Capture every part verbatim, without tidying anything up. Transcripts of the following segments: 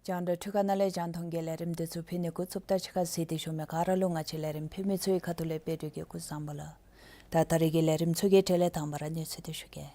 རྒྱང་བསྒྲགས་འཕྲུལ་ཁང་ནང་ལས་རྒྱང་མཐོང་གི་ལས་རིམ་འདི་ཚུ་ཕུལ་ནི་འགོ་བཙུགསཔ་ད་ཕྱི་ཁར་གཟིགས་ཏེ་བཞུགས་མི་ག་ར་ལུ་ང་བཅས་ལས་རིམ་ཕུལ་མི་ཚུ་གི་ཁ་ཐུག་ལས་དཔལ་སྒྲོན་གྱིས་སྐུ་གཟུགས་བཟང་པོ་ལགས། ད་ད་རེས་ཀྱི་ལས་རིམ་ཚུ་གི་གྲས་ལས་དང་པ་ར་གནས་ཚུལ་འདི་ཞུ་གེ།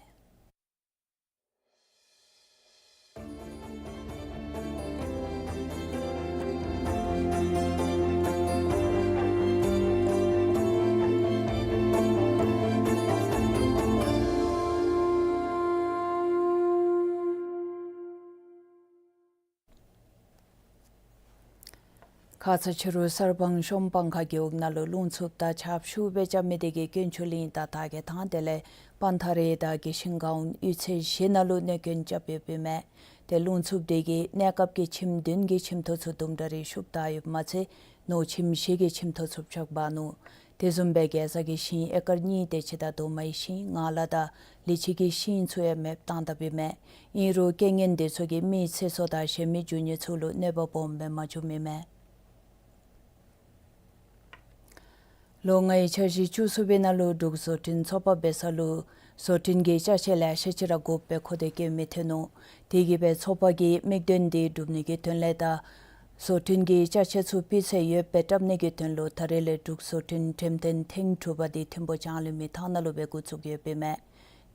ཁ་ཙ་ཕྱི་རུ་གསར་སྤང་གཞོང་སྤང་ཁ་རྒེད་འོག་ནང་ལུ་རླུང་འཚུབ་དང་ཆརཔ་ཤུགས་སྦེ་རྐྱབ་མི་དེ་གིས་དཀོན་མཆོག་གླིང་དང་དར་རྒྱས་ཐང་དེ་ལས་སྤང་ཐང་རི་དང་དགེ་ཞིང་སྒང་ཡུལ་ཚན་བཞི་ནང་ལུ་གནོད་སྐྱོན་རྐྱབ་ཡོདཔ་ཨིན་མས། ཏེ་རླུང་འཚུབ་དེ་གིས་གནས་སྐབས་ཀྱི་ཁྱིམ་བདུན་གྱི་ཁྱིམ་ཐོག་ཚུ་དུམ་གྲ་རེ་ཤུབས་བཏགས་ཡོདཔ་མ་ཚད་ནོར་ཁྱིམ་བཞི་གི་ཁྱིམ་ཐོག་ཚུ་ཕྱགས་འབག་ནུག། དེ་བཟུམ་སྦེ་གེ་ཛ་གི་ཞིང་ཨེ་ཀར་གཉིས་དེ་ཅིག་དང་རྡོག་མའི་ཞིང་ངང་ལག་དང་ལི་ཕྱེ་གི་ཞིང་ཚུ་ཡང་མེདཔ་བཏང་དཔ་ཨིན་མས། ཨིན་རུང་རྐྱེན་ངན་དེ་ཚུ་གིས་མི་ཚེ་སྲོག་དང་གཞན་མི་རྒྱུ་དངོས་ཚུ་ལུ་གནོད་པ་སྦོམ་སྦེ་མ་བྱུངམ་ཨིན་མས། ལོ་ལྔའི་འཆར་གཞི་བཅུ་གསུམ་པའི་ནང་ལུ་འབྲུག་བཟོ་སྐྲུན་ཚོགས་པ་འབད་ས་ལུ་བཟོ་སྐྲུན་གྱི་ཅ་ཆས་ལེ་ཤ་ཅིག་ར་དགོཔ་སྦེ་མཁོ་འདོད་བསྐྱེད་མི་ཐོན་ནུག། དེ་གིས་སྦེ་ཚོགས་པ་གིས་དམིགས་དོན་དེ་སྒྲུབ་ནི་གི་དོན་ལས་དང་བཟོ་སྐྲུན་གྱི་ཅ་ཆས་ཚུ་སྤུས་ཚད་ཡོདཔ་སྦེ་བཏབ་ནི་གི་དོན་ལུ་ད་རེས་ལས་འབྲུག་བཟོ་སྐྲུན་འགྲེམས་སྟོན་ཐེངས་དྲུག་པ་དེ་ཐིམ་ཕུག་ལྕང་གླིང་མི་ཐང་ནང་ལུ་སྦེ་འགོ་བཙུགས་ཡོདཔ་ཨིན་མས།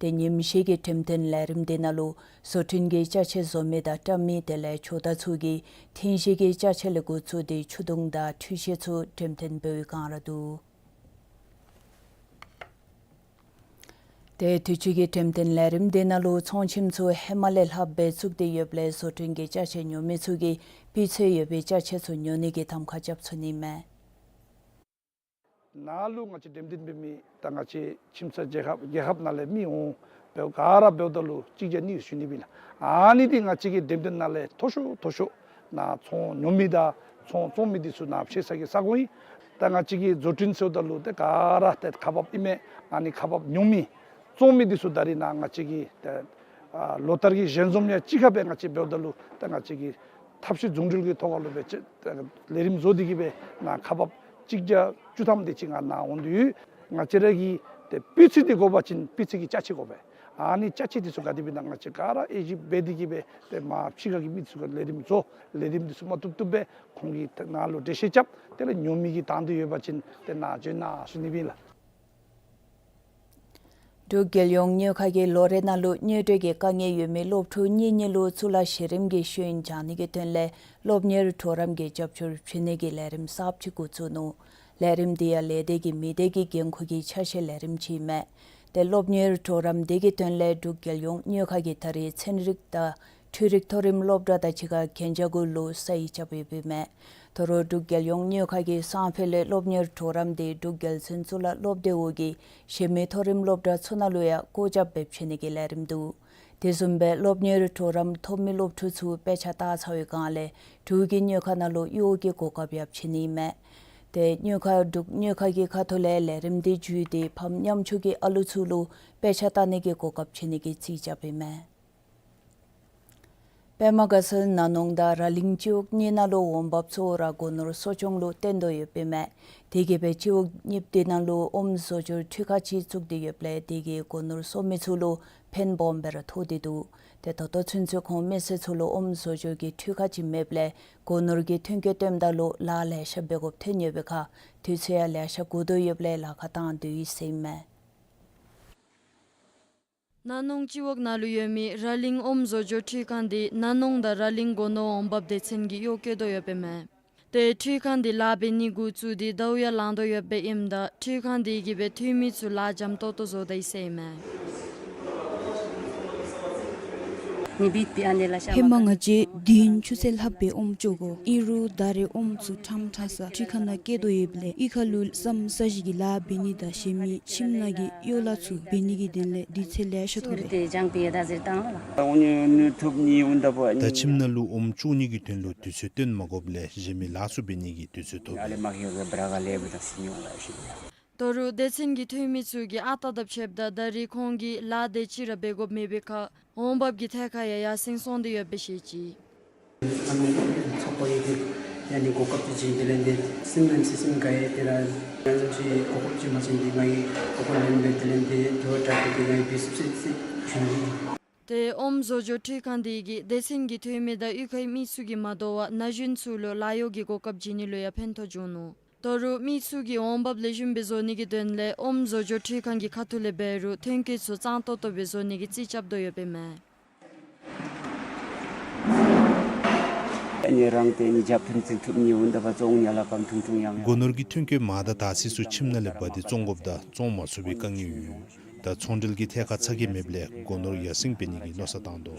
ཏེ་ཉིནམ་བཞི་གི་འགྲེམས་སྟོན་ལས་རིམ་དེ་ནང་ལུ་བཟོ་སྐྲུན་གྱི་ཅ་ཆས་བཟོ་མི་དང་བཀྲམ་མི་དེ་ལས་ཇོ་བདག་ཚུ་གིས་ཐེངས་བཞི་གི་ཅ་ཆས་ལས་འགོ་བཙུགས་ཏེ་ཆུ་དུང་དང་འཕྲུལ་ཆས་ཚུ་འགྲེམས་སྟོན་འབད་བའི་བསྒང་ར་འདུག། ཏེ་དུས་ཅི་གི་འགྲེམས་སྟོན་ལས་རིམ་དེ་ནང་ལུ་ཚོང་ཁྱིམ་ཚུ་ཧེ་མ་ལས་ལྷགཔ་སྦེ་བཙུགས་ཏེ་ཡོདཔ་ལས་བཟོ་སྐྲུན་གྱི་ཅ་ཆས་ཉོ་མི་ཚུ་གིས་སྤུས་ཚད་ཡོད་པའི་ཅ་ཆས་ཚུ་ཉོ་ནི་གི་གདམ་ཁ་རྐྱབ་ཚུགས་ནི་མས། ནཱ་ལུ་ང་བཅས་འགྲེམས་སྟོན་འབད་མི་ད་ང་བཅས་ཁྱིམ་ཚང་རྒྱལ་ཁབ་རྒྱལ་ཁབ་ནང་ལས་མི་འོང་འབདཝ་ག་ར་འབདཝ་ད་ལུ་གཅིག་བརྒྱ་གཉིས་ཞུ་ནི་ཨིན་ལགས། ཨ་ནི་འདི་ང་བཅས་ཀྱི་འགྲེམས་སྟོན་ནང་ལས་མཐོ་ཤོས་མཐོ་ཤོས་ནཱ་ཚོང་ཉོ་མི་དང་ཚོང་བཙོང་མི་འདི་ཚུ་ནཱ་ཕྱད་ས་གི་ས་གོ་ཨིན། ད་ང་བཅས་ཀྱི་བཟོ་སྐྲུན་ཟེརཝ་ད་ལུ་ཏེ་ག་ར་ཏེ་ཁག་འབགཔ་ཨིན་མས། ཨ་ནི་ཁག་འབགཔ་ཉོ་མི་བཙོང་མི་འདི་ཚུ་ད་རིས་ནཱ་ང་བཅས་ཀྱི་ཏེ་ཨ་ལོ་ལྟར་གྱི་ཞལ་འཛོམས་ཡང་གཅིག་ཁར་སྦེ་ང་བཅས་འབདཝ་ད་ལུ་ད་ང་བཅས་ཀྱི་ཐབས་ཤེས་རྫོང་འགྲུལ་གྱི་ཐོག་ཁ་ལུ་སྦེ་ཅིག་ལས་རིམ་བཟོ་སྟེ་གི་སྦེ་ནཱ་ཁག་འབགཔ་གཅིག་བརྒྱ་བཅུ་ཐམ་དེ་ཅིག་ང་ནཱ་འོང་དོ་ཡོད། ང་བཅས་ར་གི་ཏེ་སྤུས་ཚད་འདི་དགོ་པ་ཅིན་སྤུས་ཚད་ཀྱི་ཅ་ཆས་དགོ་པས། ཨ་ནི་ཅ་ཆས་འདི་ཚུ་ག་དེ་སྦེ་ན་ང་བཅས་ག་ར་དབྱེ་ཞིབ་འབད་དེ་གི་སྦེ་ཏེ་མ་ཕྱི་ཁ་གི་མི་ཚུ་ག་ལས་རིམ་བཟོ་ལས་རིམ་འདི་ཚུ་མ་བཏུབ་བཏུབ་སྦེ་ཁོང་གི་ཏེ་ནཱ་ལུ་འགྲེལ་བཤད་རྐྱབ། དེ་ལས་ཉོ་མི་གི་དང་འདོད་ཡོད་པ་ཅིན་ཏེ་ནཱ་བྱོན་གནང་ཟེར་ནི་ཨིན་ལགས། འབྲུག་རྒྱལ་ཡོངས་དངུལ་ཁང་གིས་ལོ་རེ་ནང་ལུ་དངུལ་འབྲེལ་གྱི་དཀའ་ངལ་ཡོད་མི་སློབ་ཕྲུག་གཉིས་གཉིས་ལུ་གཙུག་ལག་གཞི་རིམ་གྱི་ཤེས་ཡོན་སྦྱང་ནི་གི་དོན་ལས་སློབ་གཉེར་གྲོགས་རམ་གྱི་རྒྱབ་སྐྱོར་བྱིན་ནི་གི་ལས་རིམ་གསརཔ་ཅིག་འགོ་བཙུགས་ནུག། ལས་རིམ་འདི་ཡང་ལས་སྡེ་གི་མི་སྡེ་གི་འགན་ཁུར་གྱིས་ཆ་ཤས་ལས་རིམ་ཅིག་ཨིན་མས། ཏེ་སློབ་གཉེར་གྲོགས་རམ་འདི་གི་དོན་ལས་འབྲུག་རྒྱལ་ཡོངས་དངུལ་ཁང་གིས་ད་རེས་ཚན་རིག་དང་འཕྲུལ་རིག་མཐོ་རིམ་སློབ་གྲྭ་དང་གཅིག་ཁར་གན་རྒྱ་གུ་ལུ་ས་ཡིག་རྐྱབ་ཡོདཔ་ཨིན་མས། ད་རུང་འབྲུག་རྒྱལ་ཡོངས་དངུལ་ཁང་གིས་སང་ཕོད་ལས་སློབ་གཉེར་གྲོགས་རམ་འདི་འབྲུག་རྒྱལ་བཙུན་གཙུག་ལག་སློབ་སྡེ་འོག་གི་གཞན་མི་མཐོ་རིམ་སློབ་གྲྭ་ཚུ་ནང་ལུ་ཡང་བཀོད་ཁྱབ་འབད་བྱིན་ནི་གི་ལས་རིམ་འདུག། དེ་བཟུམ་སྦེ་སློབ་གཉེར་གྲོགས་རམ་ཐོབ་མི་སློབ་ཕྲུག་ཚུ་དཔེ་ཆ་བལྟ་ཚར་བའི་བསྒང་ལས་འབྲུག་གི་དངུལ་ཁང་ནང་ལུ་གཡོག་གི་གོ་སྐབས་ཡང་བྱིན་ནི་ཨིན་མས། སྦེ་གཉོས་མཁར་འབྲུག་གཉོས་མཁར་གྱི་ཁ་ཐུག་ལས་ལས་རིམ་འདི་བརྒྱུད་དེ་ཕམ་ཉམ་ཆུང་གི་ཨ་ལུ་ཚུ་ལུ་དཔེ་ཆ་ལྟ་ནི་གི་གོ་སྐབས་བྱིན་ནི་གི་རྩིས་རྐྱབ་ཨིན་མས། པདྨ་དགའ་ཚལ་ན་ནོང་དང་ར་གླིང་སྤྱི་འོག་གཉིས་ནང་ལུ་འོང་འབབ་ཚུ་ར་སྒོ་ནོར་གསོ་སྐྱོང་ལུ་བརྟེན་དོ་ཡོདཔ་ཨིན་མས། དེ་གིས་སྦེ་སྤྱི་འོག་གཉིས་པོ་དེ་ནང་ལུ་ཨོམ་བཟོ་སྦྱོར་འཕྲུལ་ཁང་ཅིག་བཙུགས་ཏེ་ཡོདཔ་ལས་དེ་གིས་སྒོ་ནོར་གསོ་མི་ཚུ་ལུ་ཕན་སྦོམ་སྦེ་ར་ཐོགས་ཏེ་འདུག། ཏེ་ད་ལྟོ་ཚུན་ཚོད་ཁོང་མི་སེར་ཚུ་ལུ་ཨོམ་བཟོ་སྦྱོར་གྱི་འཕྲུལ་ཁང་ཅིག་མེདཔ་ལས་སྒོ་ནོར་གྱི་ཐོན་སྐྱེད་བཏོནམ་ད་ལུ་ལཱ་ལེ་ཤ་འབད་དགོཔ་ཐོན་ཡོད་པའི་ཁར་དུས་ཚོད་ཡང་ལེ་ཤ་འགོར་དོ་ཡོདཔ་ལས་ལཱ་ཁག་བཏང་དོ་ཡོད་ཟེར་ཨིན་མས། ན་ནོང་སྤྱི་འོག་ནང་ལུ་ཡོད་མི་ར་གླིང་ཨོམ་བཟོ་སྦྱོར་འཕྲུལ་ཁང་འདི་ན་ནོང་དང་ར་གླིང་སྒོ་ནོར་འོང་འབབ་སྡེ་ཚན་གྱིས་གཡོག་བཀོལ་དོ་ཡོདཔ་ཨིན་མས། ཏེ་འཕྲུལ་ཁང་འདི་ལཱ་འབད་ནི་འགོ་བཙུགས་ཏེ་ཟླཝ་ཡང་ལང་དོ་ཡོདཔ་ཨིནམ་ད་འཕྲུལ་ཁང་འདི་གིས་སྦེ་འཐུས་མི་ཚུ་ལཱ་འཇམ་ཏོག་ཏོ་བཟོ་དོ་ཡོད་ཟེར་ཨིན་མས། ཧེ་མ་ང་བཅས་དུས་ཡུན་ཆུ་ཚོད་ལྷགཔ་སྦེ་ཨོམ་བཙོང་དགོ། ཨིན་རུང་ད་རེས་ཨོམ་ཚུ་ཕྲང་ཕྲང་ས་འཕྲུལ་ཁང་ནང་བཀལ་དོ་ཡོདཔ་ལས་གཡུས་ཁ་ལུ་ཟམ་ས་གཞི་གི་ལཱ་འབད་ནི་དང་གཞན་མི་ཁྱིམ་ནང་གི་གཡོག་ལཱ་ཚུ་འབད་ནི་གི་དོན་ལས་དུས་ཚོད་ལེ་ཤ་ཐོབ་པས། ད་ཁྱིམ་ནང་ལུ་ཨོམ་བཙོང་ནི་གི་དོན་ལུ་དུས་ཚོད་བཏོན་མ་དགོཔ་ལས་གཞན་མི་ལཱ་ཚུ་འབད་ནི་གི་དུས་ཚོད་ཐོབ་པས། ད་རུང་སྡེ་ཚན་གྱི་འཐུས་མི་ཚུ་གིས་ཨ་རྟག་དང་ཕྱདཔ་ད་ད་རེས་ཁོང་གིས་ལཱ་དེ་ཅིག་ར་འབད་དགོཔ་མེད་པའི་ཁར་འོང་འབབ་ཀྱི་ཐད་ཁར་ཡང་ཡར་སེང་སོང་སྟེ་ཡོདཔ་སྦེ་བཤད་ཅི། ཚོགས་པ་ཡོད་དེ་ཡང་ནི་གོ་སྐབས་ཅིག་བྱིན། དེ་ལས་འདི་སིམ་ལན་སི་སིམ་ག་ཡེ་དེ་ར་ཡང་ཅིག་གོ་སྐབས་ཅིག་མ་བྱིན་འདི་ང་གིས་གོ་སྐབས་ལེན་སྦེ་དེ་ལས་འདི་དེ་བ་དྲག་གི་ང་གིས་འབད་ཚུགས་ཟེར་ཞུ་ནི། ཏེ་ཨོམ་བཟོ་སྦྱོར་འཕྲུལ་ཁང་འདི་གིས་སྡེ་ཚན་གྱི་འཐུས་མི་དང་གཡུས་ཁའི་མི་ཚུ་གིས་མ་དོ་བར་ན་གཞོན་ཚུ་ལུ་ལཱ་གཡོག་གི་གོ་སྐབས་བྱིན་ནི་ལུ་ཡང་ཕན་ཐོགས་བྱུང་ནུག། ད་རུང་མི་ཚུ་གིས་འོང་འབབ་ལེགས་ཤོམ་སྦེ་བཟོ་ནི་གི་དོན་ལས་ཨོམ་བཟོ་སྦྱོར་འཕྲུལ་ཁང་གི་ཁ་ཐུག་ལས་འབད་རུང་ཐོན་སྐྱེད་ཚུ་གཙང་ཏོག་ཏོ་སྦེ་བཟོ་ནི་གི་རྩིས་རྐྱབ་དོ་ཡོདཔ་ཨིན་མས། སྒོ་ནོར་གྱི་ཐོན་སྐྱེད་མར་དང་དར་ཚིལ་ཚུ་ཁྱིམ་ནང་ལས་འབག་སྟེ་བཙོང་དགོཔ་ད་བཙོང་མ་ཚུགས་པའི་དཀའ་ངལ་ཡོད། ད་ཚོང་འབྲེལ་གྱི་ཐད་ཁར་ཚ་གྱང་མེདཔ་ལས་སྒོ་ནོར་ཡར་སེང་འབད་ནི་གི་མནོ་བསམ་བཏང་དོ།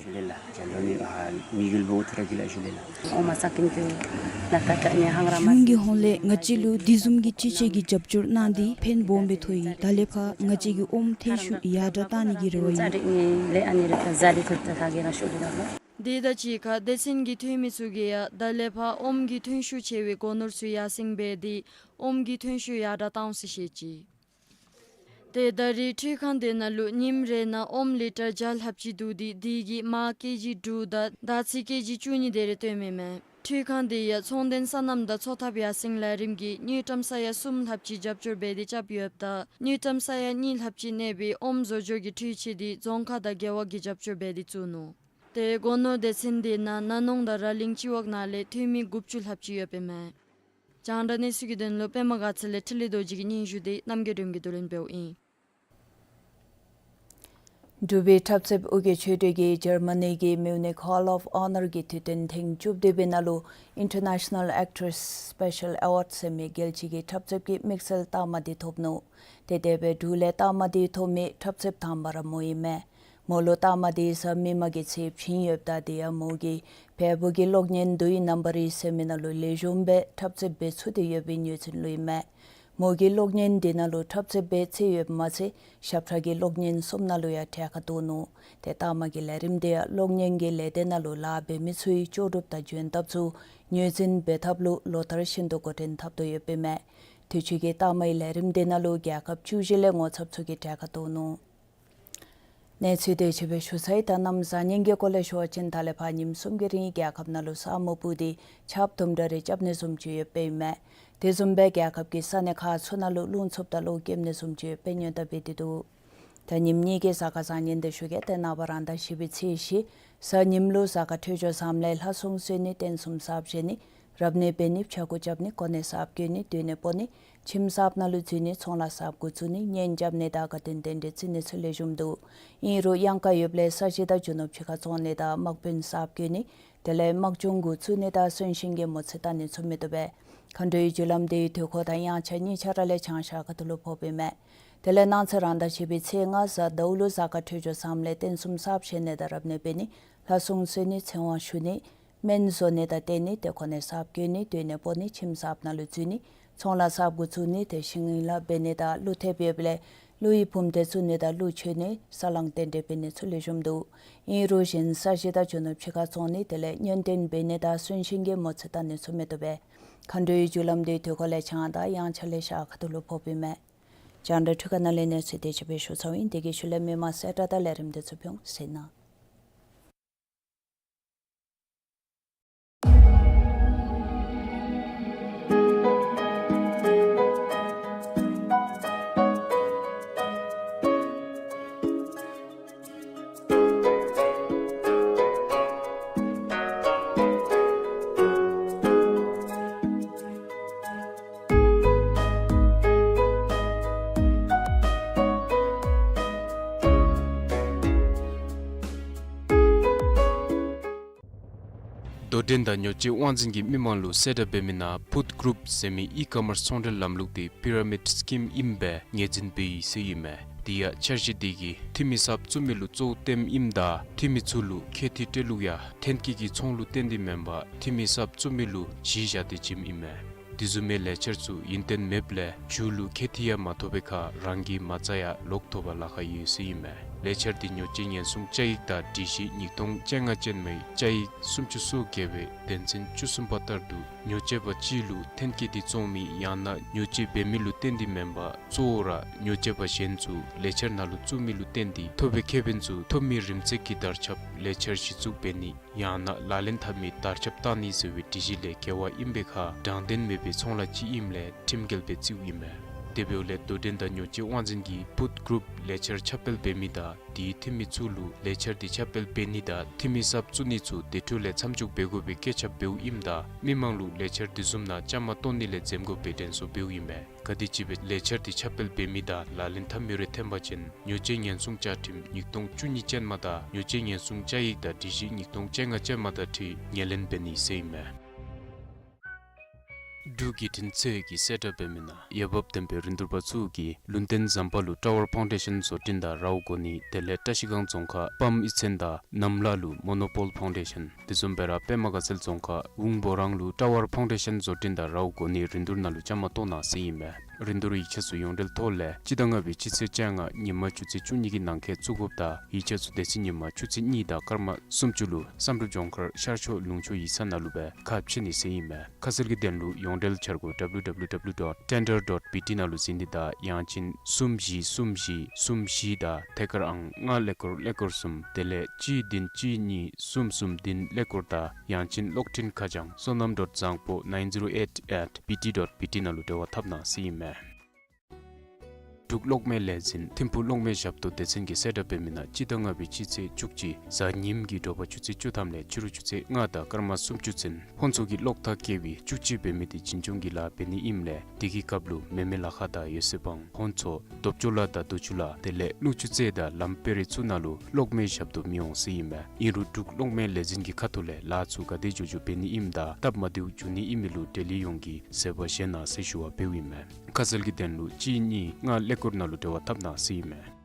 གཞུང་གི་ཧོངས་ལས་ང་བཅས་ལུ་དེ་བཟུམ་གྱི་ཅི་ཆེ་གི་རྒྱབ་སྐྱོར་གནང་སྟེ་ཕན་སྦོམ་སྦེ་ཐོགས་ཡི། ད་ལས་ཕར་ང་བཅས་ཀྱི་ཨོམ་ཐོན་ཤུགས་ཡར་དྲག་གཏང་ནི་གི་རེ་བ་ཡོད། དེ་དང་གཅིག་ཁར་སྡེ་ཚན་གྱི་འཐུས་མི་ཚུ་གིས་ཡང་ད་ལས་ཕར་ཨོམ་གྱི་ཐོན་ཤུགས་ཆེ་བའི་སྒོ་ནོར་ཚུ་ཡར་སེང་འབད་དེ་ཨོམ་གྱི་ཐོན་ཤུགས་ཡར་དྲག་གཏང་འོང་ཟེར་བཤད་ཅི། ཏེ་ད་རེས་འཕྲུལ་ཁང་དེ་ནང་ལུ་ཉིནམ་རེ་ནང་ཨོམ་ལི་ཊར་བརྒྱ་ལྷགཔ་ཅིག་བསྡུ་སྟེ་དེ་གིས་མར་ཀེ་ཇི་དྲུག་དང་དར་ཚིལ་ཀེ་ཇི་བཅུ་གཉིས་དེ་རེ་བཏོནམ་ཨིན་མས། འཕྲུལ་ཁང་དེ་ཡང་ཚོང་དོན་སོ་ནམ་དང་འཚོ་ཐབས་ཡར་སེང་ལས་རིམ་གྱིས་དངུལ་ཀྲམ་ས་ཡ་གསུམ་ལྷགཔ་ཅིག་རྒྱབ་སྐྱོར་འབད་དེ་རྐྱབ་ཡོདཔ་ད་དངུལ་ཀྲམ་ས་ཡ་གཉིས་ལྷགཔ་ཅིག་གནས་པའི་ཨོམ་བཟོ་སྦྱོར་གྱི་འཕྲུལ་ཆས་དེ་རྫོང་ཁག་དང་རྒེད་འོག་གིས་རྒྱབ་སྐྱོར་འབད་དེ་བཙུགས་ནུག། ཏེ་སྒོ་ནོར་སྡེ་ཚན་དེ་ནང་ན་ནོང་དང་ར་གླིང་སྤྱི་འོག་ནང་ལས་འཐུས་མི་དགུ་བཅུ་ལྷགཔ་ཅིག་ཡོདཔ་ཨིན་མས། རྒྱང་བསྒྲགས་གནས་ཚུལ་གྱི་དོན་ལུ་པདྨ་དགའ་ཚལ་ལས་འཕྲིན་ལས་རྡོ་རྗེ་གི་སྙན་ཞུ་དེ་རྣམ་རྒྱལ་སྒྲོལ་མ་གིས་བསྡུ་ལེན་འབདཝ་ཨིན། འབྲུག་པའི་འཁྲབ་རྩེདཔ་ཨོ་རྒྱན་ཆོས་སྒྲོན་གྱིས་འཇར་མ་ནི་གི་མིའུ་ནིག་Hall of Honor གྱི་དུས་སྟོན་ཐེངས་བཅུ་བདུན་པའི་ནང་ལུ་International Actress Special Award ཟེར་མི་རྒྱལ་སྤྱི་གི་འཁྲབ་རྩེདཔ་གི་དམིགས་བསལ་རྟགས་མ་དེ་ཐོབ་ནུག། དེ་དེ་སྦེ་འབྲུག་ལས་རྟགས་མ་དེ་ཐོབ་མི་འཁྲབ་རྩེདཔ་དང་པ་ར་མོ་ཨིན་མས། མོ་ལུ་རྟགས་མ་དེ་གཟའ་མིག་དམར་གྱི་ཚེས་བྱིན་ཡོདཔ་ད་དེ་ཡང་མོ་གིས་བལ་པོ་གི་གློག་བརྙན་Do You Remember It ཟེར་མི་ནང་ལུ་ལེགས་ཤོམ་སྦེ་འཁྲབ་རྩེདཔ་འབད་ཚུགས་ཏེ་ཡོད་པའི་ཉེས་ཅན་ལུ་ཨིན་མས། མོ་གིས་གློག་བརྙན་དེ་ནང་ལུ་འཁྲབ་རྩེདཔ་སྦེ་རྩིས་ཡོདཔ་མ་ཚད་ཞབས་ཁྲ་གི་གློག་བརྙན་གསུམ་ནང་ལུ་ཡང་གྲལ་ཁར་གཏོགས་ནུག། ཏེ་རྟགས་མ་གི་ལས་རིམ་དེ་ཡང་གློག་བརྙན་གྱི་ལས་སྡེ་ནང་ལུ་ལཱ་འབད་མི་ཚུའི་ལྕོགས་གྲུབ་དང་འཇོན་ཐབས་ཚུ་ངོས་འཛིན་འབད་ཐབས་ལུ་ལོ་ལྟར་བཞིན་དུ་འགོ་འདྲེན་འཐབ་དོ་ཡོདཔ་ཨིན་མས། དུས་ཅི་གི་རྟགས་མའི་ལས་རིམ་དེ་ནང་ལུ་རྒྱལ་ཁབ་བཅུ་བཞི་ལས་ངོ་ཚབ་ཚུ་གིས་གྲལ་ཁར་གཏོགས་ནུག། གནས་ཚུལ་དེ་ཅིག་སྦེ་ཞུ་ཚར་ཡི། ད་གནམ་གཟའ་ཉིམ་གྱི་སྐོར་ལས་ཞུ་བ་ཅིན་ད་ལས་ཕར་ཉིནམ་གསུམ་གྱི་རིང་རྒྱལ་ཁབ་ནང་ལུ་ས་སྨུག་སྤུབས་ཏེ་ཆརཔ་དུམ་གྲ་རེ་རྐྱབ་ནི་བཟུམ་ཅིག་ཡོདཔ་ཨིན་མས། དེ་བཟུམ་སྦེ་རྒྱལ་ཁབ་ཀྱི་ས་གནས་ཁག་ཚུ་ནང་ལུ་རླུང་འཚུབ་དང་གློག་འཁྱུག་ནི་བཟུམ་ཅིག་ཡོདཔ་སྦེ་སྔོན་བརྡ་འབད་དེ་འདུག། ད་ཉིནམ་གཉིས་ཀྱི་གཟའ་སྐར་བཟང་ངན་དེ་ཞུ་གེ། ཏེ་ནངས་པ་རང་ཟླ་བཞི་པའི་ཚེས་བཞི་གཟའ་ཉིམ་ལུ་གཟའ་སྐར་འཕྲོད་སྦྱོར་བཟངམ་ལས་ལྷ་སྲུང་གསོལ་ནི་རྟེན་གསུམ་གསརཔ་བཞེངས་ནི་རབ་གནས་འབད་ནི་ཕྱྭ་འགུགས་རྐྱབ་ནི་གོ་གནས་གསརཔ་བཀོད་ནི་སྡོད་གནས་སྤོ་ནི་ཁྱིམ་གསརཔ་ནང་ལུ་འཛུལ་ནི་ཚོང་ལཱ་གསརཔ་འགོ་བཙུགས་ནི་གཉེན་རྐྱབ་ནི་དང་དགའ་སྟོན་རྟེན་འབྲེལ་བརྩི་ནི་ཚུ་ལེགས་ཤོམ་འདུག། ཨིན་རུང་གཡང་ཁ་ཡོདཔ་ལས་ས་གཞི་དང་རྒྱུ་ནོར་ཕྱི་ཁར་བཙོང་ནི་དང་དམག་དཔོན་གསརཔ་བཀོད་ནི་དེ་ལས་དམག་སྦྱོང་འགོ་བཙུགས་ནི་དང་གསོན་གཤིན་གྱི་མོ་རྩིས་བལྟ་ནི་ཚུ་མི་བཏུབ་པས། མཁའ་འགྲོའི་རྒྱུ་ལམ་དེ་དུས་འཁོར་དང་དབྱངས་འཆར་གཉིས་ཆ་ར་ལས་བྱང་ཤར་ཁ་ཐུག་ལུ་ཕོགཔ་ཨིན་མས། དེ་ལས་གནངས་ཚེ་རང་ཟླ་བཞི་པའི་ཚེས་ལྔ་གཟའ་ཟླཝ་ལུ་གཟའ་སྐར་འཕྲོད་སྦྱོར་བཟངམ་ལས་རྟེན་གསུམ་གསརཔ་བཞེངས་ནི་དང་རབ་གནས་འབད་ནི་ལྷ་སྲུང་གསོལ་ནི་ཚེ་དབང་ཞུ་ནི་སྨན་བཟོ་ནི་དང་བསྟེན་ནི་ཏེ་གོ་གནས་གསརཔ་བཀོད་ནི་སྡོད་གནས་སྤོ་ནི་ཁྱིམ་གསརཔ་ནང་ལུ་འཛུལ་ནི་ཚོང་ལཱ་གསརཔ་འགོ་བཙུགས་ནི་ཏེ་ཤིང་ལཱ་འབད་ནི་དང་ཀླུ་ཐེབས་ཡོདཔ་ལས་ཀླུ་ཡི་བུམ་སྡེ་བཙུགས་ནི་དང་ཀླུ་མཆོད་ནི་ས་བསླང་རྟེན་འབྲེལ་འབད་ནི་ཚུ་ལེགས་ཤོམ་འདུག། ཨིན་རུང་གཞན་ས་གཞི་དང་རྒྱུ་ནོར་ཕྱི་ཁར་བཙོང་ནི་དེ་ལས་གཉེན་རྟེན་འབད་ནི་དང་གསོན་གཤིན་གྱི་མོ་རྩིས་བལྟ་ནི་ཚུ་མི་བཏུབ་པས། མཁའ་འགྲོའི་རྒྱུ་ལམ་འདི་དུས་འཁོར་ལས་བྱང་དང་དབྱངས་འཆར་ལས་ཤར་ཁ་ཐུག་ལུ་ཕོགཔ་ཨིན་མས། རྒྱང་བསྒྲགས་འཕྲུལ་ཁང་ནང་ལས་གནས་ཚུལ་དེ་ཅིག་སྦེ་ཞུ་ཚརཝ་ཨིན། དེ་གི་ཤུལ་ལས་མི་མང་གསལ་བསྒྲགས་དང་ལས་རིམ་དེ་ཚུ་འབྱུང་ཟེར་ན། དོ་འགྲན་དང་ཉོ་སྤྱོད་དབང་འཛིན་གྱིས་མི་མང་ལུ་གསལ་བསྒྲགས་འབད་མི་ནང་ཕུཌ་གུ་རུབ་ཟེར་མི་ཨི་ཀོ་མརསི་ཚོང་འབྲེལ་ལམ་ལུགས་དེ་པི་ར་མིཌ་སི་ཀིམ་ཨིནམ་སྦེ་ངོས་འཛིན་འབད་ཡི་ཟེར་ཨིན་མས། དེ་ཡང་འཆར་གཞི་དེ་གིས་འཐུས་མི་གསརཔ་བཙུགས་མི་ལུ་གཙོ་བོ་བཏོནམ་ཨིནམ་ད་འཐུས་མི་ཚུ་ལུ་ཁེ་ཐིག་སྤྲོད་ལུགས་ཡང་ཐོན་སྐྱེད་ཀྱི་ཚོང་ལུ་བརྟེན་ཏེ་མེན་པར་འཐུས་མི་གསརཔ་བཙུགས་མི་ལུ་གཞི་བཞག་སྟེ་བྱིནམ་ཨིན་མས། དེ་བཟུམ་མའི་ལས་འཆར་ཚུ་ཡུན་བརྟན་མེདཔ་ལས་མཇུག་ལུ་ཁེ་ཐིག་ཡང་མ་ཐོབ་པའི་ཁར་རང་གི་མ་རྩ་ཡང་ལོག་ཐོབ་པར་ལཱ་ཁག་ཡོད་ཟེར་ཨིན་མས། ལས་འཆར་དེ་ཉོ་སྤྱོད་ཉེན་སྲུང་བཅའ་ཡིག་དང་སྒྲིག་གཞི་ཉིས་སྟོང་བཅོ་ལྔ་ཅན་མའི་བཅའ་ཡིག་སུམ་ཅུ་སོ་བརྒྱད་པའི་དོན་ཚན་བཅུ་གསུམ་པ་ལྟར་དུ་ཉོ་སྤྱོད་པ་གཅིག་ལུ་ཐོན་སྐྱེད་དེ་བཙོང་མི་ཡང་ན་ཉོ་སྤྱོད་འབད་མི་ལུ་བརྟེན་ཏེ་མེན་པར་གཙོ་བོ་ར་ཉོ་སྤྱོད་པ་གཞན་ཚུ་ལས་འཆར་ནང་ལུ་བཙུགས་མི་ལུ་བརྟེན་ཏེ་ཐོབ་པའི་ཁེ་ཕན་ཚུ་ཐོབ་མི་རིམ་ཚད་ཀྱི་དར་ཁྱབ་ལས་འཆར་གཞི་བཙུགས་འབད་ནི་ཡང་ན་ལག་ལེན་འཐབ་མི་དར་ཁྱབ་བཏང་ནི་ཟེར་བའི་སྒྲིག་གཞི་ལས་འགལ་བ་ཨིན་པའི་ཁར་དྲང་བདེན་མེད་པའི་ཚོང་ལཱ་ཅིག་ཨིནམ་ལས་ཁྲིམས་འགལ་སྦེ་བརྩིཝ་ཨིན་མས། དེ་འབདཝ་ལས་དོ་འགྲན་དང་ཉོ་སྤྱོད་དབང་འཛིན་གྱིས་ཕུཌ་གུ་རུབ་ལས་འཆར་ཁྱབ་སྤེལ་འབད་མི་དང་དེའི་འཐུས་མི་ཚུ་ལུ་ལས་འཆར་དེ་ཁྱབ་སྤེལ་འབད་ནི་དང་འཐུས་མི་གསརཔ་བཙུགས་ནི་ཚུ་དེ་འཕྲོ་ལས་མཚམས་འཇོག་འབད་དགོ་པའི་བཀོད་ཁྱབ་འབདཝ་ཨིནམ་ད་མི་མང་ལུ་ལས་འཆར་དེ་བཟུམ་ནང་བཅའ་མར་གཏོགས་ནི་ལས་འཛེམ་དགོ་པའི་དྲན་གསོ་འབདཝ་ཨིན་མས། ག་དེམ་ཅིག་སྦེ་ལས་འཆར་དེ་ཁྱབ་སྤེལ་འབད་མི་དང་ལག་ལེན་འཐབ་མི་རེ་ཐོན་པ་ཅིན་ཉོ་སྤྱོད་ཉེན་སྲུང་བཅའ་ཁྲིམས་ཉིས་སྟོང་བཅུ་གཉིས་ཅན་མ་དང་ཉོ་སྤྱོད་ཉེན་སྲུང་བཅའ་ཡིག་དང་སྒྲིག་གཞི་ཉིས་སྟོང་བཅོ་ལྔ་ཅན་མ་དང་འཁྲིལ་ངོས་ལེན་འབད་ནི་ཟེར་ཨིན་མས། འབྲུག་བརྒྱུད་འཕྲིན་ཚད་ཀྱིས་གསལ་བསྒྲགས་འབད་མི་ནང་འོས་འབབ་ལྡན་པའི་རིན་བསྡུར་པ་ཚུ་གིས་ལུང་བསྟན་ཟམ་པ་ལུ་ཊ་ཝར་ཕའུན་ཌེ་ཤཱན་བཟོ་སྐྲུན་དང་རཝ་གོ་ནི་དེ་ལས་བཀྲ་ཤིས་སྒང་རྫོང་ཁག་སྤམ་གཡུས་ཚན་དང་གནམ་ལ་ལུ་མོ་ནོ་པོལ་ཕའུན་ཌེ་ཤཱན། དེ་བཟུམ་སྦེ་ར་པདྨ་དགའ་ཚལ་རྫོང་ཁག་ཝུང་སྦོ་རང་ལུ་ཊ་ཝར་ཕའུན་ཌེ་ཤཱན་བཟོ་སྐྲུན་དང་རཝ་གོ་ནི་རིན་བསྡུར་ནང་ལུ་བཅའ་མར་གཏོགས་གནང་ཟེར་ཨིན་མས། རིན་བསྡུར་ཡིག་ཆ་ཚུ་ཡོངས་འབྲེལ་ཐོག་ལས་སྤྱི་ཟླ་ལྔ་པའི་སྤྱི་ཚེས་བཅོ་ལྔ་ཉིན་མ་ཆུ་ཚོད་བཅུ་གཉིས་ཀྱི་ནང་འཁོད་བཙུགས་དགོཔ་དང་ཡིག་ཆ་ཚུ་དེ་ཚེ་ཉིན་མ་ཆུ་ཚོད་གཉིས་དང་སྐར་མ་སུམ་ཅུ་ལུ་བསམ་གྲུབ་ལྗོངས་མཁར་ཤར་ཕྱོགས་ལུང་ཕྱོགས་ཡིག་ཚང་ནང་ལུ་སྦེ་ཁ་ཕྱེ་ནི་ཟེར་ཨིན་མས། ཁ་གསལ་གྱི་དོན་ལུ་ཡོངས་འབྲེལ་འཆར་སྒོ་W W W dot tender dot B T ནང་ལུ་གཟིགས་ནི་དང་ཡང་ཅིན་གསུམ་བཞི་གསུམ་བཞི་གསུམ་བཞི་དང་ཐད་ཀར་ཨང་ལྔ་ཀླད་ཀོར་ཀླད་ཀོར་གསུམ་དེ་ལས་གཅིག་བདུན་གཅིག་གཉིས་གསུམ་གསུམ་བདུན་ཀླད་ཀོར་དང་ཡང་ཅིན་གློག་འཕྲིན་ཁ་བྱང་བསོད་ནམས་dot zangpo nine zero eight at B T dot B T ནང་ལུ་འབྲེལ་བ་འཐབ་གནང་ཟེར་ཨིན་མས། འབྲུག་གློག་མེ་ལས་འཛིན་ཐིམ་ཕུག་གློག་མེ་ཞབས་ཏོག་སྡེ་ཚན་གྱིས་གསལ་བསྒྲགས་འབད་མི་ནང་སྤྱི་ཟླ་ལྔ་པའི་སྤྱི་ཚེས་བཅུ་གཅིག་གཟའ་ཉིམ་གྱི་དྲོ་པ་ཆུ་ཚོད་བཅུ་ཐམ་ལས་ཕྱི་རུ་ཆུ་ཚོད་ལྔ་དང་སྐར་མ་སུམ་ཅུ་ཚུན་ཕོན་ཚོགས་ཀྱི་གློག་ཐག་བཀལ་བའི་བཅུ་གཅིག་འབད་མི་དེ་བྱིན་སྐྱོང་གི་ལཱ་འབད་ནི་ཨིནམ་ལས་དེ་གི་སྐབས་ལུ་མེ་མེ་ལ་ཁ་དང་ཡོད་ཚད་དབང་ཕོན་ཚོགས་རྡོབ་ཅོག་ལ་དང་རྡོ་ཆུ་ལ་དེ་ལས་ཀླུ་ཆུ་རྩེ་དང་ལམ་དཔལ་རི་ཚུ་ནང་ལུ་གློག་མེ་ཞབས་ཏོག་མི་འོང་ཟེར་ཨིན་མས། ཨིན་རུང་འབྲུག་གློག་མེ་ལས་འཛིན་གྱི་ཁ་ཐུག་ལས་ལཱ་ཚུ་ག་དེ་མགྱོགས་མགྱོགས་འབད་ནི་ཨིནམ་དང་སྟབས་མ་བདེཝ་འབྱུང་ནི་ཨིན་མི་ལུ་འབྲེལ་ཡོད་ཡོངས་ཀྱིས་གཟིགས་པ་བཞེས་གནང་ཟེར་ཞུ་བ་འབདཝ་ཨིན་མས། ཁ་གསལ་གྱི་དོན་ལུ་གཅིག་གཉིས་ལྔ་ཀླད་ཀོར་ནང་ལུ་འབྲེལ་བ་འཐབ་གནང་ཟེར་ཨིན་མས།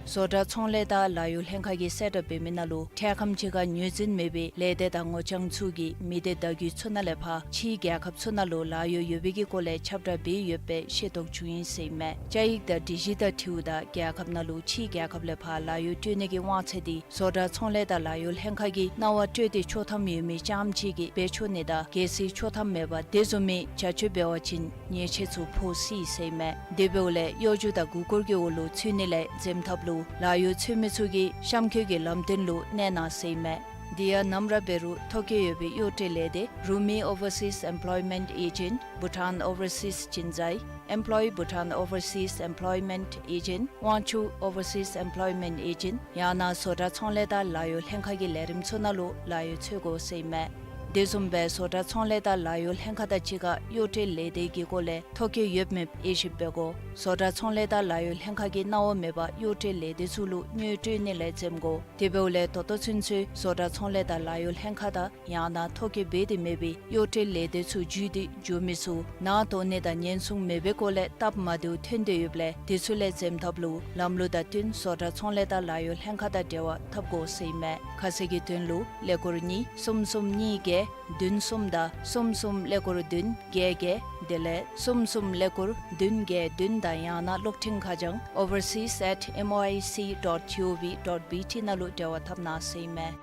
བཟོ་གྲྭ་ཚོང་ལས་དང་ལཱ་གཡོག་ལྷན་ཁག་གིས་གསལ་བསྒྲགས་འབད་མི་ནང་ལུ་འཕྲལ་ཁམས་ཅིག་ཁར་ངོས་འཛིན་མེད་པའི་ལས་སྡེ་དང་ངོ་རྐྱང་ཚུ་གིས་མི་སྡེ་བརྡ་བརྒྱུད་ཚུ་ནང་ལས་ཕར་ཕྱིའི་རྒྱལ་ཁབ་ཚུ་ནང་ལུ་ལཱ་གཡོག་ཡོད་པའི་གི་སྐོར་ལས་ཁྱབ་བསྒྲགས་འབད་ཡོདཔ་སྦེ་ཤེས་རྟོགས་བྱུང་ཡི་ཟེར་ཨིན་མས། བཅའ་ཡིག་དང་སྒྲིག་གཞི་དང་འཁྲིལཝ་ད་རྒྱལ་ཁབ་ནང་ལུ་ཕྱིའི་རྒྱལ་ཁབ་ལས་ཕར་ལཱ་གཡོག་སྤྲོད་ནི་གི་དབང་ཚད་དེ་བཟོ་གྲྭ་ཚོང་ལས་དང་ལཱ་གཡོག་ལྷན་ཁག་གིས་གནང་བ་སྤྲོད་དེ་ཆོག་ཐམ་ཡོད་མི་རྐྱངམ་ཅིག་གིས་འབད་ཆོག་ནི་དང་གལ་སྲིད་ཆོག་ཐམ་མེད་པར་དེ་བཟུམ་མའི་བྱ་སྤྱོད་འབད་བ་ཅིན་ཉེས་ཆད་ཚུ་ཕོག་སྲིད་ཟེར་ཨིན་མས། དེ་འབདཝ་ལས་གཡོ་སྒྱུ་དང་མགུ་སྐོར་གྱི་འོག་ལུ་ཚུད་ནི་ལས་འཛེམ་ཐབས་ལུ་ལཱ་གཡོག་འཚོལ་མི་ཚུ་གིས་གཤམ་འཁོད་ཀྱི་ལམ་སྟོན་ལུ་གནས་གནང་ཟེར་ཨིན་མས། དེ་ཡང་ནམ་ར་འབད་རུང་ཐོ་བཀོད་ཡོད་པའི་གཡོག་བཀྲོལ་ལས་སྡེ་Rumi Overseas Employment Agent, Bhutan Overseas Jinzai, Employ Bhutan Overseas Employment Agent, Wangchuck Overseas Employment Agent ཡང་ན་བཟོ་གྲྭ་ཚོང་ལས་དང་ལཱ་གཡོག་ལྷན་ཁག་གི་ལས་རིམ་ཚུ་ནང་ལུ་ལཱ་གཡོག་འཚོལ་དགོ་ཟེར་ཨིན་མས། དེ་བཟུམ་སྦེ་བཟོ་གྲྭ་ཚོང་ལས་དང་ལཱ་གཡོག་ལྷན་ཁག་དང་གཅིག་ཁར་གཡོག་བཀྲོལ་ལས་སྡེ་གི་སྐོར་ལས་ཐོ་བཀོད་ཡོདཔ་མེདཔ་དབྱེ་ཞིབ་འབད་དགོ། བཟོ་གྲྭ་ཚོང་ལས་དང་ལཱ་གཡོག་ལྷན་ཁག་གིས་གནང་བ་མེད་པར་གཡོག་བཀྲོལ་ལས་སྡེ་ཚུ་ལུ་དངུལ་སྤྲོད་ནི་ལས་འཛེམ་དགོ། དེ་འབདཝ་ལས་ད་ལྟོ་ཚུན་ཚོད་བཟོ་གྲྭ་ཚོང་ལས་དང་ལཱ་གཡོག་ལྷན་ཁག་དང་ཡང་ན་ཐོ་བཀོད་འབད་དེ་མེད་པའི་གཡོག་བཀྲོལ་ལས་སྡེ་ཚུ་བརྒྱུད་དེ་འགྱོ་མི་ཚུ་ནང་དོགས་ནི་དང་ཉེན་སྲུང་མེད་པའི་སྐོར་ལས་སྟབས་མ་བདེཝ་ཐོན་ཏེ་ཡོདཔ་ལས་དེ་ཚུ་ལས་འཛེམ་ཐབས་ལུ་ལམ་ལུགས་དང་བསྟུན་བཟོ་གྲྭ་ཚོང་ལས་དང་ལཱ་གཡོག་ལྷན་ཁག་དང་འབྲེལ་བ་འཐབ་དགོ་ཟེར་ཨིན་མས། ཁ་གསལ་གྱི་དོན་ལུ་ཀླད་ཀོར་གཉིས་གསུམ་གསུམ་གཉིས་བརྒྱད་བདུན་གསུམ་དང་གསུམ་གསུམ་ཀླད་ཀོར་བདུན་བརྒྱད་བརྒྱད་དེ་ལས་གསུམ་གསུམ་ཀླད་ཀོར་བདུན་བརྒྱད་བདུན་དང་ཡང་ན་གློག་འཕྲིན་ཁ་བྱང་overseas at M O I C dot G O V dot B T ནང་ལུ་འབྲེལ་བ་འཐབ་གནང་ཟེར་ཨིན་མས།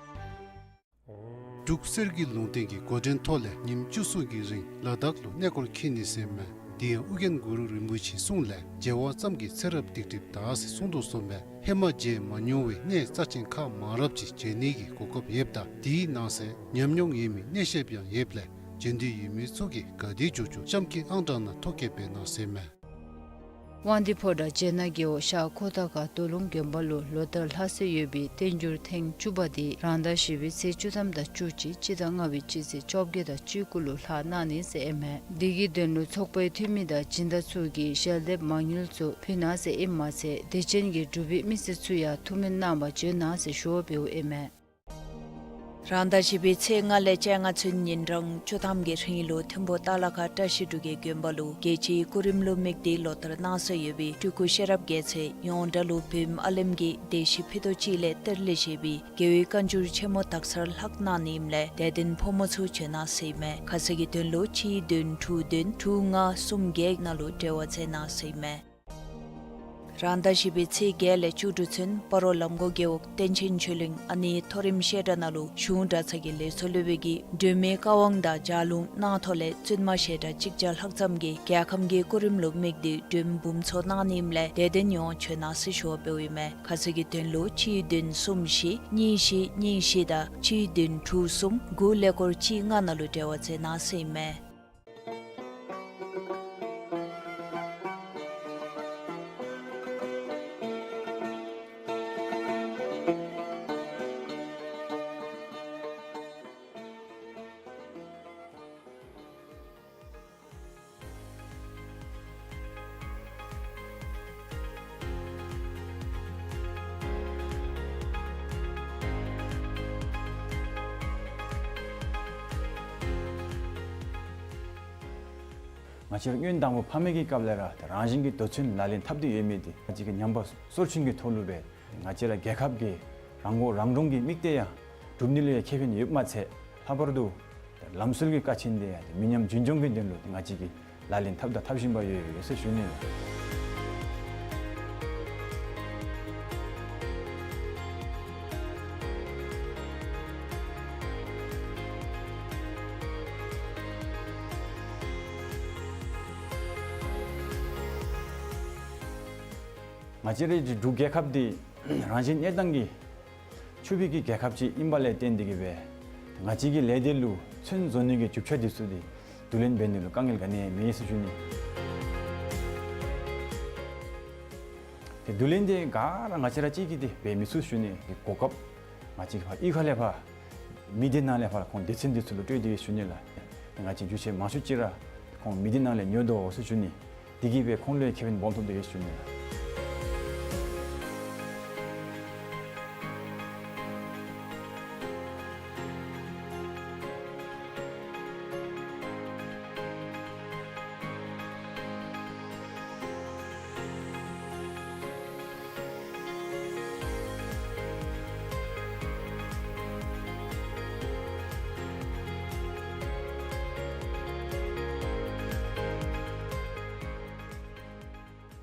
འབྲུག་གསེར་གྱི་ལུང་བསྟན་གྱི་འགོ་འདྲེན་ཐོག་ལས་ཉིནམ་བཅུ་གསུམ་གྱི་རིང་ལ་དྭགས་ལུ་གནས་སྐོར་འཁྱིད་ནི་ཟེར་མས། དེ་ཡང་ཨོ་རྒྱན་གུ་རུ་རིན་པོ་ཆེའི་གསུང་ལས་མཇལ་བ་ཙམ་གྱིས་ཚེ་རབས་སྡིག་སྒྲིབ་དག་ཟེར་གསུངས་དོ་གསུངས་མས། ཧེ་མ་མཇལ་མ་མྱོང་བའི་གནས་རྩ་ཆེན་ཁག་མང་རབས་ཅིག་མཇལ་ནི་གི་གོ་སྐབས་ཡོདཔ་ད་དེའི་ནང་གསེས་ཉམས་མྱོང་ཡོད་མི་གནས་བཤདཔ་ཡང་ཡོདཔ་ལས་མཇལ་འདོད་ཡོད་མི་ཚུ་གིས་ག་དེ་མགྱོགས་མགྱོགས་གཤམ་གྱི་ཨང་གྲངས་ནང་ཐོ་བཀོད་འབད་གནང་ཟེར་མས། དབང་འདུས་ཕོ་བྲང་བྱེ་ནག་རྒེད་འོག་ཤར་ཁོ་ཐང་ཁ་རྡོ་ལུང་དགོན་པ་ལུ་ལོ་ལྟར་ལྷག་སྲོལ་ཡོད་པའི་བསྟན་འགྱུར་ཐེངས་བཅུ་པ་དེ་རང་ཟླ་བཞི་པའི་ཚེས་བཅུ་ཐམ་དང་བཅུ་གཅིག་སྤྱི་ཟླ་ལྔ་པའི་སྤྱི་ཚེས་བཅོ་བརྒྱད་དང་བཅུ་དགུ་ལུ་ལྷག་གནང་ནི་ཟེར་ཨིན་མས། དེ་གི་དོན་ལུ་ཚོགས་པའི་འཐུས་མི་དང་སྦྱིན་བདག་ཚུ་གིས་ཞལ་འདེབས་མང་ཉུང་ཚུ་ཕུལ་གནང་ཟེར་ཨིནམ་མ་ཚད་དད་ཅན་གྱི་འབྲུག་པའི་མི་སེར་ཚུ་ཡང་ཐུགས་སྨོན་གནང་བར་བྱོན་གནང་ཟེར་ཞུ་བ་འབདཝ་ཨིན་མས། རང་ཟླ་བཞི་པའི་ཚེས་ལྔ་ལས་བཅོ་ལྔ་ཚུན་ཉིན་གྲངས་བཅུ་ཐམ་གྱི་རིང་ལུ་ཐིམ་ཕུ་ཏ་ལ་ཁ་བཀྲ་ཤིས་འབྲུག་རྒྱལ་དགོན་པ་ལུ་རྒྱལ་སྤྱིའི་སྐུ་རིམ་ལུ་དམིགས་ཏེ་ལོ་ལྟར་གནང་སྲོལ་ཡོད་པའི་སྤྲུལ་སྐུ་ཤེས་རབ་རྒྱལ་མཚན་ཡོངས་གྲགས་ལུ་བོད་ཨ་ལེམ་གྱི་སྡེ་བཞི་ཕུད་རྡོག་གཅིག་ལས་གཏེར་ལས་བཞེས་པའི་རྒྱལ་བའི་བཀའ་འགྱུར་ཆེན་མོ་དག་ཚར་ལྷག་གནང་ནི་ཨིནམ་ལས་དད་ལྡན་ཕོ་མོ་ཚུ་བྱོན་གནང་ཟེར་ཨིན་མས། ཁ་གསལ་གྱི་དོན་ལུ་གཅིག་བདུན་དྲུག་བདུན་དྲུག་ལྔ་གསུམ་བརྒྱད་ནང་ལུ་འབྲེལ་བ་མཛད་གནང་ཟེར་ཨིན་མས། རང་ཟླ་བཞི་པའི་ཚེས་བརྒྱད་ལས་བཅུ་དྲུག་ཚུན་སྤ་རོ་ལམ་གོང་རྒེད་འོག་བསྟན་ཆེན་ཆོས་གླིང་ཨ་ནེའི་མཐོ་རིམ་བཤད་གྲྭ་ནང་ལུ་གཞུང་གྲྭ་ཚང་གི་ལས་ཚོགས་སློབ་དཔོན་གྱིས་སྒྲོལ་མའི་བཀའ་དབང་དང་ལྗགས་ལུང་གནང་ཐོག་ལས་བཙུན་མ་བཤད་གྲྭ་གཅིག་བརྒྱ་ལྷག་ཙམ་གྱིས་རྒྱལ་ཁམས་ཀྱི་སྐུ་རིམ་ལུ་དམིགས་ཏེ་སྒྲོལ་མ་འབུམ་ཚོགས་གནང་ནི་ཨིནམ་ལས་དད་ལྡན་ཡོངས་བྱོན་གནང་ཟེར་ཞུ་བ་འབདཝ་ཨིན་མས། ཁ་གསལ་གྱི་དོན་ལུ་གཅིག་བདུན་གསུམ་བཞི་གཉིས་བཞི་གཉིས་བཞི་དང་གཅིག་བདུན་དྲུག་གསུམ་དགུ་ཀླད་ཀོར་གཅིག་ལྔ་ནང་ལུ་འབྲེལ་བ་མཛད་གནང་ཟེར་ཨིན་མས། ང་བཅས་ར་སྔོན་དང་པོ་ཕ་མེས་ཀྱི་སྐབས་ལས་ར་ད་རང་བཞིན་གྱིས་འདོད་བརྩོན་ལག་ལེན་འཐབ་སྟེ་ཡོད་མི་དེ་ང་བཅས་ཀྱིས་ཉམས་པ་སོར་ཆུད་ཀྱི་ཐོག་ལུ་སྦེ་ང་བཅས་ར་རྒྱལ་ཁབ་ཀྱི་རང་མགོ་རང་འདྲོངས་ཀྱི་དམིགས་གཏད་ཡང་སྒྲུབ་ནི་ལུ་ཡང་ཁེ་ཕན་ཡོདཔ་མ་ཚད་ལྷག་པར་དུ་ད་ལམ་སྲོལ་གྱི་ཀ་ཆེན་དེ་ཡང་མི་ཉམས་རྒྱུན་འཁྱོངས་ཀྱི་དོན་ལུ་ང་བཅས་ཀྱིས་ལག་ལེན་འཐབ་དང་འཐབ་བཞིན་པ་ཡོད་ཡོད་ཟེར་ཞུ་ནི་ལགས། ང་བཅས་རའི་འབྲུག་རྒྱལ་ཁབ་འདི་རང་བཞིན་གནས་སྟངས་ཀྱིས་ཆུ་བོ་གི་རྒྱལ་ཁབ་ཅིག་ཨིནམ་ལས་བརྟེན་ཏེ་གིས་སྦེ་ང་བཅས་ཀྱི་ལས་སྡེ་ལུ་ཚོན་བཟོ་ནི་གི་རྒྱུ་ཆ་འདི་ཚུ་འདི་བསྡུ་ལེན་འབད་ནི་ལུ་དཀའ་ངལ་ག་ནི་ཡང་མེད་ཟེར་ཞུ་ནི། ཏེ་བསྡུ་ལེན་འདི་ག་ར་ང་བཅས་ར་གཅིག་གིས་འདི་འབད་མི་ཚུགས་ཞུ་ནི། གོ་སྐབས་ང་བཅས་ཀྱིས་ཕར་གཡུས་ཁ་ལས་ཕར་མི་སྡེ་ནང་ལས་ཕར་ཁོང་སྡེ་ཚན་འདི་ཚུ་ལུ་སྤྲོད་དེ་ཡོད་ཞུ་ནི་ལགས། ང་བཅས་རྒྱུ་ཆ་མང་ཤོས་ཅིག་ར་ཁོང་མི་སྡེ་ནང་ལས་ཉོ་དོ་ཟེར་ཞུ་ནི། དེ་གིས་སྦེ་ཁོང་ལུ་ཡང་ཁེ་ཕན་སྦོམ་ཐོབ་སྟེ་ཡོད་ཞུ་ནི་ལགས།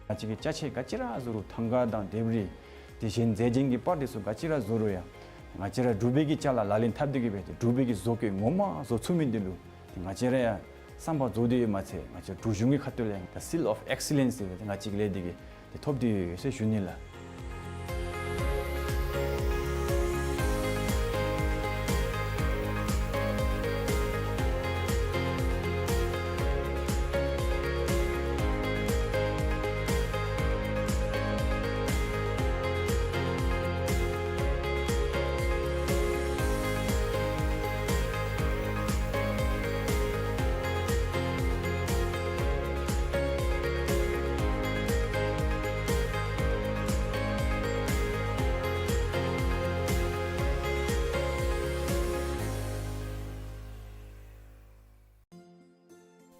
ང་བཅས་ཀྱིས་ཅ་ཆས་ག་ཅི་ར་བཟོ་རུང་ཐང་ག་དང་ལྡེབས་རིས་དེ་བཞིན་རྫས་ཅན་གྱི་པར་དེ་ཚུ་ག་ཅི་ར་བཟོ་རུང་ཡང་ང་བཅས་ར་འབྲུག་པའི་གི་ཅ་ལ་ལག་ལེན་འཐབ་སྟེ་གིས་སྦེ་འབྲུག་པའི་གི་བཟོ་བཀོད་ངོ་མ་བཟོ་ཚུགས་མི་འདི་ལུ་ཏེ་ང་བཅས་ར་ཡང་བསམ་པ་རྫོགས་ཏེ་ཡོདཔ་མ་ཚད་ང་བཅས་འབྲུག་གཞུང་གི་ཁ་ཐུག་ལས་ཡང་ད་seal of excellence ཟེར་ཏེ་ང་བཅས་ཀྱི་ལས་འདི་གིས་ཏེ་ཐོབ་སྟེ་ཡོད་ཟེར་ཞུ་ནི་ལགས།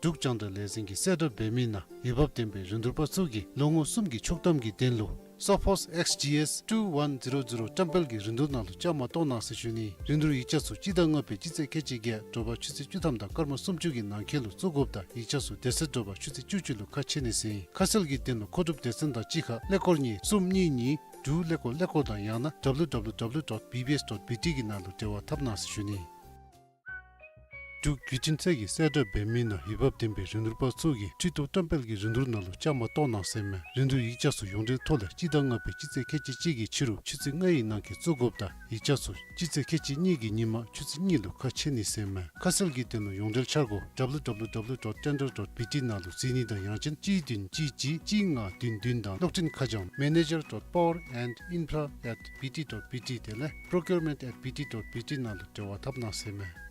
འབྲུག་རྒྱང་བསྒྲགས་ལས་འཛིན་གྱིས་གསལ་བསྒྲགས་འབད་མི་ནང་འོས་འབབ་ལྡན་པའི་རིན་བསྡུར་པ་ཚུ་གིས་ལོ་ངོ་གསུམ་གྱི་ཆོག་ཐམ་གྱི་དོན་ལུ་Sophos X G S two one zero zero བཀྲམ་སྤེལ་གྱི་རིན་བསྡུར་ནང་ལུ་བཅའ་མར་གཏོགས་གནང་ཟེར་ཞུ་ནི། རིན་བསྡུར་ཡིག་ཆ་ཚུ་སྤྱི་ཟླ་ལྔ་པའི་སྤྱི་ཚེས་ཁལ་གཅིག་བརྒྱད་དྲོ་པ་ཆུ་ཚོད་བཅུ་ཐམ་དང་སྐར་མ་སུམ་ཅུ་གི་ནང་འཁོད་ལུ་བཙུགས་དགོཔ་དང་ཡིག་ཆ་ཚུ་དེ་ཚེ་དྲོ་པ་ཆུ་ཚོད་བཅུ་གཅིག་ལུ་ཁ་ཕྱེ་ནི་ཟེར་ཨིན། ཁ་གསལ་གྱི་དོན་ལུ་མཁོ་སྒྲུབ་སྡེ་ཚན་དང་གཅིག་ཁར་ཀླད་ཀོར་གཉིས་གསུམ་གཉིས་གཉིས་དྲུག་ཀླད་ཀོར་ཀླད་ཀོར་དང་ཡང་ན་W W W dot B B S dot B T གི་ནང་ལུ་འབྲེལ་བ་འཐབ་གནང་ཟེར་ཞུ་ནི། འབྲུག་བརྒྱུད་འཕྲིན་ཚད་ཀྱི་གསལ་བསྒྲགས་འབད་མི་ནང་འོས་འབབ་ལྡན་པའི་རིན་བསྡུར་པ་ཚུ་གིས་ཁྲི་གདུགས་བཀྲམ་སྤེལ་གྱི་རིན་བསྡུར་ནང་ལུ་བཅའ་མར་གཏོགས་གནང་ཟེར་མས། རིན་བསྡུར་ཡིག་ཆ་ཚུ་ཡོངས་འབྲེལ་ཐོག་ལས་སྤྱི་ཟླ་ལྔ་པའི་སྤྱི་ཚེས་ཁལ་གཅིག་གཅིག་གི་ཕྱི་རུ་ཆུ་ཚོད་ལྔའི་ནང་འཁོད་བཙུགས་དགོཔ་དང་ཡིག་ཆ་ཚུ་སྤྱི་ཚེས་ཁལ་གཅིག་གཉིས་ཀྱི་ཉིན་མ་ཆུ་ཚོད་གཉིས་ལུ་ཁ་ཕྱེ་ནི་ཟེར་མས། ཁ་གསལ་གྱི་དོན་ལུ་ཡོངས་འབྲེལ་འཆར་སྒོ་W W W dot tender dot B T ནང་ལུ་གཟིགས་ནི་དང་ཡང་ཅིན་གཅིག་བདུན་གཅིག་གཅིག་གཅིག་ལྔ་བདུན་བདུན་དང་གློག་འཕྲིན་ཁ་བྱང་manager dot power and infra at B T dot B T དེ་ལས་procurement at B T dot B T ནང་ལུ་འབྲེལ་བ་འཐབ་གནང་ཟེར་མས།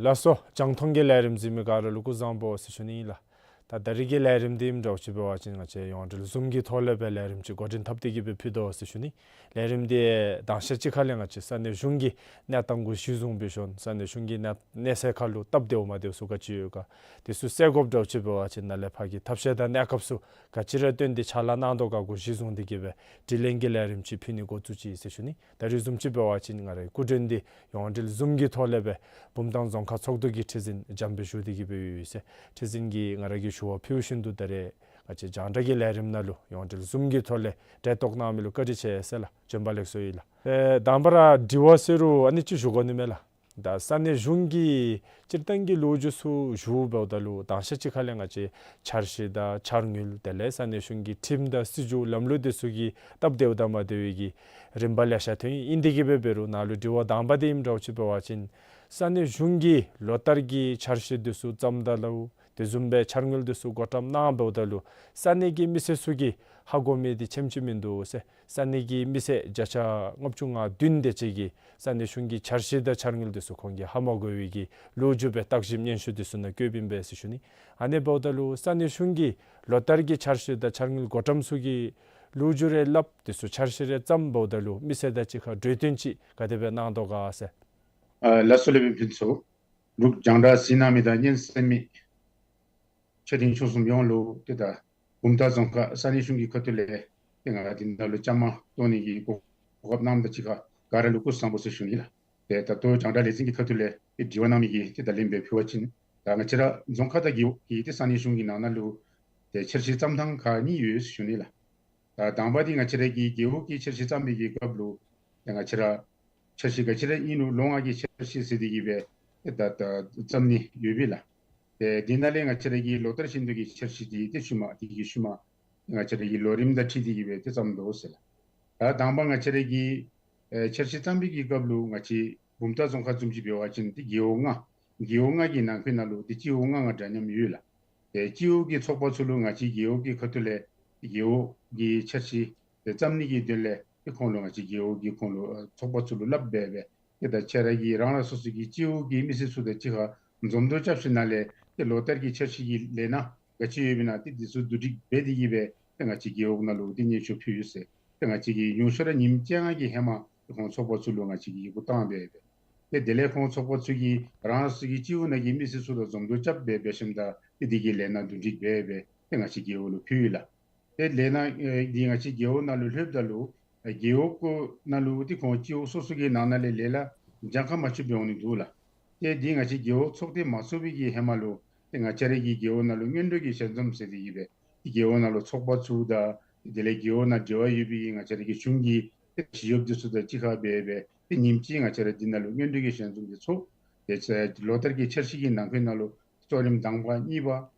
ལགས་སོ། རྒྱང་མཐོང་གི་ལས་རིམ་གཟིགས་མི་ག་ར་ལུ་སྐུ་གཟུགས་བཟང་པོ་ཟེར་ཞུ་ནི་ཨིན་ལགས། ད་ད་རིས་ཀྱི་ལས་རིམ་འདི་ཨིནམ་འདྲཝ་ཅིག་འབད་བ་ཅིན་ང་བཅས་ཡོངས་འབྲེལ་ཟུམ་གྱི་ཐོག་ལས་སྦེ་ལས་རིམ་ཅིག་འགོ་འདྲེན་འཐབ་སྟེ་གི་སྦེ་ཕུལ་དོ་ཟེར་ཞུ་ནི། ལས་རིམ་འདི་དང་ཤ་ཅིག་ཁ་ལས་ང་བཅས་ས་གནས་གཞུང་གི་གནས་སྟངས་གུ་གཞི་བཟུང་འབད་ཞིནམ་ས་གནས་གཞུང་གི་གནས་གནས་ཚད་ཁར་ལུ་སྟབས་བདེཝ་མ་བདེཝ་ཚུ་ག་ཅི་ཡོད་ག་དེ་ཚུ་སེལ་དགོཔ་འདྲཝ་ཅིག་འབད་བ་ཅིན་ནཱ་ལས་ཕར་གྱི་ཐབས་ཤེས་དང་གནས་སྐབས་ཚུ་ག་ཅི་ར་བཏོན་ཏེ་ཕྱག་ལཱ་གནང་དོ་ག་གུ་གཞི་བཟུང་སྟེ་གི་སྦེ་དྲི་ལན་གྱི་ལས་རིམ་ཅིག་ཕུལ་ནི་འགོ་བཙུགས་ཅི་ཟེར་ཞུ་ནི། ད་རིས་བཟུམ་ཅིག་འབད་བ་ཅིན་ང་རའི་སྐུ་མགྲོན་འདི་ཡོངས་འབྲེལ་ཟུམ་གྱི་ཐོག་ལས་སྦེ་བུམ་ཐང་རྫོང་ཁག་ཚོགས་འདུ་གི་ཁྲི་འཛིན་འཇམ་དཔལ་བཞུགས་ཏེ་གི་སྦེ་ཡོད་ཟེར། ཁྲི་འཛིན་གྱིས་ང་ར་གི་ཞུ་བ་ཕུལ་བཞིན་དུ་ད་རིས་ང་བཅས་རྒྱང་བསྒྲགས་ཀྱི་ལས་རིམ་ནང་ལུ་ཡོངས་འབྲེལ་ཟུམ་གྱི་ཐོག་ལས་གྲལ་གཏོགས་གནང་མི་ལུ་བཀའ་དྲིན་ཆེ་ཟེར་ལགས། བྱོན་པ་ལེགས་སོ་ཨིན་ལགས། ཨེ་དང་པ་ར་དྲི་བ་ཟེར་རུང་ཨ་ནི་ཅིག་ཞུ་དགོ་ནི་མས་ལགས། ད་ས་གནས་གཞུང་གི་སྤྱིར་བཏང་གི་ལོ་རྒྱུས་ཚུ་ཞུ་འབདཝ་ད་ལུ་དང་ཤ་ཅིག་ཁ་ལས་ང་བཅས་འཆར་གཞི་དང་འཆར་དངུལ་དེ་ལས་ས་གནས་གཞུང་གི་ཁྲིམས་དང་སྲིད་བྱུས་ལམ་ལུགས་དེ་ཚུ་གི་སྟབས་བདེཝ་དང་མ་བདེཝ་གི་རིམ་པ་ལེ་ཤ་ཐོན་ཡི། ཨིན་ཏེ་གི་སྦེ་འབད་རུང་ནཱ་ལུ་དྲི་བ་དང་པ་འདི་ཨིནམ་འདྲཝ་ཅིག་འབད་བ་ཅིན་ས་གནས་གཞུང་གིས་ལོ་ལྟར་གྱི་འཆར་གཞི་དེ་ཚུ་བརྩམ་ད་ལུ་དེ་བཟུམ་སྦེ་འཆར་དངུལ་དེ་ཚུ་བགོ་བཀྲམ་གནང་འབདཝ་ད་ལུ་ས་གནས་ཀྱི་མི་སེར་ཚུ་གིས་ཧ་གོ་མི་འདི་ཆེམ་ཅིག་མིན་འདུག་ཟེར། ས་གནས་ཀྱི་མི་སེར་བརྒྱ་ཆ་ལྔ་བཅུ་ང་བདུན་དེ་ཅིག་གིས་ས་གནས་གཞུང་གི་འཆར་གཞི་དང་འཆར་དངུལ་དེ་ཚུ་ཁོང་གིས་ཧ་མ་གོ་བའི་གི་ལོ་རྒྱུས་སྦེ་བརྟག་ཞིབ་སྙན་ཞུ་དེ་ཚུ་ནང་བཀོད་པའི་ཨིན་པས་ཟེར་ཞུ་ནི། ཨ་ནི་འབདཝ་ད་ལུ་ས་གནས་གཞུང་གིས་ལོ་ལྟར་གྱི་འཆར་གཞི་དང་འཆར་དངུལ་བགོ་བཀྲམ་ཚུ་གི་ལོ་རྒྱུས་རེ་སླབ་དེ་ཚུ་འཆར་གཞི་རེ་བརྩམ་འབདཝ་ད་ལུ་མི་སེར་དང་གཅིག་ཁར་གྲོས་བསྟུན་ཅིག་ག་དེ་སྦེ་གནང་དོ་ག་ཟེར། ཨ་ལགས་སོ་ལས་མི་ཕུན་ཚོགས། འབྲུག་རྒྱང་བསྒྲགས་གཟིགས་གནང་མི་དང་སྙན་གསན་མི་ཆོས་སྡིངས་ཆོས་གསུམ་ཡོངས་ལུ་ཏེ་ད་བུམ་ཐང་རྫོང་ཁག་ས་གནས་གཞུང་གི་ཁ་ཐུག་ལས་ཏེ་ང་འདི་ནང་ལུ་བཅའ་མར་གཏོགས་ནི་གི་གོ་གོ་སྐབས་གནངམ་དང་གཅིག་ཁར་ག་ར་ལུ་སྐུ་གཟུགས་བཟང་པོ་ཟེར་ཞུ་ནི་ལགས། ཏེ་ད་ལྟོ་རྒྱང་བསྒྲགས་ལས་འཛིན་གྱི་ཁ་ཐུག་ལས་ཏེ་དྲི་བ་གནང་མི་གི་ཏེ་ད་ལན་སྦེ་ཕུལ་བ་ཅིན་ད་ང་བཅས་ར་རྫོང་ཁག་དང་རྒེད་འོག་གི་ཏེ་ས་གནས་གཞུང་གི་ནང་ན་ལུ་ཏེ་འཆར་གཞི་བརྩམ་ཐངས་ཁག་གཉིས་ཡོད་ཟེར་ཞུ་ནི་ལགས། ད་དང་པ་འདི་ང་བཅས་ར་གི་རྒེད་འོག་གི་འཆར་གཞི་བརྩམ་པའི་གི་སྐབས་ལུ་ཏེ་ང་བཅས་ར་འཆར་གཞི་ག་ཅི་ར་ཨིན་རུང་ལོ་ལྔ་གི་འཆར་གཞི་ཟེར་ཏེ་གི་སྦེ་ཏེ་ད་ད་བརྩམ་ནི་ཡོད་པས་ལགས། ཏེ་འདི་ནང་ལས་ང་བཅས་ར་གི་ལོ་ལྟར་བཞིན་དུ་གི་འཆར་གཞི་འདི་ཏེ་ཤུལ་མ་འདི་གི་ཤུལ་མ་ང་བཅས་ར་གི་ལོ་རིམ་དང་འཁྲིལ་ཏེ་གི་སྦེ་ཏེ་བརྩམ་དོ་ཟེར་ལགས། ད་དང་པ་ང་བཅས་ར་གི་ཨེ་འཆར་གཞི་བརྩམ་པའི་གི་སྐབས་ལུ་ང་བཅས་བུམ་ཐང་རྫོང་ཁག་བཟུམ་ཅིག་འབད་བ་ཅིན་ཏེ་རྒེད་འོག་ལྔ་རྒེད་འོག་ལྔ་གི་ནང་འཁོད་ནང་ལུ་ཏེ་སྤྱི་འོག་ལྔ་ལྔ་འདྲ་མཉམ་ཡོད་ལགས། ཏེ་སྤྱི་འོག་གི་ཚོགས་པ་ཚུ་ལུ་ང་བཅས་རྒེད་འོག་གི་ཁ་ཐུག་ལས་རྒེད་འོག་གི་འཆར་གཞི་ཏེ་བརྩམ་ནི་གི་དོན་ལས་ཏེ་ཁོང་ལུ་ང་བཅས་རྒེད་འོག་གི་ཁོང་ལུ་ཨ་ཚོགས་པ་ཚུ་ལུ་སླབ་སྦེ་སྦེ་ཏེ་ད་ཁྱེད་ར་གི་རང་རང་སོ་སོ་གི་སྤྱི་འོག་གི་མི་སེར་ཚུ་དང་གཅིག་ཁར་འཛོམས་འདུ་རྐྱབ་ཞིནམ་ལས་ཏེ་ལོ་ལྟར་གྱི་འཆར་གཞི་གི་ལས་སྣ་ག་ཅི་ཡོདཔ་ཨིན་ན་ཏེ་འདི་ཚུ་བསྡུ་སྒྲིག་འབད་དེ་གི་སྦེ་ཏེ་ང་བཅས་རྒེད་འོག་ནང་ལུ་ཏེ་སྙན་ཞུ་ཕུལ་ཡི་ཟེར། ཏེ་ང་བཅས་ཀྱིས་ཉུང་ཤོས་ར་ཉིནམ་བཅོ་ལྔ་གི་ཧེ་མ་ཏེ་ཁོང་ཚོགས་པ་ཚུ་ལུ་ང་བཅས་ཀྱིས་ཡི་གུ་བཏང་སྦེ་སྦེ་ཏེ་དེ་ལས་ཁོང་ཚོགས་པ་ཚུ་གིས་རང་རང་སོ་སོ་གི་སྤྱི་འོག་ནང་གི་མི་སེར་ཚུ་དང་འཛོམས་འདུ་རྐྱབ་སྦེ་འབད་ཞིནམ་ད་ཏེ་འདི་གི་ལས་སྣ་བསྡུ་སྒྲིག་འབད་སྦེ་ཏེ་ང་བཅས་རྒེད་འོག་ལུ་ཕུལ་ཡི་ལགས། ཏེ་ལས་སྣ་ཨེ་འདི་ང་བཅས་རྒེད་འོག་ནང་ལུ་ལྷོདཔ་ད་ལུ་ཨེ་རྒེད་འོག་ནང་ལུ་ཏེ་ཁོང་སྤྱི་འོག་སོ་སོ་གི་ནང་ན་ལས་ལས་སླ་གྱངས་ཁ་མ་ཆོདཔ་འོང་ནི་འདུག་ལགས། ཏེ་འདི་ང་བཅས་རྒེད་འོག་ཚོགས་སྡེ་མ་ཚོགས་པའི་གི་ཧེ་མ་ལུ་ཏེ་ང་བཅས་ར་གི་རྒེད་འོག་ནང་ལུ་སྔོན་འགྲོ་གི་ཞལ་འཛོམས་ཟེར་ཏེ་གི་སྦེ་ཏེ་རྒེད་འོག་ནང་ལུ་ཚོགས་པ་ཚུ་དང་དེ་ལས་རྒེད་འོག་ནང་འབྲེལ་བ་ཡོད་པའི་ང་བཅས་ར་གི་གཞུང་གི་ཏེ་ཞི་གཡོགཔ་འདི་ཚུ་དང་གཅིག་ཁར་སྦེ་སྦེ་ཏེ་ཉིནམ་གཅིག་ང་བཅས་ར་འདི་ནང་ལུ་སྔོན་འགྲོ་གི་ཞལ་འཛོམས་འདི་ཚོགས། ཏེ་ལོ་ལྟར་གྱི་འཆར་གཞི་གི་ནང་འཁོད་ནང་ལུ་གཙོ་རིམ་དང་པ་གཉིས་པ་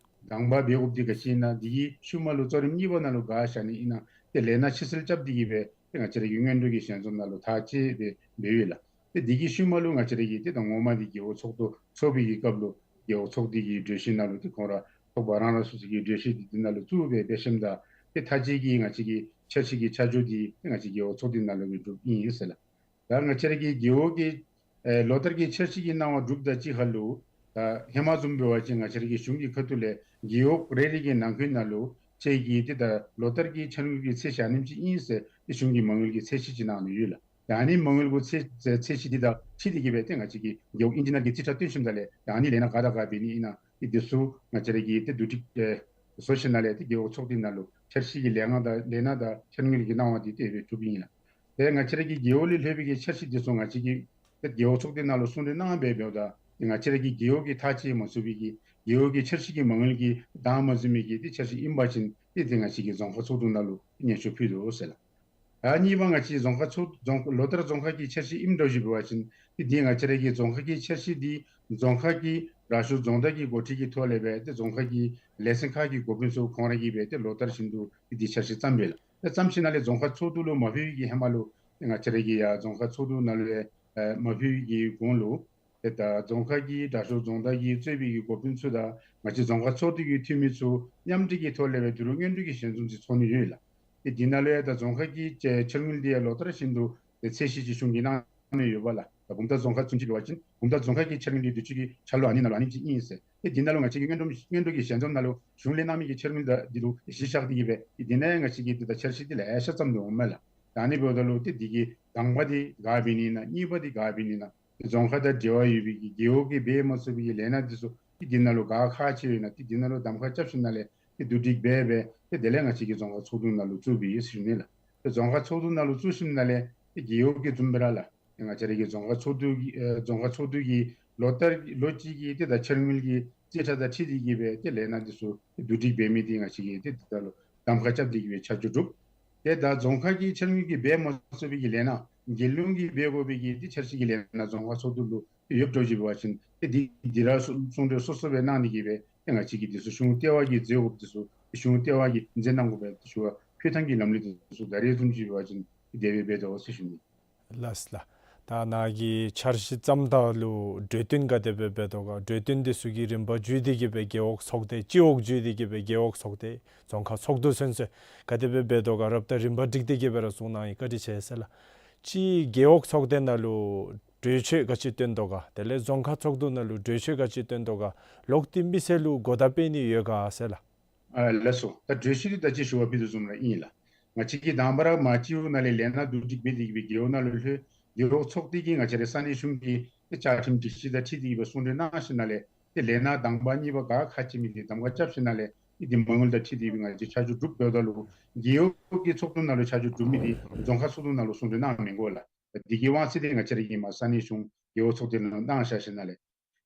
དང་པ་འབད་དགོཔ་འདི་ག་ཅི་ཨིན་ན་འདི་གི་ཤུལ་མ་ལུ་གཙོ་རིམ་གཉིས་པ་ནང་ལུ་ག་བཞག་ནི་ཨིན་ན་ཏེ་ལས་སྣ་ཕྱི་སེལ་རྐྱབ་སྟེ་གི་སྦེ་ཏེ་ང་བཅས་ར་གི་སྔོན་འགྲོ་གི་ཞལ་འཛོམས་ནང་ལུ་ཐག་བཅད་སྦེ་འབདཝ་ཨིན་ལགས། ཏེ་འདི་གི་ཤུལ་མ་ལུ་ང་བཅས་ར་གི་ཏེ་ད་ངོ་མ་འདི་རྒེད་འོག་ཚོགས་འདུ་ཚོགས་པའི་གི་སྐབས་ལུ་རྒེད་འོག་ཚོགས་སྡེ་གི་གྲོས་གཞི་ནང་ལུ་ཏེ་ཁོང་ར་ཚོགས་པ་རང་རང་སོ་སོ་གི་གྲོས་གཞི་འདི་འདི་ནང་ལུ་བཙུགས་སྦེ་འབད་ཞིནམ་ད་ཏེ་མཐའ་དཔྱད་ཀྱི་ང་བཅས་ཀྱི་འཆར་གཞི་གི་ཆ་འཇོག་འདི་ཏེ་ང་བཅས་རྒེད་འོག་ཚོགས་སྡེ་ནང་ལུ་གི་གྲུབ་ཨིན་ཟེར་ལགས། ད་ང་བཅས་ར་གི་རྒེད་འོག་གི་ཨེ་ལོ་ལྟར་གྱི་འཆར་གཞི་གི་གནང་བ་གྲུབ་ད་གཅིག་ཁར་ལུ་ད་ཧེ་མ་བཟུམ་འབད་བ་ཅིན་ང་བཅས་ར་གི་གཞུང་གི་ཁ་ཐུག་ལས་རྒེད་འོག་རེ་རེ་གི་ནང་འཁོད་ནང་ལུ་ཁྱེད་ཀྱིས་ཏེ་ད་ལོ་ལྟར་གྱི་འཆར་དངུལ་གྱི་ཚད་བཞག་ནིམ་ཅིག་ཨིན་ཟེར་ཏེ་གཞུང་གིས་མ་དངུལ་གྱི་ཚད་གཞི་ཅིག་གནང་ནི་ཡོད་ལགས། ད་ཨ་ནི་མ་དངུལ་གྱི་ཚད་ཚད་གཞི་འདི་དང་འཁྲིལ་ཏེ་གི་སྦེ་ཏེ་ང་བཅས་ཀྱིས་རྒེད་འོག་ཨིན་ཅི་ནང་གི་རྩིས་ཁྲ་སྟོན་ཞིནམ་ད་ལས་ད་ཨ་ནི་ལས་སྣ་ག་དང་ག་འབད་ནི་ཨིན་ན་ཏེ་འདི་ཚུ་ང་བཅས་ར་གིས་ཏེ་བསྡུ་སྒྲིག་ཨེ་བཟོ་ཞིནམ་ལས་ཏེ་རྒེད་འོག་ཚོགས་སྡེ་ནང་ལུ་འཆར་གཞི་གི་ལས་སྣ་དང་ལས་སྣ་དང་འཆར་དངུལ་གྱི་གནང་བ་འདི་ཏེ་སྦེ་གྲུབ་ཨིན་ལགས། ཏེ་ང་བཅས་ར་གི་རྒེད་འོག་ལས་ལྷོད་པའི་གི་འཆར་གཞི་འདི་ཚུ་ང་བཅས་ཀྱིས་ཏེ་རྒེད་འོག་ཚོགས་སྡེ་ནང་ལུ་གསུང་གྲོས་གནང་འབདཝ་ད་ཏེ་ང་བཅས་ར་གི་རྒེད་འོག་གི་ཐག་བཅད་མ་ཚུགས་པའི་གི་རྒེད་འོག་གི་འཆར་གཞི་གི་མ་དངུལ་གྱིས་འདང་མ་འཛུམ་མི་གི་ཏེ་འཆར་གཞི་ཨིན་པ་ཅིན་ཏེ་ཏེ་ང་བཅས་ཀྱིས་རྫོང་ཁག་ཚོགས་འདུ་ནང་ལུ་སྙན་ཞུ་ཕུལ་དོ་ཟེར་ལགས། ད་གཉིས་པ་ང་བཅས་རྫོང་ཁག་ཚོགས་རྫོང་ལོ་ལྟར་རྫོང་ཁག་གི་འཆར་གཞི་ཨིནམ་འདྲཝ་ཅིག་འབད་བ་ཅིན་ཏེ་འདི་ང་བཅས་ར་གི་རྫོང་ཁག་གི་འཆར་གཞི་འདི་རྫོང་ཁག་གི་དྲག་ཤོས་རྫོང་བདག་གི་འགོ་ཁྲིད་ཀྱི་ཐོག་ལས་སྦེ་ཏེ་རྫོང་ཁག་གི་ལས་ཚན་ཁག་གི་འགོ་དཔོན་ཚུ་ཁོང་ར་གིས་སྦེ་ཏེ་ལོ་ལྟར་བཞིན་དུ་ཏེ་འདི་འཆར་གཞི་བརྩམས་པས་ལགས། ཏེ་བརྩམས་ཞིནམ་ལས་རྫོང་ཁག་ཚོགས་འདུ་ལུ་མ་ཕུལ་བའི་གི་ཧེ་མ་ལུ་ཏེ་ང་བཅས་ར་གིས་ཡར་རྫོང་ཁག་ཚོགས་འདུ་ནང་ལུ་ཨེ་མ་ཕུལ་བའི་གི་གོང་ལུ་ཏེ་ད་རྫོང་ཁག་གི་དྲག་ཤོས་རྫོང་བདག་གིས་གཙོས་པའི་གི་འགོ་དཔོན་ཚུ་དང་ང་བཅས་རྫོང་ཁག་ཚོགས་འདུ་གི་འཐུས་མི་ཚུ་མཉམ་འབྲེལ་གྱི་ཐོག་ལས་སྦེ་དུས་རུང་སྔོན་འགྲོ་གི་ཞལ་འཛོམས་ཅིག་ཚོགས་ནི་ཡོད་ལགས། ཏེ་འདི་ནང་ལུ་ཡང་ད་རྫོང་ཁག་གི་འཆར་དངུལ་འདི་ཡང་ལོ་ལྟར་བཞིན་དུ་ཏེ་ཚད་གཞི་ཅིག་གཞུང་གིས་གནང་ནི་ཡོདཔ་ལགས། ད་བུམ་ཐང་རྫོང་ཁག་བཟུམ་ཅིག་འབད་བ་ཅིན་བུམ་ཐང་རྫོང་ཁག་གི་འཆར་དངུལ་འདི་དུས་ཅི་གི་འཆར་ལོ་ཨ་ནི་ནང་ལུ་ཨ་ནེམ་ཅིག་ཨིན་ཟེར། ཏེ་འདི་ནང་ལུ་ང་བཅས་ཀྱིས་སྔོན་འགྲོ་སྔོན་འགྲོ་གི་ཞལ་འཛོམས་ནང་ལུ་གཞུང་ལས་གནང་མི་གི་འཆར་དངུལ་དང་འདི་ལུ་གཞི་བཞག་སྟེ་གི་སྦེ་ཏེ་འདི་ནང་ང་བཅས་ཀྱིས་ཏེ་ད་འཆར་གཞི་འདི་ལེ་ཤ་བརྩམས་ཏེ་འོངམ་མས་ལགས། ད་ཨ་ནི་འབདཝ་ད་ལུ་ཏེ་འདི་གི་དང་པ་འདི་ག་འབད་ནི་ཨིན་ན་གཉིས་པ་འདི་ག་འབད་ནི་ཨིན་ན་རྫོང་ཁག་དང་འབྲེལ་བ་ཡོད་པའི་གི་རྒེད་འོག་གིས་འབད་མ་ཚུགས་པའི་གི་ལས་སྣ་འདི་ཚུ་ཏེ་འདི་ནང་ལུ་ག་ཁག་ཆེ་ཡོད་ན་ཏེ་འདི་ནང་ལུ་གདམ་ཁ་རྐྱབ་ཞིནམ་ལས་ཏེ་བསྡུ་སྒྲིག་འབད་སྦེ་ཏེ་དེ་ལས་ང་བཅས་ཀྱིས་རྫོང་ཁག་ཚོགས་འདུ་ནང་ལུ་བཙུགས་པའི་ཨིན་ཟེར་ཞུ་ནི་ལགས། ཏེ་རྫོང་ཁག་ཚོགས་འདུ་ནང་ལུ་བཙུགས་ཞིནམ་ལས་ཏེ་རྒེད་འོག་གིས་བཟུམ་སྦེ་ར་ལགས། ཏེ་ང་བཅས་ར་གི་རྫོང་ཁག་ཚོགས་འདུ་གི་ཨེ་རྫོང་ཁག་ཚོགས་འདུ་གི་ལོ་ལྟར་ལོ་གཅིག་གི་ཏེ་ད་འཆར་དངུལ་གྱི་རྩིས་ཁྲ་དང་འཁྲིལ་ཏེ་གི་སྦེ་ཏེ་ལས་སྣ་འདི་ཚུ་བསྡུ་སྒྲིག་འབད་མི་འདི་ང་བཅས་ཀྱིས་ཏེ་ད་ལུ་གདམ་ཁ་རྐྱབ་སྟེ་གི་སྦེ་ཆ་འཇོག་གྲུབ། ཏེ་ད་རྫོང་ཁག་གི་འཆར་དངུལ་གྱིས་འབད་མ་ཚུགས་པའི་གི་ལས་སྣ་རྒྱལ་ཡོངས་ཀྱིས་འབད་དགོ་པའི་གི་ཏེ་འཆར་གཞི་གི་ལས་སྣ་རྫོང་ཁག་ཚོགས་འདུ་ལུ་ཡོདཔ་འདྲཝ་ཅིག་འབད་བ་ཅིན་ཏེ་འདི་འདི་ར་གསུང་གསུང་གྲོས་སོ་སོ་སྦེ་གནང་ནི་གི་སྦེ་ཏེ་ང་བཅས་ཀྱིས་འདི་ཚུ་གཞུང་ལྟེ་བ་གིས་མཛད་དགོཔ་འདི་ཚུ་གཞུང་ལྟེ་བ་གིས་མཛད་གནང་དགོ་པའི་ཏེ་ཞུ་བ་ཕུལ་ཐངས་ཀྱི་ལམ་ལུགས་འདི་ཚུ་ད་རེས་བཟུམ་ཅིག་འབད་བ་ཅིན་ཏེ་དེ་སྦེ་འབད་དོ་ཟེར་ཞུ་ནི། ལགས་ལགས། ད་ནཱ་གིས་འཆར་གཞི་བརྩམ་ད་ལུ་གྲོས་བསྟུན་ག་དེ་སྦེ་འབད་དོ་ག། གྲོས་བསྟུན་འདི་ཚུ་གི་རིམ་པ་བརྒྱུད་དེ་གི་སྦེ་རྒེད་འོག་ཚོགས་སྡེ་སྤྱི་འོག་བརྒྱུད་དེ་གི་སྦེ་རྒེད་འོག་ཚོགས་སྡེ་རྫོང་ཁག་ཚོགས་འདུ་ཚུན་ཚོད་ག་དེ་སྦེ་འབད་དོ་ག་རབ་དང་རིམ་པ་སྒྲིག་སྟེ་གི་སྦེ་ར་གསུང་གནང་ཡི། བཀའ་དྲིན་ཆེ་ཟེར་ལགས། གཅིག་རྒེད་འོག་ཚོགས་སྡེ་ནང་ལུ་གྲོས་ཆོད་ག་ཅི་བཏོན་དོ་ག། དེ་ལས་རྫོང་ཁག་ཚོགས་འདུ་ནང་ལུ་གྲོས་ཆོད་ག་ཅི་བཏོན་དོ་ག། ལོག་སྟེ་མི་སེར་ལུ་གོ་བརྡ་སྤེལ་ནི་ཡོད་ག་ཟེར་ལགས། ཨ་ལགས་སོ། ད་གྲོས་གཞི་འདི་ད་ཅི་ཞུ་བ་ཕུལ་དོ་བཟུམ་ར་ཨིན་ལགས། ང་བཅས་ཀྱིས་དང་པ་ར་མར་སྤྱི་འོག་ནང་ལས་ལས་སྣ་བསྡུ་སྒྲིག་འབད་དེ་གི་སྦེ་རྒེད་འོག་ནང་ལུ་ལྷོད། རྒེད་འོག་ཚོགས་སྡེ་གིས་ང་བཅས་རའི་ས་གནས་གཞུང་གི་ཏེ་བཅའ་ཁྲིམས་སྒྲིག་གཞི་དང་འཁྲིལ་ཏེ་གི་སྦེ་གསུང་གྲོས་གནང་ཞིནམ་ལས་ཏེ་ལས་སྣ་དང་པ་གཉིས་པ་ག་ཁག་ཆེ་མི་འདི་གདམ་ཁ་རྐྱབ་ཞིནམ་ལས་ཏེ་འདི་མ་དངུལ་དང་འཁྲིལ་ཏེ་གི་སྦེ་ང་བཅས་ཆ་འཇོག་གྲུབ་འབདཝ་ད་ལུ་རྒེད་འོག་གི་ཚོགས་འདུ་ནང་ལུ་ཆ་འཇོག་གྲུབ་མི་འདི་རྫོང་ཁག་ཚོགས་འདུ་ནང་ལུ་གསུང་གྲོས་གནང་མི་དགོ་ལགས། འདི་གི་དབང་ཚད་འདི་ང་བཅས་ར་གིས་མར་ས་གནས་གཞུང་རྒེད་འོག་ཚོགས་སྡེ་ནང་གནང་བཞག་ཞིནམ་ལས་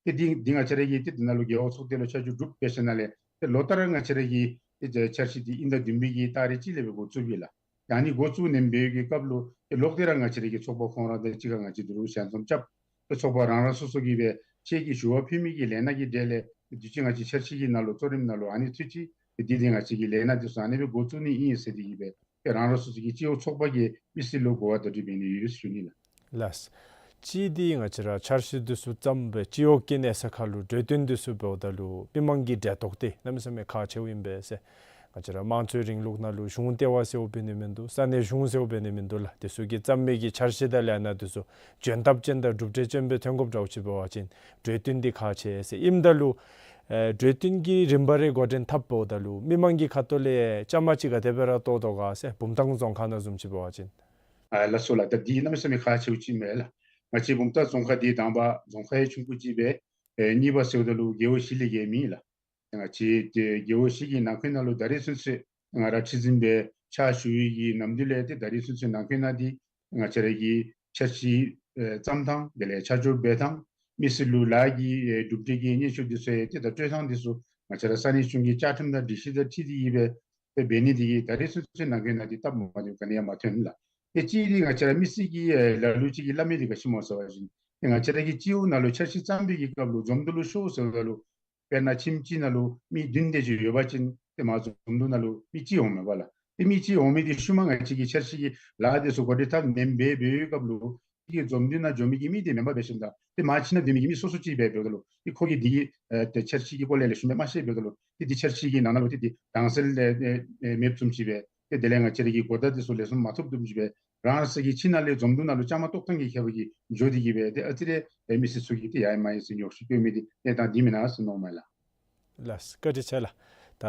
ཏེ་འདི་འདི་ང་བཅས་ར་གིས་ཏེ་འདི་ནང་ལུ་རྒེད་འོག་ཚོགས་སྡེ་ལུ་ཆ་འཇོག་གྲུབ་འབད་ཞིནམ་ལས་ཏེ་ལོ་ལྟར་ང་བཅས་ར་གིས་ཏེ་འཆར་གཞི་འདི་དབྱིན་ཟླ་བདུན་པའི་གི་ཏ་རིག་གཅིག་ལས་སྦེ་འགོ་བཙུགསཔ་ཨིན་ལགས། ད་ཨ་ནི་འགོ་བཙུགས་ནི་འབད་བའི་གི་སྐབས་ལུ་ཏེ་ལོག་སྟེ་ར་ང་བཅས་ར་གི་ཚོགས་པ་ཁོང་ར་དང་གཅིག་ཁར་ང་བཅས་འདི་རུ་ཞལ་འཛོམས་རྐྱབ། ཏེ་ཚོགས་པ་རང་རང་སོ་སོ་གིས་སྦེ་ཁྱེད་ཀྱིས་ཞུ་བ་ཕུལ་མི་གི་ལས་སྣ་གི་གྲས་ལས་དུས་ཅི་ང་བཅས་འཆར་གཞི་གི་ནང་ལུ་གཙོ་རིམ་ནང་ལུ་ཨ་ནི་ཚུད་ཅི། ཏེ་འདི་འདི་ང་བཅས་ཀྱི་ལས་སྣ་འདི་ཚུ་ཨ་ནི་སྦེ་འགོ་བཙུགས་ནི་ཨིན་ཟེར་ཏེ་གི་སྦེ་ཏེ་རང་རང་སོ་སོ་གི་སྤྱི་འོག་ཚོགས་པ་གིས་མི་སེར་ལུ་གོ་བ་བརྡ་སྤྲོད་འབད་ནི་ཡོད་ཟེར་ཞུ་ནི་ལགས། ལགས། གཅིག་འདི་ང་བཅས་ར་འཆར་གཞི་འདི་ཚུ་བརྩམས་སྦེ་སྤྱི་འོག་གི་གནས་ས་ཁར་ལུ་གྲོས་བསྟུན་འདི་ཚུ་འབདཝ་ད་ལུ་མི་མང་གི་འབྲེལ་གཏོགས་འདི་གནམ་མེད་ས་མེད་ཁག་ཆེཝ་ཨིན་པས་ཟེར། ང་བཅས་ར་དམངས་གཙོའི་རིང་ལུགས་ནང་ལུ་གཞུང་ལྟེ་བ་ཟེརཝ་འབད་ནི་མིན་འདུག། ས་གནས་གཞུང་ཟེརཝ་འབད་ནི་མིན་འདུག་ལགས། འདི་ཚུ་གིས་བརྩམས་མི་གི་འཆར་གཞི་དང་ལས་སྣ་འདི་ཚུ་འཇོན་ཐབས་ཅན་དང་གྲུབ་འབྲས་ཅན་སྦེ་ཐོན་དགོཔ་འདྲཝ་ཅིག་འབད་བ་ཅིན་གྲོས་བསྟུན་འདི་ཁག་ཆེ་ཟེར་ཨིནམ་ད་ལུ་ཨེ་གྲོས་བསྟུན་གྱི་རིམ་པ་རེ་འགོ་འདྲེན་འཐབ་འབདཝ་ད་ལུ་མི་མང་གི་ཁ་ཐུག་ལས་བཅའ་མར་ཅིག་ག་དེ་སྦེ་ར་གཏོགས་དོ་ག་ཟེར། བུམ་ཐང་རྫོང་ཁག་ནང་བཟུམ་ཅིག་འབད་བ་ཅིན། ཨ་ལགས་སོ་ལགས། ད་འདི་གནམ་མེད་ས་མེད་ཁག་ཆེཝ་ཅིག་མས་ལགས། ང་བཅས་བུམ་ཐང་རྫོང་ཁག་འདི་དང་པ་རྫོང་ཁག་ཡང་ཆུང་ཀུ་ཅིག་སྦེ་ཨེ་གཉིས་པ་ཟེརཝ་ད་ལུ་རྒེད་འོག་བཞི་ལས་བརྒལ་མེད་ལགས། ང་བཅས་ཏེ་རྒེད་འོག་བཞི་གི་ནང་འཁོད་ནང་ལུ་ད་རེས་ཚུན་ཚོད་ང་ར་ཁྲི་འཛིན་སྦེ་ཕྱག་ཞུ་བའི་གི་ནམ་དུས་ལས་ཏེ་ད་རེས་ཚུན་ཚོད་ནང་འཁོད་ནང་འདི་ང་བཅས་ར་གི་འཆར་གཞི་ཨེ་བརྩམ་ཐངས་དེ་ལས་ཆ་འཇོག་འབད་ཐངས་མི་སེར་ལུ་ལཱ་གི་ཨེ་གྲུབ་འབྲས་ཀྱི་སྙན་ཞུ་འདི་ཚུ་ཡང་ཏེ་ད་སྤྲོད་ཐངས་འདི་ཚུ་ང་བཅས་ར་ས་གནས་གཞུང་གི་བཅའ་ཁྲིམས་དང་སྒྲིག་གཞི་དང་འཁྲིལ་ཏེ་གི་སྦེ་ཏེ་འབད་ནི་འདི་གིས་ད་རེས་ཚུན་ཚོད་ནང་འཁོད་ནང་འདི་སྟབས་མ་བདེཝ་ག་ནི་ཡང་མ་ཐོན་ལགས། ཏེ་གཅིག་འདི་ང་བཅས་ར་མི་སེར་གྱི་ཨེ་ལ་ལུ་ཅིག་གིས་སླབ་མི་འདི་ག་ཅི་སྨོ་ཟེར་བ་ཅིན་ཏེ་ང་བཅས་ར་གི་སྤྱི་འོག་ནང་ལུ་འཆར་གཞི་བརྩམ་པའི་གི་སྐབས་ལུ་འཛོམས་འདུ་ལུ་ཤོག་ཟེརཝ་ད་ལུ་དཔེར་ན་ཁྱིམ་གཅིག་ནང་ལུ་མི་བདུན་དེ་ཅིག་ཡོད་པ་ཅིན་ཏེ་མར་འཛོམས་འདུ་ནང་ལུ་མི་གཅིག་འོང་མས་པ་ལགས། ཏེ་མི་གཅིག་འོང་མི་འདི་ཤུལ་མ་ང་བཅས་ཀྱིས་འཆར་གཞི་གི་ལཱ་འདི་ཚུ་འགོ་འདྲེན་འཐབ་ནི་འབད་བའི་སྐབས་ལུ་ཏེ་འཛོམས་འདུ་ནང་འཛོམས་མི་གི་མི་འདི་མེན་པར་འབད་ཞིནམ་ད་ཏེ་མར་ཕྱི་ནང་སྡོད་མི་གི་མི་སོ་སོ་ཅིག་སྦེ་འབདཝ་ད་ལུ་ཏེ་ཁོ་གིས་འདི་གི་ཨེ་ཏེ་འཆར་གཞི་གི་སྐོར་ལས་ལེགས་ཤོམ་སྦེ་མ་ཤེས་འབདཝ་ད་ལུ་ཏེ་འདི་འཆར་གཞི་གི་ནང་ན་ལུ་ཏེ་འདི་དྭངས་གསལ་ཨེ་ཨེ་མེདཔ་བཟུམ་ཅིག་སྦེ་ཏེ་དེ་ལས་ང་བཅས་ར་གི་གོ་བརྡ་འདི་ཚུ་ལེགས་ཤོམ་མ་ཐོབ་བཟུམ་ཅིག་སྦེ་རང་སོ་གི་ཁྱིམ་ནང་ལས་འཛོམས་འདུ་ནང་ལུ་བཅའ་མར་གཏོགས་ཐངས་ཀྱི་ཁྱད་པར་གྱིས་འགྱོ་སྟེ་གི་སྦེ་ཏེ་ཨ་ཙི་རེ་ཨེ་མི་སེར་ཚུ་གིས་ཏེ་ཡར་མར་ཡར་སེང་ཉོགས་ཤིག་བཀོད་མི་འདི་གནས་སྟངས་འདི་མེན་ན་ཟེར་མནོཝ་མས་ལགས། ལགས། བཀའ་དྲིན་ཆེ་ལགས། ད་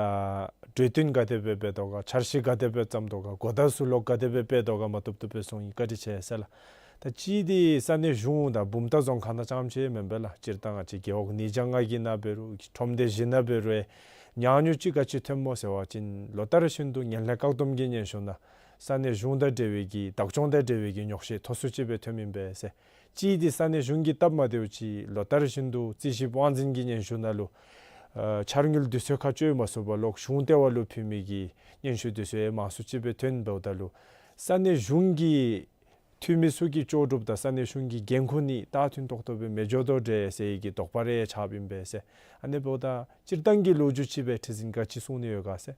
གྲོས་བསྟུན་ག་དེ་སྦེ་འབད་དོ་ག། འཆར་གཞི་ག་དེ་སྦེ་བརྩམ་དོ་ག། གོ་བརྡ་ཚུ་ལོག་ག་དེ་སྦེ་སྤེལ་དོ་ག་མ་བཏུབ་བཏུབ་སྦེ་གསུངས་ཡི། བཀའ་དྲིན་ཆེ་ཟེར་ལགས། ད་ཅི་འདི་ས་གནས་གཞུང་དང་བུམ་ཐང་རྫོང་ཁག་ནང་རྐྱངམ་ཅིག་མེན་པས་ལགས། སྤྱིར་བཏང་ང་བཅས་རྒེད་འོག་ཉིས་བརྒྱ་ལྔ་གི་ནང་འབད་རུང་ཁྲོམ་སྡེ་བཞི་ནང་འབད་རུང་ཉག་ཉོག་ཅིག་ག་ཅི་ཐོནམ་སྨོ་ཟེར་བ་ཅིན་ལོ་ལྟར་བཞིན་དུ་ངན་ལྷད་བཀག་སྡོམ་གྱི་སྙན་ཞུ་ནང་ས་གནས་གཞུང་དང་འབྲེལ་བའི་གི་བདག་སྐྱོང་དང་འབྲེལ་བའི་གི་ཉོག་བཤད་མཐོ་སུ་ཅིག་སྦེ་ཐོནམ་ཨིན་པས་ཟེར། ཅི་འདི་ས་གནས་གཞུང་གིས་སྟབས་མ་བདེཝ་ཅིག་ལོ་ལྟར་བཞིན་དུ་རྩིས་ཞིབ་དབང་འཛིན་གྱི་སྙན་ཞུ་ནང་ལུ་ཨ་འཆར་དངུལ་དུས་ཚོད་ཁར་སྤྱོད་མ་ཚུགས་པར་ལོག་གཞུང་ལྟེ་བ་ལུ་ཕུལ་མི་གི་སྙན་ཞུ་དེ་ཚུ་ཡང་མང་སུ་ཅིག་སྦེ་ཐོན་འབདཝ་ད་ལུ་ས་གནས་གཞུང་གི་འཐུས་མི་ཚུ་གིས་ལྕོགས་གྲུབ་དང་ས་གནས་གཞུང་གི་འགན་ཁུར་གཉིས་ད་མཐུན་ཏོག་ཏོ་སྦེ་མི་འགྱོ་དོ་འདྲས་ཟེར་གྱི་དོགས་པ་རེ་ཆགསཔ་ཨིན་པས་ཟེར། ཨ་ནི་འབདཝ་ད་སྤྱིར་བཏང་གི་ལོ་རྒྱུས་ཅིག་སྦེ་ཁྲི་འཛིན་ག་ཅི་གསུང་ནི་ཡོད་ག་ཟེར།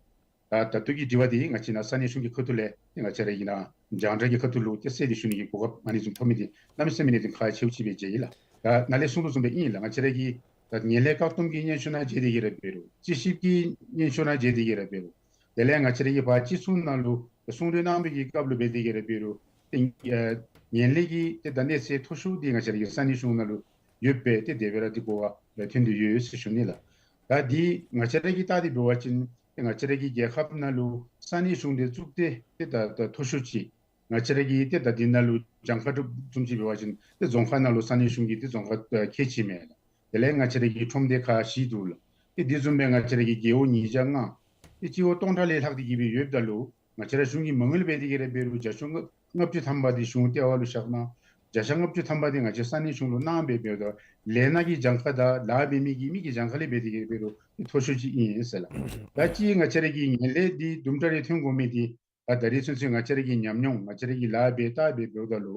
ད་ད་ལྟོ་གི་དྲི་བ་འདི་ང་བཅས་ནཱ་ས་གནས་གཞུང་གི་ཁ་ཐུག་ལས་ང་བཅས་ར་གི་ནཱ་རྒྱང་བསྒྲགས་ཀྱི་ཁ་ཐུག་ལུ་ཏེ་གསལ་ཏེ་ཞུ་ནི་གི་གོ་སྐབས་ཨ་ནི་བཟུམ་ཐོབ་མི་འདི་གནམ་མེད་ས་མེད་ནི་ཁག་ཆེཝ་ཅིག་སྦེ་མཇལ་ཡི་ལགས། ད་ནཱ་ལས་གསུང་དོ་བཟུམ་སྦེ་ཨིན་ལགས། ང་བཅས་ར་གི་ད་ངན་ལྷད་བཀག་སྡོམ་གྱི་སྙན་ཞུ་ནང་མཇལ་ཏེ་གི་ར་འབད་རུང་རྩིས་ཞིབ་ཀྱི་སྙན་ཞུ་ནང་མཇལ་ཏེ་གི་ར་འབད་རུང་དེ་ལས་ང་བཅས་ར་གི་ཕར་སྤྱི་ཚོགས་ནང་ལུ་གསུང་གྲོས་གནང་བའི་གི་སྐབས་ལུ་འབད་དེ་གི་ར་འབད་རུང་ཏེ་ཨ་ངན་ལྷད་ཀྱི་ཏེ་ད་གནས་ཚད་མཐོ་ཤོས་འདི་ང་བཅས་ར་གི་ས་གནས་གཞུང་ནང་ལུ་ཡོདཔ་སྦེ་ཏེ་དེ་སྦེ་ར་ཏེ་གོ་བ་ཐོན་ཏེ་ཡོད་ཟེར་ཞུ་ནི་ལགས། ད་འདི་ང་བཅས་ར་གིས་བལྟ་སྟེ་འབད་བ་ཅིན་ཏེ་ང་བཅས་ར་གི་རྒྱལ་ཁབ་ནང་ལུ་ས་གནས་གཞུང་འདི་བཙུགས་ཏེ་ཏེ་ད་ད་མཐོ་ཤོས་ཅིག་ང་བཅས་ར་གི་ཏེ་ད་འདི་ནང་ལུ་གྱངས་ཁ་སྒྲུབ་བཟུམ་ཅིག་འབད་བ་ཅིན་ཏེ་རྫོང་ཁག་ནང་ལུ་ས་གནས་གཞུང་གི་ཏེ་རྫོང་ཁག་ཁལ་གཅིག་མས་ལགས། དེ་ལས་ང་བཅས་ར་གི་ཁྲོམ་སྡེ་ཁག་བཞི་འདུག་ལགས། ཏེ་འདི་བཟུམ་སྦེ་ང་བཅས་ར་གི་རྒེད་འོག་ཉིས་བརྒྱ་ལྔ་ཏེ་སྤྱི་འོག་སྟོང་ཕྲག་ལས་ལྷག་སྟེ་གི་སྦེ་ཡོདཔ་ད་ལུ་ང་བཅས་ར་གཞུང་གི་མ་དངུལ་འབད་དེ་གི་ར་འབད་རུང་བརྒྱ་ཆ་ལྔ་བཅུ་ཐམ་པ་འདི་གཞུང་ལྟེ་བ་ལུ་བཞག་གནང་། བརྒྱ་ཆ་ལྔ་བཅུ་ཐམ་པ་འདི་ང་བཅས་ས་གནས་གཞུང་ལུ་གནང་སྦེ་འབདཝ་ད་ལས་སྣ་གི་གྱངས་ཁ་དང་ལཱ་འབད་མི་གི་མི་གི་གྱངས་ཁ་ལས་འབད་དེ་གི་ར་འབད་རུང་ཏེ་མཐོ་ཤོས་ཅིག་ཨིན་ཟེར་ལགས། ད་ཅི་ང་བཅས་ར་གི་ངན་ལྷད་འདི་དུམ་གྲ་རེ་ཐོན་དགོ་མི་འདི་ད་ད་རེས་ཚུན་ཚོད་ང་བཅས་ར་གི་ཉམས་མྱོང་ང་བཅས་ར་གིས་ལཱ་འབད་བལྟ་སྦེ་འབདཝ་ད་ལུ་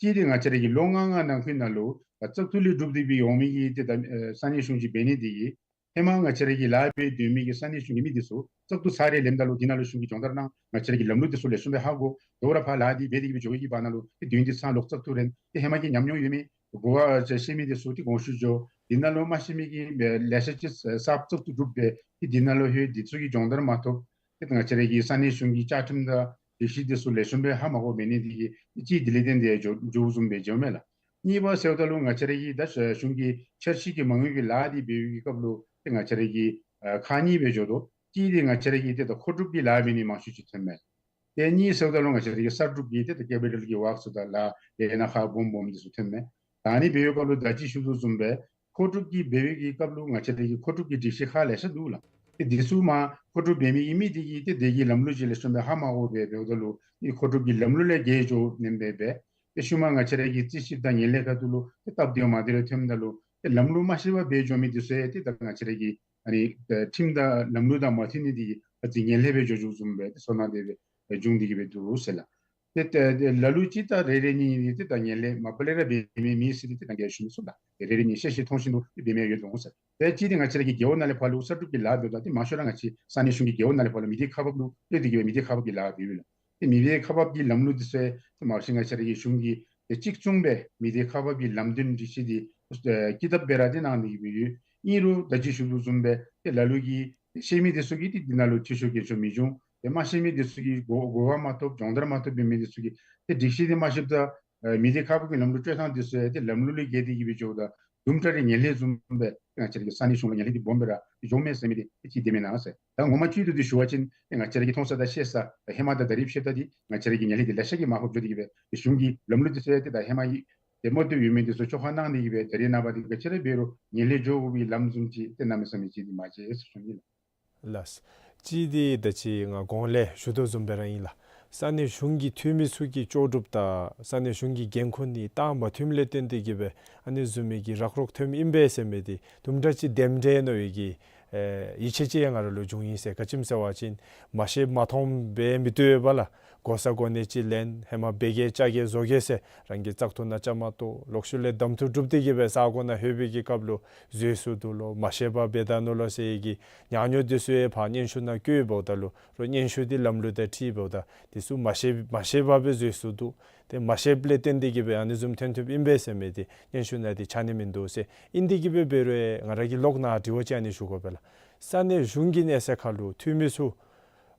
ཅི་འདི་ང་བཅས་ར་གི་ལོ་ལྔ་ལྔ་ནང་འཁོད་ནང་ལུ་ད་བཙག་འཐུ་ལས་གྲུབ་སྟེ་སྦེ་འོང་མི་གི་ཏེ་ད་ཨེ་ས་གནས་གཞུང་ཅིག་འབད་ནི་འདི་གིས་ཧེ་མ་ང་བཅས་ར་གིས་ལཱ་འབད་སྡོད་མི་གི་ས་གནས་གཞུང་གི་མི་འདི་ཚུ་བཙག་འཐུ་ཚར་རེ་ལེནམ་ད་ལུ་འདི་ནང་ལུ་གཞུང་གིས་སྦྱོང་བརྡར་གནང་། ང་བཅས་ར་གི་ལམ་ལུགས་འདི་ཚུ་ལེགས་ཤོམ་སྦེ་ཧ་གོ། དོ་རུང་ཕར་ལཱ་འདི་འབད་དེ་གི་སྦེ་འགྱོ་བའི་གི་བར་ན་ལུ་ཏེ་དུས་འདི་ཚང་ལོག་བཙག་འཐུ་རན། ཏེ་ཧེ་མ་གི་ཉམས་མྱོང་ཡོད་མི་གོ་བ་ཤེས་མི་འདི་ཚུ་ཏེ་གོང་ཞུ་འགྱོ། འདི་ནང་ལུ་མ་ཤེས་མི་གི་ལེ་ཤ་ཅིག་གསརཔ་བཙག་འཐུ་གྲུབ་སྦེ་ཏེ་འདི་ནང་ལུ་ལྷོད། འདི་ཚུ་གི་སྦྱོང་བརྡར་མ་ཐོབ། ཏེ་ང་བཅས་ར་གི་ས་གནས་གཞུང་གི་བཅའ་ཁྲིམས་དང་སྒྲིག་གཞི་འདི་ཚུ་ལེགས་ཤོམ་སྦེ་ཧ་མ་གོ་མི་འདི་གིས་ཏེ་ཅིག་དེ་ལས་བརྟེན་ཏེ་འགྱོ་འགྱོཝ་བཟུམ་སྦེ་འགྱོཝ་མས་ལགས། གཉིས་པ་ཟེརཝ་ད་ལུ་ང་བཅས་ར་གི་ད་གཞུང་གི་འཆར་གཞི་གི་མ་དངུལ་གྱི་ལཱ་འདི་འབད་བའི་གི་སྐབས་ལུ་ཏེ་ང་བཅས་ར་གི་ཨ་ཁག་གཉིས་སྦེ་འགྱོ་དོ། གཅིག་འདི་ང་བཅས་ར་གི་ཏེ་ད་མཁོ་སྒྲུབ་ཀྱི་ལཱ་འབད་ནི་མང་ཤོས་ཅིག་ཐོནམ་མས། ཏེ་གཉིས་ཟེརཝ་ད་ལུ་ང་བཅས་ར་གི་གསར་སྒྲུབ་ཀྱི་ཏེ་ད་ཀེ་པི་ཊལ་གྱི་ཝརཀསི་ཚུ་དང་ལཱ་ལས་སྣ་ཁག་སྦོམ་སྦོམ་འདི་ཚུ་ཐོནམ་མས། ད་ཨ་ནི་འབད་བའི་སྐབས་ལུ་ད་ཅི་ཞུ་དོ་བཟུམ་སྦེ་མཁོ་སྒྲུབ་ཀྱི་འབད་བའི་གི་སྐབས་ལུ་ང་བཅས་ར་གི་མཁོ་སྒྲུབ་ཀྱི་སྒྲིག་གཞི་ཁག་ལེ་ཤ་འདུག་ལགས། ཏེ་འདི་ཚུ་མ་མཁོ་སྒྲུབ་འབད་མི་གི་མི་འདི་གིས་ཏེ་དེ་གི་ལམ་ལུགས་ཅིག་ལེགས་ཤོམ་སྦེ་ཧ་མ་གོ་སྦེ་འབདཝ་ད་ལུ་ཏེ་མཁོ་སྒྲུབ་ཀྱི་ལམ་ལུགས་ལས་བརྒལ་འགྱོ་ནི་འབད་སྦེ་ཏེ་ཤུལ་མ་ང་བཅས་ར་གི་རྩིས་ཞིབ་དང་ངན་ལྷད་ཁ་ཐུག་ལུ་ཏེ་སྟབས་བདེཝ་མ་བདེཝ་རེ་ཐོནམ་ད་ལུ་ཏེ་ལམ་ལུགས་མ་ཤེས་པར་འབད་འགྱོ་མི་འདི་ཚུ་ཡང་ཏེ་ད་ང་བཅས་ར་གི་ཨ་ནི་ཁྲིམས་དང་ལམ་ལུགས་དང་མ་མཐུན་ནི་འདི་གིས་ཨ་ཙི་ངན་ལྷད་སྦེ་འགྱོ་འགྱོཝ་བཟུམ་སྦེ་ཏེ་ཚོར་སྣང་དེ་སྦེ་བྱུང་སྟེ་གི་སྦེ་འདུག་ཟེར་ལགས། ཏེ་ཏེ་ལ་ལུ་ཅིག་ད་རེ་རེ་གཉིས་གཉིས་ཏེ་ད་ངན་ལྷད་མ་པ་ལས་ར་འབད་མི་མེད་ཟེར་ཏེ་ད་ག་ཞུ་མི་ཚུགས་ལགས། ཏེ་རེ་རེ་གཉིས་ཤེས་ཤེས་མཐོང་བཞིན་དུ་འབད་མི་ཡོད་འོང་ཟེར། ཏེ་གཅིག་འདི་ང་བཅས་ར་གི་རྒེད་འོག་ནང་ལས་ཕར་ལུ་གསར་སྒྲུབ་ཀྱི་ལཱ་འབདཝ་ད་ཏེ་མང་ཤོས་ར་ང་བཅས་ས་གནས་གཞུང་གི་རྒེད་འོག་ནང་ལས་ཕར་ལུ་མི་སྡེ་ཁག་འབག་ལུ་ལྷོད་དེ་གི་སྦེ་མི་སྡེ་ཁག་འབག་གི་ལཱ་འབདཝ་ཨིན་ལགས། ཏེ་མི་སྡེ་ཁག་འབག་གི་ལམ་ལུགས་འདི་ཚུ་ཏེ་མ་གཞི་ང་བཅས་ར་གི་གཞུང་གིས་ཏེ་གཅིག་མཚུངས་སྦེ་མི་སྡེ་ཁག་འབག་གི་ལམ་སྟོན་སྒྲིག་གཞི་འདི་ཨེ་ཀི་དེབ་སྦེ་ར་ཏེ་གནང་ནི་གི་སྦེ་ཡོད། ཨིན་རུང་ད་ཅི་ཞུ་དོ་བཟུམ་སྦེ་ཏེ་ལ་ལུ་གིས་ཤེས་མི་འདི་ཚུ་གིས་ཏེ་འདི་ནང་ལུ་འཐུས་ཤོར་སྐྱེད་ཤོར་མི་འབྱུང་། ཏེ་མ་ཤེས་མི་འདི་ཚུ་གིས་གོ་གོ་བ་མ་ཐོབ་སྦྱོང་བརྡར་མ་ཐོབ་པའི་མི་འདི་ཚུ་གིས་ཏེ་སྒྲིག་གཞི་འདི་མ་ཤེསཔ་ད་ཨེ་མི་སྡེ་ཁག་འབག་གི་ལམ་ལུགས་སྤྲོད་ཐངས་འདི་ཚུ་ཡང་ཏེ་ལམ་ལུགས་ལས་བརྒལ་ཏེ་གི་སྦེ་འགྱོཝ་ད་དུམ་གྲ་རེ་ངན་ལྷད་བཟུམ་སྦེ་ང་བཅས་ར་གི་ས་གནས་གཞུང་ལུ་ངན་ལྷད་འདི་སྦོམ་སྦེ་ར་འགྱོཝ་མས་ཟེར་མི་འདི་ཅིག་དེ་མེན་ན་ཟེར། ད་ངོ་མ་བཅུད་དུ་འདི་ཞུ་བ་ཅིན་ང་བཅས་ར་གིས་མཐོང་ས་དང་ཤེས་ས་ཧེ་མ་དང་ད་རེས་ཕྱདཔ་ད་འདི་ང་བཅས་ར་གི་ངན་ལྷད་འདི་ལེ་ཤ་གིས་མར་ཕབ་འགྱོ་སྟེ་གི་སྦེ་གཞུང་གི་ལམ་ལུགས་འདི་ཚུ་ཡང་ཏེ་ད་ཧེ་མ་གི་ཏེ་མ་བཏུབ་ཡོད་མི་འདི་ཚུ་བཅོ་ཁ་གནང་སྟེ་གི་སྦེ་ད་རེས་ནངས་པ་འདི་ག་ཅི་ར་འབད་རུང་ངན་ལྷད་འགྱོ་དགོ་པའི་ལམ་བཟུམ་ཅིག་ཏེ་གནམ་མེད་ས་མེད་ཅིག་འདི་མ་མཇལ་ཟེར་ཞུ་ནི་ལགས། ལགས། གཅིག་འདི་ད་ཅི་ང་གོང་ལས་ཞུ་དོ་བཟུམ་སྦེ་ར་ཨིན་ལགས། ས་གནས་གཞུང་གི་འཐུས་མི་ཚུ་གི་ལྕོགས་གྲུབ་དང་ས་གནས་གཞུང་གི་འགན་ཁུར་གཉིས་ད་མ་མཐུནམ་ལས་བརྟེན་ཏེ་གི་སྦེ་ཨ་ནི་བཟུམ་མའི་གི་རག་རོག་ཐོནམ་ཨིན་པས་ཟེར་མི་འདི་དུམ་གྲ་ཅིག་དེམ་འདྲས་མནོ་བའི་གི་ཨེ་ཡིད་ཆེས་ཅིག་ཡང་ང་ར་ལུ་བྱུང་ཡི་ཟེར། ག་ཅི་སྨོ་ཟེར་བ་ཅིན་མ་ཤེསཔ་མ་མཐོངམ་སྦེ་མི་བཏུབ་པས་ལགས། གོ་ས་གོ་གནས་ཅིག་ལེན། ཧེ་མ་འབད་གེ་བཅའ་གེ་བཟོ་གེ་ཟེར་རང་གི་བཙག་འཐུ་ནང་བཅའ་མར་གཏོགས་ལོག་ཤུལ་ལས་གདམ་འཐུ་གྲུབ་སྟེ་གི་སྦེ་ས་གོ་ནང་ལྷོད་པའི་གི་སྐབས་ལུ་བཟོད་སུ་འདུག་ལོ་མ་ཤེས་པར་འབད་ད་ནུག་ལོ་ཟེར་བའི་གི་ཉག་ཉོག་འདི་ཚུ་ཡང་ཕར་སྙན་ཞུ་ནང་བཀོད་འབདཝ་ད་ལུ་རོགས་སྙན་ཞུ་འདི་ལམ་ལུགས་དང་འཁྲིལ་འབདཝ་ད་འདི་ཚུ་མ་ཤེས་མ་ཤེས་པར་སྦེ་བཟོད་སུ་འདུག། ཏེ་མ་ཤེསཔ་ལས་བརྟེན་ཏེ་གི་སྦེ་ཨ་ནི་བཟུམ་ཐོན་ཐོནམ་ཨིན་པས་ཟེར་མི་འདི་སྙན་ཞུ་ནང་འདི་ཆགས་ནི་མིན་འདུག་ཟེར། ཨིན་ཏེ་གི་སྦེ་འབད་རུང་ང་ར་གིས་ལོག་ནཱ་དྲི་བ་ཅིག་ཨ་ནི་ཞུ་དགོ་པས་ལགས། ས་གནས་གཞུང་གི་གནས་ཚད་ཁར་ལུ་འཐུས་མི་ཚུ་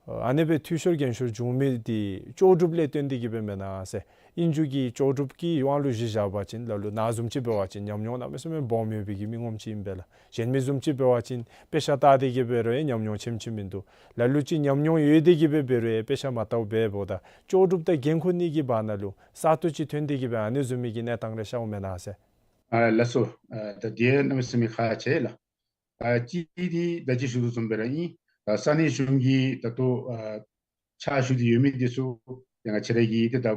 ཨ་ནི་སྦེ་འཐུས་ཤོར་འགན་ཤོར་འབྱུང་མི་འདི་ལྕོགས་གྲུབ་ལས་བརྟེན་ཏེ་གི་སྦེ་མེན་ན་ཟེར། ཨིན་རུང་གི་ལྕོགས་གྲུབ་ཀྱི་དབང་ལུ་གཞི་བཞག་པ་ཅིན་ལ་ལུ་ནཱ་བཟུམ་ཅིག་འབད་བ་ཅིན་ཉམས་མྱོང་གནམ་མེད་ས་མེད་སྦོམ་ཡོད་པའི་གི་མི་ངོམ་ཅིག་ཨིན་པས་ལགས། གཞན་མི་བཟུམ་ཅིག་འབད་བ་ཅིན་དཔེ་ཆ་ལྟ་སྟེ་གི་འབད་རུང་ཡང་ཉམས་མྱོང་ཆེམ་ཆེམ་མིན་འདུག། ལ་ལུ་ཅིག་ཉམས་མྱོང་ཡོད་དེ་གི་སྦེ་འབད་རུང་ཡང་དཔེ་ཆ་མ་ལྟཝ་འབདཝ་ད་ལྕོགས་གྲུབ་དང་འགན་ཁུར་ནི་གི་བར་ན་ལུ་ས་སྟོང་ཅིག་ཐོན་ཏེ་གི་སྦེ་ཨ་ནི་བཟུམ་མའི་གི་གནས་སྟངས་རེ་ཤརཝ་མེན་ན་ཟེར། ཨ་ལགས་སོ། ཨ་ད་དེ་གནམ་མེད་ས་མེད་ཁག་ཆེ་ལགས། ཨ་གཅིག་འདི་ད་ཅི་ཞུ་དོ་བཟུམ་སྦེ་ར་ཨིན། ད་ས་གནས་གཞུང་གི་ད་ལྟོ་ཨ་ཕྱག་ཞུ་སྟེ་ཡོད་མི་འདི་ཚུ་ཏེ་ང་བཅས་ར་གི་ཏེ་ད་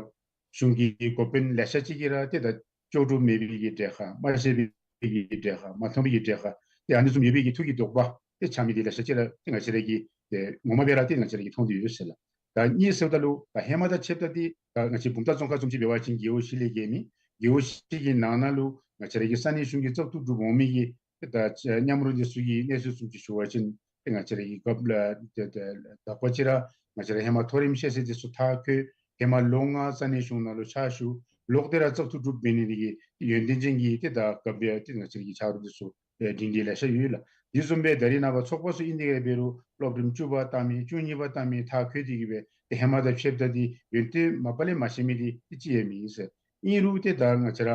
གཞུང་གི་འགོ་དཔོན་ལེ་ཤ་ཅིག་གིས་ར་ཏེ་ད་ལྕོགས་གྲུབ་མེད་པའི་གི་གྲལ་ཁར་མ་ཤེས་པའི་གི་གྲལ་ཁར་མ་མཐོང་པའི་གི་གྲལ་ཁར་ཏེ་ཨ་ནི་བཟུམ་ཡོད་པའི་གི་ཐུགས་ཀྱི་དོགས་པ་ཏེ་འཆར་མི་འདི་ལེ་ཤ་ཅིག་ར་ཏེ་ང་བཅས་ར་གིས་ཏེ་ངོ་མ་སྦེ་ར་ཏེ་ང་བཅས་ར་གིས་མཐོང་སྟེ་ཡོད་ཟེར་ལགས། ད་གཉིས་ཟེརཝ་ད་ལུ་ད་ཧེ་མ་དང་ཕྱདཔ་ད་འདི་ད་ང་བཅས་བུམ་ཐང་རྫོང་ཁག་བཟུམ་ཅིག་འབད་བ་ཅིན་རྒེད་འོག་བཞི་ལས་བརྒལ་མེད། རྒེད་འོག་བཞི་གི་ནང་ན་ལུ་ང་བཅས་ར་གི་ས་གནས་གཞུང་གི་བཙག་འཐུ་གྲུབ་འོང་མི་གི་ད་མཉམ་རོགས་འདི་ཚུ་གི་གནས་ཚུལ་བཟུམ་ཅིག་ཞུ་བ་ཅིན་ཏེ་ང་བཅས་ར་གི་རྒཔོ་ལགས་ཏེ་ཏེ་དག་པ་ཅིག་ར་ང་བཅས་ར་ཧེ་མ་མཐོ་རིམ་ཤེས་ཚད་འདི་ཚུ་མཐར་འཁྱོལ། ཧེ་མ་ལོ་ལྔ་ས་གནས་གཞུང་ནང་ལུ་ཕྱག་ཞུ། ལོག་སྟེ་ར་བཙག་འཐུ་གྲུབ་འབད་ནི་འདི་གིས་ཏེ་ཡོན་ཏན་ཅན་གྱི་ཏེ་ད་རྒཔོ་སྦེ་ཏེ་ང་བཅས་ར་གི་ཆ་རོགས་འདི་ཚུ་ཨེ་སྒྲིང་སྒྲི་ལེ་ཤ་ཡོད་ལགས། དེ་བཟུམ་སྦེ་ད་རེས་ནངས་པ་ཚོགས་པ་ཚུ་ཨིན་དེ་གི་ར་འབད་རུང་སློབ་རིམ་བཅུ་པ་ལྟ་མི་བཅུ་གཉིས་པ་ལྟ་མི་མཐར་འཁྱོལ་ཏེ་གི་སྦེ་ཏེ་ཧེ་མ་དང་ཕྱདཔ་ད་འདི་ཡོན་ཏན་མ་པ་ལས་མ་ཤེས་མི་འདི་ཏེ་ཅིག་ཡང་མེད་ཟེར། ཨིན་རུང་ཏེ་ད་ང་བཅས་ར་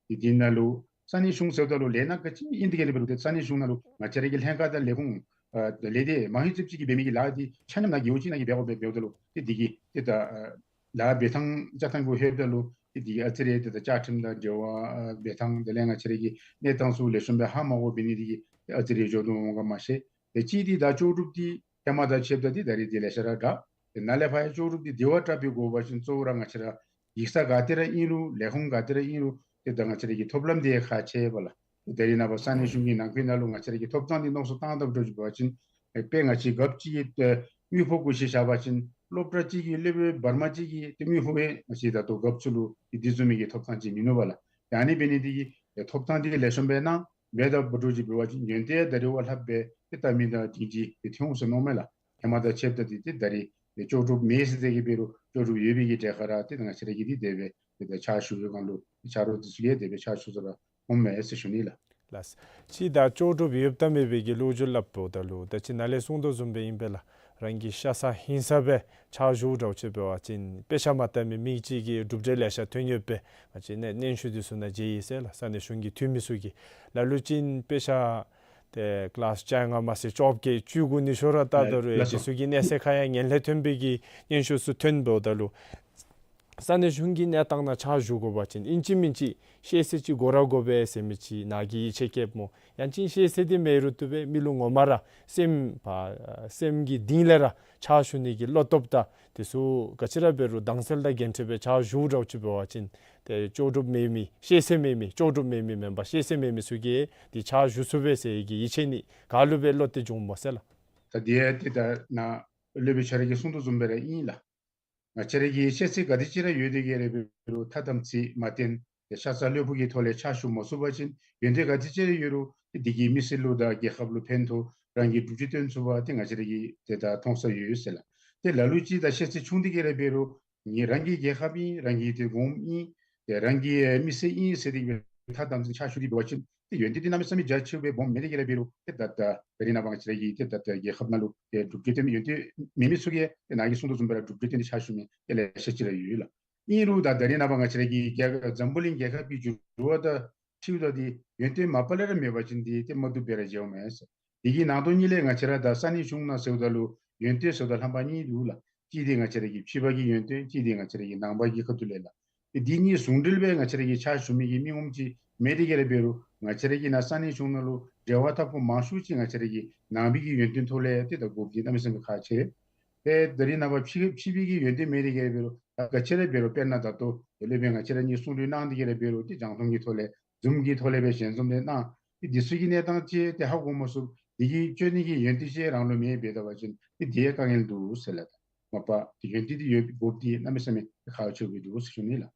འདི་འདི་ནང་ལུ་ས་གནས་གཞུང་ཟེརཝ་ད་ལུ་ལས་སྣ་ག་ཅི་ཨིན་དེ་གི་ར་འབད་རུང་ཏེ་ས་གནས་གཞུང་ནང་ལུ་ང་བཅས་ར་གི་ལྷན་ཁག་དང་ལས་ཁུངས་ཨ་ལས་སྡེ་མང་ཧེང་ཙིགཔ་ཅིག་གིས་འབད་མི་གི་ལཱ་འདི་ཆ་མཉམ་ནཱ་རྒེད་འོག་གཅིག་ནང་གི་འབད་དགོ་པས། འབདཝ་ད་ལུ་ཏེ་འདི་གིས་ཏེ་ད་ཨ་ལཱ་འབད་ཐངས་རྐྱབ་ཐངས་གུ་ལྷོདཔ་ད་ལུ་ཏེ་འདི་གིས་ཨ་ཙི་རེ་ཏེ་ད་བཅའ་ཁྲིམས་དང་འབྲེལ་བ་ཨ་འབད་ཐངས་དེ་ལས་ང་བཅས་ར་གི་གནས་སྟངས་ཚུ་ལེགས་ཤོམ་སྦེ་ཧ་མ་གོ་འབད་ནི་འདི་གིས་ཨ་ཙི་རེ་འགྱོ་དོ་འོང་ག་མ་ཤེས། ཏེ་གཅིག་འདི་ད་ལྕོགས་གྲུབ་འདི་ཧེ་མ་དང་ཕྱདཔ་ད་འདི་ད་རེས་འདི་ལེ་ཤ་ར་དྲག། ཏེ་ནཱ་ལས་ཕར་ཡང་ལྕོགས་གྲུབ་འདི་དེ་བ་དྲག་སྦེ་དགོ་པ་ཅིན་གཙོ་བོ་ར་ང་བཅས་ར་ཡིག་ཚང་ག་ཏེ་ར་ཨིན་རུང་ལས་ཁུངས་ག་ཏེ་ར་ཨིན་རུང་ཏེ་ད་ང་བཅས་ར་གི་ཐོབ་ལམ་འདི་ཁག་ཆེ་བས་ལགས། ད་རེས་ནངས་པ་ས་གནས་གཞུང་གི་ནང་འཁོད་ནང་ལུ་ང་བཅས་ར་གི་ཐོབ་ཐང་འདི་མནོ་བསམ་བཏང་བལྟ་བ་ཅིན་ཨེ་དཔེ་ང་བཅས་རྒཔོ་ཅིག་གི་ཨེ་དངུལ་ཕོགས་གུ་གཞི་བཞག་པ་ཅིན་སློབ་གྲྭ་ཅིག་གི་སློབ་དཔོན་བར་མ་ཅིག་གི་ཏེ་དངུལ་ཕོགས་ཡང་ང་བཅས་ད་ལྟོ་རྒཔོ་ཚུ་ལུ་ཏེ་འདི་བཟུམ་མའི་གི་ཐོབ་ཐང་ཅིག་མིན་ནུག་པ་ལགས། ཏེ་ཨ་ནི་འབད་ནི་འདི་གིས་ཨེ་ཐོབ་ཐང་འདི་ལེགས་ཤོམ་སྦེ་གནང་། འབདཝ་ད་འབད་རུང་ཅིག་འབད་བ་ཅིན་ཡོན་ཏན་ད་རེས་བ་ལྷགཔ་སྦེ་ཏེ་ད་མི་དང་སྒྲིང་སྒྲི་ཏེ་ཐོན་འོང་ཟེར་མནོཝ་མས་ལགས། ཧེ་མ་དང་ཕྱདཔ་ད་འདི་ཏེ་ད་རེས་ཏེ་ལྕོགས་གྲུབ་མེད་ཟེར་དེ་གི་འབད་རུང་ལྕོགས་གྲུབ་ཡོད་པའི་གི་གྲལ་ཁར་ར་ཏེ་ང་བཅས་ར་གིས་འདི་དེ་སྦེ་ཏེ་ད་ཕྱག་ཞུ་བའི་སྒང་ལུ་ཆ་རོགས་འདི་ཚུ་གིས་དེ་སྦེ་ཕྱག་ཞུ་ས་ར་འོངམ་མས་ཟེར་ཞུ་ནི་ལགས། ལགས། ཅིག་ད་ལྕོགས་གྲུབ་ཡོདཔ་དང་མེད་པའི་གི་ལོ་རྒྱུས་སླབ་འོངམ་ད་ལུ་ད་ཅི་ནཱ་ལས་གསུངས་དོ་བཟུམ་སྦེ་ཨིན་པས་ལགས། རང་གི་ཤ་ཚ་ཧིང་ཚ་སྦེ་ཕྱག་ཞུ་འདྲཝ་ཅིག་འབད་བ་ཅིན་དཔེ་ཆ་མ་ལྟ་མི་མི་ཅིག་གིས་གྲུབ་འབྲས་ལེ་ཤ་ཐོན་ཡོདཔ་སྦེ་ང་བཅས་ནཱ་སྙན་ཞུ་འདི་ཚུ་ནང་མཇལ་ཡི་ཟེར་ལགས། ས་གནས་གཞུང་གི་འཐུས་མི་ཚུ་གིས་ལ་ལུ་ཅིག་དཔེ་ཆ་ཏེ་ཀི་ལཱསི་བཅོ་ལྔ་མ་ཚད་བཅོ་བརྒྱད་བཅུ་དགུ་ནི་ཤོར་ར་བལྟཝ་ད་རུང་ཡང་ལགས་སོ། འདི་ཚུ་གི་གནས་ཚད་ཁར་ཡང་ངན་ལྷད་ཐོན་པའི་གི་སྙན་ཞུ་ཚུ་ཐོན་འབདཝ་ད་ལུ་ས་གནས་གཞུང་གི་གནས་སྟངས་ནང་ཕྱག་ཞུ་དགོ་པ་ཅིན་ཨིན་ཅི་མིན་ཅི་ཤེས་ཚད་ཅིག་དགོ་ར་དགོ་པས་ཟེར་མི་ཅིག་ནཱ་གིས་ཡིད་ཆེས་བསྐྱེདཔ་སྨོ། ཡང་ཅིན་ཤེས་ཚད་འདི་མེད་རུང་བཏུབ་པས། མི་ལུ་ངོ་མ་ར་སེམས་པ་སེམས་ཀྱི་གཏིང་ལས་ར་ཕྱག་ཞུ་ནི་གི་བློ་སྟོབས་དང་འདི་ཚུ་ག་ཅི་ར་འབད་རུང་དྭངས་གསལ་དང་རྒྱན་སྤྲས་སྦེ་ཕྱག་ཞུ་འདྲཝ་ཅིག་འབད་བ་ཅིན་ཏེ་ལྕོགས་གྲུབ་མེད་མི་ཤེས་ཚད་མེད་མི་ལྕོགས་གྲུབ་མེད་མི་མེན་པར་ཤེས་ཚད་མེད་མི་ཚུ་གིས་འདི་ཕྱག་ཞུ་ཚུགས་པས་ཟེར་གྱི་ཡིད་ཆེས་ནི་ག་ལུ་སྦེ་བློ་གཏད་འབྱུངམ་སྨོ་ཟེར་ལགས། ད་འདི་ཡང་ཏེ་ད་ནཱ་སློབ་དཔོན་ཁྱོད་ར་གིས་གསུངས་དོ་བཟུམ་སྦེ་ར་ཨིན་ལགས། ང་བཅས་ར་གི་ཤེས་ཚད་ག་དེ་ཅིག་ར་ཡོད་དེ་གི་ར་འབད་རུང་ཐ་དམ་ཚིག་མ་བསྟེན་ཏེ་ཤ་ཚ་བློ་ཕུགས་ཀྱི་ཐོག་ལས་ཕྱག་ཞུ་མ་ཚུགས་པ་ཅིན་ཡོན་ཏན་ག་དེ་ཅིག་ར་ཡོད་རུང་ཏེ་འདི་གིས་མི་སེར་ལུ་དང་རྒྱལ་ཁབ་ལུ་ཕན་ཐོགས་རང་གིས་སྒྲུབ་བྱེད་བཏོན་ཚུགས་པ་ཏེ་ང་བཅས་ར་གིས་ཏེ་ད་མཐོང་ས་ཡོད་ཟེར་ལགས། ཏེ་ལ་ལུ་ཅིག་ད་ཤེས་ཚད་ཆུང་དེ་གི་ར་འབད་རུང་ངེའི་རང་གི་རྒྱལ་ཁབ་ཨིན་རང་གི་ཏེ་གོངམ་ཨིན་ཏེ་རང་གི་མི་སེར་ཨིན་ཟེར་ཏེ་གི་ཐ་དམ་ཚིག་ཕྱག་ཞུ་སྟེ་འབད་བ་ཅིན་ཏེ་ཡོན་ཏན་འདི་གནམ་མེད་ས་མེད་རྒྱ་ཆེ་བའི་སྦོམ་མེད་དེ་གི་ར་འབད་རུང་ཏེ་ད་ད་ད་རེས་ནངས་པ་ང་བཅས་ར་གི་ཏེ་ད་ད་རྒྱལ་ཁབ་ནང་ལུ་ཏེ་སྒྲུབ་བྱེད་བཏོན་ཡོན་ཏན་མེད་མི་ཚུ་གིས་ཏེ་ནཱ་གིས་གསུངས་དོ་བཟུམ་སྦེ་ར་སྒྲུབ་བྱེད་བཏོན་ཏེ་ཕྱག་ཞུ་མི་ཏེ་ལེ་ཤ་ཅིག་ར་ཡོད་ལགས། ཨིན་རུང་ད་ད་རེས་ནངས་པ་ང་བཅས་ར་གི་རྒྱལ་ཁབ་འཛམ་བུ་གླིང་རྒྱལ་ཁབ་ཀྱི་འགྱུར་བ་དང་འཁྲིལཝ་ད་འདི་ཡོན་ཏན་མ་པ་ལས་ར་མེད་པ་ཅིན་འདི་ཏེ་མ་བཏུབ་སྦེ་ར་མཇལཝ་མས་ཟེར། དེ་གི་ནང་དོན་གཉིས་ལས་ང་བཅས་ར་ད་ས་གནས་གཞུང་ནང་ཟེརཝ་ད་ལུ་ཡོན་ཏན་ཟེརཝ་ད་རྣམ་པ་གཉིས་འདུག་ལགས། གཅིག་འདི་ང་བཅས་ར་གི་ཕྱི་པ་གི་ཡོན་ཏན་གཅིག་འདི་ང་བཅས་ར་གི་ནང་པ་གི་ཁ་ཐུག་ལས་ལགས། ཏེ་འདི་གཉིས་ཟུང་འབྲེལ་སྦེ་ང་བཅས་ར་གིས་ཕྱག་ཞུ་མི་གི་མི་ངོམ་ཅིག་མེད་དེ་གི་ར་འབད་རུང་ང་བཅས་ར་གི་ནཱ་ས་གནས་གཞུང་ནང་ལུ་འབྲེལ་བ་འཐབ་མཁན་མང་ཤོས་ཅིག་ང་བཅས་ར་གི་ནང་པའི་གི་ཡོན་ཏན་ཐོག་ལས་ཏེ་ད་དགོཔ་འདི་གནམ་མེད་ས་མེད་ཁག་ཆེ། ཏེ་ད་རེས་ནངས་པ་ཕྱི་ཕྱི་པའི་གི་ཡོན་ཏན་མེད་དེ་གི་ར་འབད་རུང་ད་ག་ཅི་ར་འབད་རུང་དཔེར་ན་ད་ལྟོ་ཡོད་ལས་སྦེ་ང་བཅས་ར་གཉིས་གསུང་གྲོས་གནང་སྟེ་གི་ར་འབད་རུང་ཏེ་རྒྱང་མཐོང་གི་ཐོག་ལས་ཛུམ་གྱི་ཐོག་ལས་སྦེ་ཞལ་འཛོམས་ཏེ་གནང་། ཏེ་འདི་ཚུ་གི་གནས་སྟངས་ཅིག་ཏེ་ཧ་གོ་མ་ཚུགས། འདི་གི་བཅོས་ནི་གི་ཡོན་ཏན་ཅིག་རང་ལུ་མེད་པས་ཟེར་བ་ཅིན་ཏེ་འདི་ཡང་དཀའ་ངལ་འདུག་ཟེར་ལགས། མ་པ་ཏེ་ཡོན་ཏན་འདི་ཡོད་དགོཔ་འདི་གནམ་མེད་ས་མེད་ཁག་ཆེ་བའི་འདུག་ཟེར་ཞུ་ནི་ལགས།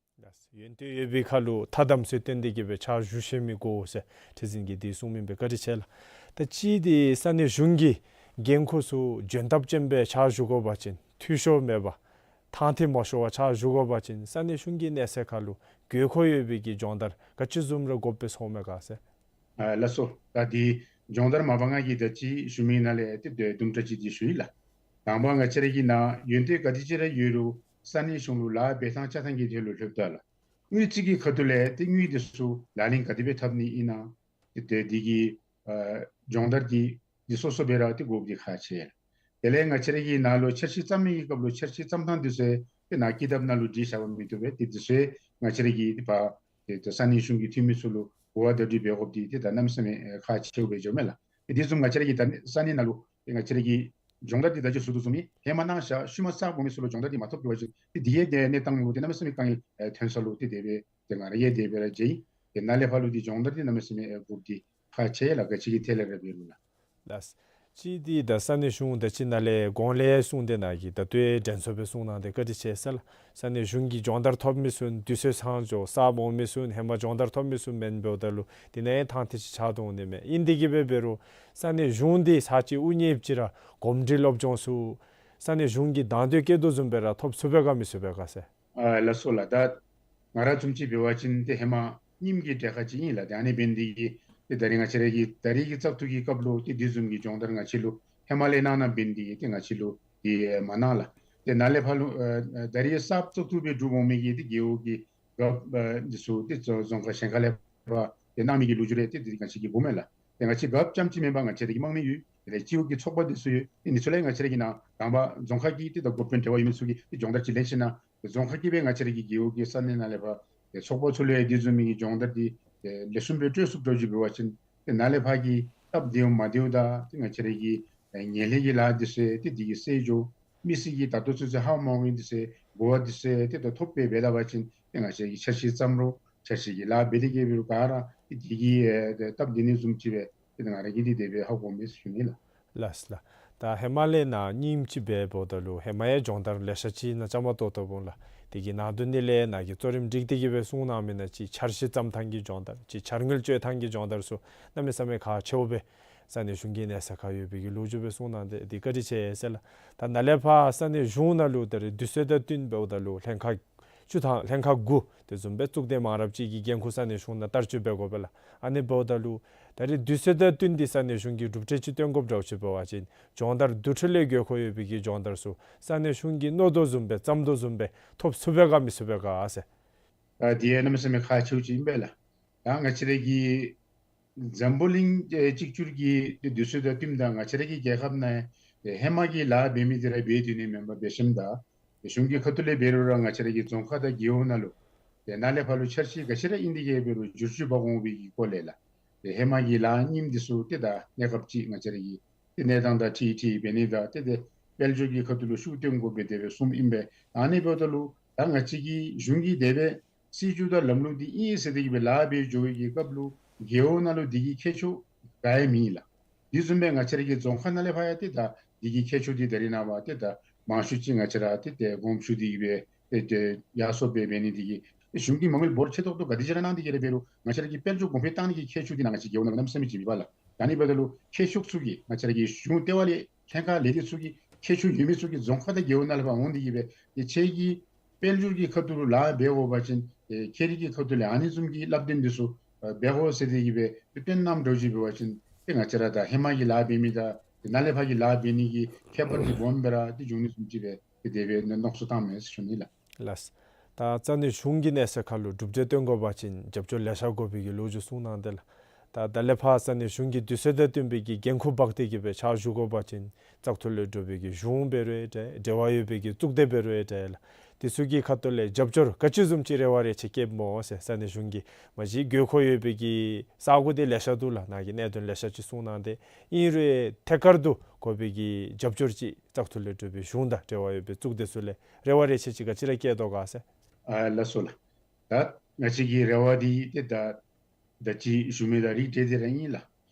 ཡོན་ཏན་ཡོད་པའི་ཁར་ལུ་ཐ་དམ་ཚིག་བསྟེན་ཏེ་གི་སྦེ་ཕྱག་ཞུ་ཤེས་མི་དགོ་ཟེར་ཁྲི་འཛིན་གྱིས་འདི་གསུངས་མི་སྦེ་བཀའ་དྲིན་ཆེ་ལགས། ད་ཅི་འདི་ས་གནས་གཞུང་གི་འགན་ཁུར་ཚུ་འཇོན་ཐབས་ཅན་སྦེ་ཕྱག་ཞུ་དགོ་པ་ཅིན་འཐུས་ཤོར་མེད་པར་ཐང་ཐིག་མ་ཤོར་བར་ཕྱག་ཞུ་དགོ་པ་ཅིན་ས་གནས་གཞུང་གི་གནས་ཚད་ཁར་ལུ་དགོས་མཁོ་ཡོད་པའི་གི་སྦྱོང་བརྡར་ག་ཅི་བཟུམ་ར་དགོཔ་སྦེ་ཚོརཝ་མས་ག་ཟེར། ཨ་ལགས་སོ། ད་འདི་སྦྱོང་བརྡར་མ་པ་ང་གིས་ད་ཅི་ཞུ་མི་ནང་ལས་ཏེ་དུམ་གྲ་ཅིག་འདི་ཞུ་ཡི་ལགས། དང་པ་ང་བཅས་ར་གི་ནཱ་ཡོན་ཏན་ག་དེ་ཅིག་ར་ཡོད་རུང་ས་གནས་གཞུང་ལུ་ལཱ་འབད་ཐངས་རྐྱབ་ཐངས་ཀྱི་ཐད་ལུ་ལྷོདཔ་ད་ལགས། དངུལ་རྩིས་ཀྱི་ཁ་ཐུག་ལས་ཏེ་དངུལ་འདི་ཚུ་ལག་ལེན་ག་དེ་སྦེ་འཐབ་ནི་ཨིན་ན། ཏེ་དེ་འདི་གི་ཨ་སྦྱོང་བརྡར་འདི་འདི་སོ་སོ་སྦེ་ར་ཏེ་དགོཔ་འདི་ཁག་ཆེ་ལགས། དེ་ལས་ང་བཅས་ར་གི་ནཱ་ལུ་འཆར་གཞི་བརྩམ་མི་གི་སྐབས་ལུ་འཆར་གཞི་བརྩམ་ཐངས་འདི་ཚུ་ཏེ་ནཱ་ཀི་དེབ་ནང་ལུ་བྲིས་བཞག་པ་མི་བཏུབ་པས། ཏེ་འདི་ཚུ་ང་བཅས་ར་གིས་ཏེ་ཕར་ཏེ་ས་གནས་གཞུང་གི་འཐུས་མི་ཚུ་ལུ་གོ་བ་བརྡ་སྤྲོད་འབད་དགོཔ་འདི་ཏེ་ད་གནམ་མེད་ས་མེད་ཁག་ཆེཝ་སྦེ་འགྱོཝ་མས་ལགས། ཏེ་དེ་བཟུམ་ང་བཅས་ར་གི་ད་ས་གནས་ནང་ལུ་ཏེ་ང་བཅས་ར་གི་སྦྱོང་བརྡར་འདི་ད་ཅི་ཟེར་དོ་བཟུམ་ཨིན། ཧེ་མ་གནང་བཞག་ཤུལ་མ་གསརཔ་འོང་མི་ཚུ་ལུ་སྦྱོང་བརྡར་འདི་མ་ཐོབ་འགྱོ་བ་ཅིན་ཏེ་དེ་གི་གནས་སྟངས་ལུ་ཏེ་གནམ་མེད་ས་མེད་དཀའ་ངལ་ཐོན་ས་ལུ་ཏེ་དེ་སྦེ་ཏེ་ང་ར་གིས་དེ་སྦེ་ར་མཇལ་ཡི། ཏེ་ནཱ་ལས་ཕར་ལུ་ཏེ་སྦྱོང་བརྡར་འདི་གནམ་མེད་ས་མེད་དགོཔ་འདི་ཁག་ཆེ་ལགས། ག་ཅི་གི་ཐད་ལས་ར་འབད་རུང་ལགས། ལགས། གཅིག་འདི་ད་ས་གནས་གཞུང་ད་ཅི་ནཱ་ལས་གོང་ལས་གསུངས་ཏེ་ནཱ་གི་ད་ལྟོའི་དྲན་གསོ་སྦེ་གསུངས་གནང་སྟེ་བཀའ་དྲིན་ཆེ་ཟེར་ལགས། ས་གནས་གཞུང་གི་སྦྱོང་བརྡར་ཐོབ་མི་ཚུ་དུས་ཚོད་ཚང་འགྱོ། གསརཔ་འོང་མི་ཚུ་ཧེ་མ་སྦྱོང་བརྡར་ཐོབ་མི་ཚུ་མེན་འབདཝ་ད་ལུ་དེ་ནང་ཡང་ཐང་ཐེ་ཅིག་ཆགས་དོ་འོང་ནི་མས། ཨིན་དེ་གིས་འབད་འབད་རུང་ས་གནས་གཞུང་འདི་ས་གཅིག་དབུ་བརྙེས་ཅིག་ར་གོམས་འདྲིས་སློབ་སྦྱོང་ཚུ་ས་གནས་གཞུང་གིས་དང་འདོད་བསྐྱེད་དོ་བཟུམ་སྦེ་ར་ཐོབ་ཚུགས་པས་ག་མི་ཚུགས་པས་ག་ཟེར། ཨ་ལགས་སོ་ལགས། ད་ང་ར་བཟུམ་ཅིག་འབད་བ་ཅིན་ཏེ་ཧེ་མ་རྙིངམ་གི་གྲལ་ཁར་ཅིག་ཨིན་ལགས། ཏེ་ཨ་ནི་འབད་ནི་འདི་གིས་ཏེ་ད་རིས་ང་བཅས་ར་གི་ད་རིས་ཀྱི་བཙག་འཐུ་གི་སྐབས་ལུ་ཏེ་དེ་བཟུམ་གྱི་སྦྱོང་བརྡར་ང་བཅས་ལུ་ཧེ་མ་ལས་གནང་གནངམ་འབད་ནི་འདི་གིས་ཏེ་ང་བཅས་ལུ་ཏེ་མ་གནང་ལགས། ཏེ་ནཱ་ལས་ཕར་ལུ་ཨ་ཨ་ད་རིས་གསརཔ་བཙག་འཐུ་སྦེ་གྲུབ་འོང་མི་གི་ཏེ་རྒེད་འོག་གི་རྒཔོ་ཨ་འདི་ཚུ་ཏེ་རྫོང་རྫོང་ཁག་གཞན་ཁ་ལས་ཕར་ཏེ་གནང་མི་གི་ལོ་རྒྱུས་རེ་ཏེ་འདི་ང་བཅས་ཀྱིས་གོཝ་མས་ལགས། ཏེ་ང་བཅས་རྒཔོ་རྐྱངམ་ཅིག་མེན་པར་ང་བཅས་ར་གི་དམངས་མི་ཡོད། དེ་ལས་སྤྱི་འོག་གི་ཚོགས་པ་འདི་ཚུ་ཡོད། ཏེ་འདི་ཚུ་ལས་ང་བཅས་ར་གིས་ནཱ་དང་པ་རྫོང་ཁག་གི་ཏེ་ད་འགོ་དཔོན་འབྲེལ་བ་ཡོད་མི་ཚུ་གིས་ཏེ་སྦྱོང་བརྡར་ཅིག་ལེན་ཞིནམ་ལས་རྫོང་ཁག་གི་སྦེ་ང་བཅས་ར་གི་རྒེད་འོག་གི་ས་གནས་ནང་ལས་ཕར་ཏེ་ཚོགས་པ་ཚུ་ལུ་ཡང་དེ་བཟུམ་མའི་གི་སྦྱོང་བརྡར་འདི་ཏེ་ལེགས་ཤོམ་སྦེ་སྤྲོད་ཚུགསཔ་འདྲཝ་ཅིག་འབད་བ་ཅིན་ཏེ་ནཱ་ལས་ཕར་གྱི་སྟབས་བདེཝ་མ་བདེཝ་དང་ཏེ་ང་བཅས་ར་གི་ཨེ་ངན་ལྷད་ཀྱི་ལཱ་འདི་ཚུ་ཏེ་འདི་གིས་སེལ་འགྱོ། མི་སེར་གྱི་ད་ལྟོ་ཚུན་ཚོད་ཧ་མ་གོ་མི་འདི་ཚུ་གོ་བ་འདི་ཚུ་ཏེ་ད་ཐོབ་སྦེ་འབད་ད་པ་ཅིན་ཏེ་ང་བཅས་ཀྱིས་འཆར་གཞི་བརྩམ་རུང་འཆར་གཞི་གི་ལཱ་འབད་དེ་གི་འབད་རུང་ག་ར་ཏེ་འདི་གིས་ཨེ་ཏེ་སྟབས་བདེ་ནི་བཟུམ་ཅིག་སྦེ་ཏེ་ང་ར་གིས་འདི་དེ་སྦེ་ཧ་གོ་མི་ཞུ་ནི་ལགས། ལགས་ལགས། ད་ཧེ་མ་ལས་ནཱ་རྙིངམ་ཅིག་འབདཝ་ད་ལུ་ཧེ་མ་ཡང་སྦྱོང་བརྡར་ལེ་ཤ་ཅིག་ནཱ་བཅའ་མར་གཏོགས་གཏོགསཔ་འོང་ལགས། དེ་གི་ནང་དོན་འདི་ལས་ནཱ་གིས་གཙོ་རིམ་སྒྲིག་སྟེ་གི་སྦེ་གསུངས་གནང་མི་ནང་ཅིག་འཆར་གཞི་བརྩམ་ཐངས་ཀྱི་སྦྱོང་བརྡར་ཅིག་འཆར་དངུལ་སྤྱོད་ཐངས་ཀྱི་སྦྱོང་བརྡར་ཚུ་གནམ་མེད་ས་མེད་ཁག་ཆེཝ་སྦེ་ས་གནས་གཞུང་གི་གནས་ས་ཁར་ཡོད་པའི་གི་ལོ་རྒྱུས་སྦེ་གསུངས་གནང་སྟེ་འདི་བཀའ་དྲིན་ཆེ་ཟེར་ལགས། ད་ནཱ་ལས་ཕར་ས་གནས་གཞུང་ནང་ལུ་ད་རིས་དུས་ཚོད་དང་བསྟུན་འབདཝ་ད་ལུ་ལྷན་ཁག་བཅུ་ཐམ་ལྷན་ཁག་དགུ་དེ་བཟུམ་སྦེ་གཙུག་སྡེ་མང་རབས་ཅིག་གི་འགན་ཁུར་ས་གནས་གཞུང་ནང་བསྟར་སྤྱོད་འབད་དགོ་པས་ལགས། ཨ་ནི་འབདཝ་ད་ལུ་ད་རིས་དུས་ཚོད་དང་བསྟུན་ཏེ་ས་གནས་གཞུང་གིས་གྲུབ་འབྲས་ཅིག་སྟོན་དགོཔ་འདྲཝ་ཅིག་འབད་བ་ཅིན་སྦྱོང་བརྡར་དུས་ཁྲིད་ལས་དགོས་མཁོ་ཡོད་པའི་གི་སྦྱོང་བརྡར་ཚུ་ས་གནས་གཞུང་གིས་མནོ་དོ་བཟུམ་སྦེ་བརྩམ་དོ་བཟུམ་སྦེ་ཐོབ་ཚུགས་པས་ག་མི་ཚུགས་པས་ག་ཟེར། ཨ་འདི་ཡང་གནམ་མེད་ས་མེད་ཁག་ཆེཝ་ཅིག་ཨིན་པས་ལགས། ད་ང་བཅས་ར་གི་འཛམ་བུ་གླིང་ཨེ་གཅིག་གྱུར་གྱི་ཏེ་དུས་ཚོད་དང་བསྟུནམ་ད་ང་བཅས་ར་གི་རྒྱལ་ཁབ་ནང་ཨེ་ཧེ་མ་གི་ལཱ་འབད་མི་འདི་ར་འབད་སྡོད་ནི་མེན་པར་འབད་ཞིནམ་ད་གཞུང་གི་ཁ་ཐུག་ལས་འབད་རུང་ར་ང་བཅས་ར་གི་རྫོང་ཁག་དང་རྒེད་འོག་ནང་ལུ་ཏེ་ནཱ་ལས་ཕར་ལུ་འཆར་གཞི་ག་ཅི་ར་ཨིན་དེ་གི་འབད་རུང་བསྒྱུར་བཅོས་འབག་འོང་བའི་གི་སྐོར་ལས་ལགས། ཏེ་ཧེ་མ་གི་ལཱ་རྙིངམ་འདི་ཚུ་ཏེ་ད་གནས་སྐབས་ཅིག་ང་བཅས་ར་གི་ཏེ་གནས་སྟངས་དང་འཁྲིལ་འཁྲིལ་འབད་ནི་དང་ཏེ་ཏེ་དཔལ་འབྱོར་གྱི་ཁ་ཐུག་ལུ་ཤུགས་བཏོན་དགོ་པའི་དེ་སྦེ་གསུངམ་ཨིན་པས། ཨ་ནི་འབདཝ་ད་ལུ་ད་ང་བཅས་ཀྱི་གཞུང་གིས་དེ་སྦེ་སྲིད་བྱུས་དང་ལམ་ལུགས་འདི་ཨིན་ཟེར་ཏེ་གི་སྦེ་ལཱ་འབད་འགྱོ་བའི་གི་སྐབས་ལུ་རྒེད་འོག་ནང་ལུ་འདི་གི་ཁྱད་ཆོས་ག་ཡང་མེད་ལགས། དེ་བཟུམ་སྦེ་ང་བཅས་ར་གི་རྫོང་ཁག་ནང་ལས་ཕར་ཡང་ཏེ་ད་འདི་གི་ཁྱད་ཆོས་འདི་ད་རེས་ནངས་པ་ཏེ་ད་མང་ཤོས་ཅིག་ང་བཅས་ར་ཏེ་ཏེ་དགོངསམ་ཞུ་སྟེ་གི་སྦེ་ཏེ་ཏེ་ཡར་སོང་སྦེ་འབད་ནི་འདི་གིས་ཏེ་གཞུང་གིས་མ་དངུལ་འབོར་ཆེ་ཏོག་ཏོ་ག་དེ་ཅིག་ར་གནང་སྟེ་གི་ར་འབད་རུང་ང་བཅས་ར་གི་དཔལ་འབྱོར་གོང་འཕེལ་བཏང་ནི་གི་ཁྱད་ཆོས་འདི་ནང་ང་བཅས་རྒེད་འོག་ནང་གནམ་མེད་ས་མེད་ཅིག་མེད་པས་ལགས། ད་ཨ་ནི་འབདཝ་ད་ལུ་ཁྱད་ཆོས་ཚུ་གི་ང་བཅས་ར་གི་གཞུང་ལྟེ་བ་ལས་ལྷན་ཁག་ལས་སྡེ་ཚུ་གི་ཁྱད་ཆོས་ཡོད་མི་ཚུ་གིས་རྫོང་ཁག་དང་རྒེད་འོག་ནང་ལས་ཕར་འོང་སྟེ་གི་སྦེ་ཏེ་ཁྱེད་ཀྱིས་དཔལ་འབྱོར་གྱི་ཁ་ཐུག་ལུ་ལཱ་འབད་དགོ་པ་ཅིན་ཨེ་ཁྱེད་རའི་གི་ཁ་ཐུག་ལས་ཨ་ནི་བཟུམ་གྱི་སླབ་སྟོན་འདི་ཚུ་ཨེ་འབད་དགོ་ཟེར་ཏེ་གི་སྦེ་ཏེ་སྟོན་གནངམ་འདྲཝ་ཅིག་འབད་བ་ཅིན་ཏེ་ང་བཅས་ར་ད་ཧེ་མ་གི་ལཱ་འབད་མི་དང་ཏེ་ནཱ་ལས་ཕར་གྱི་ལཱ་འབད་ནི་གི་ཁྱད་པར་འདི་སྦོམ་སྦེ་ར་ཏེ་འབྱུང་ནི་བཟུམ་ཅིག་སྦེ་ཏེ་དེ་སྦེ་མནོ་བསམ་བཏངམ་མས་ཟེར་ཞུ་ནི་ལགས། ལགས། ད་ས་གནས་གཞུང་གི་གནས་ས་ཁར་ལུ་གྲུབ་འབྲས་སྟོན་དགོ་པ་ཅིན་རྒྱབ་སྐྱོར་ལེ་ཤ་དགོ་པའི་གི་ལོ་རྒྱུས་གསུངས་གནང་སྟེ་ལགས། ད་ད་ལས་ཕར་ས་གནས་གཞུང་གི་དུས་ཚོད་དང་བསྟུན་པའི་གི་འགན་ཁུར་འབག་སྟེ་གི་སྦེ་ཕྱག་ཞུ་དགོ་པ་ཅིན་བཙག་འཐུ་ལས་གྲུབ་པའི་གི་གཞུང་འབད་རུང་ཡང་འདྲ་འབྲེལ་བ་ཡོད་པའི་གི་གཙུག་སྡེ་འབད་རུང་ཡང་འདྲ་ལགས། དེ་ཚུ་གི་ཁ་ཐུག་ལས་རྒྱབ་སྐྱོར་ག་ཅི་བཟུམ་ཅིག་རེ་བ་རེ་ཆེ་བསྐྱེདཔ་སྨོ་ཟེར། ས་གནས་གཞུང་གིས་མ་གཞི་དགོས་མཁོ་ཡོད་པའི་གི་ས་སྒོ་འདི་ལེ་ཤ་འདུག་ལགས། ནཱ་གིས་གནད་དོན་ལེ་ཤ་ཅིག་གསུངས་གནང་སྟེ་ཨིན་རུང་ཡང་ཐད་ཀར་དུ་དགོ་པའི་གི་རྒྱབ་སྐྱོར་ཅིག་བཙག་འཐུ་ལས་གྲུབ་པའི་གཞུང་དང་འབྲེལ་བ་ཡོད་པའི་གཙུག་སྡེ་ཚུ་ལས་རེ་བ་རེ་ཆེ་ཅིག་ག་ཅི་ར་བསྐྱེད་དོ་ག་ཟེར། ཨ་ལགས་སོ་ལགས། ད་ང་བཅས་ཀྱི་རེ་བ་འདི་ཏེ་ད་ད་ཅི་ཞུ་མི་དང་རིགས་འདྲ་དེ་ར་ཨིན་ལགས།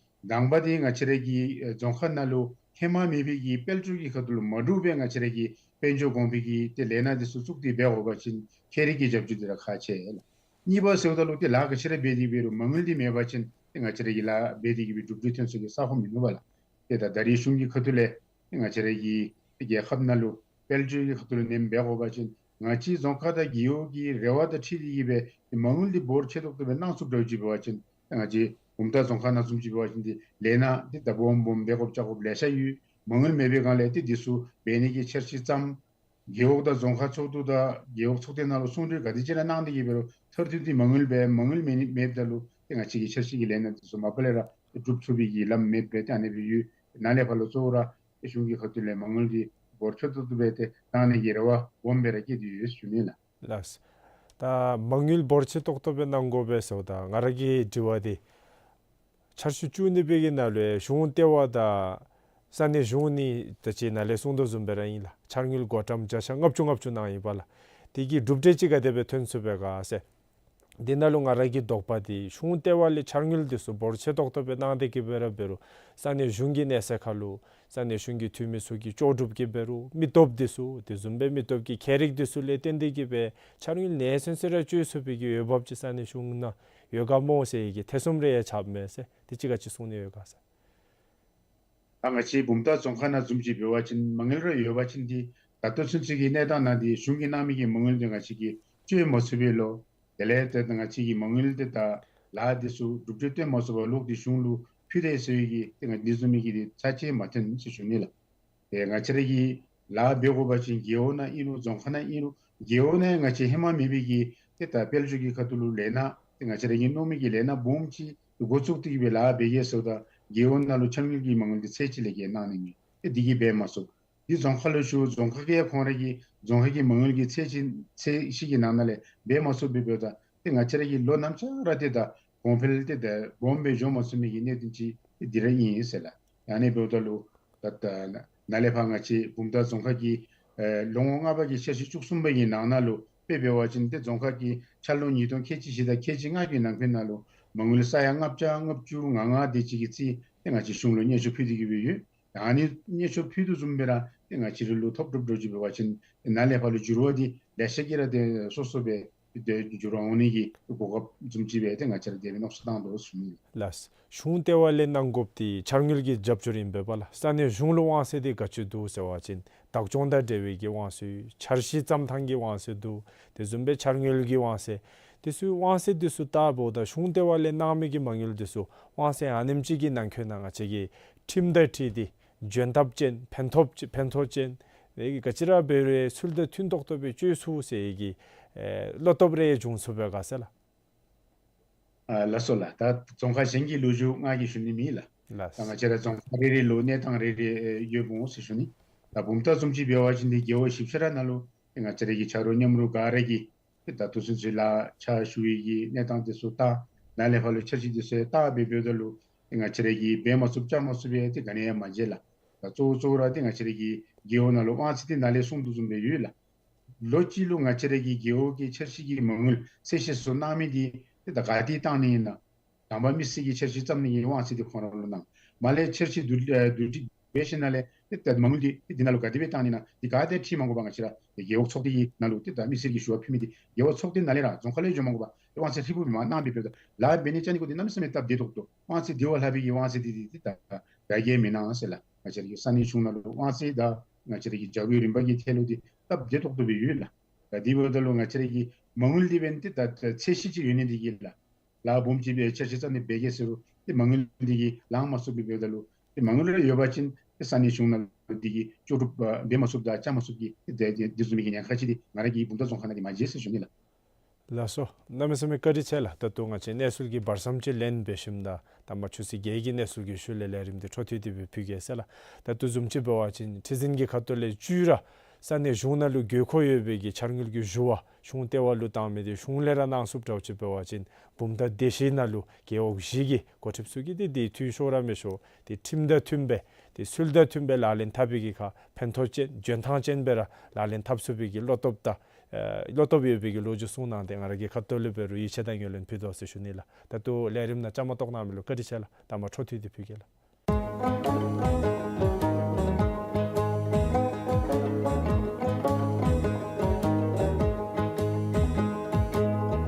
དང་པ་འདི་ང་བཅས་ར་གི་ཨེ་རྫོང་ཁག་ནང་ལུ་ཧེ་མ་མེད་པའི་གི་དཔལ་འབྱོར་གྱི་ཁ་ཐུག་ལུ་མ་འདྲཝ་སྦེ་ང་བཅས་ར་གི་དཔལ་འབྱོར་གོང་འཕེལ་གྱི་ཏེ་ལས་སྣ་འདི་ཚུ་བཙུགས་ཏེ་འབད་དགོ་པ་ཅིན་ཁྱེད་རའི་གི་རྒྱབ་སྐྱོར་འདི་ར་ཁག་ཆེ་ལགས། གཉིས་པ་ཟེརཝ་ད་ལུ་ཏེ་ལཱ་ག་ཅི་ར་འབད་དེ་འབད་རུང་མ་དངུལ་འདི་མེད་པ་ཅིན་ཏེ་ང་བཅས་ར་གིས་ལཱ་འབད་དེ་གི་སྦེ་གྲུབ་འབྲས་ཐོན་ས་གི་ས་ཁོངས་མིན་ནུག་པ་ལགས། ཏེ་ད་ད་རིས་གཞུང་གི་ཁ་ཐུག་ལས་ཏེ་ང་བཅས་ར་གི་རྒྱལ་ཁབ་ནང་ལུ་དཔལ་འབྱོར་གྱི་ཁ་ཐུག་ལུ་ནེམ་འབད་དགོ་པ་ཅིན་ང་བཅས་རྫོང་ཁག་དང་རྒེད་འོག་གི་རེ་བ་དང་འཁྲིལ་ཏེ་གི་སྦེ་ཏེ་མ་དངུལ་འདི་འབོར་ཆེ་ཏོག་ཏོ་སྦེ་གནང་ཚུགསཔ་འདྲཝ་ཅིག་འབད་བ་ཅིན་ཏེ་ང་བཅས་བུམ་ཐང་རྫོང་ཁག་ནང་བཟུམ་ཅིག་འབད་བ་ཅིན་ཏེ་ལས་སྣ་འདི་ད་སྦོམ་སྦོམ་འབད་དགོཔ་བཅའ་དགོཔ་ལེ་ཤ་ཡོད། མ་དངུལ་མེད་པའི་སྒང་ལས་ཏེ་འདི་ཚུ་འབད་ནི་གི་འཆར་གཞི་བརྩམས། རྒེད་འོག་དང་རྫོང་ཁག་ཚོགས་འདུ་དང་རྒེད་འོག་ཚོགས་སྡེ་ནང་ལུ་གསུང་གྲོས་ག་དེ་ཅིག་ར་གནང་སྟེ་གི་འབད་རུང་མཐར་ཐུག་འདི་མ་དངུལ་འབད་མ་དངུལ་མེད་ནི་མེདཔ་ད་ལུ་ཏེ་ང་བཅས་ཀྱི་འཆར་གཞི་གི་ལས་སྣ་འདི་ཚུ་མ་པ་ལས་ར་སྒྲུབ་ཚུགས་པའི་གི་ལམ་མེདཔ་སྦེ་ཏེ་ཨ་ནི་སྦེ་ཡོད། ནཱ་ལས་ཕར་ལུ་གཙོ་བོ་ར་ཏེ་གཞུང་གི་ཁ་ཐུག་ལས་མ་དངུལ་འདི་འབོར་ཆེ་ཏོག་ཏོ་སྦེ་ཏེ་གནང་ནི་གི་རེ་བ་སྦོམ་སྦེ་ར་བསྐྱེད་དེ་ཡོད་ཟེར་ཞུ་ནི་ལགས། ལགས། ད་མ་དངུལ་འབོར་ཆེ་ཏོག་ཏོ་སྦེ་གནང་དགོ་པས་ཟེརཝ་ད་ང་ར་གི་དྲི་བ་འདི་འཆར་གཞི་བཅུ་གཉིས་པའི་གི་ནང་ལུ་གཞུང་ལྟེ་བ་དང་ས་གནས་གཞུང་གཉིས་ད་ཅི་ནཱ་ལས་གསུང་དོ་བཟུམ་སྦེ་ར་ཨིན་ལགས། འཆར་དངུལ་བགོ་བཀྲམ་བརྒྱ་ཆ་ལྔ་བཅུ་ལྔ་བཅུ་གནང་ཡི་པ་ལགས། དེ་གི་གྲུབ་འབྲས་ཅིག་ག་དེ་སྦེ་ཐོན་ཚུགས་པས་ག་ཟེར། དེ་ནང་ལུ་ང་ར་གི་དོགས་པ་འདི་གཞུང་ལྟེ་བ་ལས་འཆར་དངུལ་འདི་ཚུ་འབོར་ཆེ་ཏོག་ཏོ་སྦེ་གནང་སྟེ་གི་འབད་ར་འབད་རུང་ས་གནས་གཞུང་གི་གནས་ཚད་ཁར་ལུ་ས་གནས་གཞུང་གི་འཐུས་མི་ཚུ་གི་ལྕོགས་གྲུབ་ཀྱིས་འབད་རུང་མི་སྟོབས་འདི་ཚུ་དེ་བཟུམ་སྦེ་མི་སྟོབས་ཀྱི་ཁྱད་རིག་འདི་ཚུ་ལས་བརྟེན་ཏེ་གི་སྦེ་འཆར་དངུལ་ནེ་སོན་སོ་ར་སྤྱོད་ཚུགས་པའི་གི་འོས་འབབ་ཅིག་ས་གནས་གཞུང་ནང་ཡོད་ག་སྨོ་ཟེར་བའི་གི་ཐེ་ཚོམ་རེ་ཡང་རྐྱབ་མས་ཟེར། དེ་ཅིག་ག་ཅི་གསུང་ནི་ཡོད་ག་ཟེར། ད་ང་བཅས་བུམ་ཐང་རྫོང་ཁག་ནང་བཟུམ་ཅིག་འབད་བ་ཅིན་མ་དངུལ་ར་ཡོད་པ་ཅིན་འདི་ད་ལྟོ་ཚུན་ཚོད་ཀྱི་གནས་སྟངས་ནང་འདི་གཞུང་གིས་གནང་མི་གི་མ་དངུལ་འདི་ང་བཅས་ཀྱིས་སྤྱོད་མ་ཚུགས་པས་ལོ། དེ་ལས་ཏེ་ང་བཅས་ཀྱི་མ་དངུལ་འདི་ད་ལཱ་འདི་ཚུ་གྲུབ་འབྲས་སྟོན་མ་ཚུགས་པར་ལོག་སྟེ་གཞུང་ལུ་ཕུལ་ཏེ་ཟེར་བའི་གི་ཏེ་ང་འདི་བཟུམ་མའི་གི་འདི་ཚར་གཅིག་མ་ཐོན་ཟེར་ཞུ་ནི་ལགས། ཏེ་ང་བཅས་ར་གི་ལཱ་འབད་དགོ་པ་ཅིན་རྒེད་འོག་ནང་ཨིན་རུང་རྫོང་ཁག་ནང་ཨིན་རུང་རྒེད་འོག་ནང་ང་བཅས་ཧེ་མ་མེད་པའི་གི་ཏེ་ད་དཔལ་འབྱོར་གྱི་ཁ་ཐུག་ལུ་ལས་སྣ་ཏེ་ང་བཅས་ར་གི་མནོ་མི་གི་ལས་སྣ་སྦོམ་ཅིག་འགོ་བཙུགས་ཏེ་གི་སྦེ་ལཱ་འབད་གེ་ཟེརཝ་ད་རྒེད་འོག་ནང་ལུ་འཆར་དངུལ་གྱི་མ་དངུལ་འདི་ཚད་ཅིག་ལས་བརྒལ་གནང་ནི་མེད། ཏེ་འདི་གིས་འབད་མ་ཚུགས། འདི་རྫོང་ཁག་ལུ་ཞུ་རྫོང་ཁག་གིས་ཁོང་ར་གི་རྫོང་ཁག་གི་མ་དངུལ་གྱི་ཚད་ཅིག་ཚད་གཞི་གི་ནང་ན་ལས་འབད་མ་ཚུགས་པའི་འབདཝ་ད་ཏེ་ང་བཅས་ར་གི་ལོ་ནམ་ཅིག་ར་ཏེ་ད་གོང་འཕེལ་ཏེ་ད་སྦོམ་སྦེ་འགྱོ་མ་ཚུགས་མི་གི་གནད་དོན་ཅིག་ཏེ་འདི་ར་ཨིན་ཟེར་ལགས། ཨ་ནི་འབདཝ་ད་ལུ་ད་ད་ནཱ་ལས་ཕར་ང་བཅས་བུམ་ཐང་རྫོང་ཁག་གི་ཨེ་ལོ་ངོ་ལྔ་པ་གི་འཆར་གཞི་བཅུ་གསུམ་པ་གི་ནང་ན་ལུ་དཔེ་འབད་བ་ཅིན་ཏེ་རྫོང་ཁག་གི་འཆར་ལོ་ཉིས་སྟོང་ཁལ་གཅིག་བཞི་དང་ཁལ་གཅིག་ལྔ་གི་ནང་འཁོད་ནང་ལུ་མ་དངུལ་ས་ཡ་ལྔ་བརྒྱ་ལྔ་བཅུ་ང་ལྔ་དེ་ཅིག་གི་རྩིས་ཏེ་ང་བཅས་གཞུང་ལུ་སྙན་ཞུ་ཕུལ་ཏེ་གི་སྦེ་ཡོད། ཨ་ནི་སྙན་ཞུ་ཕུལ་དོ་བཟུམ་སྦེ་ར་ཏེ་ང་བཅས་ར་ལུ་ཐོབ་གྲུབ་འགྱོ་ཅི་འབད་བ་ཅིན་ནཱ་ལས་ཕར་ལུ་འགྱུར་བ་འདི་ལེ་ཤ་གིས་ར་ཏེ་སོ་སོ་སྦེ་ཏེ་འགྱུར་བ་འོང་ནི་གི་གོ་སྐབས་བཟུམ་ཅིག་སྦེ་ཏེ་ང་བཅས་ར་དེ་སྦེ་མནོ་བསམ་བཏང་དོ་ཟེར་ཞུ་ནི། ལགས། གཞུང་ལྟེ་བ་ལས་གནང་དགོཔ་འདི་འཆར་དངུལ་གྱི་རྒྱབ་སྐྱོར་ཨིན་པས་པ་ལགས། ས་གནས་གཞུང་ལུ་དབང་ཚད་འདི་ག་ཅི་འདུག་ཟེར་བ་ཅིན་བདག་སྐྱོང་དང་འབྲེལ་བའི་གི་དབང་ཚད་ཡོད། འཆར་གཞི་བརྩམ་ཐངས་ཀྱི་དབང་ཚད་འདུག། དེ་བཟུམ་སྦེ་འཆར་དངུལ་གྱི་དབང་ཚད། དེ་ཚུ་དབང་ཚད་དེ་ཚུ་བལྟཝ་ད་གཞུང་ལྟེ་བ་ལས་གནང་མི་གི་མ་དངུལ་དེ་ཚུ་དབང་ཚད་ཨ་ནེམ་ཅིག་གི་ནང་འཁོད་ནང་ང་བཅས་ཀྱི་ཁྲིམས་དང་འཁྲིལ་ཏེ་འཇོན་ཐབས་ཅན་ཕན་ཐོགས་ཅན་ཕན་ཐོགས་ཅན་དེ་གི་ག་ཅི་ར་འབད་རུང་ཚུལ་དང་མཐུན་ཏོག་ཏོ་སྦེ་སྤྱོད་ཚུགས་ཟེར་གྱི་ཨེ་བློ་སྟོབས་རེ་འབྱུང་ཚུགས་པས་ག་ཟེར་ལགས། ཨ་ལགས་སོ་ལགས། ད་རྫོང་ཁག་གཞན་གྱི་ལོ་རྒྱུས་ང་གིས་ཞུ་ནི་མེད་ལགས། ལགས། ད་ང་བཅས་ར་རྫོང་ཁག་རེ་རེ་ལུ་གནས་སྟངས་རེ་རེ་ཨེ་ཡོདཔ་འོང་ཟེར་ཞུ་ནི། ད་བུམ་ཐང་བཟུམ་ཅིག་འབད་བ་ཅིན་འདི་རྒེད་འོག་བཞི་ཆ་ར་ནང་ལུ་ཏེ་ང་བཅས་ར་གི་ཆ་རོགས་མཉམ་རོགས་ག་ར་གིས་ཏེ་ད་ལྟོ་ཚུན་ཚོད་ལཱ་ཕྱག་ཞུ་བའི་གི་གནས་སྟངས་དེ་ཚུ་བལྟ། ནཱ་ལས་ཕར་ལུ་འཆར་གཞི་དེ་ཚུ་བལྟ་སྦེ་འབདཝ་ད་ལུ་ཏེ་ང་བཅས་ར་གིས་འབད་མ་ཚུགསཔ་བཅའ་མ་ཚུགསཔ་སྦེ་ཏེ་ག་ནི་ཡང་མ་མཇལ་ལགས། ད་གཙོ་བོ་གཙོ་བོ་ར་ཏེ་ང་བཅས་ར་གི་རྒེད་འོག་ནང་ལུ་དབང་ཚད་འདི་ནཱ་ལས་གསུངས་དོ་བཟུམ་སྦེ་ཡོད་ལགས། ལོ་གཅིག་ལུ་ང་བཅས་ར་གི་རྒེད་འོག་གི་འཆར་གཞི་གི་མ་དངུལ་ཚད་གཞི་ཚུ་གནང་མི་འདི་ཏེ་ད་ག་ཏེ་བཏང་ནི་ཨིན་ན། དང་པ་མི་སེར་གྱི་འཆར་གཞི་བརྩམ་ནི་གི་དབང་ཚད་འདི་ཁོང་ར་ལུ་གནང་། མར་ལས་འཆར་གཞི་བསྡུ་ཨེ་བསྡུ་སྒྲིག་འབད་ཞིནམ་ལས་ཏེ་ད་མ་དངུལ་འདི་ཏེ་འདི་ནང་ལུ་ག་དེ་སྦེ་བཏང་ནི་ཨིན་ན་འདི་ག་ཏེ་འཁྲིལ་མ་དགོ་པར་ང་བཅས་ར་ཏེ་རྒེད་འོག་ཚོགས་སྡེ་གི་ནང་ལུ་ཏེ་ད་མི་སེར་གྱིས་ཞུ་བ་ཕུལ་མི་འདི་རྒེད་འོག་ཚོགས་སྡེ་ནང་ལས་ར་རྫོང་ཁག་ལས་འགྱོ་མ་དགོ་པར་ཏེ་དབང་ཚད་ཧྲིལ་བུ་སྦེ་མར་གནང་སྦེ་འབདཝ་ད་ལཱ་འབད་ནི་བཅའ་ནི་གུ་འདི་གནམ་མེད་ས་མེད་སྟབས་བདེ་ཏོག་ཏོ། དབང་ཚད་འདི་བ་ལྷག་པའི་གི་དབང་ཚད་འདི་འདི་ཏེ་ད་བརྒྱ་བརྒྱ་མི་གནང་ཟེར་ལགས། ང་བཅས་ར་གི་ས་གནས་གཞུང་ནང་ལུ་དབང་ཚད་དང་ང་བཅས་ར་གི་བྱ་སྒོའི་རིམ་པ་གི་ཐད་ལུ་འདི་སྟབས་བདེ་ཏོག་ཏོ་སྦེ་ཡོད་ལགས། ད་དེ་འབདཝ་ད་ལུ་ང་བཅས་ར་གི་མ་དངུལ་འདི་འབདན་ཏེ་ད་ཚད་གཞི་ཅིག་ཡོད་ནི་འདི་གིས་ལགས། ལཱ་སྦོམ་ཅིག་སྦེ་འཆར་གཞི་བརྩམས་ནི་འབད་གེ་ཟེར་རུང་ཏེ་མ་དངུལ་འདི་གིས་ལང་མ་ཚུགས་པའི་འབདཝ་ད་ལུ་ཏེ་མ་དངུལ་ར་ཡོད་པ་ཅིན་ཏེ་ས་གནས་གཞུང་ནང་འདི་གིས་ལྕོགས་གྲུབ་ཨ་འབད་མ་ཚུགསཔ་དང་བཅའ་མ་ཚུགསཔ་གི་ཏེ་དེ་དེ་བཟུམ་མའི་གི་ཉེན་ཁ་ཅིག་འདི་ང་ར་གི་བུམ་ཐང་རྫོང་ཁག་ནང་གིས་མ་མཇལ་ཟེར་ཞུ་ནི་ལགས། ལགས་སོ། གནམ་མེད་ས་མེད་བཀའ་དྲིན་ཆེ་ལགས། ད་ལྟོ་ང་བཅས་གནས་ཚུལ་གྱི་བར་མཚམས་ཅིག་ལེན་འབད་ཞིནམ་ད་ད་མ་ཆུ་ཚོད་བརྒྱད་ཀྱི་གནས་ཚུལ་གྱི་ཤུལ་ལས་ལས་རིམ་འདི་འཕྲོ་མཐུད་དེ་སྦེ་ཕུལ་གེ་ཟེར་ལགས། ད་ལྟོ་བཟུམ་ཅིག་འབད་བ་ཅིན་ཁྲི་འཛིན་གྱི་ཁ་ཐུག་ལས་བཅུད་ར་ས་གནས་གཞུང་ནང་ལུ་དགོས་མཁོ་ཡོད་པའི་གི་འཆར་དངུལ་གྱི་ཞུ་བ་གཞུང་ལྟེ་བ་ལུ་བཏང་མི་འདི་གཞུང་ལས་ར་གནང་ཚུགསཔ་འདྲཝ་ཅིག་འབད་བ་ཅིན་བུམ་ཐང་སྡེ་བཞི་ནང་ལུ་རྒེད་འོག་བཞི་གི་འགོ་ཁྲིདཔ་ཚུ་གིས་འདི་འདི་འཐུས་ཤོར་ར་མི་ཤོར་འདི་ཁྲིམས་དང་མཐུན་སྦེ་འདི་ཚུལ་དང་མཐུན་སྦེ་ལག་ལེན་འཐབ་པའི་གི་ཁར་ཕན་ཐོགས་ཅན་འཇོན་ཐང་ཅན་སྦེ་ར་ལག་ལེན་འཐབ་ཚུགས་པའི་གི་བློ་སྟོབས་དང་ཨེ་བློ་སྟོབས་ཡོད་པའི་གི་ལོ་རྒྱུས་གསུང་གནང་སྟེ་ང་ར་གི་ཁ་ཐུག་ལས་འབད་རུང་ཡིད་ཆེས་དང་ངོས་ལེན་ཕུལ་དོ་ཟེར་ཞུ་ནི་ལགས། ད་ལྟོ་ལས་རིམ་ནང་བཅའ་མར་གཏོགས་གནང་མི་ལུ་བཀའ་དྲིན་ཆེ་ལགས། ད་མ་འཕྲོ་མཐུད་དེ་ཕུལ་གེ་ལགས།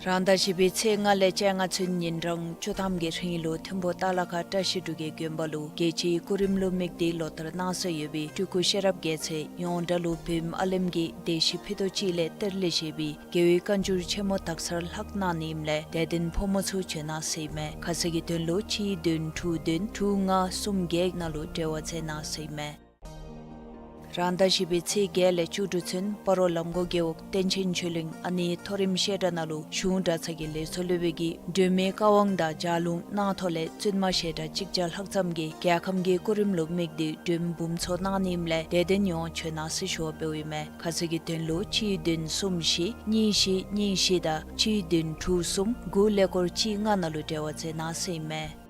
རང་ཟླ་བཞི་པའི་ཚེས་ལྔ་ལས་བཅོ་ལྔ་ཚུན་ཉིན་གྲངས་བཅུ་ཐམ་གྱི་རིང་ལུ་ཐིམ་ཕུ་ཏ་ལ་ཁ་བཀྲ་ཤིས་འབྲུག་རྒྱལ་དགོན་པ་ལུ་རྒྱལ་སྤྱིའི་སྐུ་རིམ་ལུ་དམིགས་ཏེ་ལོ་ལྟར་གནང་སྲོལ་ཡོད་པའི་སྤྲུལ་སྐུ་ཤེས་རབ་རྒྱལ་མཚན་ཡོངས་གྲགས་ལུ་བོད་ཨ་ལེམ་གྱི་སྡེ་བཞི་ཕུད་རྡོག་གཅིག་ལས་གཏེར་ལས་བཞེས་པའི་རྒྱལ་བའི་བཀའ་འགྱུར་ཆེན་མོ་དག་ཚར་ལྷག་གནང་ནི་ཨིནམ་ལས་དད་ལྡན་ཕོ་མོ་ཚུ་བྱོན་གནང་ཟེར་ཨིན་མས། ཁ་གསལ་གྱི་དོན་ལུ་གཅིག་བདུན་དྲུག་བདུན་དྲུག་ལྔ་གསུམ་བརྒྱད་ནང་ལུ་འབྲེལ་བ་མཛད་གནང་ཟེར་ཨིན་མས། རང་ཟླ་བཞི་པའི་ཚེས་བརྒྱད་ལས་བཅུ་དྲུག་ཚུན་སྤ་རོ་ལམ་གོང་རྒེད་འོག་བསྟན་ཆེན་ཆོས་གླིང་ཨ་ནེའི་མཐོ་རིམ་བཤད་གྲྭ་ནང་ལུ་གཞུང་གྲྭ་ཚང་གི་ལས་ཚོགས་སློབ་དཔོན་གྱིས་སྒྲོལ་མའི་བཀའ་དབང་དང་ལྗགས་ལུང་གནང་ཐོག་ལས་བཙུན་མ་བཤད་གྲྭ་གཅིག་བརྒྱ་ལྷག་ཙམ་གྱིས་རྒྱལ་ཁམས་ཀྱི་སྐུ་རིམ་ལུ་དམིགས་ཏེ་སྒྲོལ་མ་འབུམ་ཚོགས་གནང་ནི་ཨིནམ་ལས་དད་ལྡན་ཡོངས་བྱོན་གནང་ཟེར་ཞུ་བ་འབདཝ་ཨིན་མས། ཁ་གསལ་གྱི་དོན་ལུ་གཅིག་བདུན་གསུམ་བཞི་གཉིས་བཞི་གཉིས་བཞི་དང་གཅིག་བདུན་དྲུག་གསུམ་དགུ་ཀླད་ཀོར་གཅིག་ལྔ་ནང་ལུ་འབྲེལ་བ་མཛད་གནང་ཟེར་ཨིན་མས།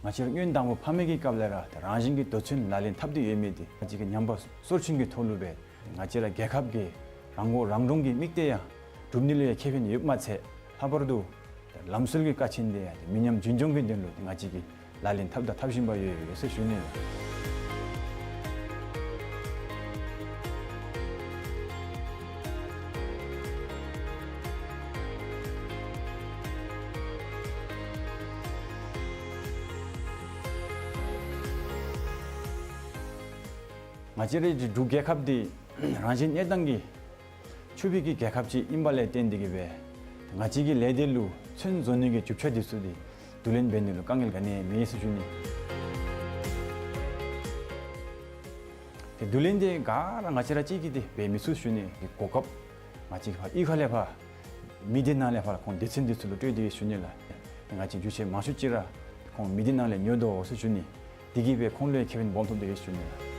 ང་བཅས་ར་སྔོན་དང་པོ་ཕ་མེས་ཀྱི་སྐབས་ལས་ར་ད་རང་བཞིན་གྱིས་དོན་ཚན་ལག་ལེན་འཐབ་སྟེ་ཡོད་མི་འདི་ང་བཅས་ཀྱི་ཉམས་པ་སོར་ཆུད་ཀྱི་ཐོག་ལུ་སྦེ་ང་བཅས་ར་རྒྱལ་ཁབ་ཀྱི་རང་མགོ་རང་འདྲོངས་ཀྱི་དམིགས་གཏད་ཡང་སྒྲུབ་ནི་ལུ་ཡང་ཁེ་ཕན་ཡོདཔ་མ་ཚད་ལྷག་པར་དུ་ལམ་སྲོལ་གྱི་ཀ་ཆེན་འདི་ཡང་མི་ཉམས་རྒྱུན་སྐྱོང་གི་དོན་ལུ་ང་བཅས་ཀྱིས་ལག་ལེན་འཐབ་དང་འཐབ་བཞིན་པ་ཡོད་ཡོད་ཟེར་ཞུ་ནི་ལགས། ང་བཅས་རའི་འབྲུག་རྒྱལ་ཁབ་འདི་རང་བཞིན་གནས་སྟངས་ཀྱིས་ཆུ་བཞི་གི་རྒྱལ་ཁབ་ཅིག་ཨིན་པ་ལས་བརྟེན་ཏེ་གིས་སྦེ་ང་བཅས་ཀྱི་ལས་སྡེ་ལུ་ཚོན་བཟོ་ནི་གི་རྒྱུ་ཆ་འདི་ཚུ་འདི་བསྡུ་ལེན་འབད་ནི་ལུ་དཀའ་ངལ་ག་ནི་ཡང་མེད་ཟེར་ཞུ་ནི། ཏེ་བསྡུ་ལེན་འདི་ག་ར་ང་བཅས་ར་གཅིག་གིས་འདི་འབད་མི་ཚུགས་ཞུ་ནི། གོ་སྐབས་ང་བཅས་ཕར་གཡུས་ཁ་ལས་ཕར་མི་སྡེ་ནང་ལས་ཕར་ཁོང་སྡེ་ཚན་འདི་ཚུ་ལུ་སྤྲོད་དེ་ཡོད་ཞུ་ནི་ལགས། ང་བཅས་རྒྱུ་ཆ་མང་ཤོས་ཅིག་ར་ཁོང་མི་སྡེ་ནང་ལས་ཉོ་དོ་ཟེར་ཞུ་ནི། དེ་གིས་སྦེ་ཁོང་ལུ་ཡང་ཁེ་ཕན་སྦོམ་ཐོབ་སྟེ་ཡོད་ཞུ་ནི་ལགས།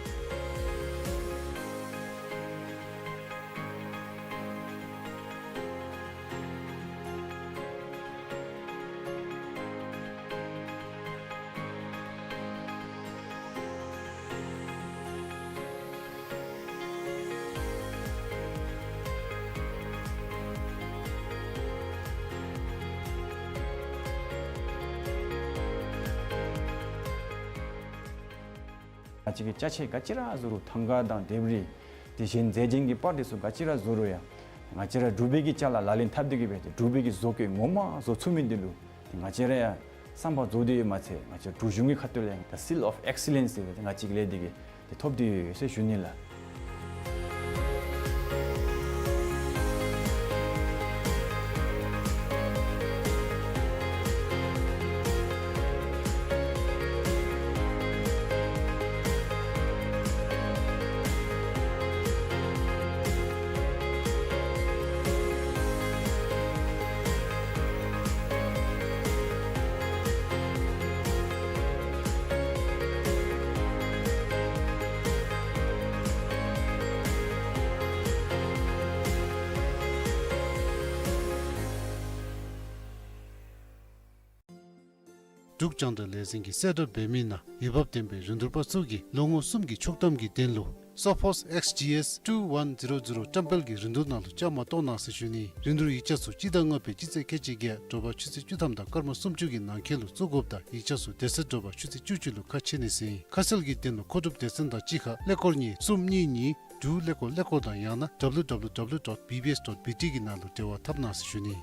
ང་བཅས་ཀྱིས་ཅ་ཆས་ག་ཅི་ར་བཟོ་རུང་ཐང་ཀ་དང་ལྡེབས་རིས་དེ་བཞིན་རྫས་ཅན་གྱི་པར་དེ་ཚུ་ག་ཅི་ར་བཟོ་རུང་ཡང་ང་བཅས་ར་འབྲུག་པའི་གི་ཅ་ལ་ལག་ལེན་འཐབ་སྟེ་གིས་སྦེ་འབྲུག་པའི་གི་བཟོ་བཀོད་ངོ་མ་བཟོ་ཚུགས་མི་འདི་ལུ་ང་བཅས་ར་ཡང་བསམ་པ་རྫོགས་ཏེ་ཡོདཔ་མ་ཚད་ང་བཅས་འབྲུག་གཞུང་གི་ཁ་ཐུག་ལས་ཡང་The Seal of Excellence ཟེར་ང་བཅས་ཀྱི་ལས་འདི་གིས་དེ་ཐོབ་སྟེ་ཡོད་ཟེར་ཞུ་ནི་ལགས། འབྲུག་རྒྱང་བསྒྲགས་ལས་འཛིན་གྱིས་གསལ་བསྒྲགས་འབད་མི་ནང་འོས་འབབ་ལྡན་པའི་རིན་བསྡུར་པ་ཚུ་གིས་ལོ་ངོ་གསུམ་གྱི་ཆོག་ཐམ་གྱི་དོན་ལུ་Sophos X G S two one zero zero བཀྲམ་སྤེལ་གྱི་རིན་བསྡུར་ནང་ལུ་བཅའ་མར་གཏོགས་གནང་ཟེར་ཞུ་ནི། རིན་བསྡུར་ཡིག་ཆ་ཚུ་སྤྱི་ཟླ་ལྔ་པའི་སྤྱི་ཚེས་ཁལ་གཅིག་བརྒྱད་དྲོ་པ་ཆུ་ཚོད་བཅུ་ཐམ་དང་སྐར་མ་སུམ་ཅུ་གི་ནང་འཁོད་ལུ་བཙུགས་དགོཔ་དང་ཡིག་ཆ་ཚུ་དེ་ཚེ་དྲོ་པ་ཆུ་ཚོད་བཅུ་གཅིག་ལུ་ཁ་ཕྱེ་ནི་ཟེར་ཨིན། ཁ་གསལ་གྱི་དོན་ལུ་མཁོ་སྒྲུབ་སྡེ་ཚན་དང་གཅིག་ཁར་ཀླད་ཀོར་གཉིས་གསུམ་གཉིས་གཉིས་དྲུག་ཀླད་ཀོར་ཀླད་ཀོར་དང་ཡང་ན་W W W dot B B S dot B T གི་ནང་ལུ་འབྲེལ་བ་འཐབ་གནང་ཟེར་ཞུ་ནི།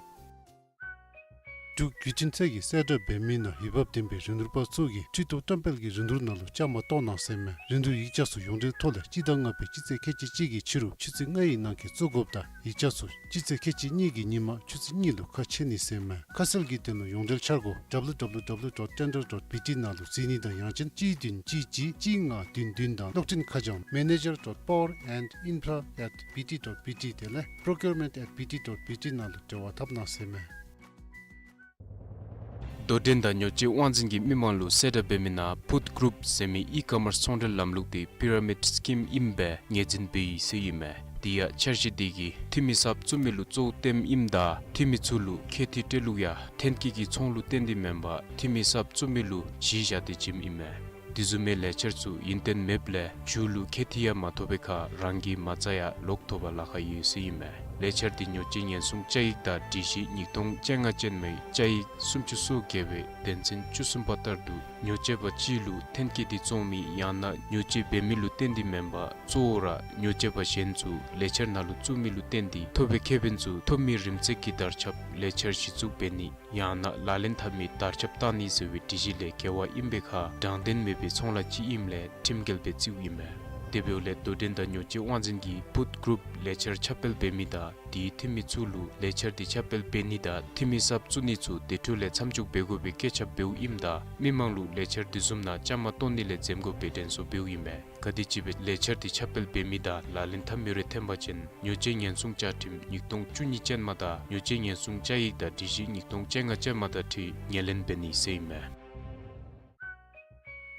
འབྲུག་བརྒྱུད་འཕྲིན་ཚད་ཀྱིས་གསལ་བསྒྲགས་འབད་མི་ནང་འོས་འབབ་ལྡན་པའི་རིན་བསྡུར་པ་ཚུ་གིས་ཁྲི་ཐོག་བཀྲམ་སྤེལ་གྱི་རིན་བསྡུར་ནང་ལུ་བཅའ་མར་གཏོགས་གནང་ཟེར་ཨིན་མས། རིན་བསྡུར་ཡིག་ཆ་ཚུ་ཡོངས་འབྲེལ་ཐོག་ལས་སྤྱི་ཟླ་ལྔ་པའི་སྤྱི་ཚེས་ཁལ་གཅིག་གཅིག་གི་ཕྱི་རུ་ཆུ་ཚོད་ལྔའི་ནང་འཁོད་བཙུགས་དགོཔ་དང་ཡིག་ཆ་ཚུ་སྤྱི་ཚེས་ཁལ་གཅིག་གཉིས་ཀྱི་ཉིན་མ་ཆུ་ཚོད་གཉིས་ལུ་ཁ་ཕྱེ་ནི་ཟེར་ཨིན་མས། ཁ་གསལ་གྱི་དོན་ལུ་ཡོངས་འབྲེལ་འཆར་སྒོ་W W W dot tender dot B T ནང་ལུ་གཟིགས་ནི་དང་ཡང་ཅིན་གཅིག་བདུན་གཅིག་གཅིག་གཅིག་ལྔ་བདུན་བདུན་དང་གློག་འཕྲིན་ཁ་བྱང་manager dot power and infra at B T dot B T དེ་ལས་procurement at B T dot B T ནང་ལུ་འབྲེལ་བ་འཐབ་གནང་ཟེར་ཨིན་མས། དོ་འགྲན་དང་ཉོ་སྤྱོད་དབང་འཛིན་གྱིས་མི་མང་ལུ་གསལ་བསྒྲགས་འབད་མི་ནང་Put Group ཟེར་མི་ཨི་ཀོ་མརསི་ཚོང་འབྲེལ་ལམ་ལུགས་འདི་པི་ར་མིཌ་སི་ཀིམ་ཨིནམ་སྦེ་ངོས་འཛིན་འབད་ཡི་ཟེར་ཨིན་མས། དེ་ཡང་འཆར་གཞི་དེ་གིས་འཐུས་མི་གསརཔ་བཙུགས་མི་ལུ་གཙོ་བོ་སྟོནམ་ཨིནམ་ད་འཐུས་མི་ཚུ་ལུ་ཁེ་འཐུས་སྤྲོད་ལུགས་ཡང་ཐོན་སྐྱེད་ཀྱི་ཚོང་ལུ་བརྟེན་ཏེ་མེན་པར་འཐུས་མི་གསརཔ་བཙུགས་མི་ལུ་གཞི་བཞག་སྟེ་བྱིནམ་ཨིན་མས། དེ་བཟུམ་མའི་ལས་འཆར་ཚུ་ཡུན་བརྟན་མེདཔ་ལས་མཇུག་ལུ་ཁེ་འཐུས་ཡང་མ་ཐོབ་པའི་ཁར་རང་གི་མ་རྩ་ཡང་ལོག་ཐོབ་པར་ལཱ་ཁག་ཡོད་ཟེར་ཨིན་མས། ལས་འཆར་དེ་ཉོ་སྤྱོད་ཉེན་སྲུང་བཅའ་ཡིག་དང་སྒྲིག་གཞི་ཉིས་སྟོང་བཅོ་ལྔ་ཅན་མའི་བཅའ་ཡིག་སུམ་ཅུ་སོ་བརྒྱད་པའི་དོན་ཚན་བཅུ་གསུམ་པ་ལྟར་དུ་ཉོ་སྤྱོད་པ་ཅིག་ལུ་ཐོན་སྐྱེད་དེ་བཙོང་མི་ཡང་ན་ཉོ་སྤྱོད་འབད་མི་ལུ་བརྟེན་ཏེ་མེན་པར་གཙོ་བོ་ར་ཉོ་སྤྱོད་པ་གཞན་ཚུ་ལས་འཆར་ནང་ལུ་བཙུགས་མི་ལུ་བརྟེན་ཏེ་ཐོབ་པའི་ཁེ་ཕན་ཚུ་ཐོབ་མི་རིམ་ཚད་ཀྱི་དར་ཁྱབ་ལས་འཆར་གཞི་བཙུགས་འབད་ནི་ཡང་ན་ལག་ལེན་འཐབ་མི་དར་ཁྱབ་བཏང་ནི་ཟེར་བའི་སྒྲིག་གཞི་ལས་འགལ་བ་ཨིན་པའི་ཁར་དྲང་བདེན་མེད་པའི་ཚོང་ལཱ་ཅིག་ཨིནམ་ལས་ཁྲིམས་འགལ་སྦེ་བརྩིཝ་ཨིན་མས། དེ་འབདཝ་ལས་དོ་འགྲན་དང་ཉོ་སྤྱོད་དབང་འཛིན་གྱིས་བུཐ་གུ་རུཔ་ལས་འཆར་ཁྱབ་སྤེལ་འབད་མི་དང་དེའི་འཐུས་མི་ཚུ་ལུ་ལས་འཆར་དེ་ཁྱབ་སྤེལ་འབད་ནི་དང་འཐུས་མི་གསརཔ་བཙུགས་ནི་ཚུ་དེ་འཕྲོ་ལས་མཚམས་འཇོག་འབད་དགོ་པའི་བཀོད་ཁྱབ་འབདཝ་ཨིནམ་ད་མི་མང་ལུ་ལས་འཆར་དེ་བཟུམ་ནང་བཅའ་མར་གཏོགས་ནི་ལས་འཛེམ་དགོ་པའི་དྲན་གསོ་འབདཝ་ཨིན་མས། ག་དེམ་ཅིག་སྦེ་ལས་འཆར་དེ་ཁྱབ་སྤེལ་འབད་མི་དང་ལག་ལེན་འཐབ་མི་རེ་ཐོན་པ་ཅིན་ཉོ་སྤྱོད་ཉེན་སྲུང་བཅའ་ཁྲིམས་ཉིས་སྟོང་བཅུ་གཉིས་ཅན་མ་དང་ཉོ་སྤྱོད་ཉེན་སྲུང་བཅའ་ཡིག་དང་སྒྲིག་གཞི་ཉིས་སྟོང་བཅོ་ལྔ་ཅན་མ་དང་འཁྲིལ་ངོས་ལེན་འབད་ནི་ཟེར་ཨིན་མས།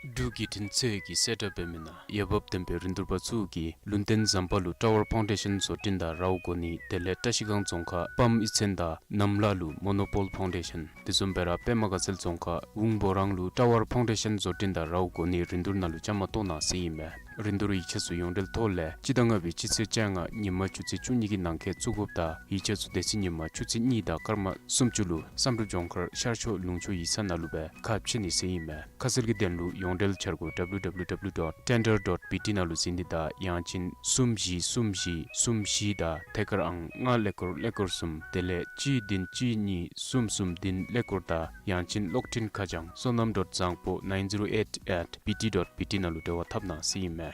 འབྲུག་བརྒྱུད་འཕྲིན་ཚད་ཀྱིས་གསལ་བསྒྲགས་འབད་མི་ནང་འོས་འབབ་ལྡན་པའི་རིན་བསྡུར་པ་ཚུ་གིས་ལུང་བསྟན་ཟམ་པ་ལུ་ཊ་ཝར་ཕའུན་ཌེ་ཤཱན་བཟོ་སྐྲུན་དང་རཝ་གོ་ནི་དེ་ལས་བཀྲ་ཤིས་སྒང་རྫོང་ཁག་པམ་གཡུས་ཚན་དང་གནམ་ལ་ལུ་མོ་ནོ་པོལ་ཕའུན་ཌེ་ཤཱན། དེ་བཟུམ་སྦེ་ར་པདྨ་དགའ་ཚལ་རྫོང་ཁག་ཝུང་སྦོ་རང་ལུ་ཊ་ཝར་ཕའུན་ཌེ་ཤཱན་བཟོ་སྐྲུན་དང་རཝ་གོ་ནི་རིན་བསྡུར་ནང་ལུ་བཅའ་མར་གཏོགས་གནང་ཟེར་ཨིན་མས། རིན་བསྡུར་ཡིག་ཆ་ཚུ་ཡོངས་འབྲེལ་ཐོག་ལས་སྤྱི་ཟླ་ལྔ་པའི་སྤྱི་ཚེས་བཅོ་ལྔ་ཉིན་མ་ཆུ་ཚོད་བཅུ་གཉིས་ཀྱི་ནང་འཁོད་བཙུགས་དགོཔ་དང་ཡིག་ཆ་ཚུ་དེ་ཚེ་ཉིན་མ་ཆུ་ཚོད་གཉིས་དང་སྐར་མ་སུམ་ཅུ་ལུ་བསམ་གྲུབ་ལྗོངས་མཁར་ཤར་ཕྱོགས་ལུང་ཕྱོགས་ཡིག་ཚང་ནང་ལུ་སྦེ་ཁ་ཕྱེ་ནི་ཟེར་ཨིན་མས། ཁ་གསལ་གྱི་དོན་ལུ་ཡོངས་འབྲེལ་འཆར་སྒོ་W W W dot tender dot B T ནང་ལུ་གཟིགས་ནི་དང་ཡང་ཅིན་གསུམ་བཞི་གསུམ་བཞི་གསུམ་བཞི་དང་ཐད་ཀར་ཨང་ལྔ་ཀླད་ཀོར་ཀླད་ཀོར་གསུམ་དེ་ལས་གཅིག་བདུན་གཅིག་གཉིས་གསུམ་གསུམ་བདུན་ཀླད་ཀོར་དང་ཡང་ཅིན་གློག་འཕྲིན་ཁ་བྱང་བསོད་ནམས་ཌོཊ་བཟང་པོ་nine zero eight at B T dot B T ནང་ལུ་འབྲེལ་བ་འཐབ་གནང་ཟེར་ཨིན་མས།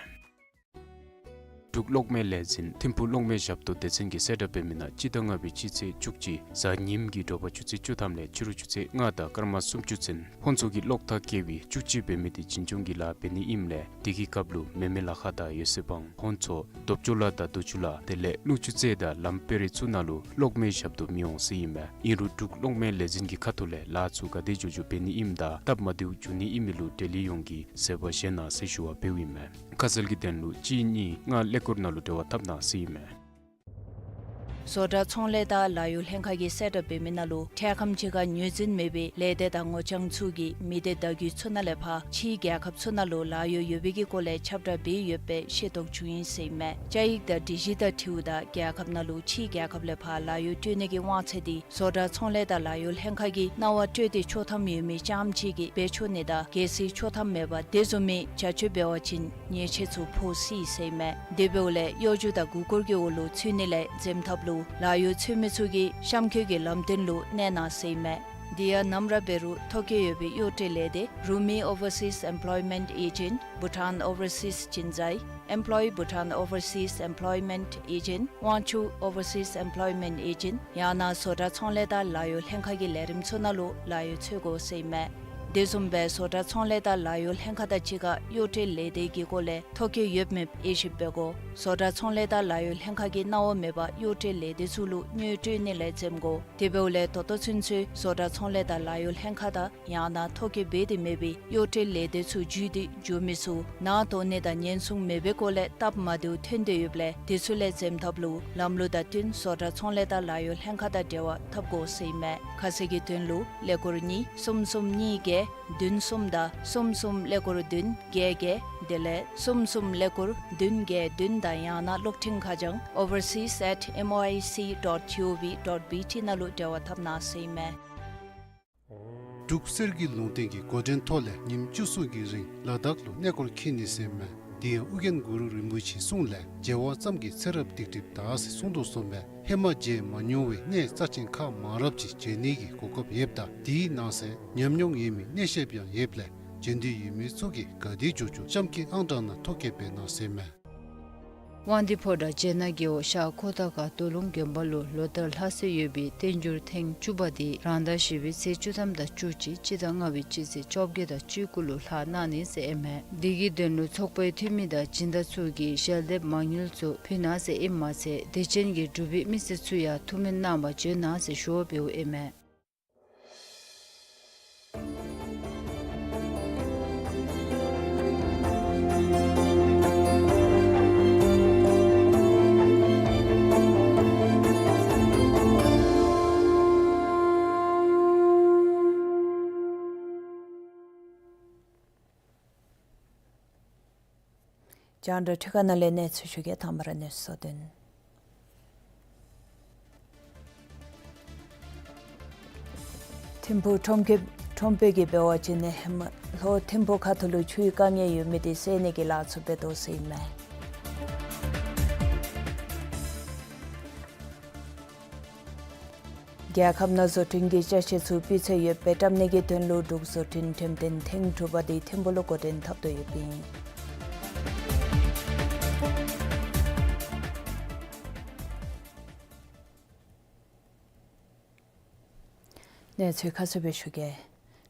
འབྲུག་གློག་མེ་ལས་འཛིན་ཐིམ་ཕུག་གློག་མེ་ཞབས་ཏོག་སྡེ་ཚན་གྱིས་གསལ་བསྒྲགས་འབད་མི་ནང་སྤྱི་ཟླ་ལྔ་པའི་སྤྱི་ཚེས་བཅུ་གཅིག་གཟའ་ཉིམ་གྱི་དྲོ་པ་ཆུ་ཚོད་བཅུ་ཐམ་ལས་ཕྱི་རུ་ཆུ་ཚོད་ལྔ་དང་སྐར་མ་སུམ་ཅུ་ཚུན་ཕོན་ཚོགས་ཀྱི་གློག་ཐག་བཀལ་བའི་བཅུ་གཅིག་འབད་མི་དེ་འཛིན་སྐྱོང་གི་ལཱ་འབད་ནི་ཨིནམ་ལས་དེ་གི་སྐབས་ལུ་མེ་མེ་ལ་ཁ་དང་ཡོད་ཚད་བང་ཕོན་ཚོགས་རྡོབ་ཅོ་ལ་དང་རྡོ་ཅུ་ལ་དེ་ལས་ཀླུ་ཆུ་རྩེ་དང་ལམ་དཔེ་རིས་ཚུ་ནང་ལུ་གློག་མེ་ཞབས་ཏོག་མི་འོང་ཟེར་ཨིན་མས། ཨིན་རུང་འབྲུག་གློག་མེ་ལས་འཛིན་གྱི་ཁ་ཐུག་ལས་ལཱ་ཚུ་ག་དེ་མགྱོགས་མགྱོགས་འབད་ནི་ཨིནམ་དང་སྟབས་མ་བདེཝ་འབྱུང་ནི་ཨིན་མི་ལུ་འབྲེལ་ཡོད་ཡོངས་ཀྱིས་གཟིགས་པ་བཞེས་གནང་ཟེར་ཞུ་བ་འབདཝ་ཨིན་མས། ཁ་གསལ་གྱི་དོན་ལུ་གཅིག་གཉིས་ལྔ་ཀླད་ཀོར་ནང་ལུ་འབྲེལ་བ་འཐབ་གནང་ཟེར་ཨིན་མས། བཟོ་གྲྭ་ཚོང་ལས་དང་ལཱ་གཡོག་ལྷན་ཁག་གིས་གསལ་བསྒྲགས་འབད་མི་ནང་ལུ་འཕྲལ་ཁམས་ཅིག་ཁར་ངོས་འཛིན་མེད་པའི་ལས་སྡེ་དང་ངོ་རྐྱང་ཚུ་གིས་མི་སྡེ་བརྡ་བརྒྱུད་ཚུ་ནང་ལས་ཕར་ཕྱིའི་རྒྱལ་ཁབ་ཚུ་ནང་ལུ་ལཱ་གཡོག་ཡོད་པའི་གི་སྐོར་ལས་ཁྱབ་བསྒྲགས་འབད་ཡོདཔ་སྦེ་ཤེས་རྟོགས་བྱུང་ཡི་ཟེར་ཨིན་མས། བཅའ་ཡིག་དང་སྒྲིག་གཞི་དང་འཁྲིལཝ་ད་རྒྱལ་ཁབ་ནང་ལུ་ཕྱིའི་རྒྱལ་ཁབ་ལས་ཕར་ལཱ་གཡོག་སྤྲོད་ནི་གི་དབང་ཚད་དེ་བཟོ་གྲྭ་ཚོང་ལས་དང་ལཱ་གཡོག་ལྷན་ཁག་གིས་གནང་བ་སྤྲོད་དེ་ཆོག་ཐམ་ཡོད་མི་རྐྱངམ་ཅིག་གིས་འབད་ཆོག་ནི་དང་གལ་སྲིད་ཆོག་ཐམ་མེད་པར་དེ་བཟུམ་མའི་བྱ་སྤྱོད་འབད་བ་ཅིན་ཉེས་ཆད་ཚུ་ཕོག་སྲིད་ཟེར་ཨིན་མས། དེ་འབདཝ་ལས་གཡོ་སྒྱུ་དང་མགུ་སྐོར་གྱི་འོག་ལུ་ཚུད་ནི་ལས་འཛེམ་ཐབས་ལུ་ལཱ་གཡོག་འཚོལ་མི་ཚུ་གིས་གཤམ་འཁོད་ཀྱི་ལམ་སྟོན་ལུ་གནས་གནང་ཟེར་ཨིན་མས། དེ་ཡང་ནམ་ར་འབད་རུང་ཐོ་བཀོད་ཡོད་པའི་གཡོག་སྤྲོད་ལས་སྡེ་Rumi Overseas Employment Agent, Bhutan Overseas Jinzai, Employ Bhutan Overseas Employment Agent, Wangchuck Overseas Employment Agent ཡང་ན་བཟོ་གྲྭ་ཚོང་ལས་དང་ལཱ་གཡོག་ལྷན་ཁག་གི་ལས་རིམ་ཚུ་ནང་ལུ་ལཱ་གཡོག་འཚོལ་དགོ་ཟེར་ཨིན་མས། དེ་བཟུམ་སྦེ་བཟོ་གྲྭ་ཚོང་ལས་དང་ལཱ་གཡོག་ལྷན་ཁག་དང་གཅིག་ཁར་གཡོག་སྤྲོད་ལས་སྡེ་གི་སྐོར་ལས་ཐོ་བཀོད་ཡོད་མེད་དབྱེ་ཞིབ་འབད་དགོ། བཟོ་གྲྭ་ཚོང་ལས་དང་ལཱ་གཡོག་ལྷན་ཁག་གིས་གནང་བ་མེད་པར་གཡོག་སྤྲོད་ལས་སྡེ་ཚུ་ལུ་དངུལ་སྤྲོད་ནི་ལས་འཛེམ་དགོ། དེ་འབདཝ་ལས་ད་ལྟོ་ཚུན་ཚོད་བཟོ་གྲྭ་ཚོང་ལས་དང་ལཱ་གཡོག་ལྷན་ཁག་དང་ཡང་ན་ཐོ་བཀོད་འབད་དེ་མེད་པའི་གཡོག་སྤྲོད་ལས་སྡེ་ཚུ་བརྒྱུད་དེ་འགྱོ་མི་ཚུ་ནང་དོགས་གནས་དང་ཉེན་སྲུང་མེད་པའི་སྐོར་ལས་སྟབས་མ་བདེཝ་ཐོན་ཏེ་ཡོདཔ་ལས་དེ་ཚུ་ལས་འཛེམ་ཐབས་ལུ་ལམ་ལུགས་དང་བསྟུན་བཟོ་གྲྭ་ཚོང་ལས་དང་ལཱ་གཡོག་ལྷན་ཁག་དང་འབྲེལ་བ་འཐབ་དགོ་ཟེར་ཨིན་མས། ཁ་གསལ་གྱི་དོན་ལུ་ཀླད་ཀོར་གཉིས་གསུམ་གསུམ་གཉིས་བརྒྱད་བདུན་གསུམ་དང་གསུམ་གསུམ་ཀླད་ཀོར་བདུན་བརྒྱད་བརྒྱད་དེ་ལས་གསུམ་གསུམ་ཀླད་ཀོར་བདུན་བརྒྱད་བདུན་དང་ཡང་ན་གློག་འཕྲིན་ཁ་བྱང་overseas at M O I C dot G O V dot B T ནང་ལུ་འབྲེལ་བ་འཐབ་གནང་ཟེར་ཨིན་མས། འབྲུག་གསེར་གྱི་ལུང་བསྟན་གྱི་འགོ་འདྲེན་ཐོག་ལས་ཉིནམ་བཅུ་གསུམ་གྱི་རིང་ལ་དྭགས་ལུ་གནས་སྐོར་འཁྱིད་ནི་ཟེར་ཨིན་མས། དེ་ཡང་ཨོ་རྒྱན་གུ་རུ་རིན་པོ་ཆེའི་གསུང་ལས་མཇལ་བ་ཙམ་གྱིས་ཚེ་རབས་སྡིག་སྒྲིབ་དག་ཟེར་གསུངས་དོ་བཟུམ་སྦེ་ཧེ་མ་མཇལ་མ་མྱོང་བའི་གནས་རྩ་ཆེན་ཁག་མང་རབས་ཅིག་མཇལ་ནི་གི་གོ་སྐབས་ཡོདཔ་ད་དེའི་ནང་གསེས་ཉམས་མྱོང་ཡོད་མི་གནས་བཤད་པ་ཡང་ཡོདཔ་ལས་མཇལ་འདོད་ཡོད་མི་ཚུ་གིས་ག་དེ་མགྱོགས་མགྱོགས་གཤམ་གྱི་ཨང་གྲངས་ནང་ཐོ་བཀོད་འབད་གནང་ཟེར་ཨིན་མས། དབང་འདུས་ཕོ་བྲང་བྱེད་ནག་རྒེད་འོག་ཤར་ཁོ་ཐང་ཁ་སྟོད་ལུང་དགོན་པ་ལུ་ལོ་ལྟར་ལྷག་སྲོལ་ཡོད་པའི་བསྟན་འགྱུར་ཐེངས་བཅུ་པ་དེ་རང་ཟླ་བཞི་པའི་ཚེས་བཅུ་ཐམ་དང་བཅུ་གཅིག་སྤྱི་ཟླ་ལྔ་པའི་སྤྱི་ཚེས་བཅོ་བརྒྱད་དང་བཅུ་དགུ་ལུ་ལྷག་གནང་ནི་ཟེར་ཨིན་མས། དེ་གི་དོན་ལུ་ཚོགས་པའི་འཐུས་མི་དང་སྦྱིན་བདག་ཚུ་གིས་ཞལ་འདེབས་མང་ཉུང་ཚུ་ཕུལ་གནང་ཟེར་ཨིནམ་མ་ཚད་དད་ཅན་གྱི་འབྲུག་པའི་མི་སེར་ཚུ་ཡང་ཐུགས་སྨོན་གནང་བར་བྱོན་གནང་ཟེར་ཞུ་བ་འབདཝ་ཨིན་མས། རྒྱང་བསྒྲགས་འཕྲུལ་ཁང་ནང་ལས་གནས་ཚུལ་ཞུ་གེ། དང་པ་ར་གནས་ཚུལ་གཙོ་དོན། ཐིམ་ཕུག་ཁྲོམ་གྱི་ཁྲོམ་དཔོན་གྱིས་འབད་བ་ཅིན་ཧེ་མ་ལྷོ་ཐིམ་ཕུག་ཁ་ཐུག་ལུ་ཆུའི་དཀའ་ངལ་ཡོད་མི་དེ་སེལ་ནི་གི་ལཱ་ཚུ་འབད་དོ་ཟེར་ཨིན་མས། རྒྱལ་ཁབ་ནང་བཟོ་སྐྲུན་གྱི་ཅ་ཆས་ཚུ་སྤུས་ཚད་ཡོདཔ་སྦེ་བཀྲམ་ནི་གི་དོན་ལུ་འབྲུག་བཟོ་སྐྲུན་འགྲེམས་སྟོན་ཐེངས་དྲུག་པ་དེ་ཐིམ་ཕུག་ལུ་འགོ་འདྲེན་འཐབ་དོ་ཡོདཔ་ཨིན། གནས་ཚུལ་ཁ་གསལ་སྦེ་ཞུ་གེ།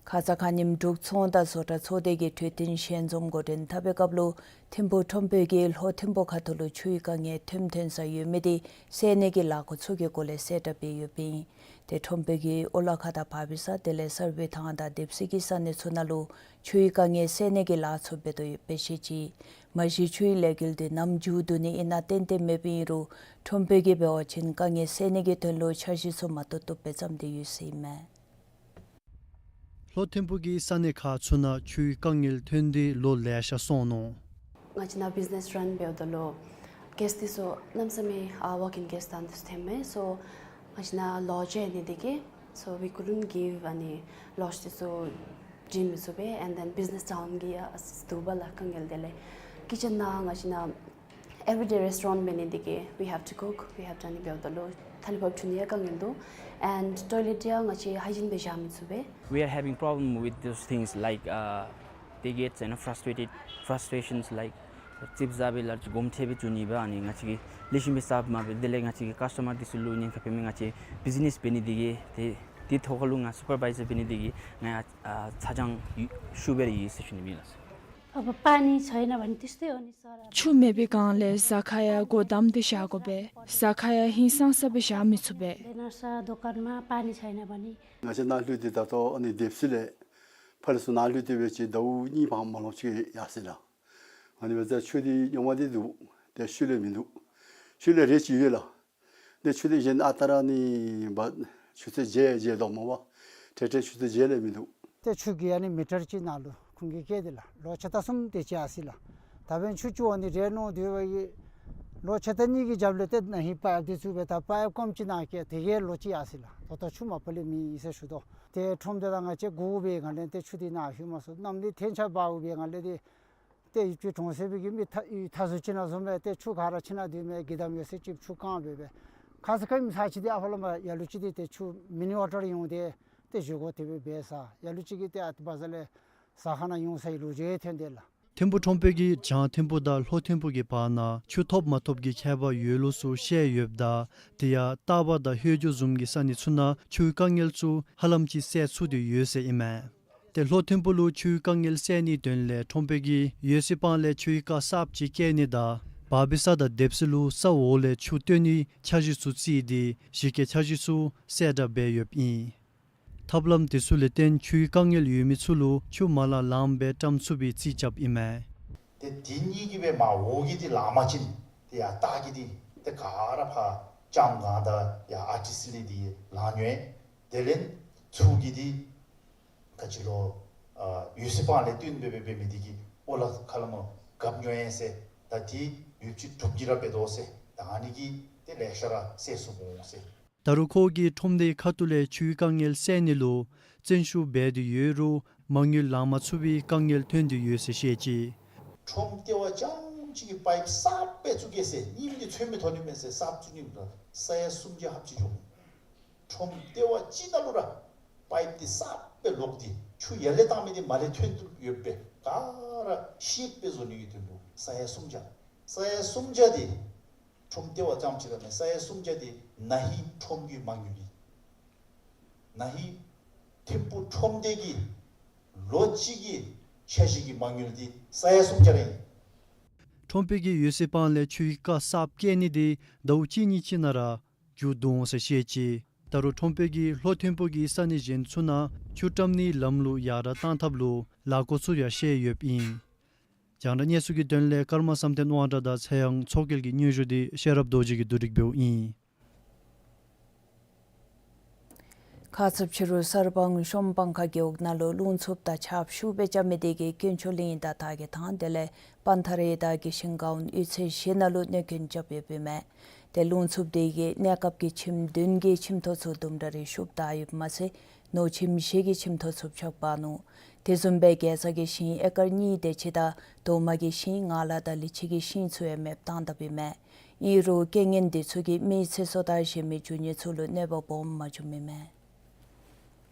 ཁ་ཙ་ཁ་ཉིནམ་འབྲུག་ཚོང་དང་བཟོ་གྲྭ་ཚོགས་སྡེ་གི་གྲོས་བསྟུན་ཞལ་འཛོམས་འགོ་འདྲེན་འཐབ་པའི་སྐབས་ལུ་ཐིམ་ཕུག་ཁྲོམ་དཔོན་གྱིས་ལྷོ་ཐིམ་ཕུག་ཁ་ཐུག་ལུ་ཆུའི་དཀའ་ངལ་ཐོནམ་ཐོན་ས་ཡོད་མི་དེ་སེལ་ནི་གི་ལཱ་འགོ་ཚུགས་ཀྱི་སྒོ་ལས་གསལ་བསྒྲགས་འབད་ཡོདཔ་ཨིན། ཏེ་ཁྲོམ་དཔོན་གྱིས་ཨོ་ལ་ཁ་དང་བར་བི་ས་དེ་ལས་སར་བི་ཐང་དང་དེབ་སི་གི་ས་གནས་ཚུ་ནང་ལུ་ཆུའི་དཀའ་ངལ་སེལ་ནི་གི་ལཱ་ཚུ་འབད་དོ་ཡོདཔ་སྦེ་བཤད་ཅི། མ་གཞི་ཆུའི་ལས་འགུལ་དེ་ནམ་མཇུག་བསྡུ་ནི་ཨིན་ན་ཏན་ཏན་མེདཔ་ཨིན་རུང་ཁྲོམ་དཔོན་གྱིས་འབད་བ་ཅིན་དཀའ་ངལ་སེལ་ནི་གི་དོན་ལུ་འཆར་གཞི་ཚུ་མ་བཏུབ་བཏུབ་སྦེ་བརྩམས་ཏེ་ཡོད་ཟེར་ཨིན་མས། ལྷོ་ཐིམ་ཕུག་གི་ས་གནས་ཁག་ཚུ་ནང་ཆུའི་དཀའ་ངལ་ཐོན་ཏེ་ལོ་ལེ་ཤ་སོང་ནུག། ང་བཅས་ནཱ་བིཛ་ནེས་རན་འབདཝ་ད་ལུ་གེསཊ་འདི་ཚུ་གནམ་མེད་ས་མེད་ཨ་ཝོག་ཨིན་གེསཊ་དང་འདི་ཚུ་ཐོནམ་མས། སོ་ང་བཅས་ནཱ་ལོ་ཇི་ཨ་ནི་འདི་གིས་so we couldn't give ཨ་ནི་ལོ་ཇི་འདི་ཚུ་བྱིན་མི་ཚུགས་པས། And then བིཛ་ནེས་ཌའུན་གི་ཨ་སྟུ་བ་ལ་དཀའ་ངལ་དེ་ལས་ཀི་ཅན་ནང་ང་བཅས་ནཱ་everyday restaurant འབད་ནི་འདི་གིས we have to cook, we have to ཨ་ནི་འབདཝ་ད་ལུ་ཐ་ལི་ཕབ་འཁྱུ་ནི་ཡང་དཀའ་ངལ་འདུག། And toilet ཡང་ང་བཅས་ཧའི་ཇིན་སྦེ་བཞག་མི་ཚུགས་པས། We are having problem with those things like uh, tickets and frustrated frustrations like ཙིགཔ་ཟ་སྦེ་ལཱ་གོམ་ཁྲིད་སྦེ་འགྱོ་ནི་འབད་ཨ་ནི་ང་བཅས་ཀྱིས་ལེགས་ཤོམ་སྦེ་ཟ་མ་པས། དེ་ལས་ང་བཅས་ཀྱི་ཀཱསི་ཊོ་མར་འདི་ཚུ་ལུ་ཉེན་ཁ་ཕན་མས། ང་བཅས་བིཛ་ནེས་འབད་ནི་འདི་གིས་དེ་དེ་ཐོག་ཁ་ལུ་ང་སུ་པར་བའི་ཛར་འབད་ནི་འདི་གིས་ང་ཡང་ཨ་ཚ་གྱང་ཡོད་ཤུགས་སྦེ་ར་ཡོད་ཟེར་ཞུ་ནི་ཨིན་ལགས། अब पानी छैन भने त्यस्तै हो नि सर। ཆུ་མེད་པའི་སྒང་ལས་ཟ་ཁང་ཡང་སྒོ་བསྡམས་ཏེ་བཞག་དགོ་པས། ཟ་ཁང་ཡང་ཧིང་སངས་ས་སྦེ་བཞག་མི་ཚུགས་པས། लेनर्स दोकानमा पानी छैन भने ང་བཅས་ནཱ་ལྷོད་དེ་ད་ལྟོ་ཨ་ནི་དེབ་སི་ལས་ཕར་ལས་ཚུར་ནཱ་ལྷོད་དེ་འབད་བ་ཅིན་ཟླཝ་གཉིས་ཕར་མ་ལོངས་ཅིག་ཡར་སོ་ཡི་ལགས། ཨ་ནི་འབདཝ་ད་ཆུ་འདི་སྙོམས་མ་འདི་འདུག། ཏེ་ཤུལ་ལས་མིན་འདུག། ཤུལ་ལས་རེ་ཅིག་ཡོད་ལགས། ཏེ་ཆུ་འདི་གཞན་ཨ་རྟག་ར་ཨ་ནི་འབད་ཆུ་ཚོད་བརྒྱད་བརྒྱད་ལོག་མ་པ་ཏེ་ཏེ་ཆུ་ཚོད་བརྒྱད་ལས་མིན་འདུག། ཏེ་ཆུ་གི་ཨ་ནི་མི་ཊར་ཅིག་ནང་ལུ་ཁོང་གིས་བཀལ་ཏེ་ལགས་ལོ་ཕྱེད་དང་གསུམ་དེ་ཅིག་ཡར་སོ་ཡི་ལགས། ད་འབདན་ཆུ་བཙུགས་ནི་རེ་མནོ་སྡོད་པའི་ལོ་ཕྱེད་དང་གཉིས་ཀྱི་རྒྱབ་ལས་ཏེ་ན་ཧིང་པའིཔ་འདི་བཙུགས་པས། ད་པའིཔ་སྐམ་ཅིག་ནང་བཀལ་དེ་གིས་ལོ་གཅིག་ཡར་སོ་ཡི་ལགས། ད་ལྟོ་ཆུ་མ་པ་ལས་མེད་ཟེར་ཞུ་དོ། ཏེ་ཁྲོམ་སྡེ་དང་ང་བཅས་དགོ་པའི་སྒང་ལས་ཏེ་ཆུ་འདི་ནཱ་ལྷོད་མ་ཚུགས། གནམ་ལས་ཐལ་ཆ་འབར་བའི་སྒང་ལས་ཏེ་ཏེ་ཡུལ་གྱི་གྲོང་གསེབ་ཀྱི་མི་ཐ་ཡུལ་ཐ་ཟུར་ཅིག་ནང་བཟུམ་སྦེ་ཏེ་ཆུ་ག་ར་ཕྱི་ནང་སྡོད་མི་གི་དམ་ཡོད་ཟེར་ཅིག་ཆུ་བཀང་སྦེ་སྦེ་ཁ་ཙ་ཁ་ཉིནམ་ཚར་གཅིག་འདི་ཨ་ཕར་ལས་མར་ལ་ལུ་ཅིག་འདི་ཏེ་ཆུ་མི་ནི་ཝ་ཊར་ཡོང་སྟེ་ཏེ་བཞེས་སྒོ་དེ་སྦེ་འབད་ས། ལ་ལུ་ཅིག་གིས་ཏེ་ཨ་བ་ཟ་ལས་ཟ་ཁང་ནང་ཡོང་སའི་ལོ་རྒྱུས་ཐོན་དེས་ལགས། ཐིམ་ཕུག་ཁྲོམ་དཔོན་གྱིས་བྱང་ཐིམ་ཕུག་དང་ལྷོ་ཐིམ་ཕུག་གི་བར་ན་ཆུ་ཐོབ་མ་ཐོབ་ཀྱི་ཁྱད་པར་ཡོད་ལུགས་ཚུ་བཤད་ཡོདཔ་ད་དེ་ཡང་སྟག་པ་དང་ལྷོ་རྒྱུད་བཟུམ་གྱི་ས་གནས་ཚུ་ནང་ཆུའི་དཀའ་ངལ་ཚུ་ཧ་ལམ་ཅིག་སེལ་ཚུགས་ཏེ་ཡོད་ཟེར་ཨིན་མས། ཏེ་ལྷོ་ཐིམ་ཕུག་ལུ་ཆུའི་དཀའ་ངལ་སེལ་ནིའི་དོན་ལས་ཁྲོམ་དཔོན་གྱིས་འོད་ཟེར་སྤང་ལས་ཆུའི་རྐ་གསརཔ་ཅིག་བཀལ་ནི་དང་བར་བི་ས་དང་དེབ་སི་ལུ་ས་འོག་ལས་ཆུ་བཏོན་ནིའི་འཆར་གཞི་ཚུ་བརྩིས་ཏེ་གཞི་བཀོད་འཆར་གཞི་ཚུ་གསལ་བསྒྲགས་འབད་ཡོདཔ་ཨིན། ཐབས་ལམ་དེ་ཚུ་ལས་བརྟེན་ཆུའི་དཀའ་ངལ་ཡོད་མི་ཚུ་ལུ་ཆུ་མ་ལང་ལངམ་སྦེ་བཀྲམ་ཚུགས་པའི་རྩིས་རྐྱབ་ཨིན་མས། ཏེ་དེ་གཉིས་ཀྱི་སྦེ་མར་འོག་གི་འདི་ལང་པ་ཅིན་ཏེ་ཡར་ལྟག་གི་འདི་ཏེ་ག་ར་ཕར་ལྕམ་སྒང་དང་ཡར་ཨར་ཊི་སི་ལས་འདི་ལང་ནི་ཡོད། དེ་ལས་ཚུར་གྱི་འདི་ག་ཅི་ལོ་ཨ་འོད་ཟེར་སྤང་ལས་བཏོན་སྦེ་འབད་འབད་མི་འདི་གིས་ཨོ་ལ་ཁ་ལས་མར་བཀབ་ནི་ཡོད་ཟེར། ད་འདི་ཡོདཔ་ཅིག་གྲུབ་ཀྱི་ར་འབད་དོ་ཟེར། ད་ཨ་ནི་གིས་ཏེ་ལེ་ཤ་ར་སེལ་ཚུགས་འོང་ཟེར། ད་རུང་ཁོ་གིས་ཁྲོམ་སྡེའི་ཁ་ཐུག་ལས་ཆུའི་དཀའ་ངལ་སེལ་ནི་ལུ་བརྩོན་ཤུགས་འབད་དེ་ཡོད་རུང་མ་དངུལ་ལང་མ་ཚུགས་པའི་དཀའ་ངལ་ཐོན་ཏེ་ཡོད་ཟེར་བཤད་ཅི། ཁྲོམ་ལྟེ་བ་རྐྱངམ་གཅིག་གིས་པའིཔ་གསརཔ་སྦེ་བཙུགས་གེ་ཟེར་ཨིནམ་འདི་ཚོད་མི་ཐོན་ནི་མས་ཟེར། གསརཔ་བཙུགས་ནི་ལུ་ས་ཡ་སུམ་བརྒྱ་ལྷགཔ་ཅིག་འགྱོ་འོང་། ཁྲོམ་ལྟེ་བ་གཅིག་ནང་ལུ་ར་པའིཔ་འདི་གསརཔ་སྦེ་ལོག་སྟེ་ཆུ་ཡར་ལས་བཏང་མི་འདི་མར་ལས་ཐོན་བཏུབ་ཡོདཔ་སྦེ་ག་ར་ཤེདཔ་སྦེ་བཟོ་ནི་གི་དོན་ལུ་ས་ཡ་སུམ་བརྒྱ། ས་ཡ་སུམ་བརྒྱ་འདི་ཁྲོམ་ལྟེ་བ་རྐྱངམ་གཅིག་ར་མེན། ས་ཡ་སུམ་བརྒྱ་འདི་ན་ཧིང་ཁྲོམ་གྱི་མ་དངུལ་ཨིན། ན་ཧིང་ཐིམ་ཕུག་ཁྲོམ་སྡེ་གི་ལོ་གཅིག་གི་འཆར་གཞི་གི་མ་དངུལ་འདི་ས་ཡ་སུམ་བརྒྱ་ར་ཨིན། ཁྲོམ་དཔོན་གྱིས་འོད་ཟེར་སྤང་ལས་ཆུའི་རྐ་གསརཔ་བཀལ་ནི་འདི་ཟླཝ་གཅིག་གཉིས་ཅིག་ནང་ར་མཇུག་བསྡུ་འོང་ཟེར་བཤད་ཅི། ད་རུང་ཁྲོམ་དཔོན་གྱིས་ལྷོ་ཐིམ་ཕུག་གི་ས་གནས་གཞན་ཚུ་ནང་ཆུ་བཀྲམ་ནིའི་ལམ་ལུགས་ཡར་དྲག་གཏང་ཐབས་ལུ་ལས་འགུལ་ཚུ་ཡང་བཤལ་ཡོདཔ་ཨིན། རྒྱང་བསྒྲགས་གནས་ཚུལ་གྱི་དོན་ལས་ཀརྨ་བསམ་གཏན་དབང་གྲགས་དང་ཚེ་དབྱངས་མཚོ་རྒྱལ་གྱི་སྙན་ཞུ་འདི་ཤེས་རབ་རྡོ་རྗེ་གིས་བསྡུ་སྒྲིག་འབདཝ་ཨིན། ཁ་ཚབ་ཕྱི་རུ་གསར་སྤང་གཞོང་སྤང་ཁ་རྒེད་འོག་ནང་ལུ་རླུང་འཚུབ་དང་ཆརཔ་ཤུགས་སྦེ་རྐྱབ་མི་དེ་གིས་དཀོན་མཆོག་གླིང་དང་དར་རྒྱས་ཐང་དེ་ལས་པན་ཐ་རི་དང་དགེ་ཞིང་སྒང་གཡུས་ཚན་བཞི་ནང་ལུ་གནོད་སྐྱོན་རྐྱབ་ཡོདཔ་ཨིན་མས། ཏེ་རླུང་འཚུབ་དེ་གིས་གནས་སྐབས་ཀྱི་ཁྱིམ་བདུན་གྱི་ཁྱིམ་ཐོག་ཚུ་དུམ་གྲ་རེ་ཤུབས་བཏང་ཡོདཔ་མ་ཚད་ནོར་ཁྱིམ་བཞི་གི་ཁྱིམ་ཐོག་ཚུ་ཕྱགས་འབག་ནུག། དེ་བཟུམ་སྦེ་རྒྱལ་ས་གི་ཞིང་ཨེ་ཀར་གཉིས་དེ་ཅིག་དང་རྡོག་མ་གི་ཞིང་ནགས་ལ་དང་ལི་ཕྱེ་གི་ཞིང་ཚུ་ཡང་མེདཔ་བཏང་དཔ་ཨིན་མས། ཨིན་རུང་རྐྱེན་ངན་དེ་ཚུ་གིས་མི་ཚེ་སྲོག་དང་གཞན་མི་རྒྱུ་དངོས་ཚུ་ལུ་གནོད་པ་སྦོམ་མ་བྱུངམ་ཨིན་མས།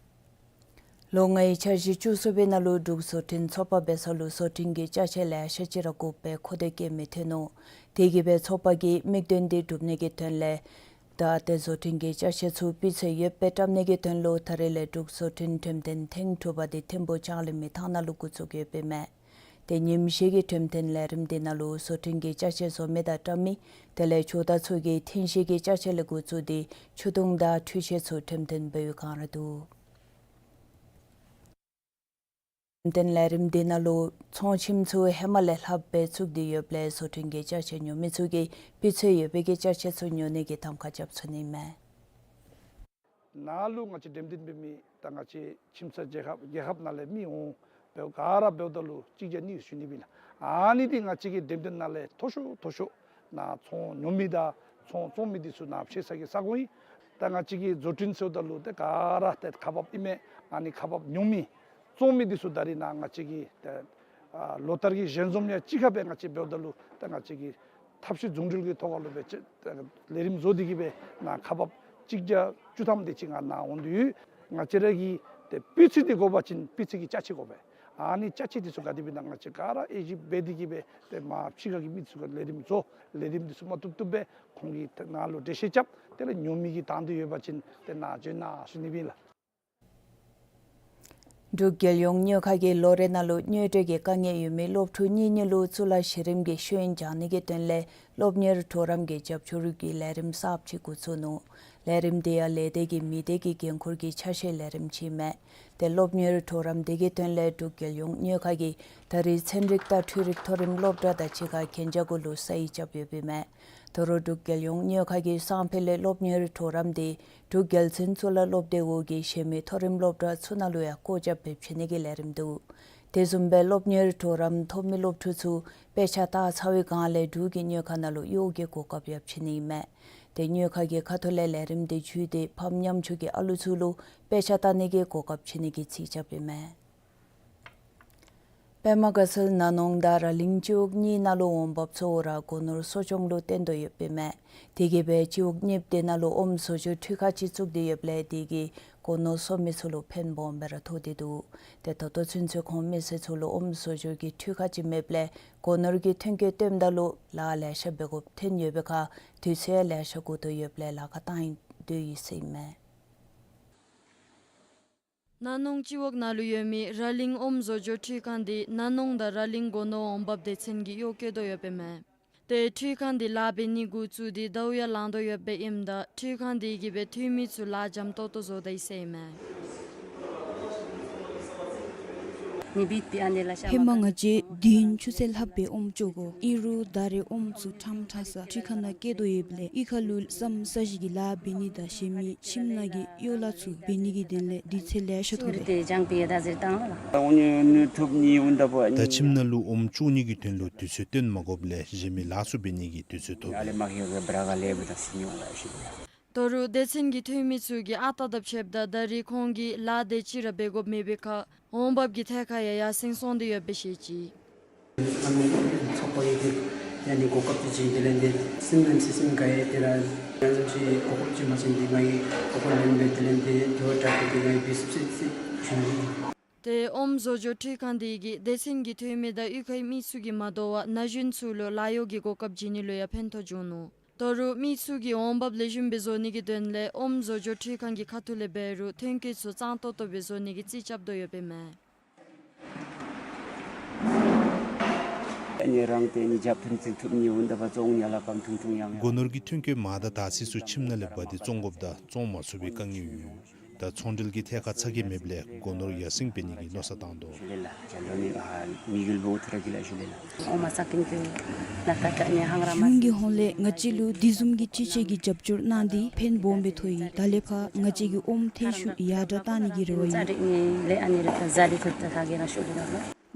ལོ་ལྔའི་འཆར་གཞི་བཅུ་གསུམ་པའི་ནང་ལུ་འབྲུག་བཟོ་སྐྲུན་ཚོགས་པ་འབད་ས་ལུ་བཟོ་སྐྲུན་གྱི་ཅ་ཆས་ལེ་ཤ་ཅིག་ར་དགོཔ་སྦེ་མཁོ་འདོད་བསྐྱེད་མི་ཐོན་ནུག། དེ་གིས་སྦེ་ཚོགས་པ་གི་དམིགས་དོན་དེ་སྒྲུབ་ནི་གི་དོན་ལས་ད་ཏེ་བཟོ་སྐྲུན་གྱི་ཅ་ཆས་ཚུ་སྤུས་ཚད་ཡོདཔ་སྦེ་བཀྲམ་ནི་གི་དོན་ལུ་ད་རེས་ལས་འབྲུག་བཟོ་སྐྲུན་འགྲེམས་སྟོན་ཐེངས་དྲུག་པ་དེ་ཐིམ་ཕུག་ལྕང་གླིང་མི་ཐང་ནང་ལུ་འགོ་བཙུགས་ཡོདཔ་ཨིན་མས། ཏེ་ཉིནམ་བཞི་གི་འགྲེམས་སྟོན་ལས་རིམ་དེ་ནང་ལུ་བཟོ་སྐྲུན་གྱི་ཅ་ཆས་བཟོ་མི་དང་བཀྲམ་མི་དེ་ལས་ཇོ་བདག་ཚུ་གིས་ཐུན་བཞི་གི་ཅ་ཆས་ལས་འགོ་བཙུགས་ཏེ་ཆུ་དུང་དང་འཕྲུལ་ཆས་ཚུ་འགྲེམས་སྟོན་འབད་བའི་བསྒང་ར་འདུག། འགྲེམས་སྟོན་ལས་རིམ་དེ་ནང་ལུ་ཚོང་ཁྱིམ་ཚུ་ཧེ་མ་ལས་ལྷགཔ་སྦེ་བཙུགས་ཏེ་ཡོདཔ་ལས་བཟོ་སྐྲུན་གྱི་ཅ་ཆས་ཉོ་མི་ཚུ་གིས་སྤུས་ཚད་ཡོད་པའི་གི་ཅ་ཆས་ཚུ་ཉོ་ནི་གི་གདམ་ཁ་རྐྱབ་ཚུགས་ནི་ཨིན་མས། ནཱ་ལུ་ང་བཅས་འགྲེམས་སྟོན་འབད་མི་དང་ང་བཅས་ཁྱིམ་ཚང་རྒྱལ་ཁབ་རྒྱལ་ཁབ་ནང་ལས་མི་འོང་འབདཝ་ག་ར་འབདཝ་ད་ལུ་གཅིག་བརྒྱ་གཉིས་ཞུ་ནི་ཨིན་ལགས། ཨ་ནི་འདི་ང་བཅས་ཀྱི་འགྲེམས་སྟོན་ནང་ལས་མཐོ་ཤོས་མཐོ་ཤོས་ནཱ་ཚོང་ཉོ་མི་དང་ཚོང་བཙོང་མི་འདི་ཚུ་ནཱ་ཕྱད་ས་གི་ས་གོ་ཨིན། ད་ང་བཅས་ཀྱི་བཟོ་སྐྲུན་ཟེརཝ་ད་ལུ་ཏེ་ག་ར་ཏེ་ཁག་འབགཔ་ཨིན་མས། ཨ་ནི་ཁག་འབག་ཉོ་མི་བཙོང་མི་འདི་ཚུ་ད་རིས་ནཱ་ང་བཅས་ཀྱི་ཏེ་ཨ་ལོ་ལྟར་གྱི་ཞལ་འཛོམས་ཡང་གཅིག་ཁར་སྦེ་ང་བཅས་འབདཝ་ད་ལུ་ད་ང་བཅས་ཀྱི་ཐབས་ཤེས་རྫོང་འགྲུལ་གྱི་ཐོག་ཁ་ལུ་སྦེ་ལས་རིམ་བཟོ་སྟེ་གིས་སྦེ་ནཱ་ཁག་འབགཔ་གཅིག་བརྒྱ་བཅུ་ཐམ་དེ་ཅིག་ང་ནཱ་འོང་སྟེ་ཡོད། ང་བཅས་ར་གིས་ཏེ་སྤུས་ཚད་འདི་དགོ་པ་ཅིན་སྤུས་ཚད་ཀྱི་ཅ་ཆས་དགོ་པས། ཨ་ནི་ཅ་ཆས་འདི་ཚུ་ག་དེ་སྦེ་ན་ང་བཅས་ག་ར་དབྱེ་ཞིབ་འབད་དེ་གིས་སྦེ་ཏེ་མ་ཕྱི་ཁ་གི་མི་ཚུ་ག་ལས་རིམ་བཟོ། ལས་རིམ་འདི་ཚུ་མ་བཏུབ་བཏུབ་སྦེ་ཁོང་གིས་ཏེ་ནཱ་ལུ་འགྲེལ་བཤད་རྐྱབ། དེ་ལས་ཉོ་མི་གི་དང་འདོད་ཡོད་པ་ཅིན་ཏེ་ནཱ་འབྱོན་གནང་ཞུ་ནི་ཨིན་ལགས། འབྲུག་རྒྱལ་ཡོངས་དངུལ་ཁང་གིས་ལོ་རེ་ནང་ལུ་དངུལ་འབྲེལ་གྱི་དཀའ་ངལ་ཡོད་མི་སློབ་ཕྲུག་གཉིས་གཉིས་ལུ་གཙུག་ལག་གཞི་རིམ་གྱི་ཤེས་ཡོན་སྦྱང་ནི་གི་དོན་ལས་སློབ་གཉེར་གྲོགས་རམ་གྱི་རྒྱབ་སྐྱོར་གྱི་ལས་རིམ་གསརཔ་ཅིག་འགོ་བཙུགས་ནུག། ལས་རིམ་དེ་ཡང་ལས་སྡེ་གི་མི་སྡེ་གི་འགན་ཁུར་གྱིས་ཆ་ཤས་ལས་རིམ་ཅིག་ཨིན་མས། ཏེ་སློབ་གཉེར་གྲོགས་རམ་དེ་གི་དོན་ལས་འབྲུག་རྒྱལ་ཡོངས་དངུལ་ཁང་གིས་ད་རེས་ཚན་རིག་དང་འཕྲུལ་རིག་མཐོ་རིམ་སློབ་གྲྭ་དང་གཅིག་ཁར་གན་རྒྱ་གུ་ལུ་ས་ཡིག་རྐྱབ་ཡོདཔ་ཨིན་མས། ད་རུང་འབྲུག་རྒྱལ་ཡོངས་དངུལ་ཁང་གིས་སང་ཕོད་ལས་སློབ་གཉེར་གྲོགས་རམ་དེ་འབྲུག་རྒྱལ་བཙུན་གཙུག་ལག་སློབ་སྡེ་འོག་གི་གཞན་མི་མཐོ་རིམ་སློབ་གྲྭ་ཚུ་ནང་ལུ་ཡང་སྐོར་རྒྱབ་འབད་བྱིན་ནི་གི་ལས་རིམ་འདུག། དེ་བཟུམ་སྦེ་སློབ་གཉེར་གྲོགས་རམ་ཐོབ་མི་སློབ་ཕྲུག་ཚུ་དཔེ་ཆ་བལྟ་ཚར་བའི་སྒང་ལས་འབྲུག་གི་དངུལ་ཁང་ནང་ལུ་གཡོག་གི་གོ་སྐབས་ཡང་བྱིན་ནི་ཨིན་མས། ཏེ་དངུལ་ཁང་གི་ཁ་ཐུག་ལས་ལས་རིམ་དེ་བརྒྱུད་དེ་ཕམ་ཉམ་ཆུང་གི་ཨ་ལུ་ཚུ་ལུ་དཔེ་ཆ་བལྟ་ནི་གི་གོ་སྐབས་བྱིན་ནི་གི་རྩིས་རྐྱབ་ཨིན་མས། པདྨ་དགའ་ཚལ་ན་ནོང་དང་ར་ལིང་སྤྱི་འོག་གཉིས་ནང་ལུ་འོང་འབབ་གཙོ་བོ་ར་སྒོ་ནོར་གསོ་སྐྱོང་ལུ་བརྟེན་དོ་ཡོདཔ་ཨིན་མས། དེ་གིས་སྦེ་སྤྱི་འོག་གཉིས་དེ་ནང་ལུ་ཨོམ་བཟོ་བཅོས་འཕྲུལ་ཁང་ཅིག་བཙུགས་ཏེ་ཡོདཔ་ལས་དེ་གིས་སྒོ་ནོར་གསོ་མི་ཚུ་ལུ་ཕན་སྦོམ་སྦེ་ར་ཐོགས་ཏེ་འདུག། ཏེ་ད་ལྟོ་ཚུན་ཚོད་ཁོང་མི་སེར་ཚུ་ལུ་ཨོམ་བཟོ་བཅོས་ཀྱི་འཕྲུལ་ཁང་ཅིག་མེདཔ་ལས་སྒོ་ནོར་གྱི་ཐོན་སྐྱེད་བཏོནམ་ད་ལུ་ལཱ་ལེ་ཤ་འབད་དགོཔ་ཐོན་ཡོད་པའི་ཁར་དུས་ཚོད་ཡང་ལེ་ཤ་འགོར་དོ་ཡོདཔ་ལས་ལཱ་ཁག་བཏང་ཡི་དོ་ཡོད་ཟེར་ཨིན་མས། ན་ནོང་སྤྱི་འོག་ནང་ལུ་ཡོད་མི་ར་ལིང་ཨོམ་བཟོ་བཅོས་འཕྲུལ་ཁང་འདི་ན་ནོང་དང་ར་ལིང་སྒོ་ནོར་འོང་འབབ་སྡེ་ཚན་གྱིས་གཡོག་བཀོལ་དོ་ཡོདཔ་ཨིན་མས། ཏེ་འཕྲུལ་ཁང་འདི་ལཱ་འབད་ནི་འགོ་བཙུགས་ཏེ་ཟླཝ་ཡང་ལང་དོ་ཡོདཔ་ཨིནམ་ད་འཕྲུལ་ཁང་འདི་གིས་སྦེ་འཐུས་མི་ཚུ་ལཱ་འཇམ་ཏོག་ཏོ་བཟོ་དོ་ཟེར་ཨིན་མས། ཧེ་མ་ང་བཅས་དུས་ཡུན་ཆུ་ཚོད་ལྷགཔ་སྦེ་ཨོམ་བཅོ་དགོ། ཨིན་རུང་ད་རེས་ཨོམ་ཚུ་ཕྲང་ཕྲང་ས་འཕྲུལ་ཁང་ནང་བཀལ་དོ་ཡོདཔ་ལས་གཡུས་ཁ་ལུ་ལྕམ་ས་གཞི་གི་ལཱ་འབད་ནི་དང་གཞན་མི་ཁྱིམ་ནང་གི་གཡོག་ལཱ་ཚུ་འབད་ནི་གི་དོན་ལས་དུས་ཚོད་ལེ་ཤ་ཐོབ་པས། ད་ཁྱིམ་ནང་ལུ་ཨོམ་བཅོ་ནི་གི་དོན་ལུ་དུས་ཚོད་བཏོན་མ་དགོཔ་ལས་གཞན་མི་ལཱ་ཚུ་འབད་ནི་གི་དུས་ཚོད་ཐོབ་པས། ད་རུང་སྡེ་ཚན་གྱི་འཐུས་མི་ཚུ་གིས་ཨ་རྟག་དང་ཕྱདཔ་ད་ད་རེས་ཁོང་གིས་ལཱ་དེ་ཅིག་ར་འབད་དགོཔ་མེད་པའི་ཁར་འོང་འབབ་ཀྱི་ཐད་ཁར་ཡང་ཡར་སེང་སོང་སྟེ་ཡོདཔ་སྦེ་བཤད་ཅི། ཚོགས་པ་གིས་ཡང་ནི་གོ་སྐབས་ཅིག་བྱིན། དེ་ལས་འདི་སིམ་ལེན་སི་སིམ་ག་ཡེ་དེ་ར་ཡང་ཙམ་ཅིག་གོ་སྐབས་ཅིག་མ་བྱིན་འདི་ང་གིས་གོ་སྐབས་ལེན་པས། དེ་ལས་འདི་དེ་བ་དྲག་གི་དེ་ང་གིས་བི་སིབ་སི་སི་བྱིན། ཏེ་ཨོམ་བཟོ་བཅོས་འཕྲུལ་ཁང་འདི་གིས་སྡེ་ཚན་གྱི་འཐུས་མི་དང་གཡུས་ཁའི་མི་ཚུ་གིས་མ་དོ་བར་ན་གཞོན་ཚུ་ལུ་ལཱ་གཡོག་གི་གོ་སྐབས་བྱིན་ནི་ལུ་ཡང་ཕན་ཐོགས་བྱུང་ནུག། ད་རུང་མི་ཚུ་གིས་འོང་འབབ་ལེགས་ཤོམ་སྦེ་བཟོ་ནི་གི་དོན་ལས་ཨོམ་བཟོ་བཅོས་འཕྲུལ་ཁང་གི་ཁ་ཐུག་ལས་འབད་རུང་ཐོན་སྐྱེད་ཚུ་གཙང་ཏོག་ཏོ་སྦེ་བཟོ་ནི་གི་རྩིས་རྐྱབ་དོ་ཡོདཔ་ཨིན་མས། སྒོ་ནོར་གྱི་ཐོན་སྐྱེད་མར་དང་དར་ཚིལ་ཚུ་ཁྱིམ་ནང་ལས་འབག་སྟེ་བཙོང་དགོཔ་དང་བཙོང་མ་ཚུགས་པའི་དཀའ་ངལ་ཡོད། ད་ཚོང་འབྲེལ་གྱི་ཐད་ཁར་ཚ་གྱང་མེདཔ་ལས་སྒོ་ནོར་ཡར་སེང་འབད་ནི་གི་མནོ་བསམ་བཏང་དོ། གཞུང་གི་ཧོངས་ལས་ང་བཅས་ལུ་དེ་བཟུམ་གྱི་ཅི་ཆེ་གི་རྒྱབ་སྐྱོར་གནང་སྟེ་ཕན་སྦོམ་སྦེ་ཐོགས་ཡི། ད་ལས་ཕར་ང་བཅས་ཀྱི་ཨོམ་ཐོན་ཤུགས་ཡར་དྲག་བཏང་ནི་གི་རེ་བ་ཡོད།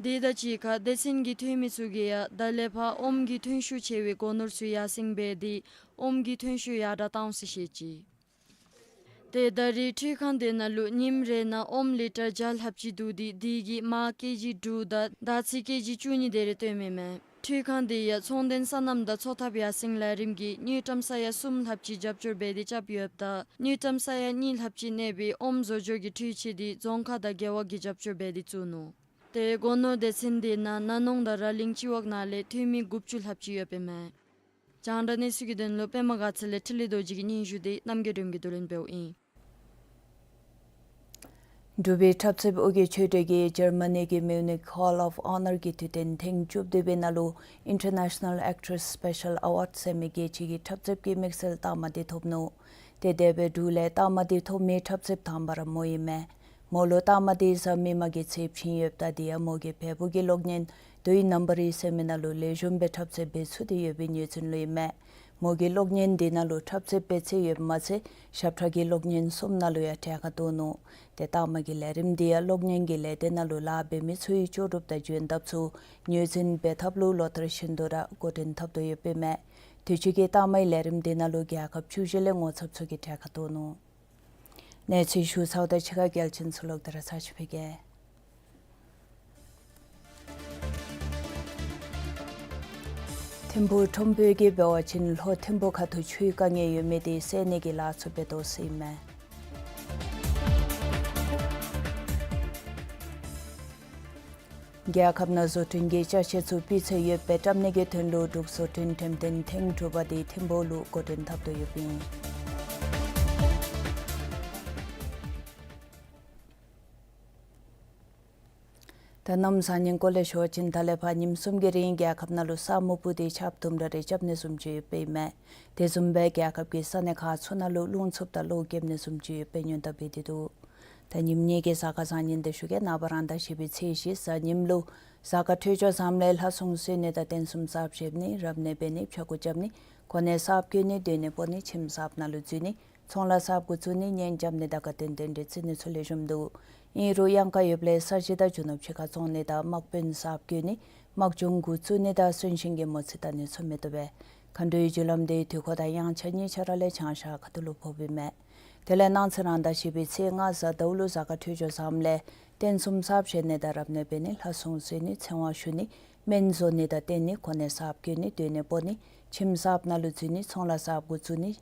དེ་དང་གཅིག་ཁར་སྡེ་ཚན་གྱི་འཐུས་མི་ཚུ་གིས་ཡང་ད་ལས་ཕར་ཨོམ་གྱི་ཐོན་ཤུགས་ཆེ་བའི་སྒོ་ནོར་ཚུ་ཡར་སེང་འབད་དེ་ཨོམ་གྱི་ཐོན་ཤུགས་ཡར་དྲག་བཏང་འོང་ཟེར་བཤད་ཅི། ཏེ་ད་རེས་འཕྲུལ་ཁང་དེ་ནང་ལུ་ཉིནམ་རེ་ནང་ཨོམ་ལི་ཊར་བརྒྱ་ལྷགཔ་ཅིག་བསྡུ་སྟེ་དེ་གིས་མར་ཀེ་ཇི་དྲུག་དང་དར་ཚིལ་ཀེ་ཇི་བཅུ་གཉིས་དེ་རེ་བཏོན་མི་མས། འཕྲུལ་ཁང་དེ་ཡང་ཚོང་དོན་སོ་ནམ་དང་འཚོ་ཐབས་ཡར་སེང་ལས་རིམ་གྱི་དངུལ་ཀྲམ་ས་ཡ་གསུམ་ལྷགཔ་ཅིག་རྒྱབ་སྐྱོར་འབད་དེ་རྐྱབ་ཡོདཔ་ད་དངུལ་ཀྲམ་ས་ཡ་གཉིས་ལྷགཔ་ཅིག་གནས་པའི་ཨོམ་བཟོ་སྦྱོར་གྱི་འཕྲུལ་ཆས་དེ་རྫོང་ཁག་དང་རྒེད་འོག་གིས་རྒྱབ་སྐྱོར་འབད་དེ་བཙུགས་ནུག། ཏེ་སྒོ་ནོར་སྡེ་ཚན་དེ་ནང་ན་ནོང་དང་ར་ལིང་སྤྱི་འོག་ནང་ལས་འཐུས་མི་དགུ་བཅུ་ལྷགཔ་ཅིག་ཡོདཔ་ཨིན་མས། རྒྱང་བསྒྲགས་གནས་ཚུལ་གྱི་དོན་ལུ་པདྨ་དགའ་ཚལ་ལས་འཕྲིན་ལས་རྡོ་རྗེ་གི་སྙན་ཞུ་དེ་རྣམ་རྒྱལ་སྒྲོལ་མ་གིས་བསྡུ་ལེན་འབདཝ་ཨིན། འབྲུག་པའི་འཁྲབ་རྩེདཔ་ཨོ་རྒྱན་ཆོས་སྒྲོན་གྱིས་འཇར་མ་ནི་གི་མིའུ་ནིག་Hall of Honor གྱི་དུས་སྟོན་ཐེངས་བཅུ་བདུན་པའི་ནང་ལུ་International Actress Special Award ཟེར་མི་རྒྱལ་སྤྱི་གི་འཁྲབ་རྩེདཔ་གི་དམིགས་བསལ་རྟགས་མ་དེ་ཐོབ་ནུག། ཏེ་དེ་སྦེ་འབྲུག་ལས་རྟགས་མ་དེ་ཐོབ་མི་འཁྲབ་རྩེདཔ་དང་པ་ར་མོ་ཨིན་མས། མོ་ལུ་རྟགས་མ་དེ་གཟའ་མིག་དམར་གྱི་ཚེས་བྱིན་ཡོདཔ་ད་དེ་ཡང་མོ་གིས་བལ་པོ་གི་གློག་བརྙན་Do You Remember ཟེར་མི་ནང་ལུ་ལེགས་ཤོམ་སྦེ་འཁྲབ་རྩེད་འབད་ཚུགས་ཏེ་ཡོད་པའི་ངོས་འཛིན་ལུ་ཨིན་མས། མོ་གིས་གློག་བརྙན་དེ་ནང་ལུ་འཁྲབ་རྩེད་འབད་ཚད་ཡོདཔ་མ་ཚད་ཞབས་ཁྲ་གི་གློག་བརྙན་གསུམ་ནང་ལུ་ཡང་གྲལ་ཁར་གཏོགས་ནུག། ཏེ་རྟགས་མ་གི་ལས་རིམ་དེ་ཡང་གློག་བརྙན་གྱི་ལས་སྡེ་ནང་ལུ་ལཱ་འབད་མི་ཚུ་གི་ལྕོགས་གྲུབ་དང་འཇོན་ཐང་ཚུ་ངོས་འཛིན་འབད་ཐབས་ལུ་ལོ་ལྟར་བཞིན་དུ་ར་འགོ་འདྲེན་འཐབ་དོ་ཡོདཔ་ཨིན་མས། དུས་ཅི་གི་རྟགས་མའི་ལས་རིམ་དེ་ནང་ལུ་རྒྱལ་ཁབ་བཅུ་བཞི་ལས་ངོ་ཚབ་ཚུ་གིས་གྲལ་ཁར་གཏོགས་ནུག། གནས་ཚུལ་ཞུ་ཚརཝ་དང་གཅིག་ཁར་གལ་ཆེན་ཚུ་ལོག་སྟེ་ར་ཚར་ཅིག་ཕུལ་གེ། ཐིམ་ཕུག་ཁྲོམ་དཔོན་གྱིས་འབད་བ་ཅིན་ལྷོ་ཐིམ་ཕུག་ཁ་ཐུག་ཆུའི་དཀའ་ངལ་ཡོད་མི་དེ་སེལ་ནི་གི་ལཱ་ཚུ་འབད་དོ་ཟེར་ཨིན་མས། རྒྱལ་ཁབ་ནང་བཟོ་སྐྲུན་གྱི་ཅ་ཆས་ཚུ་སྤུས་ཚད་ཡོདཔ་སྦེ་བཀྲམ་ནི་གི་དོན་ལུ་འབྲུག་བཟོ་སྐྲུན་འགྲེམས་སྟོན་ཐེངས་དྲུག་པ་དེ་ཐིམ་ཕུག་ལུ་འགོ་འདྲེན་འཐབ་དོ་ཡོདཔ་ཨིན། ད་གནམ་བཟང་ངན་སྐོར་ལས་ཞུ་བ་ཅིན་ད་ལས་ཕར་ཉིནམ་གསུམ་གྱི་རིང་རྒྱལ་ཁབ་ནང་ལུ་ས་སྨུག་སྤུབས་ཏེ་ཆརཔ་དུམ་གྲ་རེ་རྐྱབ་ནི་བཟུམ་ཅིག་ཡོདཔ་ཨིན་མས། དེ་བཟུམ་སྦེ་རྒྱལ་ཁབ་ཀྱི་ས་གནས་ཁག་ཚུ་ནང་ལུ་རླུང་འཚུབ་དང་གློག་རྐྱབ་ནི་བཟུམ་ཅིག་ཡོདཔ་སྦེ་ཉེན་བརྡ་འབད་དེ་འདུག། ད་ཉིནམ་གཉིས་ཀྱི་གཟའ་སྐར་བཟང་ངན་དེ་ཞུ་གེ། ནངས་པ་རང་ཟླ་བཞི་པའི་ཚེས་བཞི་གཟའ་ཉིམ་ལུ་གཟའ་སྐར་འཕྲོད་སྦྱོར་བཟངམ་ལས་ལྷ་སྲུང་གསོལ་ནི་དང་རྟེན་གསུམ་གསརཔ་བཞེངས་ནི་རབ་གནས་འབད་ནི་ཕྱྭ་འགུགས་རྐྱབ་ནི་གོ་གནས་གསརཔ་བསྐོ་ནི་སྡོད་གནས་སྤོ་ནི་ཁྱིམ་གསརཔ་ནང་ལུ་འཛུལ་ནི་ཚོང་ལཱ་གསརཔ་གུ་བཙུགས་ནི་གཉེན་རྐྱབ་ནི་དང་དགའ་སྟོན་རྟེན་འབྲེལ་བརྩི་ནི་ཚུ་ལེགས་ཤོམ་འདུག། ཨིན་རུང་གཡང་ཁ་ཡོདཔ་ལས་ས་གཞི་དང་རྒྱུ་ནོར་ཕྱི་ཁར་བཙོང་ནི་དང་དམག་དཔོན་གསརཔ་བསྐོ་ནི་དམག་སྦྱོང་གུ་བཙུགས་ནི་དང་གསོན་གཤིན་གྱི་མོ་རྩིས་བལྟ་ནི་ཚུ་མི་བཏུབ་པས། མཁའ་འགྲོའི་རྒྱུ་ལམ་དེ་དུས་འཁོར་དང་དབྱངས་འཆར་གཉིས་ཆ་ར་ལས་བྱང་ཤར་ཁ་ཐུག་ལུ་ཕོགཔ་ཨིན་མས། དེ་ལས་གནངས་ཚེ་རང་ཟླ་བཞི་པའི་ཚེས་ལྔ་གཟའ་ཟླཝ་ལུ་གཟའ་སྐར་འཕྲོད་སྦྱོར་བཟངམ་ལས་རྟེན་གསུམ་གསརཔ་བཞེངས་ནི་དང་རབ་གནས་འབད་ནི་ལྷ་སྲུང་གསོལ་ནི་ཚེ་དབང་ཞུ་ནི་སྨན་བཟོ་ནི་དང་བསྟེན་ནི་གོ་གནས་གསརཔ་བསྐོ་ནི་སྡོད་གནས་སྤོ་ནི་ཁྱིམ་གསརཔ་ནང་ལུ་འཛུལ་ནི་ཚོང་ལཱ་གསརཔ་གུ་བཙུགས་ནི་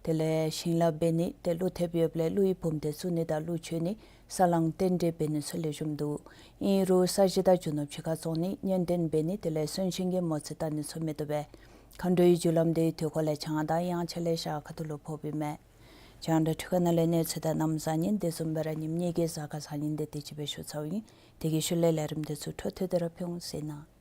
དེ་ལས་ཞིང་ལཱ་འབད་ནི་ཏེ་ཀླུ་ཐེབས་ཡོདཔ་ལས་ཀླུ་ཡི་བུམ་སྡེ་བཙུགས་ནི་དང་ཀླུ་མཆོད་ནི་ས་བསླང་རྟེན་འབྲེལ་འབད་ནི་ཚུ་ལེགས་ཤོམ་འདུག། ཨིན་རུང་ས་གཞི་དང་རྒྱུ་ནོར་ཕྱི་ཁར་བཙོང་ནི་གཉེན་རྟེན་འབད་ནི་དེ་ལས་གསོན་གཤིན་གྱི་མོ་རྩིས་བལྟ་ནི་ཚུ་མི་བཏུབ་པས། མཁའ་འགྲོའི་རྒྱུ་ལམ་དེ་དུས་འཁོར་ལས་བྱང་དང་དབྱངས་འཆར་ལས་ཤར་ཁ་ཐུག་ལུ་ཕོགཔ་ཨིན་མས། རྒྱང་བསྒྲགས་འཕྲུལ་ཁང་ནང་ལས་གནས་ཚུལ་དང་གནམ་བཟང་ངན་དེ་བཟུམ་སྦེ་ར་ཉིནམ་གཉིས་ཀྱི་གཟའ་སྐར་བཟང་ངན་དེ་དེ་ཅིག་སྦེ་ཞུ་ཚརཝ་ཨིན། དེ་གི་ཤུལ་ལས་ལས་རིམ་དེ་ཚུ་འཕྲོ་མཐུད་དེ་ར་ཕུལ་འོང་ཟེར་ཨིན།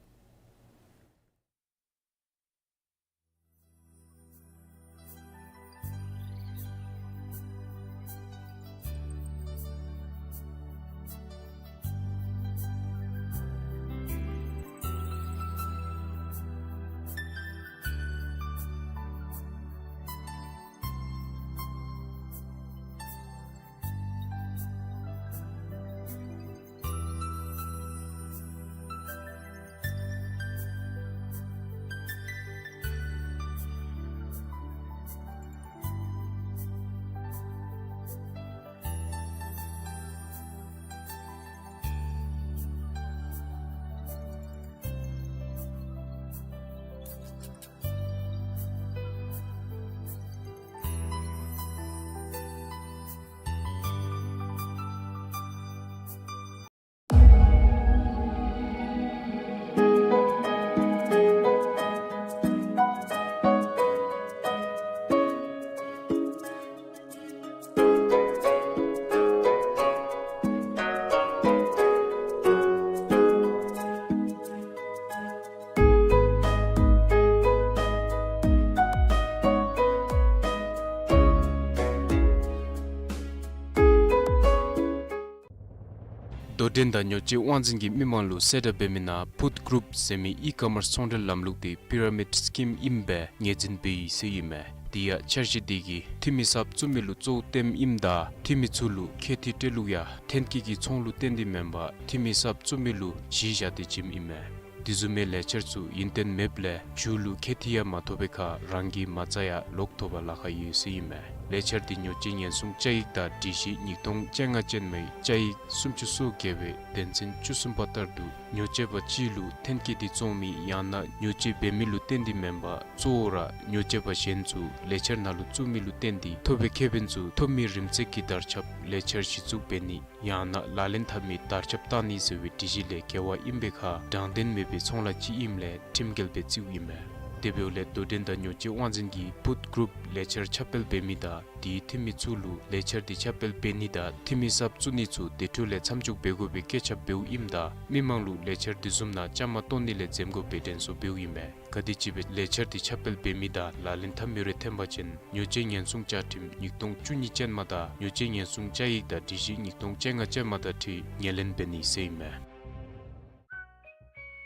དོན་དག་ཉོ་སྤྱོད་དབང་འཛིན་གྱིས་མི་མང་ལུ་གསལ་བསྒྲགས་འབད་མི་ནང་ཕུཌ་གུ་རུབ་ཟེར་མི་ཨི་ཀོ་མརསི་ཚོང་འབྲེལ་ལམ་ལུགས་དེ་པི་ར་མིཌ་སི་ཀིམ་ཨིནམ་སྦེ་ངོས་འཛིན་འབད་ཡི་ཟེར་ཨིན་མས། དེ་ཡང་འཆར་གཞི་དེ་གིས་འཐུས་མི་གསརཔ་བཙུགས་མི་ལུ་གཙོ་བོ་སྟོནམ་ཨིནམ་ད་འཐུས་མི་ཚུ་ལུ་ཁེ་འཐི་སྤྲོད་ལུགས་ཡང་ཐོན་སྐྱེད་ཀྱི་ཚོང་ལུ་བརྟེན་ཏེ་མེན་པར་འཐུས་མི་གསརཔ་བཙུགས་མི་ལུ་གཞི་བཞག་སྟེ་བྱིནམ་ཨིན་མས། དེ་བཟུམ་མའི་ལས་འཆར་ཚུ་ཡུན་བརྟན་མེདཔ་ལས་མཇུག་ལུ་ཁེ་འཐི་ཡང་མ་ཐོབ་པའི་ཁར་རང་གི་མ་རྩ་ཡང་ལོག་ཐོབ་པར་ལཱ་ཁག་ཡོད་ཟེར་ཨིན་མས། ལས་འཆར་དེ་ཉོ་སྤྱོད་ཉེན་སྲུང་བཅའ་ཡིག་དང་སྒྲིག་གཞི་ཉིས་སྟོང་བཅོ་ལྔ་ཅན་མའི་བཅའ་ཡིག་སུམ་ཅུ་སོ་བརྒྱད་པའི་དོན་ཚན་བཅུ་གསུམ་པ་ལྟར་དུ་ཉོ་སྤྱོད་པ་གཅིག་ལུ་ཐོན་སྐྱེད་དེ་བཙོང་མི་ཡང་ན་ཉོ་སྤྱོད་འབད་མི་ལུ་བརྟེན་ཏེ་མེན་པར་གཙོ་བོ་ར་ཉོ་སྤྱོད་པ་གཞན་ཚུ་ལས་འཆར་ནང་ལུ་བཙུགས་མི་ལུ་བརྟེན་ཏེ་ཐོབ་པའི་ཁེ་ཕན་ཚུ་ཐོབ་མི་རིམ་ཚད་ཀྱི་དར་ཁྱབ་ལས་འཆར་གཞི་བཙུགས་འབད་ནི་ཡང་ན་ལག་ལེན་འཐབ་མི་དར་ཁྱབ་བཏང་ནི་ཟེར་བའི་སྒྲིག་གཞི་ལས་འགལ་བ་ཨིན་པའི་ཁར་དྲང་བདེན་མེད་པའི་ཚོང་ལཱ་ཅིག་ཨིནམ་ལས་ཁྲིམས་འགལ་སྦེ་བརྩིཝ་ཨིན་མས། དེ་འབདཝ་ལས་དོ་འགྲན་དང་ཉོ་སྤྱོད་དབང་འཛིན་གྱིས་ཕུཌ་གུ་རུབ་ལས་འཆར་ཁྱབ་སྤེལ་འབད་མི་དང་དེའི་འཐུས་མི་ཚུ་ལུ་ལས་འཆར་དེ་ཁྱབ་སྤེལ་འབད་ནི་དང་འཐུས་མི་གསརཔ་བཙུགས་ནི་ཚུ་དེ་འཕྲོ་ལས་མཚམས་འཇོག་འབད་དགོ་པའི་བཀོད་ཁྱབ་འབདཝ་ཨིནམ་ད་མི་མང་ལུ་ལས་འཆར་དེ་བཟུམ་ནང་བཅའ་མར་གཏོགས་ནི་ལས་འཛེམ་དགོ་པའི་དྲན་གསོ་འབདཝ་ཨིན་མས། ག་དེམ་ཅིག་སྦེ་ལས་འཆར་དེ་ཁྱབ་སྤེལ་འབད་མི་དང་ལག་ལེན་འཐབ་མི་རེ་ཐོན་པ་ཅིན་ཉོ་སྤྱོད་ཉེན་སྲུང་བཅའ་ཁྲིམས་ཉིས་སྟོང་བཅུ་གཉིས་ཅན་མ་དང་ཉོ་སྤྱོད་ཉེན་སྲུང་བཅའ་ཡིག་དང་སྒྲིག་གཞི་ཉིས་སྟོང་བཅོ་ལྔ་ཅན་མ་དང་འཁྲིལ་ངོས་ལེན་འབད་ནི་ཟེར་ཨིན་མས།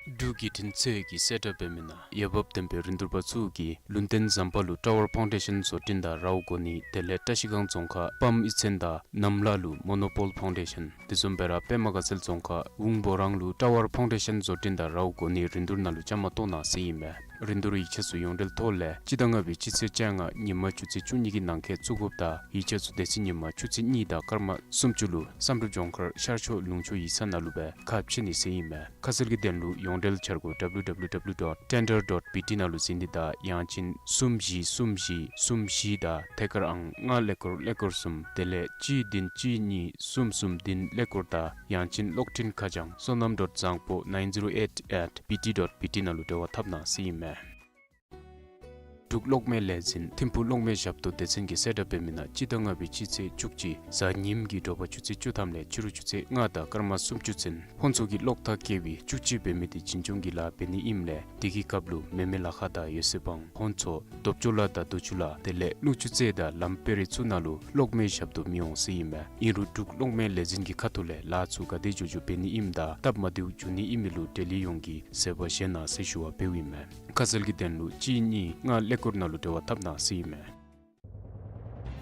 འབྲུག་བརྒྱུད་འཕྲིན་ཚད་ཀྱིས་གསལ་བསྒྲགས་འབད་མི་ནང་འོས་འབབ་ལྡན་པའི་རིན་བསྡུར་པ་ཚུ་གིས་ལུང་བསྟན་ཟམ་པ་ལུ་ཊ་ཝར་ཕའུན་ཌེ་ཤཱན་བཟོ་སྐྲུན་དང་རཝ་གོ་ནི་དེ་ལས་བཀྲ་ཤིས་སྒང་རྫོང་ཁག་པམ་གཡུས་ཚན་དང་གནམ་ལ་ལུ་མོ་ནོ་པོལ་ཕའུན་ཌེ་ཤཱན། དེ་བཟུམ་སྦེ་ར་པདྨ་དགའ་ཚལ་རྫོང་ཁག་ཝུང་སྦོ་རང་ལུ་ཊ་ཝར་ཕའུན་ཌེ་ཤཱན་བཟོ་སྐྲུན་དང་རཝ་གོ་ནི་རིན་བསྡུར་ནང་ལུ་བཅའ་མར་གཏོགས་གནང་ཟེར་ཨིན་མས། རིན་བསྡུར་ཡིག་ཆ་ཚུ་ཡོངས་འབྲེལ་ཐོག་ལས་སྤྱི་ཟླ་ལྔ་པའི་སྤྱི་ཚེས་བཅོ་ལྔ་ཉིན་མ་ཆུ་ཚོད་བཅུ་གཉིས་ཀྱི་ནང་འཁོད་བཙུགས་དགོཔ་དང་ཡིག་ཆ་ཚུ་དེ་ཚེ་ཉིན་མ་ཆུ་ཚོད་གཉིས་དང་སྐར་མ་སུམ་ཅུ་ལུ་བསམ་གྲུབ་ལྗོངས་མཁར་ཤར་ཕྱོགས་ལུང་ཕྱོགས་ཡིག་ཚང་ནང་ལུ་སྦེ་ཁ་ཕྱེ་ནི་ཟེར་ཨིན་མས། ཁ་གསལ་གྱི་དོན་ལུ་ཡོངས་འབྲེལ་འཆར་སྒོ་W W W dot tender dot B T ནང་ལུ་གཟིགས་ནི་དང་ཡང་ཅིན་གསུམ་བཞི་གསུམ་བཞི་གསུམ་བཞི་དང་ཐད་ཀར་ཨང་ལྔ་ཀླད་ཀོར་ཀླད་ཀོར་གསུམ་དེ་ལས་གཅིག་བདུན་གཅིག་གཉིས་གསུམ་གསུམ་བདུན་ཀླད་ཀོར་དང་ཡང་ཅིན་གློག་འཕྲིན་ཁ་བྱང་བསོད་ནམས་ཌོཊ་བཟང་པོ་nine zero eight at B T dot B T ནང་ལུ་འབྲེལ་བ་འཐབ་གནང་ཟེར་ཨིན་མས། འབྲུག་གློག་མེ་ལས་འཛིན་ཐིམ་ཕུག་གློག་མེ་ཞབས་ཏོག་སྡེ་ཚན་གྱིས་གསལ་བསྒྲགས་འབད་མི་ནང་སྤྱི་ཟླ་ལྔ་པའི་སྤྱི་ཚེས་བཅུ་གཅིག་གཟའ་ཉིམ་གྱི་དྲོ་པ་ཆུ་ཚོད་བཅུ་ཐམ་ལས་ཕྱི་རུ་ཆུ་ཚོད་ལྔ་དང་སྐར་མ་སུམ་ཅུ་ཚུན་ཧོན་ཚོ་གི་གློག་ཐག་བཀལ་བའི་བཅུ་གཅིག་འབད་མི་དེ་འཛིན་སྐྱོང་གི་ལཱ་འབད་ནི་ཨིནམ་ལས་དེ་གི་སྐབས་ལུ་མེ་མེ་ལ་ཁ་དང་ཡོད་ཚད་དབང་ཧོན་ཚོ་རྡོབ་ཅོ་ལ་དང་རྡོ་ཆུ་ལ་དེ་ལས་ཀླུ་ཆུ་རྩེ་དང་ལམ་དཔོན་རིགས་ཚུ་ནང་ལུ་གློག་མེ་ཞབས་ཏོག་མི་འོང་ཟེར་ཨིན་མས། ཨིན་རུང་འབྲུག་གློག་མེ་ལས་འཛིན་གྱི་ཁ་ཐུག་ལས་ལཱ་ཚུ་ག་དེ་མགྱོགས་མགྱོགས་འབད་ནི་ཨིནམ་དང་སྟབས་མ་བདེཝ་འབྱུང་ནི་ཨིན་མི་ལུ་འབྲེལ་ཡོད་ཡོངས་ཀྱིས་གཟིགས་པ་བཞེས་གནང་ཟེར་ཞུ་བ་འབདཝ་ཨིན་མས། ཁ་གསལ་གྱི་དོན་ལུ་གཅིག་གཉིས་ལྔ་ཀླད་ཀོར་ནང་ལུ་འབྲེལ་བ་འཐབ་གནང་ཟེར་ཨིན་མས།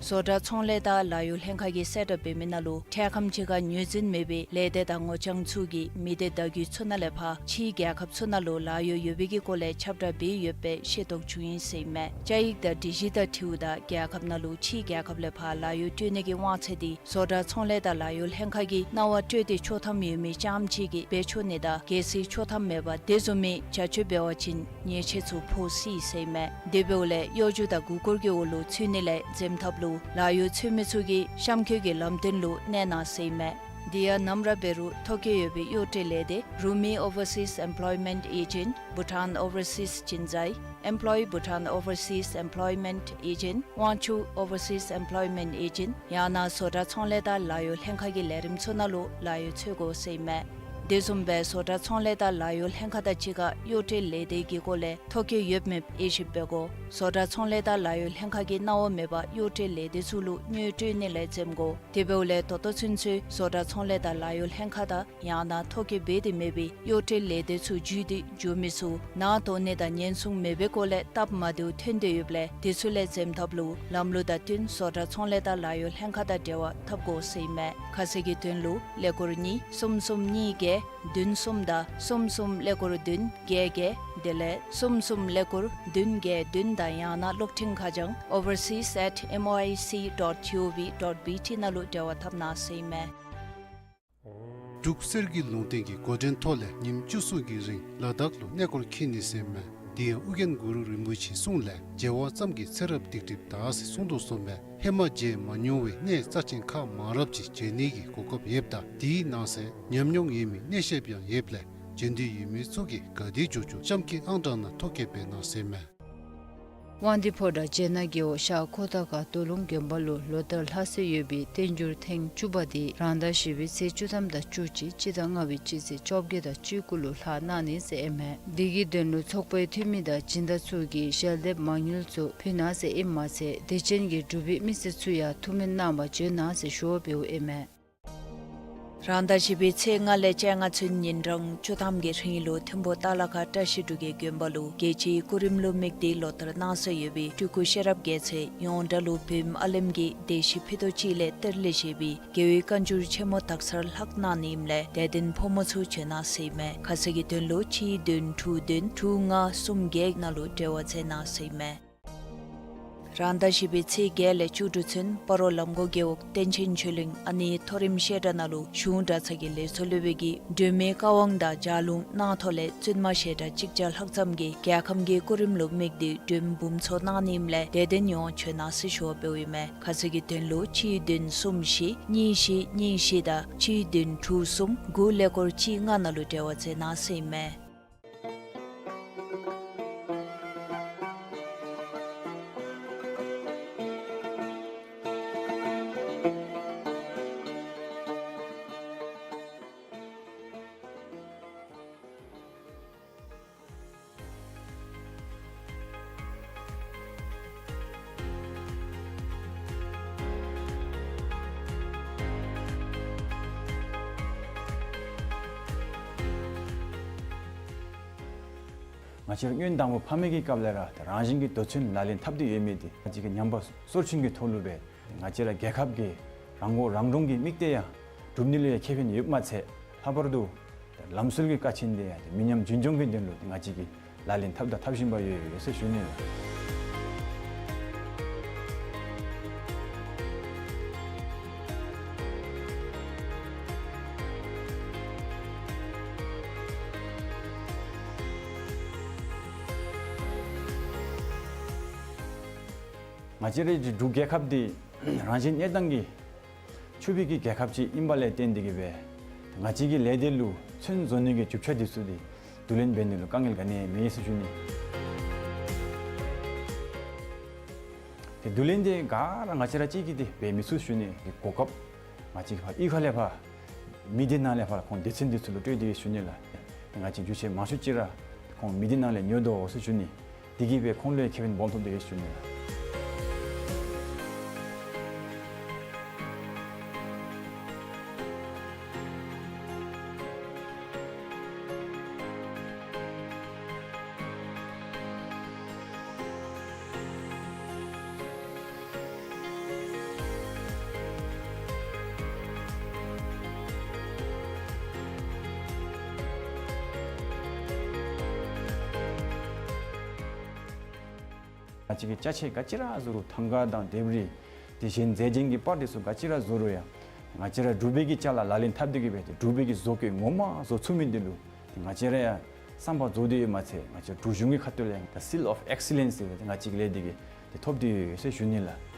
བཟོ་གྲྭ་ཚོང་ལས་དང་ལཱ་གཡོག་ལྷན་ཁག་གིས་གསལ་བསྒྲགས་འབད་མི་ནང་ལུ་འཕྲལ་ཁམས་ཅིག་ཁར་ངོས་འཛིན་མེད་པའི་ལས་སྡེ་དང་ངོ་རྐྱང་ཚུ་གིས་མི་སྡེ་བརྡ་བརྒྱུད་ཚུ་ནང་ལས་ཕར་ཕྱིའི་རྒྱལ་ཁབ་ཚུ་ནང་ལུ་ལཱ་གཡོག་ཡོད་པའི་གི་སྐོར་ལས་ཁྱབ་བསྒྲགས་འབད་ཡོད་པའི་ཤེས་རྟོགས་བྱུང་ཡི་ཟེར་ཨིན་མས། བཅའ་ཡིག་དང་སྒྲིག་གཞི་དང་འཁྲིལཝ་ད་རྒྱལ་ཁབ་ནང་ལུ་ཕྱིའི་རྒྱལ་ཁབ་ལས་ཕར་ལཱ་གཡོག་སྤྲོད་ནི་གི་དབང་ཚད་དེ་བཟོ་གྲྭ་ཚོང་ལས་དང་ལཱ་གཡོག་ལྷན་ཁག་གིས་གནང་བ་སྤྲོད་དེ་ཆོག་ཐམ་ཡོད་མི་རྐྱངམ་ཅིག་གིས་འབད་ཆོག་ནི་དང་གལ་སྲིད་ཆོག་ཐམ་མེད་པར་དེ་བཟུམ་མའི་བྱ་སྤྱོད་འབད་བ་ཅིན་ཉེས་ཆད་ཚུ་ཕོག་སྲིད་ཟེར་ཨིན་མས། དེ་འབདཝ་ལས་གཡོ་སྒྱུ་དང་མགུ་སྐོར་གྱི་འོག་ལུ་ཚུད་ནི་ལས་འཛེམ་ཐབས་ལུ་ལཱ་གཡོག་འཚོལ་མི་ཚུ་གིས་གཤམ་འཁོད་ཀྱི་ལམ་སྟོན་ལུ་གནས་གནང་ཟེར་ཨིན་མས། དེ་ཡང་ནམ་ར་འབད་རུང་ཐོ་བཀོད་ཡོད་པའི་གཡོག་སྤྲོད་ལས་སྡེ་Rumi Overseas Employment Agent, Bhutan Overseas Jinzai, Employ Bhutan Overseas Employment Agent, Wangchuck Overseas Employment Agent ཡང་ན་བཟོ་གྲྭ་ཚོང་ལས་དང་ལཱ་གཡོག་ལྷན་ཁག་གི་ལས་རིམ་ཚུ་ནང་ལུ་ལཱ་གཡོག་འཚོལ་དགོ་ཟེར་ཨིན་མས། དེ་བཟུམ་སྦེ་བཟོ་གྲྭ་ཚོང་ལས་དང་ལཱ་གཡོག་ལྷན་ཁག་དང་གཅིག་ཁར་གཡོག་སྤྲོད་ལས་སྡེ་གི་སྐོར་ལས་ཐོ་བཀོད་ཡོད་མེད་དབྱེ་ཞིབ་འབད་དགོ། བཟོ་གྲྭ་ཚོང་ལས་དང་ལཱ་གཡོག་ལྷན་ཁག་གིས་གནང་བ་མེད་པར་གཡོག་སྤྲོད་ལས་སྡེ་ཚུ་ལུ་དངུལ་སྤྲོད་ནི་ལས་འཛེམ་དགོ། དེ་འབདཝ་ལས་ད་ལྟོ་ཚུན་ཚོད་བཟོ་གྲྭ་ཚོང་ལས་དང་ལཱ་གཡོག་ལྷན་ཁག་དང་ཡང་ན་ཐོ་བཀོད་འབད་དེ་མེད་པའི་གཡོག་སྤྲོད་ལས་སྡེ་ཚུ་བརྒྱུད་དེ་འགྱོ་མི་ཚུ་ནང་དོགས་ནི་དང་ཉེན་སྲུང་མེད་པའི་སྐོར་ལས་སྟབས་མ་བདེཝ་ཐོན་ཏེ་ཡོདཔ་ལས་དེ་ཚུ་ལས་འཛེམ་ཐབས་ལུ་ལམ་ལུགས་དང་བསྟུན་བཟོ་གྲྭ་ཚོང་ལས་དང་ལཱ་གཡོག་ལྷན་ཁག་དང་འབྲེལ་བ་འཐབ་དགོ་ཟེར་ཨིན་མས། ཁ་གསལ་གྱི་དོན་ལུ་ཀླད་ཀོར་གཉིས་གསུམ་གསུམ་གཉིས་བརྒྱད་བདུན་གསུམ་དང་གསུམ་གསུམ་ཀླད་ཀོར་བདུན་བརྒྱད་བརྒྱད་དེ་ལས་གསུམ་གསུམ་ཀླད་ཀོར་བདུན་བརྒྱད་བདུན་དང་ཡང་ན་གློག་འཕྲིན་ཁ་བྱང་overseas at M O I C dot G O V dot B T ནང་ལུ་འབྲེལ་བ་འཐབ་གནང་ཟེར་ཨིན་མས། འབྲུག་གསེར་གྱི་ལུང་བསྟན་གྱི་འགོ་འདྲེན་ཐོག་ལས་ཉིནམ་བཅུ་གསུམ་གྱི་རིང་ལ་དྭགས་ལུ་གནས་སྐོར་འཁྱིད་ནི་ཟེར་མས། དེ་ཡང་ཨོ་རྒྱན་གུ་རུ་རིན་པོ་ཆེའི་གསུང་ལས་མཇལ་བ་ཙམ་གྱིས་ཚེ་རབས་སྡིག་སྒྲིབ་དག་ཟེར་གསུངས་དོ་བཟུམ་སྦེ་ཧེ་མ་མཇལ་མ་མྱོང་བའི་གནས་རྩ་ཆེན་ཁག་མང་རབས་ཅིག་མཇལ་ནི་གི་གོ་སྐབས་ཡོདཔ་ད་དེའི་ནང་གསེས་ཉམས་མྱོང་ཡོད་མི་གནས་བཤདཔ་ཡང་ཡོདཔ་ལས་མཇལ་འདོད་ཡོད་མི་ཚུ་གིས་ག་དེ་མགྱོགས་མགྱོགས་གཤམ་གྱི་ཨང་གྲངས་ནང་ཐོ་བཀོད་འབད་གནང་ཟེར་མས། དབང་འདུས་ཕོ་བྲང་བྱེ་ནག་རྒེད་འོག་ཤར་ཁོ་ཐང་ཁ་རྡོ་ལུང་དགོན་པ་ལུ་ལོ་ལྟར་ལྷག་སྲོལ་ཡོད་པའི་བསྟན་འགྱུར་ཐེངས་བཅུ་པ་དེ་རང་ཟླ་བཞི་པའི་ཚེས་བཅུ་ཐམ་དང་བཅུ་གཅིག་སྤྱི་ཟླ་ལྔ་པའི་སྤྱི་ཚེས་བཅོ་བརྒྱད་དང་བཅུ་དགུ་ལུ་ལྷག་གནང་ནི་ཟེར་ཨིན་མས། དེ་གི་དོན་ལུ་ཚོགས་པའི་འཐུས་མི་དང་སྦྱིན་བདག་ཚུ་གིས་ཞལ་འདེབས་མ་དངུལ་ཚུ་ཕུལ་གནང་ཟེར་ཨིནམ་མ་ཚད་དད་ཅན་གྱི་འབྲུག་པའི་མི་སེར་ཚུ་ཡང་ཐུགས་སྨོན་གནང་བར་བྱོན་གནང་ཟེར་ཞུ་བ་འབདཝ་ཨིན་མས། རང་ཟླ་བཞི་པའི་ཚེས་ལྔ་ལས་བཅོ་ལྔ་ཚུན་ཉིན་གྲངས་བཅུ་ཐམ་གྱི་རིང་ལུ་ཐིམ་ཕུ་ཏ་ལ་ཁ་བཀྲ་ཤིས་འབྲུག་རྒྱལ་དགོན་པ་ལུ་རྒྱལ་སྤྱིའི་སྐུ་རིམ་ལུ་དམིགས་ཏེ་ལོ་ལྟར་གནང་སྲོལ་ཡོད་པའི་སྤྲུལ་སྐུ་ཤེས་རབ་རྒྱལ་མཚན་ཡོངས་གྲགས་ལུ་བོད་ཨ་ལེམ་གྱི་སྡེ་བཞི་ཕུད་རྡོག་གཅིག་ལས་གཏེར་ལས་བཞེས་པའི་རྒྱལ་བའི་བཀའ་འགྱུར་ཆེན་མོ་དག་སར་ལྷག་གནང་ནི་ཨིནམ་ལས་དད་ལྡན་ཕོ་མོ་ཚུ་བྱོན་གནང་ཟེར་ཨིན་མས། ཁ་གསལ་གྱི་དོན་ལུ་གཅིག་བདུན་དྲུག་བདུན་དྲུག་ལྔ་གསུམ་བརྒྱད་ནང་ལུ་འབྲེལ་བ་མཛད་གནང་ཟེར་ཨིན་མས། རང་ཟླ་བཞི་པའི་ཚེས་བརྒྱད་ལས་བཅུ་དྲུག་ཚུན་སྤ་རོ་ལམ་གོང་རྒེད་འོག་བསྟན་ཆེན་ཆོས་གླིང་ཨ་ནེའི་མཐོ་རིམ་བཤད་གྲྭ་ནང་ལུ་གཞུང་གྲྭ་ཚང་གི་ལས་ཚོགས་སློབ་དཔོན་གྱིས་སྒྲོལ་མའི་བཀའ་དབང་དང་ལྗགས་ལུང་གནང་ཐོག་ལས་བཙུན་མ་བཤད་གྲྭ་གཅིག་བརྒྱ་ལྷག་ཙམ་གྱིས་རྒྱལ་ཁམས་ཀྱི་སྐུ་རིམ་ལུ་དམིགས་ཏེ་སྒྲོལ་མ་འབུམ་ཚོགས་གནང་ནི་ཨིནམ་ལས་དད་ལྡན་ཡོངས་བྱོན་གནང་ཟེར་ཞུ་བ་འབདཝ་ཨིན་མས། ཁ་གསལ་གྱི་དོན་ལུ་གཅིག་བདུན་གསུམ་བཞི་གཉིས་བཞི་གཉིས་བཞི་དང་གཅིག་བདུན་དྲུག་གསུམ་དགུ་ཀླད་ཀོར་གཅིག་ལྔ་ནང་ལུ་འབྲེལ་བ་མཛད་གནང་ཟེར་ཨིན་མས། ང་བཅས་ར་སྔོན་དང་པོ་ཕ་མེས་ཀྱི་སྐབས་ལས་ར་ཏེ་རང་བཞིན་གྱི་འདོད་བརྩོན་ལག་ལེན་འཐབ་སྟེ་ཡོད་མི་འདི་ང་བཅས་ཀྱི་ཉམས་པ་སོར་ཆུང་གི་ཐོག་ལུ་སྦེ་ང་བཅས་ར་རྒྱལ་ཁབ་ཀྱི་རང་མགོ་རང་འདྲོངས་ཀྱི་དམིགས་གཏད་ཡང་སྒྲུབ་ནི་ལུ་ཡང་ཁེ་ཕན་ཡོདཔ་མ་ཚད་ལྷག་པར་དུ་ལམ་སྲོལ་གྱི་ཀ་ཆེན་འདི་ཡང་མི་ཉམས་རྒྱུན་འཁྱོངས་ཀྱི་དོན་ལུ་ང་བཅས་ཀྱིས་ལག་ལེན་འཐབ་དང་འཐབ་བཞིན་པ་ཡོད་ཡོད་ཟེར་ཞུ་ནི་ལགས། ང་བཅས་རའི་འབྲུག་རྒྱལ་ཁབ་འདི་རང་བཞིན་གནས་སྟངས་ཀྱིས་ཆུ་བཞི་གི་རྒྱལ་ཁབ་ཅིག་ཨིན་པ་ལས་བརྟེན་ཏེ་གིས་སྦེ་ང་བཅས་ཀྱི་ལས་སྡེ་ལུ་ཚོན་བཟོ་ནི་གི་རྒྱུ་ཆ་འདི་ཚུ་འདི་བསྡུ་ལེན་འབད་ནི་ལུ་དཀའ་ངལ་ག་ནི་ཡང་མེད་ཟེར་ཞུ་ནི། ཏེ་བསྡུ་ལེན་འདི་ག་ར་ང་བཅས་ར་གཅིག་གིས་འདི་འབད་མི་ཚུགས་ཞུ་ནི། གོ་སྐབས་ང་བཅས་ཀྱིས་ཕར་གཡུས་ཁ་ལས་ཕར་མི་སྡེ་ནང་ལས་ཕར་ཁོང་སྡེ་ཚན་འདི་ཚུ་ལུ་སྤྲོད་དེ་ཡོད་ཞུ་ནི་ལགས། ཏེ་ང་བཅས་རྒྱུ་ཆ་མང་ཤོས་ཅིག་ར་ཁོང་མི་སྡེ་ནང་ལས་ཉོ་དོ་ཟེར་ཞུ་ནི། དེ་གིས་སྦེ་ཁོང་ལུ་ཡང་ཁེ་ཕན་སྦོམ་ཐོབ་སྟེ་ཡོད་ཞུ་ནི་ལགས། ང་བཅས་ཀྱིས་ཅ་ཆས་ག་ཅི་ར་བཟོ་རུང་ཐང་ག་དང་ལྡེབས་རིས་དེ་བཞིན་རྫས་ཅན་གྱི་པར་དེ་ཚུ་ག་ཅི་ར་བཟོ་རུང་ཡང་ང་བཅས་ར་འབྲུག་པའི་གི་ཅ་ལ་ལག་ལེན་འཐབ་སྟེ་གིས་སྦེ་ཏེ་འབྲུག་པའི་གི་བཟོ་བཀོད་ངོ་མ་བཟོ་ཚུགས་མི་འདི་ལུ་ཏེ་ང་བཅས་ར་ཡང་བསམ་པ་རྫོགས་ཏེ་ཡོདཔ་མ་ཚད་ང་བཅས་འབྲུག་གཞུང་གི་ཁ་ཐུག་ལས་ཡང་ད་seal of excellence ཟེར་ཏེ་ང་བཅས་ཀྱི་ལས་འདི་གིས་ཏེ་ཐོབ་སྟེ་ཡོད་ཟེར་ཞུ་ནི་ལགས།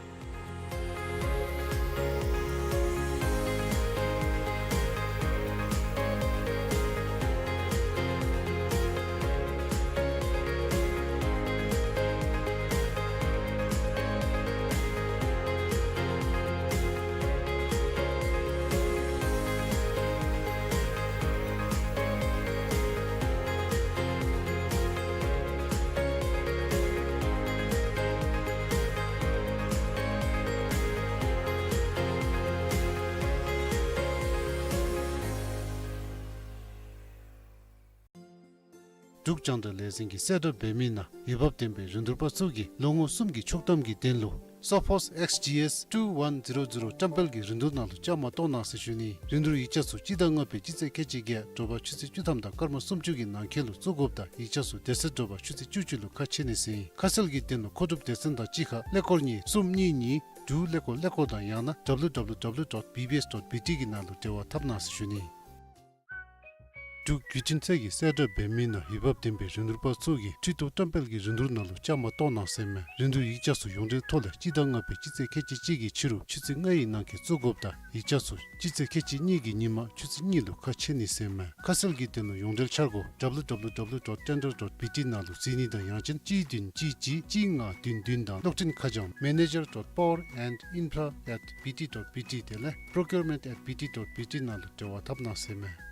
འབྲུག་རྒྱང་བསྒྲགས་ལས་འཛིན་གྱི་གསལ་བསྒྲགས་འབད་མི་ནང་འོས་འབབ་ལྡན་པའི་རིན་བསྡུར་པ་ཚུ་གིས་ལོ་ངོ་གསུམ་གྱི་ཆོག་ཐམ་གྱི་དོན་ལུ་Sophos X G S two one zero zero བཀྲམ་སྤེལ་གྱི་རིན་བསྡུར་ནང་ལུ་བཅའ་མར་གཏོགས་གནང་ཟེར་ཞུ་ནི། རིན་བསྡུར་ཡིག་ཆ་ཚུ་སྤྱི་ཟླ་ལྔ་པའི་སྤྱི་ཚེས་ཁལ་གཅིག་བརྒྱད་དྲོ་པ་ཆུ་ཚོད་བཅུ་ཐམ་དང་སྐར་མ་སུམ་ཅུ་གི་ནང་འཁོད་ལུ་བཙུགས་དགོཔ་དང་ཡིག་ཆ་ཚུ་དེ་ཚེ་དྲོ་པ་ཆུ་ཚོད་བཅུ་གཅིག་ལུ་ཁ་ཕྱེ་ནི་ཟེར་ཨིན། ཁ་གསལ་གྱི་དོན་ལུ་མཁོ་སྒྲུབ་སྡེ་ཚན་དང་གཅིག་ཁར་ཀླད་ཀོར་གཉིས་གསུམ་གཉིས་གཉིས་དྲུག་ཀླད་ཀོར་ཀླད་ཀོར་དང་ཡང་ན་W W W dot B B S dot B T གི་ནང་ལུ་འབྲེལ་བ་འཐབ་གནང་ཟེར་ཞུ་ནི། འབྲུག་བརྒྱུད་འཕྲིན་ཚད་ཀྱི་གསལ་བསྒྲགས་འབད་མི་ནང་འོས་འབབ་ལྡན་པའི་རིན་བསྡུར་པ་ཚུ་གིས་ཁྲི་གཏོར་བཀྲམ་སྤེལ་གྱི་རིན་བསྡུར་ནང་ལུ་བཅའ་མར་གཏོགས་གནང་ཟེར་ཨིན་མས། རིན་བསྡུར་ཡིག་ཆ་ཚུ་ཡོངས་འབྲེལ་ཐོག་ལས་སྤྱི་ཟླ་ལྔ་པའི་སྤྱི་ཚེས་ཁལ་གཅིག་གཅིག་གི་ཕྱི་རུ་ཆུ་ཚོད་ལྔ་ཡི་ནང་འཁོད་བཙུགས་དགོཔ་དང་ཡིག་ཆ་ཚུ་སྤྱི་ཚེས་ཁལ་གཅིག་གཉིས་ཀྱི་ཉིན་མ་ཆུ་ཚོད་གཉིས་ལུ་ཁ་ཕྱེ་ནི་ཟེར་ཨིན་མས། ཁ་གསལ་གྱི་དོན་ལུ་ཡོངས་འབྲེལ་འཆར་སྒོ་W W W dot tender dot B T ནང་ལུ་གཟིགས་ནི་དང་ཡང་ཅིན་གཅིག་བདུན་གཅིག་གཅིག་གཅིག་ལྔ་བདུན་བདུན་དང་གློག་འཕྲིན་ཁ་བྱང་manager dot power and infra at B T dot B T དེ་ལས་procurement at B T dot B T ནང་ལུ་འབྲེལ་བ་འཐབ་གནང་ཟེར་ཨིན་མས།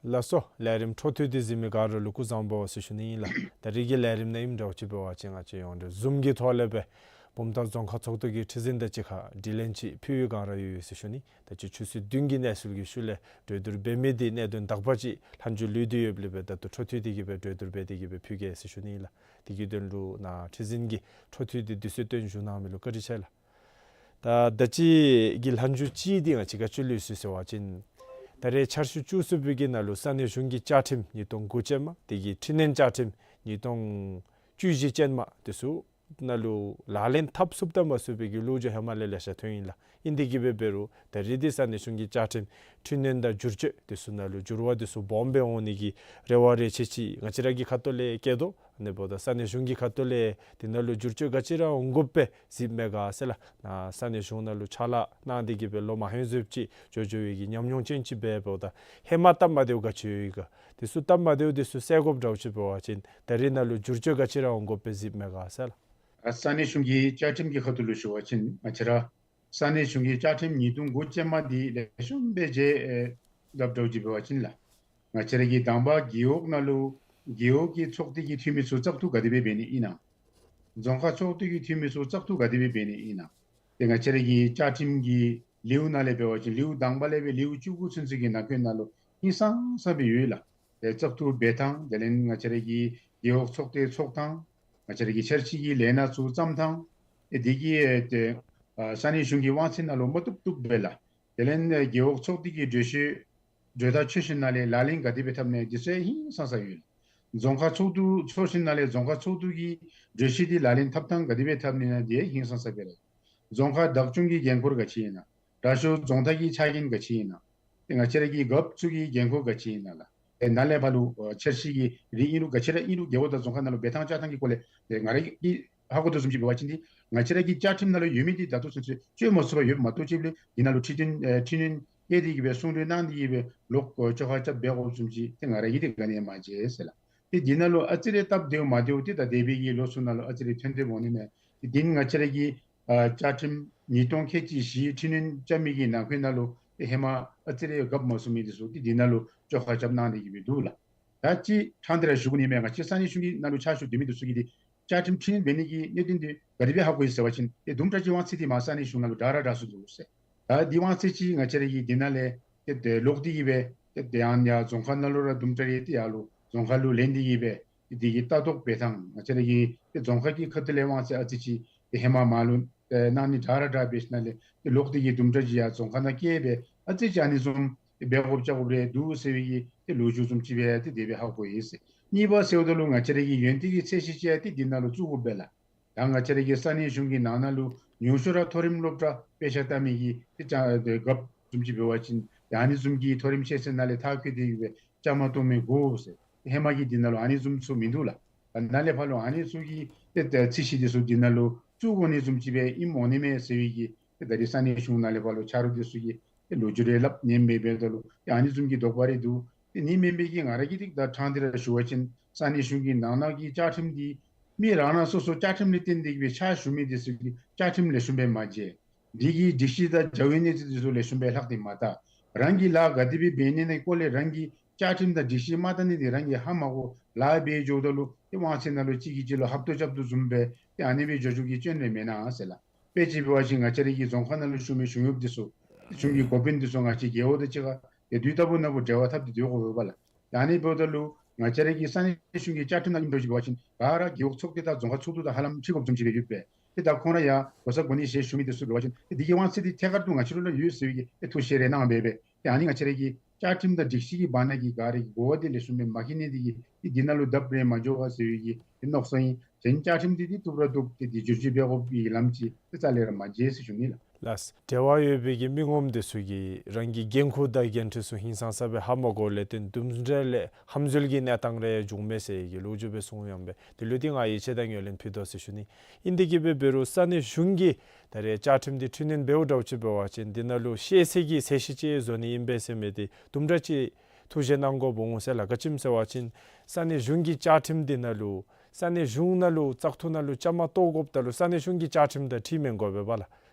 ལགས་སོ། ལས་རིམ་འཕྲོ་མཐུད་དེ་གཟིགས་མི་ག་ར་ལུ་སྐུ་གཟུགས་བཟང་པོ་ཟེར་ཞུ་ནི་ཨིན་ལགས། ད་རིས་ཀྱི་ལས་རིམ་ནང་ཨིནམ་འདྲཝ་ཅིག་འབད་བ་ཅིན་ང་བཅས་ཡོངས་འབྲེལ་ཛུམ་གྱི་ཐོག་ལས་སྦེ་བུམ་ཐང་རྫོང་ཁག་ཚོགས་འདུ་གི་ཁྲི་འཛིན་དང་གཅིག་ཁར་དྲི་ལན་ཅིག་ཕུལ་བའི་སྒང་ར་ཡོད་ཡོད་ཟེར་ཞུ་ནི། ད་ཅི་ཆུ་ཚོད་བདུན་གྱི་གནས་ཚུལ་གྱི་ཤུལ་ལས་གྲོས་བསྡུར་འབད་མི་འདི་གནད་དོན་དག་པ་ཅིག་ལྷན་བརྒྱུད་ལུས་ཏེ་ཡོདཔ་ལས་སྦེ་ད་ལྟོ་འཕྲོ་མཐུད་དེ་གི་སྦེ་གྲོས་བསྡུར་འབད་དེ་གི་སྦེ་ཕུལ་གེ་ཟེར་ཞུ་ནི་ཨིན་ལགས། དེ་གི་དོན་ལུ་ནཱ་ཁྲི་འཛིན་གྱིས་འཕྲོ་མཐུད་དེ་དུས་ཚོད་བཏོན་བཞུགས་གནང་མི་ལུ་བཀའ་དྲིན་ཆེ་ལགས། ད་ད་ཅི་གི་ལྷན་བརྒྱུད་ཅིག་འདི་ང་བཅས་ག་ཅི་ལུས་སོ་ཟེར་བ་ཅིན་ད་རེས་འཆར་ཞུ་བཅུ་གསུམ་པའི་གི་ནང་ལུ་ས་གནས་གཞུང་གི་བཅའ་ཁྲིམས་ཉིས་སྟོང་དགུ་ཅན་མ་དེ་གི་འཕྲི་སྣོན་བཅའ་ཁྲིམས་ཉིས་སྟོང་བཅུ་བཞི་ཅན་མ་དེ་ཚུ་ནང་ལུ་ལག་ལེན་འཐབ་ཚུགསཔ་དང་མ་ཚུགས་པའི་གི་ལོ་རྒྱུས་ཧེ་མ་ལས་ལེ་ཤ་ཐོན་ཡི་ལགས། ཨིན་དེ་གི་སྦེ་འབད་རུང་ད་རེས་འདི་ས་གནས་གཞུང་གི་བཅའ་ཁྲིམས་འཕྲི་སྣོན་དང་བསྒྱུར་བཅོས་དེ་ཚུ་ནང་ལུ་འགྱུར་བ་དེ་ཚུ་སྦོམ་སྦེ་འོང་ནི་གི་རེ་བ་རེ་ཆེ་ཅིག་ང་བཅས་ར་གི་ཁ་ཐུག་ལས་བསྐྱེད་དོ། ཨ་ནི་འབདཝ་ད་ས་གནས་གཞུང་གི་ཁ་ཐུག་ལས་དེ་ནང་ལུ་བསྒྱུར་བཅོས་ག་ཅི་ར་འོང་དགོཔ་སྦེ་གཟིགསཔ་མས་ག་ཟེར་ལགས། ནཱ་ས་གནས་གཞུང་ནང་ལུ་ཕྱག་ལཱ་གནང་སྟེ་གི་སྦེ་ལོ་མ་ཧེ་ཟེརཝ་ཅིག་འགྱོ་འགྱོ་བའི་གི་ཉམས་མྱོང་ཅན་ཅིག་སྦེ་འབདཝ་ད་ཧེ་མ་སྟབས་མ་བདེཝ་ག་ཅི་ཡོད་ཡི་ག་དེ་ཚུ་སྟབས་མ་བདེཝ་དེ་ཚུ་སེལ་དགོཔ་འདྲཝ་ཅིག་འབད་བ་ཅིན་ད་རེས་ནང་ལུ་བསྒྱུར་བཅོས་ག་ཅི་ར་འོང་དགོཔ་སྦེ་གཟིགསཔ་མས་ག་ཟེར་ལགས། ཨ་ས་གནས་གཞུང་གི་བཅའ་ཁྲིམས་ཀྱི་ཁ་ཐུག་ལུ་ཞུ་བ་ཅིན་ང་བཅས་ར་ས་གནས་གཞུང་གི་བཅའ་ཁྲིམས་ཉིས་སྟོང་དགུ་ཅན་མ་འདི་ལེགས་ཤོམ་སྦེ་མཇལ་ཨེ་སླབ་འདྲཝ་ཅིག་འབད་བ་ཅིན་ལགས། ང་བཅས་ར་གི་དང་པ་རྒེད་འོག་ནང་ལུ་རྒེད་འོག་གི་ཚོགས་སྡེ་གི་འཐུས་མི་ཚུ་བཙག་འཐུ་ག་དེ་སྦེ་འབད་ནི་ཨིན་ན། རྫོང་ཁག་ཚོགས་སྡེ་གི་འཐུས་མི་ཚུ་བཙག་འཐུ་ག་དེ་སྦེ་འབད་ནི་ཨིན་ན། ཏེ་ང་བཅས་ར་གི་བཅའ་ཁྲིམས་ཀྱི་ལེའུ་ནང་ལས་འབད་བ་ཅིན་ལེའུ་དང་པ་ལས་སྦེ་ལེའུ་བཅུ་དགུ་ཚུན་ཚོད་ཀྱི་ནང་འཁོད་ནང་ལུ་ཧིང་སངས་ས་སྦེ་ཡོད་ལགས། ཏེ་བཙག་འཐུ་འབད་ཐངས་དེ་ལས་ང་བཅས་ར་གི་རྒེད་འོག་ཚོགས་སྡེ་ཚོགས་ཐངས་ང་བཅས་ར་གི་འཆར་གཞི་གི་ལས་སྣ་ཚུ་བརྩམ་ཐངས་ཨེ་དེ་གིས་ཨེ་ཏེ་ཨ་ས་གནས་གཞུང་གི་དབང་ཚད་ནང་ལུ་མ་བཏུབ་བཏུབ་སྦེ་ལགས། དེ་ལས་ཨེ་རྒེད་འོག་ཚོགས་སྡེ་གི་གྲོས་ཆོད་གྲོས་ཐག་ཆོད་ཞིནམ་ལས་ལག་ལེན་ག་དེ་སྦེ་འཐབ་ནི་འདི་ཚུ་ཧིང་སངས་ས་ཡོད། རྫོང་ཁག་ཚོགས་འདུ་ཚོགས་ཞིནམ་ལས་རྫོང་ཁག་ཚོགས་འདུ་གི་གྲོས་གཞི་འདི་ལག་ལེན་འཐབ་ཐངས་ག་དེ་སྦེ་འཐབ་ནི་ཨིན་ན་འདི་ཧིང་སངས་ས་སྦེ་ར། རྫོང་ཁག་བདག་སྐྱོང་གི་འགན་ཁུར་ག་ཅི་ཨིན་ན། དྲག་ཤོས་རྫོང་བདག་གི་ཆ་རྐྱེན་ག་ཅི་ཨིན་ན། ཏེ་ང་བཅས་ར་གི་རྒཔོ་ཚུ་གི་འགན་ཁུར་ག་ཅི་ཨིན་ན་ལགས། ཏེ་ནཱ་ལས་ཕར་ལུ་ཨ་འཆར་གཞི་གི་རིགས་ཨིན་རུང་ག་ཅི་ར་ཨིན་རུང་རྒེད་འོག་དང་རྫོང་ཁག་ནང་ལུ་འབད་ཐངས་བཅའ་ཐངས་ཀྱི་སྐོར་ལས་ཏེ་ང་ར་གིས་ཧ་གོ་དོ་བཟུམ་ཅིག་འབད་བ་ཅིན་འདི་ང་བཅས་ར་གི་བཅའ་ཁྲིམས་ནང་ལུ་ཡོད་མི་འདི་ད་ལྟོ་ཚུན་ཚོད་བཅོས་མ་ཚུགས་པར་ཡོདཔ་མ་གཏོགས་ཅིག་ལས་འདི་ནང་ལུ་འཕྲི་སྣོན་ཨེ་འཕྲི་སྣོན་བཀལ་ཏེ་གི་སྦེ་གསུང་གྲོས་གནང་སྟེ་གི་སྦེ་ལོག་ཨེ་བཅོ་ཁ་རྐྱབ་འབད་དགོཔ་བཟུམ་ཅིག་ཏེ་ང་ར་གིས་འདི་ག་ནི་ཡང་མ་མཇལ་ཟེར་ལགས། ཏེ་འདི་ནང་ལུ་ཨ་ཙི་རེ་སྟབས་བདེཝ་མ་བདེཝ་འདི་ད་འདས་པའི་གི་ལོ་ཚུ་ནང་ལུ་ཨ་ཙི་རེ་ཐོན་ཏེ་འོང་ནི་མས། ཏེ་འདི་ནི་ང་བཅས་ར་གི་ཨ་བཅའ་ཁྲིམས་ཉིས་སྟོང་ཁལ་གཅིག་བཞི་འཕྲི་སྣོན་རྐྱབ་མི་གི་ནང་འཁོད་ནང་ལུ་ཏེ་ཧེ་མ་ཨ་ཙི་རེ་རྒཔོ་མ་ཚུགས་མི་འདི་ཚུ་ཏེ་འདི་ནང་ལུ་བཅོ་ཁ་རྐྱབ་གནང་སྟེ་གི་སྦེ་འདུག་ལགས། ད་ཅི་ཕྲང་སྟེ་ར་ཞུ་དགོ་ནི་མས། ང་བཅས་ས་གནས་གཞུང་གི་ནང་ལུ་ཕྱག་ཞུ་སྡོད་མི་འདི་ཚུ་གིས་འདི་བཅའ་ཁྲིམས་འཕྲི་སྣོན་འབད་ནི་གི་གནད་དོན་འདི་ག་དེ་སྦེ་ཧ་གོ་ཡི་ཟེར་བ་ཅིན་ཏེ་དུམ་གྲ་ཅིག་དབང་ཚད་འདི་མར་ས་གནས་གཞུང་ནང་ལུ་དྲག་ར་དྲག་སོང་འདུག་ཟེར། ད་འདི་དབང་ཚད་ཅིག་ང་བཅས་ར་གི་འདི་ནང་ལས་ཏེ་ཏེ་ལོག་སྟེ་གི་སྦེ་ཏེ་ཏེ་ཡང་ཡང་རྫོང་ཁག་ནང་ལུ་ར་དུམ་གྲ་རེ་ཏེ་ཡར་ལུ་རྫོང་ཁག་ལུ་ལེན་ཏེ་གི་སྦེ་ཏེ་འདི་གི་ལྟ་རྟོག་འབད་ཐངས་ང་བཅས་ར་གི་ཏེ་རྫོང་ཁག་གི་ཁ་ཐུག་ལས་དབང་ཚད་ཨ་ཙི་ཅིག་ཏེ་ཧེ་མ་མར་ལུ་ཨེ་གནང་ནི་དྲག་ར་དྲག་འབད་ཞིནམ་ལས་ཏེ་ལོག་སྟེ་གི་དུམ་གྲ་ཅིག་ཡར་རྫོང་ཁག་ནང་བསྐྱལ་སྦེ་ཨ་ཙི་ཅིག་ཨ་ནི་བཟུམ་ཏེ་འབད་དགོཔ་རྐྱབ་དགོཔ་རེ་འདུག་ཟེར་བའི་གི་ཏེ་ལོ་རྒྱུས་བཟུམ་ཅིག་སྦེ་ཏེ་དེ་སྦེ་ཧ་གོ་ཡི་ཟེར། གཉིས་པ་ཟེརཝ་ད་ལུ་ང་བཅས་ར་གི་ཡོན་ཏན་གྱི་ཚད་གཞི་ཅིག་ཏེ་འདི་ནང་ལུ་བཙུགས་དགོཔ་སྦེ་ལགས། ད་ང་བཅས་ར་གི་ས་གནས་གཞུང་གི་ནང་ན་ལུ་ཉུང་ཤོས་ར་མཐོ་རིམ་སློབ་གྲྭ་དཔེ་ཆ་ལྟ་མི་གི་ཏེ་ཅ་ཏེ་རྒཔོ་བཟུམ་ཅིག་འབད་བ་ཅིན་ཏེ་ཨ་ནི་བཟུམ་གྱི་མཐོ་རིམ་ཤེས་ཚད་ནང་ལས་མཐར་འཁྱོལ་ཏེ་ཡོད་པའི་བཅའ་མར་གཏོགས་མི་དགོ་ཟེར། ཧེ་མ་གི་འདི་ནང་ལུ་ཨ་ནི་བཟུམ་ཚུ་མིན་འདུག་ལགས། ད་ནཱ་ལས་ཕར་ལུ་ཨ་ནི་ཚུ་གི་ཏེ་ཏེ་ཚད་གཞི་འདི་ཚུ་འདི་ནང་ལུ་བཙུགས་དགོ་ནི་བཟུམ་ཅིག་སྦེ་ཨིནམ་འོང་ནི་མས་ཟེར་བའི་གི་ཏེ་ད་རེས་ས་གནས་གཞུང་ནང་ལས་ཕར་ལུ་ཆ་རོགས་འདི་ཚུ་གིས་ཏེ་ལོ་རྒྱུས་རེ་སླབ་ཉན་མི་འབདཝ་ད་ལུ་ཏེ་ཨ་ནི་བཟུམ་གྱི་དོགས་པ་རེ་འདུག། ཏེ་ཨ་ནི་མེན་པའི་གི་ང་ར་གིས་ཏེ་ད་ཕྲང་སྟེ་ར་ཞུ་བ་ཅིན་ས་གནས་གཞུང་གི་ནང་ན་གི་བཅའ་ཁྲིམས་འདི་མི་རང་རང་སོ་སོ་བཅའ་ཁྲིམས་ལས་བརྟེན་ཏེ་གི་སྦེ་ཕྱག་ཞུ་མི་འདི་ཚུ་གིས་བཅའ་ཁྲིམས་ལེགས་ཤོམ་སྦེ་མ་མཇལ། འདི་གི་སྒྲིག་གཞི་དང་བྱ་བའི་གནས་ཚུལ་འདི་ཚུ་ལེགས་ཤོམ་སྦེ་ལྷག་སྟེ་མ་བལྟ། རང་གིས་ལཱ་ག་དེ་སྦེ་འབད་ནི་ཨིན་ན་སྐོར་ལས་རང་གིས་བཅའ་ཁྲིམས་དང་སྒྲིག་གཞི་མ་བལྟ་ནི་འདི་རང་གིས་ཧ་མ་གོ་ལཱ་འབད་འགྱོཝ་ད་ལུ་ཏེ་དབང་ཚད་ནང་ལུ་གཅིག་གིས་གཅིག་ལུ་ཧབ་ཐོབ་རྐྱབ་དོ་བཟུམ་སྦེ་ཏེ་ཨ་ནི་སྦེ་འགྱོ་འགྱོཝ་གི་སྐྱོན་རེ་མེན་ན་ཟེར་ལགས། དཔེ་ཅིག་འབད་བ་ཅིན་ང་བཅས་ར་གི་རྫོང་ཁག་ནང་ལུ་བཞུགས་མི་གཞུང་གཡོགཔ་འདི་ཚུ་གཞུང་གི་འགོ་དཔོན་འདི་ཚུ་ང་བཅས་རྒེད་འོག་དང་གཅིག་ཁར་ཏེ་དུས་རྟག་བུ་ནང་འབྲེལ་བ་འཐབ་སྟེ་སྡོད་དགོ་པས་ལགས། ད་ཨ་ནི་འབདཝ་ད་ལུ་ང་བཅས་ར་གི་ས་གནས་གཞུང་གི་བཅའ་ཁྲིམས་ནང་ཨིནམ་འདྲཝ་ཅིག་འབད་བ་ཅིན་ག་ར་རྒེད་འོག་ཚོགས་སྡེ་དང་རྫོང་ཁག་ཚོགས་འདུ་དང་ཧ་ལམ་འཁྲིལ་དགོཔ་བཟུམ་ཅིག་སྦེ་ཡོད་པས། ཏེ་ད་ཁོང་ར་ཡང་གོ་ས་གོ་གནས་བཞེས་བཞུགས་མི་འདི་ཚུ་འབད་བ་ཅིན་ཏེ་འདི་གི་དབང་ཚད་འདི་ཐད་ཀར་དུ་ང་བཅས་ལུ་ཡོད་ཟེར་བའི་གི་ཐུགས་བཞེད་རེ་གནང་སྦེ་སྦེ་ཏེ་ཨ་ནི་ང་བཅས་ར་གི་བཅའ་ཁྲིམས་དང་སྒྲིག་གཞི་གི་བར་ན་གི་ག་ར་གི་གོ་བ་འདི་ལེགས་ཤོམ་སྦེ་མ་མཁྱེན་ནི་འདི་གིས་ཏེ་འདི་ནང་ལུ་བརྡབ་རེ་མ་འགྱོ་ག་ཟེར་བའི་གི་ཏེ་མནོ་བསམ་ཨིན། གཞན་བཅའ་ཁྲིམས་འདི་ཏེ་བཏུབ་ར་བཏུབ། ཏེ་འདི་བསྒྱུར་བཅོས་འབད་དགོ་པའི་ལམ་ཅིག་ཏེ་རྩ་ལས་ར་མ་མཇལ་ཟེར་ཞུ་ནི་ལགས། ལགས། འབྲེལ་བ་ཡོད་པའི་གི་མི་ངོམ་འདི་ཚུ་གིས་རང་གི་འགན་ཁུར་དང་འགན་འཁྲི་ཚུ་ཧིང་སངས་ས་སྦེ་ཧ་མ་གོ་ལས་བརྟེན་དུམ་གྲ་ལས་ཧམ་འཛུལ་གྱི་གནས་སྟངས་རེ་བྱུངམ་མས་ཟེར་གྱི་ལོ་རྒྱུས་སྦེ་གསུངས་ཡོདཔ་མས། དེ་ལུ་འདི་ང་ཡིད་ཆེས་དང་ངོས་ལེན་ཕུལ་དོ་ཟེར་ཞུ་ནི། ཨིན་དེ་གི་སྦེ་འབད་རུང་ས་གནས་གཞུང་གིས་ད་རེས་བཅའ་ཁྲིམས་འདི་འཕྲི་སྣོན་འབདཝ་འདྲཝ་ཅིག་འབད་བ་ཅིན་འདི་ནང་ལུ་ཤེས་ཚད་ཀྱི་ཚད་གཞི་ཅིག་བཟོ་ནི་ཨིན་པས་ཟེར་མི་འདི་དུམ་གྲ་ཅིག་ཐུགས་བཞེད་གནང་དགོཔ་འོང་ཟེར་ལགས། ག་ཅི་སྨོ་ཟེར་བ་ཅིན་ས་གནས་གཞུང་གི་བཅའ་ཁྲིམས་འདི་ནང་ལུ་ས་གནས་གཞུང་ནང་ལུ་བཙག་འཐུ་ནང་ལུ་བཅའ་མར་གཏོགས་དགོཔ་ད་ལུ་ས་གནས་གཞུང་གི་བཅའ་ཁྲིམས་དང་འཁྲིལ་མི་དགོ་པས་ལགས།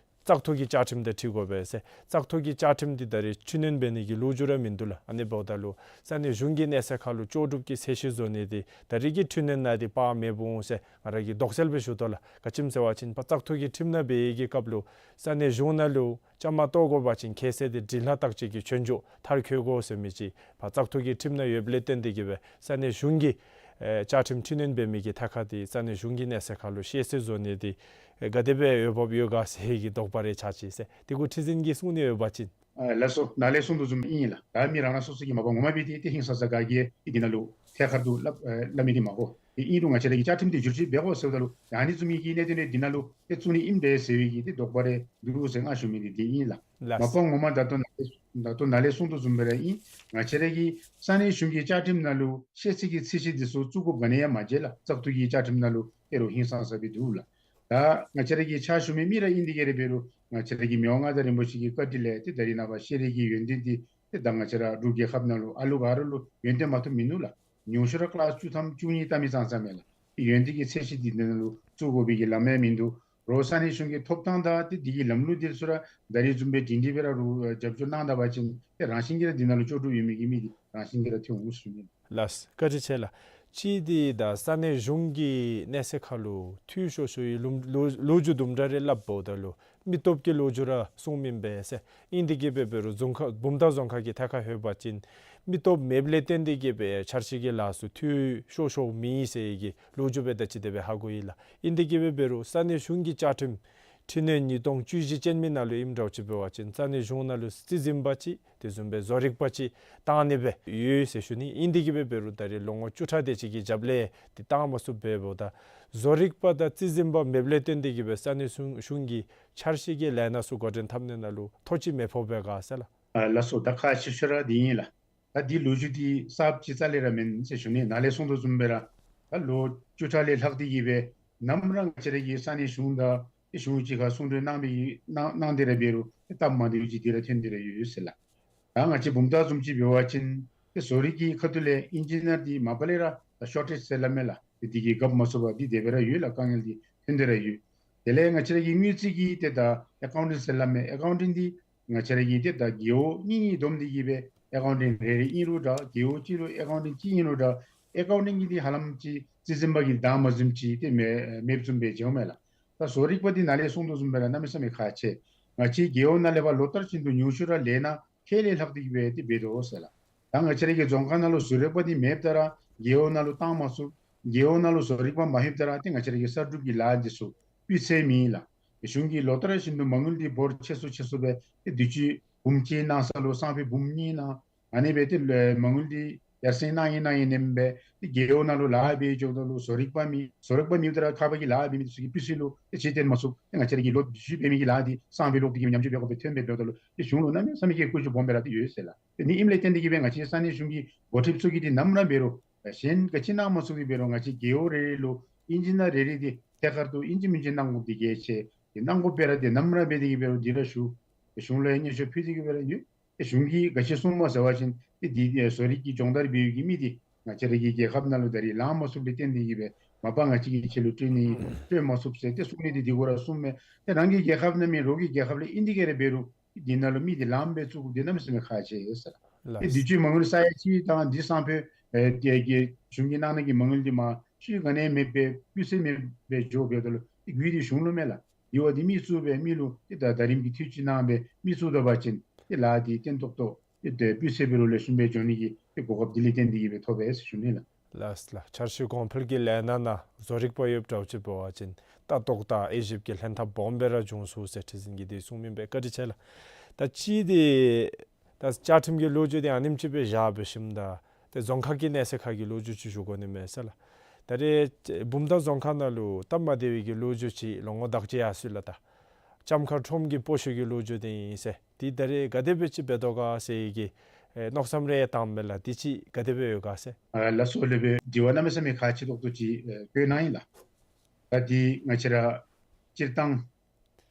བཙག་འཐུ་གི་བཅའ་ཁྲིམས་དེ་ཁྲིད་དགོ་པས་ཟེར། བཙག་འཐུ་གི་བཅའ་ཁྲིམས་དེ་ད་རེས་འཕྲི་སྣོན་འབད་ནི་གི་ལོ་རྒྱུས་ར་མིན་འདུག་ལགས། ཨ་ནི་འབདཝ་ད་ལུ་ས་གནས་གཞུང་གི་གནས་ཚད་ཁར་ལུ་ལྕོགས་གྲུབ་ཀྱི་ཚད་གཞི་བཟོ་ནི་དེ་ད་རེས་ཀྱི་འཕྲི་སྣོན་ནང་དེ་དཔག་མེད་འོང་ཟེར་ང་ར་གིས་དོགས་སེལ་སྦེ་ཞུ་དོ་ལགས། ག་ཅི་སྨོ་ཟེར་བ་ཅིན་ཕར་བཙག་འཐུ་གི་ཁྲིམས་ནང་འབད་བའི་གི་སྐབས་ལུ་ས་གནས་གཞུང་ནང་ལུ་བཅའ་མར་གཏོགས་དགོ་པ་ཅིན་ཁྱད་ཚད་དེ་འབྲི་ལྷག་བརྟག་དཔྱད་ཀྱི་ཆོས་རྒྱུགས་མཐར་འཁྱོལ་དགོ་ཟེར་མི་ཅིག་ཕར་བཙག་འཐུ་གི་ཁྲིམས་ནང་ཡོདཔ་ལས་བརྟེན་ཏེ་གིས་སྦེ་ས་གནས་གཞུང་གི་ཨེ་བཅའ་ཁྲིམས་འཕྲི་སྣོན་འབད་མི་གི་ཐད་ཁར་དེ་ས་གནས་གཞུང་གི་གནས་ཚད་ཁར་ལུ་ཤེས་ཚད་བཟོ་ནི་དེ་ཨེ་ག་དེ་སྦེ་འོས་འབབ་ཡོད་ག་ཟེར་བའི་གི་དོགས་པ་རེ་ཆགས་ཅི་ཟེར། དེ་གུ་ཁྲི་འཛིན་གྱིས་གསུང་ནི་ཡོད་པ་ཅིན། ཨ་ལགས་སོ། ནཱ་ལས་གསུང་དོ་བཟུམ་ཨིན་ལགས། ད་མི་རང་རང་སོ་སོ་གི་མ་པ་ངོ་མ་འབད་དེ་ཏེ་ཧིང་སངས་ས་ག་གིས་ཏེ་འདི་ནང་ལུ་ཐད་ཀར་དུ་སླབ་ཨེ་སླབ་མི་འདི་མ་གོ། དེ་ཨིན་རུང་ང་བཅས་ར་གིས་བཅའ་ཁྲིམས་དེ་བསྒྱུར་བཅོས་འབད་དགོ་ཟེརཝ་ད་ལུ་ཨ་ནི་བཟུམ་མའི་གི་གནད་དོན་རེ་འདི་ནང་ལུ་ཏེ་བཙུགས་ནི་ཨིན་པས་ཟེར་བའི་གི་ཏེ་དོགས་པ་རེ་འདུག་ཟེར་ང་ཞུ་མི་འདི་དེ་ཨིན་ལགས། ལགས། མ་པ་ངོ་མ་ད་ལྟོ་ནཱ་ལས་ད་ལྟོ་ནཱ་ལས་གསུང་དོ་བཟུམ་སྦེ་ར་ཨིན། ང་བཅས་ར་གི་ས་གནས་གཞུང་གི་བཅའ་ཁྲིམས་ནང་ལུ་ཤེས་ཚད་ཀྱི་ཚད་གཞི་འདི་ཚུ་བཙུགས་དགོཔ་ག་ནི་ཡང་མ་མཇལ་ལགས། བཙག་འཐུ་གི་བཅའ་ཁྲིམས་ནང་ལུ་ཏེ་རུང་ཧིང་སངས་ས་སྦེ་འདུག་ལགས། ད་ང་བཅས་ར་གི་ཕྱག་ཞུ་མི་མི་ར་ཨིན་དེ་གིས་ར་འབད་རུང་ང་བཅས་ར་གི་མི་དབང་མངའ་བདག་རིན་པོ་ཆེ་གི་བཀའ་དྲིན་ལས་ཏེ་ད་རིས་ནངས་པ་ཤེས་རིག་གི་ཡོན་ཏན་འདི་ཏེ་ད་ང་བཅས་ར་འབྲུག་རྒྱལ་ཁབ་ནང་ལུ་ཨ་ལུ་ག་ར་ལུ་ཡོན་ཏན་མ་ཐོབ་མིན་འདུག་ལགས། ཉུང་ཤོས་ར་ཀི་ལཱསི་བཅུ་ཐམ་བཅུ་གཉིས་བལྟ་མི་ཙང་ཙ་མས་ལགས། ཏེ་ཡོན་ཏན་གྱི་ཚད་གཞི་འདི་འདི་ནང་ལུ་བཙུགས་དགོ་པའི་གི་ལམ་ཡང་མིན་འདུག། རོགས་ས་གནས་གཞུང་གི་ཐོབ་ཐང་དང་ཏེ་འདི་གི་ལམ་ལུགས་འདི་ཚུ་ར་ད་རིས་བཟུམ་སྦེ་སྒྲིང་སྒྲི་སྦེ་ར་རུ་རྒྱབ་སྐྱོར་གནང་ད་པ་ཅིན་ཏེ་རང་བཞིན་གྱིས་ར་འདི་ནང་ལུ་ལྕོགས་གྲུབ་ཡོད་མི་གི་མི་འདི་རང་བཞིན་གྱིས་ར་ཐོན་འོང་ཟེར་ཞུ་ནི། ལགས། བཀའ་དྲིན་ཆེ་ལགས། གཅིག་འདི་ད་ས་གནས་གཞུང་གི་གནས་ཚད་ཁར་ལུ་འཐུས་ཤོར་ཤོར་བའི་ལུམ་ལོ་ལོ་རྒྱུས་དུམ་གྲ་རེ་སླབ་འབདཝ་ད་ལུ་མི་སྟོབས་ཀྱི་ལོ་རྒྱུས་ར་གསུངམ་ཨིན་པས་ཟེར། ཨིན་དེ་གིས་འབད་འབད་རུང་རྫོང་ཁག་བུམ་ཐང་རྫོང་ཁག་གི་ཐད་ཁར་ལྷོད་པ་ཅིན་མི་སྟོབས་མེདཔ་ལས་བརྟེན་ཏེ་གིས་འབད་འཆར་གཞི་གི་ལཱ་ཚུ་འཐུས་ཤོར་ཤོརཝ་མེད་ཟེར་གྱི་ལོ་རྒྱུས་སྦེ་ད་ཅི་དེ་སྦེ་ཧ་གོ་ཡི་ལགས། ཨིན་དེ་གིས་འབད་འབད་རུང་ས་གནས་གཞུང་གི་བཅའ་ཁྲིམས་འཕྲི་སྣོན་ཉིས་སྟོང་བཅུ་བཞི་ཅན་མའི་ནང་ལུ་ཨིནམ་འདྲཝ་ཅིག་འབད་བ་ཅིན་ས་གནས་གཞུང་ནང་ལུ་རྩིས་འཛིན་པ་ཅིག་དེ་བཟུམ་སྦེ་བཟོ་རིག་པ་ཅིག་བཏང་ནི་སྦེ་ཡོད་ཟེར་ཞུ་ནི། ཨིན་དེ་གིས་འབད་འབད་རུང་ད་རེས་ལོ་ངོ་བཅུ་ཕྲག་དེ་ཅིག་གི་རྒྱབ་ལས་དེ་བཏང་མ་ཚུགསཔ་འབདཝ་ད་བཟོ་རིག་པ་དང་རྩིས་འཛིན་པ་མེདཔ་ལས་བརྟེན་ཏེ་གིས་འབད་ས་གནས་གཞུང་གཞུང་གི་འཆར་གཞི་གི་ལས་སྣ་ཚུ་འགོ་འདྲེན་འཐབ་ནི་ནང་ལུ་ཐོ་ཅིག་མི་ཕོགཔ་འབད་ག་ཟེར་ལགས། ཨ་ལགས་སོ། ད་ཁག་ཆེ་ཤོས་ར་འདི་ཨིན་ལགས། ད་འདི་ལོ་རྒྱུས་འདི་གསརཔ་ཅིག་རྩ་ལས་ར་མེན་ཟེར་ཞུ་ནི། ནཱ་ལས་གསུང་དོ་བཟུམ་སྦེ་ར་ད་ལོ་བཅུ་ཕྲག་ལས་ལྷག་སྟེ་གིས་འབད་ནམ་ར་ང་བཅས་ར་གི་ས་གནས་གཞུང་དང་ཏེ་གཞུང་གཅིག་ཁར་གསུང་གྲོས་གནང་སྦེ་གནང་གནང་སྟེ་ར་འབད་རུང་ཏེ་སྟབས་མ་བདེཝ་ཅིག་འདི་ར་ཐོན་ཏེ་ར་ཡོད་ཟེར་ལགས། ད་ང་བཅས་བུམ་ཐང་བཟུམ་ཅིག་འབད་བ་ཅིན་ཏེ་བཟོ་རིག་གི་ཁ་ཐུག་ལས་ཨིན་ཇི་ནི་ཡར་འདི་མ་པ་ལས་ར་ད་ཤོར་ཊེཇ་ཟེར་སླབ་མས་ལགས། ཏེ་འདི་གིས་རྒཔོ་མ་ཚུགས་པར་འདི་དེ་སྦེ་ར་ཡོད་ལགས། དཀའ་ངལ་འདི་ཐོན་ཏེ་ར་ཡོད། དེ་ལས་ང་བཅས་ར་གི་དངུལ་རྩིས་ཀྱི་ཏེ་ད་ཨེ་ཀའུན་ཊིང་ཟེར་སླབ་མས། ཨེ་ཀའུན་ཊིང་འདི་ང་བཅས་ར་གི་ཏེ་ད་རྒེད་འོག་གཉིས་གཉིས་བསྡོམས་ཏེ་གིས་འབད་ཨེ་ཀའུན་ཊིང་རེ་རེ་ཨིན་རུང་འདྲ་རྒེད་འོག་གཅིག་ལུ་ཨེ་ཀའུན་ཊིང་གཅིག་ཨིན་རུང་འདྲ་ཨེ་ཀའུན་ཊིང་གི་འདི་ཧ་ལམ་ཅིག་རྩིས་འཛིན་པ་གིས་བདའ་མ་ཟུནམ་ཅིག་ཏེ་མེདཔ་བཟུམ་སྦེ་མཇལཝ་མས་ལགས། ད་བཟོ་རིག་པ་འདི་ནཱ་ལས་གསུང་དོ་བཟུམ་སྦེ་ར་གནམ་མེད་ས་མེད་ཁག་ཆེ། ང་བཅས་རྒེད་འོག་ནང་ལས་ཕར་ལོ་ལྟར་བཞིན་དུ་ཉུང་ཤོས་ར་ལས་སྣ་ཁལ་ལས་ལྷག་སྟེ་གིས་འབད་དེ་འབད་དོ་ཟེར་ལགས། ད་ང་བཅས་ར་གི་རྫོང་ཁག་ནང་ལུ་བཟོ་རིག་པ་འདི་མེདཔ་ད་ར་རྒེད་འོག་ནང་ལུ་བཏང་མ་ཚུགས། རྒེད་འོག་ནང་ལུ་བཟོ་རིག་པ་མ་ལྷོདཔ་ད་ར་ཏེ་ང་བཅས་ར་གི་གསར་སྒྲུབ་ཀྱི་ལཱ་འདི་ཚུ་སྤུས་ཚད་མེད་ལགས། གཞུང་གིས་ལོ་ལྟར་བཞིན་དུ་མ་དངུལ་འདི་འབོར་ཆེ་སུ་ཆེ་སུ་སྦེ་ཏེ་དུས་ཅི་འབུམ་གཅིག་གནང་ས་ལུ་སང་ཕོད་འབུམ་གཉིས་གནང་། ཨ་ནི་སྦེ་ཏེ་ལོ་མ་དངུལ་འདི་ཡར་སེང་གནང་ཡི་གནང་ཡི་ནེམ་སྦེ་ཏེ་རྒེད་འོག་ནང་ལུ་ལཱ་འབད་འགྱོཝ་ད་ལུ་བཟོ་རིག་པ་མེད། བཟོ་རིག་པ་མེདཔ་ད་ར་ཁ་བ་གི་ལཱ་འབད་མི་ཚུ་གི་སྤུས་ཚད་ལུ་ཏེ་ཕྱིར་བསྟན་མ་ཚུགས། ཏེ་ང་བཅས་ར་གི་ལོ་དུས་ཅི་འབད་མི་གི་ལཱ་འདི་སང་ཕོད་ལོག་སྟེ་གིས་ཉམས་བཅོས་འབད་དགོཔ་སྦེ་ཐོནམ་སྦེ་འབདཝ་ད་ལུ་ཏེ་གཞུང་ལུ་གནམ་མེད་ས་མེད་ཀྱི་བཀོད་ཇུས་སྦོམ་སྦེ་ར་ཏེ་ཡོད་ཟེར་ལགས། ཏེ་ནི་ཨིནམ་ལས་བརྟེན་ཏེ་གིས་སྦེ་ང་བཅས་ས་གནས་གཞུང་གི་འགོ་ཁྲིདཔ་ཚུ་གིས་འདི་ནམ་ར་འབད་རུང་གཞན་ག་ཅི་གནང་མ་ཚུགས་ཏེ་འབད་རུང་ང་བཅས་རྒེད་འོག་རེ་རེ་ལུ་ཨིན་ཅི་ནི་རེ་རེ་འདི་ཐད་ཀར་དུ་ཨིན་ཅི་མིན་ཅི་གནང་དགོཔ་འདི་གལ་ཆེ། ཏེ་གནང་དགོཔ་སྦེ་ར་ཏེ་ནམ་ར་འབད་དེ་གིས་འབད་རུང་འདི་ར་ཞུ། ཏེ་གཞུང་ལུ་ཡང་སྙན་ཞུ་ཕུལ་ཏེ་གིས་འབད་ར་ཡོད། ཏེ་གཞུང་གིས་ག་ཅི་གསུངམ་སྨོ་ཟེར་བ་ཅིན་ཏེ་འདི་ཨེ་བཟོ་རིག་གི་སྦྱོང་བརྡར་འབད་བའི་གི་མི་འདི་ང་བཅས་ར་གི་རྒྱལ་ཁབ་ནང་ལུ་ད་རེས་ལང་མ་ཚུགསཔ་ལས་བརྟེན་ཏེ་གིས་སྦེ་མ་པ་ང་བཅས་ཀྱིས་ཁྱེད་ལུ་སྤྲོད་ནི་སྤྲོད་མ་ཚུགས་ཟེར་ཏེ་གསུང་ནི་འདི་འདི་གུ་ར་གསུངམ་མས། ཏེ་རང་གི་རྒྱལ་ཁབ་ནང་མེན་རོགས་ཀྱི་རྒྱལ་ཁབ་ལས་ཨིན་དེ་གིས་ར་འབད་རུང་འདི་ནང་ལུ་མི་འདི་ལངམ་སྦེ་བཙུགས་དགོཔ་འདི་གནམ་མེད་ས་མེད་ཁག་ཆེ་ཟེར། ལགས། ཏེ་དུས་ཅི་མ་དངུལ་ས་ཡ་གཅིག་དང་འདི་སང་ཕོད་ཨེ་དེ་གི་གཞུང་གིས་གནང་ནི་གི་མ་དངུལ་འདི་མ་ཤུལ་ག་ནི་ཡང་མེདཔ་སྦེ་སྤུས་ཚད་མེདཔ་སྦེ་འགྱོ་འབདཝ་ད་ལུ་ཏེ་རྒུད་འདི་གཞུང་ལུ་མས་ལགས། འདི་བ་འདི་མི་བཙུགས་སྦེ་མི་ལུ་ཏེ་ད་ད་རིམ་གྱིས་འཐུས་ཅིག་གནང་སྦེ་མི་བཙུགས་ད་པ་ཅིན་ཏེ་ལཱ་འདི་བརྟན་ཏོག་ཏོ་ཏེ་སྤུས་ཚད་འབད་རུང་ལེགས་ཤོམ་སྦེ་འགྱོ་ནི་གི་ཏེ་གོ་སྐབས་འདི་ལས་བརྟེན་ཏེ་གིས་སྦེ་ཐོབ་པས་ཟེར་ཞུ་ནི་ལགས། ལགས་ལགས། འཆར་གཞི་གོང་འཕེལ་གྱི་ལས་སྣ་ནང་བཟོ་རིག་པ་ཡོདཔ་འདྲཝ་ཅིག་འབད་བ་ཅིན་ལྟ་རྟོག་དང་དབྱེ་ཞིབ་ཀྱི་ལྷན་ཐབས་སྦོམ་སྦེ་ར་འབྱུང་ཚུགས་ཟེར་ཁྲི་འཛིན་གྱིས་འདི་གསུངམ་ཨིན་པས། བཀའ་དྲིན་ཆེ་ལགས། ད་ཅི་འདི་ད་བཅའ་ཁྲིམས་ཀྱི་ལོ་རྒྱུས་འདི་ཨ་ནེམ་ཅིག་སྦེ་བཞག་འབད་ཞིནམ་ད་ཏེ་རྫོང་ཁག་གི་གནས་ཚད་ཁར་གྱི་ལོ་རྒྱུས་ཅིག་ཞུ་དགོ་ནི་མས་ཟེར་ལགས། ད་རེས་བུམ་ཐང་རྫོང་ཁག་ནང་ལུ་སྟབས་མ་བདེ་བའི་གི་ལོ་རྒྱུས་ཅིག་ལོ་ངོ་དག་ཅིག་ཡར་སོང་ཡི་ལགས། ད་ལྕམ་མཁར་ཁྲོམ་གྱི་སྤོ་ཤུལ་གྱི་ལོ་རྒྱུས་འདི་ཨིན་ཟེར། འདི་ད་རེས་ག་དེ་སྦེ་ཅིག་འབད་དོ་ག་ཟེར་བའི་གི་ཨེ་མནོ་བསམ་རེ་བཏངམ་མས་ལགས། འདི་ཅིག་ག་དེ་སྦེ་ཡོད་ག་ཟེར། ཨ་ལགས་སོ། ལེགས་པའི་དྲི་བ་གནམ་མེད་ས་མེད་ཁག་ཆེ་ཏོག་ཏོ་ཅིག་ཨེ་བཀོད་གནང་ཡི་ལགས། ད་འདི་ང་བཅས་ར་སྤྱིར་བཏང་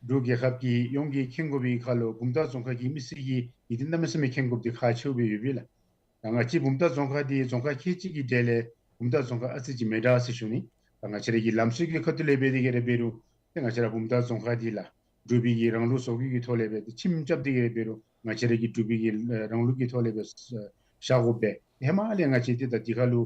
འབྲུག་རྒྱལ་ཁབ་ཀྱི་ཡོངས་ཀྱིས་མཁྱེན་དགོ་པའི་ཁར་ལུ་བུམ་ཐང་རྫོང་ཁག་གི་མི་སེར་གྱིས་འདི་གནམ་མེད་ས་མེད་མཁྱེན་དགོཔ་འདི་ཁག་ཆེཝ་སྦེ་ཡོད་པས་ལགས། ད་ང་བཅས་བུམ་ཐང་རྫོང་ཁག་འདི་རྫོང་ཁག་ཁལ་གཅིག་གི་གྲས་ལས་བུམ་ཐང་རྫོང་ཁག་ཨ་ཙི་ཅིག་མི་འདྲ་ཟེར་ཞུ་ནི། ད་ང་བཅས་ར་གི་ལམ་སྲོལ་གྱི་ཁ་ཐུག་ལས་འབད་དེ་གིས་ར་འབད་རུང་ཏེ་ང་བཅས་ར་བུམ་ཐང་རྫོང་ཁག་འདི་ལགས་ འབྲུག་པའི་གི་རང་ལུགས་བཟོ་བཀོད་ཀྱི་ཐོག་ལས་སྦེ་ཏེ་ཁྱིམ་རྐྱབ་སྟེ་གི་འབད་རུང་ང་བཅས་ར་གི་འབྲུག་པའི་གི་རང་ལུགས་ཀྱི་ཐོག་ལས་སྦེ་བཞག་དགོ་པས། ཧེ་མ་ལས་ང་བཅས་ཏེ་ད་འདི་ཁ་ལུ་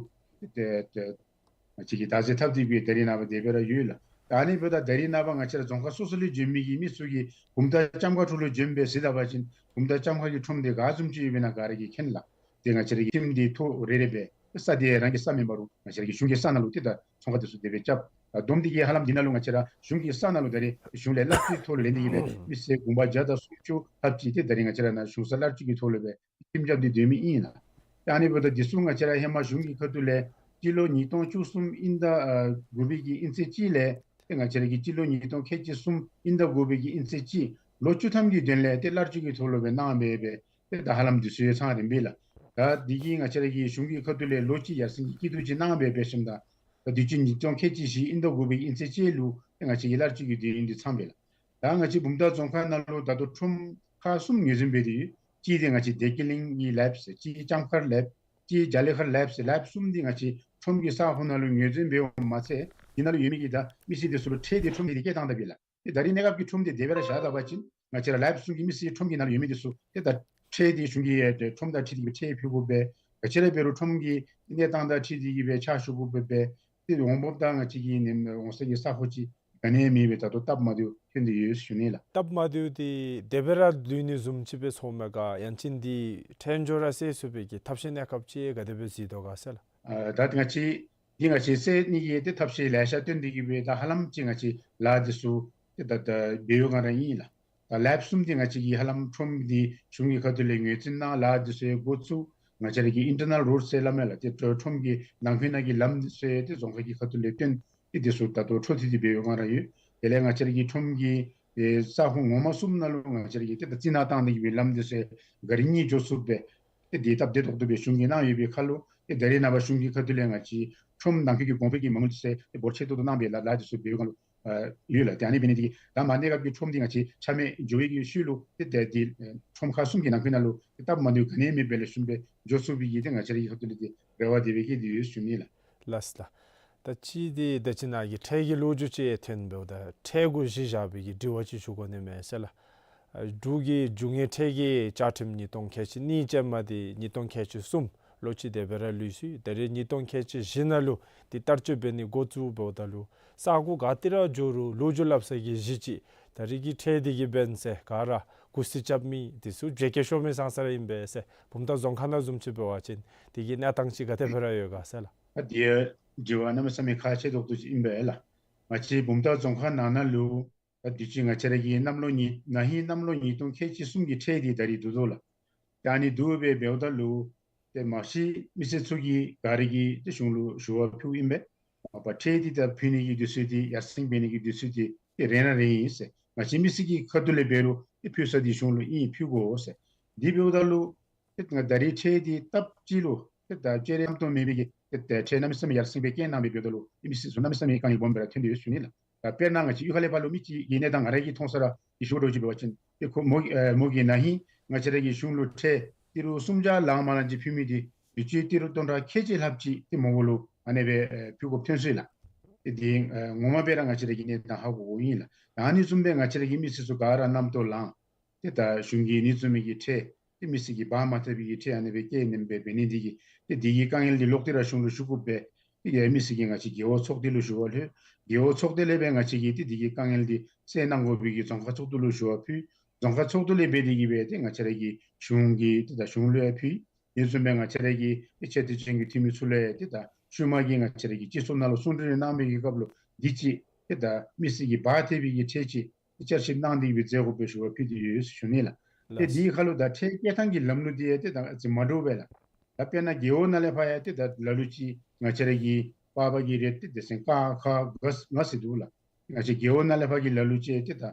ཏེ་ཏེ་ང་བཅས་ཀྱིས་བདག་འཛིན་འཐབ་སྟེ་གི་ད་རིས་ནངས་པ་དེ་སྦེ་ར་ཡོད་ལགས། ད་ཨ་ནི་འབདཝ་ད་ད་རིས་ནངས་པ་ང་བཅས་ར་རྫོང་ཁག་སོ་སོ་ལས་བྱོན་མི་གི་མི་ཚུ་གིས་བུམ་ཐང་ལྕམ་མཁར་ཁྲོད་ལུ་བྱོན་སྦེ་གཟིགས་ད་པ་ཅིན་བུམ་ཐང་ལྕམ་མཁར་གྱི་ཁྲོམ་དེ་ག་བཟུམ་ཅིག་ཡོདཔ་ཨིན་ན་ག་ར་གིས་མཁྱེན་ལགས། ཏེ་ང་བཅས་ར་གི་ཁྱིམ་དེ་ཐོག་རེ་རེ་སྦེ་ས་དེ་རང་གི་ས་མེན་པ་རུང་ང་བཅས་ར་གི་གཞུང་གི་ས་ནང་ལུ་ཏེ་ད་ཚོང་ཁང་དེ་ཚུ་དེ་སྦེ་རྐྱབ། ཨ་བསྡོམས་ཏེ་གི་ཧ་ལམ་འདི་ནང་ལུ་ང་བཅས་ར་གཞུང་གི་ས་ནང་ལུ་ད་རེས་གཞུང་ལས་གླ་སྤྲོད་ཐོག་ལས་ལེན་ཏེ་གི་སྦེ་མི་སེར་གུང་པ་བརྒྱ་དང་སུམ་ཅུ་ལྷགཔ་ཅིག་ཏེ་ད་རེས་ང་བཅས་ར་ནཱ་གཞུང་ས་གླ་སྤྲོད་ཀྱི་ཐོག་ལུ་སྦེ་ཁྱིམ་རྐྱབ་སྟེ་སྡོད་མི་ཨིན་ལགས། ཏེ་ཨ་ནི་འབདཝ་ད་འདི་ཚུ་ང་བཅས་ར་ཧེ་མ་གཞུང་གི་ཁ་ཐུག་ལས་སྤྱི་ལོ་ཉིས་སྟོང་བཅུ་གསུམ་དབྱིན་ཟླ་ཨ་དགུ་པའི་གི་དབྱིན་ཚེས་གཅིག་ལས་ཏེ་ང་བཅས་ར་གི་སྤྱི་ལོ་ཉིས་སྟོང་ཁལ་གཅིག་གསུམ་དབྱིན་ཟླ་དགུ་པའི་གི་དབྱིན་ཚེས་གཅིག་ལོ་བཅུ་ཐམ་གྱི་དོན་ལས་ཏེ་གླ་སྤྲོད་ཀྱི་ཐོག་ལུ་སྦེ་གནང་སྦེ་སྦེ་ཏེ་ད་ཧ་ལམ་འདི་ཚུ་ཡང་ཚང་རན་པས་ལགས། ད་འདི་གིས་ང་བཅས་ར་གི་གཞུང་གི་ཁ་ཐུག་ལས་ལོ་གཅིག་ཡར་སེང་གི་སྐྱིད་སྡུག་ཅིག་གནང་སྦེ་འབད་ཞིནམ་ད་ད་དུས་ཅི་ཉིས་སྟོང་ཁལ་གཅིག་བཞི་དབྱིན་ཟླ་དགུ་པའི་དབྱིན་ཚེས་གཅིག་ལུ་ཏེ་ང་བཅས་ཀྱི་གླ་སྤྲོད་ཀྱི་དུས་ཡུན་འདི་ཚངམ་མས་ལགས། ད་ང་བཅས་བུམ་ཐང་རྫོང་ཁག་ནང་ལུ་ད་ལྟོ་ཁྲོམ་ཁག་གསུམ་ངོས་འཛིན་འབད་དེ་ཡོད། གཅིག་དེ་ང་བཅས་བདེ་སྐྱིད་གླིང་གི་ལཱ་འབད་ཟེར། གཅིག་ལྕམ་མཁར་ལཱ་འབད། གཅིག་རྒྱ་ལས་མཁར་ལཱ་འབད་ཟེར། ལཱ་འབད་གསུམ་འདི་ང་བཅས་ཁྲོམ་གྱི་ས་ཁོངས་ནང་ལུ་ངོས་འཛིན་འབདཝ་མ་ཚད་འདི་ནང་ལུ་ཡོད་མི་གི་ད་མི་སེར་དེ་ཚུ་ལུ་ཁྲལ་འདི་ཁྲོམ་གྱི་འདི་བཀལ་བཏང་ད་པས་ལགས། ཏེ་ད་རེས་གནས་སྐབས་ཀྱི་ཁྲོམ་འདི་དེ་སྦེ་ར་བཞག་ད་པ་ཅིན་ང་བཅས་ར་ལཱ་འབད་གསུམ་གྱི་མི་སེར་ཁྲོམ་གྱི་ནང་ལུ་ཡོད་མི་དེ་ཚུ་ཏེ་ད་ཁྲལ་འདི་གཞུང་གི་ཁྲོམ་དང་འཁྲིལ་ཏེ་གི་ཁྲལ་ཕུལ་དགོ་པས། ག་ཅི་ར་འབད་རུང་ཁྲོམ་གྱི་གནས་སྟངས་དང་འཁྲིལ་ཏེ་གི་སྦེ་ཕྱག་ཞུ་དགོ་པས། ཏེ་འོང་འབབ་དང་ང་བཅས་ཀྱི་ནི་འོང་ས་གི་ས་ཁོངས་ཅིག་ག་ནི་ཡང་མེད་པའི་ད་ལྟོ་སྟབས་མ་བདེཝ་ཐོན་ཏེ་ཡོད་ཟེར་ཞུ་ནི་ལགས། སྟབས་མ་བདེཝ་འདི་དེ་སྦེ་ར་ལུས་ནི་བཟུམ་ཅིག་སྦེ་ཚོརཝ་མས་ག། ཡང་ཅིན་འདི་ཁྲལ་འབྱོར་ར་སེལ་ཚུགས་པའི་གི་ཐབས་ཤེས་གནས་སྐབས་ཅིག་ག་དེ་སྦེ་གཟིགས་དོ་ག་ཟེར་ལགས། ཨ་ད་ང་བཅས་འདི་ང་བཅས་སེལ་ནི་གི་ཏེ་ཐབས་ཤེས་ལེ་ཤ་བཏོན་ཏེ་གི་སྦེ་ད་ཧ་ལམ་ཅིག་ང་བཅས་ལཱ་འདི་ཚུ་ཏེ་ད་ད་འབད་བའི་སྒང་ར་ཨིན་ལགས། ད་ལཱ་འབད་གསུམ་འདི་ང་བཅས་ཀྱིས་ཧ་ལམ་ཁྲོམ་འདི་གཞུང་གི་ཁ་ཐུག་ལས་ངོས་འཛིན་གནང་ལཱ་འདི་ཚུ་འགོ་བཙུགས། ང་བཅས་ར་གི་ཨིན་ཊར་ནཱལ་རོཌ་ཟེར་སླབ་མས་ལགས། ཏེ་ཁྲོ་ཁྲོམ་གྱི་ནང་འཁོད་ནང་གི་ལམ་འདི་ཚུ་ཏེ་རྫོང་ཁག་གི་ཁ་ཐུག་ལས་བཏོན་ཏེ་འདི་ཚུ་ད་ལྟོ་འཕྲོ་མཐུད་དེ་འབད་བའི་སྒང་ར་ཡོད། དེ་ལས་ང་བཅས་ར་གི་ཁྲོམ་གྱི་ཨེ་ས་ཁོངས་ངོ་མ་གསུམ་ནང་ལུ་ང་བཅས་ར་གིས་ཏེ་ད་རྩི་ནག་བཏང་ནི་གི་སྦེ་ལམ་འདི་ཚུ་ག་རི་གཉིས་འགྱོ་ཚུགསཔ་སྦེ་ཏེ་འདི་སྟབས་བདེ་ཏོག་ཏོ་སྦེ་གཞུང་གིས་གནང་ཡོད་པའི་ཁར་ལུ་ཏེ་ད་རེས་ནངས་པ་གཞུང་གི་ཁ་ཐུག་ལས་ང་བཅས་ཁྲོམ་ནང་འཁོད་ཀྱི་གོང་འཕེལ་གྱི་མ་དངུལ་འདི་ཚུ་ཏེ་འབོར་ཆེ་ཏོག་ཏོ་གནང་སྦེ་ལཱ་ལཱ་འདི་ཚུ་འབད་བའི་སྒང་ལུ་ཨ་ཡོད་ལགས། ཏེ་ཨ་ནི་འབད་ནི་འདི་གིས་ད་མ་གནས་སྐབས་ཀྱི་ཁྲོམ་འདི་ང་བཅས་ཆ་མེད་འགྱོ་བའི་གི་ཤུལ་ལུ་ཏེ་ཏེ་འདི་ཨེ་ཁྲོམ་ཁག་གསུམ་གྱི་ནང་འཁོད་ནང་ལུ་ཏེ་སྟབས་མ་བདེཝ་ག་ནི་ཡང་མེདཔ་སྦེ་ལེགས་ཤོམ་སྦེ་འགྱོ་ཚུགས་པའི་གི་ཏེ་ང་བཅས་ར་གི་ཁ་ཐུག་ལས་ཏེ་རེ་བ་དེ་སྦེ་བསྐྱེད་དེ་ཡོད་ཞུ་ནི་ལགས། ལགས་སོ་ལགས། ད་ཅི་འདི་ད་ཅི་ནཱ་གི་ཁྲལ་གྱི་ལོ་རྒྱུས་ཅིག་ཐོན་འབདཝ་ད་ཁྲལ་གུ་གཞི་བཞག་པའི་གི་དྲི་བ་ཅིག་ཞུ་དགོ་ནི་མས་ཟེར་ལགས། ཨ་འབྲུག་གི་རྒྱུ་དངོས་ཁྲལ་གྱི་བཅའ་ཁྲིམས་ཉིས་སྟོང་ཁལ་གཅིག་གཉིས་ཅན་མ་འདི་ཉིས་སྟོང་ཁལ་གཅིག་གསུམ་ལོ་གཅིག་དེ་སྦེ་ར་ལུས་སོ་ཡི། ད་རེས་ཉིས་སྟོང་ཁལ་གཅིག་བཞི་ནང་ལུ་འདི་བསྟར་སྤྱོད་འབད་ནི་འགོ་བཙུགས་འབདཝ་ད་ལུ་ས་གོ་ག་ཏེ་ར་འགྱོ་རུང་ལོ་རྒྱུས་སླབ་ས་གི་གཞི་ཅིག་ད་རེས་ཀྱི་ཁྲལ་འདི་གིས་འབད་ཟེར་ག་ར་གུ་སི་རྐྱབ་མི་འདི་ཚུ་བརྗེ་བཀལ་ཤོར་མི་ཙང་ཙ་ར་ཨིན་པས་ཟེར་བུམ་ཐང་རྫོང་ཁག་ནང་བཟུམ་ཅིག་འབད་བ་ཅིན་འདི་གི་གནས་སྟངས་ཅིག་ག་དེ་སྦེ་ར་ཡོད་ག་ཟེར་ལགས། ཨ་དེ་དྲི་བ་གནམ་མེད་ས་མེད་ཁག་ཆེ་ཏོག་ཏོ་ཅིག་ཨིན་པས་ལགས། ང་བཅས་བུམ་ཐང་རྫོང་ཁག་ནང་ན་ལུ་ད་དུས་ཅི་ང་བཅས་ར་གི་གནམ་ལོ་ཉིས་ན་ཧིང་གནམ་ལོ་ཉིས་སྟོང་ཁལ་གཅིག་གསུམ་གྱི་ཁྲལ་འདི་ད་རེས་བསྡུ་དོ་ལགས། ད་ཨ་ནི་བསྡུ་སྦེ་འབདཝ་ད་ལུ་ཏེ་མ་གཞི་མི་སེར་ཚུ་གིས་ག་ར་གིས་ཏེ་གཞུང་ལུ་ཞུ་བ་ཕུལཝ་ཨིན་པས། མ་པ་ཁྲལ་འདི་ད་ཕུལ་ནི་གི་དུས་ཚོད་འདི་ཡར་སེང་འབད་ནི་གི་དུས་ཚོད་འདི་ཏེ་རན་ར་རན་ཡི་ཟེར། ང་བཅས་མི་སེར་གྱི་ཁ་ཐུག་ལས་འབད་རུང་ཏེ་ཕུལ་ས་འདི་གཞུང་ལུ་ཨིན་ཕུལ་དགོ་ཟེར། དེ་འབདཝ་ད་ལུ་ཏེ་ང་ད་རེས་ཁྲལ་འདི་སྟབས་གཅིག་ལུ་ཏེ་ད་བཅད་རེས་ཡང་ཏོག་མེད་པའི་གི་ཏེ་ཏེ་ཁྲལ་གནམ་མེད་ས་མེད་ཡར་སེང་སྦེ་བཀལ་གནང་སྦེ་འབདཝ་ད་ལུ་ཏེ་མི་སེར་ཚུ་གནམ་མེད་ས་མེད་དཀའ་ངལ་སྦོམ་སྦེ་ར་ཐོན་ཏེ་ཡོད་ཞུ་ནི་ལགས། ད་དཔེར་ན་ང་བཅས་གཡུས་ཁ་ལས་ཕར་ལུ་མི་གཅིག་གི་གནས་སྟངས་ང་ར་གིས་མཐོང་ས་ར་ཏེ་ཞུ་དོ་ཅིག་འབད་བ་ཅིན་ཏེ་ཁོ་མོ་ཨེ་མོ་གིས་ན་ཧིང་ང་བཅས་ར་གི་གཞུང་ལུ་ཁྲལ་ཏི་རུ་སུམ་བརྒྱ་ལང་མ་ལང་ཅིག་ཕུལ་མི་འདི་དུས་ཅི་ཏི་རུ་སྟོང་ཕྲག་ཁལ་གཅིག་ལྷགཔ་ཅིག་ཏེ་མོ་གུ་ལུ་ཨ་ནེ་སྦེ་ཨེ་ཕུལ་དགོཔ་ཐོན་སོ་ཡི་ལགས། ཏེ་འདི་ཨེ་ངོ་མ་སྦེ་ར་ང་བཅས་ར་གིས་གནས་སྟངས་ཧ་གོ་དགོཔ་ཨིན་ལགས། ད་ཨ་ནི་བཟུམ་སྦེ་ང་བཅས་ར་གི་མི་སེར་ཚུ་ག་ར་རྣམ་རྟོག་ལངས། ཏེ་ད་གཞུང་གིས་ཨ་ནི་བཟུམ་མའི་གི་ཁྲལ་ཏེ་མི་སེར་གྱིས་འབག་མ་ཐེག་པའི་གི་ཁྲལ་ཨ་ནེ་སྦེ་བཀལ་ནེམ་སྦེ་འབད་ནི་འདི་གིས་ཏེ་འདི་གི་དཀའ་ངལ་འདི་ལོག་སྟེ་ར་གཞུང་ལུ་ཞུ་དགོ་པས། ཏེ་གི་མི་སེར་གྱིས་ང་བཅས་རྒེད་འོག་ཚོགས་སྡེ་ལུ་ཞུ་བ་ལྷོད། རྒེད་འོག་ཚོགས་སྡེ་ལས་སྦེ་ང་བཅས་ཀྱིས་ཏེ་འདི་གི་དཀའ་ངལ་འདི་སེལ་གནང་དགོ་པའི་གི་རྫོང་ཁག་ཚོགས་འདུ་ལུ་ཞུ་བ་ཕུལ། རྫོང་ཁག་ཚོགས་འདུ་ལས་སྦེ་འདི་གིས་སྦེ་ཏེ་ང་བཅས་ར་གི་གཞུང་གི་ཏེ་ད་གཞུང་ལུ་ཡང་ཕུལ། ཨ་ནི་བཟུམ་སྦེ་ང་བཅས་ར་གི་ཏེ་ཆེ་མཐོའི་ཆོས་ཀྱི་འཐུས་མི་ཚུ་ལུ་ཡང་ཏེ་ད་ཤུལ་མ་གི་ང་བཅས་ར་གི་སྤྱི་ཚོགས་ནང་ལུ་གསུང་གྲོས་གནང་བའི་གི་སྐབས་ལུ་འདི་ཅིག་ཏེ་ད་མི་སེར་གྱིས་འབག་ཐེག་པའི་གི་ཁྲལ་ཅིག་བསྐྱར་ཞིབ་གནང་སྟེ་སྦེ་མཛད་དགོ་པའི་ཞུ་བ་ཕུལ་ཏེ་ཡོད་ཞུ་ནི་ལགས། ཏེ་ལགས། དེའི་ཁར་ལུ་ད་ཁྲལ་བཀལ་ཐངས་ཀྱི་ལམ་ལུགས་དེ་ཡང་ཏེ་ད་ཨ་ཙི་མ་འདྲཝ་སྦེ་ལགས། ད་དཔེར་ན་རྒེད་འོག་ནང་ལས་ཕར་ཡང་ཏེ་ད་ལ་ལུ་ཅིག་ང་བཅས་ར་གི་པར་པ་གི་རེཊ་ཏེ་སྡེ་ཚན་ཀ་ཁ་ག་ང་ཟེར་འདུག་ལགས། ང་བཅས་རྒེད་འོག་ནང་ལས་ཕར་གྱི་ལ་ལུ་ཅིག་ཏེ་ད་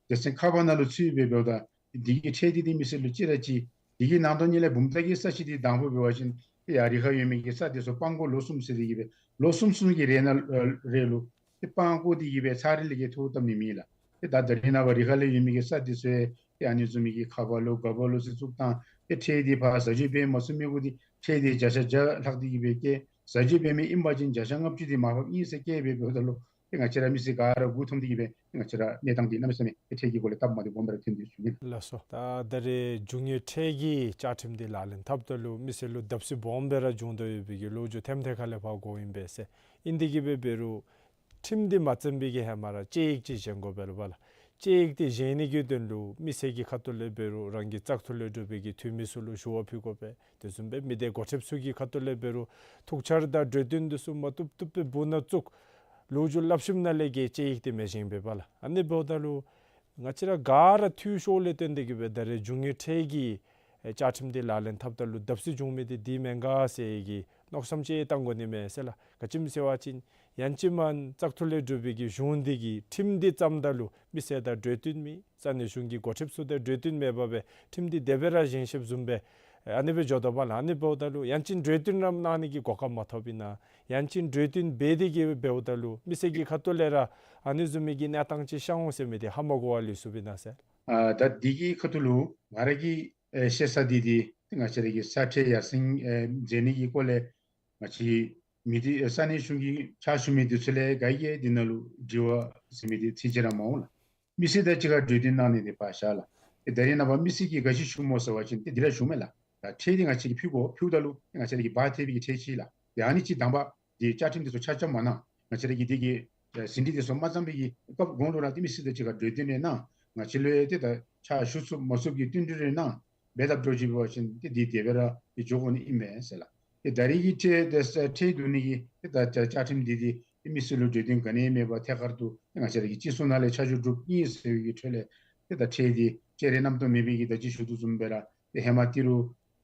སྡེ་ཚན་ཁ་པ་ནང་ལུ་ཚུད་སྦེ་འབདཝ་ད་འདི་གི་ཁྲལ་འདི་ཏེ་མི་སེར་ལུ་ཅིག་ར་ཅིག་འདི་གི་ནང་དོན་ཉིད་ལས་བུམ་ཐང་གི་ས་གཞི་འདི་དང་ཕུ་འབད་བ་ཅིན་ཏེ་ཡར་རི་ཁར་ཡོད་མི་གི་ས་འདི་ཚུ་སྤང་ཀོ་ལོ་གསུམ་ཟེར་ཏེ་གི་སྦེ་ལོ་གསུམ་གསུམ་གྱི་རེ་ན་ཨ་རེ་ལུ་ཏེ་སྤང་ཀོ་འདི་གི་སྦེ་ཚར་རེ་ལས་བརྒལ་ཐོབ་བཏུབ་ནི་མེད་ལགས། ཏེ་ད་ད་རེས་ནངས་པ་རི་ཁ་ལས་ཡོད་མི་གི་ས་འདི་ཚུ་ཡང་ཏེ་ཨ་ནི་བཟུམ་མའི་གི་ཁ་པ་ལོ་ག་པ་ལོ་ཟེར་བཙུགས་བཏང་། ཏེ་ཁྲལ་འདི་ཕར་བཟའ་སྤྱོད་འབད་མ་ཚུགས་མི་གུ་འདི་ཁྲལ་འདི་བརྒྱ་ཆ་བརྒྱ་ལྷག་སྟེ་གི་སྦེ་བཀལ། བཟའ་སྤྱོད་འབད་མི་ཨིན་པ་ཅིན་བརྒྱ་ཆ་ལྔ་བཅུ་འདི་མར་ཕབ་ཨིན་ཟེར་བཀལ་སྦེ་འབདཝ་ད་ལུ་ ཏེ་ང་བཅས་ར་མི་སེར་ག་ར་མགུ་འཐོམས་ཏེ་གི་སྦེ་ཏེ་ང་བཅས་ར་གནས་སྟངས་འདི་གནམ་མེད་ས་མེད་ཏེ་འཕྲལ་གྱི་སྒོ་ལས་སྟབས་མ་བདེཝ་སྦོམ་སྦེ་ར་ཐོན་ཏེ་ཡོད་ཟེར་ཞུ་ནི་ལགས། ལགས་སོ། ད་ད་རེས་རྒྱུ་དངོས་འཕྲལ་གྱི་བཅའ་ཁྲིམས་འདི་ལག་ལེན་འཐབ་ད་ལུ་མི་སེར་ལུ་བརྡབ་གསིག་སྦོམ་སྦེ་ར་འབྱུང་དོ་ཡོད་པའི་གི་ལོ་རྒྱུས་ཐེམ་ཐེ་ཁ་ལས་ཕར་གོཝ་ཨིན་པས་ཟེར། ཨིན་དེ་གི་སྦེ་འབད་རུང་ཁྲིམས་འདི་མ་བརྩམས་པའི་གི་ཧེ་མ་ར་དཔྱད་ཡིག་ཅིག་བཞེངས་དགོ་པས་ལགས། དཔྱད་ཡིག་འདི་བཞེངས་ནི་གི་དོན་ལུ་མི་སེར་གྱི་ཁ་ཐུག་ལས་འབད་རུང་རང་གི་བཙག་འཐུ་ལས་གྲུབ་པའི་གི་འཐུས་མི་ཚུ་ལུ་ཞུ་བ་ཕུལ་དགོ་པས། དེ་བཟུམ་སྦེ་མི་སྡེ་འགོ་ཁྲིདཔ་ཚུ་གི་ཁ་ཐུག་ལས་འབད་རུང་ཐུགས་འཆར་དང་གྲོས་བསྟུན་འདི་ཚུ་མ་བཏུབ་བཏུབ་སྦེ་སྦུག་ན་བཙུགས། ལོ་རྒྱུས་བསླབ་གཞིམ་ནང་ལས་ཀྱི་དཔྱད་ཡིག་འདི་མི་བཞེངས་པས་པ་ལགས། ཨ་ནི་འབདཝ་ད་ལུ་ང་བཅས་ར་ག་ར་འཐུས་ཤོར་ལས་བརྟེན་ཏེ་གི་སྦེ་ད་རེས་རྒྱུ་དངོས་འཕྲལ་གྱི་ཨེ་བཅའ་ཁྲིམས་འདི་ལག་ལེན་འཐབ་ད་ལུ་བརྡབ་གསིག་འབྱུང་མི་འདི་འདི་མེན་ག་ཟེར་གྱི་མནོ་བསམ་ཅིག་བཏང་དགོ་ནི་མས་ཟེར་ལགས། ག་ཅི་སྨོ་ཟེར་བ་ཅིན་ཡང་ཅིན་མེན་བཙག་འཐུ་ལས་གྲུབ་པའི་གི་གཞུང་འདི་གིས་ཁྲིམས་འདི་བརྩམ་ད་ལུ་མི་སེར་དང་གྲོས་བསྟུན་མེད། ས་གནས་གཞུང་གི་འགོ་ཁྲིདཔ་ཚུ་དང་གྲོས་བསྟུན་མེད་པར་སྦེ་ཁྲིམས་འདི་དེ་སྦེ་ར་བཞེངས་བཞེངསཔ་བཟུམ་སྦེ་ཨ་ནི་སྦེ་འགྱོ་དོ་པ་ལགས། ཨ་ནི་འབདཝ་ད་ལུ་ཡང་ཅིན་གྲོས་བསྟུན་རམ་གནང་ནི་གི་གོ་སྐབས་མ་ཐོབ་ཨིན་ན། ཡང་ཅིན་གྲོས་བསྟུན་འབད་དེ་གི་འབདཝ་ད་ལུ་མི་སེར་གྱི་ཁ་ཐུག་ལས་ར་ཨ་ནི་བཟུམ་མའི་གི་གནས་སྟངས་ཅིག་ཤར་འོང་ཟེར་མི་འདི་ཧ་མ་གོ་བར་ལུས་སོཔ་ཨིན་ན་ཟེར། ཨ་ད་འདི་གི་ཁ་ཐུག་ལུ་ང་ར་གིས་ཨེ་ཤེས་ས་འདི་འདི་ང་བཅས་ར་གི་ས་ཁྲལ་ཡར་སེང་ཨེ་མཛད་ནི་གི་སྐོར་ལས་ང་བཅས་མི་སྡེ་ས་གནས་གཞུང་གི་ཕྱག་ཞུ་མི་འདི་ཚུ་ལས་ག་གིས་འདི་ནང་ལུ་དྲི་བ་ཟེར་མི་འདི་ཚིག་གཅིག་ར་མ་འོང་ལགས། མི་སེར་དང་གཅིག་ཁར་གྲོས་བསྟུན་གནང་ནི་འདི་ཕར་བཞག་ལགས། ཏེ་ད་རེས་ནངས་པ་མི་སེར་གྱིས་ག་ཅི་ཞུཝ་སྨོ་ཟེར་བ་ཅིན་ཏེ་འདི་ར་ཞུཝ་མས་ལགས། ད་ཁྲལ་འདི་ང་བཅས་ཀྱིས་ཕུལ་དགོ། ཕུལཝ་ད་ལུ་ང་བཅས་ར་གིས་འབག་ཐེབས་པའི་གི་ཁྲལ་ཅིག་ལགས། ཏེ་ཨ་ནི་ཅིག་དང་པ་འདི་བཅའ་ཁྲིམས་འདི་ཚུ་ཆ་ཆ་མ་གནང་། ང་བཅས་ར་གིས་འདི་གི་ཨེ་ཟིན་བྲིས་འདི་ཚུ་མ་བརྩམས་པའི་གི་སྐབས་གོང་ལུ་ར་ཏེ་མི་སེར་དང་གཅིག་ཁར་གྲོས་བསྟུན་རེ་གནང་། ང་བཅས་ལུ་ཡང་ཏེ་ད་ཕྱག་ཞུ་ཚུགས་མ་ཚུགས་ཀྱི་བསྟུན་གྲོས་རེ་གནང་། འབད་དཔ་འདྲཝ་ཅིག་འབད་བ་ཅིན་ཏེ་འདི་དེ་སྦེ་ར་ཏེ་འགྱོ་དགོ་ནི་ཨིན་མས་ཟེར་ལགས། ཏེ་ད་རེས་ཀྱི་ཁྲལ་དེ་ཁྲལ་བསྡུ་ནི་གི་ཏེ་ད་བཅའ་ཁྲིམས་འདི་འདི་ཏེ་མི་སེར་ལུ་གྲོས་བསྟུན་ག་ནི་ཡང་མེད་པར་ཐད་ཀར་དུ་ཏེ་ང་བཅས་ར་གི་སྤྱི་ཚོགས་ནང་ལས་ཆ་འཇོག་གྲུབ་ཨིན་ཟེར་བའི་གི་ཁྲོད་ལས་ཏེ་ད་ཁྲལ་འདི་སྤྱན་རས་རྣམ་རྟོག་མེད་པའི་གི་ད་ཅི་ཞུ་དོ་བཟུམ་སྦེ་ར་ཏེ་ཧེ་མ་ཏི་རུ་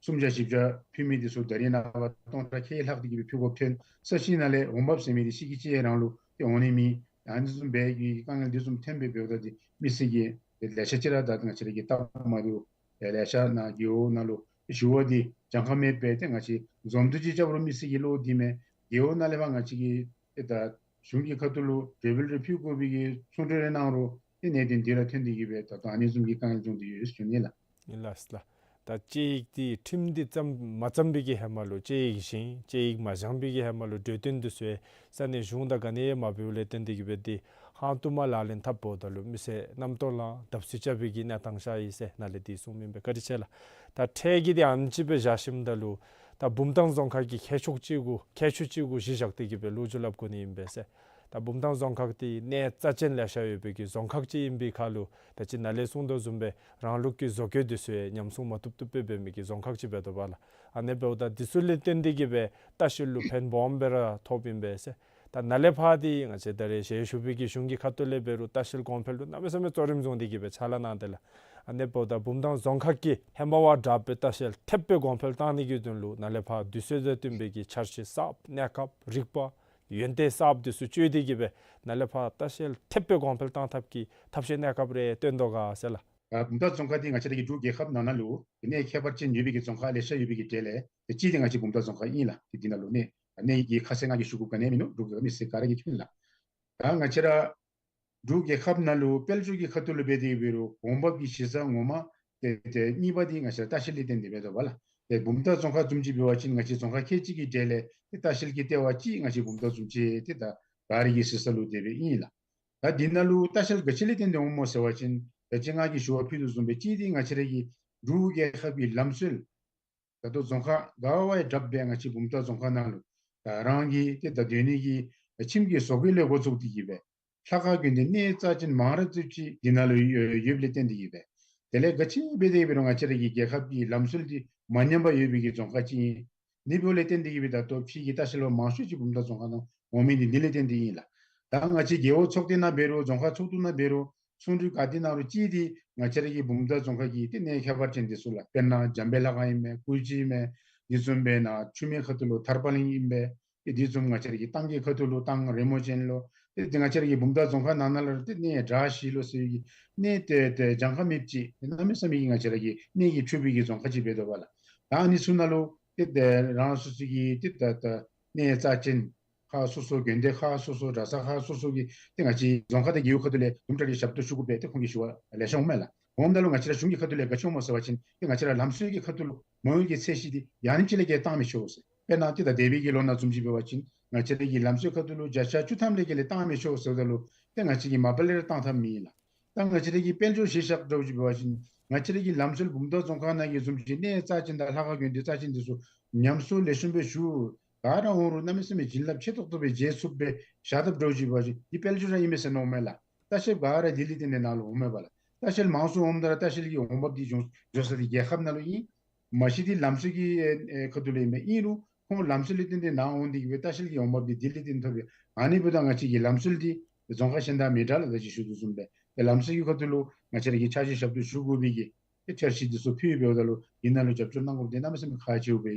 སུམ་བརྒྱ་བཞི་བརྒྱ་ཕུལ་མི་འདི་ཚུ་ད་རེས་ནངས་པ་སྟོང་ཕྲག་ཁལ་ལྷག་སྟེ་གི་སྦེ་ཕུལ་དགོཔ་ཐོན། ས་གཞི་ནང་ལས་འོང་འབབ་ཟེར་མི་འདི་ཤིག་གི་ཅིག་རང་ལུ་ཏེ་འོང་ནི་མེད། ཨ་ནི་བཟུམ་སྦེ་གི་དཀའ་ངལ་འདི་བཟུམ་ཐོན་པའི་འབདཝ་ད་འདི་མི་སེར་གྱིས་ཏེ་ལེ་ཤ་ཅིག་ར་ད་ང་བཅས་ར་གི་སྟབས་མ་བདེཝ་ལེ་ལེ་ཤ་ནཱ་རྒེད་འོག་ནང་ལུ་ཞུ་བ་འདི་གྱངས་ཁ་མེད་པས། ཏེ་ང་བཅས་འཛོམས་འདུ་ཅིག་རྐྱབ་རུང་མི་སེར་གྱིས་བློ་བདེ་མེད། རྒེད་འོག་ནང་ལས་ཕར་ང་བཅས་ཀྱིས་ཏེ་ད་གཞུང་གི་ཁ་ཐུག་ལུ་གྲོས་འབུལ་རེ་ཕུལ་དགོ་པའི་གི་གསུང་གྲོས་རེ་གནང་རུང་ཏེ་གནད་དོན་འདི་ར་ཐོན་ཏེ་གི་སྦེ་ད་ལྟོ་ཨ་ནི་བཟུམ་གྱི་དཀའ་ངལ་བྱུང་སྟེ་ཡོད་ཟེར་ཞུ་ནི་ལགས། ཨིན་ལགས་ལགས། ད་དཔྱད་ཡིག་འདི་ཁྲིམས་འདི་བརྩམ་མ་བརྩམས་པའི་གི་ཧེ་མ་ལུ་དཔྱད་ཡིག་བཞེངས། དཔྱད་ཡིག་མ་བཞེངས་པའི་གི་ཧེ་མ་ལུ་གྲོས་བསྟུན་འདི་ཚུ་ཡང་ས་གནས་གཞུང་དང་ག་ནི་ཡང་མ་འབདཝ་ལས་བརྟེན་ཏེ་གི་སྦེ་འདི་ཧང་སྟོང་མ་ལག་ལེན་འཐབ་འབདཝ་ད་ལུ་མི་སེར་རྣམ་རྟོག་ལངས་བརྡབ་གསིག་རྐྱབ་པའི་གི་གནས་སྟངས་ཤར་ཡི་ཟེར་ནཱ་ལས་འདི་གསུངམ་ཨིན་པས། བཀའ་དྲིན་ཆེ་ལགས། ད་ཁྲལ་གྱི་འདི་ཨ་ནི་ཅིག་སྦེ་བཞག་ཞིནམ་ད་ལུ་ད་བུམ་ཐང་རྫོང་ཁག་གི་ཁྱད་ཆོས་ཅིག་གུ་ཁྱད་ཆོས་ཅིག་གུ་གཞི་བཞག་སྟེ་གི་སྦེ་ལོ་རྒྱུས་སླབ་དགོ་ནི་ཨིན་པས་ཟེར། ད་བུམ་ཐང་རྫོང་ཁག་འདི་གནས་རྩ་ཅན་ལེ་ཤ་ཡོད་པའི་གི་རྫོང་ཁག་ཅིག་ཨིན་པའི་ཁར་ལུ་ད་ཅི་ནཱ་ལས་གསུངས་དོ་བཟུམ་སྦེ་རང་ལུགས་ཀྱི་བཟོ་བཀོད་འདི་ཚུ་ཡང་ཉམས་སྲུང་མ་བཏུབ་བཏུབ་སྦེ་འབད་མི་གི་རྫོང་ཁག་ཅིག་འབད་དོ་པ་ལགས། ཨ་ནི་འབདཝ་ད་འདི་ཚུ་ལས་བརྟེན་ཏེ་གི་སྦེ་ལྟ་བཤལ་ལུ་ཕན་སྦོམ་སྦེ་ར་ཐོགསཔ་ཨིན་པས་ཟེར། ད་ནཱ་ལས་ཕར་འདི་ང་བཅས་ད་རེས་ཞལ་བཞུགས་པའི་གི་གཞུང་གི་ཁ་ཐུག་ལས་འབད་རུང་ལྟ་བཤལ་གོང་འཕེལ་ལུ་གནམ་མེད་ས་མེད་གཙོ་རིམ་བཟུང་སྟེ་གི་སྦེ་ཕྱག་ལཱ་གནང་སྟེ་ལགས། ཨ་ནི་འབདཝ་ད་བུམ་ཐང་རྫོང་ཁག་གི་ཧེ་མ་བ་དྲག་པའི་ལྟ་བཤལ་ཐེབས་སྦེ་གོང་འཕེལ་བཏང་ནི་གི་དོན་ལུ་ནཱ་ལས་ཕར་དུས་ཚོད་དང་བསྟུན་པའི་གི་འཆར་གཞི་གསརཔ་གནས་སྐབས་རིག་པ་ཡོན་ཏན་གསརཔ་འདི་ཚུ་སྤྱོད་དེ་གི་སྦེ་ནཱ་ལས་ཕར་ལྟ་བཤལ་ཐེབས་སྦེ་གོང་འཕེལ་བཏང་ཐབས་ཀྱི་ཐབས་ཤེས་གནས་སྐབས་རེ་སྟོན་དོ་ག་ཟེར་ལགས། ཨ་བུམ་ཐང་རྫོང་ཁག་འདི་ང་བཅས་ར་གི་འབྲུག་རྒྱལ་ཁབ་ནང་ན་ལུ་གནས་ཁྱད་པར་ཅན་ཡོད་པའི་གི་རྫོང་ཁག་ལེ་ཤ་ཡོད་པའི་གི་གྲས་ལས་ཏེ་གཅིག་འདི་ང་བཅས་བུམ་ཐང་རྫོང་ཁག་ཨིན་ལགས། ཏེ་འདི་ནང་ལུ་གནས་གནས་ཀྱི་ཁ་གསལ་ང་གིས་ཞུ་དགོཔ་ག་ནི་ཡང་མིན་ནུག། འབྲུག་རྒྱལ་ཁབ་མི་སེར་ག་ར་གིས་མཁྱེན་ལགས། ད་ང་བཅས་ར་འབྲུག་རྒྱལ་ཁབ་ནང་ལུ་དཔལ་འབྱོར་གྱི་ཁ་ཐུག་ལུ་འབད་དེ་འབད་རུང་གོང་འབབ་ཀྱི་གཞི་རྩ་ངོ་མ་ཏེ་ཏེ་གཉིས་པ་འདི་ང་བཅས་ར་ལྟ་བཤལ་ལས་བརྟེན་ཏེ་འབད་དོ་པ་ལགས། ཏེ་བུམ་ཐང་རྫོང་ཁག་བཟུམ་ཅིག་འབད་བ་ཅིན་ང་བཅས་རྫོང་ཁག་ཁལ་གཅིག་གི་གྲས་ལས་ཏེ་ལྟ་བཤལ་གྱི་ལྟེ་བ་ཅིག་ང་བཅས་བུམ་ཐང་བཟུམ་ཅིག་ཏེ་ད་ག་ར་གི་གཟིགས་ས་ལུ་དེ་སྦེ་ཨིན་ལགས། ད་འདི་ནང་ལུ་ལྟ་བཤལ་ག་ཅི་ལས་བརྟེན་ཏེ་འོངམ་སྨོ་ཟེར་བ་ཅིན་ད་ཅི་ང་གིས་ཞུ་བ་ཕུལ་དོ་བཟུམ་སྦེ་གཅིག་འདི་ང་བཅས་ར་གི་འབྲུག་རྒྱལ་ཁབ་ཀྱི་ལམ་སྲོལ་ད་ལྟོ་རྫོང་ཁག་ག་བ་ཡང་དྲགཔ་སྦེ་ང་བཅས་བུམ་ཐང་རྫོང་ཁག་ནང་ལུ་ད་རང་གི་ཏེ་ད་སྡོད་ནི་གི་ཁྱིམ་གྱི་བཟོ་བཀོད་ལས་འགོ་བཙུགས་ཏེ་གི་སྦེ་ལྷ་ཁང་དགོན་སྡེ་གནས་རྩ་ཅན་མང་རབས་ཅིག་འདི་ནང་ལུ་ཡོད་ཡོདཔ་ལས་བརྟེན་ཏེ་གི་སྦེ་དེ་ལས་ག་ཅི་འབད་དེ་འབད་རུང་ང་བཅས་ར་གི་རྒྱལ་ཁབ་ཀྱི་ལམ་སྲོལ་འདི་མ་ཉམས་པར་ཡོད་པའི་གི་རྫོང་ཁག་ཅིག་ཨིན། འདི་འབདཝ་ལས་བརྟེན་ཏེ་གི་སྦེ་ད་ལྟོ་ཕྱི་གི་ལྟ་བཤལ་པ་མང་ཤོས་ཅིག་བུམ་ཐང་རྫོང་ཁག་ནང་འོང་མི་འདི་འདི་ལས་བརྟེན་ཏེ་ཨིན་ལགས། ད་ང་བཅས་རྒེད་འོག་ཚོགས་སྡེ་ནང་འབད་རུང་རྫོང་ཁག་ཚོགས་འདུ་ནང་འབད་རུང་ཚོགས་འདུ་ག་ཏེ་ནང་རུང་གཅིག་འདི་ང་བཅས་ར་གི་བུམ་ཐང་རྫོང་ཁག་གི་ཏེ་གནས་ཁྱད་པར་ཅན་འདི་ཚུ་ལགས། དཔེར་ན་འཇམ་དཔལ་ལྷ་ཁང་ཨིན་མས། ཀུ་ཅི་ཨིན་མས། འདི་བཟུམ་སྦེ་ནཱ་ཆུ་སྨད་ཁ་ཐུག་ལུ་ཐར་པ་གླིང་ཨིན་པས། ཏེ་འདི་བཟུམ་ང་བཅས་ར་གི་ཏང་གི་ཁ་ཐུག་ལུ་ཏང་རི་མོ་ཅན་ལུ་ཏེ་ཏེ་ང་བཅས་ར་གི་བུམ་ཐང་རྫོང་ཁག་ནང་ན་ལུ་ཏེ་གནས་བྲག་བཞི་ལུ་ཟེར་བའི་གི་གནས་ཏེ་ཏེ་གྱངས་ཁ་མེདཔ་ཅིག་གནམ་མེད་ས་མེད་ཀྱི་ང་བཅས་ར་གི་གནས་ཀྱི་ཕྱུག་པའི་གི་རྫོང་ཁག་ཅིག་འབད་དོ་པ་ལགས། ད་ཨ་ནི་ཚུ་ནང་ལུ་ཏེ་ཏེ་རང་སོ་སོ་གི་ཏེ་ད་ད་གནས་རྩ་ཅན་ཁག་སོ་སོ་དགོན་སྡེ་ཁག་སོ་སོ་གྲྭ་ཚང་ཁག་སོ་སོ་གི་ཏེ་ང་བཅས་རྫོང་ཁག་དང་རྒེད་འོག་ཁ་ཐུག་ལས་དུམ་གྲ་རེ་ཞབས་ཏོག་ཞུ་དགོ་པས། ཏེ་ཁོང་གིས་ཞུ་བ་ལེ་ཤ་འོང་མས་ལགས། འོངམ་ད་ལུ་ང་བཅས་ར་གཞུང་གི་ཁ་ཐུག་ལས་ག་ཅི་འོང་སྨོ་ཟེར་བ་ཅིན་ཏེ་ང་བཅས་ར་ལམ་སྲོལ་གྱི་ཁ་ཐུག་ལུ་མ་འོངས་ཀྱི་ཚད་གཞི་འདི་ཡང་ནི་ཅིག་ལས་བརྒལ་བཏང་མི་ཆོག་ཟེར། དཔེར་ན་ཏེ་ད་འདས་པའི་གི་ལོ་ནང་བཟུམ་ཅིག་འབད་བ་ཅིན་ ང་བཅས་ར་གི་ལམ་སྲོལ་ཁ་ཐུག་ལུ་བརྒྱ་ཆ་བཅུ་ཐམ་ལས་བརྒལ་ཏེ་བཏང་མི་ཆོག་ཟེརཝ་ད་ལུ་ཏེ་ང་བཅས་ཀྱིས་མ་པ་ལས་ར་བཏང་ཐབས་མེད་ལགས། ད་ང་བཅས་ར་གི་དཔལ་འབྱོར་གཞི་བཞག་འདྲཝ་ཅིག་འབད་བ་ཅིན་ང་བཅས་ར་གི་ལམ་སྲོལ་བུམ་ཐང་རྫོང་ཁག་ནང་གི་བཟུམ་ཅིག་གནས་རྩ་ཅན་དང་ལྷ་ཁང་དགོན་སྡེ་རྩ་ཅན་འདི་ཚུ་ཉམས་གསོ་ལེགས་ཤོམ་སྦེ་ཞུ། ག་ར་འོང་རུང་གནམ་མེད་ས་མེད་བྱིན་རླབས་ཆེ་ཏོག་ཏོ་སྦེ་མཇལ་ཚུགསཔ་སྦེ་བཞག་དཔ་འདྲཝ་ཅིག་འབད་བ་ཅིན་འདི་དཔལ་འབྱོར་ར་ཨིན་མས་ཟེར་མནོཝ་མས་ལགས། ལྟ་བཤལཔ་ག་ར་ལྡི་ལི་ཏེ་ནཱ་ལུ་འོངམ་མས་པ་ལགས། ལྟ་བཤལ་མང་སུ་འོངམ་ད་ར་ལྟ་བཤལ་གྱི་འོང་འབབ་འདི་འབྱུང་འགྱོ་ས་འདི་རྒྱལ་ཁབ་ནང་ལུ་ཨིན། མ་གཞི་འདི་ལམ་སྲོལ་གྱི་ཨེ་ཨེ་ཁ་ཐུག་ལས་ཨིན་མས། ཨིན་རུང་ཁོང་ལམ་སྲོལ་ལས་བརྟེན་ཏེ་ནཱ་འོང་སྟེ་གི་སྦེ་ལྟ་བཤལ་གྱི་འོང་འབབ་འདི་ལྡི་ལི་ཏེ་ནཱ་ཐོབ་པས། ཨ་ནི་འབདཝ་ད་ང་བཅས་ཀྱི་ལམ་སྲོལ་འདི་རྫོང་ཁག་གཞན་དང་མི་འདྲ་ལགས། ད་ཅི་ཞུ་དོ་བཟུམ་སྦེ་ཏེ་ལམ་སྲོལ་གྱི་ཁ་ཐུག་ལུ་ང་བཅས་ར་གིས་ཕྱག་ཕྱིད་ཞབས་ཏོག་ཞུ་དགོ་པའི་གི་ཏེ་འཆར་གཞི་འདི་ཚུ་ཕུལ་འབདཝ་ད་ལུ་འདི་ནང་ལུ་རྒྱབ་སྐྱོར་གནང་དགོཔ་འདི་གནམ་མེད་ས་མེད་ཁག་ཆེཝ་སྦེ་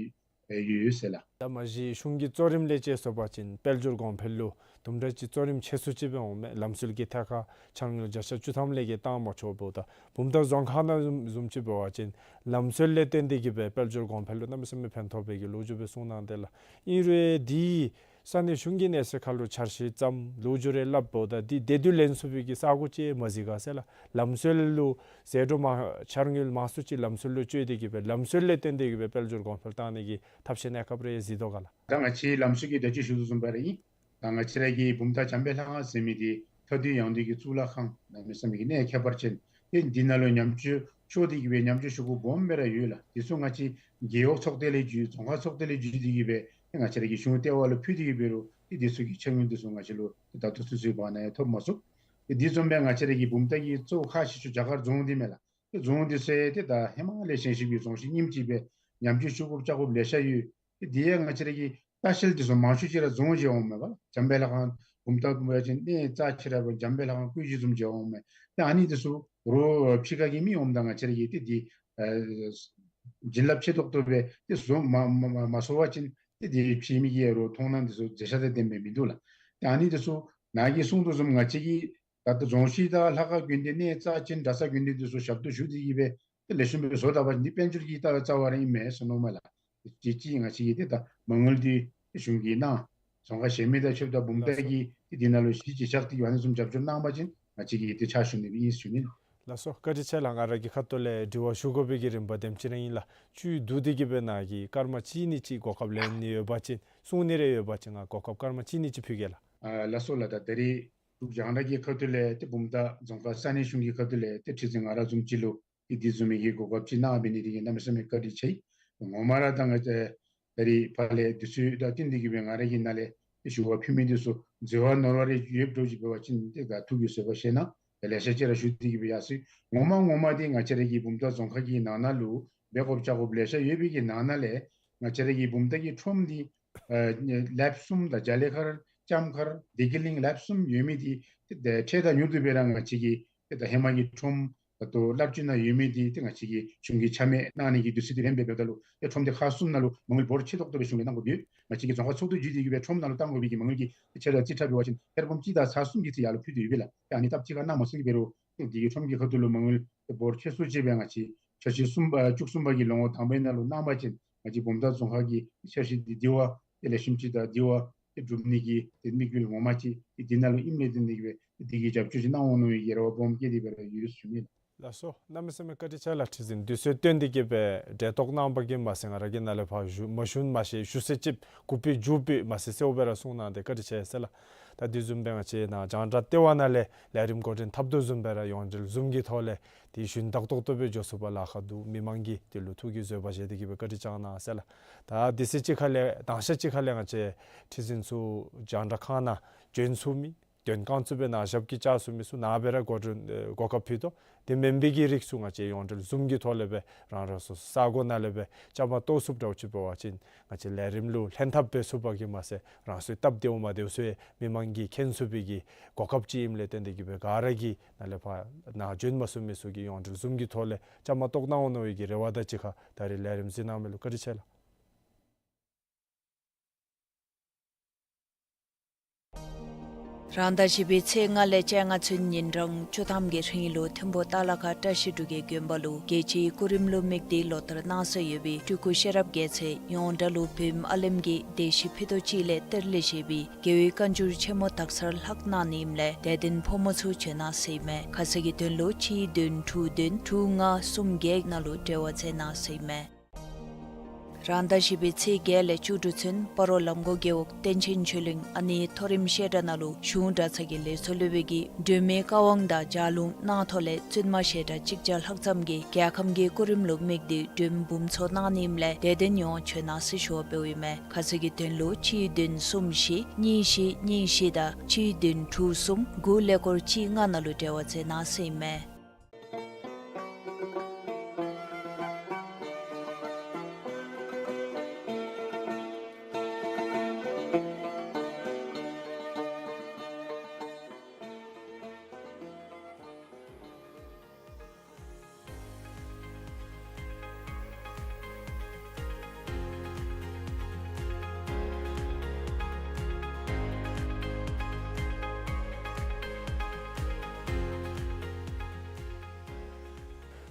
ཨེ་ཡོད་ཟེར་ལགས། ད་མ་གཞི་གཞུང་གི་གཙོ་རིམ་ལས་བཅད་སོང་པ་ཅིན་དཔལ་འབྱོར་གོང་འཕེལ་ལུ་དུམ་གྲ་ཅིག་གཙོ་རིམ་ཆེ་སུ་ཅིག་སྦེ་འོངམ་མས། ལམ་སྲོལ་གྱི་ཐད་ཁར་འཆར་དངུལ་བརྒྱ་ཆ་བཅུ་ཐམ་ལས་བརྒལ་བཏང་མ་ཆོགཔ་ད་བུམ་ཐང་རྫོང་ཁག་ནང་བཟུམ་བཟུམ་ཅིག་འབད་བ་ཅིན་ལམ་སྲོལ་ལས་བརྟེན་ཏེ་གི་སྦེ་དཔལ་འབྱོར་གོང་འཕེལ་ལུ་གནམ་མེད་ས་མེད་ཕན་ཐོགས་པའི་གི་ལོ་རྒྱུས་སྦེ་གསུངས་གནང་དེས་ལགས། ཨིན་རུང་འདི་ས་གནས་གཞུང་གི་གནས་ཚད་ཁར་ལུ་འཆར་གཞི་བརྩམ་ལོ་རྒྱུས་རེ་སླབ་འབདཝ་ད་འདི་བདེ་སྡུག་ལེན་ཚུགས་པའི་གི་ས་གོ་ཅིག་མ་གཟིགས་ག་ཟེར་ལགས། ལམ་སྲོལ་ལུ་ཟད་འགྲོ་མ་འཆར་དངུལ་མང་སུ་ཅིག་ལམ་སྲོལ་ལུ་སྤྱོད་དེ་གི་སྦེ་ལམ་སྲོལ་ལས་བརྟེན་ཏེ་གི་སྦེ་དཔལ་འབྱོར་གོང་འཕེལ་བཏང་ནི་གི་ཐབས་ཤེས་གནས་སྐབས་རེ་གཟིགས་དོ་ག་ལགས། ད་ང་བཅས་ལམ་སྲོལ་གྱི་ད་ཅི་ཞུ་དོ་བཟུམ་སྦེ་ར་ཨིན། ད་ང་བཅས་ར་གི་བུམ་ཐང་འཇམ་དཔལ་ལྷ་ཁང་ཟེར་མི་འདི་མཐའ་འདུལ་ཡང་འདུལ་གྱི་གཙུག་ལག་ཁང་གནམ་མེད་ས་མེད་ཀྱི་གནས་ཁྱད་པར་ཅན། ཏེ་འདི་ནང་ལུ་ཉམས་བཅོས་ཤོར་ཏེ་གི་སྦེ་ཉམས་བཅོས་ཞུ་དགོཔ་སྦོམ་སྦེ་ར་ཡོད་ལགས། འདི་ཚུ་ང་བཅས་རྒེད་འོག་ཚོགས་སྡེ་ལས་བརྒྱུད་རྫོང་ཁག་ཚོགས་སྡེ་ལས་བརྒྱུད་དེ་གི་སྦེ་ཏེ་ང་བཅས་ར་གི་གཞུང་ལྟེ་བ་ལུ་ཕུལ་ཏེ་གི་འབད་རུང་ཏེ་འདི་ཚུ་གི་ཆ་དངུལ་འདི་ཚུ་ང་བཅས་ལུ་ཏེ་ད་ལྟོ་ཚུན་ཚོད་བར་ན་ཡང་ཐོབ་མ་ཚུགས། ཏེ་འདི་བཟུམ་སྦེ་ང་བཅས་ར་གི་བུམ་ཐང་གི་གཙོ་བོ་ཁག་ཆེ་ཤོས་རྒྱ་གར་རྫོང་འདི་མས་ལགས། ཏེ་རྫོང་འདི་ཚུ་ཡང་ཏེ་ད་ཧེ་མ་ལས་བཞེངས་བཞེངསམ་གི་རྫོང་ཞིང་རྙིངམ་ཅིག་སྦེ་ཉམས་བཅོས་ཞུ་དགོཔ་བཅའ་དགོཔ་ལེ་ཤ་ཡོད། ཏེ་འདི་ཡང་ང་བཅས་ར་གི་ལྟ་བཤལ་འདི་ཚུ་མང་ཤོས་ཅིག་ར་རྫོང་མཇལ་འོངམ་མས་པ། འཇམ་དཔལ་ལྷ་ཁང་བུམ་ཐང་བུམ་ཐང་ཅིག་གནས་རྩ་ཆེ་དྲགས་སྦེ་འཇམ་དཔལ་ལྷ་ཁང་སྐུ་མཇལ་བཟུམ་མཇལ་འོངམ་མས། ཏེ་ཨ་ནི་འདི་ཚུ་རོགས་ཕྱི་ཁ་གི་མི་འོངམ་ད་ང་བཅས་ར་གིས་ཏེ་འདི་ཨེ་བྱིན་རླབས་ཆེ་ཏོག་ཏོ་སྦེ་ཏེ་བཟོ་མ་མ་མ་མ་བཟོ་བ་ཅིན་ཏེ་འདི་ཕྱི་མི་གིས་ཡང་རོགས་མཐོང་སྣང་འདི་ཚུ་མཛད་བཞག་སྟེ་བདེན་པའི་མིན་འདུག་ལགས། ཏེ་ཨ་ནི་འདི་ཚུ་ནཱ་གིས་གསུངས་དོ་བཟུམ་ང་བཅས་ཀྱིས་ད་ལྟོ་རྫོང་གཞིས་དང་ལྷ་ཁང་དགོན་སྡེ་གནས་རྩ་ཅན་གྲྭ་ཚང་དགོན་སྡེ་འདི་ཚུ་ཞབས་ཏོག་ཞུ་སྟེ་གི་སྦེ་ཏེ་ལེགས་ཤོམ་སྦེ་བཟོ་ད་པ་ཅིན་འདི་དཔལ་འབྱོར་གྱི་ད་རྩ་བ་ར་ཨིན་མས་ཟེར་མནོཝ་མས་ལགས། ཏེ་ཅིག་ང་བཅས་ཀྱིས་ཏེ་ད་མ་དངུལ་འདི་གཞུང་གིས་གནང་རྫོང་ཁག་གཞན་མི་དང་ཕྱདཔ་ད་བུམ་ཐང་གིས་ཏེ་འདི་ནང་ལུ་གཞི་ཅིག་བཞག་སྟེ་གི་ཨ་ནི་བཟུམ་རྒྱབ་སྐྱོར་གནང་པ་ཅིན་ང་བཅས་ཀྱིས་ཏེ་ཕྱག་ཞུ་ནི་སྦེ་ཨིན་ཟེར་ཞུ་ནི། ལགས་སོ། བཀའ་དྲིན་ཆེ་ལགས། ང་ར་གི་ཁ་ཐུག་ལས་དྲི་བ་ཞུ་དགོ་པའི་གི་རིམ་པ་དེམ་ཅིག་ར་ཨིན་ལགས། བཅུད་བསྡུ་སྟེ་གི་སྦེ་ནཱ་གིས་སྐར་མ་གཅིག་གཉིས་ཅིག་གོ་སྐབས་ལེན་ནི་ཡོད་པ་ཅིན་གསུང་ནི་རེ་ཡོད་པ་ཅིན་ང་གོ་སྐབས་སྐར་མ་གཅིག་གཉིས་ཅིག་ཕུལ་གེ་ལགས། ཨ་ལགས་སོ་ལགས། ད་ད་རིས་འབྲུག་རྒྱང་བསྒྲགས་ཀྱི་ཁ་ཐུག་ལས་ཏེ་བུམ་ཐང་རྫོང་ཁག་ས་གནས་གཞུང་གི་ཁ་ཐུག་ལས་ཏེ་ཁྲི་འཛིན་ང་ར་བཟུམ་ཅིག་ལུ་ཏེ་འདི་བཟུམ་མའི་གི་གོ་སྐབས་ཅིག་གནང་བའི་ནི་དེ་གིས་གནམ་མེད་ས་མེད་བཀའ་དྲིན་ཆེ། ངོ་མ་ར་ད་ང་བཅས་ད་རིས་ཕར་ལས་དུས་ཚོད་དང་བསྟུན་ཏེ་གི་སྦེ་ང་ར་གི་ནཱ་ལས་ཞུ་བ་ཕུལ་མི་འདི་ཚུ་འཛོལ་བ་ནོར་བ་རེ་ཡོདཔ་འདྲཝ་ཅིག་འབད་བ་ཅིན་ཏེ་ད་ཐུགས་ཀྱིས་བཟོད་པ་བཞེས་གནང་། ད་ལེ་ཤ་ཅིག་ར་ཞུ་སྟེ་གི་སྦེ་ཡར་སོ་ཡི། ངོ་མ་ངོ་མ་འདི་ང་བཅས་ར་གི་བུམ་ཐང་རྫོང་ཁག་གི་ནང་ན་ལུ་འབད་དགོཔ་བཅའ་དགོཔ་ལེ་ཤ་ཡོད་པའི་གི་ནང་ན་ལས་ང་བཅས་ར་གི་བུམ་ཐང་གི་ཁྲོམ་འདི་ཨ་ལེབ་གསུམ་དང་རྒྱ་གླིང་མཁར་ལྕམ་མཁར་བདེ་སྐྱིད་གླིང་ལེབ་གསུམ་ཡོད་མི་འདི་ཏེ་ད་འཕྲལ་དང་མྱུར་དུ་སྦེ་ར་ང་བཅས་ཀྱི་ཏེ་ད་ཧེ་མ་གི་ཁྲོམ་ད་ལྟོ་གླར་སྤྱོད་ནང་ཡོད་མི་འདི་ཏེ་ང་བཅས་ཀྱིས་གཞུང་གིས་ཆ་མེད་གནང་ནི་གི་དུས་ཚོད་འདི་ལྷོད་པས། འབདཝ་ད་ལུ་ཏེ་ཁྲོམ་སྡེ་ཁག་གསུམ་ནང་ལུ་མ་དངུལ་འབོར་ཆེ་ཏོག་ཏོ་སྦེ་གཞུང་ལས་གནང་དགོཔ་ཡོད། ང་བཅས་ཀྱི་རྫོང་ཁག་ཚོགས་འདུ་བརྒྱུད་དེ་གི་སྦེ་ཁྲོམ་ནང་ལུ་གཏང་དགོ་པའི་གི་མ་དངུལ་གྱི་ཏེ་ཆ་ར་རྩིས་ཁྲབ་འབད་བ་ཅིན་ཐེར་འབུམ་གཅིག་དང་ཚག་གསུམ་གྱི་རྩིས་ཡར་ལུ་ཕུལ་ཏེ་ཡོད་པས་ལགས། ཏེ་ཨ་ནི་སྟབས་གཅིག་ཁར་གནང་མ་ཚུགས་ཀྱི་འབད་རུང་ཏེ་འདི་གི་ཁྲོམ་གྱི་ཁ་ཐུག་ལུ་མ་དངུལ་འབོར་ཆེ་སུ་ཅིག་སྦེ་ང་བཅས་འཆར་གཞི་གསུམ་པ་བཅུ་གསུམ་པ་གི་ལོ་ངོ་དང་པའི་ནང་ལུ་གནང་པ་ཅིན་ང་བཅས་བུམ་ཐང་རྫོང་ཁག་གི་འཆར་གཞི་འདི་འདི་བ་ཏེ་ལེགས་ཤོམ་ཅིག་དང་འདི་བ་ཏེ་སྒྲུབ་ནི་གི་ཏེ་དམིགས་ཡུལ་ངོ་མ་ཅིག་ཏེ་འདི་ནང་ལུ་ཨིནམ་ལས་བརྟེན་ཏེ་གི་སྦེ་ཏེ་འདི་གི་རྒྱབ་སྐྱོར་ཅིག་གནང་འོང་མནོ་བའི་རེ་བ་སྦོམ་བསྐྱེད་དེ་སྦེ་ར་ཡོད་ཟེར་ཞུ་ནི། ལགས་སོ། གནམ་མེད་ས་མེད་བཀའ་དྲིན་ཆེ་ལགས། ཁྲི་འཛིན་དུས་ཚོད་བཏོན་ཏེ་གི་སྦེ་གྲལ་གཏོགས་གནང་པ་གིས་མ་ཚད་ང་ར་གིས་ནཱ་ལས་ཕར་ཞུ་མ་ཞུ་མ་ཤེས། ཞུ་ས་ཅིག་གུ་པི་འགྱོ་པའི་མ་ཚད་གསལཝ་སྦེ་ར་གསུངས་གནང་སྟེ་བཀའ་དྲིན་ཆེ་ཟེར་ལགས། ད་དེ་བཟུམ་སྦེ་ང་བཅས་ནཱ་རྒྱང་བསྒྲགས་ལྟེ་བ་ནང་ལས་ལས་རིམ་འགོ་འདྲེན་འཐབ་དོ་བཟུམ་སྦེ་ར་ཡོངས་འབྲེལ་ཟུམ་གྱི་ཐོག་ལས་དེ་ཞུན་དག་ཏོག་ཏོ་སྦེ་འགྱོ་ཚུགས་པར་ལཱ་ཁག་འདུག། མི་མང་གིས་དེ་ལུ་ཐུགས་ཀྱིས་བཟོད་པ་བཞེས་ཏེ་གི་སྦེ་བཀའ་དྲིན་བསྐྱང་གནང་ཟེར་ལགས། ད་དེ་ཚེ་གཅིག་ཁར་ལས་དང་ཤ་གཅིག་ཁར་ལས་ང་བཅས་ཁྲི་འཛིན་ཚུ་རྒྱང་བསྒྲགས་ཁང་ནང་བྱོན་ཚུགས་མི་དོན་ཁང་ཚུ་སྦེ་ནཱ་ཞབས་ཀྱིས་བཅགས་ཚུགས་མི་ཚུ་ནཱ་སྦེ་ར་འགོ་འདྲེན་ཨེ་གོ་སྐབས་ཕུལ་དོ། དེ་མེན་པའི་གི་རིགས་ཚུ་ང་བཅས་ཡོངས་འབྲེལ་ཟུམ་གྱི་ཐོག་ལས་སྦེ་རང་རང་སོ་སོ་ས་གོ་ནང་ལས་སྦེ་བཅའ་མར་གཏོགས་ཚུགསཔ་འདྲཝ་ཅིག་འབད་བ་ཅིན་ང་བཅས་ལས་རིམ་ལུ་ལྷན་ཐབས་འབད་ཚུགས་པ་གིས་མ་ཚད་རང་སོའི་སྟབས་བདེཝ་མ་བདེཝ་ཚུ་མི་མང་གིས་མཁྱེན་ཚུགས་པའི་གི་གོ་སྐབས་ཅིག་ཨིནམ་ལས་བརྟེན་ཏེ་གི་སྦེ་ག་ར་གིས་ནཱ་ལས་ཕར་ནཱ་བྱོན་མ་ཚུགས་མི་ཚུ་གིས་ཡོངས་འབྲེལ་ཟུམ་གྱི་ཐོག་ལས་བཅའ་མར་གཏོགས་གནང་འོང་མནོ་བའི་གི་རེ་བ་དང་གཅིག་ཁར་ད་རིས་ལས་རིམ་གཟིགས་གནང་མི་ལུ་བཀའ་དྲིན་ཆེ་ལགས། རང་ཟླ་བཞི་པའི་ཚེས་ལྔ་ལས་བཅོ་ལྔ་ཚུན་ཉིན་གྲངས་བཅུ་ཐམ་གྱི་རིང་ལུ་ཐིམ་ཕུ་ཏ་ལ་ཁ་བཀྲ་ཤིས་འབྲུག་རྒྱལ་དགོན་པ་ལུ་རྒྱལ་སྤྱིའི་སྐུ་རིམ་ལུ་དམིགས་ཏེ་ལོ་ལྟར་གནང་སྲོལ་ཡོད་པའི་སྤྲུལ་སྐུ་ཤེས་རབ་རྒྱལ་མཚན་ཡོངས་གྲགས་ལུ་བོད་ཨ་ལེམ་གྱི་སྡེ་བཞི་ཕུད་རྡོག་གཅིག་ལས་གཏེར་ལས་བཞེས་པའི་རྒྱལ་བའི་བཀའ་འགྱུར་ཆེན་མོ་དག་ཚར་ལྷག་གནང་ནི་ཨིནམ་ལས་དད་ལྡན་ཕོ་མོ་ཚུ་བྱོན་གནང་ཟེར་མས། ཁ་གསལ་གྱི་དོན་ལུ་གཅིག་བདུན་དྲུག་བདུན་དྲུག་ལྔ་གསུམ་བརྒྱད་ནང་ལུ་འབྲེལ་བ་མཛད་གནང་ཟེར་མས། རང་ཟླ་བཞི་པའི་ཚེས་བརྒྱད་ལས་བཅུ་དྲུག་ཚུན་སྤ་རོ་ལམ་གོང་རྒེད་འོག་བསྟན་ཆེན་ཆོས་གླིང་ཨ་ནེའི་མཐོ་རིམ་བཤད་གྲྭ་ནང་ལུ་གཞུང་གྲྭ་ཚང་གི་ལས་ཚོགས་སློབ་དཔོན་གྱིས་སྒྲོལ་མའི་བཀའ་དབང་དང་ལྗགས་ལུང་གནང་ཐོག་ལས་བཙུན་མ་བཤད་གྲྭ་གཅིག་བརྒྱ་ལྷག་ཙམ་གྱིས་རྒྱལ་ཁམས་ཀྱི་སྐུ་རིམ་ལུ་དམིགས་ཏེ་སྒྲོལ་མ་འབུམ་ཚོགས་གནང་ནི་ཨིནམ་ལས་དད་ལྡན་ཡོངས་བྱོན་གནང་ཟེར་ཞུ་བ་འབདཝ་ཨིན་མས། ཁ་གསལ་གྱི་དོན་ལུ་གཅིག་བདུན་གསུམ་བཞི་གཉིས་བཞི་གཉིས་བཞི་དང་གཅིག་བདུན་དྲུག་གསུམ་དགུ་ཀླད་ཀོར་གཅིག་ལྔ་ནང་ལུ་འབྲེལ་བ་མཛད་གནང་ཟེར་ཨིན་མས།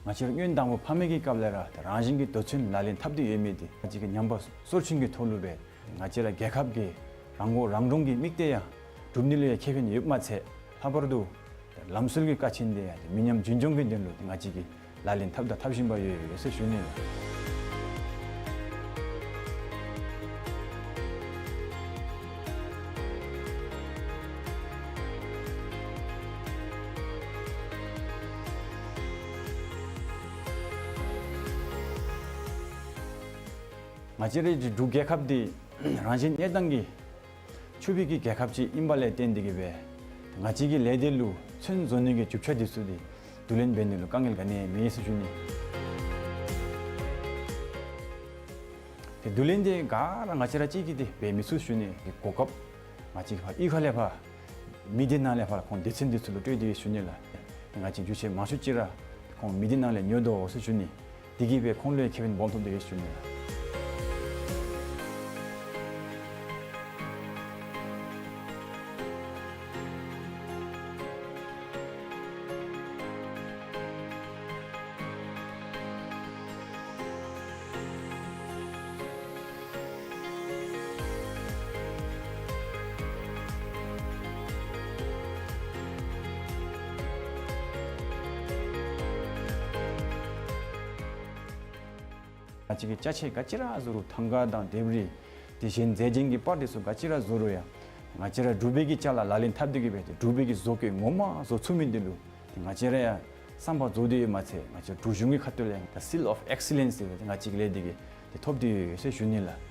ང་བཅས་ར་སྔོན་དང་པོ་ཕ་མེས་ཀྱི་སྐབས་ལས་ར་ད་རང་བཞིན་གྱིས་དོ་ཚུན་ལག་ལེན་འཐབ་སྟེ་ཡོད་མི་འདི་ང་བཅས་ཀྱིས་ཉམས་པ་སོར་ཆུང་གི་ཐོག་ལུ་སྦེ་ང་བཅས་ར་རྒྱལ་ཁབ་ཀྱི་རང་མགོ་རང་འདྲོངས་ཀྱི་དམིགས་གཏད་ཡང་སྒྲུབ་ནི་ལུ་ཡང་ཁེ་ཕན་ཡོདཔ་མ་ཚད་ལྷག་པར་དུ་ལམ་སྲོལ་གྱི་ཀ་ཆེན་འདི་ཡང་མི་ཉམས་རྒྱུན་འཁྱོངས་ཀྱི་དོན་ལུ་ང་བཅས་ཀྱིས་ལག་ལེན་འཐབ་དང་འཐབ་བཞིན་པ་ཡོད་ཡོད་ཟེར་ཞུ་ནི་ལགས། ང་བཅས་རའི་འབྲུག་རྒྱལ་ཁབ་འདི་རང་བཞིན་གནས་སྟངས་ཀྱིས་ཆུ་བཞི་གི་རྒྱལ་ཁབ་ཅིག་ཨིནམ་ལས་བརྟེན་ཏེ་གིས་སྦེ་ང་བཅས་ཀྱི་ལས་སྡེ་ལུ་ཚོན་བཟོ་ནི་གི་རྒྱུ་ཆ་འདི་ཚུ་འདི་བསྡུ་ལེན་འབད་ནི་ལུ་དཀའ་ངལ་ག་ནི་ཡང་མེད་ཟེར་ཞུ་ནི། ཏེ་བསྡུ་ལེན་འདི་ག་ར་ང་བཅས་ར་གཅིག་གིས་འདི་འབད་མི་ཚུགས་ཞུ་ནི། གོ་སྐབས་ང་བཅས་ཕར་གཡུས་ཁ་ལས་ཕར་མི་སྡེ་ནང་ལས་ཕར་ཁོང་སྡེ་ཚན་འདི་ཚུ་ལུ་སྤྲོད་དེ་ཡོད་ཞུ་ནི་ལགས། ང་བཅས་རྒྱུ་ཆ་མང་ཤོས་ཅིག་ར་ཁོང་མི་སྡེ་ནང་ལས་ཉོ་དོ་ཟེར་ཞུ་ནི། དེ་གིས་སྦེ་ཁོང་ལུ་ཡང་ཁེ་ཕན་སྦོམ་ཐོབ་སྟེ་ཡོད་ཞུ་ནི་ལགས། ང་བཅས་ཀྱིས་ཅ་ཆས་ག་ཅི་ར་བཟོ་རུང་ཐང་ཀ་དང་ལྡེབས་རིས་དེ་བཞིན་རྫས་ཅན་གྱི་པར་དེ་ཚུ་ག་ཅི་ར་བཟོ་རུང་ཡང་ང་བཅས་ར་འབྲུག་པའི་གི་ཅ་ལ་ལག་ལེན་འཐབ་སྟེ་གིས་སྦེ་འབྲུག་པའི་གི་བཟོ་བཀོད་ངོ་མ་བཟོ་ཚུགས་མི་འདི་ལུ་ཏེ་ང་བཅས་ར་ཡང་བསམ་པ་རྫོགས་ཏེ་ཡོདཔ་མ་ཚད་ང་བཅས་འབྲུག་གཞུང་གི་ཁ་ཐུག་ལས་ཡང་ད་seal of excellence ཟེར་ཏེ་ང་བཅས་ཀྱི་ལས་འདི་གིས་ཏེ་ཐོབ་སྟེ་ཡོད་ཟེར་ཞུ་ནི་ལགས།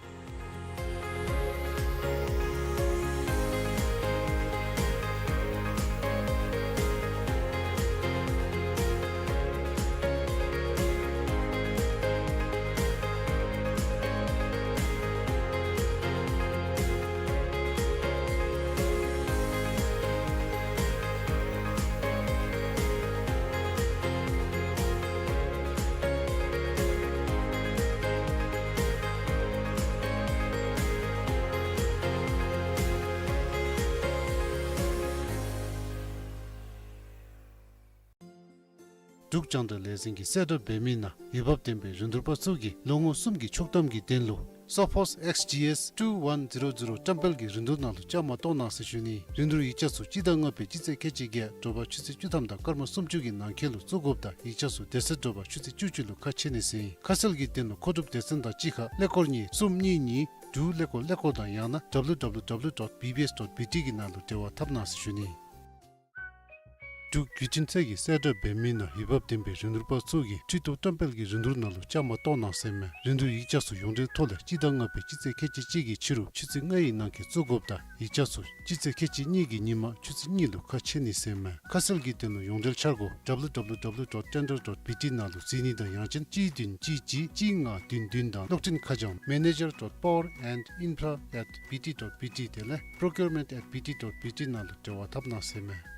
འབྲུག་རྒྱང་བསྒྲགས་ལས་འཛིན་གྱིས་གསལ་བསྒྲགས་འབད་མི་ནང་འོས་འབབ་ལྡན་པའི་རིན་བསྡུར་པ་ཚུ་གིས་ལོ་ངོ་གསུམ་གྱི་ཆོག་ཐམ་གྱི་དོན་ལུ་Sophos X G S two one zero zero བཀྲམ་སྤེལ་གྱི་རིན་བསྡུར་ནང་ལུ་བཅའ་མར་གཏོགས་གནང་ཟེར་ཞུ་ནི། རིན་བསྡུར་ཡིག་ཆ་ཚུ་སྤྱི་ཟླ་ལྔ་པའི་སྤྱི་ཚེས་ཁལ་གཅིག་བརྒྱད་དྲོ་པ་ཆུ་ཚོད་བཅུ་ཐམ་དང་སྐར་མ་སུམ་ཅུ་གི་ནང་འཁོད་ལུ་བཙུགས་དགོཔ་དང་ཡིག་ཆ་ཚུ་དེ་ཚེ་དྲོ་པ་ཆུ་ཚོད་བཅུ་གཅིག་ལུ་ཁ་ཕྱེ་ནི་ཟེར་ཨིན། ཁ་གསལ་གྱི་དོན་ལུ་མཁོ་སྒྲུབ་སྡེ་ཚན་དང་གཅིག་ཁར་ཀླད་ཀོར་གཉིས་གསུམ་གཉིས་གཉིས་དྲུག་ཀླད་ཀོར་ཀླད་ཀོར་དང་ཡང་ན་W W W dot B B S dot B T གི་ནང་ལུ་འབྲེལ་བ་འཐབ་གནང་ཟེར་ཞུ་ནི། འབྲུག་བརྒྱུད་འཕྲིན་ཚད་ཀྱིས་གསལ་བསྒྲགས་འབད་མི་ནང་འོས་འབབ་ལྡན་པའི་རིན་བསྡུར་པ་ཚུ་གིས་ཁྲི་གཏོར་བཀྲམ་སྤེལ་གྱི་རིན་བསྡུར་ནང་ལུ་བཅའ་མར་གཏོགས་གནང་ཟེར་མས། རིན་བསྡུར་ཡིག་ཆ་ཚུ་ཡོངས་འབྲེལ་ཐོག་ལས་སྤྱི་ཟླ་ལྔ་པའི་སྤྱི་ཚེས་ཁལ་གཅིག་གཅིག་གི་ཕྱི་རུ་ཆུ་ཚོད་ལྔའི་ནང་འཁོད་བཙུགས་དགོཔ་དང་ཡིག་ཆ་ཚུ་སྤྱི་ཚེས་ཁལ་གཅིག་གཉིས་ཀྱི་ཉིན་མ་ཆུ་ཚོད་གཉིས་ལུ་ཁ་ཕྱེ་ནི་ཟེར་མས། ཁ་གསལ་གྱི་དོན་ལུ་ཡོངས་འབྲེལ་འཆར་སྒོ་W W W dot tender dot B T ནང་ལུ་གཟིགས་ནི་དང་ཡང་ཅིན་གཅིག་བདུན་གཅིག་གཅིག་གཅིག་ལྔ་བདུན་བདུན་དང་གློག་འཕྲིན་ཁ་བྱང་manager dot power and infra at B T dot B T དེ་ལས་procurement at B T dot B T ནང་ལུ་འབྲེལ་བ་འཐབ་གནང་ཟེར་མས།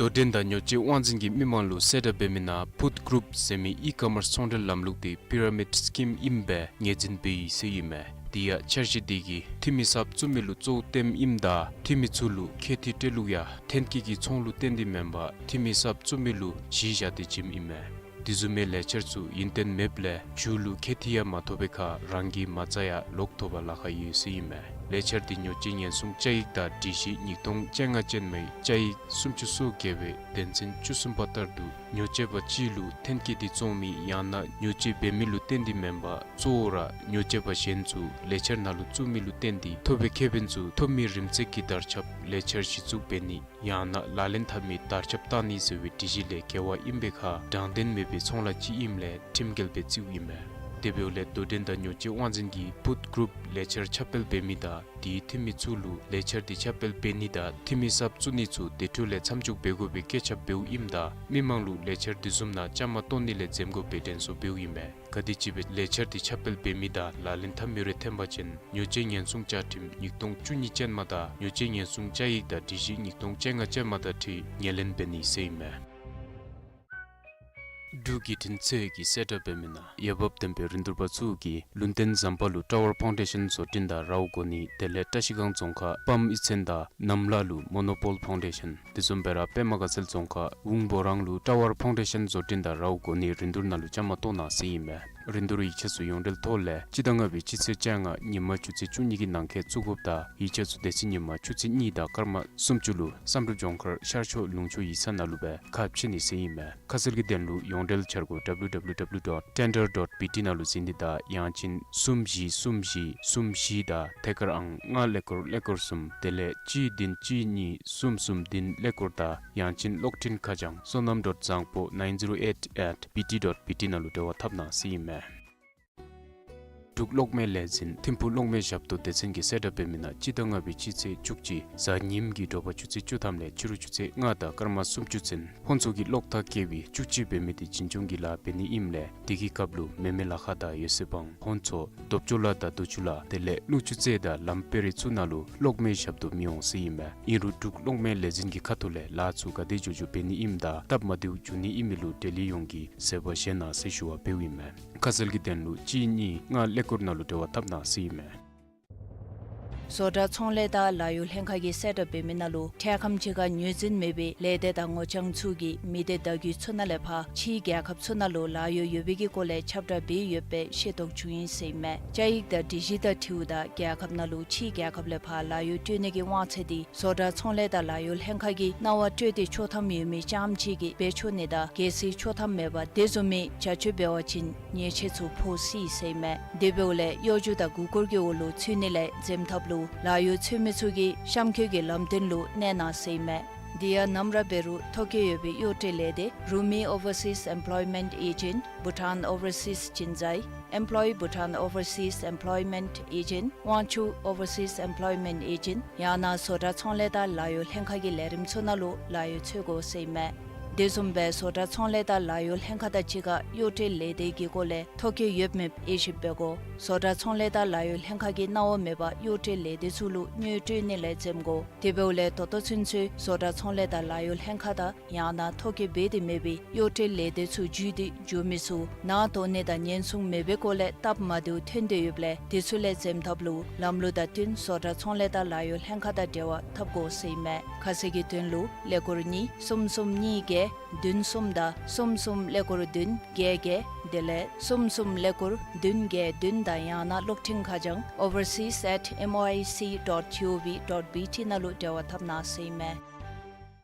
དོ་འགྲན་དང་ཉོ་སྤྱོད་དབང་འཛིན་གྱིས་མི་མང་ལུ་གསལ་བསྒྲགས་འབད་མི་ནང་Put Group ཟེར་མི་ཨི་ཀོ་མརསི་ཚོང་འབྲེལ་ལམ་ལུགས་འདི་པི་ར་མིཌ་སི་ཀིམ་ཨིནམ་སྦེ་ངོས་འཛིན་འབད་ཡི་ཟེར་ཨིན་མས། དེ་ཡང་འཆར་གཞི་འདི་གིས་འཐུས་མི་གསརཔ་བཙུགས་མི་ལུ་གཙོ་བོ་སྟོནམ་ཨིནམ་ད་འཐུས་མི་ཚུ་ལུ་ཁེ་འཐུས་སྤྲོད་ལུགས་ཡང་ཐོན་སྐྱེད་ཀྱི་ཚོང་ལུ་བརྟེན་ཏེ་མེན་པར་འཐུས་མི་གསརཔ་བཙུགས་མི་ལུ་གཞི་བཞག་སྟེ་བྱིནམ་ཨིན་མས། དེ་བཟུམ་མའི་ལས་འཆར་ཚུ་ཡུན་བརྟན་མེདཔ་ལས་མཇུག་ལུ་ཁེ་ཐི་ཡང་མ་ཐོབ་པའི་ཁར་རང་གི་མ་རྩ་ཡང་ལོག་ཐོབ་པར་ལཱ་ཁག་ཡོད་ཟེར་ཨིན་མས། ལས་འཆར་འདི་ཉོ་སྤྱོད་ཉེན་སྲུང་བཅའ་ཡིག་དང་སྒྲིག་གཞི་ཉིས་སྟོང་བཅོ་ལྔ་ཅན་མའི་བཅའ་ཡིག་སུམ་ཅུ་སོ་བརྒྱད་པའི་དོན་ཚན་བཅུ་གསུམ་པ་ལྟར་དུ་ཉོ་སྤྱོད་པ་ཅིག་ལུ་ཐོན་སྐྱེད་འདི་བཙོང་མི་ཡང་ན་ཉོ་སྤྱོད་འབད་མི་ལུ་བརྟེན་ཏེ་མེན་པར་གཙོ་བོ་ར་ཉོ་སྤྱོད་པ་གཞན་ཚུ་ལས་འཆར་ནང་ལུ་བཙུགས་མི་ལུ་བརྟེན་ཏེ་ཐོབ་པའི་ཁེ་ཕན་ཚུ་ཐོབ་མི་རིམ་ཚད་ཀྱི་དར་ཁྱབ་ལས་འཆར་གཞི་བཙུགས་འབད་ནི་ཡང་ན་ལག་ལེན་འཐབ་མི་དར་ཁྱབ་བཏང་ནི་ཟེར་བའི་སྒྲིག་གཞི་ལས་འགལ་བ་ཨིན་པའི་ཁར་དྲང་བདེན་མེད་པའི་ཚོང་ལཱ་ཅིག་ཨིནམ་ལས་ཁྲིམས་འགལ་སྦེ་བརྩིཝ་ཨིན་མས། དེ་འབདཝ་ལས་དོ་འགྲན་དང་ཉོ་སྤྱོད་དབང་འཛིན་གྱིས་ཕུཌ་གུ་རུབ་ལས་འཆར་ཁྱབ་སྤེལ་འབད་མི་དང་དེའི་འཐུས་མི་ཚུ་ལུ་ལས་འཆར་འདི་ཁྱབ་སྤེལ་འབད་ནི་དང་འཐུས་མི་གསརཔ་བཙུགས་ནི་ཚུ་དེ་འཕྲོ་ལས་མཚམས་འཇོག་འབད་དགོ་པའི་བཀོད་ཁྱབ་འབདཝ་ཨིནམ་ད་མི་མང་ལུ་ལས་འཆར་དེ་བཟུམ་ནང་བཅའ་མར་གཏོགས་ནི་ལས་འཛེམ་དགོ་པའི་དྲན་གསོ་འབདཝ་ཨིན་མས། ག་དེམ་ཅིག་སྦེ་ལས་འཆར་འདི་ཁྱབ་སྤེལ་འབད་མི་དང་ལག་ལེན་འཐབ་མི་རེ་ཐོན་པ་ཅིན་ཉོ་སྤྱོད་ཉེན་སྲུང་བཅའ་ཁྲིམས་ཉིས་སྟོང་བཅུ་གཉིས་ཅན་མ་དང་ཉོ་སྤྱོད་ཉེན་སྲུང་བཅའ་ཡིག་དང་སྒྲིག་གཞི་ཉིས་སྟོང་བཅོ་ལྔ་ཅན་མ་དང་འཁྲིལ་ངོས་ལེན་འབད་ནི་ཟེར་ཨིན་མས། འབྲུག་བརྒྱུད་འཕྲིན་ཚད་ཀྱིས་གསལ་བསྒྲགས་འབད་མི་ནང་འོས་འབབ་ལྡན་པའི་རིན་བསྡུར་པ་ཚུ་གིས་ལུང་བསྟན་ཟམ་པ་ལུ་ཊ་ཝར་ཕའུན་ཌེ་ཤཱན་བཟོ་སྐྲུན་དང་རཝ་གོ་ནི་དེ་ལས་བཀྲ་ཤིས་སྒང་རྫོང་ཁག་པམ་གཡུས་ཚན་དང་གནམ་ལ་ལུ་མོ་ནོ་པོལ་ཕའུན་ཌེ་ཤཱན། དེ་བཟུམ་སྦེ་ར་པདྨ་དགའ་ཚལ་རྫོང་ཁག་ཝུང་སྦོ་རང་ལུ་ཊ་ཝར་ཕའུན་ཌེ་ཤཱན་བཟོ་སྐྲུན་དང་རཝ་གོ་ནི་རིན་བསྡུར་ནང་ལུ་བཅའ་མར་གཏོགས་གནང་ཟེར་ཨིན་མས། རིན་བསྡུར་ཡིག་ཆ་ཚུ་ཡོངས་འབྲེལ་ཐོག་ལས་སྤྱི་ཟླ་ལྔ་པའི་སྤྱི་ཚེས་བཅོ་ལྔ་ཉིན་མ་ཆུ་ཚོད་བཅུ་གཉིས་ཀྱི་ནང་འཁོད་བཙུགས་དགོཔ་དང་ཡིག་ཆ་ཚུ་དེ་ཚེ་ཉིན་མ་ཆུ་ཚོད་གཉིས་དང་སྐར་མ་སུམ་ཅུ་ལུ་བསམ་གྲུབ་ལྗོངས་མཁར་ཤར་ཕྱོགས་ལུང་ཕྱོགས་ཡིག་ཚང་ནང་ལུ་སྦེ་ཁ་ཕྱེ་ནི་ཟེར་ཨིན་མས། ཁ་གསལ་གྱི་དོན་ལུ་ཡོངས་འབྲེལ་འཆར་སྒོ་W W W dot tender dot B T ནང་ལུ་གཟིགས་ནི་དང་ཡང་ཅིན་གསུམ་བཞི་གསུམ་བཞི་གསུམ་བཞི་དང་ཐད་ཀར་ཨང་ལྔ་ཀླད་ཀོར་ཀླད་ཀོར་གསུམ་དེ་ལས་གཅིག་བདུན་གཅིག་གཉིས་གསུམ་གསུམ་བདུན་ཀླད་ཀོར་དང་ཡང་ཅིན་གློག་འཕྲིན་ཁ་བྱང་བསོད་ནམས་dot zangpo nine zero eight at B T dot B T ནང་ལུ་འབྲེལ་བ་འཐབ་གནང་ཟེར་ཨིན་མས། འབྲུག་གློག་མེ་ལས་འཛིན་ཐིམ་ཕུག་གློག་མེ་ཞབས་ཏོག་སྡེ་ཚན་གྱིས་གསལ་བསྒྲགས་འབད་མི་ནང་སྤྱི་ཟླ་ལྔ་པའི་སྤྱི་ཚེས་བཅུ་གཅིག་གཟའ་ཉིམ་གྱི་དྲོ་པ་ཆུ་ཚོད་བཅུ་ཐམ་ལས་ཕྱི་རུ་ཆུ་ཚོད་ལྔ་དང་སྐར་མ་སུམ་ཅུ་ཚུན་ཕོན་ཚོགས་ཀྱི་གློག་ཐག་བཀལ་བའི་བཅུ་གཅིག་འབད་མི་དེ་འཛིན་སྐྱོང་གི་ལཱ་འབད་ནི་ཨིནམ་ལས་དེ་གི་སྐབས་ལུ་མེ་མེ་ལ་ཁ་དང་ཡོད་ཚད་བང་ཕོན་ཚོགས་རྡོབ་ཅོ་ལ་དང་རྡོ་ཆུ་ལ་དེ་ལས་ཀླུ་ཆུ་རྩེ་དང་ལམ་དཔལ་རི་ཚུ་ནང་ལུ་གློག་མེ་ཞབས་ཏོག་མི་འོང་ཟེར་ཨིན་མས། ཨིན་རུང་འབྲུག་གློག་མེ་ལས་འཛིན་གྱི་ཁ་ཐུག་ལས་ལཱ་ཚུ་ག་དེ་མགྱོགས་མགྱོགས་འབད་ནི་ཨིནམ་དང་སྟབས་མ་བདེཝ་འབྱུང་ནི་ཨིན་མི་ལུ་འབྲེལ་ཡོད་ཡོངས་ཀྱིས་གཟིགས་པ་བཞེས་གནང་ཟེར་ཞུ་བ་འབདཝ་ཨིན་མས། ཁ་གསལ་གྱི་དོན་ལུ་གཅིག་གཉིས་ལྔ་ཀླད་ཀོར་ནང་ལུ་འབྲེལ་བ་འཐབ་གནང་ཟེར་ཨིན་མས། བཟོ་གྲྭ་ཚོང་ལས་དང་ལཱ་གཡོག་ལྷན་ཁག་གིས་གསལ་བསྒྲགས་འབད་མི་ནང་ལུ་འཕྲལ་ཁམས་ཅིག་ཁར་ངོས་འཛིན་མེད་པའི་ལས་སྡེ་དང་ངོ་རྐྱང་ཚུ་གིས་མི་སྡེ་བརྡ་བརྒྱུད་ཚུ་ནང་ལས་ཕར་ཕྱིའི་རྒྱལ་ཁབ་ཚུ་ནང་ལུ་ལཱ་གཡོག་ཡོད་པའི་གི་སྐོར་ལས་ཁྱབ་བསྒྲགས་འབད་ཡོདཔ་སྦེ་ཤེས་རྟོགས་བྱུང་ཡི་ཟེར་ཨིན་མས། བཅའ་ཡིག་དང་སྒྲིག་གཞི་དང་འཁྲིལཝ་ད་རྒྱལ་ཁབ་ནང་ལུ་ཕྱིའི་རྒྱལ་ཁབ་ལས་ཕར་ལཱ་གཡོག་སྤྲོད་ནི་གི་དབང་ཚད་འདི་བཟོ་གྲྭ་ཚོང་ལས་དང་ལཱ་གཡོག་ལྷན་ཁག་གིས་གནང་བ་སྤྲོད་དེ་ཆོག་ཐམ་ཡོད་མི་རྐྱངམ་ཅིག་གིས་འབད་ཆོག་ནི་དང་གལ་སྲིད་ཆོག་ཐམ་མེད་པར་དེ་བཟུམ་མའི་བྱ་སྤྱོད་འབད་བ་ཅིན་ཉེས་ཆད་ཚུ་ཕོག་སྲིད་ཟེར་ཨིན་མས། དེ་འབདཝ་ལས་གཡོ་སྒྱུ་དང་མགུ་སྐོར་གྱི་འོག་ལུ་ཚུད་ནི་ལས་འཛེམ་ཐབས་ལུ་ལཱ་གཡོག་འཚོལ་མི་ཚུ་གིས་གཤམ་འཁོད་ཀྱི་ལམ་སྟོན་ལུ་གནས་གནང་ཟེར་ཨིན་མས། དེ་ཡང་ནམ་ར་འབད་རུང་ཐོ་བཀོད་ཡོད་པའི་གཡོག་བཀྲལ་ལས་སྡེ་Rumi Overseas Employment Agent, Bhutan Overseas Jinzai, Employ Bhutan Overseas Employment Agent, Wangchuck Overseas Employment Agent ཡང་ན་བཟོ་གྲྭ་ཚོང་ལས་དང་ལཱ་གཡོག་ལྷན་ཁག་གི་ལས་རིམ་ཚུ་ནང་ལུ་ལཱ་གཡོག་འཚོལ་དགོ་ཟེར་ཨིན་མས། དེ་བཟུམ་སྦེ་བཟོ་གྲྭ་ཚོང་ལས་དང་ལཱ་གཡོག་ལྷན་ཁག་དང་གཅིག་ཁར་གཡོག་བཀྲལ་ལས་སྡེ་གི་སྐོར་ལས་ཐོ་བཀོད་ཡོདཔ་མེདཔ་དབྱེ་ཞིབ་འབད་དགོ། བཟོ་གྲྭ་ཚོང་ལས་དང་ལཱ་གཡོག་ལྷན་ཁག་གིས་གནང་བ་མེད་པར་གཡོག་བཀྲལ་ལས་སྡེ་ཚུ་ལུ་དངུལ་སྤྲོད་ནི་ལས་འཛེམ་དགོ། དེ་འབདཝ་ལས་ད་ལྟོ་ཚུན་ཚོད་བཟོ་གྲྭ་ཚོང་ལས་དང་ལཱ་གཡོག་ལྷན་ཁག་དང་ཡང་ན་ཐོ་བཀོད་འབད་དེ་མེད་པའི་གཡོག་བཀྲལ་ལས་སྡེ་ཚུ་བརྒྱུད་དེ་འགྱོ་མི་ཚུ་ནང་ཐོན་ནི་དང་ཉེན་སྲུང་མེད་པའི་སྐོར་ལས་སྟབས་མ་བདེཝ་ཐོན་ཏེ་ཡོདཔ་ལས་དེ་ཚུ་ལས་འཛེམ་ཐབས་ལུ་ལམ་ལུགས་དང་བསྟུན་བཟོ་གྲྭ་ཚོང་ལས་དང་ལཱ་གཡོག་ལྷན་ཁག་དང་འབྲེལ་བ་འཐབ་དགོ་ཟེར་ཨིན་མས། ཁ་གསལ་གྱི་དོན་ལུ་ཀླད་ཀོར་གཉིས་གསུམ་གསུམ་གཉིས་བརྒྱད་བདུན་གསུམ་དང་གསུམ་གསུམ་ཀླད་ཀོར་བདུན་བརྒྱད་བརྒྱད་དེ་ལས་གསུམ་གསུམ་ཀླད་ཀོར་བདུན་བརྒྱད་བདུན་དང་ཡང་ན་གློག་འཕྲིན་ཁ་བྱང་overseas at M O I C dot G O V dot B T ནང་ལུ་འབྲེལ་བ་འཐབ་གནང་ཟེར་ཨིན་མས།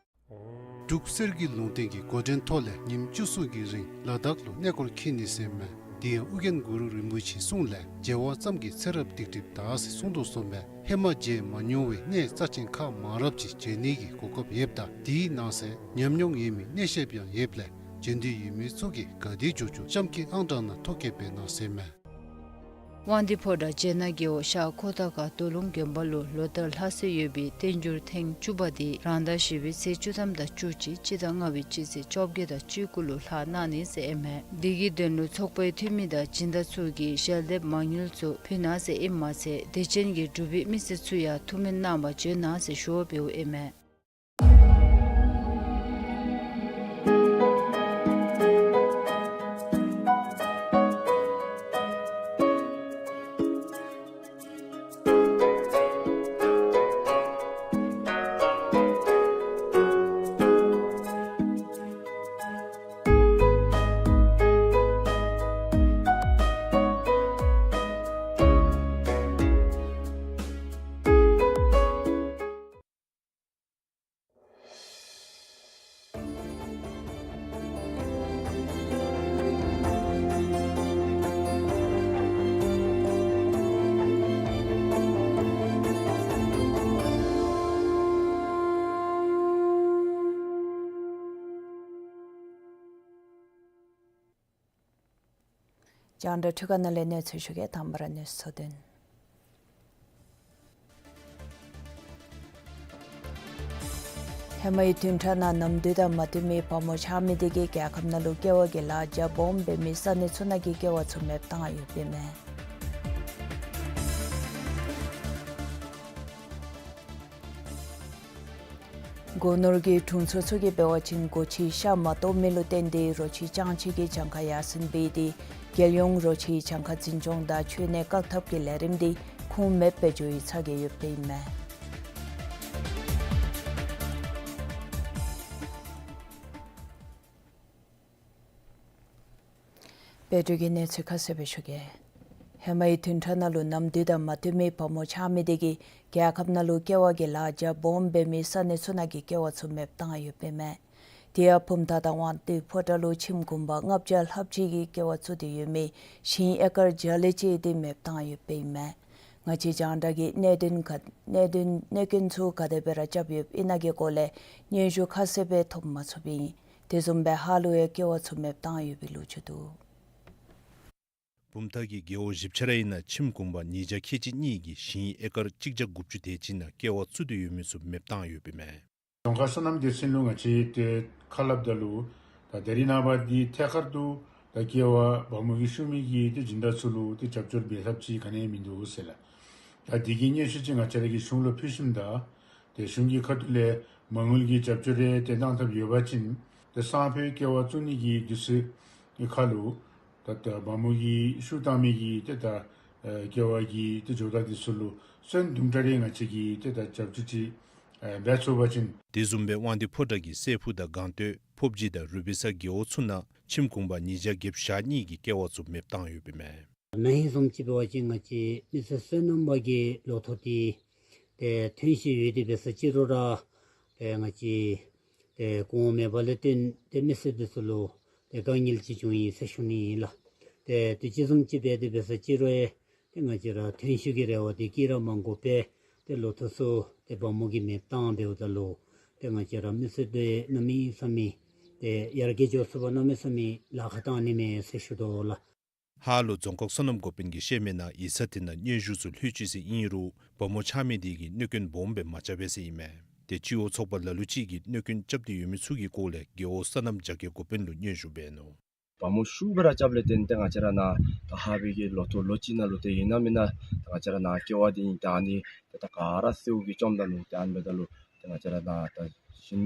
འབྲུག་གསེར་གྱི་ལུང་བསྟན་གྱི་འགོ་འདྲེན་ཐོག་ལས་ཉིནམ་བཅུ་གསུམ་གྱི་རིང་ལ་དྭགས་ལུ་གནས་སྐོར་འཁྱིད་ནི་ཟེར་ཨིན་མས། དེ་ཡང་ཨོ་རྒྱན་གུ་རུ་རིན་པོ་ཆེའི་གསུང་ལས་མཇལ་བ་ཙམ་གྱིས་ཚེ་རབས་སྡིག་སྒྲིབ་དག་ཟེར་གསུངས་དོ་བཟུམ་སྦེ་ཧེ་མ་མཇལ་མ་མྱོང་བའི་གནས་རྩ་ཆེན་ཁག་མང་རབས་ཅིག་མཇལ་ནི་གི་གོ་སྐབས་ཡོདཔ་ད་དེའི་ནང་གསེས་ཉམས་མྱོང་ཡོད་མི་གནས་བཤད་པ་ཡང་ཡོདཔ་ལས་མཇལ་འདོད་ཡོད་མི་ཚུ་གིས་ག་དེ་མགྱོགས་མགྱོགས་གཤམ་གྱི་ཨང་གྲངས་ནང་ཐོ་བཀོད་འབད་གནང་ཟེར་ཨིན་མས། དབང་འདུས་ཕོ་བྲང་རྗེ་ནག་རྒེད་འོག་ཤར་ཁོ་ཐང་ཁ་རྡོ་ལུང་དགོན་པ་ལུ་ལོ་ལྟར་ལྷག་སྲོལ་ཡོད་པའི་བསྟན་འགྱུར་ཐེངས་བཅུ་པ་དེ་རང་ཟླ་བཞི་པའི་ཚེས་བཅུ་ཐམ་དང་བཅུ་གཅིག་སྤྱི་ཟླ་ལྔ་པའི་སྤྱི་ཚེས་བཅོ་བརྒྱད་དང་བཅུ་དགུ་ལུ་ལྷག་གནང་ནི་ཟེར་ཨིན་མས། དེ་གི་དོན་ལུ་ཚོགས་པའི་འཐུས་མི་དང་སྦྱིན་བདག་ཚུ་གིས་ཞལ་འདེབས་མ་དངུལ་ཚུ་ཕུལ་གནང་ཟེར་ཨིནམ་མ་ཚད་དད་ཅན་གྱི་འབྲུག་པའི་མི་སེར་ཚུ་ཡང་ཐུགས་སྨོན་གནང་བར་བྱོན་གནང་ཟེར་ཞུ་བ་འབདཝ་ཨིན་མས། རྒྱང་བསྒྲགས་འཕྲུལ་ཁང་ནང་ལས་གནས་ཚུལ་ཞུ་གེ། དང་པ་ར་གནས་ཚུལ་གཙོ་དོན། ཧེ་མའི་བདུན་ཕྲག་ནང་ནམ་དུས་དང་མ་བསྟུན་མི་བ་མོ་ཆགས་མི་དེ་གིས་རྒྱལ་ཁབ་ནང་ལུ་ཀེ་བ་གི་ལཱ་རྒྱ་སྦོམ་འབད་མི་ས་གནས་ཚུ་ནང་གི་ཀེ་བ་ཚུ་མེདཔ་བཏང་ཡོདཔ་ཨིན་མས། སྒོ་ནོར་གྱི་དྲུང་འཚོ་ཚུ་གིས་འབད་བ་ཅིན་སྒོ་ཁྱི་ཤ་མ་བཏོག་མི་ལུ་བརྟེན་ཏེ་རོ་ཁྱི་ལྕང་ཁྱི་གི་གྱངས་ཁ་ཡར་སེང་འབད་དེ་རྒྱལ་ཡོངས་རོ་ཁྱི་གྱངས་ཁ་འཛིན་སྐྱོང་དང་འཆོལ་ནད་བཀག་ཐབས་ཀྱི་ལས་རིམ་དེ་ཁུངས་མེདཔ་སྦེ་འགྱོ་ཡི་ཚ་གྱང་ཡོདཔ་ཨིན་མས། དཔལ་འབྱོར་གྱི་གནས་ཚུལ་ཁ་གསལ་སྦེ་ཞུ་གེ། ཧེ་མའི་བདུན་ཕྲག་ནང་ལུ་ནམ་དུས་དང་མ་བསྟུན་མི་བ་མོ་ཆགས་མི་དེ་གིས་རྒྱལ་ཁབ་ནང་ལུ་ཀེ་བ་གི་ལཱ་རྒྱ་སྦོམ་འབད་མི་ས་གནས་ཚུ་ནང་གི་ཀེ་བ་ཚུ་མེདཔ་བཏང་ཡོདཔ་ཨིན་མས། དེ་ཡང་བུམ་ཐང་དང་དབང་འདུས་ཕོ་བྲང་ལུ་ཁྱིམ་གུང་པ་ལྔ་བརྒྱ་ལྷགཔ་ཅིག་གིས་ཀེ་བ་བཙུགས་ཏེ་ཡོད་མི་ཞིང་ཨེ་ཀར་བརྒྱ་ལས་བཅད་དེ་མེདཔ་བཏང་ཡོདཔ་ཨིན་མས། ང་བཅས་རྒྱང་བསྒྲགས་ཀྱིས་གནད་དོན་ག་གནད་དོན་གནོད་སྐྱོན་ཚུ་ག་དེ་སྦེ་ར་རྐྱབ་ཡོདཔ་ཨིན་ན་གི་སྐོར་ལས་སྙན་ཞུ་ཁ་གསལ་སྦེ་ཐོབ་མ་ཚུགསཔ་ཨིན། དེ་བཟུམ་སྦེ་ཧཱ་ལུ་ཡང་ཀེ་བ་ཚུ་མེདཔ་བཏང་ཡོད་པའི་ལོ་རྒྱུས་འདུག། བུམ་ཐང་གི་རྒེད་འོག་བཞི་ཆ་ར་ཨིན་ན་ཁྱིམ་གུང་པ་ཉིས་བརྒྱ་ཁལ་གཅིག་གཉིས་ཀྱིས་ཞིང་ཨེ་ཀར་གཅིག་བརྒྱ་དགུ་བཅུ་དེ་ཅིག་ནང་ཀེ་བ་བཙུགས་ཏེ་ཡོད་མི་ཚུ་མེདཔ་བཏང་ཡོདཔ་ཨིན་མས། རྫོང་ཁག་སོ་ནམ་སྡེ་ཚན་ལུ་ང་བཅས་ཏེ་ཁ་སླབ་ད་ལུ་ད་ད་རིས་ནངས་པ་འདི་ཐད་ཀར་དུ་ད་ཀེ་བ་བ་མོ་གིས་བཤུ་མི་གི་ཏེ་སྦྱིན་བདག་ཚུ་ལུ་ཏེ་རྒྱབ་སྐྱོར་འབད་ཐབས་ཅིག་ག་ནི་ཡང་མིན་འདུག་ཟེར་ལགས། ད་འདི་གི་སྙན་ཞུ་ཅིག་ང་བཅས་ར་གིས་གཞུང་ལུ་ཕུལ་ཞིནམ་ད་ཏེ་གཞུང་གི་ཁ་ཐུག་ལས་མ་དངུལ་གྱི་རྒྱབ་སྐྱོར་རེ་ཏེ་གནང་ཐབས་ཡོད་པ་ཅིན་ཏེ་སང་ཕོད་ཀེ་བ་བཙུགས་ནི་གི་དུས་ཚོད་ཀྱི་ཁར་ལུ་ད་ད་བ་མོ་གིས་བཤུ་བཏང་མི་གི་ཏེ་ད་ཨེ་ཀེ་བ་གི་ཏེ་ཇོ་བདག་འདི་ཚུ་ལུ་སོན་དུམ་གྲ་རེ་ང་བཅས་ཀྱིས་ཏེ་ད་རྒྱབ་སྐྱོར་ཅིག་ཨེ་འབད་ཚུགས་པ་ཅིན། དེ་བཟུམ་སྦེ་དབང་འདུས་ཕོ་བྲང་གི་སྲས་ཕུག་དང་སྒང་སྟོད་ཕོབ་སྦྱིས་དང་རུ་སྦིས་ས་རྒེད་འོག་ཚུ་ནང་ཁྱིམ་གུང་པ་ཉིས་བརྒྱ་བརྒྱད་ཅུ་གྱ་གཉིས་ཀྱི་ཀེ་བ་ཚུ་མེདཔ་བཏང་ཡོདཔ་ཨིན་མས། ན་ཧིང་བཟུམ་ཅིག་འབད་བ་ཅིན་ང་བཅས་མི་སེར་སོ་ནམ་པ་གི་ལོ་ཐོག་འདི་ཏེ་ཐོན་བཞིན་ཡོད། དེ་འབད་ས་ཅིག་རུང་ར་ཏེ་ང་བཅས་ཏེ་གོང་མེད་པ་ལས་བརྟེན་ཏེ་མི་སེར་འདི་ཚུ་ལུ་ཏེ་དཀའ་ངལ་ཅིག་བྱུང་ཡི་ཟེར་ཞུ་ནི་ཨིན་ལགས། ཏེ་དུས་ཅི་བཟུམ་ཅིག་འབད་དེ་འབད་ས་ཅིག་རུང་ཡང་ཏེ་ང་བཅས་ར་ཐོན་ཤུགས་ཀྱི་རེ་བ་འདི་བསྐྱེད་ར་མ་དགོ་པར་ཏེ་ལོ་ཐོག་ཚུ་ཏེ་བ་མོ་གིས་མེདཔ་བཏང་འབདཝ་ད་ལུ་ཏེ་ང་བཅས་ར་མི་སེར་འདི་གནམ་མེད་ས་མེད་ཏེ་ཡར་རྒྱས་འགྱོ་ཚུགས་པར་གནམ་མེད་ས་མེད་ལཱ་ཁག་བཏང་ནི་མས་ཟེར་ཞུ་དོ་ལགས། ཧཱ་ལུ་རྫོང་ཁག་སོ་ནམ་འགོ་དཔོན་གྱིས་བཤད་མི་ནང་ཡིག་ཚང་འདི་ནང་སྙན་ཞུ་ཚུ་ལྷོད་ཅི་ཟེར་ཨིན་རུང་བ་མོ་ཆགས་མི་དེ་གིས་གནོད་སྐྱོན་སྦོམ་སྦེ་མ་རྐྱབ་པས་ཟེར་ཨིན་མས། ཏེ་སྤྱི་འོག་ཚོགས་པ་ལ་ལུ་ཅིག་གིས་གནོད་སྐྱོན་རྐྱབ་སྟེ་ཡོད་མི་ཚུ་གི་སྐོར་ལས་རྒེད་འོག་སོ་ནམ་རྒྱ་སྐྱེད་འགོ་དཔོན་ལུ་སྙན་ཞུ་འབད་ནུག། བ་མོ་ཤུགས་སྦེ་ར་རྐྱབ་ལས་བརྟེན་ཏེ་ང་བཅས་ར་ནཱ་ད་ཧཱ་པའི་གི་ལོ་ཐོག་ལོ་གཅིག་ནང་ལུ་ཏེ་ཨིན་ན་མེན་ན་ད་ང་བཅས་ར་ནཱ་ཀེ་བ་འདི་ཨིན་ད་ཨ་ནི་ཏེ་ད་ག་ར་སེརཝ་གིས་བཅོམ་ད་ནུག། ཏེ་ཨ་ནི་འབདཝ་ད་ལུ་ཏེ་ང་བཅས་ར་ནཱ་ད་ཞིང་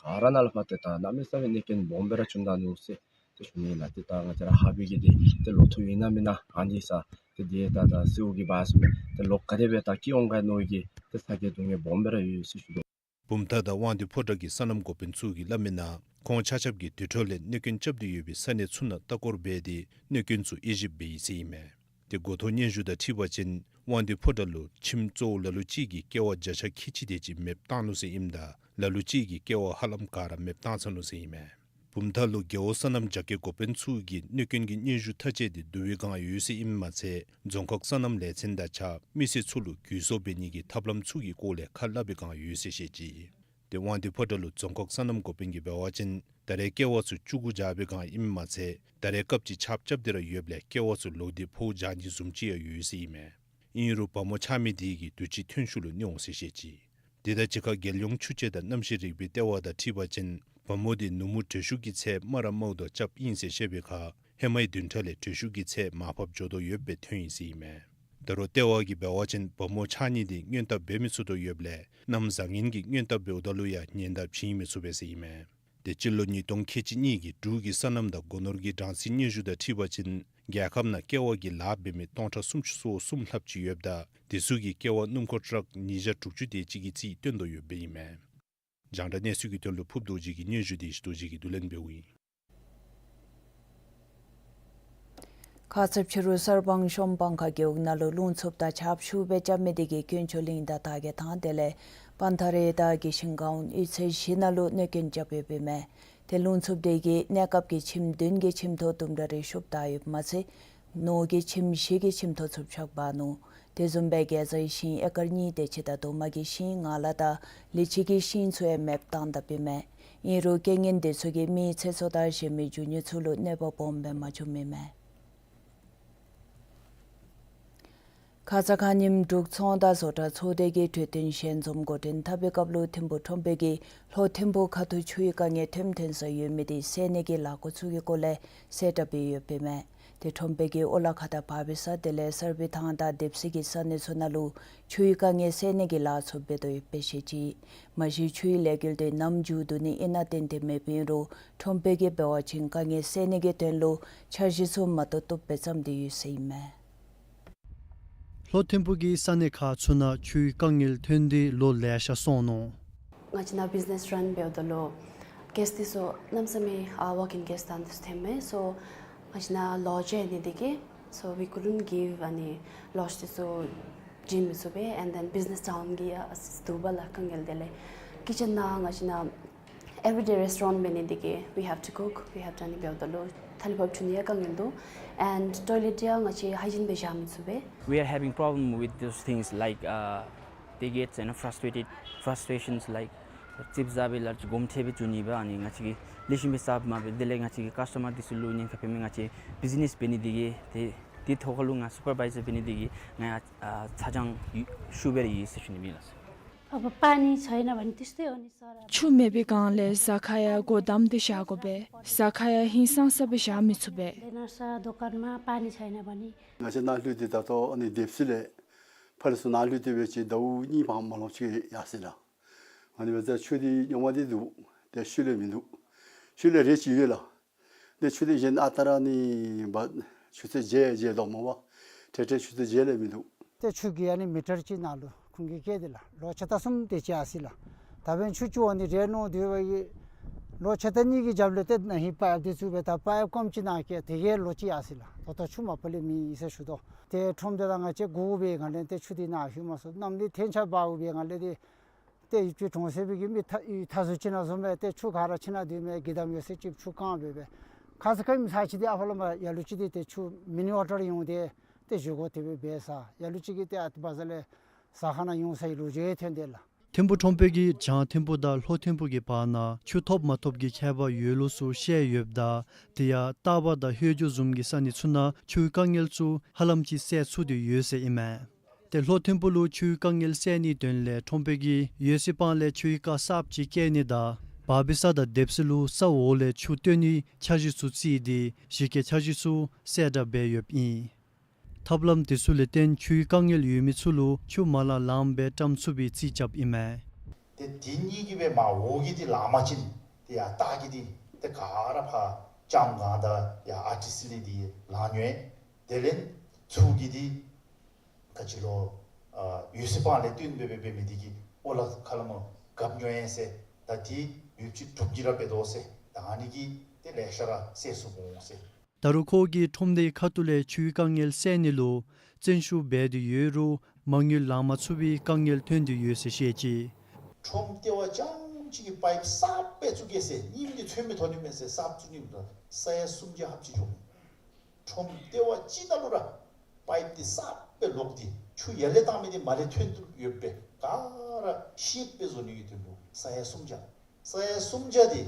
ག་ར་ནང་ལུ་ཕར་ཏེ་ད་གནམ་མེད་ས་མེད་གནོད་སྐྱོན་སྦོམ་སྦེ་ར་བྱུང་ད་ནུག་ཟེར་ཏེ་ཞུ་ནི་ཨིན་ལགས། ཏེ་ད་ང་བཅས་ར་ཧཱ་པའི་གི་འདི་ཏེ་ལོ་ཐོག་ཨིན་ན་མེན་ན་ཨ་ནི་ས་ཏེ་འདི་ད་ད་སེརཝ་གིས་འབག་སོང་མས། ཏེ་ལོག་ག་དེ་སྦེ་ད་སྐྱེ་འོང་ག་མནོ་བའི་གི་ཏེ་ཚ་གྱང་སྡུག་བསྔལ་སྦོམ་སྦེ་ར་ཡོད་ཟེར་ཞུ་དོ། བུམ་ཐང་དང་དབང་འདུས་ཕོ་བྲང་གི་སོ་ནམ་འགོ་དཔོན་ཚུ་གིས་སླབ་མི་ནང་ཁོང་ཆ་ཁྱབ་ཀྱིས་དུས་ཐོག་ལས་གནོད་སྐྱོན་རྐྱབ་སྟེ་ཡོད་པའི་ས་གནས་ཚུ་ནང་ལྟ་སྐོར་འབད་དེ་གནོད་སྐྱོན་ཚུ་དབྱེ་ཞིབ་འབད་ཡི་ཟེར་ཨིན་མས། ཏེ་འགོ་ཐོག་སྙན་ཞུ་དང་འཁྲིལ་བ་ཅིན་དབང་འདུས་ཕོ་བྲང་ལུ་ཁྱིམ་གཙོ་བོ་ལ་ལུ་ཅིག་གི་ཀེ་བ་བརྒྱ་ཆ་ཁལ་གཅིག་དེ་ཅིག་མེདཔ་བཏང་ནུག་ཟེར་ཨིནམ་ད་ལ་ལུ་ཅིག་གི་ཀེ་བ་ཧ་ལམ་ག་ར་མེདཔ་བཏང་ཚར་ནུག་ཟེར་ཨིན་མས། བུམ་ཐང་ལུ་རྒེད་འོག་སོ་ནམ་རྒྱ་སྐྱེད་འགོ་དཔོན་ཚུ་གིས་གནོད་སྐྱོན་གྱི་སྙན་ཞུ་ཐག་བཅད་དེ་བསྡུ་བའི་བསྒང་ཡོད་ཟེར་ཨིནམ་མ་ཚད་རྫོང་ཁག་སོ་ནམ་ལས་ཚན་དང་གཅིག་ཁར་མི་སེར་ཚུ་ལུ་གུ་ཡངས་འབད་ནི་གི་ཐབས་ལམ་ཚུ་གི་སྐོར་ལས་ཁ་སླབ་པའི་བསྒང་ཡོད་ཟེར་བཤད་ཅི། ཏེ་དབང་འདུས་ཕོ་བྲང་ལུ་རྫོང་ཁག་སོ་ནམ་འགོ་དཔོན་གྱིས་འབད་བ་ཅིན་ད་རེས་ཀེ་བ་ཚུ་བཅུ་དགུ་བརྒྱབ་པའི་བསྒང་ཨིནམ་མ་ཚད་ད་རེས་སྐབས་ཅིག་ཆརཔ་རྐྱབ་སྟེ་ར་ཡོདཔ་ལས་ཀེ་བ་ཚུ་ལོག་སྟེ་ཕོཝ་རྒྱག་ནི་བཟུམ་ཅིག་ཡང་ཡོད་ཟེར་ཨིན་མས། ཨིན་རུང་བ་མོ་ཆགས་མི་དེ་གིས་དུས་ཅི་ཐོན་ཤུགས་ལུ་གནོད་འོང་ཟེར་བཤད་ཅི། དེ་དང་གཅིག་ཁར་རྒྱལ་ཡོངས་ཆུ་དཔྱད་དང་གནམ་གཤིས་རིག་པའི་ལྟེ་བ་དང་འཁྲིལ་བ་ཅིན་བ་མོ་དེ་ནུབ་མོ་དྲོད་ཤུགས་ཀྱི་ཚད་དམའ་ར་དམའཝ་ད་རྐྱབ་ཨིན་ཟེར་བཤད་པའི་ཁར་ཧེ་མའི་བདུན་ཕྲག་ལས་དྲོད་ཤུགས་ཀྱི་ཚད་མར་ཕབ་འགྱོ་དོ་ཡོདཔ་སྦེ་ཐོན་ཡི་ཟེར་ཨིན་མས། ད་རུང་ལྟེ་བ་གིས་འབད་བ་ཅིན་བ་མོ་ཆགས་ནི་དེ་སྔོན་བརྟག་འབད་མི་ཚུགས་དོ་ཡོདཔ་ལས་གནམ་བཟང་ངན་གྱི་སྔོན་བརྟག་འབདཝ་ད་ལུ་ཡང་ཉེན་བརྡ་བྱིན་མི་ཚུགས་པས་ཟེར་ཨིན་མས། ཏེ་སྤྱི་ལོ་ཉིས་སྟོང་ཁལ་གཅིག་གཉིས་ཀྱི་འབྲུག་གི་སོ་ནམ་དང་སྒོ་ནོར་གྱི་གྲངས་རྩིས་སྙན་ཞུ་དང་འཁྲིལ་བ་ཅིན་རྒྱལ་ཁབ་ནང་ཀེ་བ་གི་ལཱ་འབད་མི་སྟོང་ཕྲག་སུམ་ཅུ་སོ་གསུམ་ལྷགཔ་ཅིག་ཡོདཔ་ད་དེ་ཚུ་གིས་ཀེ་བ་སྣུམ་འཁོར་ཊཱག་ཉིས་བརྒྱ་དྲུག་ཅུ་དེ་ཅིག་གི་རྩིས་བཏོན་དོ་ཡོདཔ་ཨིན་མས། རྒྱང་བསྒྲགས་གནས་ཚུལ་གྱི་དོན་ལུ་ཕུབ་རྡོ་རྗེ་གི་སྙན་ཞུ་དེ་ཡེ་ཤེས་རྡོ་རྗེ་གིས་བསྡུ་ལེན་འབདཝ་ཨིན། ཁ་ཚིབ་ཕྱི་རུ་གསར་སྤང་གཞོང་སྤང་ཁ་རྒེད་འོག་ནང་ལུ་རླུང་འཚུབ་དང་ཆརཔ་ཤུགས་སྦེ་རྐྱབ་མི་དེ་གིས་དཀོན་མཆོག་གླིང་དང་དར་རྒྱས་ཐང་དེ་ལས་པན་ཐ་རེ་དང་དགེ་ཞིང་སྒང་དབུས་ཚལ་བཞི་ནང་ལུ་གནོད་སྐྱོན་རྐྱབ་ཡོདཔ་ཨིན་མས། ཏེ་རླུང་འཚུབ་དེ་གིས་གནས་སྐབས་ཀྱི་ཁྱིམ་བདུན་གྱི་ཁྱིམ་ཐོག་དུམ་གྲ་རེ་ཤུབས་བཏགས་ཡོདཔ་མ་ཚད་ནོར་གྱི་ཁྱིམ་བཞི་གི་ཁྱིམ་ཐོག་ཚུབ་ཆག་འབག་ནུག། དེ་བཟུམ་སྦེ་རྒྱལ་རྩ་ཡི་ཞིང་ཨེ་ཀར་གཉིས་དེ་ཅིག་དང་དོ་མ་གི་ཤིང་ང་ལ་དང་ལི་ཅི་གི་ཤིང་ཚུ་ཡང་མེདཔ་བཏང་དཔ་ཨིན་མས། ཨིན་རུང་རྐྱེན་ངན་དེ་ཚུ་གིས་མིའི་ཚེ་སྲོག་དང་གཞན་མི་རྒྱུ་དངོས་ཚུ་ལུ་གནོད་པ་སྦོམ་སྦེ་མ་བྱུངམ་ཨིན་མས། ཁ་ཙ་ཁ་ཉིནམ་འབྲུག་ཚོང་དང་བཟོ་གྲྭ་ཚོགས་སྡེ་གི་གྲོས་བསྟུན་ཞལ་འཛོམས་འགོ་འདྲེན་འཐབ་པའི་སྐབས་ལུ་ཐིམ་ཕུ་ཁྲོམ་དཔོན་གྱིས་ལྷོ་ཐིམ་ཕུ་ཁ་ཐུག་ཆུའི་དཀའ་ངལ་ཐོནམ་ཐོན་ས་ཡོད་མི་དེ་སེལ་ནི་གི་ལཱ་འགོ་བཙུགས་ཀྱི་སྐོར་ལས་གསལ་བསྒྲགས་འབད་ཡོདཔ་ཨིན་མས། ཏེ་ཁྲོམ་དཔོན་གྱིས་ཨོ་ལ་ཁ་དང་བར་པི་ས་དེ་ལས་སར་བི་ཐང་དང་དེབ་སི་གི་ས་གནས་ཚུ་ནང་ལུ་ཆུའི་དཀའ་ངལ་སེལ་ནི་གི་ལཱ་ཚུ་འབད་དོ་ཡོདཔ་སྦེ་བཤད་ཅི། མ་གཞི་ཆུའི་ལས་འགུལ་དེ་ནམ་མཇུག་བསྡུ་ནི་ཨིན་ན་ཏན་ཏན་མེདཔ་ཨིན་རུང་ཁྲོམ་དཔོན་གྱིས་འབད་བ་ཅིན་དཀའ་ངལ་སེལ་ནི་གི་དོན་ལུ་འཆར་གཞི་ཚུ་མ་བཏོན་བཏུབ་སྦེ་བརྩམས་ཏེ་ཡོད་ཟེར་ཨིན་མས། ལྷོ་ཐིམ་ཕུ་གི་ས་གནས་ཁག་ཚུ་ནང་ཆུའི་དཀའ་ངལ་ཐོན་ཏེ་ལོ་ལེ་ཤ་སོང་ནུག། ང་བཅས་ནཱ་བིཛ་ནེས་རཱན་འབདཝ་ད་ལུ་གེསཊ་འདི་ཚུ་གནམ་མེད་ས་མེད་ཨ་ཝོག་ཨིན་གེསཊ་དང་འདི་ཚུ་ཐོནམ་མས། སོ་ང་བཅས་ནཱ་ལོ་ཇི་ཨ་ནི་འདི་གིས་so we couldn't give ཨ་ནི་ལོ་ཇི་འདི་ཚུ་བྱིན་མི་ཚུགས་པས། And then བིཛ་ནེས་ཌའུན་གྱི་ཨ་སྟུ་བ་ལ་དཀའ་ངལ་དེ་ལས་ཀི་ཅན་ནང་ང་བཅས་ནཱ་everyday restaurant འབད་ནི་འདི་གིས we have to cook, we have to ཨ་ནི་འབདཝ་ད་ལུ་ཐ་ལི་ཕབ་འཁྱུ་ནི་ཡང་དཀའ་ངལ་འདུག། And toilet ཡང་ང་བཅས་ཧའི་ཇིན་སྦེ་བཞག་མི་ཚུགས་པས། We are having problem with those things like, uh, tickets and frustrated, frustrations like ཙིགཔ་ཟ་སྦེ་ལཱ་གོམ་ཁྲོལ་སྦེ་འགྱོ་ནི་སྦེ་ཨ་ནི་ང་བཅས་ཀྱིས་ལེགས་ཤོམ་སྦེ་ཟ་མ་སྦེ་དེ་ལས་ང་བཅས་ཀྱི་ཀསི་ཊོ་མར་འདི་ཚུ་ལུ་ཉེན་ཁ་ཕན་མས། ང་བཅས་བིཛ་ནེས་འབད་ནི་འདི་གིས་ཏེ་དེ་ཐོག་ཁར་ལུ་ང་སུ་པར་བའི་ཛར་འབད་ནི་འདི་གིས་ང་ཡང་ཨ་ཚ་གྱང་ཡོད་ཤུགས་སྦེ་ར་ཡོད་ཟེར་ཞུ་ནི་ཨིན་ལགས། अब पानी छैन भने त्यस्तै हो नि सर। ཆུ་མེད་པའི་སྒང་ལས་ཟ་ཁང་ཡང་སྒོ་བསྡམས་ཏེ་བཞག་དགོ་པས། ཟ་ཁང་ཡང་ཧིང་སངས་ས་སྦེ་བཞག་མི་ཚུགས་པས། देनर्स दोकानमा पानी छैन भने། ང་བཅས་ནཱ་ལྷོད་དེ་ད་ལྟོ་ཨ་ནི་དེབ་སི་ལས་ཕར་ཚུར་ནཱ་ལྷོད་དེ་འབད་བ་ཅིན་ཟླཝ་གཉིས་ཕར་མ་ལྷོདཔ་ཅིག་ཡར་སོ་ཡི་ལགས། ཨ་ནི་འབད་ཟེར་ཆུ་འདི་རྙོག་མ་འདི་འདུག། ཏེ་ཤུལ་ལས་མིན་འདུག། ཤུལ་ལས་རེ་ཅིག་ཡོད་ལགས། ཏེ་ཆུ་འདི་གཞན་ཨ་རྟག་ར་ཨ་ནི་འབད་ཆུ་ཚོད་བརྒྱད་བརྒྱད་ལྷག་མ་པ་ཏེ་ཏེ་ཆུ་ཚོད་བརྒྱད་ལས་མིན་འདུག། ཏེ་ཆུ་གི་ཨ་ནི་མི་ཊར་ཅིག་ནཱ་ལུ་ཁོང་གིས་བཀལ་ཏེ་ལགས། ལོ་ཕྱེད་དང་གསུམ་དེ་ཅིག་ཡར་སོ་ཡི་ལགས། ད་འབདན་ཆུ་བཅུག་ཨ་ནི་རེ་མནོ་སྡོད་པའི་ལོ་ཕྱེད་དང་གཉིས་ཀྱི་རྒྱབ་ལས་ཏེ་ནཱ་ཧིང་པའིཔ་འདི་བཙུགས་སྦེ་ད་པའིཔ་སྐམ་ཅིག་ནཱ་བཀལ། དེ་གིས་ལོ་གཅིག་ཡར་སོ་ཡི་ལགས། ད་ལྟོ་ཆུ་མ་པ་ལས་མེད་ཟེར་ཞུ་དོ། ཏེ་ཁྲོམ་སྡེ་དང་ང་བཅས་སྒུག་སྦེ་སྒང་ལས་ཏེ་ཆུ་འདི་ནཱ་ལྷོད་མ་ཚུགས། གནམ་འདི་ཐལ་ཆ་འབར་སྦེ་སྒང་ལས་ཏེ་ཏེ་ཡུལ་གྱི་གྲོང་གསེབ་ཀྱི་མི་ཐ་ཡུལ་ཐ་ཚུ་ཅིག་ནང་བཟུམ་སྦེ་ཏེ་ཆུ་ག་ར་ཁྱིམ་ནང་སྡོད་མི་གི་དམ་ཡོད་ཟེར་ཅིག་ཆུ་བཀང་སྦེ་སྦེ་ཁ་ཙ་ཁ་ཉིནམ་ཚར་གཅིག་འདི་ཨ་ཕར་ལས་མར་ལ་ལུ་ཅིག་འདི་ཏེ་ཆུ་མི་ནི་ཝ་ཊར་ཡོང་སྟེ་ཏེ་བཞེས་སྒོ་དེ་སྦེ་འབད་ས། ལ་ལུ་ཅིག་གིས་ཏེ་ཨ་བ་ཟར་ལས་ཟ་ཁང་ནང་ཡོང་སའི་ལོ་རྒྱུས་ཐོན་དེས་ལགས། ཐིམ་ཕུ་ཁྲོམ་དཔོན་གྱིས་བྱང་ཐིམ་ཕུ་དང་ལྷོ་ཐིམ་ཕུ་གི་བར་ན་ཆུ་ཐོབ་མ་ཐོབ་ཀྱི་ཁྱད་པར་ཡོད་ལུགས་ཚུ་བཤད་ཡོདཔ་ད་དེ་ཡང་སྟག་པ་དང་ལྷོ་རྒྱུད་བཟུམ་གྱི་ས་གནས་ཚུ་ནང་ཆུའི་དཀའ་ངལ་ཚུ་ཧ་ལམ་ཅིག་སེལ་ཚུགས་ཏེ་ཡོད་ཟེར་ཨིན་མས། ཏེ་ལྷོ་ཐིམ་ཕུ་ལུ་ཆུའི་དཀའ་ངལ་སེལ་ནིའི་དོན་ལས་ཁྲོམ་དཔོན་གྱིས་ཡོད་སའི་སྤང་ལས་ཆུའི་རྐ་གསརཔ་ཅིག་བཀལ་ནི་དང་བར་པི་ས་དང་དེབ་སི་ལུ་ས་འོག་ལས་ཆུ་བཏོན་ནིའི་འཆར་གཞི་ཚུ་བརྩིས་ཏེ་གཞི་བཀོད་འཆར་གཞི་ཚུ་གསལ་བསྒྲགས་འབད་ཡོདཔ་ཨིན། ཐབས་ལམ་དེ་ཚུ་ལས་བརྟེན་ཆུའི་དཀའ་ངལ་ཡོད་མི་ཚུ་ལུ་ཆུ་མ་ལང་ལངམ་སྦེ་བཀྲམ་ཚུགས་པའི་རྩིས་རྐྱབ་ཨིན་མས། ཏེ་དེ་གཉིས་ཀྱི་སྦེ་མར་འོག་གི་འདི་ལང་མ་བྱིན། ཏེ་ཡར་ལྟག་གི་འདི་ཏེ་ག་ར་ཕར་ལྕང་སྒང་དང་ཡར་ཨར་ཊི་སི་ལས་འདི་ལང་ནི་ཡོད། དེ་ལས་ཚུར་གྱི་འདི་ག་ཅི་ལོ་ཨ་ཡོད་སའི་སྤང་ལས་བཏོན་སྦེ་འབད་འབད་མི་འདི་གིས་ཨོ་ལ་ཁ་ལས་མར་གབ་ནི་ཡོད་ཟེར། ད་འདི་ཡོདཔ་ཅིག་གྲུབ་ཀྱི་ར་འབད་དོ་ཟེར། ད་ཨ་ནི་གིས་ཏེ་ལེ་ཤ་ར་སེལ་ཚུགས་འོང་ཟེར། ད་རུང་ཁོ་གིས་ཁྲོམ་སྡེའི་ཁ་ཐུག་ལས་ཆུའི་དཀའ་ངལ་སེལ་ནི་ལུ་བརྩོན་ཤུགས་འབད་དེ་ཡོད་རུང་མ་དངུལ་ལང་མ་ཚུགས་པའི་དཀའ་ངལ་ཐོན་ཏེ་ཡོད་ཟེར་བཤད་ཅི། ཁྲོམ་ལྟེ་བ་རྐྱངམ་གཅིག་གི་པའིཔ་གསརཔ་སྦེ་བཙུགས་གེ་ཟེར་ཉིནམ་འདི་ཚུན་མི་ཐོན་ནི་མས་ཟེར་གསརཔ་བཙུགས་ནི་འདི་ས་ཡ་སུམ་བརྒྱ་ལྷགཔ་ཅིག་འགྱོ་མས། ཁྲོམ་ལྟེ་བ་གཅིག་ནང་ལུ་ར་པའིཔ་འདི་གསརཔ་སྦེ་ལོག་སྟེ་ཆུ་ཡར་ལས་བཏང་མི་འདི་མར་ལས་ཐོན་དོ་ཡོདཔ་སྦེ་ག་ར་ཤེསཔ་སྦེ་བཟོ་ནི་གི་དོན་ལུ་ས་ཡ་སུམ་བརྒྱ། ས་ཡ་སུམ་བརྒྱ་འདི་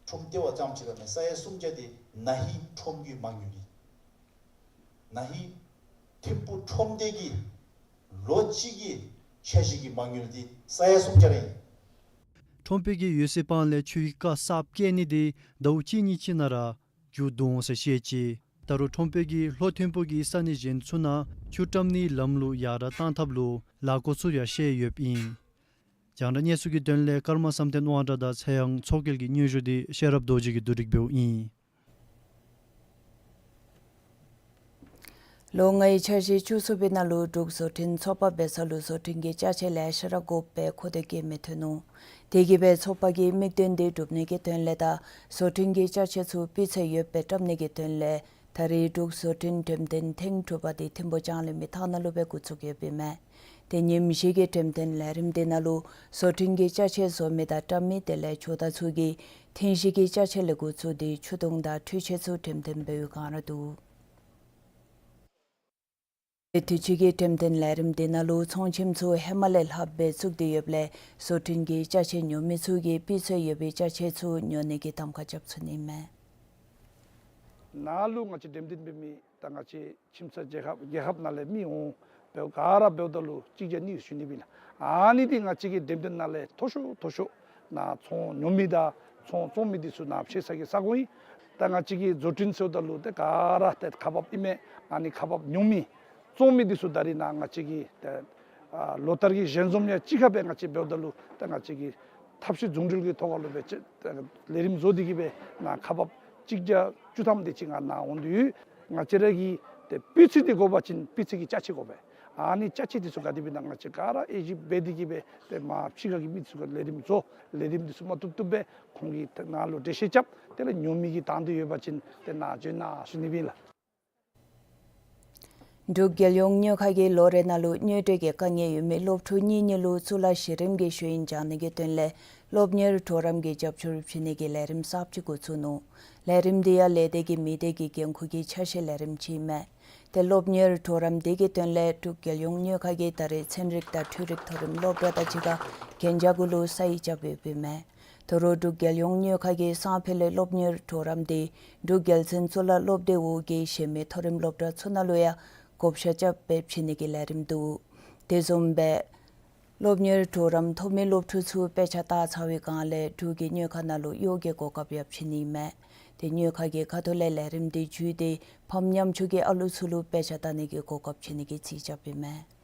ཁྲོམ་ལྟེ་བ་རྐྱངམ་གཅིག་ར་མེན། ས་ཡ་སུམ་བརྒྱ་འདི་ན་ཧིང་ཁྲོམ་གྱི་མ་དངུལ་ཨིན། ན་ཧིང་ཐིམ་ཕུ་ཁྲོམ་སྡེ་གི་ལོ་གཅིག་གི་འཆར་གཞི་གི་མ་དངུལ་འདི་ས་ཡ་སུམ་བརྒྱ་ར་ཨིན། ཁྲོམ་དཔོན་གྱིས་ཡོད་སའི་སྤང་ལས་ཆུའི་རྐ་གསརཔ་བཀལ་ནི་འདི་ཟླཝ་གཅིག་གཉིས་ཅིག་ནང་ར་མཇུག་བསྡུ་འོང་ཟེར་བཤད་ཅི། ད་རུང་ཁྲོམ་དཔོན་གྱིས་ལྷོ་ཐིམ་ཕུ་གི་ས་གནས་གཞན་ཚུ་ནང་ཆུ་བཀྲམ་ནིའི་ལམ་ལུགས་ཡར་དྲག་བཏང་ཐབས་ལུ་ལཱ་འགོ་ཚུགས་ཡར་བཤད་ཡོདཔ་ཨིན། རྒྱང་བསྒྲགས་གནས་ཚུལ་གྱི་དོན་ལས་ཀརྨ་བསམ་གཏན་དབང་གྲགས་དང་ཚེ་དབྱངས་མཚོ་རྒྱལ་གྱི་སྙན་ཞུ་འདི་ཤེས་རབ་རྡོ་རྗེ་གིས་བསྡུ་སྒྲིག་འབདཝ་ཨིན། ལོ་ལྔའི་འཆར་གཞི་བཅུ་གསུམ་པའི་ནང་ལུ་འབྲུག་བཟོ་སྐྲུན་ཚོགས་པ་འབད་ས་ལུ་བཟོ་སྐྲུན་གྱི་ཅ་ཆས་ལེ་ཤ་ར་དགོཔ་སྦེ་མཁོ་འདོད་བཀོད་མི་ཐོན་ནུག། དེ་གིས་སྦེ་ཚོགས་པ་གི་དམིགས་དོན་འདི་སྒྲུབ་ནི་གི་དོན་ལས་དང་བཟོ་སྐྲུན་གྱི་ཅ་ཆས་ཚུ་སྤུས་ཚད་ཡོདཔ་སྦེ་བཀྲམ་ནི་གི་དོན་ལས་ད་རེས་འབྲུག་བཟོ་སྐྲུན་འགྲེམས་སྟོན་ཐེངས་དྲུག་པ་འདི་ཐིམ་ཕུ་ལྕང་གླིང་མི་ཐང་ནང་ལུ་སྦེ་འགོ་བཙུགས་ཡོདཔ་ཨིན་མས། ཏེ་ཉིནམ་བཞི་གི་འགྲེམས་སྟོན་ལས་རིམ་འདི་ནང་ལུ་བཟོ་སྐྲུན་གྱི་ཅ་ཆས་བཟོ་མི་དང་བཀྲམ་མི་དེ་ལས་ཇོ་བདག་ཚུ་གིས་ཐེངས་བཞི་གི་ཅ་ཆས་ལས་འགོ་བཙུགས་ཏེ་ཆུ་དུང་དང་འཕྲུལ་ཆས་ཚུ་འགྲེམས་སྟོན་འབད་བའི་བསྒང་ར་འདུག། ཏེ་དུས་ཅི་གི་འགྲེམས་སྟོན་ལས་རིམ་འདི་ནང་ལུ་ཚོང་ཁྱིམ་ཚུ་ཧེ་མ་ལས་ལྷགཔ་སྦེ་བཙུགས་ཏེ་ཡོདཔ་ལས་བཟོ་སྐྲུན་གྱི་ཅ་ཆས་ཉོ་མི་ཚུ་གིས་སྤུས་ཚད་ཡོད་པའི་ཅ་ཆས་ཚུ་ཉོ་ནི་གི་གདམ་ཁ་རྐྱབ་ཚུགས་ནི་ཨིན་མས། ནཱ་ལུ་ང་བཅས་འགྲེམས་སྟོན་འབད་མི་དང་ང་བཅས་ཁྱིམ་ཚང་རྒྱལ་ཁབ་རྒྱལ་ཁབ་ནང་ལས་མི་འོང་། ག་ར་འབདཝ་ད་ལུ་གཅིག་བརྒྱ་གཉིས་ཞུ་ནི་ཨིན་ལགས། ཨ་ནི་འདི་ང་བཅས་ཀྱི་འགྲེམས་སྟོན་ནང་ལས་མཐོ་ཤོས་མཐོ་ཤོས་ནཱ་ཚོང་ཉོ་མི་དང་ཚོང་བཙོང་མི་འདི་ཚུ་ནཱ་ཕྱད་ས་གི་ས་གོ་ཨིན། ད་ང་བཅས་ཀྱི་བཟོ་སྐྲུན་ཟེརཝ་ད་ལུ་ཏེ་ག་ར་ཏེ་ཁག་འབགཔ་ཨིན་མས། ཨ་ནི་ཁག་འབག་ཉོ་མི་བཙོང་མི་འདི་ཚུ་ད་རིས་ནཱ་ང་བཅས་ཀྱི་ཏེ་ཨ་ལོ་ལྟར་གྱི་ཞལ་འཛོམས་ཡང་གཅིག་ཁར་སྦེ་ང་བཅས་འབདཝ་ད་ལུ་ད་ང་བཅས་ཀྱིས་ཐབས་ཤེས་ཟུང་འབྲེལ་གྱི་ཐོག་ཁ་ལུ་སྦེ་ཅིག་ལས་རིམ་བཟོ་སྟེ་གིས་སྦེ་ནཱ་ཁག་འབག་གཅིག་བརྒྱ་བཅུ་ཐམ་དེ་ཅིག་ང་ནཱ་འོང་དོ་ཡོད། ང་བཅས་ར་གི་ཏེ་སྤུས་ཚད་འདི་དགོ་པ་ཅིན་སྤུས་ཚད་ཀྱི་ཅ་ཆས་དགོ་པས། ཨ་ནི་ཅ་ཆས་འདི་ཚུ་ག་དེ་སྦེ་ན་ང་བཅས་ག་ར་དབྱེ་ཞིབ་འབད་དེ་གིས་སྦེ་ཏེ་མ་ཕྱི་ཁ་གི་མི་ཚུ་ག་ལས་རིམ་བཟོ་ལས་རིམ་འདི་ཚུ་མ་བཏུབ་བཏུབ་སྦེ་ཁོང་གི་ཏེ་ནཱ་ལུ་འགྲེལ་བཤད་རྐྱབ། དེ་ལས་ཉོ་མི་གིས་དང་འདོད་ཡོད་པ་ཅིན་ཏེ་ནཱ་བྱོན་གནང་ཞུ་ནི་ཨིན་ལགས། འབྲུག་རྒྱལ་ཡོངས་གཉོས་ཁང་གིས་ལོ་རེ་ནང་ལུ་གཉོས་འདྲེས་ཀྱི་དཀའ་ངལ་ཡོད་མི་སློབ་ཕྲུག་གཉིས་གཉིས་ལུ་གཙུག་ལག་གཞི་རིམ་གྱི་ཤེས་ཡོན་སྦྱང་ནི་གི་དོན་ལས་སློབ་གཉེར་གྲོགས་རམ་གྱི་རྒྱབ་སྐྱོར་བྱིན་ནི་གི་ལས་རིམ་གསརཔ་ཅིག་འགོ་བཙུགས་ནུག། ལས་རིམ་འདི་ཡང་ལས་སྡེ་གི་མི་སྡེ་གི་འགན་ཁུར་གྱིས་ཆ་ཤས་ལས་རིམ་ཅིག་ཨིན་མས། ཏེ་སློབ་གཉེར་གྲོགས་རམ་འདི་གི་དོན་ལས་འབྲུག་རྒྱལ་ཡོངས་གཉོས་ཁང་གིས་ད་རེས་ཚན་རིག་དང་འཕྲུལ་རིག་མཐོ་རིམ་སློབ་གྲྭ་དང་གཅིག་ཁར་གན་རྒྱ་གུ་ལུ་ས་ཡིག་རྐྱབ་ཡོདཔ་ཨིན་མས། ད་རུང་འབྲུག་རྒྱལ་ཡོངས་གཉོས་ཁང་གིས་སང་ཕོད་ལས་སློབ་གཉེར་གྲོགས་རམ་འདི་འབྲུག་རྒྱལ་བཙུན་གཙུག་ལག་སློབ་སྡེ་འོག་གི་གཞན་མི་མཐོ་རིམ་སློབ་གྲྭ་ཚུ་ནང་ལུ་ཡང་བགོ་བཤའ་རྐྱབ་སྦེ་བྱིན་ནི་གི་ལས་རིམ་འདུག། དེ་བཟུམ་སྦེ་སློབ་གཉེར་གྲོགས་རམ་ཐོབ་མི་སློབ་ཕྲུག་ཚུ་དཔེ་ཆ་བལྟ་ཚར་བའི་སྒང་ལས་འབྲུག་གི་གཉོས་ཁང་ནང་ལུ་གཡོག་གི་གོ་སྐབས་ཡང་བྱིན་ནི་ཨིན་མས། ཏེ་གཉོས་ཁང་གི་ཁ་ཐུག་ལས་ལས་རིམ་འདི་བརྒྱུད་དེ་ཕམ་ཉམ་ཆུང་གི་ཨ་ལུ་ཚུ་ལུ་དཔེ་ཆ་བལྟ་ནི་གི་གོ་སྐབས་བྱིན་ནི་གི་རྩིས་རྐྱབ་ཨིན་མས།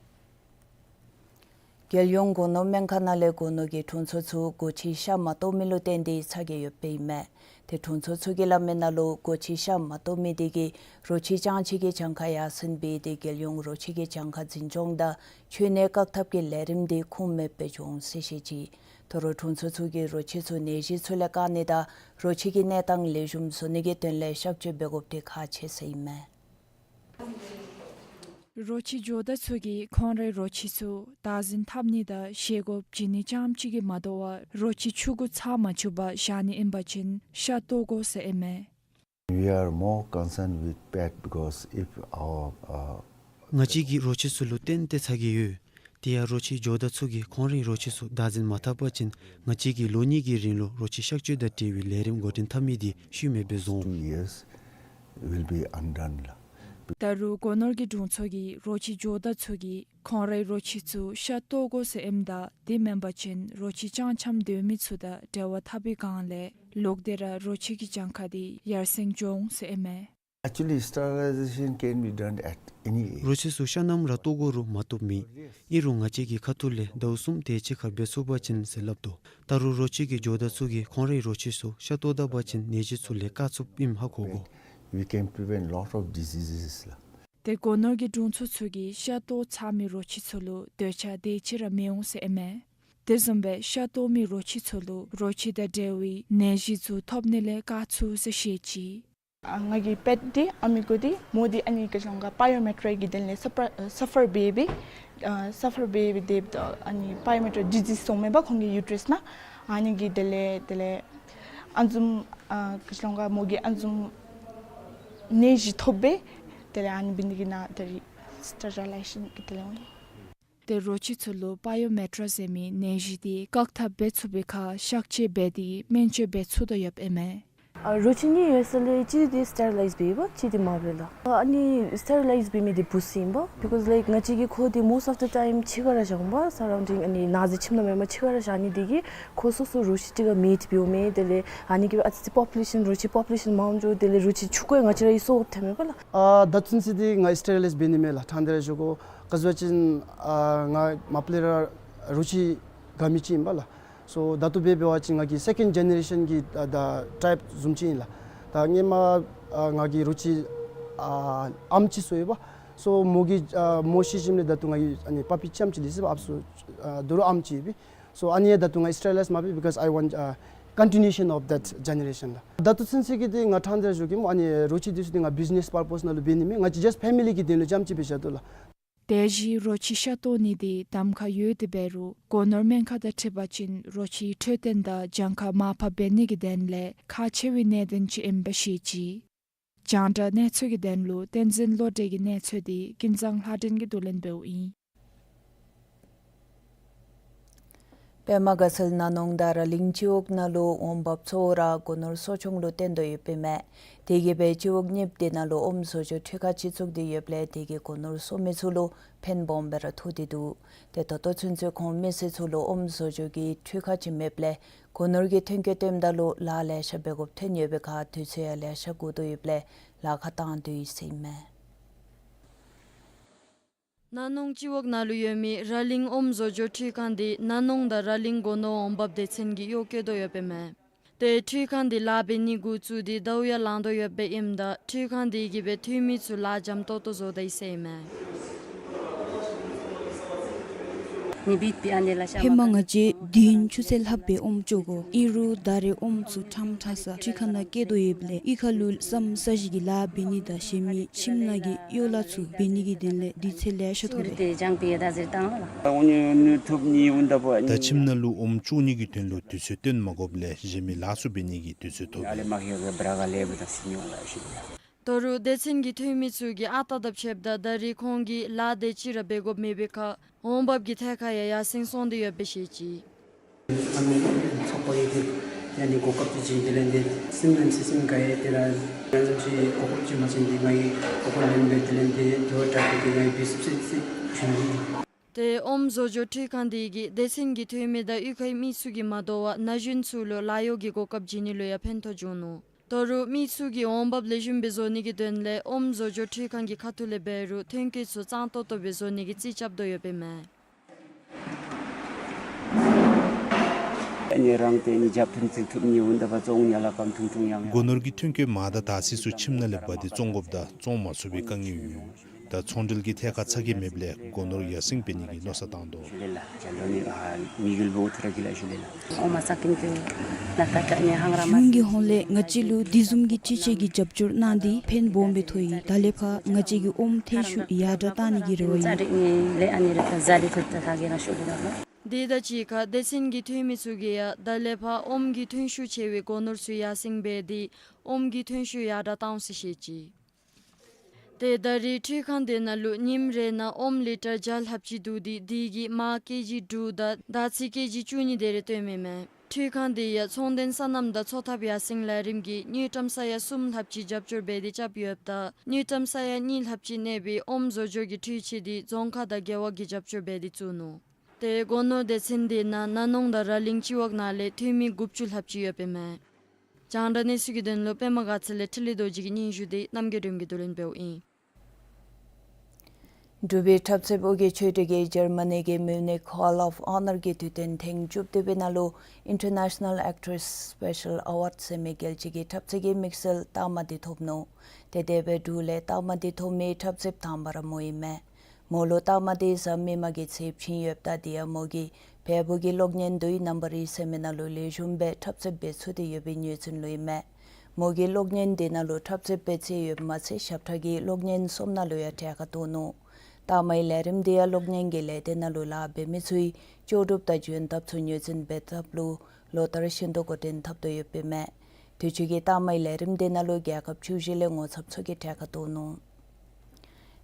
རྒྱལ་ཡོངས་སྒོ་ནོར་སྨན་ཁང་ནང་ལས་སྒོ་ནོར་གྱི་དྲུང་འཚོ་ཚུ་སྒོ་ཁྱི་ཤ་མ་གཏོགས་མི་ལུ་བརྟེན་ཏེ་ཚ་གྱང་ཡོདཔ་ཨིན་མས། ཏེ་དྲུང་འཚོ་ཚུ་གིས་སླབ་མི་ནང་ལུ་སྒོ་ཁྱི་ཤ་མ་གཏོགས་མི་དེ་གིས་རོ་ཁྱི་བཅང་ཅི་གི་གྱངས་ཁ་ཡར་སེང་འབད་དེ་རྒྱལ་ཡོངས་རོ་ཁྱི་གི་གྱངས་ཁ་འཛིན་སྐྱོང་དང་འཆོལ་ནད་བཀག་ཐབས་ཀྱི་ལས་རིམ་དེ་ཁུངས་མེདཔ་སྦེ་བྱུང་ཟེར་བཤད་ཅི། ད་རུང་དྲུང་འཚོ་ཚུ་གིས་རོ་ཁྱི་ཚུ་ནད་གཞི་ཚུ་ལས་བཀག་ནི་དང་རོ་ཁྱི་གི་གནས་སྟངས་ལེགས་ཤོམ་བཟོ་ནི་གི་དོན་ལས་གཤག་བཅོས་འབད་དགོཔ་དེ་ཁག་ཆེ་ཟེར་ཨིན་མས། རོ་ཁྱི་ཇོ་བདག་ཚུ་གིས་ཁོང་རའི་རོ་ཁྱི་ཚུ་བདག་འཛིན་འཐབ་ནི་དང་བཞེས་སྒོ་བྱིན་ནི་རྐྱངམ་གཅིག་གིས་མ་དོ་བར་རོ་ཁྱི་ཕྱུ་གུ་ཚར་མ་བཅུག་པར་བཞག་ནི་ཨིན་པ་ཅིན་ཤ་བཏོག་དགོ་ཟེར་ཨིན་མས། We are more concerned with pet because if our, uh, ང་བཅས་ཀྱིས་རོ་ཁྱི་ཚུ་ལུ་བརྟེན་ཏེ་ཚ་གྱང་ཡོད། དེ་ཡང་རོ་ཁྱི་ཇོ་བདག་ཚུ་གིས་ཁོང་རའི་རོ་ཁྱི་ཚུ་བདག་འཛིན་མ་འཐབ་པ་ཅིན་ང་བཅས་ཀྱིས་ལོ་གཉིས་ཀྱི་རིང་ལུ་རོ་ཁྱི་གཤག་བཅོས་དང་འབྲེལ་བའི་ལས་རིམ་འགོ་འདྲེན་འཐབ་མི་དེ་ཤུལ་མེདཔ་སྦེ་བཟོ་འོང་། Two years will be undone ལགས། ད་རུང་སྒོ་ནོར་གྱི་དྲུང་འཚོ་གིས་རོ་ཁྱི་ཇོ་བདག་ཚུ་གིས་ཁོང་རའི་རོ་ཁྱི་ཚུ་ཤ་བཏོག་དགོ་ཟེར་ཨིནམ་ད་དེ་མེན་པ་ཅིན་རོ་ཁྱི་བཅང་འཁྱམ་སྡོད་མི་ཚུ་དང་འབྲེལ་བ་འཐབ་པའི་སྒང་ལས་ལོག་སྟེ་ར་རོ་ཁྱི་གི་གྱངས་ཁ་དེ་ཡར་སེང་འགྱོ་འོང་ཟེར་ཨིན་མས། Actually, sterilization can be done at any age. རོ་ཁྱི་ཚུ་ཤ་ནམ་ར་བཏོག་དགོ་རུང་མ་བཏོག་མེད། ཨིན་རུང་ང་བཅས་ཀྱི་ཁ་ཐུག་ལས་ཟླཝ་གསུམ་དེ་ཅིག་ཁར་འབད་ཚུགས་པ་ཅིན་ཟེར་སླབ་དོ། ད་རུང་རོ་ཁྱི་གི་ཇོ་བདག་ཚུ་གིས་ཁོང་རའི་རོ་ཁྱི་ཚུ་ཤ་བཏོག་ད་པ་ཅིན་ནད་གཞི་ཚུ་ལས་བཀག་ཚུགསཔ་ཨིནམ་ཧ་གོ་དགོ། We can prevent lot of diseases ལགས། ཏེ་སྒོ་ནོར་གྱི་དྲུང་འཚོ་ཚུ་གིས་ཤ་བཏོག་ཚར་མི་རོ་ཁྱི་ཚུ་ལུ་འདོད་ཆགས་དེ་ཅིག་ར་མི་འོང་ཟེར་ཨིན་མས། དེ་བཟུམ་སྦེ་ཤ་བཏོག་མི་རོ་ཁྱི་ཚུ་ལུ་རོ་ཁྱི་དང་འབྲེལ་བའི་ནད་གཞི་ཚུ་ཐོབ་ནི་ལས་བཀག་ཚུགས་ཟེར་བཤད་ཅི། ཨ་ང་གི་པེཊ་འདི་ཨ་མི་གོ་འདི་མོ་འདི་ཨ་ནི་ག་ཅི་ལོ་ག་པའི་ཨོ་མེ་ཊྲ་གི་དོན་ལས་སཕར་ཨ་སཕར་འབད་འབད་ཨ་སཕར་འབད་འབད་དེ་ཨ་ནི་པའི་ཨོ་མེ་ཊྲ་ཌི་ཛི་སོང་མེན་པ་ཁོང་གི་ཡུ་ཊེ་རསི་ནང་། ཨ་ནི་གི་དོན་ལས་དོན་ལས་ཨ་ནི་བཟུམ་ཨ་ག་ཅི་ལོ་ག་མོ་གི་ཨ་ནི་བཟུམ་ནད་གཞི་ཐོབ་སྦེ་དོན་ལས་ཨ་ནི་འབད་ནི་གི་ནང་ད་རིས་སི་ཊེ་རི་ལའི་ཛེ་ཤཱན་གི་དོན་ལས་འོང་། ཏེ་རོ་ཁྱི་ཚུ་ལུ་པའི་ཨོ་མེ་ཊྲ་ཟེར་མི་ནད་གཞི་དེ་བཀག་ཐབས་འབད་ཚུགས་པའི་ཁར་གཤག་བཅོས་འབད་དེ་སྨན་བཅོས་འབད་ཚུགས་དོ་ཡོདཔ་ཨིན་མས། ཨ་རོ་ཁྱི་གཉིས་ཡོད་ས་ལས་གཅིག་དེ་སི་ཊེ་རི་ལའི་ཛི་འབད་ཡི་པ་གཅིག་དེ་མ་འབད་ལགས། ཨ་ནི་སི་ཊེ་རི་ལའི་ཛི་འབད་མི་དེ་བུཚ་ཨིན་པ། བི་ཀོས་ལའིཀ་ང་བཅས་ཀྱིས་ཁོ་དེ་མོསཊ་ཨོཕ་ད་ཊའིམ་ཕྱི་ཁར་ར་བཞག་འོང་པ། སར་རའུན་ཌིང་ཨ་ནི་ནགས་ཚལ་ཁྱིམ་ནང་མེན་པར་ཕྱི་ཁར་ར་བཞག་ནི་དེ་གིས་ཁོ་སོ་སོ་རོ་ཁྱི་ཅིག་ག་མེཊ་འབདཝ་མས། དེ་ལས་ཨ་ནི་གིས་ཨ་ཙི་ཙི་པོ་པུ་ལེ་ཤཱན་རོ་ཁྱི་པོ་པུ་ལེ་ཤཱན་མངམ་འགྱོ། དེ་ལས་རོ་ཁྱི་ཕྱུ་གུ་ཡང་ང་བཅས་ར་གིས་གསོ་བཏུབ་མས་པ་ལགས། ཨ་ད་ལྟོ་ཚུན་ཚོད་འདི་ང་སི་ཊེ་རི་ལའིཛ་འབད་ནི་མེད་ལགས། ཕྲང་སྟེ་ར་ཞུ་དགོ། ག་ཅི་ཟེར་བ་ཅིན་ཨ་ང་མ་པ་ལས་ར་རོ་ཁྱི་དགའ་མི་ཅིག་ཨིན་པ་ལགས། སོ་ད་ལྟོ་འབད་འབད་བ་ཅིན་ང་གི་སེ་ཀེནཌ་ཇེ་ནེ་རེ་ཤཱན་གྱི་ཨ་ད་ཊའིཔ་བཟུམ་ཅིག་ཨིན་ལགས། ད་སྔོན་མ་ཨ་ང་གིས་རོ་ཁྱི་ཨ་ཨམ་ཅིག་གསོ་ཡི་པ། སོ་མོ་གི་ཨ་མོ་ཤི་ཞིནམ་ལས་ད་ལྟོ་ང་གིས་ཨ་ནི་པ་པི་ཅིག་ཨམ་ཅིག་ལེན་ཅི་པ། ཨ་སོ་ཨ་ད་རུང་ཨམ་ཅིག་ཡོད་པས། སོ་ཨ་ནི་ཡང་ད་ལྟོ་ང་སི་ཊེ་རི་ལའིཛ་མ་འབད། Because I want uh, continuation of that generation ལགས། ད་ལྟོ་ཚུན་ཚོད་ཀྱི་དེ་ང་ཕྲང་སྟེ་ར་ཞུ་གེ་སྨོ། ཨ་ནི་རོ་ཁྱི་འདི་ཚུ་དེ་ང་བིཛ་ནེས་པར་པོས་ནང་ལུ་འབད་ནི་མེད། ང་བཅས་ཇཱསཊ་ཕེ་མི་ལི་གི་དོན་ལུ་རྐྱངམ་ཅིག་སྦེ་བཞག་དོ་ལགས། དེ་བཞིན་རོ་ཁྱི་ཤ་བཏོག་ནི་དེ་གདམ་ཁ་ཡོད་དེ་འབད་རུང་སྒོ་ནོར་སྨན་ཁང་དང་འཁྲིལ་བ་ཅིན་རོ་ཁྱིའི་འཕྲོད་བསྟེན་དང་གྱངས་ཁ་མར་ཕབ་འབད་ནི་གི་དོན་ལས་ཁག་ཆེ་བའི་གནད་དོན་ཅིག་ཨིན་པ་བཤད་ཅི། རྒྱང་བསྒྲགས་གནས་ཚུལ་གྱི་དོན་ལུ་བསྟན་འཛིན་བློ་གྲོས་ཀྱི་གནས་ཚུལ་དེ་ཀུན་བཟང་ལྷ་སྒྲོན་གྱིས་བསྡུ་ལེན་འབདཝ་ཨིན། པདྨ་དགའ་ཚལ་ན་ནོང་དང་ར་ལིང་སྤྱི་འོག་ནང་ལུ་འོང་འབབ་གཙོ་བོ་ར་སྒོ་ནོར་གསོ་སྐྱོང་ལུ་བརྟེན་དོ་ཡོདཔ་ཨིན་མས། དེ་གིས་སྦེ་སྤྱི་འོག་གཉིས་པོ་དེ་ནང་ལུ་ཨོམ་བཟོ་བཅོས་འཕྲུལ་ཁང་ཅིག་བཙུགས་ཏེ་ཡོདཔ་ལས་དེ་གིས་སྒོ་ནོར་གསོ་མི་ཚུ་ལུ་ཕན་སྦོམ་སྦེ་ར་ཐོགས་ཏེ་འདུག། ཏེ་ད་ལྟོ་ཚུན་ཚོད་ཁོང་མི་སེར་ཚུ་ལུ་ཨོམ་བཟོ་བཅོས་ཀྱི་འཕྲུལ་ཁང་ཅིག་མེདཔ་ལས་སྒོ་ནོར་གྱི་ཐོན་སྐྱེད་བཏོནམ་ད་ལུ་ལཱ་ལེ་ཤ་འབད་དགོཔ་ཐོན་ཡོད་པའི་ཁར་དུས་ཚོད་ཡང་ལེ་ཤ་འགོར་དོ་ཡོདཔ་ལས་ལཱ་ཁག་བཏང་དོ་ཡོད་ཟེར་ཨིན་མས། ན་ནོང་སྤྱི་འོག་ནང་ལུ་ཡོད་མི་ར་ལིང་ཨོམ་བཟོ་བཅོས་འཕྲུལ་ཁང་འདི་ན་ནོང་དང་ར་ལིང་སྒོ་ནོར་འོང་འབབ་སྡེ་ཚན་གྱིས་གཡོག་བཀོལ་དོ་ཡོདཔ་ཨིན་མས། ཏེ་འཕྲུལ་ཁང་འདི་ལཱ་འབད་ནི་འགོ་བཙུགས་ཏེ་ཟླཝ་ཡང་ལང་དོ་ཡོདཔ་ཨིནམ་ད་འཕྲུལ་ཁང་འདི་གིས་སྦེ་འཐུས་མི་ཚུ་ལཱ་འཇམ་ཏོང་ཏོ་བཟོ་དོ་ཡོད་ཟེར་ཨིན་མས། ཧེ་མ་ང་བཅས་དུས་ཡུན་ཆུ་ཚོད་ལྷགཔ་སྦེ་ཨོམ་བཅོ་དགོ། ཨིན་རུང་ད་རེས་ཨོམ་ཚུ་ཕྲང་ཕྲང་ས་འཕྲུལ་ཁང་ནང་བཀལ་དོ་ཡོདཔ་ལས་གཡུས་ཁ་ལུ་ས་མི་ས་གཞི་གི་ལཱ་འབད་ནི་དང་གཞན་མི་ཁྱིམ་ནང་གི་གཡོག་ལཱ་ཚུ་འབད་ནི་གི་དོན་ལས་དུས་ཚོད་ལེ་ཤ་ཐོབ་པས། ད་ཁྱིམ་ནང་ལུ་ཨོམ་བཅོ་ནི་གི་དོན་ལུ་དུས་ཚོད་བཏོན་མ་དགོཔ་ལས་གཞན་མི་ལཱ་ཚུ་འབད་ནི་གི་དུས་ཚོད་ཐོབ་པས། ད་རུང་སྡེ་ཚན་གྱི་འཐུས་མི་ཚུ་གིས་ཨ་རྟག་དང་ཕྱདཔ་ད་ད་རེས་ཁོང་གིས་ལཱ་དེ་ཅིག་ར་འབད་དགོཔ་མེད་པའི་ཁར་འོང་འབབ་ཀྱི་ཐད་ཁར་ཡང་ཡར་སེང་སོང་སྟེ་ཡོདཔ་སྦེ་བཤད་ཅི། ཚོགས་པ་ཡོད་དེ་ཡང་ནི་གོ་སྐབས་ཅིག་བྱིན། དེ་ལས་འདི་སིམ་ལེམ་སི་སིམ་ག་ཡེ་དེ་ར་ཡང་ཙམ་ཅིག་གོ་སྐབས་ཅིག་མ་བྱིན་འདི་ང་གིས་གོ་སྐབས་ལེན་པའི་དེ་ལས་འདི་དེ་བ་དྲག་གི་ང་གིས་བི་སིབ་སི་སི་བྱིན། ཏེ་ཨོམ་བཟོ་བཅོས་འཕྲུལ་ཁང་འདི་གིས་སྡེ་ཚན་གྱི་འཐུས་མི་དང་གཡུས་ཁའི་མི་ཚུ་གིས་མ་དོ་བར་ན་གཞོན་ཚུ་ལུ་ལཱ་གཡོག་གི་གོ་སྐབས་བྱིན་ནི་ལུ་ཡང་ཕན་ཐོགས་བྱུང་ནུག། ད་རུང་མི་ཚུ་གིས་འོང་འབབ་ལེགས་ཤོམ་སྦེ་བཟོ་ནི་གི་དོན་ལས་ཨོམ་བཟོ་བཅོས་འཕྲུལ་ཁང་གི་ཁ་ཐུག་ལས་འབད་རུང་ཐོན་སྐྱེད་ཚུ་གཙང་ཏོག་ཏོ་སྦེ་བཟོ་ནི་གི་རྩིས་རྐྱབ་དོ་ཡོདཔ་ཨིན་མས། སྒོ་ནོར་གྱི་ཐོན་སྐྱེད་མར་དང་དར་ཚིལ་ཚུ་ཁྱིམ་ནང་ལས་འབག་སྟེ་བཙོང་དགོཔ་ད་བཙོང་མ་ཚུགས་པའི་དཀའ་ངལ་ཡོད། ད་ཚོང་འབྲེལ་གྱི་ཐད་ཁར་ཚ་གྱང་མེདཔ་ལས་སྒོ་ནོར་ཡར་སེང་འབད་ནི་གི་མནོ་བསམ་བཏང་དོ། གཞུང་གི་ཧོངས་ལས་ང་བཅས་ལུ་དེ་བཟུམ་གྱི་ཅི་ཆེ་གི་རྒྱབ་སྐྱོར་གནང་སྟེ་ཕན་སྦོམ་སྦེ་ཐོགས་ཡི། ད་ལས་ཕར་ང་བཅས་ཀྱི་ཨོམ་ཐོན་ཤུགས་ཡར་དྲག་གཏང་ནི་གི་རེ་བ་ཡོད། དེ་དང་གཅིག་ཁར་སྡེ་ཚན་གྱི་འཐུས་མི་ཚུ་གིས་ཡང་ད་ལས་ཕར་ཨོམ་གྱི་ཐོན་ཤུགས་ཆེ་བའི་སྒོ་ནོར་ཚུ་ཡར་སེང་འབད་དེ་ཨོམ་གྱི་ཐོན་ཤུགས་ཡར་དྲག་གཏང་འོང་ཟེར་བཤད་ཅི། ཏེ་ད་རེས་འཕྲུལ་ཁང་དེ་ནང་ལུ་ཉིནམ་རེ་ནང་ཨོམ་ལི་ཊར་བརྒྱ་ལྷགཔ་ཅིག་བསྡུ་སྟེ་དེ་གིས་མར་ཀེ་ཇི་དྲུག་དང་དར་ཚིལ་ཀེ་ཇི་བཅུ་གཉིས་དེ་རེ་བཏོན་མི་མས། འཕྲུལ་ཁང་དེ་ཡང་ཚོང་དོན་སོ་ནམ་དང་འཚོ་ཐབས་ཡར་སེང་ལས་རིམ་གྱི་དངུལ་ཀྲམ་ས་ཡ་གསུམ་ལྷགཔ་ཅིག་རྒྱབ་སྐྱོར་འབད་དེ་རྐྱབ་ཡོདཔ་ད་དངུལ་ཀྲམ་ས་ཡ་གཉིས་ལྷགཔ་ཅིག་གནས་པའི་ཨོམ་བཟོ་བཅོས་ཀྱི་འཕྲུལ་ཆས་དེ་རྫོང་ཁག་དང་རྒེད་འོག་གིས་རྒྱབ་སྐྱོར་འབད་དེ་བཙུགས་ནུག། ཏེ་སྒོ་ནོར་སྡེ་ཚན་དེ་ནང་ན་ནོང་དང་ར་ལིང་སྤྱི་འོག་ནང་ལས་འཐུས་མི་དགུ་བཅུ་ལྷགཔ་ཅིག་ཡོདཔ་ཨིན་མས། རྒྱང་བསྒྲགས་གནས་ཚུལ་གྱི་དོན་ལུ་པདྨ་དགའ་ཚལ་ལས་འཕྲིན་ལས་རྡོ་རྗེ་གི་སྙན་ཞུ་དེ་རྣམ་རྒྱལ་སྒྲོལམ་གྱིས་བསྡུ་ལེན་འབདཝ་ཨིན། འབྲུག་པའི་འཁྲབ་རྩེདཔ་ཨོ་རྒྱན་ཆོས་སྒྲོན་གྱིས་འཇར་མ་ནི་གི་མིའུ་ནིག་ཧཱོལ་ཨོཕ་ཨོ་ནར་གྱི་དུས་སྟོན་ཐེངས་བཅུ་བདུན་པའི་ནང་ལུ་International Actress Special Award ཟེར་མི་རྒྱལ་སྤྱི་གི་འཁྲབ་རྩེད་ཀྱི་དམིགས་བསལ་རྟགས་མ་དེ་ཐོབ་ནུག། ཏེ་དེ་སྦེ་འབྲུག་ལས་རྟགས་མ་དེ་ཐོབ་མི་འཁྲབ་རྩེདཔ་དང་པ་ར་མོ་ཨིན་མས། མོ་ལུ་རྟགས་མ་དེ་གཟའ་མིག་དམར་གྱི་ཚེས་བྱིན་ཡོདཔ་ད་དེ་ཡང་མོ་གིས་བལ་པོ་གི་གློག་བརྙན་Do You Remember Me ཟེར་མི་ནང་ལུ་ལེགས་ཤོམ་སྦེ་འཁྲབ་རྩེདཔ་སྦེ་ཚུད་དེ་ཡོད་པའི་ངོས་འཛིན་ལུ་ཨིན་མས། མོ་གིས་གློག་བརྙན་དེ་ནང་ལུ་འཁྲབ་རྩེདཔ་སྦེ་རྩེ་ཡོདཔ་མ་ཚད་ཞབས་ཁྲ་གི་གློག་བརྙན་གསུམ་ནང་ལུ་ཡང་གྲལ་ཁར་གཏོགས་ནུག། རྟགས་མའི་ལས་རིམ་དེ་ཡང་གློག་བརྙན་གྱི་ལས་སྡེ་ནང་ལུ་ལཱ་འབད་མི་ཚུའི་ལྕོགས་གྲུབ་དང་འཇོན་ཐབས་ཚུ་ངོས་འཛིན་འབད་ཐབས་ལུ་ལོ་ལྟར་བཞིན་དུ་འགོ་འདྲེན་འཐབ་དོ་ཡོདཔ་ཨིན་མས། དུས་ཅི་གི་རྟགས་མའི་ལས་རིམ་དེ་ནང་ལུ་རྒྱལ་ཁབ་བཅུ་བཞི་ལས་ངོ་ཚབ་ཚུ་གིས་གྲལ་ཁར་གཏོགས་ནུག།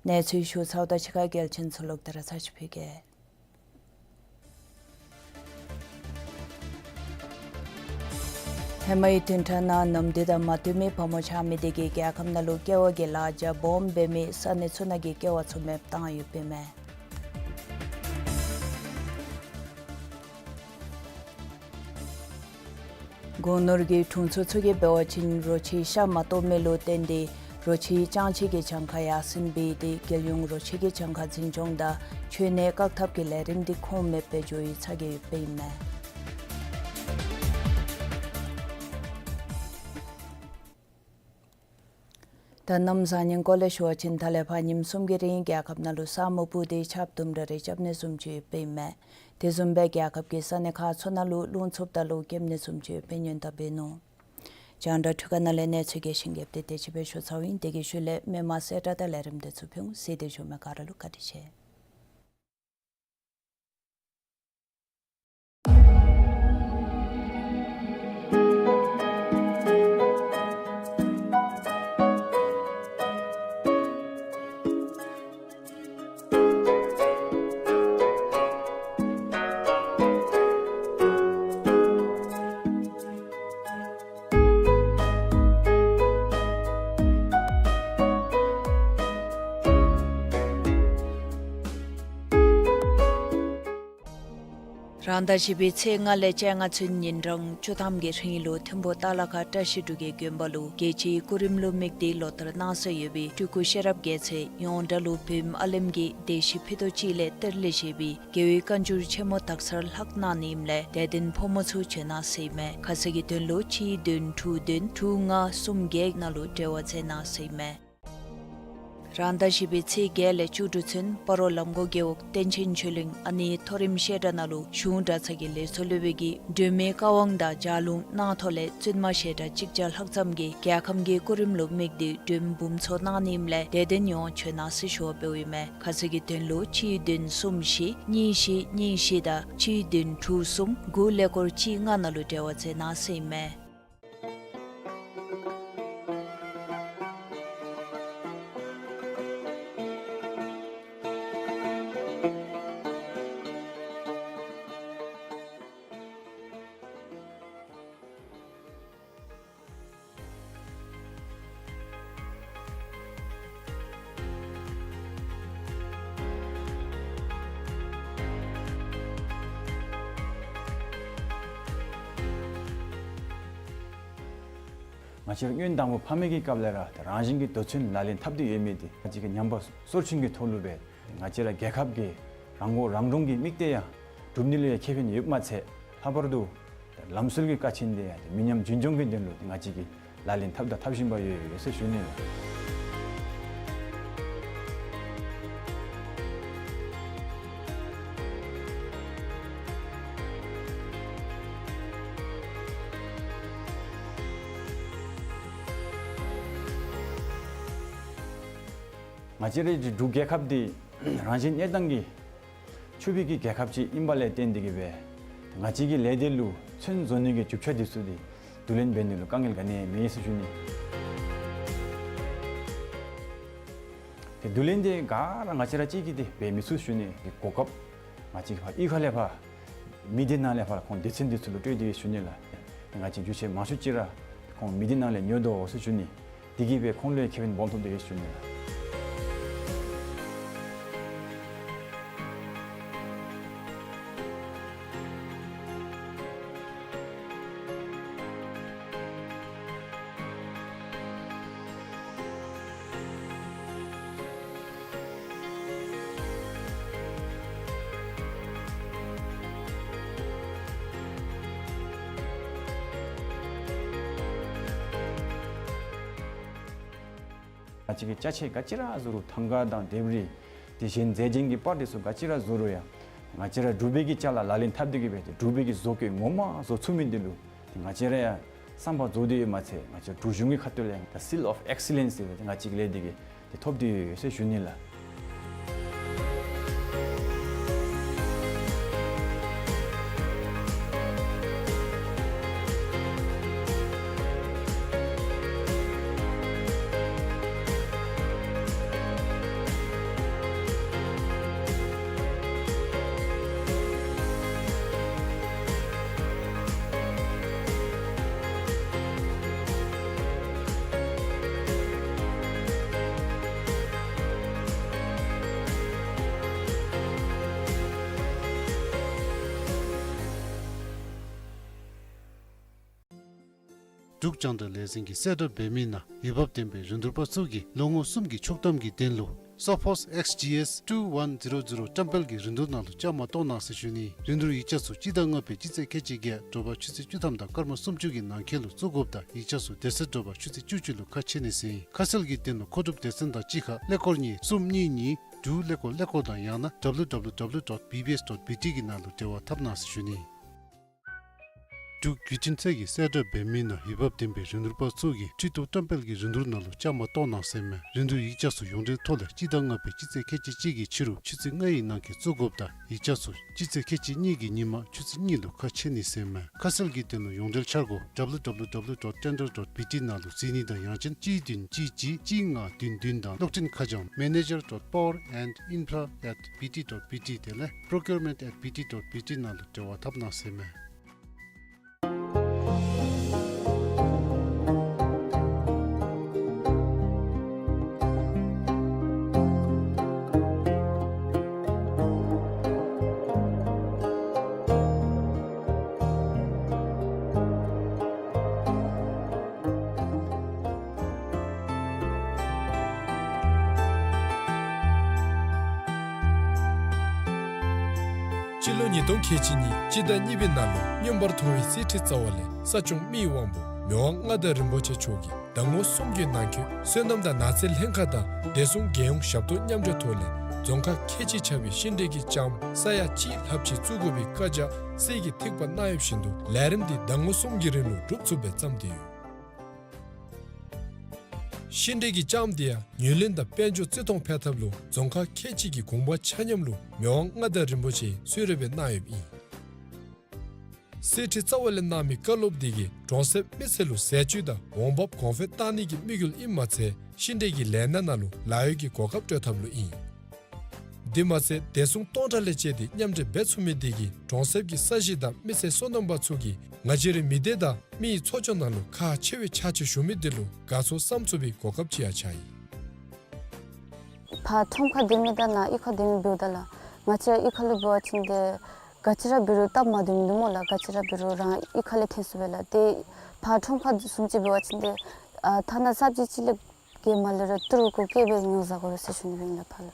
གནས་ཚུལ་ཞུ་ཚརཝ་ད་ཕྱི་ཁའི་གལ་ཆེན་ཚུ་ལོག་སྟེ་ར་ཚར་ཅིག་ཕུལ་གེ། ཧེ་མའི་བདུན་ཕྲག་ནང་ནམ་དུས་དང་མ་མཐུན་མི་བ་མོ་ཆགས་མི་དེ་གིས་རྒྱལ་ཁབ་ནང་ལུ་ཀེ་བ་གི་ལཱ་རྒྱ་སྦོམ་འབད་མི་ས་གནས་ཚུ་ནང་གི་ཀེ་བ་ཚུ་མེདཔ་བཏང་ཡོདཔ་ཨིན་མས། སྒོ་ནོར་གྱི་དྲུང་འཚོ་ཚུ་གིས་འབད་བ་ཅིན་རོ་ཁྱི་ཤ་མ་བཏོག་མི་ལུ་བརྟེན་ཏེ་རོ་ཁྱི་ལྕང་ཁྱི་གི་གྱངས་ཁ་ཡར་སེང་འབད་དེ་རྒྱལ་ཡོངས་རོ་ཁྱི་གི་གྱངས་ཁ་འཛིན་སྐྱོང་དང་འཆོལ་ནད་བཀག་ཐབས་ཀྱི་ལས་རིམ་དེ་ཁུངས་མེདཔ་སྦེ་འགྱོ་བའི་ཚ་གྱང་ཡོདཔ་ཨིན་མས། ད་གནམ་བཟང་ངན་སྐོར་ལས་ཞུ་བ་ཅིན་ད་ལས་ཕར་ཉིནམ་གསུམ་གྱི་རིང་རྒྱལ་ཁབ་ནང་ལུ་ས་སྨུག་སྤུབས་ཏེ་ཆརཔ་དུམ་གྲ་རེ་རྐྱབ་ནི་བཟུམ་ཅིག་ཡོདཔ་ཨིན་མས། དེ་བཟུམ་སྦེ་རྒྱལ་ཁབ་ཀྱི་ས་གནས་ཁག་ཚུ་ནང་ལུ་རླུང་འཚུབ་དང་རླུང་རྐྱབ་ནི་བཟུམ་ཅིག་ཡོདཔ་སྦེ་སྙན་གྲགས་འབད་ནུག། རྒྱང་བསྒྲགས་འཕྲུལ་ཁང་ནང་ལས་གནས་ཚུལ་རྒྱས་ཤིང་རྒྱསཔ་དེ་དེ་ཅིག་སྦེ་ཞུ་ཚརཝ་ཨིན། དེ་གི་ཤུལ་ལས་མི་མང་གསལ་བསྒྲགས་དང་ལས་རིམ་དེ་ཚུ་ཕུལ་འོང་། གཟིགས་ཏེ་བཞུགས་མི་ག་ར་ལུ་བཀའ་དྲིན་ཆེ། རང་ཟླ་བཞི་པའི་ཚེས་ལྔ་ལས་བཅོ་ལྔ་ཚུན་ཉིན་གྲངས་བཅུ་ཐམ་གྱི་རིང་ལུ་ཐིམ་ཕུ་ཏ་ལ་ཁ་བཀྲ་ཤིས་འབྲུག་རྒྱལ་དགོན་པ་ལུ་རྒྱལ་སྤྱིའི་སྐུ་རིམ་ལུ་དམིགས་ཏེ་ལོ་ལྟར་གནང་སྲོལ་ཡོད་པའི་སྤྲུལ་སྐུ་ཤེས་རབ་རྒྱལ་མཚན་ཡོངས་གྲགས་ལུ་བོད་ཨ་ལེམ་གྱི་སྡེ་བཞི་ཕུད་རྡོག་གཅིག་ལས་གཏེར་ལས་བཞེས་པའི་རྒྱལ་བའི་བཀའ་འགྱུར་ཆེན་མོ་དག་སར་ལྷག་གནང་ནི་ཨིནམ་ལས་དད་ལྡན་ཕོ་མོ་ཚུ་བྱོན་གནང་ཟེར་ཨིན་མས། ཁ་གསལ་གྱི་དོན་ལུ་གཅིག་བདུན་དྲུག་བདུན་དྲུག་ལྔ་གསུམ་བརྒྱད་ནང་ལུ་འབྲེལ་བ་མཛད་གནང་ཟེར་ཨིན་མས། རང་ཟླ་བཞི་པའི་ཚེས་བརྒྱད་ལས་བཅུ་དྲུག་ཚུན་སྤ་རོ་ལམ་གོང་རྒེད་འོག་བསྟན་ཆེན་ཆོས་གླིང་ཨ་ནེའི་མཐོ་རིམ་བཤད་གྲྭ་ནང་ལུ་གཞུང་གྲྭ་ཚང་གི་ལས་ཚོགས་སློབ་དཔོན་གྱིས་སྒྲོལ་མའི་བཀའ་དབང་དང་ལྗགས་ལུང་གནང་ཐོག་ལས་བཙུན་མ་བཤད་གྲྭ་གཅིག་བརྒྱ་ལྷག་ཙམ་གྱིས་རྒྱལ་ཁམས་ཀྱི་སྐུ་རིམ་ལུ་དམིགས་ཏེ་སྒྲོལ་མ་འབུམ་ཚོགས་གནང་ནི་ཨིནམ་ལས་དད་ལྡན་ཡོངས་བྱོན་གནང་ཟེར་ཞུ་བ་འབདཝ་ཨིན་མས། ཁ་གསལ་གྱི་དོན་ལུ་གཅིག་བདུན་གསུམ་བཞི་གཉིས་བཞི་གཉིས་བཞི་དང་གཅིག་བདུན་དྲུག་གསུམ་དགུ་ཀླད་ཀོར་གཅིག་ལྔ་ནང་ལུ་འབྲེལ་བ་མཛད་གནང་ཟེར་ཨིན་མས། ང་བཅས་ར་སྔོན་དང་པོ་ཕ་མེས་ཀྱི་སྐབས་ལས་ར་ཏེ་རང་བཞིན་གྱི་འདོད་བརྩོན་ལག་ལེན་འཐབ་སྟེ་ཡོད་མི་འདི་ང་བཅས་ཀྱི་ཉམས་པ་སོར་ཆུང་གི་ཐོག་ལུ་སྦེ་ང་བཅས་ར་རྒྱལ་ཁབ་ཀྱི་རང་མགོ་རང་འདྲོངས་ཀྱི་དམིགས་གཏད་ཡང་སྒྲུབ་ནི་ལུ་ཡང་ཁེ་ཕན་ཡོདཔ་མ་ཚད་ལྷག་པར་དུ་ལམ་སྲོལ་གྱི་ཀ་ཆེན་འདི་ཡང་མི་ཉམས་རྒྱུན་འཁྱོངས་ཀྱི་དོན་ལུ་ང་བཅས་ཀྱིས་ལག་ལེན་འཐབ་དང་འཐབ་བཞིན་པ་ཡོད་ཡོད་ཟེར་ཞུ་ནི་ལགས། ང་བཅས་རའི་འབྲུག་རྒྱལ་ཁབ་འདི་རང་བཞིན་གནས་སྟངས་ཀྱིས་ཆུ་བཞི་གི་རྒྱལ་ཁབ་ཅིག་ཨིན་པ་ལས་བརྟེན་ཏེ་གིས་སྦེ་ང་བཅས་ཀྱི་ལས་སྡེ་ལུ་ཚོན་བཟོ་ནི་གི་རྒྱུ་ཆ་འདི་ཚུ་འདི་བསྡུ་ལེན་འབད་ནི་ལུ་དཀའ་ངལ་ག་ནི་ཡང་མེད་ཟེར་ཞུ་ནི། ཏེ་བསྡུ་ལེན་འདི་ག་ར་ང་བཅས་ར་གཅིག་གིས་འདི་འབད་མི་ཚུགས་ཞུ་ནི། གོ་སྐབས་ང་བཅས་ཀྱིས་ཕར་གཡུས་ཁ་ལས་ཕར་མི་སྡེ་ནང་ལས་ཕར་ཁོང་སྡེ་ཚན་འདི་ཚུ་ལུ་སྤྲོད་དེ་ཡོད་ཞུ་ནི་ལགས། ཏེ་ང་བཅས་རྒྱུ་ཆ་མང་ཤོས་ཅིག་ར་ཁོང་མི་སྡེ་ནང་ལས་ཉོ་དོ་ཟེར་ཞུ་ནི། དེ་གིས་སྦེ་ཁོང་ལུ་ཡང་ཁེ་ཕན་སྦོམ་ཐོབ་སྟེ་ཡོད་ཞུ་ནི་ལགས། ང་བཅས་ཀྱིས་ཅ་ཆས་ག་ཅི་ར་བཟོ་རུང་ཐང་ག་དང་ལྡེབས་རིས་དེ་བཞིན་མཛེས་རྒྱན་གྱི་པར་དེ་ཚུ་ག་ཅི་ར་བཟོ་རུང་ཡང་ང་བཅས་ར་འབྲུག་པའི་གི་ཅ་ལ་ལག་ལེན་འཐབ་སྟེ་གིས་སྦེ་ཏེ་འབྲུག་པའི་གི་བཟོ་བཀོད་ངོ་མ་བཟོ་ཚུགས་མི་འདི་ལུ་ཏེ་ང་བཅས་ར་ཡང་བསམ་པ་རྫོགས་ཏེ་ཡོདཔ་མ་ཚད་ང་བཅས་འབྲུག་གཞུང་གི་ཁ་ཐུག་ལས་ཡང་ད་seal of excellence དེ་ང་བཅས་ཀྱི་ལས་འདི་གིས་ཏེ་ཐོབ་སྟེ་ཡོད་ཟེར་ཞུ་ནི་ལགས། འབྲུག་རྒྱང་བསྒྲགས་ལས་འཛིན་གྱིས་གསལ་བསྒྲགས་འབད་མི་ནང་འོས་འབབ་ལྡན་པའི་རིན་བསྡུར་པ་ཚུ་གིས་ལོ་ངོ་གསུམ་གྱི་ཆོག་ཐམ་གྱི་དོན་ལུ་Sophos X G S two one zero zero བཀྲམ་སྤེལ་གྱི་རིན་བསྡུར་ནང་ལུ་བཅའ་མར་གཏོགས་གནང་ཟེར་ཞུ་ནི། རིན་བསྡུར་ཡིག་ཆ་ཚུ་སྤྱི་ཟླ་ལྔ་པའི་སྤྱི་ཚེས་ཁལ་གཅིག་བརྒྱད་དྲོ་པ་ཆུ་ཚོད་བཅུ་ཐམ་དང་སྐར་མ་སུམ་ཅུ་གི་ནང་འཁོད་ལུ་བཙུགས་དགོཔ་དང་ཡིག་ཆ་ཚུ་དེ་ཚེ་དྲོ་པ་ཆུ་ཚོད་བཅུ་གཅིག་ལུ་ཁ་ཕྱེ་ནི་ཟེར་ཨིན། ཁ་གསལ་གྱི་དོན་ལུ་མཁོ་སྒྲུབ་སྡེ་ཚན་དང་གཅིག་ཁར་ཀླད་ཀོར་གཉིས་གསུམ་གཉིས་གཉིས་དྲུག་ཀླད་ཀོར་ཀླད་ཀོར་དང་ཡང་ན་W W W dot B B S dot B T གི་ནང་ལུ་འབྲེལ་བ་འཐབ་གནང་ཟེར་ཞུ་ནི། འབྲུག་བརྒྱུད་འཕྲིན་ཚད་ཀྱིས་གསལ་བསྒྲགས་འབད་མི་ནང་འོས་འབབ་ལྡན་པའི་རིན་བསྡུར་པ་ཚུ་གིས་ཁྲི་གཏོར་བཀྲམ་སྤེལ་གྱི་རིན་བསྡུར་ནང་ལུ་བཅའ་མར་གཏོགས་གནང་ཟེར་ཨིན་མས། རིན་བསྡུར་ཡིག་ཆ་ཚུ་ཡོངས་འབྲེལ་ཐོག་ལས་སྤྱི་ཟླ་ལྔ་པའི་སྤྱི་ཚེས་ཁལ་གཅིག་གཅིག་གི་ཕྱི་རུ་ཆུ་ཚོད་ལྔ་ཡི་ནང་འཁོད་བཙུགས་དགོཔ་དང་ཡིག་ཆ་ཚུ་སྤྱི་ཚེས་ཁལ་གཅིག་གཉིས་ཀྱི་ཉིན་མ་ཆུ་ཚོད་གཉིས་ལུ་ཁ་ཕྱེ་ནི་ཟེར་ཨིན་མས། ཁ་གསལ་གྱི་དོན་ལུ་ཡོངས་འབྲེལ་འཆར་སྒོ་W W W dot tender dot B T ནང་ལུ་གཟིགས་ནི་དང་ཡང་ཅིན་གཅིག་བདུན་གཅིག་གཅིག་གཅིག་ལྔ་བདུན་བདུན་དང་གློག་འཕྲིན་ཁ་བྱང་manager dot power and infra at B T dot B T དེ་ལས་procurement at B T dot B T ནང་ལུ་འབྲེལ་བ་འཐབ་གནང་ཟེར་ཨིན་མས། ཉིས་སྟོང་ཁལ་གཅིག་གཉིས་སྤྱི་ཟླ་གཉིས་པའི་ནང་ལུ་མངོན་པར་མཐོ་བའི་གསེར་ཁྲི་རྩ་བ་ལས་ས་སྐྱོང་མི་ཡི་དབང་པོ་མི་དབང་མངའ་བདག་རིན་པོ་ཆེ་མཆོག་གིས་ཟླ་ངོ་གསུམ་གྱི་ནང་འཁོད་སོ་ནམ་དང་ནགས་ཚལ་ལྷན་ཁག་དང་བདེ་སྲུང་རྒྱལ་ཡོངས་ཞབས་ཏོག་མཉམ་འབྲེལ་ཐོག་ལས་རྫོང་ཁག་ཁལ་གཅིག་ཆགས་པའི་ཤིང་འབྲས་ཀྱི་ལྕངམ་ས་ཡ་གཅིག་ལྷགཔ་ཅིག་བཙུགས་དགོ་པའི་བཀའ་རྒྱ་གསེར་གྱི་ཐིགས་པ་གནང་ཡོདཔ་བཞིན་དུ་ལས་རིམ་འདི་ཟླ་ངོ་གསུམ་གྱི་རིང་ལུ་གྲུབ་ཚུགསཔ་སྦེ་བརྩམས་ཏེ་ཡོད། ཤིང་འབྲས་ཀྱི་ལྕངམ་འདི་ཡང་ངོས་ལེན་དང་དཔལ་འབྱོར་བརྩི་མཐོང་འཕེལ་ཐབས་ལུ་རྫོང་ཁག་ཁལ་གཅིག་གི་གུང་པ་ཆ་མཉམ་ལུ་མི་དབང་མངའ་བདག་རིན་པོ་ཆེ་གསོལ་རས་སྦེ་གནང་ཡོདཔ་ཨིན། གསེར་ཁྲི་རྩ་བ་ལས་གནང་མི་བཀའ་སློབ་འདི་གིས་གྲོང་གསེབ་མི་སེར་ལུ་ཟས་བཅུད་དང་འོང་འབབ་གོང་འཕེལ་གཏང་ནི་གི་དམིགས་ཡུལ་ཨིནམ་མ་ཚད་ཤིང་འབྲས་ཀྱི་ལས་སྣ་ནང་ལུ་ལཱ་གཡོག་གི་གོ་སྐབས་སྤྲོད་ཐབས་ལུ་ཨིན། དེ་མ་ཚད་བདེ་སྲུང་སྟོང་ཕྲག་ལས་བཅད་དེ་མཉམ་འབྲེལ་འབད་ཚུགས་མི་འདི་གིས་གྲོང་གསེབ་ཀྱི་ས་གཞི་དང་མི་སེར་སོ་ནམ་པ་ཚུ་གིས་ང་བཅས་རའི་མི་སྡེ་དང་མི་ཡི་འཚོ་སྐྱོང་ནང་ལུ་ཁག་ཆེ་བའི་ཕྱག་ཕྱིད་ཞུ་མི་འདི་ལུ་དགའ་ཚོར་བསམ་ཚུགས་པའི་གོ་སྐབས་ཅིག་ཡང་ཆགས་ཡི། ཕར་ཁྲོམ་ཁར་སྡོད་མི་དང་ནཱ་གཡུས་ཁར་སྡོད་མི་འབདཝ་ད་ལགས། ང་བཅས་གཡུས་ཁ་ལུ་འབད་བ་ཅིན་ཏེ་ག་ཅི་ར་འབད་རུང་སྟབས་མ་བདེཝ་མིན་འདུག་སྨོ་ལགས། ག་ཅི་ར་འབད་རུང་རང་གཡུས་ཁ་ལས་ཐོན་ཚུགས་པས་ལགས། ཏེ་ཕར་ཁྲོམ་ཁར་བཟུམ་ཅིག་འབད་བ་ཅིན་ཏེ་ཨ་ཐ་ན་སབ་ཇི་ཅིག་ལས་བརྒལ་མ་ལས་ར་ཏི་རུ་གུ་བཀལ་སྦེ་ཉོ་བཟའ་དགོ་པས་ཟེར་ཞུ་ནི་ཨིན་ལགས་ཕར་ལུ།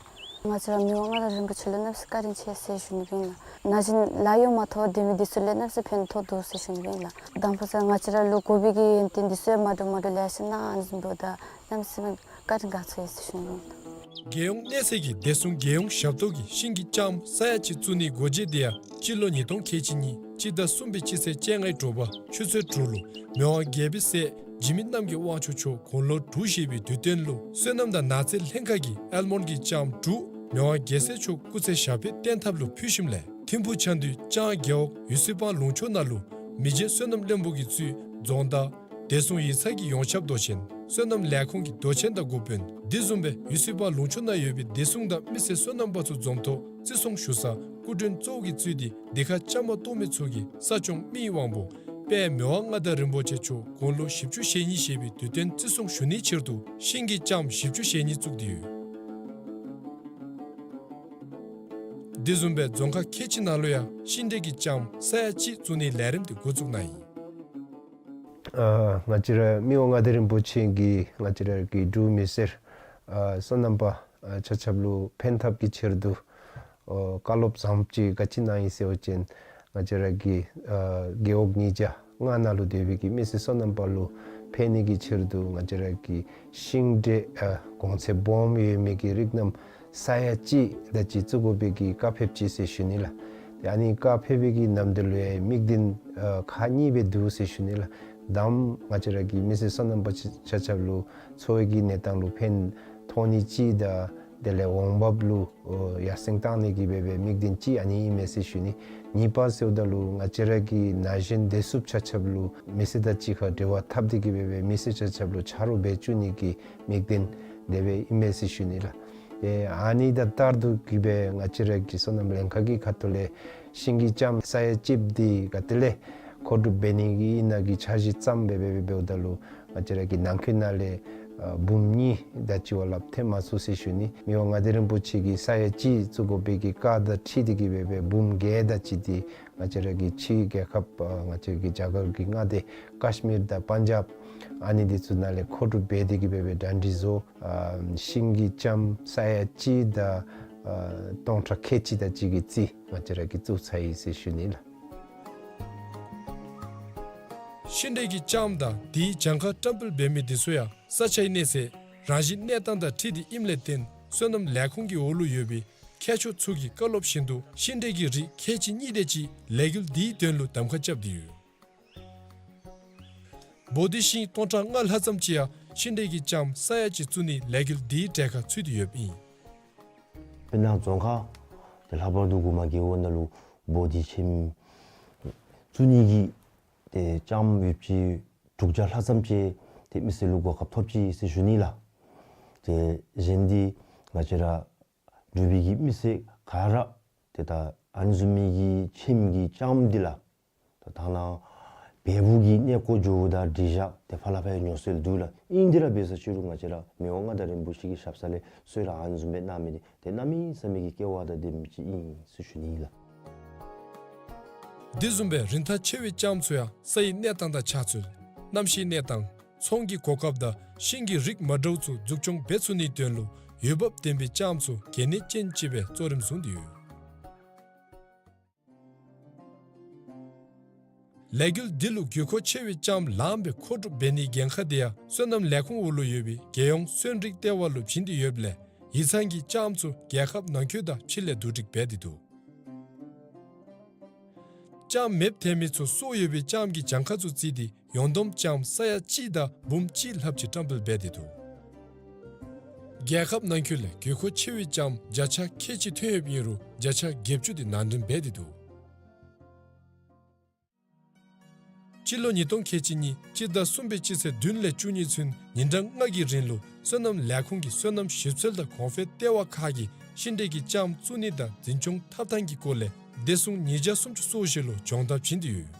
ང་བཅས་ར་མི་དབང་མངའ་བདག་རིན་པོ་ཆེ་ལུ་གནམ་མེད་ས་མེད་བཀའ་དྲིན་ཆེ་ཟེར་ཞུ་ནི་ཨིན་ལགས། ན་གཞོན་ལཱ་གཡོག་མ་ཐོབ་སྡོད་མི་འདི་ཚུ་ལུ་གནམ་མེད་ས་མེད་ཕན་ཐོགས་འདུག་ཟེར་ཞུ་ནི་ཨིན་ལགས། དང་ཕུ་ས་ང་བཅས་ར་ལུ་དགོ་པའི་གི་ཡོན་ཏན་འདི་ཚུ་ཡང་མ་འདྲཝ་མ་འདྲཝ་ལེ་ཤ་གནང་ཨ་ནི་བཟུམ་འབདཝ་ད་གནམ་མེད་ས་མེད་བཀའ་དྲིན་དགའ་ཚོར་ཡོད་ཟེར་ཞུ་ནི་ཨིན་ལགས། རྒྱལ་ཡོངས་གནས་ཚད་ཀྱི་བདེ་སྲུང་རྒྱལ་ཡོངས་ཞབས་ཏོག་གི་ཤིང་གི་ལྕངམ་ས་ཡ་གཅིག་བཙུགས་ནིའི་སྒོ་འབྱེད་འདི་ཡང་སྤྱི་ལོ་ཉིས་སྟོང་ཁལ་གཅིག་གཉིས་སྤྱི་ཟླ་གསུམ་པའི་སྤྱི་ཚེས་བཅོ་ལྔའི་དྲོ་པ་ཆུ་ཚོད་དྲུག་ལུ་མི་དབང་རྒྱལ་པོའི་སྲས་འཇིགས་མེད་རྣམ་རྒྱལ་དབང་ཕྱུག་མཆོག་དགུང་ལོ་དྲུག་བཞེས་པའི་དུས་སྟོན་ལུ་སོ་ནམ་དང་ནགས་ཚལ་ལྷན་ཁག་གིས་ཨལ་མོན་གྱི་ལྕངམ་དྲུག་མི་དབང་རྒྱལ་སྲས་མཆོག་སྐུ་ཚེ་ཞབས་པད་བརྟན་ཐབས་ལུ་ཕུལ་ཞིནམ་ལས་ཐིམ་ཕུག་ཆ་འདུས་ལྕང་རྒེད་འོག་ཡུ་སི་པང་ལུང་ཕྱོགས་ནང་ལུ་མི་རྗེ་སོ་ནམ་བློན་པོ་གིས་གཙོས་རྫོང་བདག་བདེ་སྲུང་ཡིག་ཚང་གི་ཡོངས་ཁྱབ་མདོ་ཆེན་སོ་ནམ་ལས་ཁུངས་ཀྱི་མདོ་ཆེན་དང་འགོ་དཔོན་དེ་བཟུམ་སྦེ་ཡུ་སི་པང་ལུང་ཕྱོགས་ནང་ཡོད་པའི་བདེ་སྲུང་དང་མི་སེར་སོ་ནམ་པ་ཚུ་འཛོམས་ཐོག་བརྩི་སྲུང་ཞུ་ས་སྐུ་མགྲོན་གཙོ་བོ་གིས་གཙོས་ཏེ་འདི་ཁར་བཅའ་མར་གཏོགས་མི་ཚུ་གིས་ས་སྐྱོང་མི་ཡི་དབང་པོ་དཔལ་མི་དབང་མངའ་བདག་རིན་པོ་ཆེ་མཆོག་དགུང་ལོ་བཞི་བཅུ་ཞེ་གཉིས་བཞེས་པའི་དུས་སྟོན་བརྩི་སྲུང་ཞུ་ནིའི་ཕྱིར་དུ་ཤིང་གི་ལྕངམ་བཞི་བཅུ་ཞེ་གཉིས་བཙུགས་ཏེ་ཡོད། དེ་བཟུམ་སྦེ་རྫོང་ཁག་ཁལ་གཅིག་ནང་ལུ་ཡང་ཤིང་འབྲས་ཀྱི་ལྕངམ་ས་ཡ་གཅིག་བཙུགས་ནིའི་ལས་རིམ་དེ་འགོ་བཙུགས་གནང་ཡི། ཨ་ང་བཅས་ར་མི་དབང་མངའ་བདག་རིན་པོ་ཆེ་གིས་ང་བཅས་ར་གི་འབྲུག་མི་སེར་ཨ་སོ་ནམ་པ་ཨ་ཆ་ཁྱབ་ལུ་ཕན་ཐབས་ཀྱི་ཕྱིར་དུ་ཨོ་བཀའ་སློབ་བཟངམ་ཅིག་ག་ཅི་གནང་ཡི་ཟེར་བ་ཅིན་ང་བཅས་ར་གི་ཨ་རྒེད་འོག་ཉིས་བརྒྱ་ལྔ་ནང་ལུ་སྡོད་པའི་གི་མི་སེར་སོ་ནམ་པ་ལུ་ཕན་ནི་གི་ཕྱིར་དུ་ང་བཅས་ར་གི་ཤིང་འབྲས་ཨ་གོང་ཚད་སྦོམ་ཡོད་མི་གི་རིགས་རྣམས་ས་ཡ་གཅིག་དེ་ཅིག་བཙུགས་དགོ་པའི་གི་བཀའ་ཕེབས་ཅི་ཟེར་ཞུ་ནི་ལགས། ཏེ་ཨ་ནི་བཀའ་ཕེབས་པའི་གི་ནམ་དུས་ལུ་ཡང་དམིགས་འདུན་ཨ་ཁག་གཉིས་སྦེ་འདུག་ཟེར་ཞུ་ནི་ལགས། དང་པ་ང་བཅས་ར་གི་མི་སེར་སོ་ནམ་པ་ཆ་ཆ་ཁྱབ་ལུ་འཚོ་བའི་གི་གནས་སྟངས་ལུ་ཕན་ཐོགས་ནི་ཅིག་དང་དེ་ལས་འོང་འབབ་ལུ་ཨོ་ཡར་སེང་བཏང་ནི་གི་སྦེ་སྦེ་དམིགས་འདུན་ཅིག་ཨ་ནི་ཨིན་མས་ཟེར་ཞུ་ནི། གཉིས་པ་ཟེརཝ་ད་ལུ་ང་བཅས་ར་གི་ན་གཞོན་བདེ་སྲུངཔ་ཆ་ཁྱབ་ལུ་མི་སེར་དང་གཅིག་ཁར་འབྲེལ་བ་འཐབ་སྟེ་གི་སྦེ་སྦེ་མི་སེར་ཆ་ཁྱབ་ལུ་ཆ་རོགས་འབད་བཅུག་ནི་གི་དམིགས་འདུན་དེ་སྦེ་ཨིན་མས་ཟེར་ཞུ་ནི་ལགས། ཏེ་ཨ་ནི་དང་ལྟར་དུ་གི་སྦེ་ང་བཅས་ར་གི་སོ་ནམ་ལྷན་ཁག་གི་ཁ་ཐུག་ལས་ཤིང་གི་ལྕངམ་ས་ཡ་གཅིག་འདི་ག་ཏེ་ལས་མཁོ་སྒྲུབ་འབད་ནི་གི་ཨིན་ན་གི་འཆར་གཞི་བརྩམས་སྦེ་སྦེ་སྦེ་འབདཝ་ད་ལུ་ང་བཅས་ར་གི་ནང་འཁོད་ནང་ལས་ཨ་འབུམ་གཉིས་དེ་ཅིག་བ་ལྷགཔ་ཐོན་མ་ཚུགས་ཟེར་ཞུ་ནི། མི་དབང་མངའ་བདག་རིན་པོ་ཆེ་གིས་ས་ཡ་གཅིག་བཙུགས་དགོ་པའི་གི་བཀའ་དང་འཁྲིལ་ཏེ་གི་སྦེ་སྦེ་འབུམ་བརྒྱད་དེ་ཅིག་འདི་ང་བཅས་ར་གི་ཕྱི་རྒྱལ་ཁབ་ཨ་ང་བཅས་ཀྱི་རྒྱ་གར་གྱི་མངའ་སྡེ་ཀཱཤ་མིར་དང་པན་ཇབ་ཨ་ནི་འདི་ཚུ་ནང་ལས་མཁོ་སྒྲུབ་འབད་དེ་གི་སྦེ་སྦེ་གྲ་སྒྲིག་བཟོ། ཨ་ཤིང་གི་ལྕངམ་ས་ཡ་གཅིག་དང་ཨ་སྟོང་ཕྲག་ཁལ་གཅིག་དེ་ཅིག་གི་རྩིས་ང་བཅས་ར་གིས་བཙུགས་ཚར་ཡི་ཟེར་ཞུ་ནི་ལགས། ཤིང་འབྲས་ཀྱི་ལྕངམ་དང་དེའི་གྱངས་ཁ་བཀྲམ་སྤེལ་འབད་མི་འདི་ཚུ་ཡང་ས་ཆའི་གནས་ཚད་རང་བཞིན་གནས་སྟངས་དང་འཁྲིལ་ཏེ་ཨིནམ་ལས་བརྟེན་སོ་ནམ་ལས་ཁུངས་ཀྱི་འོག་ལུ་ཡོད་པའི་མཁས་མཆོག་ཚུ་གི་བཀའ་སློབ་བཞིན་དུ་ཤིང་འབྲས་ཀྱི་རིགས་ཁལ་གཅིག་གཉིས་དེ་ཅིག་ལས་འགུལ་འདིའི་དོན་ལུ་གདམ་ཁ་རྐྱབ་སྟེ་ཡོད། བོ་དྷི་ཤིང་སྟོང་ཕྲག་ལྔ་ལྷག་ཙམ་ཅིག་ཡང་ཤིང་འབྲས་ཀྱི་ལྕངམ་ས་ཡ་གཅིག་བཙུགས་ནིའི་ལས་འགུལ་འདིའི་གྲལ་ཁར་ཚུད་དེ་ཡོདཔ་ཨིན། དཔེར་ན་རྫོང་ཁག་ཏེ་ལྷག་པར་དུ་གུ་མ་རྒེད་འོག་ནང་ལུ་བོ་དྷི་ཁྱིམ་བཙུགས་ནི་གི་ཏེ་ལྕངམ་ཡོདཔ་ཅིག་དྲུག་བརྒྱ་ལྷག་ཙམ་ཅིག་ཏེ་མི་སེར་ལུ་གོ་སྐབས་ཐོབ་ཅི་ཟེར་ཞུ་ནི་ལགས། ཏེ་གཞན་འདི་ང་བཅས་ར་འབྲུག་པའི་གི་མི་སེར་ག་ར་ཏེ་ད་ཨ་ནི་བཟུམ་མའི་གི་ཁྱིམ་གྱི་ལྕངམ་འདི་ལགས། ད་ཐང་ནང་བལ་པོ་གི་གནས་སྐོར་འགྱོཝ་ད་འགྲིག་བཞག་ཏེ་ཕར་ལས་ཕར་ཡང་ཉོ་སྲོལ་འདུག་ལགས། ཨིན་དེ་ར་འབད་ས་ཅིག་རུང་ང་བཅས་ར་མི་དབང་མངའ་བདག་རིན་པོ་ཆེ་གི་ཞབས་ས་ལས་གསོལ་རས་ཨ་ནི་བཟུམ་སྦེ་གནང་མི་འདི་ཏེ་གནམ་མེད་ས་མེད་ཀྱི་སྐལ་བ་དང་ལྡན་མི་ཅིག་ཨིན་ཟེར་ཞུ་ནི་ཨིན་ལགས། དེ་བཟུམ་སྦེ་རིན་ཐང་ཆེ་བའི་ལྕངམ་ཚུ་ཡང་ས་ཡི་གནས་སྟངས་དང་ཆགས་ཚུལ་གནམ་གཤིས་གནས་སྟངས་ཚོང་གི་གོ་སྐབས་དང་ཤིང་གི་རིགས་མ་འདྲཝ་ཚུ་འཛུགས་སྐྱོང་འབད་ཚུགས་ནིའི་དོན་ལུ་འོས་འབབ་ལྡན་པའི་ལྕངམ་ཚུ་གལ་གནད་ཅན་ཅིག་སྦེ་གཙོ་རིམ་བཟུང་སྟེ་ཡོད། ལས་འགུལ་འདི་ལུ་དགོས་མཁོ་ཆེ་བའི་ལྕངམ་ལངམ་སྦེ་མཁོ་སྒྲུབ་འབད་ནིའི་འགན་ཁག་དེ་ཡང་སོ་ནམ་ལས་ཁུངས་འོག་ལུ་ཡོད་པའི་རྒྱལ་ཡོངས་སོན་རིགས་ལྟེ་བ་ལུ་བྱིན་ཏེ་ཡོདཔ་ལས་ཡིག་ཚང་གིས་ལྕངམ་ཚུ་རྒྱལ་ཁབ་ནང་འཁོད་དང་ཕྱི་ལས་བསྡུ་སྒྲིག་འབད་དེ་འདུག། ལྕངམ་མེདཔ་ཐལ་མི་ཚུ་སོར་ཡོད་པའི་ལྕངམ་གྱི་གྱངས་ཁ་ཚུ་བརྩིས་ཏེ་ཡོངས་བསྡོམས་ལྕངམ་ས་ཡ་གཅིག་དང་འབུམ་གཅིག་ལྷགཔ་ཅིག་བཀྲམ་སྤེལ་འབད་དེ་འདུག། རྒྱལ་ཁབ་ནང་འཁོད་ལས་དགོས་མཁོ་ཆེ་བའི་ལྕངམ་བརྒྱ་ཆ་ཁལ་གཅིག་ཐོན་ཡོདཔ་ཨིན་རུང་བརྒྱ་ཆ་བརྒྱད་ཅུ་དེ་ནང་འདྲེན་འབད་དེ་འདུག། སྤྱི་ལོ་ཉིས་སྟོང་ཁལ་གཅིག་གཉིས་སྤྱི་ཟླ་གསུམ་པའི་སྤྱི་ཚེས་བདུན་ལས་བཅུ་གཉིས་ཚུན་ཉིན་གྲངས་ལྔ་གི་རིང་ལུ་སོ་ནམ་ལས་ཁུངས་ཀྱི་སོ་ནམ་ཞིབ་འཚོལ་དང་གོང་འཕེལ་ལྟེ་བ་ཁག་གིས་ཤིང་འབྲས་ཀྱི་ལྕངམ་བཙུགས་ནི་དང་འཛིན་སྐྱོང་ཐབས་ཐངས་ཀྱི་སྐོར་ལས་བདེ་སྲུང་ཉིས་བརྒྱ་སུམ་ཅུ་སོ་བཞི་ལུ་སྦྱོང་བརྡར་བྱིན་ཏེ་ཡོད།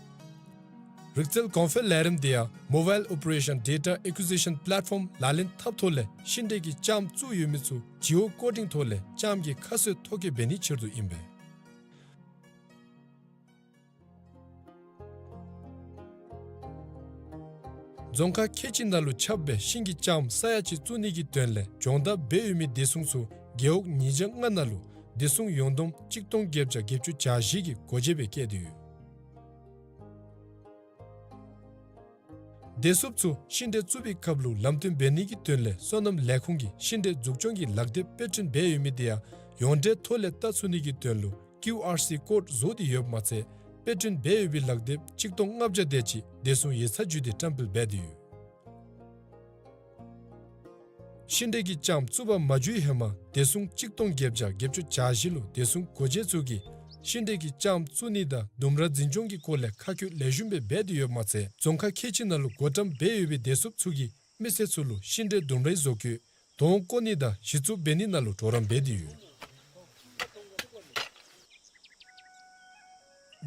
རིག་རྩལ་གོང་འཕེལ་ལས་རིམ་དེ་ཡང་Mobile Operation Data Acquisition Platform ལག་ལེན་འཐབ་ཐོག་ལས་ཤིང་འབྲས་ཀྱི་ལྕངམ་བཙུགས་ཡོད་མི་ཚུ་Geocoding ཐོག་ལས་ལྕངམ་གྱི་ཁ་གསོ་ཐོ་བཀོད་འབད་ནིའི་ཕྱིར་དུ་ཨིན་པས། རྫོང་ཁག་ཁལ་གཅིག་ནང་ལུ་ཁྱབ་སྦེ་ཤིང་གི་ལྕངམ་ས་ཡ་གཅིག་བཙུགས་ནི་གི་དོན་ལས་སྦྱོང་བརྡར་འབད་ཡོད་མི་བདེ་སྲུང་ཚུ་རྒེད་འོག་ཉིས་བརྒྱ་ལྔ་ནང་ལུ་བདེ་སྲུང་ཡོངས་བསྡོམས་གཅིག་སྟོང་བརྒྱད་བརྒྱ་བརྒྱད་ཅུ་གྱ་བཞི་གི་སྒོ་འབྱེད་སྦེ་བསྐྱལ་ཏེ་ཡོད། བདེ་སྲུངཔ་ཚུ་ཤིང་འབྲས་བཙུགས་པའི་སྐབས་ལུ་ལམ་སྟོན་འབད་ནི་གི་དོན་ལས་སོ་ནམ་ལས་ཁུངས་ཀྱིས་ཤིང་འབྲས་འཛུགས་སྐྱོང་གི་ལག་དེབ་དཔེ་སྐྲུན་འབད་ཡོད་མི་དེ་ཡང་ཡོངས་འབྲེལ་ཐོག་ལས་བལྟ་ཚུགས་ནི་གི་དོན་ལུ་ཀིའུ་ཨར་སི་ཀོཌ་བཟོ་སྟེ་ཡོདཔ་མ་ཚད་དཔེ་སྐྲུན་འབད་ཡོད་པའི་ལག་དེབ་གཅིག་སྟོང་ལྔ་བརྒྱ་དེ་ཅིག་བདེ་སྲུང་ཡིག་ཚང་བརྒྱུད་དེ་བཀྲམ་སྤེལ་འབད་དེ་ཡོད། ཤིང་འབྲས་ཀྱི་ལྕངམ་བཙུགས་པར་མ་འཇུག་ཧེ་མ་བདེ་སྲུང་གཅིག་སྟོང་བརྒྱད་བརྒྱ་བརྒྱད་ཅུ་གྱ་བཞི་ལུ་བདེ་སྲུང་སྒོ་འབྱེད་ཚུ་གིས་ཤིང་འབྲས་ཀྱི་ལྕངམ་བཙུགས་ནི་དང་ལྡུམ་ར་འཛིན་སྐྱོང་གི་སྐོར་ལས་ཁ་བཀོད་ལེགས་ཤོམ་སྦེ་འབད་དེ་ཡོདཔ་མ་ཚད་རྫོང་ཁག་ཁལ་གཅིག་ནང་ལུ་བགོ་བཀྲམ་འབད་ཡོད་པའི་བདེ་སྲུངཔ་ཚུ་གིས་མི་སེར་ཚུ་ལུ་ཤིང་འབྲས་ལྡུམ་རའི་བཟོ་བཀོད་དོང་བརྐོ་ནི་དང་གཞི་བཙུགས་འབད་ནི་ནང་ལུ་གྲོགས་རམ་འབད་དེ་ཡོད།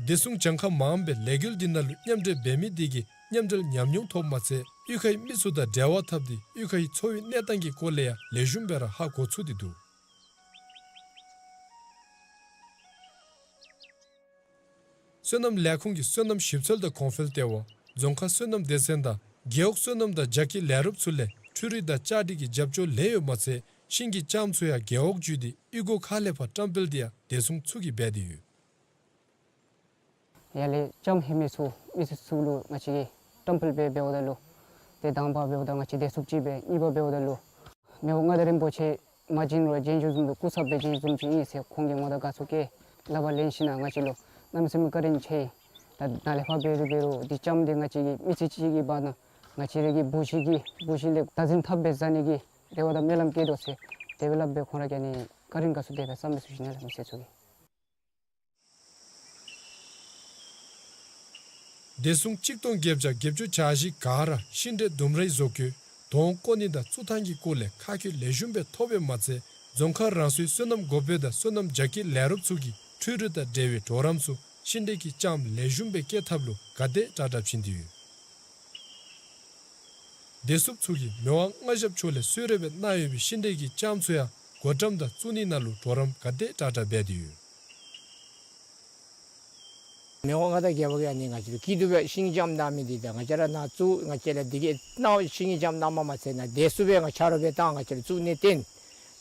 བདེ་སྲུང་གྱངས་ཁ་མངམ་སྦེ་ལས་འགུལ་འདི་ནང་ལུ་མཉམ་འབྲེལ་འབད་མི་དེ་གིས་མཉམ་འབྲེལ་ཉམས་མྱོང་ཐོབ་མ་ཚད་གཡུས་ཁའི་མི་ཚུ་དང་འབྲེལ་བ་འཐབ་སྟེ་གཡུས་ཁའི་འཚོ་བའི་གནས་སྟངས་ཀྱི་སྐོར་ལས་ཡང་ལེགས་ཤོམ་སྦེ་ར་ཧ་གོ་ཚུགས་ཏེ་འདུག། སོ་ནམ་ལས་ཁུངས་ཀྱི་སོ་ནམ་ཞིབ་འཚོལ་དང་གོང་འཕེལ་ལྟེ་བ་རྫོང་ཁག་སོ་ནམ་སྡེ་ཚན་དང་རྒེད་འོག་སོ་ནམ་དང་རྒྱ་སྐྱེད་ལས་རོགསཔ་ཚུ་ལས་འཕྲུལ་རིག་དང་བཅའ་སྒྲིག་གི་རྒྱབ་སྐྱོར་ལེན་ཡོདཔ་མ་ཚད་ཤིང་གི་ལྕངམ་ཚུ་ཡང་རྒེད་འོག་བརྒྱུད་དེ་གཡུས་སྒོ་ཁག་ལས་ཕར་བཀྲམ་སྤེལ་དེ་ཡང་བདེ་སྲུངཔ་ཚུ་གིས་འབད་དེ་ཡོད། ཡར་ལས་ལྕངམ་ཧེ་མའི་ཚུ་མི་སེར་ཚུ་ལུ་ང་བཅས་ཀྱིས་བཀྲམ་སྤེལ་འབད་འབདཝ་ད་ལུ་ཏེ་དང་པ་འབདཝ་ད་ང་བཅས་བདེ་སྲུངཔ་ཅིག་སྦེ་གཉིས་པ་འབདཝ་ད་ལུ་མི་དབང་མངའ་བདག་རིན་པོ་ཆེ་མ་བྱོན་རུང་བྱོན་བྱོནམ་བཟུམ་ལུ་སྐུ་ཚབ་སྦེ་བྱོནམ་བཟུམ་ཅིག་ཨིན་ཟེར་ཁོང་གིས་ང་དང་དགའ་ཚོར་བསྐྱེད་ལག་པར་ལེན་ཞིནམ་ལས་ང་བཅས་ལུ་གནམ་མེད་ས་མེད་བཀའ་དྲིན་ཆེ། ད་ནཱ་ལས་ཕར་འབད་རུང་འབད་རུང་འདི་ལྕངམ་འདི་ང་བཅས་ཀྱི་མི་ཚེ་གཅིག་གི་བར་ན་ང་བཅས་ར་གི་བུ་གཞི་གིས་བུ་གཞི་ལས་བདག་འཛིན་འཐབ་སྦེ་བཟའ་ནི་གི་རེ་བ་དང་སྨོན་ལམ་བསྐྱེད་དོ་ཟེར་དེ་སྦེ་སླབ་སྦེ་ཁོང་ར་གིས་ཨ་ནི་བཀའ་དྲིན་དགའ་ཚོར་དེ་སྦེ་བསམ་སྦེ་ཞུ་ཞུ་ནི་ལགས། མི་སེར་ཚུ་གིས། བདེ་སྲུང་གཅིག་སྟོང་བརྒྱད་བརྒྱ་བརྒྱད་ཅུ་གྱ་བཞི་ག་ར་ཤིང་འབྲས་ལྡུམ་རའི་བཟོ་བཀོད་དོང་བརྐོ་ནི་དང་བཙུགས་ཐངས་ཀྱི་སྐོར་ལས་ཁ་བཀོད་ལེགས་ཤོམ་སྦེ་ཐོབ་པའི་མ་ཚད་རྫོང་ཁག་རང་སོའི་སོ་ནམ་འགོ་དཔོན་དང་སོ་ནམ་རྒྱ་སྐྱེད་ལས་རོགསཔ་ཚུ་གིས་འཕྲུལ་རིག་དང་འབྲེལ་བའི་གྲོགས་རམ་ཚུ་ཤིང་འབྲས་ཀྱི་ལྕངམ་ལེགས་ཤོམ་སྦེ་སྐྱེད་ཐབས་ལུ་ག་དེ་དྲག་དྲག་བྱིན་ཏེ་ཡོད། བདེ་སྲུངཔ་ཚུ་གིས་མི་དབང་མངའ་ཞབས་མཆོག་ལས་གསོལ་རས་སྦེ་གནང་ཡོད་པའི་ཤིང་འབྲས་ཀྱི་ལྕངམ་ཚུ་ཡང་བགོ་བཀྲམ་དང་བཙུགས་ནི་ནང་ལུ་གྲོགས་རམ་ག་དེ་དྲག་དྲག་འབད་དེ་ཡོད། མི་དབང་མངའ་བདག་རྒྱལ་པོ་གིས་ཨ་ནི་ང་བཅས་ལུ་སྐྱིད་སྡུག་སྦེ་ཤིང་ལྕངམ་གནང་མི་འདི་དང་ང་བཅས་ར་ནཱ་བཙུགས་ང་བཅས་ལུ་འདི་གི་གནང་ཤིང་ལྕངམ་གནངམ་མ་ཚད་ནཱ་བདེ་སྲུངཔ་སྦེ་ང་ཆ་རོགས་སྦེ་བཏང་ང་བཅས་ལུ་བཙུགས་ནི་བརྟེན།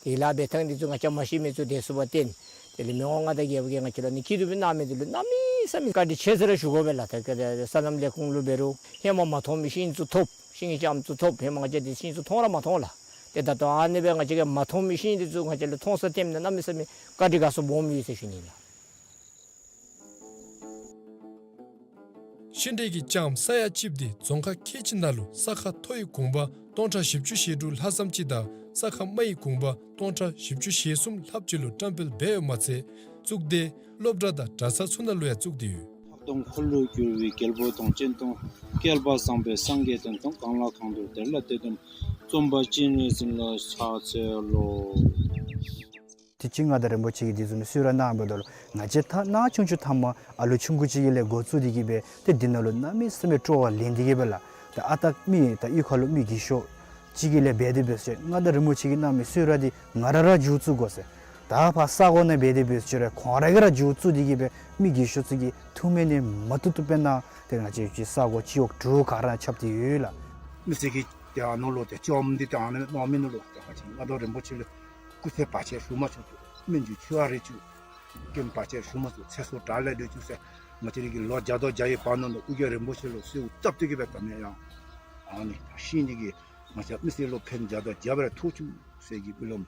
དེ་ལཱ་འབད་ཐངས་འདི་ཚུ་ང་བཅས་མ་ཤེས་མི་ཚུ་བདེ་སྲུངཔ་བསྟེན། དེ་ལས་མི་དབང་མངའ་བདག་རྒྱལ་པོ་གིས་ང་བཅས་ལུ་ཨ་ནི་སྐྱིད་སྡུག་སྦེ་གནང་མི་འདི་ལུ་གནམ་མེད་ས་མེད་བཀའ་དྲིན་ཆེ་ཟེར་ར་ཞུ་དགོ་པས་ལགས། ད་ག་དེ་སོ་ནམ་ལས་ཁུངས་ལུ་འབད་རུང་ཧེ་མ་མ་མཐོང་མི་ཤིང་ཚུ་ཐོབ། ཤིང་ལྕངམ་ཚུ་ཐོབ། ཧེ་མ་ང་བཅས་འདི་ཤིང་ཚུ་མཐོང་ར་མ་མཐོང་ལགས། ཏེ་ད་ལྟོ་ཨ་ནི་སྦེ་ང་བཅས་ཀྱིས་མ་མཐོང་མི་ཤིང་འདི་ཚུ་ང་བཅས་ལུ་མཐོང་ས་ཐོནམ་ད་གནམ་མེད་ས་མེད་བཀའ་དྲིན་དགའ་ཚོར་སྦོམ་ཡོད་ཟེར་ཞུ་ནི་ལགས། ཤིང་འབྲས་ཀྱི་ལྕངམ་ས་ཡ་གཅིགཔ་འདི་རྫོང་ཁག་ཁལ་གཅིག་ནང་ལུ་ས་ཁ་མཐོ་བའི་གུང་པ་སྟོང་ཕྲག་བཞི་བཅུ་ཞེ་དྲུག་ལྷག་ཙམ་ཅིག་དང་ས་ཁ་དམའ་བའི་གུང་པ་སྟོང་ཕྲག་བཞི་བཅུ་ཞེ་གསུམ་ལྷགཔ་ཅིག་ལུ་བཀྲམ་སྤེལ་འབད་ཡོདཔ་མ་ཚད་གཙུག་སྡེ་སློབ་གྲྭ་དང་གྲྭ་ཚང་ཚུ་ནང་ལུ་ཡང་བཙུགས་ཏེ་ཡོད། ལྷག་མཐོང་འཁོར་ལོས་སྒྱུར་བའི་རྒྱལ་པོ་དང་། སྤྱན་སྟོང་བསྐལ་པ་བཟང་པོའི་སངས་རྒྱས་དང་། གང་ལ་གང་འདུལ་དེ་ལ་དེ་སྟོན་པ། རྩོམ་པ་སྤྱན་རས་གཟིགས་ལ་ཕྱག་འཚལ་ལོ། དུས་ཅི་མངའ་བདག་རིན་པོ་ཆེ་གིས་དེ་བཟུམ་གསོལ་རས་གནངམ་ད་ལུ་ང་བཅས་ད་ནཱ་ཆུང་ཆུང་ཐ་མ་ཨ་ལུ་ཆུང་ཀུ་ཅིག་གི་ལས་འགོ་བཙུགས་ཏེ་གི་སྦེ་ཏེ་འདི་ནང་ལུ་གནམ་མེད་ས་མེད་སྤྲོ་བ་ལེན་ཏེ་གི་སྦེ་ལགས། ད་ཨ་རྟག་མི་ད་གཡུས་ཁ་ལུ་མི་རྒས་ཤོས་ཅིག་གི་ལས་འབད་དེ་འབད་ཟེར་མངའ་བདག་རིན་པོ་ཆེ་གིས་གནང་མི་གསོལ་རས་འདི་ང་ར་ར་མཇུག་བཙུགས་དགོ་ཟེར། ད་ཕར་ས་གོ་ནང་འབད་དེ་འབད་ཟེར་ཁོང་ར་གིས་ར་མཇུག་བཙུགས་ཏེ་གི་སྦེ་མི་རྒས་ཤོས་ཚུ་གིས་ཐུགས་སྨོན་ནི་མ་བཏུབ་བཏུབ་སྦེ་གནང་། ཏེ་ང་བཅས་ཀྱི་ས་གོ་སྤྱི་འོག་དྲུག་ག་ར་ཁྱབ་སྟེ་ཡོད་ལགས། མི་སེར་གྱིས་ཏེ་ཨ་ནཱ་ལུ་ཏེ་ལྕངམ་འདི་ཏེ་ཨ་ནཱ་གནང་མི་ནང་ལུ་ཏེ་ང་བཅས་མངའ་བདག་རིན་པོ་ཆེ་ལུ་སྐུ་ཚེ་བར་ཆད་ཞུ་མ་ཆོག་ཏེ་སྨན་ཆུ་ཆུ་ཨ་རེ་ཆུ། ཀུན་བར་ཆད་ཞུ་མ་ཚུགས་ཚེ་སྲོག་དྲག་ལས་འདྲོག་ཚུགས་ཟེར། ང་བཅས་ར་གི་ལོ་བརྒྱ་དང་བརྒྱ་ཡི་བར་ན་ལུ་ཨོ་རྒྱན་རིན་པོ་ཆེ་ལུ་གསོལཝ་བཏབ་སྟེ་གི་སྦེ་ད་མེན་ཡང་ཨ་ནི་ཤིང་འདི་གིས་ང་བཅས་མི་སེར་ལུ་ཕན་བརྒྱ་དང་བརྒྱ་སྦེ་ཐོགས་བཅུག་ཟེར་གྱི་སྤུ་ལམ།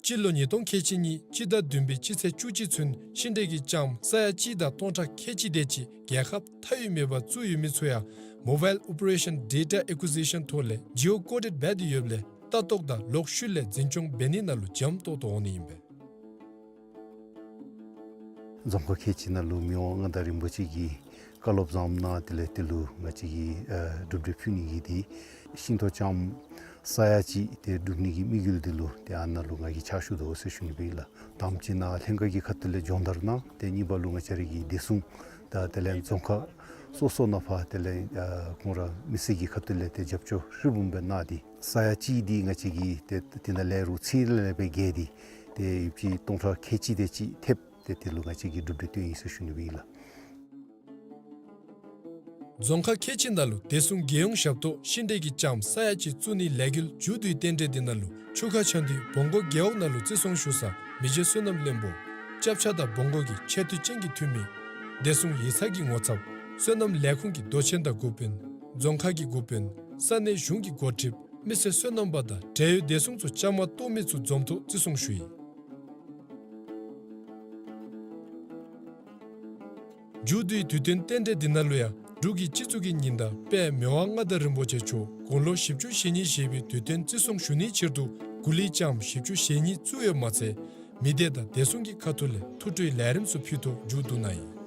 སྤྱི་ལོ་ཉིས་སྟོང་ཁལ་གཅིག་གཉིས་སྤྱི་ཟླ་བདུན་པའི་སྤྱི་ཚེས་བཅུ་གཅིག་ཚུན་ཤིང་འབྲས་ཀྱི་ལྕངམ་ས་ཡ་གཅིག་དང་སྟོང་ཕྲག་ཁལ་གཅིག་དེ་ཅིག་རྒྱལ་ཁབ་མཐའ་དབུས་མེད་པར་བཙུགས་ཡོད་མི་ཚུ་ཡང་Mobile Operation Data Acquisition ཐོག་ལས་Geo Coded འབད་དེ་ཡོདཔ་ལས་ལྟ་རྟོག་དང་ལོག་ཤུལ་ལས་འཛིན་སྐྱོང་འབད་ནི་ནང་ལུ་འཇམ་ཏོག་ཏོ་འོང་ནི་ཨིན་པས། རྫོང་ཁག་ཁལ་གཅིག་ནང་ལུ་མི་དབང་མངའ་བདག་རིན་པོ་ཆེ་གིས་བཀའ་སློབ་བཟངམ་གནང་། དེ་ལས་དེ་ལུ་ང་བཅས་ཀྱིས་ཨ་གྲུབ་འབྲས་ཕུལ་ནི་གི་དེ་ཤིང་ཏོག་ལྕངམ་ས་ཡ་གཅིག་དེ་སྒྲུབ་ནི་གི་དམིགས་ཡུལ་དེ་ལུ་དེ་ཨ་ནཱ་ལུ་ང་གིས་ཕྱག་ཞུ་དོ་ཟེར་ཞུ་ནི་སྦེ་ཨིན་ལགས། དང་པ་ཅིག་ནཱ་ལྷན་ཁག་གི་ཁ་ཐུག་ལས་སྦྱོང་བརྡར་གནང་། དེ་གཉིས་པ་ལུ་ང་བཅས་ར་གི་བདེ་སྲུང་དང་དེ་ལས་རྫོང་ཁག་སོ་སོ་ནང་ཕར་དེ་ལས་ཨ་ཁོང་ར་མི་སེར་གྱི་ཁ་ཐུག་ལས་དེ་རྒྱབ་སྐྱོར་ཧྲིལ་བུམ་སྦེ་གནང་སྟེ་ས་ཡ་གཅིག་འདི་ང་བཅས་ཀྱིས་དེ་དེ་ནང་ལས་རུང་ཚད་ལས་སྦེ་བརྒལ་ཏེ་དེ་ཡོདཔ་ཅིག་སྟོང་ཕྲག་ཁལ་གཅིག་དེ་ཅིག་ཐེབས། ཏེ་དེ་ལུ་ང་བཅས་ཀྱིས་གྲུབ་འབྲས་བཏོན་ཡི་ཟེར་ཞུ་ནི་སྦེ་ཨིན་ལགས། རྫོང་ཁག་ཁལ་གཅིག་ནང་ལུ་བདེ་སྲུང་རྒྱལ་ཡོངས་ཞབས་ཏོག་ཤིང་འབྲས་ཀྱི་ལྕངམ་ས་ཡ་གཅིག་བཙུགས་ནིའི་ལས་འགུལ་མཇུག་བསྡུའི་རྟེན་འབྲེལ་འདི་ནང་ལུ་ཆུ་ཁ་ཆ་འདུས་བོང་སྒོ་རྒེད་འོག་ནང་ལུ་བརྩི་སྲུང་ཞུ་ས་མི་རྗེ་བསོད་ནམས་བློན་པོ་སྐྱབས་ཆ་དང་བོང་སྒོ་གི་ཆེ་བསྟོད་ཅན་གྱི་འཐུས་མི་བདེ་སྲུང་ཡིག་ཚང་གི་ངོ་ཚབ་བསོད་ནམས་ལས་ཁུངས་ཀྱི་མདོ་ཆེན་དང་འགོ་དཔོན་རྫོང་ཁག་གི་འགོ་དཔོན་ས་གནས་གཞུང་གི་འགོ་ཁྲིདཔ་མི་སེར་སོ་ནམ་པ་དང་འབྲེལ་ཡོད་བདེ་སྲུང་ཚུ་བཅའ་མར་གཏོགས་མི་ཚུ་འཛོམས་ཐོག་བརྩི་སྲུང་ཞུ་ཡི། མཇུག་བསྡུའི་དུས་སྟོན་རྟེན་འབྲེལ་འདི་ནང་ལུ་ཡང་འབྲུག་གི་སྤྱི་གཙུག་གི་ཉི་ཟླ་དཔལ་མི་དབང་མངའ་བདག་རིན་པོ་ཆེ་མཆོག་དགུང་ལོ་བཞི་བཅུ་ཞེ་གཉིས་བཞེས་པའི་དུས་སྟོན་བརྩི་སྲུང་ཞུ་ནིའི་ཕྱིར་དུ་གུ་ལི་ལྕངམ་བཞི་བཅུ་ཞེ་གཉིས་བཙུགས་ཡོདཔ་མ་ཚད་མི་སྡེ་དང་བདེ་སྲུང་གི་ཁ་ཐུག་ལས་ཐུགས་སྤྲོའི་ལས་རིམ་ཚུ་ཕུལ་ཐོག་མཇུག་བསྡུ་གནང་ཡི།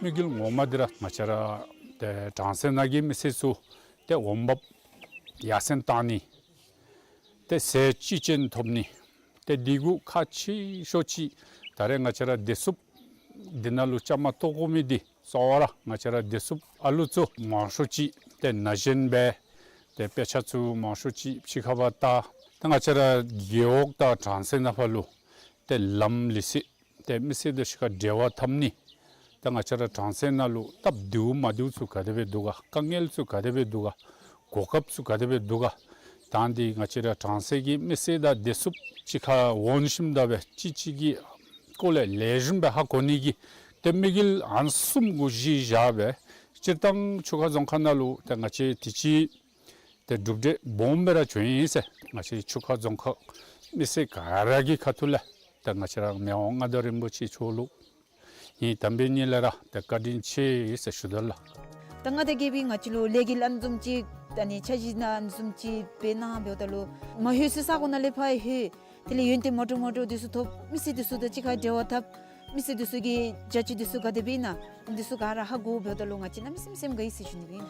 དམིགས་ཡུལ་ངོ་མ་འདི་ར་ང་བཅས་ར་ཏེ་གྲང་གསེབ་ནང་གི་མི་སེར་ཚུ་ཏེ་འོང་འབབ་ཡར་སེང་བཏང་ནི། ཏེ་ཟས་ཅི་ཅན་ཐོབ་ནི། ཏེ་འདི་གུ་ཁག་ཆེ་ཤོས་ཅིག་ད་རེས་ང་བཅས་ར་བདེ་སྲུངཔ་འདི་ནང་ལུ་བཅའ་མར་གཏོགས་དགོ་མི་འདི་གཙོ་བོ་ར་ང་བཅས་ར་བདེ་སྲུངཔ་ཨ་ལུ་ཚུ་མང་ཤོས་ཅིག་ཏེ་ན་གཞོན་སྦེ་ཏེ་དཔེ་ཆ་ཚུ་མང་ཤོས་ཅིག་ཕྱི་ཁར་ཕར་བལྟ། ཏེ་ང་བཅས་ར་རྒེད་འོག་དང་གྲང་གསེབ་ནང་ཕར་ལུ་ཏེ་ལམ་ལུགས་སྲོལ་ཏེ་མི་སེར་དང་གཅིག་ཁར་འབྲེལ་བ་འཐབ་ནི། ཏེ་ང་བཅས་ར་གྲང་གསེབ་ནང་ལུ་སྟབས་བདེཝ་མ་བདེཝ་ཚུ་ག་དེ་སྦེ་འདུག་ག། དཀའ་ངལ་ཚུ་ག་དེ་སྦེ་འདུག་ག། གོ་སྐབས་ཚུ་ག་དེ་སྦེ་འདུག་ག། ད་འདི་ང་བཅས་ར་གྲང་གསེབ་ཀྱི་མི་སེར་དང་བདེ་སྲུངཔ་གཅིག་ཁར་འོང་ཞིནམ་ད་སྦེ་གཅིག་གཅིག་གི་སྐོར་ལས་ལེགས་ཤོམ་སྦེ་ཧ་གོ་ནི་གི་ཏེ་དམིགས་ཡུལ་ཨ་ནི་བཟུམ་གུ་གཞི་བཞག་སྦེ་སྤྱིར་བཏང་ཆུ་ཁ་རྫོང་ཁག་ནང་ལུ་ཏེ་ང་བཅས་དུས་ཅི་ཏེ་གྲུབ་འབྲས་སྦོམ་སྦེ་ར་བྱུང་ཡི་ཟེར་ང་བཅས་ཆུ་ཁ་རྫོང་ཁག་མི་སེར་ག་ར་གི་ཁ་ཐུག་ལས་ཏེ་ང་བཅས་ར་མི་དབང་མངའ་བདག་རིན་པོ་ཆེ་མཆོག་ལུ་ངེའི་དམ་པའི་ཉིད་ལས་ར་ཏེ་བཀའ་དྲིན་ཆེ་ཡི་ཟེར་ཞུ་དོ་ལགས། ད་མངའ་བདག་རྒྱལ་པོའི་ང་བཅས་ལུ་ལས་འགུལ་ཨ་ནི་བཟུམ་ཅིག་ད་ནི་འཆར་གཞི་ཨ་ནི་བཟུམ་ཅིག་སྦེ་གནང་འབདཝ་ད་ལུ་མ་ལྷོད་སའི་ས་གོ་ནང་ལས་ཕར་ལྷོད། དེ་ལས་ཡོན་ཏན་མ་འདྲཝ་མ་འདྲཝ་འདི་ཚུ་ཐོབ། མི་སེར་འདི་ཚུ་དང་གཅིག་ཁར་འབྲེལ་བ་འཐབ། མི་སེར་འདི་ཚུ་གི་བྱ་སྤྱོད་འདི་ཚུ་ག་དེ་སྦེ་ཨིན་ན་འདི་ཚུ་ག་ར་ཧ་གོ་འབདཝ་ད་ལུ་ང་བཅས་གནམ་མེད་ས་མེད་སེམས་དགའ་ཡི་ཟེར་ཞུ་ནི་སྦེ་ཨིན།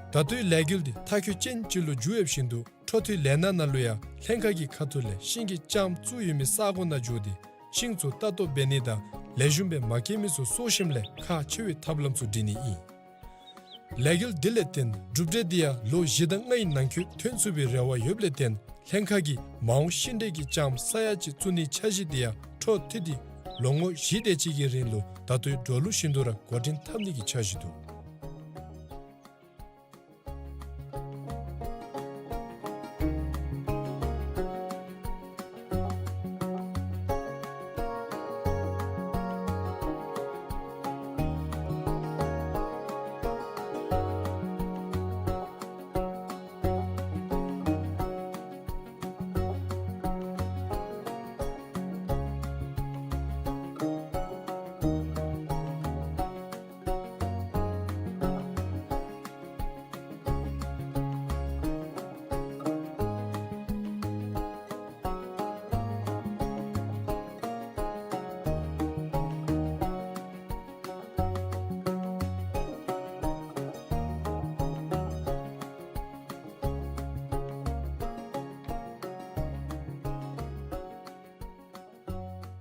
ད་ལྟོའི་ལས་འགུལ་འདི་མཐའ་འཁྱོལ་ཅན་ཅིག་ལུ་འགྱུར་ཡོད་བཞིན་དུ་འཕྲོ་མཐུད་ལས་སྣ་ནང་ལུ་ཡང་ལྷན་ཁག་གི་ཁ་ཐུག་ལས་ཤིང་གི་ལྕངམ་བཙུགས་ཡོད་མི་ས་གོ་ནང་འགྱོ་སྟེ་ཤིང་ཚུ་ལྟ་རྟོག་འབད་ནི་དང་ལེགས་ཤོམ་སྦེ་མ་སྐྱེས་མི་ཚུ་གསོ་ཞིནམ་ལས་ཁག་ཆེ་བའི་ཐབས་ལམ་ཚུ་སྒྲིག་ནི་ཨིན། ལས་འགུལ་འདི་ལས་བརྟེན་གྲུབ་འབྲས་འདི་ཡང་ལོ་བཞི་དང་ལྔའི་ནང་འཁོད་ཐོན་ཚུགས་པའི་རེ་བ་ཡོདཔ་ལས་བརྟེན་ལྷན་ཁག་གིས་མ་འོངས་ཤིང་འབྲས་ཀྱི་ལྕངམ་ས་ཡ་གཅིག་བཙུགས་ནིའི་འཆར་གཞི་འདི་ཡང་འཕྲོ་མཐུད་དེ་ལོ་ངོ་བཞི་དེ་ཅིག་གི་རིང་ལུ་ད་ལྟོའི་འགྲོ་ལུགས་བཞིན་དུ་ར་འགོ་འདྲེན་འཐབ་ནི་གི་འཆར་གཞི་འདུག།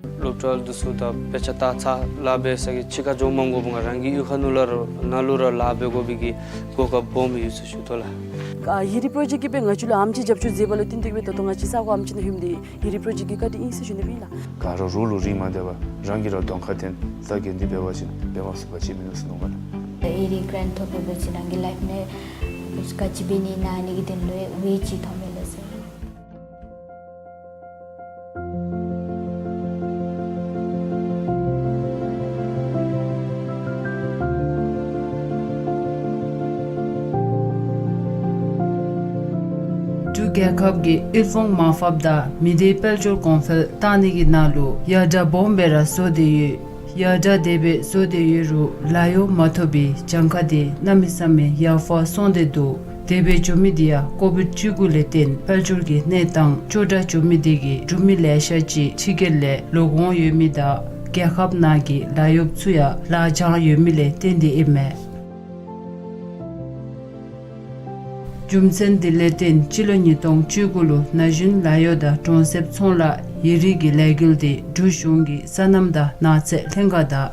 སློབ་གྲྭ་འདི་ཚུ་དང་དཔེ་ཆ་ལྟ་ཚར་ལཱ་འབད་ས་གི་ཕྱི་ཁར་འགྱོ་མ་དགོ་པར་རང་གི་གཡུས་ཁ་ནང་ལུ་ར་ནང་ལུ་ར་ལཱ་འབད་དགོ་པའི་གི་གོ་སྐབས་སྦོམ་ཡོད་ཟེར་ཞུ་དོ་ལགས། ཨ་ཡི་རིགས་པྲོ་ཇེཀཊ་ཀྱིས་སྦེ་ང་བཅས་ལུ་ཨེམ་ཆི་རྒྱབ་སྐྱོར་མཛད་པ་ལུ་བརྟེན་ཏེ་གིས་སྦེ་ད་ལྟོ་ང་བཅས་ས་གོ་ཨེམ་ཆི་ནང་ལྷོདཔ་ད་ཡི་རིགས་པྲོ་ཇེཀཊ་ཀྱི་བཀའ་དྲིན་ཨིན་ཟེར་ཞུ་ནི་ཨིན་ལགས། ག་ར་རོགས་ལུ་རིན་མ་བཏབ་པར་རང་གིས་ར་གདོང་ཁར་འཐོན་ས་གི་འདི་འབད་བ་ཅིན་འབད་མ་ཚུགས་པ་ཅིག་མིན་འདུག་ཟེར་མནོ་བ་ལགས། ཡི་རིགས་གྲན་ཐོབ་པའི་སྦེ་ཅིག་རང་གི་ལའིཕ་ནང་ག་ཅི་འབད་ནི་ཨིན་ན་ཨ་ནི་གི་དོན་ལུ་ཝེ་ཅིག་ཐོབ་མས་ལགས་ཟེར། འབྲུག་རྒྱལ་ཁབ་ཀྱི་དབུལ་ཕོངས་མར་ཕབ་དང་མི་སྡེ་དཔལ་འབྱོར་གོང་འཕེལ་གཏང་ནི་གི་ནང་ལུ་ཡར་དྲག་སྦོམ་སྦེ་ར་བཟོ་སྟེ་ཡོད། ཡར་དྲག་དེ་སྦེ་བཟོ་སྟེ་ཡོད་རུང་ལཱ་གཡོག་མ་ཐོབ་པའི་གྱངས་ཁ་དེ་གནམ་མེད་ས་མེད་ཡར་འཕར་སོང་སྟེ་འདུག། དེ་སྦེ་འགྱོ་མི་དེ་ཡང་ཀོ་བིཌ་བཅུ་དགུ་ལས་བརྟེན་དཔལ་འབྱོར་གྱི་གནས་སྟངས་སྐྱོ་དྲགས་འགྱོ་མི་དེ་གིས་འབྲུག་མི་ལེ་ཤ་ཅིག་ཕྱི་རྒྱལ་ལས་ལོག་འོང་ཡོད་མི་དང་རྒྱལ་ཁབ་ནང་གི་ལཱ་གཡོགཔ་ཚུ་ཡང་ལཱ་འགྱངས་ཡོད་མི་ལས་བརྟེན་ཏེ་ཨིན་མས། རྒྱུ་མཚན་དེ་ལས་བརྟེན་སྤྱི་ལོ་ཉིས་སྟོང་བཅུ་དགུ་ལུ་ན་གཞོན་ལཱ་གཡོག་དང་གྲོང་གསེབ་ཚོང་ལཱ་ཡི་རིགས་ཀྱི་ལས་འགུལ་དེ་འབྲུག་གཞུང་གི་སོ་ནམ་དང་ནགས་ཚལ་ལྷན་ཁག་དང་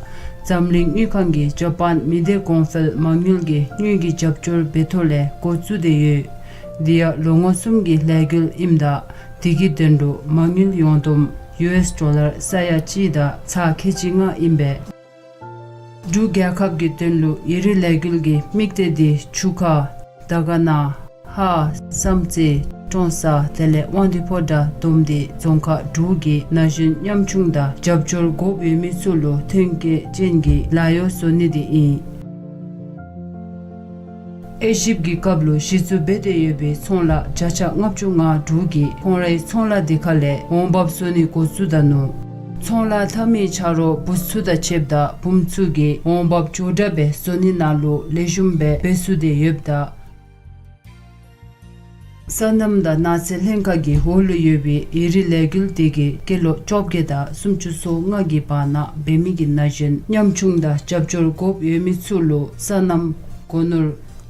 འཛམ་གླིང་དངུལ་ཁང་གི་ཇ་པཱན་མི་སྡེ་གོང་འཕེལ་མ་དངུལ་གྱི་དངུལ་གྱི་རྒྱབ་སྐྱོར་འབད་ཐོག་ལས་འགོ་བཙུགས་ཏེ་ཡོད། དེ་ཡང་ལོ་ངོ་གསུམ་གྱི་ལས་འགུལ་ཨིནམ་ད་དེ་གི་དོན་ལུ་མ་དངུལ་ཡོངས་བསྡོམས་ཡུ་ཨེསི་ཌོ་ལར་ས་ཡ་གཅིག་དང་ཚག་ཁལ་གཅིག་ལྔ་ཨིན་པས། འབྲུག་རྒྱལ་ཁབ་ཀྱི་དོན་ལུ་ཡི་རིགས་ལས་འགུལ་གྱི་དམིགས་གཏད་དེ་ཆུ་ཁ་དར་དཀར་ན་ཧཱ་བསམ་རྩེ་ཀྲོང་གསར་དེ་ལས་དབང་འདུས་ཕོ་བྲང་བསྡོམས་ཏེ་རྫོང་ཁག་དྲུག་གི་ན་གཞོན་ཉམ་ཆུང་དང་རྒྱབ་སྐྱོར་དགོཔ་ཡོད་མི་ཚུ་ལུ་ཐོན་སྐྱེད་ཅན་གྱི་ལཱ་གཡོག་བཟོ་ནི་དེ་ཨིན། དབྱེ་ཞིབ་ཀྱི་སྐབས་ལུ་གཞི་བཙུགས་འབད་དེ་ཡོད་པའི་ཚོང་ལཱ་བརྒྱ་ཆ་ལྔ་བཅུ་ང་དྲུག་གིས་ཁོང་རའི་ཚོང་ལཱ་དེ་ཁ་ལས་འོང་འབབ་བཟོ་ནི་འགོ་བཙུགས་ད་ནུག། ཚོང་ལཱ་འཐབ་མི་ཆ་རོགས་བུཚ་ཚུ་དང་ཕྱདཔ་ད་བུམོ་ཚུ་གིས་འོང་འབབ་མགྱོགས་དྲགས་སྦེ་བཟོ་ནི་ནང་ལུ་ལེགས་ཤོམ་སྦེ་འབད་ཚུགས་ཏེ་ཡོདཔ་ད། སོ་ནམ་དང་ནགས་ཚལ་ལྷན་ཁག་གི་འོག་ལུ་ཡོད་པའི་ཡི་རིགས་ལས་འགུལ་དེ་གིས་སྐྱེས་ལོ་བཅོ་བརྒྱད་དང་སུམ་ཅུ་སོ་ལྔ་གི་བར་ན་འབད་མི་གི་ན་གཞོན་ཉམ་ཆུང་དང་རྒྱབ་སྐྱོར་དགོཔ་ཡོད་མི་ཚུ་ལུ་སོ་ནམ་སྒོ་ནོར་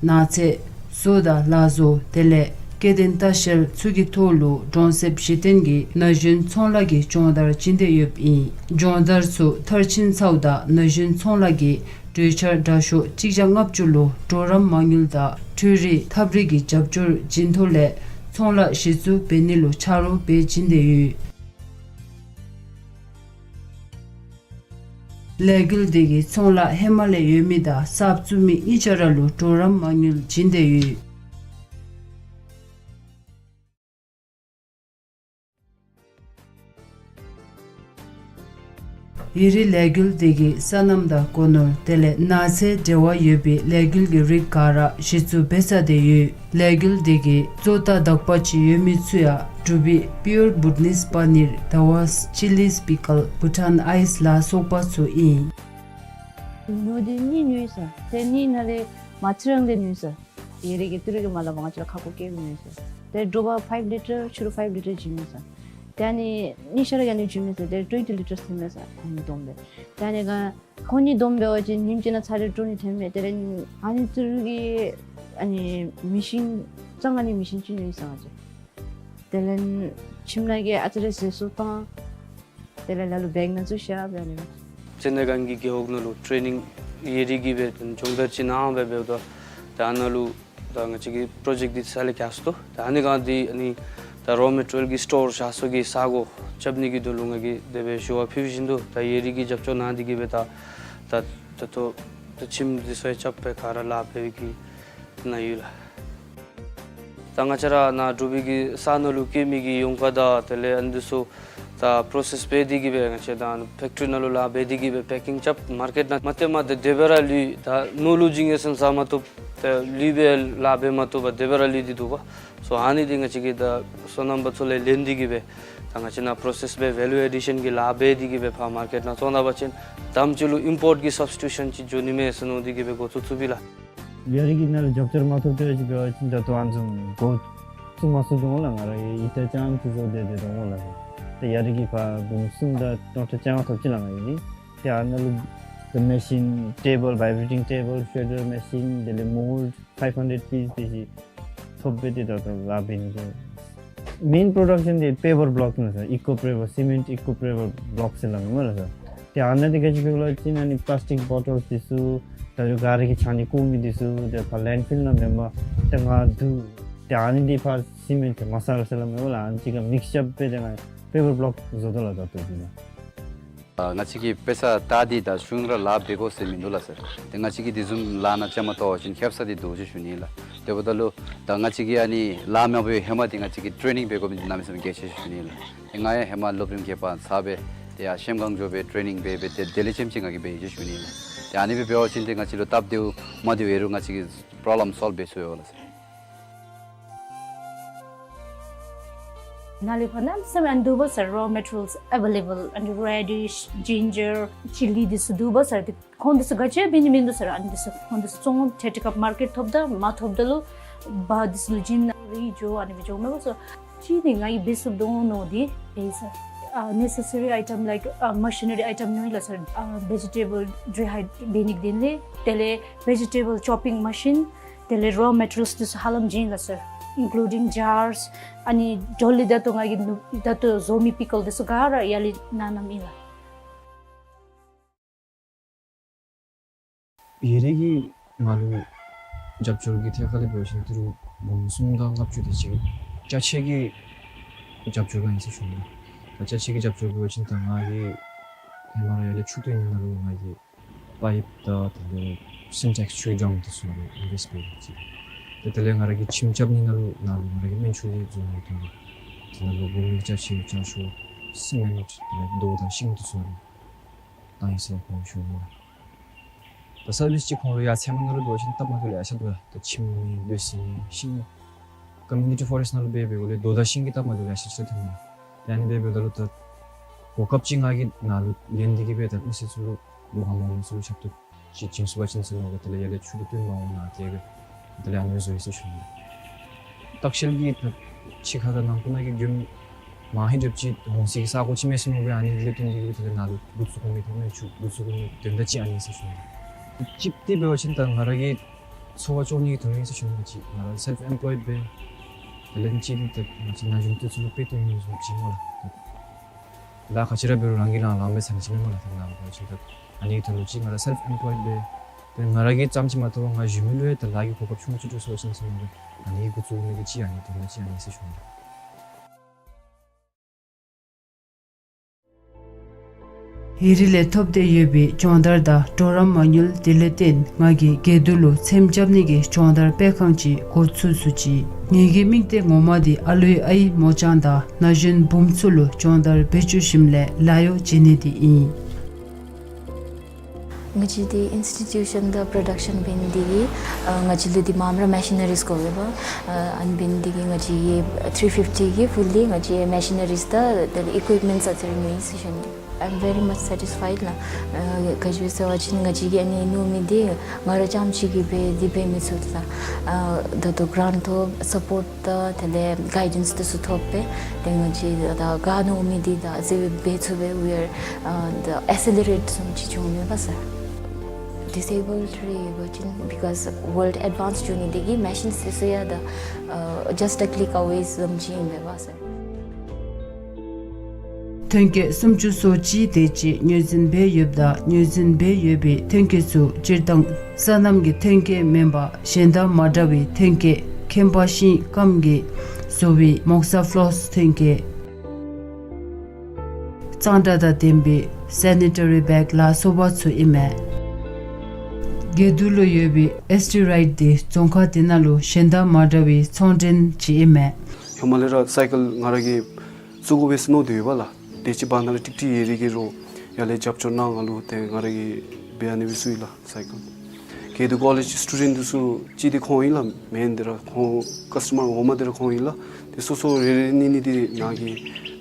ནགས་ཚལ་བཟོ་དང་ལག་བཟོ་དེ་ལས་སྐྱེ་ལྡན་ལྟ་བཤལ་ཚུ་གི་ཐོག་ལུ་གྲོང་གསེབ་གཞི་རྟེན་གྱི་ན་གཞོན་ཚོང་ལཱ་གི་སྦྱོང་བརྡར་བྱིན་ཏེ་ཡོདཔ་ཨིན། སྦྱོང་བརྡར་ཚུ་མཐར་ཕྱིན་ཚརཝ་ད་ན་གཞོན་ཚོང་ལཱ་གི་གྲོས་འཆར་དྲག་ཤོས་གཅིག་བརྒྱ་ལྔ་བཅུ་ལུ་གྲོགས་རམ་མ་དངུལ་དང་འཕྲུལ་རིག་ཐབས་རིག་གི་རྒྱབ་སྐྱོར་བྱིན་ཐོག་ལས་ཚོང་ལཱ་གཞི་བཙུགས་འབད་ནི་ལུ་ཆ་རོགས་འབད་བྱིན་ཏེ་ཡོད། ལས་འགུལ་དེ་གིས་ཚོང་ལཱ་ཧེ་མ་ལས་ཡོད་མི་དང་གསརཔ་བཙུགས་མི་གཉིས་ཆ་ར་ལུ་གྲོགས་རམ་མ་དངུལ་བྱིན་ཏེ་ཡོད། ཡི་རིགས་ལས་འགུལ་དེ་གིས་སོ་ནམ་དང་སྒོ་ནོར་དེ་ལས་ནགས་ཚལ་འབྲེལ་བ་ཡོད་པའི་ལས་འགུལ་གྱི་རིགས་ག་ར་གཞི་བཙུགས་འབད་ཚར་ཏེ་ཡོད། ལས་འགུལ་དེ་གིས་བཙོ་ཐལ་དག་པ་ཅིག་ཡོད་མི་ཚུ་ཡང་འབྲུག་པའི་པིའུར་བུ་ཊ་ནིས་པ་ནིར་དཱ་ཝཱས་ཅི་ལིས་པི་ཀལ་བུ་ཊཱན་ཨའིས་ལ་སོགས་པ་ཚུ་ཨིན། ཉོ་དེ་གཉིས་ཉོ་ཡི་ས། དེ་གཉིས་ནང་ལས་མ་ཚིག་རང་དེ་ཉོ་ཡི་ས། ཡི་རིགས་ཀྱི་ཏི་རུ་གི་མ་ལ་བ་ང་བཅས་ལུ་ཁག་པོ་བཀལ་ཉོ་ཡི་ས། དེ་དྲོ་པ་ཕའིབ་ལི་ཊར་ཕྱི་རུ་ཕའིབ་ལི་ཊར་བྱིན་མི་ས། དེ་ཨ་ནི་གཉིས་ཆ་ར་ཨ་ནི་བྱིན་མི་ས། དེ་ཊུ་ཝེན་ཊི་ལི་ཊར་ཐོན་མི་ས། ཨ་ནི་བསྡོམས་སྦེ། དེ་ཨ་ནི་ག་ཁོང་གཉིས་བསྡོམས་འབད་བ་ཅིན་ཉིནམ་གཅིག་ནང་ཚར་རེ་དཀྲོག་ནི་ཐོན་མས། དེ་ལས་ཨ་ནི་ཏི་རུ་གི་ཨ་ནི་མེ་ཤིན་གཙང་ཨ་ནི་མེ་ཤིན་ཅིག་ཉོ་ཡི་ས་ང་བཅས། དེ་ལས་ཁྱིམ་ནང་གི་ཨ་ཙི་རེ་ཟས་སོ་བཏང་། དེ་ལས་ལ་ལུ་བེག་ནང་བཙུགས་བཞག་སྦེ་ཨ་ནི། ཅན་ནེ་གན་གྱི་རྒེད་འོག་ནང་ལུ་ཊེ་ནིང་ཡི་རིགས་ཀྱི་སྦེ་སྦྱོང་བརྡར་ཅིག་གནང་སྦེ་འབདཝ་ད་ད་ཨ་ནཱ་ལུ་ད་ང་བཅས་ཀྱི་པྲོ་ཇེཀཊ་འདི་ས་ལས་རྐྱབ་སོ་ད། ཨ་ནི་ག་འདི་ཨ་ནི་ད་རོ་མེ་ཊི་རི་ཡལ་གྱི་སི་ཊོར་བཞག་ས་གི་ས་གོ་རྐྱབ་ནི་གི་དོན་ལུ་ང་གིས་དེ་སྦེ་ཞུ་བ་ཕུལ་བཞིན་དུ་ད་ཡི་རིགས་ཀྱིས་རྒྱབ་སྐྱོར་གནང་སྟེ་གིས་སྦེ་ད་ད་ད་ལྟོ་ད་ཁྱིམ་འདི་ཚུ་ཡང་རྐྱབ་སྦེ་ག་ར་ལཱ་འབད་བའི་གི་ནང་ཡོད་ལགས། ད་ང་བཅས་ར་ནཱ་འབྲུག་པའི་གི་ས་ནང་ལུ་སྐྱེ་མི་གི་ཡོང་ཁ་དང་དེ་ལས་ཨ་ནི་འདི་ཚུ་ད་པྲོ་སེསི་འབད་དེ་གིས་སྦེ་ང་བཅས་ད་ཕེཀ་ཊི་རི་ནང་ལུ་ལཱ་འབད་དེ་གིས་སྦེ་པེ་ཀིང་རྐྱབ་མར་ཀེཊ་ནང་མ་སྟེར་མ་ད་དེ་སྦེ་ར་ལུས། ད་ནོར་ལུ་བྱིན་ཡི་ཟེར་ས་མ་གཏོགས་ད་ལུས་སྦེ་ལཱ་འབད་མ་གཏོགས་པར་དེ་སྦེ་ར་ལུས་ཏེ་འདུག་པ། སོ་ཨ་ནི་འདི་ང་བཅས་ཀྱིས་ད་སོ་ནམ་པ་ཚུ་ལས་ལེན་ཏེ་གིས་སྦེ་ད་ང་བཅས་ནཱ་པྲོ་སེསི་འབད་ཝེ་ལུ་ཨེ་ཌི་ཤན་གྱི་ལཱ་འབད་དེ་གིས་སྦེ་ཕར་མར་ཀེཊ་ནང་བཙོང་ད་པ་ཅིན་དེམ་ཅིག་ལུ་ཨིམ་པོརཊ་གི་སབ་སི་ཊི་ཊུ་ཤན་ཅིག་འགྱོ་ནི་མས་ཟེར་མནོ་སྟེ་གིས་སྦེ་འགོ་བཙུགས་བཙུགསཔ་ཨིན་ལགས། ཡ་རི་གི་ནང་ལུ་རྒྱབ་སྐྱོར་མ་ཐོབ་སྟེ་ཅིག་འབད་བ་ཅིན་ད་ལྟོ་ཨ་ནི་བཟུམ་འགོ་བཙུགས་མ་ཚུགས་དོ་འོང་ལགས། ང་ར་ཡང་ཡིག་ཆ་རྐྱངམ་ཅིག་བཟོ་སྡོད་སྡོད་དོ་འོང་ལགས། ཏེ་ཡ་རི་གི་ཕར་འབུམ་གསུམ་དང་སྟོང་ཕྲག་བཅོ་ལྔ་ཐོབ་ཅི་ལགས་ང་གིས། ཏེ་ཨ་ནཱ་ལུ་ད་མེ་ཤིན་ཊེ་བཱལ་བའི་བི་རེ་ཊིང་ཊེ་བཱལ་ཤྲེ་ཌར་མེ་ཤིན་དེ་ལས་མོལཌ་ཕའིབ་ཧན་ཌེཌ་པིས་དེ་ཅིག་ཐོབ་སྦེ་ཏེ་ད་ལྟོ་ལཱ་འབད་ནི་དེ། མེན་པྲོ་ཌག་ཤཱན་འདི་པེ་པར་བི་ལོཀ་ཨིན་ལགས་སར། ཨི་ཀོ་པེ་པར་སི་མེནཊ་ཨི་ཀོ་པེ་པར་བི་ལོཀ་ཟེར་སླབ་མས་ལགས་སར། ཏེ་ཨ་ནི་འདི་ག་ཅི་འབད་གོ་ལགས་ཟེར་ན་ཨ་ནི་པ་ལཱསི་ཊིཀ་བོ་ཊལ་འདི་ཚུ་ད་རུང་ག་ར་གིས་ཆ་ནི་ཀོ་མི་འདི་ཚུ་ཏེ་ཕར་ལེནཌ་ཕིལ་ནང་མེན་པར་ཏེ་ང་བསྡུ། ཏེ་ཨ་ནི་འདི་ཕར་སི་མེནཊ་མ་སར་ཟེར་སླབ་མས་ལགས། ཨ་ནི་གཅིག་ཁར་མིགསི་ཅར་འབད་དེ་ང་པེ་པར་བི་ལོཀ་བཟོ་དོ་ལགས་ད་ལྟོ་འདི་ནང་། ཨ་ང་བཅས་ཀྱིས་དཔེ་ཆ་ལྟ་སྟེ་ད་གཞུང་ར་ལཱ་འབད་དགོ་ཟེར་མིན་འདུག་ལགས་སར། ཏེ་ང་བཅས་ཀྱིས་དེ་བཟུམ་ལཱ་ནང་བཅའ་མར་གཏོགས་པ་ཅིན་ཁེབ་ས་འདི་འདུག་ཟེར་ཞུ་ནི་ལགས། དེ་འབདཝ་ད་ལུ་ད་ང་བཅས་ཀྱིས་ཨ་ནི་ལཱ་མ་འབད་བའི་ཧེ་མ་འདི་ང་བཅས་ཀྱིས་ཊེ་ནིང་འབད་དགོ་མི་འདི་གནམ་མེད་ས་མེད་གལ་ཆེ་ཟེར་ཞུ་ནི་ལགས། ཏེ་ང་ཡང་ཧེ་མ་སློབ་རིམ་བརྒྱད་པ་ཚར་སྦེ་ཏེ་ཡར་གཤམ་གངས་ལྗོངས་སྦེ་ཊེ་ནིང་འབད་སྦེ་ཏེ་དེ་ལས་ལྕེམ་ཅིག་ང་གིས་འབད་ཡི་ཟེར་ཞུ་ནི་ལགས། ཏེ་ཨ་ནི་སྦེ་འབད་བ་ཅིན་ཏེ་ང་བཅས་ལུ་སྟབས་བདེཝ་མ་བདེཝ་ཨིན་རུང་ང་བཅས་ཀྱིས་པྲོབ་ལེམ་སོལབ་འབད་ཚུགས་ཡོད་ལགས་སར། ནཱ་ལས་ཕར་གནམ་མེད་ས་མེད་ཨ་ནི་འདུག་པ་སར། རོ་མེ་ཊི་རི་ཡལསི་ཨེ་ཝེ་ལེ་བཱལ། ཨ་ནི་རེ་ཌིཤ་ཇིན་ཇར་ཅི་ལི་འདི་ཚུ་འདུག་པ་སར། ཏེ་ཁོང་འདི་ཚུ་ག་ཅི་འབད་ནི་མིན་འདུག་སར། ཨ་ནི་འདི་ཚུ་ཁོང་འདི་ཚུ་བཙོང་ཏེ་ཏེ་ཀ་མར་ཀེཊ་ཐོབ་ད་མ་ཐོབ་ད་ལུ་བ་འདི་ཚུ་ལུ་བྱིན་ནཱ་རེ་འགྱོ་ཨ་ནི་སྦེ་འགྱོཝ་མས་པ་སར། ཅིག་འདི་ང་གིས་འབད་ཚུགས་དོ་མནོ་སྟེ་འབད་ཡི་སར། ཨ་ནེ་སེ་སི་རི་ཨའི་ཊམ་ལའིཀ་ཨ་མ་ཤི་ནི་རི་ཨའི་ཊམ་ཡོད་ལགས་སར། ཨ་བེ་ཇི་ཊེ་བཱལ་ཌི་རའི་ཧའིཌ་འབད་ནི་གི་དོན་ལས། དེ་ལས་བེ་ཇི་ཊེ་བཱལ་ཅོ་པིང་མ་ཤིན། དེ་ལས་རོ་མེ་ཊི་རི་ཡལསི་འདི་ཚུ་ཧ་ལམ་བྱིན་ཡི་ལགས་སར། ཨིན་ཀུ་ལུ་ཌིང་ཇརསི། ཨ་ནི་ཌོ་ལི་ད་ལྟོ་ང་གིས་ནུ་ད་ལྟོ་བཟོ་མི་པི་ཀལ་འདི་ཚུ་ག་ར་ཡར་ལས་ནཱ་བསྣམས་ཡི་ལགས། ཡུན་རིང་གི་ང་ལུ་རྒྱབ་སྐྱོར་གྱི་ཐད་ཁར་ལས་འབད་བ་ཅིན་ཏི་རུ་འབུམ་གསུམ་དང་ལྔ་བཅུ་དེ་ཅིག་ཅ་ཆས་ཀྱི་རྒྱབ་སྐྱོར་ག་ཨིན་ཟེར་ཞུ་ནི། ད་ཅ་ཆས་ཀྱི་རྒྱབ་སྐྱོར་འབད་བ་ཅིན་ད་ང་གིས་ཧེ་མ་ར་ཡར་ལས་ཆུ་བཏོན་ནི་ནང་ལུ་ང་གིས་པའིཔ་དང་དེ་ལས་སིན་ཊེགསི་ཆུའི་ཌམ་འདི་ཚུ་ལུ་ཨིན་ཝེསཊ་འབད་ཡི་ཅིག། ཏེ་དེ་ལས་ང་ར་གིས་ཁྱིམ་རྐྱབ་ནི་ནང་ལུ་ནཱ་ལུ་ང་ར་གིས་སྨན་ཆུ་ལས་བཟོ་ནི་དོན་ལུ་དེ་ནང་ལུ་འབུམ་གཅིག་ཅ་ཆས་ཅ་ཆས་སི་མེནཊ་དེ་ལས་རྡོ་དང་ཤིང་འདི་ཚུ་ལུ་བཏང་ཡི་ཟེར་ཁོང་ཞུ་ནི་ལགས། ད་སར་བིསི་ཅིག་ཁོང་ལུ་ཡར་ཚལ་མ་ནང་ལུ་འབད་བ་ཅིན་སྟབས་མ་བདེཝ་ལེ་ཤ་འདུག་ལགས། ད་ཁྱིམ་མེད་ལུས་ཟིན་ཤིང་ཀོ་མིའུ་ནི་ཊི་ཕོ་རེསཊ་ནང་ལུ་འབད་འབདཝ་ལས་རྡོ་དང་ཤིང་གི་སྟབས་མ་བདེཝ་ལེ་ཤ་ཅིག་ར་ཐོན་ནུག། ད་ཨ་ནི་སྦེ་འབདཝ་ད་ལུ་ད་གོ་སྐབས་ཅིག་ང་གིས་ནཱ་ལུ་ལེན་ཏེ་གིས་སྦེ་ད་མི་སེར་ཚུ་ལུ་ལོ་ཧ་མ་གོ་མི་ཚུ་ལུ་ཞབས་ཏོག་ཅིག་བྱིན་ཚུགས་པ་ཅིན་ཟེར་མནོ་སྦེ་དེ་ལས་ཡར་ལས་ཆུ་གི་བཏོན་མ་འོང་ན་དེ་སྦེ་དེ་ལས་ཨ་ནི་བཟོ་ཡི་ཟེར་ཞུ་ནི། ལྟ་བཤལ་གྱི་ད་ཕྱི་ཁ་དང་ནང་ཁུག་ནང་གི་མགྱོནམ་མ་ཧིང་རེབ་ཅིག་འོང་སའི་གི་ས་གོ་ཅིག་མས་ཟེར་མནོ་སྦེ་ཨ་ནི་ལས་བརྟེན་ཏེ་གིས་དེ་ལས་ནཱ་ལུ་འགོ་བཙུགས་དགོ་མི་དེ་མས། ཆུ་འགོ་བཙུགས་དགོ་མི་དོན་དག་ཅིག་ཨ་ནི་ཟེར་ཞུ་ནི། གཅིག་འདི་འབད་བ་ཅིན་ད་ང་ར་གི་འཚོ་བ་སྐྱོང་ནི་གི་དོན་ལུ་ཨིན་ཟེར་ཞུ་ནི། ང་བཅས་ང་ར་སེལཕ་ཨེམ་པོལོའིཌ་སྦེ་དེ་ལས་གཅིག་འདི་ད་ང་བཅས་ན་གཞོན་འདི་ཚུ་ལུ་དཔེ་སྟོན་ནི་བཟུམ་ཅིག་སྨོ་ལགས། ལཱ་ག་ཅི་ར་འབད་རུང་རང་གིས་རང་ལཱ་འབད་ཚར་ནི་ཅིག་མས་སྨོ་ལགས། ད་ནཱ་འབད་བ་ཅིན་ད་ཨ་ནི་གི་དོན་ལུ་ཅིག་ང་ར་སེལཕ་ཨེམ་པོལོའིཌ་སྦེ་ཏེ་ང་ར་གིས་ཙམ་ཅིག་མ་གཏོགས་པར་ང་བཞུགས་མི་ལུ་ཡང་ད་ལཱ་གི་གོ་སྐབས་ཆུང་ཀུ་ཅིག་འདྲ་སོང་ཅི་ཟེར་མནོ་སྦེ་ཨ་ནི་འགོ་བཙུགས་མི་གི་ཅིག་ཨ་ནི་དོན་དག་ཅིག་ཨ་ནི་ཟེར་ཞུ་ནི། ཡུན་རིང་ལས་ཐོབ་སྟེ་ཡོད་པའི་སྦྱོང་བརྡར་དང་གྲོགས་རམ་མ་དངུལ་དེ་ལས་བརྟེན་ང་གིས་དགེ་འདུན་ལུ་ཚེམ་རྐྱབ་ནི་གི་སྦྱོང་བརྡར་སྤེལ་ཁང་ཅིག་འགོ་བཙུགས་ཚུགས་ཅི། ངེ་གི་དམིགས་གཏད་ངོ་མ་འདི་ཨ་ལུའི་ཨའི་མོ་གཅང་དང་ན་གཞོན་བུམོ་ཚུ་ལུ་སྦྱོང་བརྡར་འབད་བཅུག་ཞིནམ་ལས་ལཱ་གཡོག་བྱིན་ནི་འདི་ཨིན། ང་བཅས་འདི་ཨིནསི་ཊི་ཊིའུ་ཤཱན་དང་པྲོ་ཌག་ཤཱན་འབད་ནི་འདི་གིས་ཨ་ང་བཅས་ལུ་འདི་མངམ་ར་མེ་ཤི་ནི་རིསི་དགོ་པས་པ། ཨ་ཨ་ནི་འབད་ནི་འདི་གིས་ང་བཅས་ཀྱིས་ཐིརི་ཕིཕ་ཊི་གི་ཕུལ་ལི་ང་བཅས་མེ་ཤི་ནི་རིསི་དང་དེ་ལས་ཨི་ཀུའིཔ་མེནཊསི་ཨ་ཙི་རེ་ཉོ་ཡི་ཟེར་ཞུ་ནི། I'm very much satisfied ལགས། ཨ་ག་ཅི་སྦེ་ཟེར་བ་ཅིན་ང་བཅས་ཀྱིས་ཨ་ནི་ཉོ་མི་འདི་ང་ར་རྐྱངམ་ཅིག་གིས་འབད་འདི་འབད་མི་ཚུགས་ལགས། ཨ་ད་ལྟོ་གྲཱནཊ་ཐོབ་སཔོརཊ་དང་དེ་ལས་གའི་ཌེནསི་འདི་ཚུ་ཐོབ་སྦེ་ཏེ་ང་བཅས་ད་ག་ཉོ་མི་འདི་ད་ཨ་ཙི་སྦེ་འབད་ཚུགས་པས། We are uh, the accelerate བཟུམ་ཅིག་བྱུང་མས་པ་སར། ཌིསི་ཨེ་བཱལཌ་རེ་ཡོད་པ་ཅིན་because world advance འགྱོ་ནི་འདི་གིས་མེ་ཤིནསི་འདི་ཚུ་ཡང་ད་ཨ་just a click away བཟུམ་ཅིག་ཨིན་མས་པ་སར། ཐོན་སྐྱེད་སུམ་ཅུ་སོ་གཅིག་དེ་ཅིག་ངོས་འཛིན་འབད་ཡོདཔ་ད་ངོས་འཛིན་འབད་ཡོད་པའི་ཐོན་སྐྱེད་ཚུ་སྤྱིར་བཏང་སོ་ནམ་གྱི་ཐོན་སྐྱེད་མེན་པར་གཞན་དང་མ་འདྲ་བའི་ཐོན་སྐྱེད་ཁྱད་པར་ཤིང་སྐམ་གྱིས་བཟོ་བའི་མོག་ས་ཕློསི་ཐོན་སྐྱེད། གཙང་སྦྲ་དང་ལྡན་པའི་སེ་ནི་ཊ་རི་བེག་ལ་སོགས་པ་ཚུ་ཨིན་མས། དགེ་འདུན་ལུ་ཡོད་པའི་ཨེས་ཊི་རའིཊ་འདི་རྫོང་ཁག་འདི་ནང་ལུ་གཞན་དང་མ་འདྲ་བའི་ཚོང་འདྲེན་ཅིག་ཨིན་མས། ཧེ་མ་ལས་ར་སའི་ཀལ་ང་ར་གིས་བཙུགས་དགོ་པས་ཟེར་མནོ་སྟེ་ཡོད་པ་ལགས། དེ་ཅིག་བར་ན་ར་ཀྲིག་ཀྲི་ཡུན་རིང་གི་རོགས་ཡར་ལས་རྒྱབ་སྐྱོར་གནང་ང་ལུ་ཏེ་ང་ར་གིས་འབད་ཨ་ནི་སྦེ་བཙུགས་ཡི་ལགས་སའི་ཀལ། དགེ་འདུན་ཀོ་ལེཇ་སི་ཊུ་ཌེནཊ་འདི་ཚུ་གཅིག་འདི་ཁོང་ཨིན་ལགས། མེན་འདི་ར་ཁོང་ཀཱས་ཊ་མར་འོག་མ་འདི་ར་ཁོང་ཨིན་ལགས། ཏེ་སོ་སོ་རེ་རེ་གཉིས་གཉིས་འདི་ནཱ་གི་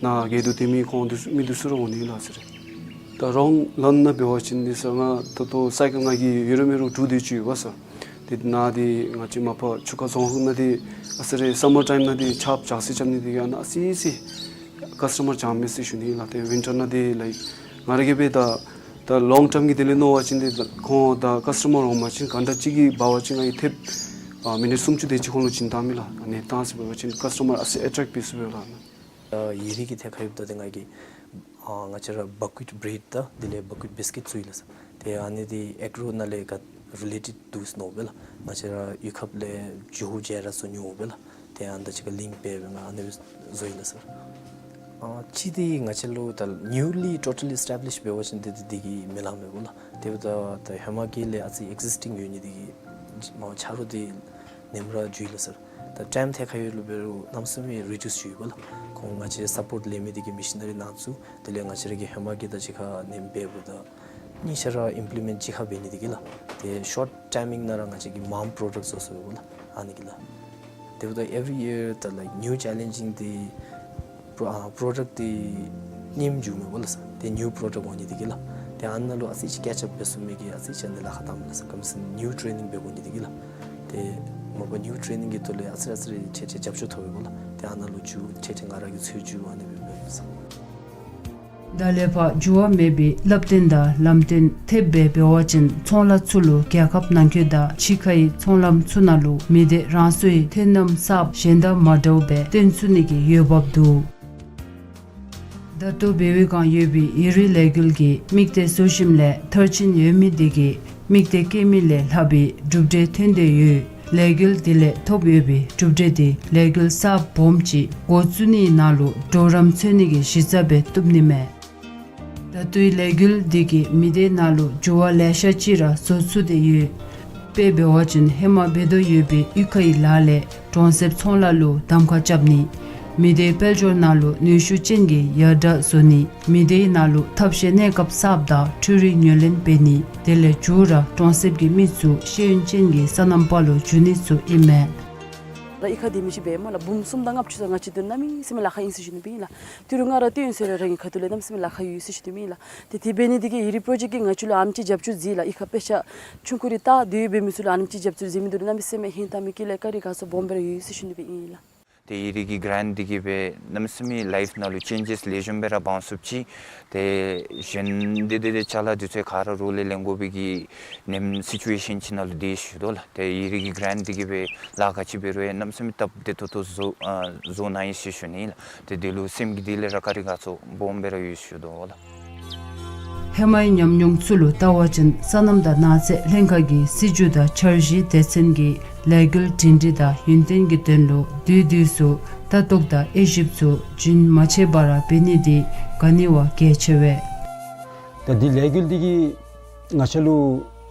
ནཱ་དགེ་འདུན་སྡེ་མི་ཁོང་འདི་ཚུ་མི་འདི་ཚུ་ར་འོང་ནི་ལགས་ཟེར། ད་རོང་ལཱན་ནང་འབད་བ་ཅིན་འདི་ས་ང་ད་ལྟོ་སའི་ཀལ་ང་གི་ཡོད་རུང་མེད་རུང་དྲུག་དེ་ཅིག་ཡོད་པ་ས། ཏེ་ནཱ་འདི་ང་བཅས་མ་པ་ཆུ་ཁ་རྫོང་ཁག་ནང་འདི་ཨ་ཙི་རེ་སམ་མར་ཊའིམ་ནང་འདི་ཆརཔ་འཇགས་སི་རྐྱབ་ནི་འདི་གིས་ཨ་ནཱ་ཨ་ཙི་ཅིག་ཀཱས་ཊ་མར་འཇམ་མས་ཟེར་ཞུ་ནི་ལགས། ཏེ་ཝིན་ཊར་ནང་འདི་ལའིཀ་ང་ར་གིས་འབད་ད་ད་ལོང་ཊརམ་གྱི་དོན་ལས་མནོ་བ་ཅིན་འདི་ཁོང་ད་ཀཱས་ཊ་མར་འོང་པ་ཅིན་གཱན་ཊ་གཅིག་གིས་འབག་པ་ཅིན་ང་གིས་ཐེབས་ ཨ་མི་ནིཊ་སུམ་ཅུ་དེ་ཅིག་ཁོང་ལུ་བྱིན་བཏང་མི་ལགས། ཨ་ནི་བཏང་ཟེར་འབད་བ་ཅིན་ཀཱསི་ཊ་མར་ཨ་ཙི་ཨེ་ཊེཀ་འབད་ཚུགས་པས་ལགས། ཨ་ཡི་རིགས་ཀྱི་ཐད་ཁར་ཡོདཔ་ད་ཏེ་ང་གིས་ཨ་ང་བཅས་ར་བ་ཀུ་ཨིཊ་བྲེཌ་དང་དེ་ལས་བ་ཀུ་ཨིཊ་བིསི་ཀིཊ་བཙུགས་ཡི་ལགས་སར། ཏེ་ཨ་ནི་འདི་ཨེག་རོ་ནང་ལས་ག་རི་ལེ་ཊེཌ་འདུག་ཟེར་མནོཝ་སྦེ་ལགས། ང་བཅས་ར་གཡུས་ཁབ་ལས་ཇོ་བོ་རྗེ་ར་བཟོ་ནི་འོང་སྦེ་ལགས། ཏེ་ཨ་ནི་དང་གཅིག་ཁར་ལིངཀ་འབད་སྦེ་ང་ཨ་ནི་སྦེ་བཟོ་ཡི་ལགས་སར། ཨ་གཅིག་འདི་ང་བཅས་ལུ་ད་ནིའུ་ལི་ཊོ་ཊལ་ཨེས་ཊེབ་ལིཤ་འབད་བ་ཅིན་འདི་འདི་འདི་གིས་མི་ལང་མས་སྨོ་ལགས། དེ་འབདཝ་ད་ད་ཧེ་མ་གི་ལས་ཨ་ཙི་ཨེག་ཛིསི་ཊིང་ཡོད་ནི་འདི་གིས་མ་ཆ་རོགས་འདི་ནེམ་ར་འགྱོ་ཡི་ལགས་སར། ད་ཊའིམ་ཐད་ཁར་ཡོད་ལུ་འབད་རུང་གནམ་མེད་ས་མེད་རི་ཌིའུསི་འགྱོ་ཡི་སྨོ་ལགས། ཁོང་ང་བཅས་སཔོརཊ་ལེན་མི་འདི་གིས་མེ་ཤི་ནི་རི་ནང་བཙུགས། དེ་ལས་ང་བཅས་ར་གི་ཧེ་མ་གི་དང་གཅིག་ཁར་ནེམ་འབདཝ་ད་གཉིས་ཆ་ར་ཨིམ་པི་ལི་མེནཊ་གཅིག་ཁར་འབད་ནི་འདི་གིས་ལགས། ཏེ་ཤོཊ་ཊའིམ་ནང་ར་ང་བཅས་ཀྱིས་མངམ་པྲོ་ཌཀཊ་བཟོ་ཚུགས་པས་ལགས། ཨ་ནི་གིས་ལགས། དེ་འབདཝ་ད་ཨེ་བི་རི་ཡིར་ད་ལའིཀ་ནིའུ་ཅེ་ལེནཇིང་འདི་པྲོ་ཨ་པྲོ་ཌཀཊ་འདི་རྙིངམ་འགྱོཝ་མས་སྨོ་ལགས་སར། ཏེ་ནིའུ་པྲོ་ཌཀཊ་འོང་ནི་འདི་གིས་ལགས། ཏེ་ཨ་ནཱ་ལུ་ཨ་ཙི་ཅིག་ཀེཆ་ཨཔ་འབད་ཚུགས་མི་གི་ཨ་ཙི་ཅིག་ཨ་ནི་ལཱ་ཁག་བཏངམ་མས་ལགས་སར། ག་ཅི་སྨོ་ཟེར་ན་ནིའུ་ཊེ་རེ་ནིང་འབད་དགོ་ནི་འདི་གིས་ལགས། ཏེ་མ་པ་ནིའུ་ཊེ་རེ་ནིང་གི་ཐོག་ལས་ཨ་ཙི་རེ་ཨ་ཙི་རེ་ཁྲེ་ཁྲེ་རྒྱབ་སྐྱོར་ཐོབ་པས་སྨོ་ལགས། ཏེ་ཨ་ནཱ་ལུ་འགྱོ་ཁྲེ་ཁྲེ་ང་ར་གིས་འཚོལ་འགྱོ་ཨ་ནི་སྦེ་འབདཝ་མས་ལགས་སར། ད་ལས་ཕར་འགྱུར་བ་མེད་པའི་བསླབ་སྟོན་དང་ལམ་སྟོན་ཐེབས་སྦེ་འབད་བ་ཅིན་ཚོང་ལཱ་ཚུ་ལུ་རྒྱལ་ཁབ་ནང་འཁོད་དང་ཕྱི་ཁའི་ཚོང་ལམ་ཚུ་ནང་ལུ་མི་སྡེ་རང་སོའི་ཐོན་རྣམ་གསརཔ་གཞན་དང་མ་འདྲཝ་སྦེ་སྟོན་ཚུགས་ནི་གི་འོས་འབབ་འདུག། ད་ལྟོ་བལ་ཡུལ་སྒང་ཡོད་པའི་ཡུན་རིང་ལས་འགུལ་གྱི་དམིགས་གཏད་བཟོ་ཞིནམ་ལས་མཐར་ཕྱིན་ཡོད་མི་འདི་གིས་དམིགས་གཏད་བསྐྱེད་མི་ལས་ལྷག་པའི་གྲུབ་འབྲས་ཐོན་ཏེ་ཡོད། ལས་འགུལ་འདི་ལས་ཐོབ་ཡོད་པའི་གྲུབ་འབྲས་འདི་ལས་འགུལ་གསརཔ་སྦོམ་ཅིག་འགོ་བཙུགས་ནིའི་ནང་ལུ་གྲོགས་རམ་འཚོལ་ནི་གི་གཞི་རྩ་སྦེ་བཏུབ་ནི་མས། ད་ལྟོའི་ལས་འགུལ་འདི་གིས་མི་སྡེ་ནང་ལུ་འགྱུར་བ་ལེ་ཤ་ཅིག་ར་བཟོ་ཚུགས་ཏེ་ཡོད། དཔེ་འབད་བ་ཅིན་ཧེ་མ་འབད་དོ་ཡོད་པའི་གཡུས་ཁའི་ལཱ་ལས་གྲོང་གསེབ་ཚོང་ལཱ་ལུ་གདམ་ཁ་རྐྱབ་ནི། མི་སྡེ་དཔལ་འབྱོར་ནང་ལུ་ནུས་ཤུགས་ཅན་གྱི་ཡར་དྲག་བཟོ་ནི། མི་སྡེའི་ནང་ལུ་ཐབས་ཤེས་གནས་སྐབས་གསརཔ་དང་འཕྲུལ་རིག་ཉོ་ལེན་འབད་ནི། དེ་ལས་མཇུག་ར་གྲོང་གསེབ་ཀྱི་མི་ཚུ་ཤེས་ཡོན་ཅན་གྱི་སོ་ནམ་པ་ལུ་འགྱུར་ནི་ཚུ་ཨིན་མས། ད་གཡུས་ཁར་སྡོད་མི་ཅིག་འབད་སྨོ་ལགས། འབུམ་གསུམ་དང་ལྔ་བཅུ་ཙམ་ང་བཅས་དོན་གནམ་མེད་ས་མེད་ལཱ་ཁག་ཨིན་ཟེར་ཞུ་ནི་སྦེ་ཨིན་ལགས། ཏི་རུ་ང་ར་སྟོན་ཟེར་ར་རང་གི་ཁ་ཐུག་ལས་གནམ་མེད་ས་མེད་ལཱ་ཁག་ཡོད་ཟེར་ཞུ་ནི་སྦེ་ཨིན་ལགས། ཏེ་དེ་འབད་ནི་འདི་གིས་ཡུན་རིང་པྲོ་ཇེཀཊ་ཀྱིས་ང་བཅས་ལུ་ཨ་ནེམ་ཅིག་རྒྱབ་སྐྱོར་མཛད་ལགས། གཡུས་ཁར་དཔེ་ཆ་ཆུང་ཀུ་རེ་ལྟ་སྡོད་འབད་མི་ཚུ་ལུ་ཨ་ནེམ་ཅིག་རྒྱབ་སྐྱོར་མཛད་མི་འདི་ལུ་གནམ་མེད་ས་མེད་ཧིང་དང་མི་དགེ་ལས་བཀའ་དྲིན་དགའ་ཚོར་སྦོམ་སྦེ་ར་ཡོད་ཟེར་ཞུ་ནི་སྦེ་ཨིན་ལགས། ཏེ་ཡུན་རིང་གི་གྲཱནཊ་འདི་གིས་སྦེ་གནམ་མེད་ས་མེད་ལའིཕ་ནང་ལུ་ཅེན་ཇེས་ལེགས་ཤོམ་སྦེ་ར་འབག་ཚུགསཔ་ཅིག། ཏེ་གཞན་འདི་འདི་འདི་ཅ་ལ་འདི་ཚུ་ག་ར་རོགས་ལས་ལེན་དགོ་པའི་གི་ནེམ་སི་ཅུ་ཨེ་ཤཱན་ཅིག་ནང་ལུ་སྡོད་ཞུ་དོ་ལགས། ཏེ་ཡུན་རིང་གི་གྲཱནཊ་འདི་གིས་སྦེ་ལཱ་ག་ཅི་འབད་རུང་ཡང་གནམ་མེད་ས་མེད་སྟབས་བདེ་ཏོག་ཏོ་བཟོ་ཨ་བཟོ་གནང་ཡི་ཟེར་ཞུ་ནི་ལགས། ཏེ་འདི་ལུ་སེམས་ཀྱི་གཏིང་ལས་ར་བཀའ་དྲིན་དགའ་ཚོར་སྦོམ་སྦེ་ར་ཡོད་ཞུ་དོ་ལགས། ཧེ་མའི་ཉམས་མྱོང་ཚུ་ལུ་བལྟ་བ་ཅིན་སོ་ནམ་དང་ནགས་ཚལ་ལྷན་ཁག་གིས་སྲིད་བྱུས་དང་འཆར་གཞིའི་སྡེ་ཚན་གྱི་ལས་འགུལ་སྒྲིང་སྒྲི་དང་ཡུན་བརྟན་གྱི་དོན་ལུ་དུས་དུས་སུ་ལྟ་རྟོག་དང་དབྱེ་ཞིབ་ཚུ་རྒྱུན་མ་ཆད་པར་འབད་ནི་འདི་ག་ནི་བ་གལ་ཆེ་བས། ད་འདི་ལས་འགུལ་འདི་གིས་ང་བཅས་ལུ་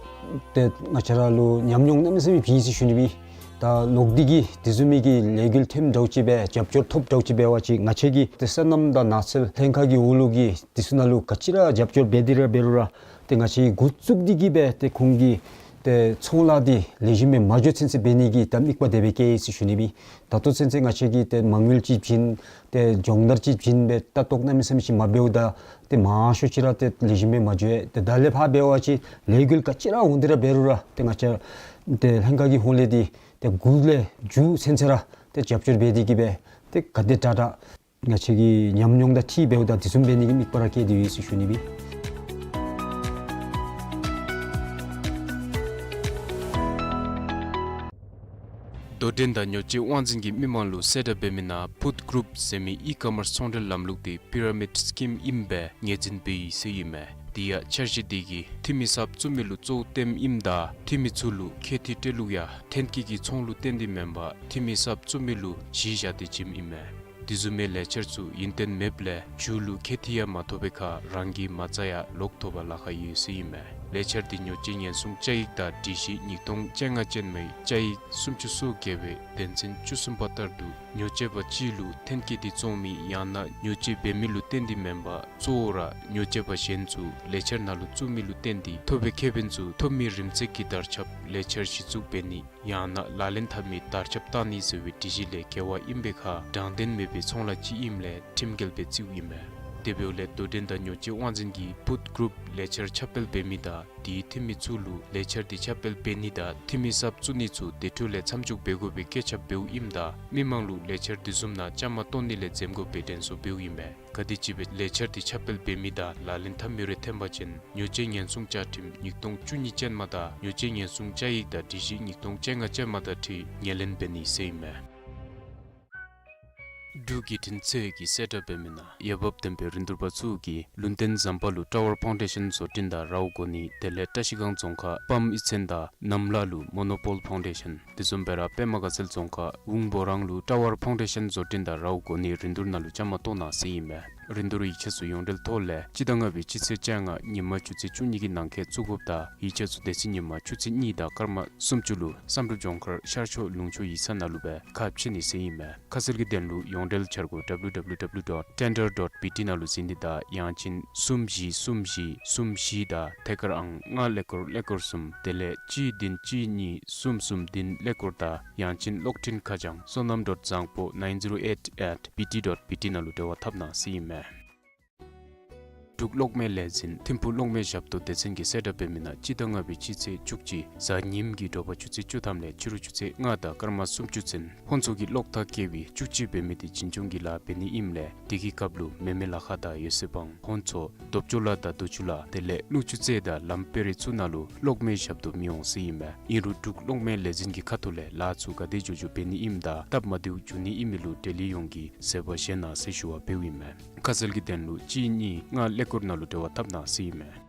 ཏེ་ང་བཅས་ར་ལུ་ཉམས་མྱོང་གནམ་མེད་ས་མེད་བྱིན་ཟེར་ཞུ་ནི་སྦེ། ད་ལོག་སྟེ་གིས་དེ་བཟུམ་མའི་གི་ལས་འགུལ་ཐོནམ་འདྲཝ་ཅིག་སྦེ་རྒྱབ་སྐྱོར་ཐོབ་འདྲཝ་ཅིག་འབད་བ་ཅིན་ང་བཅས་ཀྱིས་ཏེ་སོ་ནམ་དང་ནགས་ཚལ་ལྷན་ཁག་གི་འོག་ལུ་གི་དེ་ཚུ་ནང་ལུ་ག་ཅི་ར་རྒྱབ་སྐྱོར་འབད་དེ་ར་འབད་རུང་ར་ཏེ་ང་བཅས་འགོ་བཙུགས་ཏེ་གིས་སྦེ་ཏེ་ཁོང་གི་ཏེ་ཚོང་ལཱ་འདི་ལེགས་ཤོམ་སྦེ་མ་འགྱོ་ཚུན་ཚོད་འབད་ནི་གི་ད་དམིགས་པ་དེ་སྦེ་བསྐྱེད་ཡི་ཟེར་ཞུ་ནི་སྦེ། ད་ལྟོ་ཚུན་ཚོད་ང་བཅས་ཀྱིས་ཏེ་མ་དངུལ་ཅིག་བྱིན་ཏེ་སྦྱོང་བརྡར་ཅིག་བྱིན་སྦེ་ལྟ་རྟོག་གནམ་མེད་ས་མེད་ཅིག་མ་འབདཝ་ད་ཏེ་མང་ཤོས་ཅིག་ར་ཏེ་ལེགས་ཤོམ་སྦེ་མ་འགྱོ། ཏེ་ད་ལས་ཕར་འབད་བ་ཅིན་ལས་འགུལ་ག་ཅི་ར་འོང་སྟེ་ར་འབད་རུང་ར་ཏེ་ང་བཅས་ཏེ་ལྷན་ཁག་གི་ཧོངས་ལས་འདི་ཏེ་འགོ་ལས་མཇུག་ཚུན་ཚོད་ར་ཏེ་རྒྱབ་སྐྱོར་འབད་དེ་གིས་སྦེ་ཏེ་ག་དེ་དྲག་དྲག་ང་བཅས་ཀྱི་ཉམས་མྱོང་དང་འཁྲིལ་འབདཝ་ད་དེ་བཟུམ་འབད་ནི་གི་དམིགས་པ་ར་བསྐྱེད་དེ་ཡོད་ཟེར་ཞུ་ནི་སྦེ། དོ་འགྲན་དང་ཉོ་སྤྱོད་དབང་འཛིན་གྱིས་མི་མང་ལུ་གསལ་བསྒྲགས་འབད་མི་ནང་ཕུཌ་གུ་རུབ་ཟེར་མི་ཨི་ཀོ་མརསི་ཚོང་འབྲེལ་ལམ་ལུགས་འདི་པི་ར་མིཌ་སི་ཀིམ་ཨིནམ་སྦེ་ངོས་འཛིན་འབད་ཡི་ཟེར་ཨིན་མས། དེ་ཡང་འཆར་གཞི་འདི་གིས་འཐུས་མི་གསརཔ་བཙུགས་མི་ལུ་གཙོ་བོ་སྟོནམ་ཨིནམ་ད་འཐུས་མི་ཚུ་ལུ་ཁྱད་ཐོན་སྤྲོད་ལུགས་ཡང་ཐོན་སྐྱེད་ཀྱི་ཚོང་ལུ་བརྟེན་ཏེ་མེན་པར་འཐུས་མི་གསརཔ་བཙུགས་མི་ལུ་གཞི་བཞག་སྟེ་བྱིནམ་ཨིན་མས། དེ་བཟུམ་མའི་ལས་འཆར་ཚུ་ཡུན་བརྟན་མེདཔ་ལས་མཇུག་ལུ་ཁྱད་ཐོན་ཡང་མ་ཐོབ་པའི་ཁར་རང་གིས་མ་རྩ་ཡང་ལོག་ཐོབ་པར་ལཱ་ཁག་ཡོད་ཟེར་ཨིན་མས། ལས་འཆར་འདི་ཉོ་སྤྱོད་ཉེན་སྲུང་བཅའ་ཡིག་དང་སྒྲིག་གཞི་ཉིས་སྟོང་བཅོ་ལྔ་ཅན་མའི་བཅའ་ཡིག་སུམ་ཅུ་སོ་བརྒྱད་པའི་དོན་ཚན་བཅུ་གསུམ་པ་ལྟར་དུ་ཉོ་སྤྱོད་པ་ཅིག་ལུ་ཐོན་སྐྱེད་འདི་བཙོང་མི་ཡང་ན་ཉོ་སྤྱོད་འབད་མི་ལུ་བརྟེན་ཏེ་མེན་པར་གཙོ་བོ་ར་ཉོ་སྤྱོད་པ་གཞན་ཚུ་ལས་འཆར་ནང་ལུ་བཙུགས་མི་ལུ་བརྟེན་ཏེ་ཐོབ་པའི་ཁེ་ཕན་ཚུ་ཐོབ་མི་རིམ་ཚད་ཀྱི་དར་ཁྱབ་ལས་འཆར་གཞི་བཙུགས་འབད་ནི་ཡང་ན་ལག་ལེན་འཐབ་མི་དར་ཁྱབ་བཏང་ནི་ཟེར་བའི་སྒྲིག་གཞི་ལས་འགལ་བ་ཨིན་པའི་ཁར་དྲང་བདེན་མེད་པའི་ཚོང་ལཱ་ཅིག་ཨིནམ་ལས་ཁྲིམས་འགལ་སྦེ་བརྩིཝ་ཨིན་མས། དེ་འབདཝ་ལས་དོ་འགྲན་དང་ཉོ་སྤྱོད་དབང་འཛིན་གྱིས་བུཐ་གུ་རུབ་ལས་འཆར་ཁྱབ་སྤེལ་འབད་མི་དང་དེའི་འཐུས་མི་ཚུ་ལུ་ལས་འཆར་དེ་ཁྱབ་སྤེལ་འབད་ནི་དང་འཐུས་མི་གསརཔ་བཙུགས་ནི་ཚུ་དེ་འཕྲོ་ལས་མཚམས་འཇོག་འབད་དགོ་པའི་བཀོད་ཁྱབ་འབདཝ་ཨིནམ་ད་མི་མང་ལུ་ལས་འཆར་དེ་བཟུམ་ནང་བཅའ་མར་གཏོགས་ནི་ལས་འཛེམ་དགོ་པའི་དྲན་གསོ་འབདཝ་ཨིན་མས། ག་དེམ་ཅིག་སྦེ་ལས་འཆར་དེ་ཁྱབ་སྤེལ་འབད་མི་དང་ལག་ལེན་འཐབ་མི་རེ་ཐོན་པ་ཅིན་ཉོ་སྤྱོད་ཉེན་སྲུང་བཅའ་ཁྲིམས་ཉིས་སྟོང་བཅུ་གཉིས་ཅན་མ་དང་ཉོ་སྤྱོད་ཉེན་སྲུང་བཅའ་ཡིག་དང་སྒྲིག་གཞི་ཉིས་སྟོང་བཅོ་ལྔ་ཅན་མ་དང་འཁྲིལ་ངོས་ལེན་འབད་ནི་ཟེར་ཨིན་མས། འབྲུག་བརྒྱུད་འཕྲིན་ཚད་ཀྱིས་གསལ་བསྒྲགས་འབད་མི་ནང་འོས་འབབ་ལྡན་པའི་རིན་བསྡུར་པ་ཚུ་གིས་ལུང་བསྟན་ཟམ་པ་ལུ་ཊ་ཝར་ཕའུན་ཌེ་ཤཱན་བཟོ་སྐྲུན་དང་རཝ་གོ་ནི་དེ་ལས་བཀྲ་ཤིས་སྒང་རྫོང་ཁག་པམ་གཡུས་ཚན་དང་རྣམ་ལ་ལུ་མོ་ནོ་པོལ་ཕའུན་ཌེ་ཤཱན། དེ་བཟུམ་སྦེ་ར་པདྨ་དགའ་ཚལ་རྫོང་ཁག་ཝུང་བོ་རང་ལུ་ཊ་ཝར་ཕའུན་ཌེ་ཤཱན་བཟོ་སྐྲུན་དང་རཝ་གོ་ནི་རིན་བསྡུར་ནང་ལུ་བཅའ་མར་གཏོགས་གནང་ཟེར་ཨིན་མས། རིན་བསྡུར་ཡིག་ཆ་ཚུ་ཡོངས་འབྲེལ་ཐོག་ལས་སྤྱི་ཟླ་ལྔ་པའི་སྤྱི་ཚེས་བཅོ་ལྔ་ཉིན་མ་ཆུ་ཚོད་བཅུ་གཉིས་ཀྱི་ནང་འཁོད་བཙུགས་དགོཔ་དང་ཡིག་ཆ་ཚུ་དེ་ཚེ་ཉིན་མ་ཆུ་ཚོད་གཉིས་དང་སྐར་མ་སུམ་ཅུ་ལུ་བསམ་གྲུབ་ལྗོངས་མཁར་ཤར་ཕྱོགས་ལུང་ཕྱོགས་ཡིག་ཚང་ནང་ལུ་སྦེ་ཁ་ཕྱེ་ནི་ཟེར་ཨིན་མས། ཁ་གསལ་གྱི་དོན་ལུ་ཡོངས་འབྲེལ་འཆར་སྒོ་W W W dot tender dot B T ནང་ལུ་གཟིགས་ནི་དང་ཡང་ཅིན་གསུམ་བཞི་གསུམ་བཞི་གསུམ་བཞི་དང་ཐད་ཀར་ཨང་ལྔ་ཀླད་ཀོར་ཀླད་ཀོར་གསུམ་དེ་ལས་གཅིག་བདུན་གཅིག་གཉིས་གསུམ་གསུམ་བདུན་ཀླད་ཀོར་དང་ཡང་ཅིན་གློག་འཕྲིན་ཁ་བྱང་བསོད་ནམས་dot བཟང་པོ nine zero eight at B T dot B T ནང་ལུ་འབྲེལ་བ་འཐབ་གནང་ཟེར་ཨིན་མས། འབྲུག་གློག་མེ་ལས་འཛིན་ཐིམ་ཕུག་གློག་མེ་ཞབས་ཏོག་སྡེ་ཚན་གྱིས་གསལ་བསྒྲགས་འབད་མི་ནང་སྤྱི་ཟླ་ལྔ་པའི་སྤྱི་ཚེས་བཅུ་གཅིག་གཟའ་ཉིམ་གྱི་དྲོ་པ་ཆུ་ཚོད་བཅུ་ཐམ་ལས་ཕྱི་རུ་ཆུ་ཚོད་ལྔ་དང་སྐར་མ་སུམ་ཅུ་ཚུན་ཧོན་ཚོ་གི་གློག་ཐག་བཀལ་བའི་བཅུ་གཅིག་འབད་མི་དེ་འཛིན་སྐྱོང་གི་ལཱ་འབད་ནི་ཨིནམ་ལས་དེ་གི་སྐབས་ལུ་མེ་མེ་ལ་ཁ་དང་ཡོད་ཚད་འབངས་ཧོན་ཚོ་རྡོབ་ཅོ་ལ་དང་རྡོ་ཆུ་ལ་དེ་ལས་ཀླུ་ཆུ་རྩེ་དང་ལམ་དཔལ་རི་ཚུ་ནང་ལུ་གློག་མེ་ཞབས་ཏོག་མི་འོང་ཟེར་ཨིན་མས། ཨིན་རུང་འབྲུག་གློག་མེ་ལས་འཛིན་གྱི་ཁ་ཐུག་ལས་ལཱ་ཚུ་ག་དེ་མགྱོགས་མགྱོགས་འབད་ནི་ཨིནམ་ད་སྟབས་མ་བདེཝ་འབྱུང་ནི་ཨིན་མི་ལུ་འབྲེལ་ཡོད་ཡོངས་ཀྱིས་བཟོད་པ་བཞེས་གནང་ཟེར་ཞུ་བ་འབདཝ་ཨིན་མས། ཁ་གསལ་གྱི་དོན་ལུ་གཅིག་གཉིས་ལྔ་ཀླད་ཀོར་ནང་ལུ་འབྲེལ་བ་འཐབ་གནང་ཟེར་ཨིན་མས།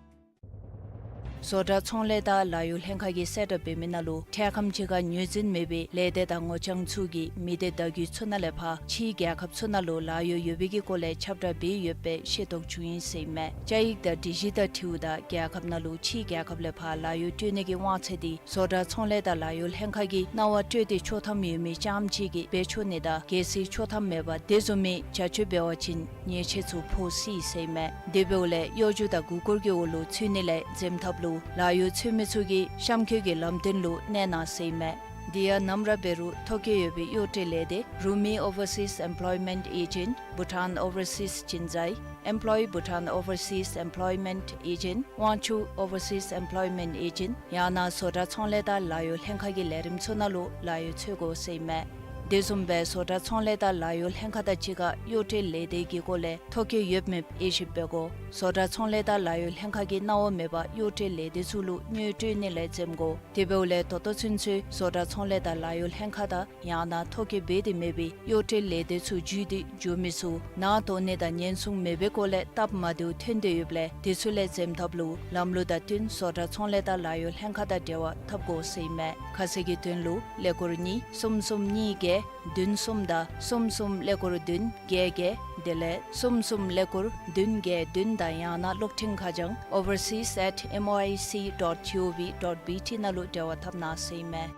བཟོ་གྲྭ་ཚོང་ལས་དང་ལཱ་གཡོག་ལྷན་ཁག་གིས་གསལ་བསྒྲགས་འབད་མི་ནང་ལུ་འཕྲལ་ཁམས་ཅིག་ཁར་ངོས་འཛིན་མེད་པའི་ལས་སྡེ་དང་ངོ་རྐྱང་ཚུ་གིས་མི་སྡེ་བརྡ་བརྒྱུད་ཚུ་ནང་ལས་ཕར་ཕྱིའི་རྒྱལ་ཁབ་ཚུ་ནང་ལུ་ལཱ་གཡོག་ཡོད་པའི་གི་སྐོར་ལས་ཁྱབ་བསྒྲགས་འབད་ཡོད་པའི་ཤེས་རྟོགས་བྱུང་ཡི་ཟེར་ཨིན་མས། བཅའ་ཡིག་དང་སྒྲིག་གཞི་དང་འཁྲིལཝ་ད་རྒྱལ་ཁབ་ནང་ལུ་ཕྱིའི་རྒྱལ་ཁབ་ལས་ཕར་ལཱ་གཡོག་སྤྲོད་ནི་གི་དབང་ཚད་དེ་བཟོ་གྲྭ་ཚོང་ལས་དང་ལཱ་གཡོག་ལྷན་ཁག་གིས་གནང་བ་སྤྲོད་དེ་ཆོག་ཐམ་ཡོད་མི་རྐྱངམ་གཅིག་གིས་འབད་ཆོག་ནི་དང་གལ་སྲིད་ཆོག་ཐམ་མེད་པར་དེ་བཟུམ་མའི་བྱ་སྤྱོད་འབད་བ་ཅིན་ཉེས་ཆད་ཚུ་ཕོག་སྲིད་ཟེར་ཨིན་མས། དེ་འབདཝ་ལས་གཡོ་སྒྱུ་དང་མགུ་སྐོར་གྱི་འོག་ལུ་ཚུད་ནི་ལས་འཛེམ་ཐབས་ལུ་ལཱ་གཡོག་འཚོལ་མི་ཚུ་གིས་གཤམ་འཁོད་ཀྱི་ལམ་སྟོན་ལུ་གནས་གནང་ཟེར་ཨིན་མས། དེ་ཡང་ནམ་ར་འབད་རུང་ཐོ་བཀོད་ཡོད་པའི་གཡོག་སྤྲོད་ལས་སྡེ་Rumi Overseas Employment Agent, Bhutan Overseas Chinzai, Employ Bhutan Overseas Employment Agent, Wangchuck Overseas Employment Agent ཡང་ན་བཟོ་གྲྭ་ཚོང་ལས་དང་ལཱ་གཡོག་ལྷན་ཁག་གི་ལས་རིམ་ཚུ་ནང་ལུ་ལཱ་གཡོག་འཚོལ་དགོ་ཟེར་ཨིན་མས། དེ་བཟུམ་སྦེ་བཟོ་གྲྭ་ཚོང་ལས་དང་ལཱ་གཡོག་ལྷན་ཁག་དང་གཅིག་ཁར་གཡོག་སྤྲོད་ལས་སྡེ་གི་སྐོར་ལས་ཐོ་བཀོད་ཡོད་མེད་དབྱེ་ཞིབ་འབད་དགོ། བཟོ་གྲྭ་ཚོང་ལས་དང་ལཱ་གཡོག་ལྷན་ཁག་གིས་གནང་བ་མེད་པར་གཡོག་སྤྲོད་ལས་སྡེ་ཚུ་ལུ་དངུལ་སྤྲོད་ནི་ལས་འཛེམ་དགོ། དེ་འབདཝ་ལས་ད་ལྟོ་ཚུན་ཚོད་བཟོ་གྲྭ་ཚོང་ལས་དང་ལཱ་གཡོག་ལྷན་ཁག་དང་ཡང་ན་ཐོ་བཀོད་འབད་དེ་མེད་པའི་གཡོག་སྤྲོད་ལས་སྡེ་ཚུ་བརྒྱུད་དེ་འགྱོ་མི་ཚུ་ནང་གཏོགས་ནི་དང་ཉེན་སྲུང་མེད་པའི་སྐོར་ལས་སྟབས་མ་བདེཝ་ཐོན་ཏེ་ཡོདཔ་ལས་དེ་ཚུ་ལས་འཛེམ་ཐབས་ལུ་ལམ་ལུགས་དང་བསྟུན་བཟོ་གྲྭ་ཚོང་ལས་དང་ལཱ་གཡོག་ལྷན་ཁག་དང་འབྲེལ་བ་འཐབ་དགོ་ཟེར་ཨིན་མས། ཁ་གསལ་གྱི་དོན་ལུ་ཀླད་ཀོར་གཉིས་གསུམ་གསུམ་གཉིས་བརྒྱད་བདུན་གསུམ་དང་གསུམ་གསུམ་ཀླད་ཀོར་བདུན་བརྒྱད་བརྒྱད་དེ་ལས་གསུམ་གསུམ་ཀླད་ཀོར་བདུན་བརྒྱད་བདུན་དང་ཡང་ན་གློག་འཕྲིན་ཁ་བྱང་overseas at M O I C dot G O V dot B T ནང་ལུ་འབྲེལ་བ་འཐབ་གནང་ཟེར་ཨིན་མས།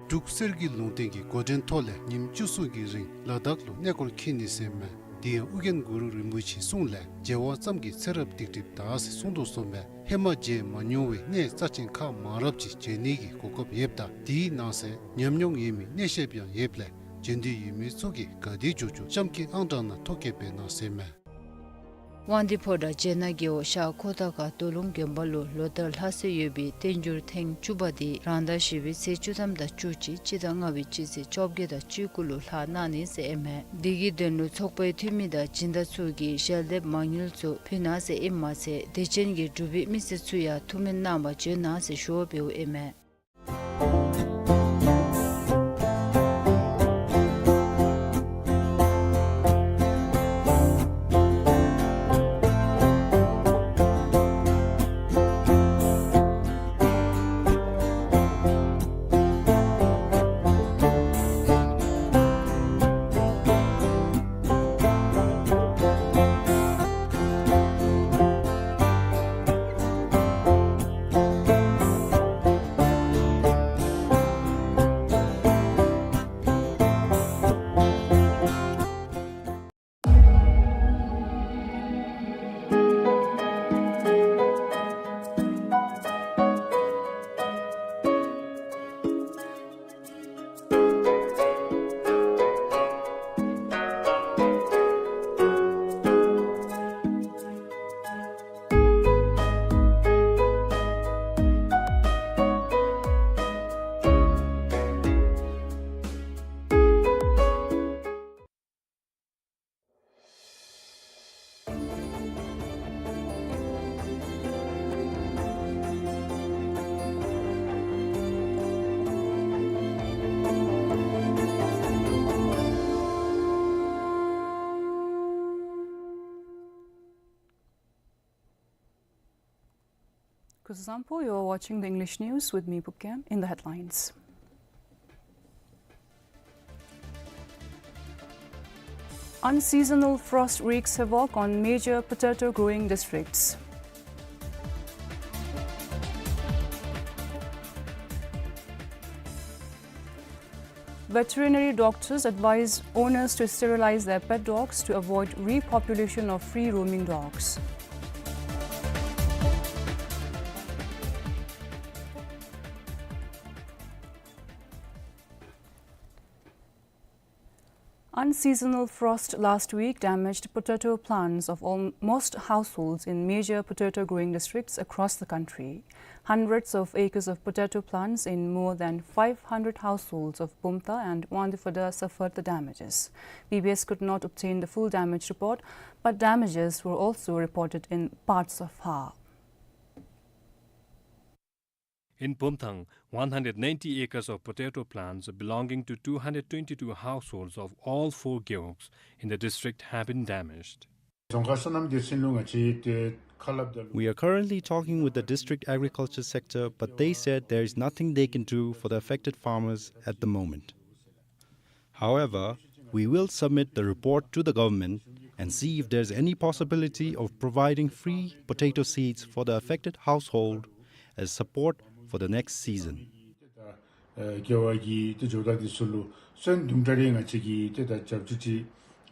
འབྲུག་གསེར་གྱི་ལུང་བསྟན་གྱིས་འགོ་འདྲེན་ཐོག་ལས་ཉིནམ་བཅུ་གསུམ་གྱི་རིང་ལ་དྭགས་ལུ་གནས་སྐོར་འཁྱིད་ནི་ཟེར་ཨིན་མས། དེ་ཡང་ཨོ་རྒྱན་གུ་རུ་རིན་པོ་ཆེའི་གསུང་ལས་མཇལ་བ་ཙམ་གྱིས་ཚེ་རབས་སྡིག་སྒྲིབ་དག་ཟེར་གསུངས་དོ་བཟུམ་སྦེ་ཧེ་མ་མཇལ་མ་མྱོང་བའི་གནས་རྩ་ཆེན་ཁག་མང་རབས་ཅིག་མཇལ་ནི་གི་གོ་སྐབས་ཡོདཔ་ད་དེའི་ནང་གསེས་ཉམས་མྱོང་ཡོད་མི་གནས་ཤེསཔ་ཡང་ཡོདཔ་ལས་མཇལ་འདོད་ཡོད་མི་ཚུ་གིས་ག་དེ་མགྱོགས་མགྱོགས་གཤམ་འཁོད་ཨང་གྲངས་ནང་ཐོ་བཀོད་འབད་གནང་ཟེར་ཨིན་མས། དབང་འདུས་ཕོ་བྲང་བྱེ་ནག་རྒེད་འོག་ཤར་ཁོ་ཐང་ཁ་རྡོ་ལུང་དགོན་པ་ལུ་ལོ་ལྟར་ལྷག་སྲོལ་ཡོད་པའི་བསྟན་འགྱུར་ཐེངས་བཅུ་པ་དེ་རང་ཟླ་བཞི་པའི་ཚེས་བཅུ་ཐམ་དང་བཅུ་གཅིག་སྤྱི་ཟླ་ལྔ་པའི་སྤྱི་ཚེས་བཅོ་བརྒྱད་དང་བཅུ་དགུ་ལུ་ལྷག་གནང་ནི་ཟེར་ཨིན་མས། དེ་གི་དོན་ལུ་ཚོགས་པའི་འཐུས་མི་དང་སྦྱིན་བདག་ཚུ་གིས་ཞལ་འདེབས་མ་དངུལ་ཚུ་ཕུལ་གནང་ཟེར་ཨིནམ་མ་ཚད་དད་ཅན་གྱི་འབྲུག་པའི་མི་སེར་ཚུ་ཡང་ཐུགས་སྨོན་གནང་བར་བྱོན་གནང་ཟེར་ཞུ་བ་འབདཝ་ཨིན་མས། Sampo, you're watching the English news with me, Pukkem. In the headlines. Unseasonal frost wreaks havoc on major potato growing districts. Veterinary doctors advise owners to sterilize their pet dogs to avoid repopulation of free-roaming dogs. Unseasonal frost last week damaged potato plants of almost households in major potato growing districts across the country. Hundreds of acres of potato plants in more than five hundred households of Pumthang and Wangdue Phodrang suffered the damages. B B S could not obtain the full damage report, but damages were also reported in parts of Har. In Pumthang, one hundred ninety acres of potato plants belonging to two hundred twenty-two households of all four gewogs in the district have been damaged. We are currently talking with the district agriculture sector, but they said there is nothing they can do for the affected farmers at the moment. However, we will submit the report to the government and see if there's any possibility of providing free potato seeds for the affected household as support for the next season. ཨེ་རྒྱལ་བ་གིས་ཏེ་ཇོ་བདག་འདི་ཚུ་ལུ་སོན་དུམ་གྲ་རེ་ང་བཅས་ཀྱིས་ཏེ་ད་རྒྱབ་སྐྱོར་ཅིག་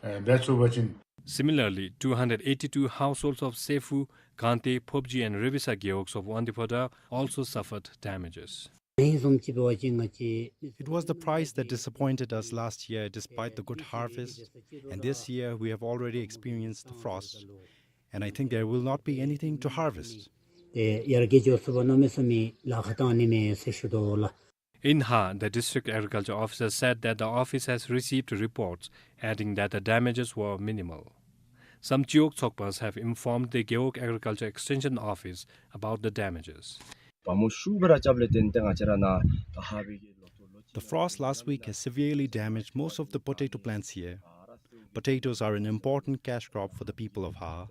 ཨེ་འབད་ཚུགས་པ་ཅིན། Similarly, two hundred eighty-two households of Sephu, Kangtay, Phopji and Revisa gewogs of Wangdue Phodrang also suffered damages. It was the price that disappointed us last year despite the good harvest, and this year we have already experienced the frost, and I think there will not be anything to harvest. ཏེ་ཡར་རྒྱས་འགྱོ་ཚུགས་པ་མནོ་མི་ཚུགས་མི་ལཱ་ཁག་བཏང་ནི་མས་ཟེར་ཞུ་དོ་ལགས། In Har, the district agriculture officer said that the office has received reports adding that the damages were minimal. Some Chiwog Tsokpas have informed the Gewog Agriculture Extension Office about the damages. བ་མོ་ཤུགས་སྦེ་ར་རྐྱབ་ལས་བརྟེན་ཏེ་ང་བཅས་ར་ནཱ་ད་ཧ་བི་གི་ལོ་ཐོག་ལོ། The frost last week has severely damaged most of the potato plants here. Potatoes are an important cash crop for the people of Har,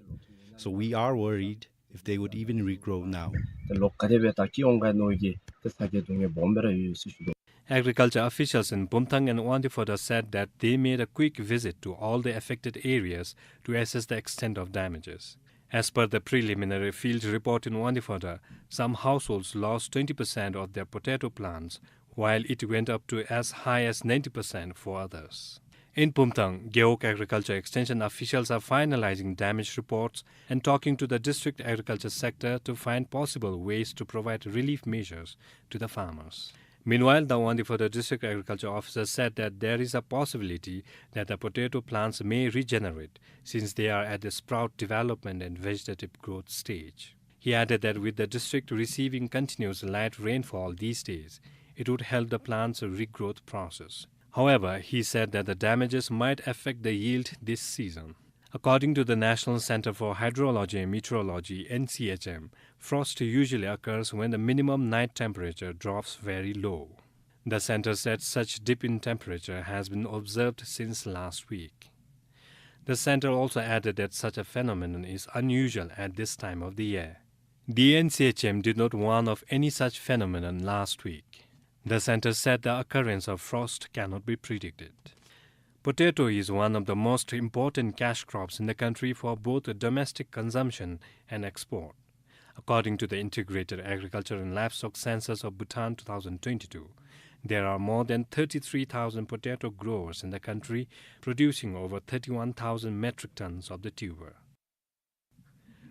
so we are worried if they would even regrow now. ཏེ་ལོག་ག་དེ་སྦེ་ད་སྐྱིད་འོང་ག་མནོ་གི་ཏེ་ཚ་གྱང་སྡུག་བསྔལ་སྦོམ་སྦེ་ར་ཡོད་ཟེར་ཞུ་དོ། Agriculture officials in Pumthang and Wangdue Phodrang said that they made a quick visit to all the affected areas to assess the extent of damages. As per the preliminary field report in Wangdue Phodrang, some households lost twenty percent of their potato plants, while it went up to as high as ninety percent for others. In Pumthang, Gewog Agriculture Extension officials are finalizing damage reports and talking to the district agriculture sector to find possible ways to provide relief measures to the farmers. Meanwhile, the Wangdue Phodrang district agriculture officer said that there is a possibility that the potato plants may regenerate, since they are at the sprout development and vegetative growth stage. He added that with the district receiving continuous light rainfall these days, it would help the plants' regrowth process. However, he said that the damages might affect the yield this season. According to the National Center for Hydrology and Meteorology, N C H M, frost usually occurs when the minimum night temperature drops very low. The center said such dip in temperature has been observed since last week. The center also added that such a phenomenon is unusual at this time of the year. The N C H M did not warn of any such phenomenon last week. The center said the occurrence of frost cannot be predicted. Potato is one of the most important cash crops in the country for both domestic consumption and export. According to the Integrated Agriculture and Livestock Census of Bhutan two thousand twenty-two, there are more than thirty-three thousand potato growers in the country, producing over thirty-one thousand metric tons of the tuber.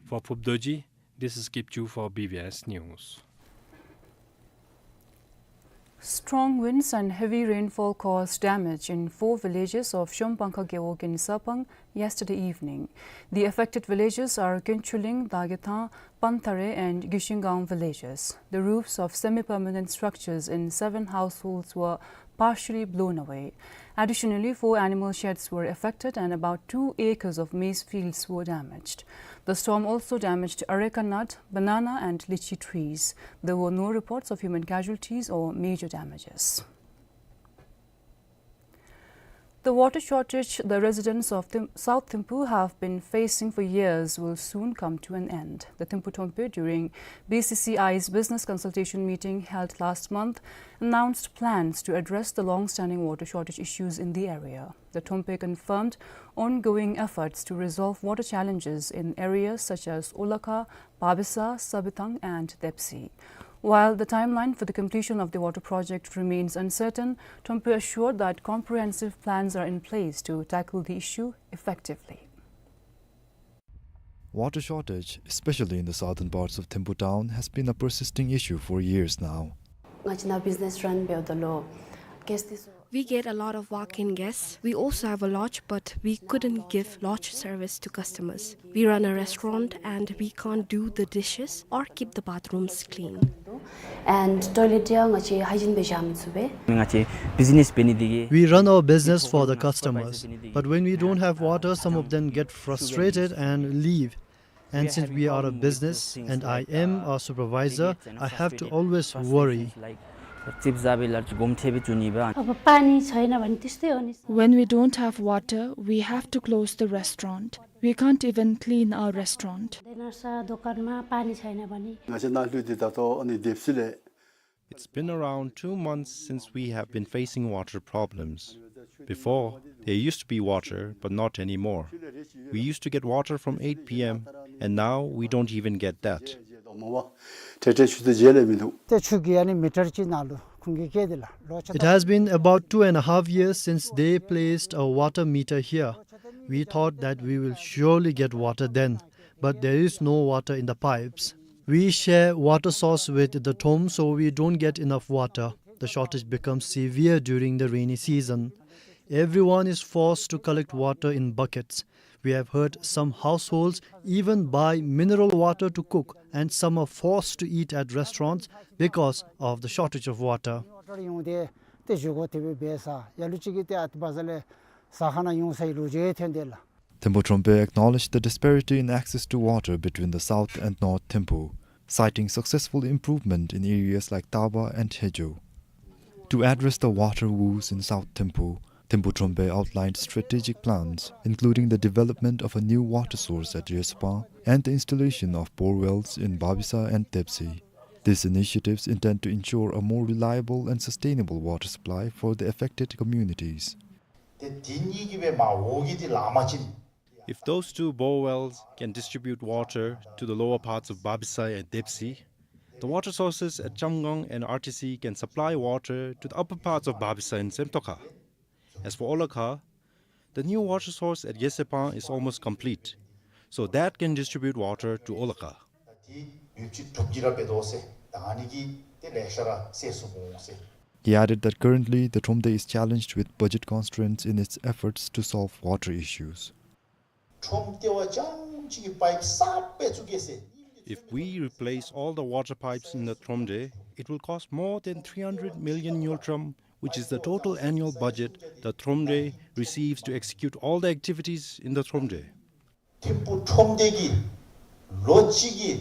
For Phub Dorji, this is Kipchu for B B S News. Strong winds and heavy rainfall caused damage in four villages of Shombankha Gewog in Sarpang yesterday evening. The affected villages are Kyenchuling, Dagethang, Panthare and Gyushingang villages. The roofs of semi-permanent structures in seven households were partially blown away. Additionally, four animal sheds were affected and about two acres of maize fields were damaged. The storm also damaged areca nut, banana and lychee trees. There were no reports of human casualties or major damages. The water shortage the residents of Thim-, South Thimphu have been facing for years will soon come to an end. The Thimphu Thrompe, during B C C I's business consultation meeting held last month, announced plans to address the long-standing water shortage issues in the area. The Thrompe confirmed ongoing efforts to resolve water challenges in areas such as Olakha, Babisa, Sabithang and Depsi. While the timeline for the completion of the water project remains uncertain, Thrompe assured that comprehensive plans are in place to tackle the issue effectively. Water shortage, especially in the southern parts of Thimphu town, has been a persisting issue for years now. ང་བཅས་ནཱ་བིཛ་ནེས་རན་འབདཝ་ད་ལུ་གེསཊ་འདི་ཚུ We get a lot of walk-in guests. We also have a lodge, but we couldn't give lodge service to customers. We run a restaurant and we can't do the dishes or keep the bathrooms clean. And toilet ཡང་ང་བཅས་ཧའི་ཇིན་སྦེ་བཞག་མི་ཚུགས་པས། ང་བཅས་བིཛ་ནེས་འབད་ནི་འདི་གིས། We run our business for the customers, but when we don't have water, some of them get frustrated and leave. And since we are a business and I am a supervisor, I have to always worry. अब पानी छैन भने त्यस्तै हो नि। When we don't have water, we have to close the restaurant. We can't even clean our restaurant. हुँदैन रहेछ दोकानमा पानी छैन भने। ང་བཅས་ནཱ་ལྷོད་དེ་ད་ལྟོ་ཨ་ནི་དེབ་སི་ལས། It's been around two months since we have been facing water problems. Before, there used to be water, but not anymore. We used to get water from eight P M, and now we don't even get that. ཏེ་ཆུ་གི་ཨ་ནི་མི་ཊར་ཅིག་ནཱ་ལུ་ཁོང་གིས་བཀལ་ཏེ་ལགས། ལོ་ཆ་It has been about two and a half years since they placed a water meter here. We thought that we will surely get water then, but there is no water in the pipes. We share water source with the Throm, so we don't get enough water. The shortage becomes severe during the rainy season. Everyone is forced to collect water in buckets. We have heard some households even buy mineral water to cook, and some are forced to eat at restaurants because of the shortage of water. ཏེ་བཞུགས་སྒོ་དེ་སྦེ་འབད་ས་ཡ་ལུ་ཅིག་གིས་ཏེ་ཨ་ཏི་བ་ཟ་ལས་ཟ་ཁང་ནང་ཡོང་སའི་ལོ་རྒྱུས་ཐོན་དེ་ལགས། Thimphu Thrompe acknowledged the disparity in access to water between the South and North Thimphu, citing successful improvement in areas like Taba and Hejo. To address the water woes in South Thimphu, Thimphu Thrompe outlined strategic plans, including the development of a new water source at Yesepang and the installation of bore wells in Babisa and Depsi. These initiatives intend to ensure a more reliable and sustainable water supply for the affected communities. ཏེ་དེ་གཉིས་ཀྱིས་འབད་མ་འོང་གི་འདི་ལཱ་མ་བྱིན། If those two bore wells can distribute water to the lower parts of Babisa and Depsi, the water sources at Chamgang and R T C can supply water to the upper parts of Babisa and Semtokha. As for Olakha, the new water source at Yesepang is almost complete, so that can distribute water to Olakha. ཏེ་མེདཔ་ཅིག་གྲུབ་ཀྱི་ར་འབད་དོ་ཟེར་ད་ཨ་ནི་གི་ཏེ་ལེ་ཤ་ར་སེལ་སོང་འོང་ཟེར། He added that currently the Thromde is challenged with budget constraints in its efforts to solve water issues. ཁྲོམ་སྡེ་བ་རྐྱངམ་གཅིག་གིས་པའིཔ་གསརཔ་སྦེ་བཙུགས་གེ་ཟེར། If we replace all the water pipes in the Thromde, it will cost more than three hundred million ngultrum, which is the total annual budget the Thromde receives to execute all the activities in the Thromde. ཐིམ་ཕུ་ཁྲོམ་སྡེ་གི་ལོ་གཅིག་གི་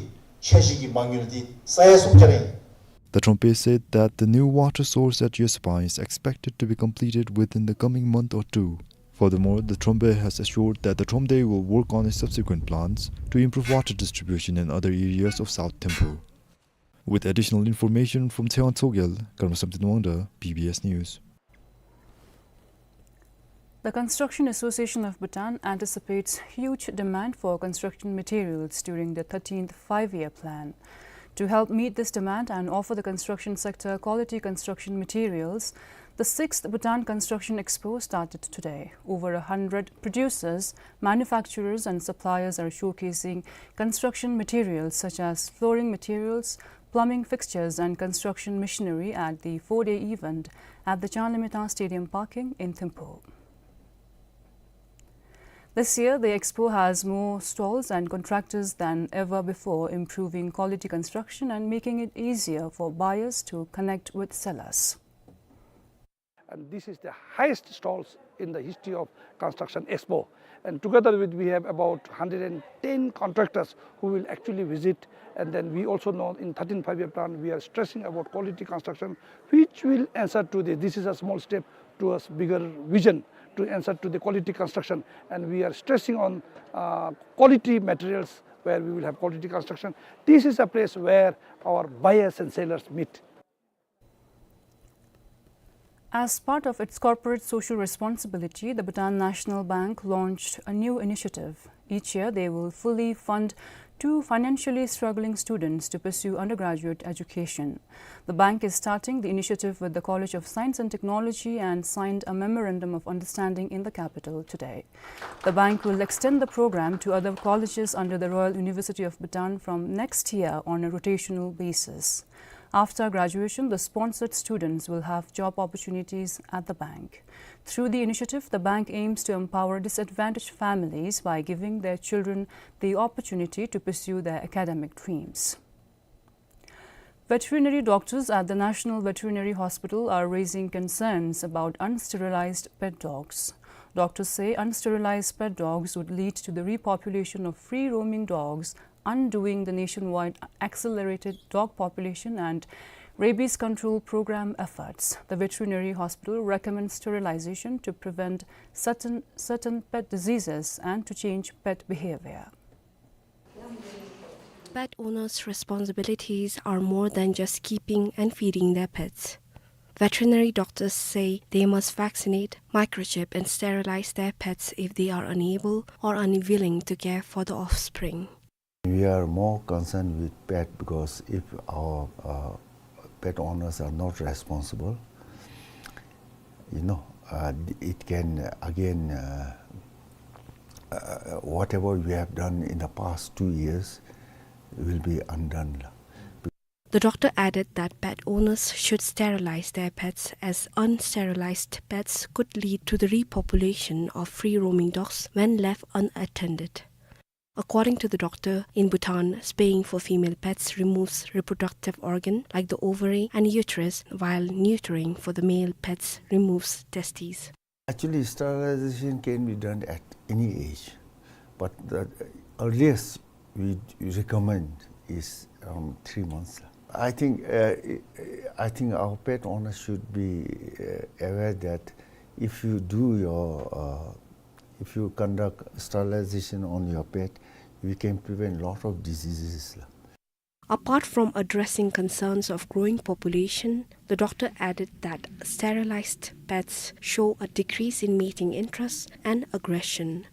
འཆར་གཞི་གི་མ་དངུལ་འདི་ས་ཡ་སུམ་བརྒྱ་ར་ཨིན། The Thromde said that the new water source at Yesepang is expected to be completed within the coming month or two. Furthermore, the Thromde has assured that the Thromde will work on its subsequent plans to improve water distribution in other areas of South Thimphu. With additional information from Tsewan Tsogyal, Karma Samten Wangda, B B S News. The Construction Association of Bhutan anticipates huge demand for construction materials during the thirteenth Five-Year Plan. To help meet this demand and offer the construction sector quality construction materials, the sixth Bhutan Construction Expo started today. Over a hundred producers, manufacturers and suppliers are showcasing construction materials such as flooring materials, plumbing fixtures and construction machinery at the four-day event at the Changlimithang Stadium parking in Thimphu. This year, the expo has more stalls and contractors than ever before, improving quality construction and making it easier for buyers to connect with sellers. And this is the highest stalls in the history of Construction Expo. And together with, we have about hundred and ten contractors who will actually visit. And then we also know in thirteenth Five-Year Plan, we are stressing about quality construction, which will answer to the, this is a small step towards bigger vision. to answer to the quality construction, and we are stressing on, uh, quality materials where we will have quality construction. This is a place where our buyers and sellers meet. As part of its corporate social responsibility, the Bhutan National Bank launched a new initiative. Each year, they will fully fund two financially struggling students to pursue undergraduate education. The bank is starting the initiative with the College of Science and Technology and signed a memorandum of understanding in the capital today. The bank will extend the program to other colleges under the Royal University of Bhutan from next year on a rotational basis. After graduation, the sponsored students will have job opportunities at the bank. Through the initiative, the bank aims to empower disadvantaged families by giving their children the opportunity to pursue their academic dreams. Veterinary doctors at the National Veterinary Hospital are raising concerns about unsterilized pet dogs. Doctors say unsterilized pet dogs would lead to the repopulation of free-roaming dogs, undoing the nationwide accelerated dog population and rabies control program efforts. The veterinary hospital recommends sterilization to prevent certain, certain pet diseases and to change pet behavior. Pet owners' responsibilities are more than just keeping and feeding their pets. Veterinary doctors say they must vaccinate, microchip, and sterilize their pets if they are unable or unwilling to care for the offspring. We are more concerned with pet because if our, uh, pet owners are not responsible, you know, uh, it can, uh, again, uh, uh, whatever we have done in the past two years will be undone. The doctor added that pet owners should sterilize their pets, as unsterilized pets could lead to the repopulation of free-roaming dogs when left unattended. According to the doctor, in Bhutan, spaying for female pets removes reproductive organ like the ovary and uterus, while neutering for the male pets removes testes. Actually, sterilization can be done at any age, but the earliest we recommend is around three months. I think, uh, I think our pet owners should be, uh, aware that if you do your, uh, if you conduct sterilization on your pet, we can prevent lot of diseases. Apart from addressing concerns of growing population, the doctor added that sterilized pets show a decrease in mating interest and aggression.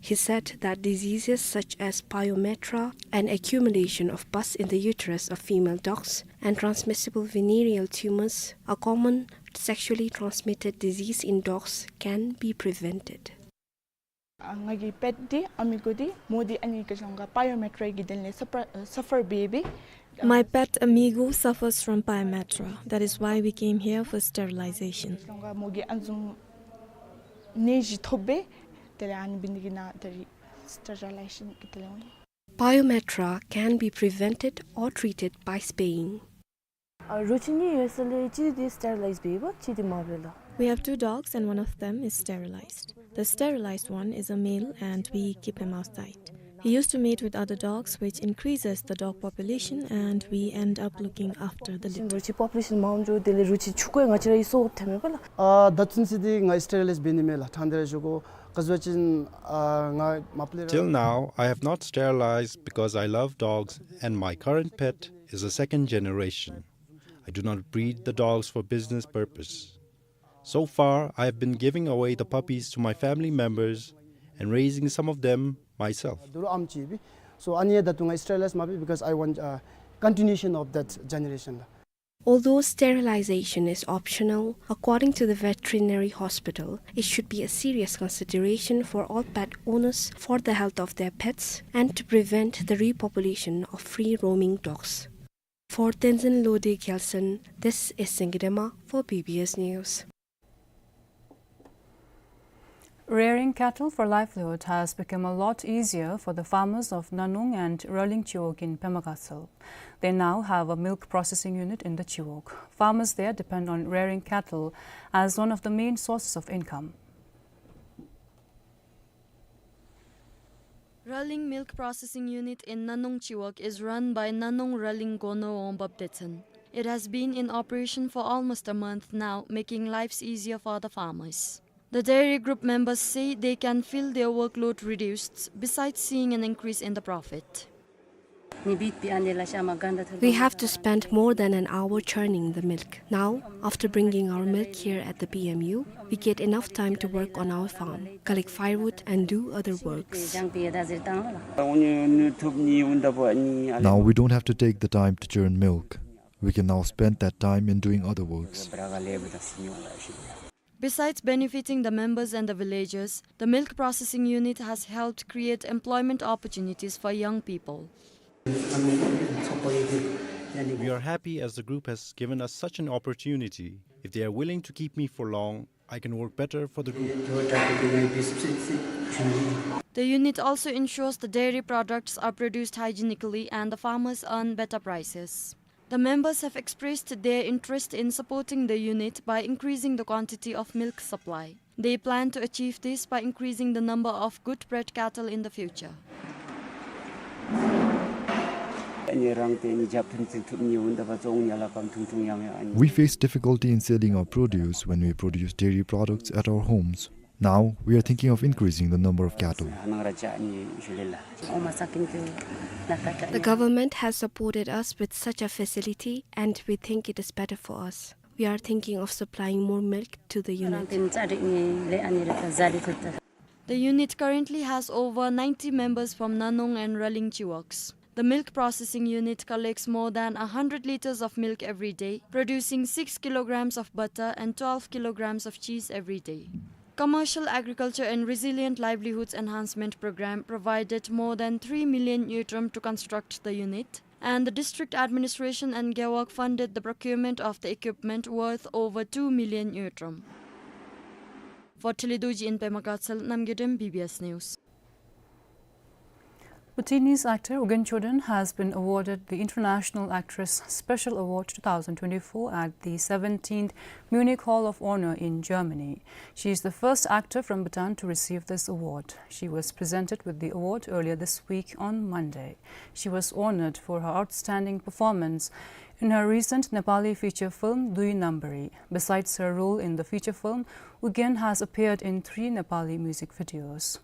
He said that diseases such as pyometra, an accumulation of pus in the uterus of female dogs, and transmissible venereal tumors, a common sexually transmitted disease in dogs, can be prevented. ཨ་ང་གི་པེཊ་འདི་ཨ་མི་གོ་འདི་མོ་འདི་ཨ་ནི་ག་ཅི་ལོང་ག་པ་ཡོ་མེ་ཊྲ་གི་དོན་ལས་སབ་ཕར་ཨ་སབ་ཕར་འབད་འབད། My pet Amigo suffers from pyometra. That is why we came here for sterilization. ལོང་ག་མོ་གི་ཨ་ནི་བཟུམ་ནད་གཞི་ཐོབ་འབད། དེ་ལས་ཨ་ནི་འབད་ནི་གི་ནང་ད་རིས་སི་ཊེ་རི་ལའི་ཛེ་ཤན་གི་དོན་ལས་འོང་ཡི། Pyometra can be prevented or treated by spaying. ཨ་རོ་ཁྱི་གཉིས་ཡོད་ས་ལས་གཅིག་འདི་སི་ཊེ་རི་ལའིཛ་འབདཝ་གཅིག་འདི་མ་འབད་ལགས། We have two dogs and one of them is sterilized. The sterilized one is a male and we keep him outside. He used to mate with other dogs, which increases the dog population and we end up looking after the litter. རོ་ཁྱི་པོ་པུ་ལེ་ཤན་མངམ་འགྱོ་དེ་ལས་རོ་ཁྱི་ཕྱུགཔོ་ང་བཅས་ར་གི་སོ་ཐེབས་མས་པ་ལགས། ཨ་ད་ཚུན་ཚོད་འདི་ང་སི་ཊེ་རི་ལའིཛ་འབད་ནི་མས་ལགས། ཐང་དེ་ར་ཞུ་གོ་ག་ཟེར་བ་ཅིན་ཨ་ང་མ་པ་ལས་ར། Till now, I have not sterilized because I love dogs and my current pet is a second generation. I do not breed the dogs for business purpose. So far, I have been giving away the puppies to my family members and raising some of them myself. ད་རུང་ཨམ་ཅིག་ཡོད་པས། So ཨ་ནི་ཡང་ད་ལྟོ་ང་སི་ཊེ་རི་ལའིཛ་མ་འབད་because I want, uh, continuation of that generation. Although sterilization is optional, according to the veterinary hospital, it should be a serious consideration for all pet owners for the health of their pets and to prevent the repopulation of free-roaming dogs. For Tenzin Lode Gyaltsen, this is Singye Dema for B B S News. Rearing cattle for livelihood has become a lot easier for the farmers of Nanung and Raling Chiwog in Pema Gatshel. They now have a milk processing unit in the Chiwog. Farmers there depend on rearing cattle as one of the main sources of income. Raling Milk Processing Unit in Nanung Chiwog is run by Nanung Raling Gono Wongbab Detsen. It has been in operation for almost a month now, making lives easier for the farmers. The dairy group members say they can feel their workload reduced, besides seeing an increase in the profit. We have to spend more than an hour churning the milk. Now, after bringing our milk here at the P M U, we get enough time to work on our farm, collect firewood and do other works. Now we don't have to take the time to churn milk. We can now spend that time in doing other works. Besides benefiting the members and the villagers, the milk processing unit has helped create employment opportunities for young people. We are happy as the group has given us such an opportunity. If they are willing to keep me for long, I can work better for the group. The unit also ensures the dairy products are produced hygienically and the farmers earn better prices. The members have expressed their interest in supporting the unit by increasing the quantity of milk supply. They plan to achieve this by increasing the number of good bred cattle in the future. We face difficulty in selling our produce when we produce dairy products at our homes. Now, we are thinking of increasing the number of cattle. The government has supported us with such a facility, and we think it is better for us. We are thinking of supplying more milk to the unit. The unit currently has over ninety members from Nanong and Raling Chiwogs. The milk processing unit collects more than a hundred liters of milk every day, producing six kilograms of butter and twelve kilograms of cheese every day. Commercial Agriculture and Resilient Livelihoods Enhancement Program provided more than three million ngultrum to construct the unit, and the district administration and Gewog funded the procurement of the equipment worth over two million ngultrum. For Thelidorji in Pema Gatshel, Namgay Dem, B B S News. Bhutanese actor U Gyen Choden has been awarded the International Actress Special Award two thousand twenty-four at the seventeenth Munich Hall of Honor in Germany. She is the first actor from Bhutan to receive this award. She was presented with the award earlier this week on Monday. She was honored for her outstanding performance in her recent Nepali feature film Dui Nambari. Besides her role in the feature film, U Gyen has appeared in three Nepali music videos.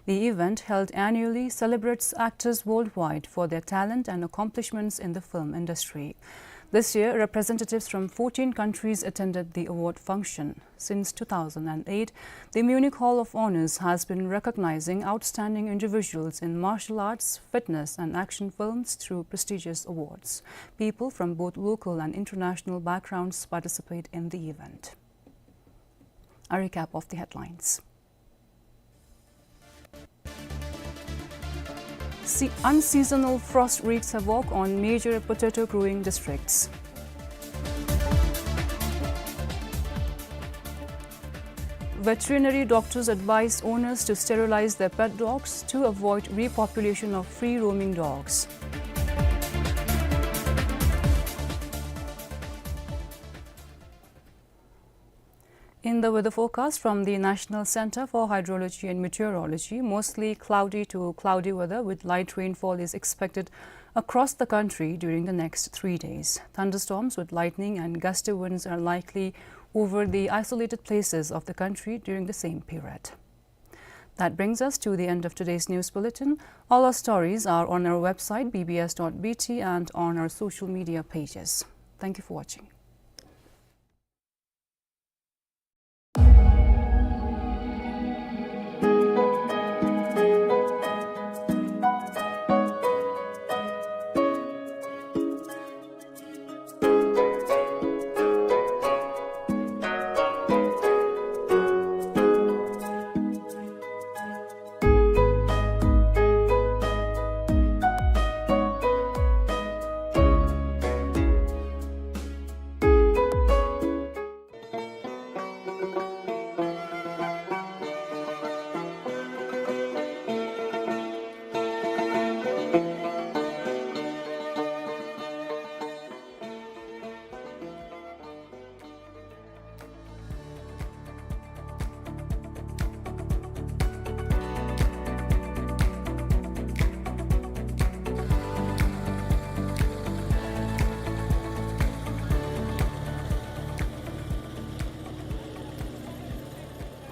The event, held annually, celebrates actors worldwide for their talent and accomplishments in the film industry. This year, representatives from fourteen countries attended the award function. Since two thousand and eight, the Munich Hall of Honors has been recognizing outstanding individuals in martial arts, fitness, and action films through prestigious awards. People from both local and international backgrounds participate in the event. A recap of the headlines. Se-, unseasonal frost wreaks havoc on major potato growing districts. Veterinary doctors advise owners to sterilize their pet dogs to avoid repopulation of free-roaming dogs. In the weather forecast from the National Center for Hydrology and Meteorology, mostly cloudy to cloudy weather with light rainfall is expected across the country during the next three days. Thunderstorms with lightning and gusty winds are likely over the isolated places of the country during the same period. That brings us to the end of today's news bulletin. All our stories are on our website, B B S dot B T, and on our social media pages. Thank you for watching.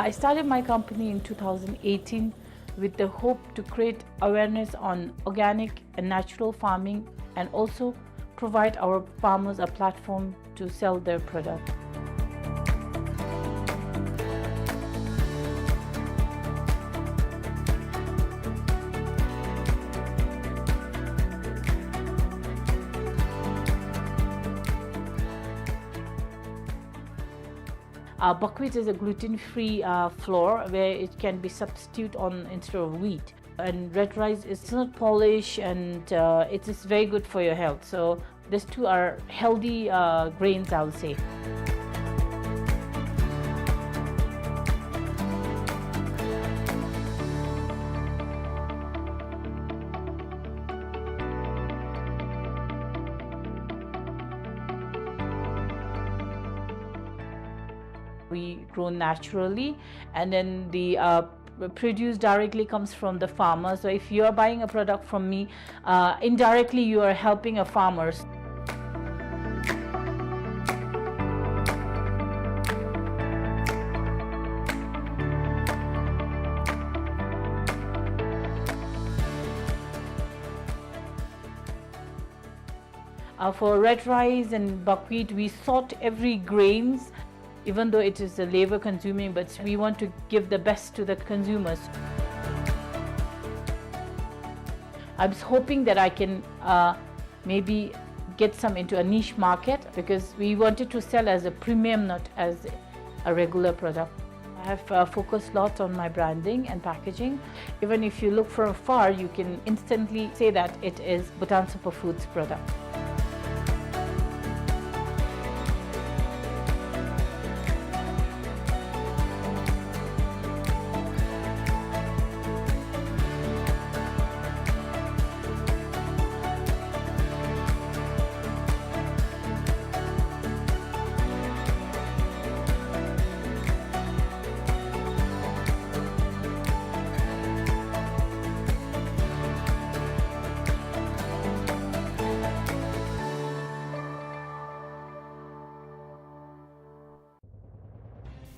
I started my company in two thousand eighteen with the hope to create awareness on organic and natural farming and also provide our farmers a platform to sell their product. Uh, buckwheat is a gluten-free, uh, flour where it can be substitute on instead of wheat. And red rice is not polished and, uh, it is very good for your health. So these two are healthy, uh, grains, I would say. We grow naturally, and then the, uh, produce directly comes from the farmer. So if you are buying a product from me, uh, indirectly you are helping a farmer. Uh, for red rice and buckwheat, we sort every grains, even though it is a labor consuming, but we want to give the best to the consumers. I was hoping that I can, uh, maybe get some into a niche market because we wanted to sell as a premium, not as a regular product. I have, uh, focused a lot on my branding and packaging. Even if you look from afar, you can instantly say that it is Bhutan Superfoods product.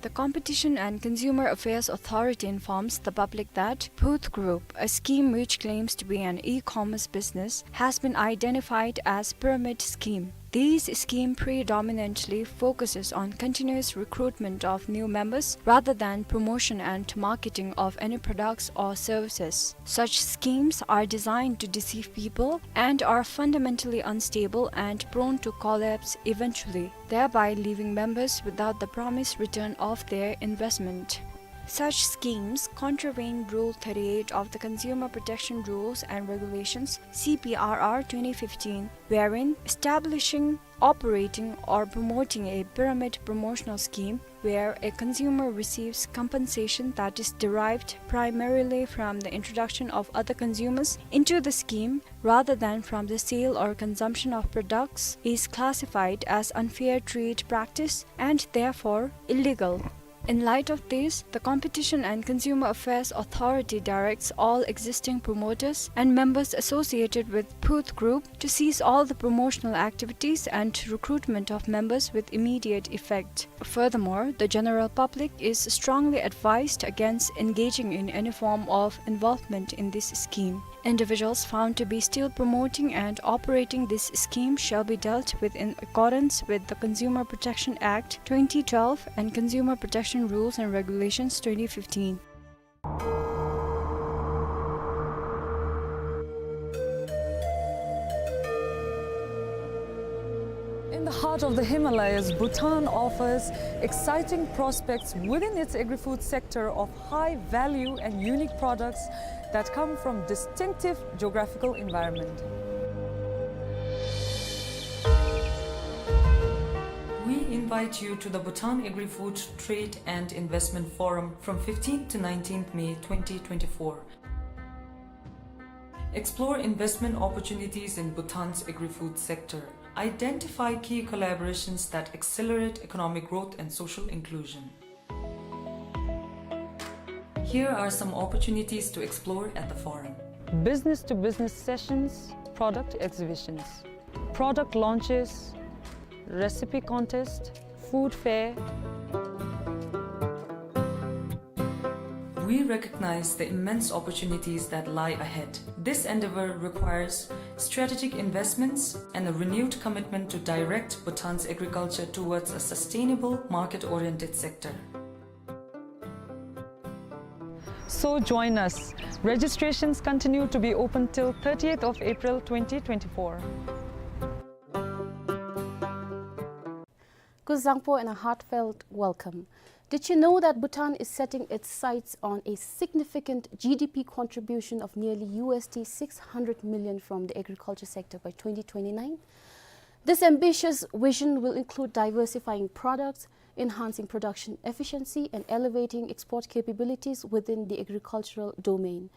The Competition and Consumer Affairs Authority informs the public that Phuth Group, a scheme which claims to be an e-commerce business, has been identified as pyramid scheme. This scheme predominantly focuses on continuous recruitment of new members rather than promotion and marketing of any products or services. Such schemes are designed to deceive people and are fundamentally unstable and prone to collapse eventually, thereby leaving members without the promised return of their investment. Such schemes contravene Rule thirty-eight of the Consumer Protection Rules and Regulations, C P R R twenty fifteen, wherein establishing, operating or promoting a pyramid promotional scheme where a consumer receives compensation that is derived primarily from the introduction of other consumers into the scheme rather than from the sale or consumption of products is classified as unfair trade practice and therefore illegal. In light of this, the Competition and Consumer Affairs Authority directs all existing promoters and members associated with Phuth Group to cease all the promotional activities and recruitment of members with immediate effect. Furthermore, the general public is strongly advised against engaging in any form of involvement in this scheme. Individuals found to be still promoting and operating this scheme shall be dealt with in accordance with the Consumer Protection Act twenty twelve and Consumer Protection Rules and Regulations twenty fifteen. In the heart of the Himalayas, Bhutan offers exciting prospects within its agri-food sector of high value and unique products that come from distinctive geographical environment. We invite you to the Bhutan Agri-Food Trade and Investment Forum from fifteenth to nineteenth May twenty twenty-four. Explore investment opportunities in Bhutan's agri-food sector. Identify key collaborations that accelerate economic growth and social inclusion. Here are some opportunities to explore at the forum. Business-to-business sessions, product exhibitions, product launches, recipe contest, food fair. We recognize the immense opportunities that lie ahead. This endeavor requires strategic investments and a renewed commitment to direct Bhutan's agriculture towards a sustainable, market-oriented sector. So join us. Registrations continue to be open till thirtieth of April twenty twenty-four. Kuzuzangpo and a heartfelt welcome. Did you know that Bhutan is setting its sights on a significant G D P contribution of nearly U S D six hundred million from the agriculture sector by twenty twenty-nine? This ambitious vision will include diversifying products, enhancing production efficiency, and elevating export capabilities within the agricultural domain.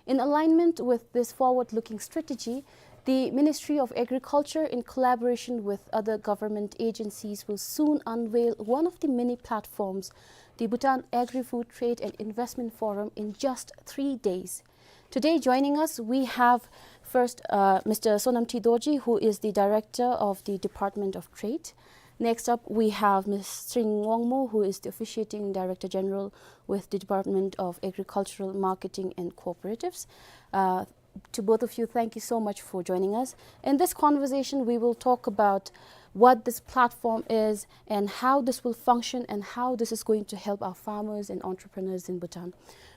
In alignment with this forward-looking strategy, the Ministry of Agriculture, in collaboration with other government agencies, will soon unveil one of the many platforms, the Bhutan Agri-Food Trade and Investment Forum, in just three days. Today, joining us, we have first, uh, Mister Sonam T Dorji, who is the Director of the Department of Trade. Next up, we have Miss Tshering Wangmo, who is the Officiating Director General with the Department of Agricultural Marketing and Cooperatives. Uh, to both of you, thank you so much for joining us. In this conversation, we will talk about what this platform is and how this will function and how this is going to help our farmers and entrepreneurs in Bhutan.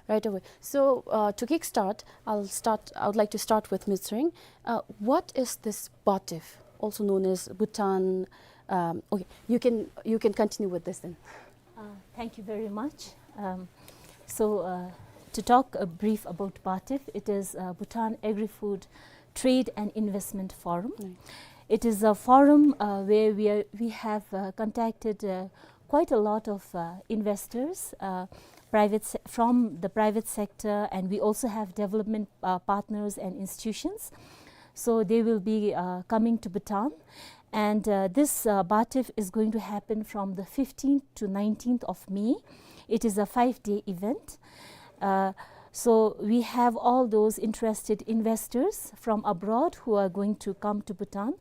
Right away. So, uh, to kickstart, I'll start, I would like to start with Miss Tshering. Uh, what is this BHATIF, also known as Bhutan? Um, okay, you can, you can continue with this then. Uh, thank you very much. Um, so, uh, to talk a brief about BHATIF, it is, uh, Bhutan Agri-Food Trade and Investment Forum. Right. It is a forum, uh, where we are, we have, uh, contacted, uh, quite a lot of, uh, investors, uh, private se-, from the private sector, and we also have development, uh, partners and institutions. So they will be, uh, coming to Bhutan. And, uh, this, uh, BHATIF is going to happen from the fifteenth to nineteenth of May. It is a five-day event. Uh, so we have all those interested investors from abroad who are going to come to Bhutan.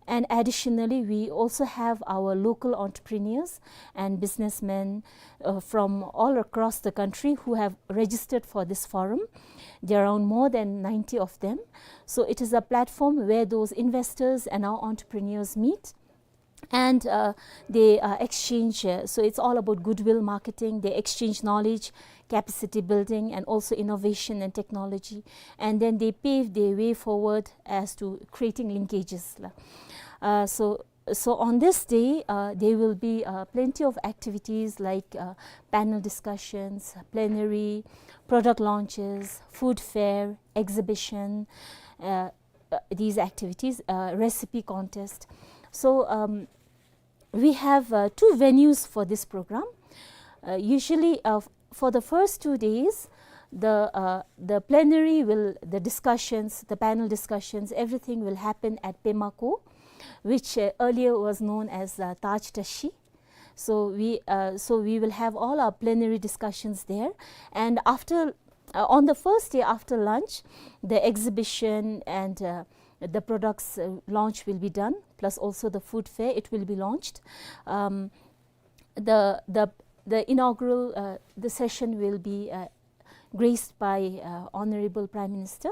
And additionally, we also have our local entrepreneurs and businessmen, uh, from all across the country who have registered for this forum. There are around more than ninety of them. So it is a platform where those investors and our entrepreneurs meet. And, uh, they, uh, exchange, uh, so it's all about goodwill marketing. They exchange knowledge, capacity building, and also innovation and technology. And then they pave their way forward as to creating linkages, la. Uh, so, so on this day, uh, there will be, uh, plenty of activities like, uh, panel discussions, plenary, product launches, food fair, exhibition, uh, uh, these activities, uh, recipe contest. So, um, we have, uh, two venues for this program. Uh, usually, uh, f-, for the first two days, the, uh, the plenary will, the discussions, the panel discussions, everything will happen at Pema Kho, which, uh, earlier was known as, uh, Taj Tashi. So we, uh, so we will have all our plenary discussions there. And after, uh, on the first day after lunch, the exhibition and, uh, the products, uh, launch will be done, plus also the food fair, it will be launched. Um, the, the, the inaugural, uh, the session will be, uh, graced by, uh, Honorable Prime Minister.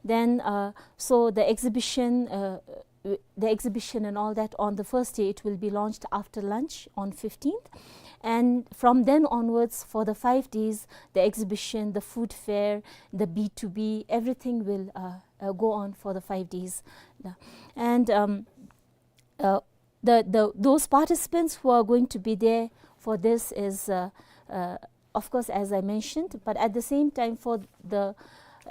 Then, uh, so the exhibition, uh, w-, the exhibition and all that on the first day, it will be launched after lunch on fifteenth. And from then onwards, for the five days, the exhibition, the food fair, the B two B, everything will, uh, uh, go on for the five days. And, um, uh, the, the, those participants who are going to be there for this is, uh, uh, of course, as I mentioned, but at the same time, for the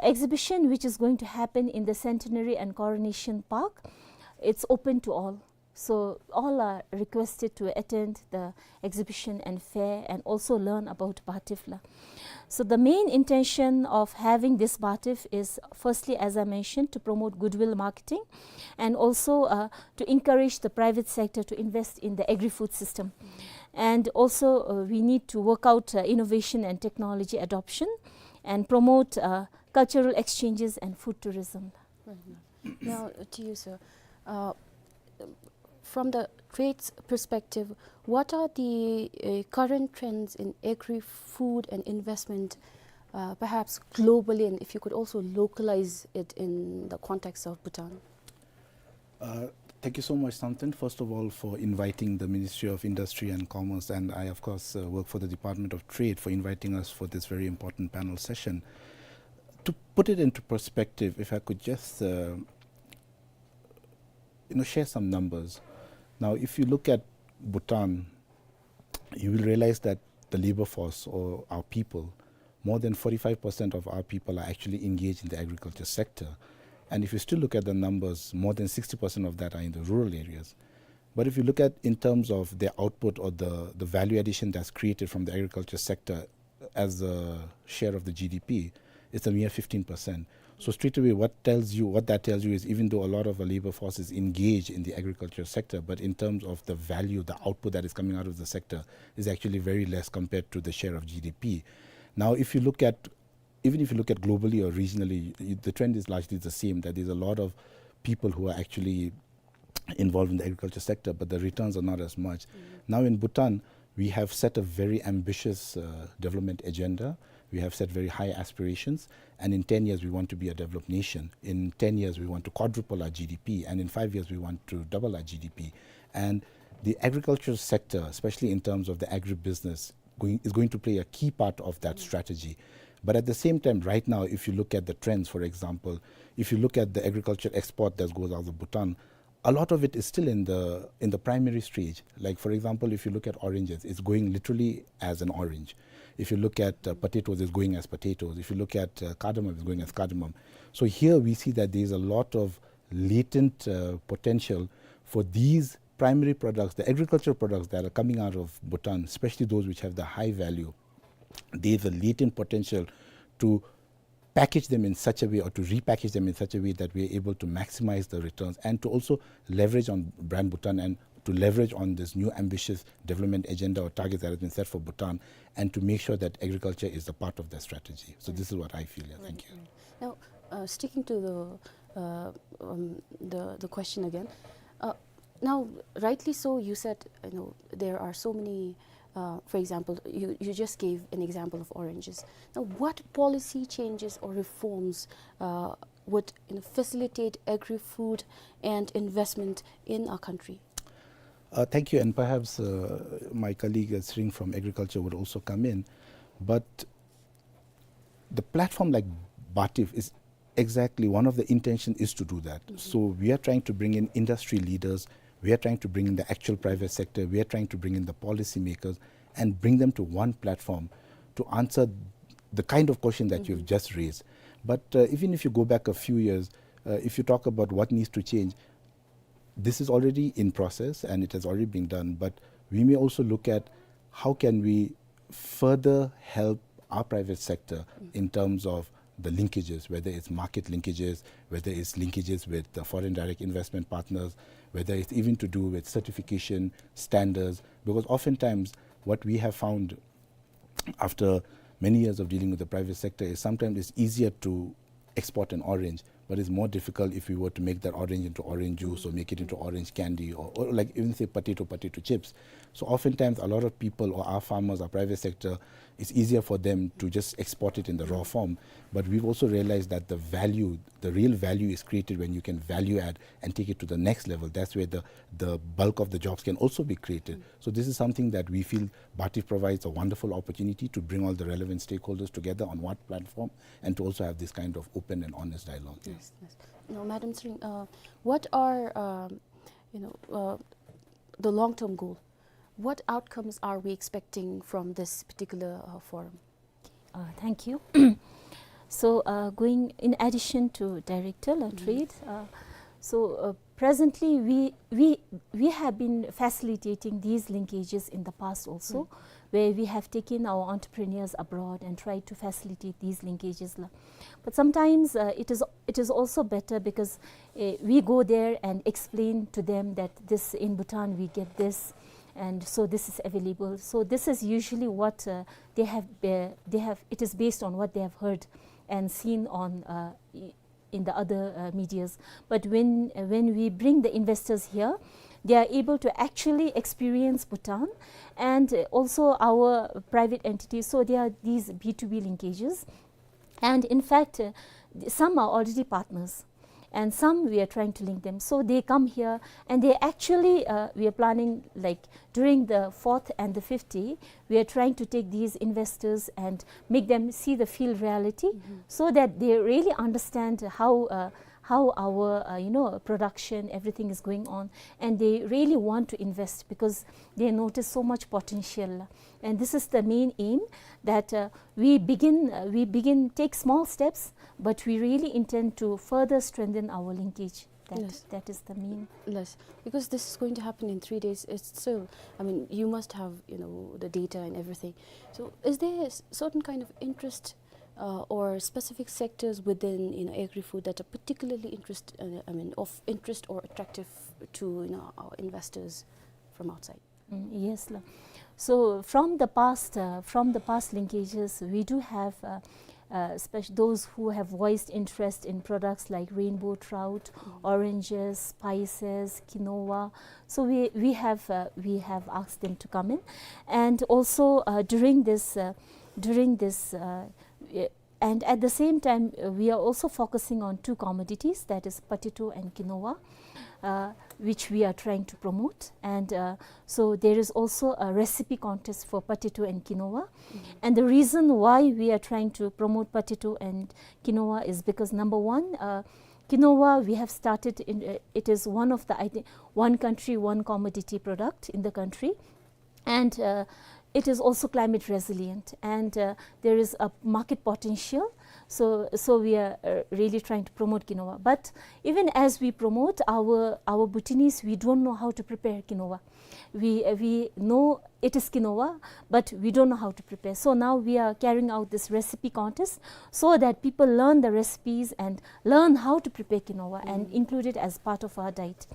exhibition which is going to happen in the Centenary and Coronation Park, it's open to all. So all are requested to attend the exhibition and fair and also learn about BHATIF, la. So the main intention of having this BHATIF is, firstly, as I mentioned, to promote goodwill marketing and also, uh, to encourage the private sector to invest in the agri-food system. And also, uh, we need to work out, uh, innovation and technology adoption and promote, uh, cultural exchanges and food tourism. Right. Now, to you, sir. Uh, from the trade's perspective, what are the, uh, current trends in agri-food and investment, uh, perhaps globally, and if you could also localize it in the context of Bhutan? Uh, thank you so much, Samten, first of all, for inviting the Ministry of Industry and Commerce, and I, of course, uh, work for the Department of Trade, for inviting us for this very important panel session. To put it into perspective, if I could just, uh, you know, share some numbers. Now, if you look at Bhutan, you will realize that the labor force, or our people, more than forty-five percent of our people are actually engaged in the agriculture sector. And if you still look at the numbers, more than sixty percent of that are in the rural areas. But if you look at in terms of their output or the, the value addition that's created from the agriculture sector as a share of the G D P, it's a mere fifteen percent. So straight away, what tells you, what that tells you is, even though a lot of the labor force is engaged in the agriculture sector, but in terms of the value, the output that is coming out of the sector is actually very less compared to the share of G D P. Now, if you look at, even if you look at globally or regionally, y-, the trend is largely the same, that there's a lot of people who are actually involved in the agriculture sector, but the returns are not as much. Now in Bhutan, we have set a very ambitious, uh, development agenda. We have set very high aspirations, and in ten years we want to be a developed nation. In ten years we want to quadruple our G D P, and in five years we want to double our G D P. And the agricultural sector, especially in terms of the agribusiness, going, is going to play a key part of that strategy. But at the same time, right now, if you look at the trends, for example, if you look at the agriculture export that goes out of Bhutan, a lot of it is still in the, in the primary stage. Like, for example, if you look at oranges, it's going literally as an orange. If you look at, uh, potatoes, it's going as potatoes. If you look at, uh, cardamom, it's going as cardamom. So here we see that there's a lot of latent, uh, potential for these primary products, the agricultural products that are coming out of Bhutan, especially those which have the high value. There's a latent potential to package them in such a way, or to repackage them in such a way that we are able to maximize the returns and to also leverage on Brand Bhutan and to leverage on this new ambitious development agenda or targets that has been set for Bhutan, and to make sure that agriculture is a part of that strategy. So this is what I feel. Yeah, thank you. Right, right. Now, uh, sticking to the, uh, um, the, the question again, uh, now, rightly so, you said, you know, there are so many, uh, for example, you, you just gave an example of oranges. Now, what policy changes or reforms, uh, would, you know, facilitate agri-food and investment in our country? Uh, thank you, and perhaps, uh, my colleague, uh, Tshering from agriculture would also come in. But the platform like BATIF is exactly one of the intention is to do that. So we are trying to bring in industry leaders, we are trying to bring in the actual private sector, we are trying to bring in the policymakers and bring them to one platform to answer the kind of question that you've just raised. But, uh, even if you go back a few years, uh, if you talk about what needs to change, this is already in process and it has already been done, but we may also look at how can we further help our private sector in terms of the linkages, whether it's market linkages, whether it's linkages with the foreign direct investment partners, whether it's even to do with certification standards, because oftentimes what we have found after many years of dealing with the private sector is sometimes it's easier to export an orange, but it's more difficult if we were to make that orange into orange juice or make it into orange candy or, or like even say potato, potato chips. So oftentimes a lot of people or our farmers, our private sector, it's easier for them to just export it in the raw form. But we've also realized that the value, the real value is created when you can value add and take it to the next level. That's where the, the bulk of the jobs can also be created. So this is something that we feel BATIF provides a wonderful opportunity to bring all the relevant stakeholders together on one platform and to also have this kind of open and honest dialogue. Yeah. Yes, yes. Now, Madam Tshering, uh, what are, um, you know, uh, the long-term goal? What outcomes are we expecting from this particular, uh, forum? Uh, thank you. So, uh, going in addition to Director, uh, Trade, uh, so, uh, presently we, we, we have been facilitating these linkages in the past also, where we have taken our entrepreneurs abroad and tried to facilitate these linkages la. But sometimes, uh, it is, it is also better because, uh, we go there and explain to them that this, in Bhutan we get this, and so this is available. So this is usually what, uh, they have, uh, they have, it is based on what they have heard and seen on, uh, i-, in the other, uh, medias. But when, uh, when we bring the investors here, they are able to actually experience Bhutan and, uh, also our private entities. So there are these B two B linkages. And in fact, uh, th- some are already partners, and some we are trying to link them. So they come here, and they actually, uh, we are planning, like, during the fourth and the fifth day, we are trying to take these investors and make them see the field reality, so that they really understand how, uh, how our, uh, you know, production, everything is going on, and they really want to invest because they notice so much potential. And this is the main aim, that, uh, we begin, uh, we begin take small steps, but we really intend to further strengthen our linkage. That, Yes. that is the main. Yes, because this is going to happen in three days. It's still, I mean, you must have, you know, the data and everything. So is there a s- certain kind of interest, uh, or specific sectors within, you know, agri-food that are particularly interest, uh, I mean, of interest or attractive to, you know, our investors from outside? Mm, yes, la. So from the past, uh, from the past linkages, we do have, uh, uh, spec- those who have voiced interest in products like rainbow trout, oranges, spices, quinoa. So we, we have, uh, we have asked them to come in, and also, uh, during this, uh, during this, uh, uh, and at the same time, uh, we are also focusing on two commodities, that is potato and quinoa, uh, which we are trying to promote. And, uh, so there is also a recipe contest for potato and quinoa. And the reason why we are trying to promote potato and quinoa is because, number one, uh, quinoa, we have started in, uh, it is one of the, I think, one country, one commodity product in the country. And, uh, it is also climate resilient, and, uh, there is a market potential. So, so we are, uh, really trying to promote quinoa. But even as we promote, our, our Bhutanese, we don't know how to prepare quinoa. We, uh, we know it is quinoa, but we don't know how to prepare. So now we are carrying out this recipe contest so that people learn the recipes and learn how to prepare quinoa and include it as part of our diet.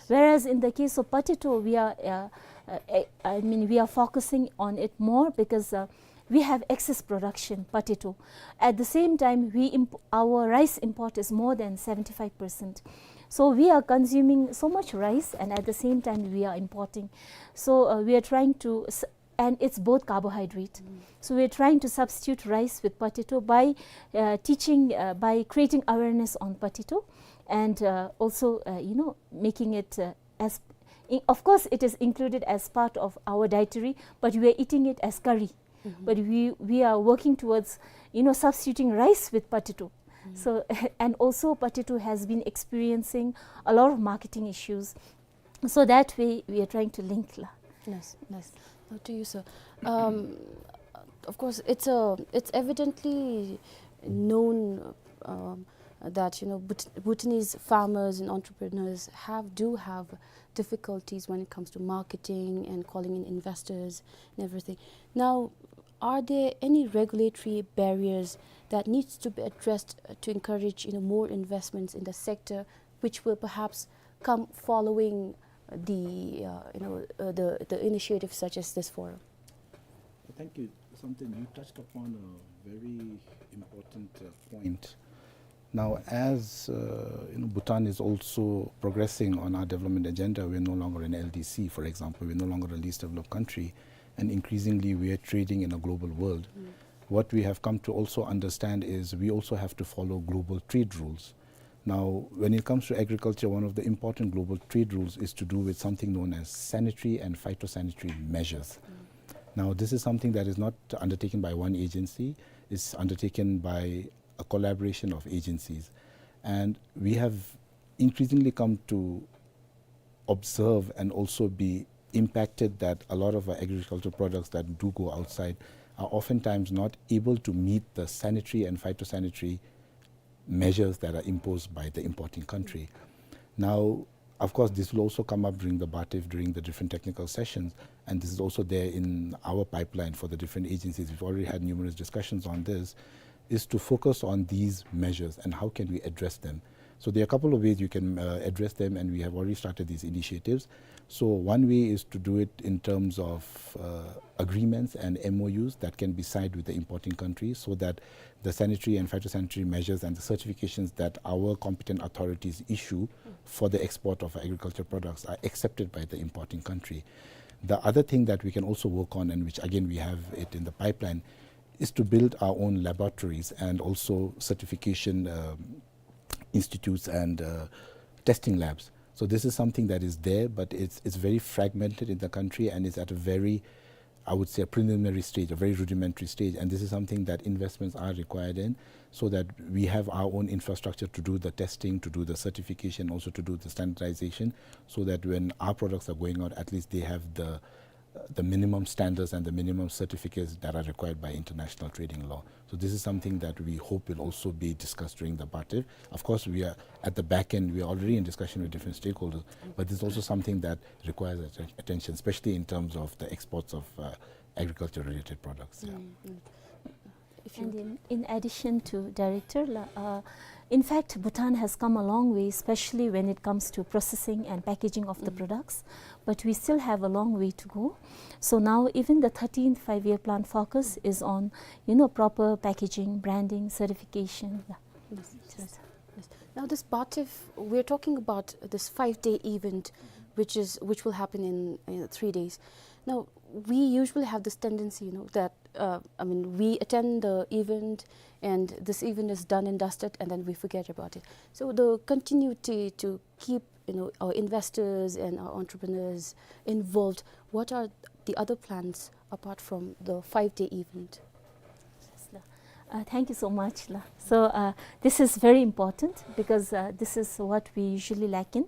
Whereas in the case of potato, we are, uh, uh, I I mean, we are focusing on it more because, uh, we have excess production potato. At the same time, we imp- our rice import is more than seventy-five percent. So we are consuming so much rice, and at the same time we are importing. So, uh, we are trying to s- and it's both carbohydrate. So we are trying to substitute rice with potato by, uh, teaching, uh, by creating awareness on potato, and, uh, also, uh, you know, making it, uh, as in- of course, it is included as part of our dietary, but we are eating it as curry. But we, we are working towards, you know, substituting rice with potato. So, and also potato has been experiencing a lot of marketing issues. So that way, we are trying to link la. Yes, yes. Now to you, sir. Um, of course, it's a, it's evidently known, um, that, you know, Bhut- Bhutanese farmers and entrepreneurs have, do have difficulties when it comes to marketing and calling in investors and everything. Now, are there any regulatory barriers that needs to be addressed, uh, to encourage, you know, more investments in the sector, which will perhaps come following the, uh, you know, uh, the, the initiative such as this forum? Thank you, Samten. You touched upon a very important, uh, point. Now, as, uh, you know, Bhutan is also progressing on our development agenda, we're no longer an L D C, for example, we're no longer a least developed country, and increasingly we are trading in a global world. What we have come to also understand is we also have to follow global trade rules. Now, when it comes to agriculture, one of the important global trade rules is to do with something known as sanitary and phytosanitary measures. Now, this is something that is not undertaken by one agency, it's undertaken by a collaboration of agencies. And we have increasingly come to observe and also be impacted that a lot of our agricultural products that do go outside are oftentimes not able to meet the sanitary and phytosanitary measures that are imposed by the importing country. Now, of course, this will also come up during the BATIF, during the different technical sessions, and this is also there in our pipeline for the different agencies. We've already had numerous discussions on this, is to focus on these measures and how can we address them. So there are a couple of ways you can, uh, address them, and we have already started these initiatives. So one way is to do it in terms of, uh, agreements and M O Us that can be signed with the importing countries, so that the sanitary and phytosanitary measures and the certifications that our competent authorities issue for the export of agriculture products are accepted by the importing country. The other thing that we can also work on, and which again we have it in the pipeline, is to build our own laboratories and also certification, um, institutes and, uh, testing labs. So this is something that is there, but it's, it's very fragmented in the country and it's at a very, I would say, a preliminary stage, a very rudimentary stage. And this is something that investments are required in, so that we have our own infrastructure to do the testing, to do the certification, also to do the standardization, so that when our products are going out, at least they have the, the minimum standards and the minimum certificates that are required by international trading law. So this is something that we hope will also be discussed during the BATIF. Of course, we are at the back end, we are already in discussion with different stakeholders, but this is also something that requires atten-, attention, especially in terms of the exports of, uh, agriculture-related products. Yeah. Mm, mm. If you And would in, in addition to Director, la-, uh, in fact, Bhutan has come a long way, especially when it comes to processing and packaging of the Mm. products. But we still have a long way to go. So now even the thirteenth five-year plan focus is on, you know, proper packaging, branding, certification. Yeah. Yes, yes, yes. Now this BATIF, we're talking about this five-day event, which is, which will happen in, in three days. Now, we usually have this tendency, you know, that, uh, I mean, we attend the event and this event is done and dusted, and then we forget about it. So the continuity to keep, you know, our investors and our entrepreneurs involved, what are the other plans apart from the five-day event? Yes, la. Uh, thank you so much, la. So, uh, this is very important because, uh, this is what we usually lack in.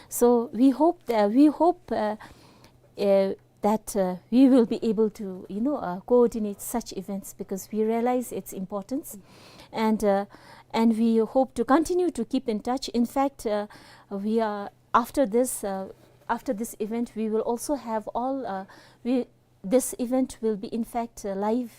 So we hope that, we hope, uh, uh, that, uh, we will be able to, you know, uh, coordinate such events because we realize its importance, and, uh, and we hope to continue to keep in touch. In fact, uh, we are, after this, uh, after this event, we will also have all, uh, we, this event will be, in fact, uh, live.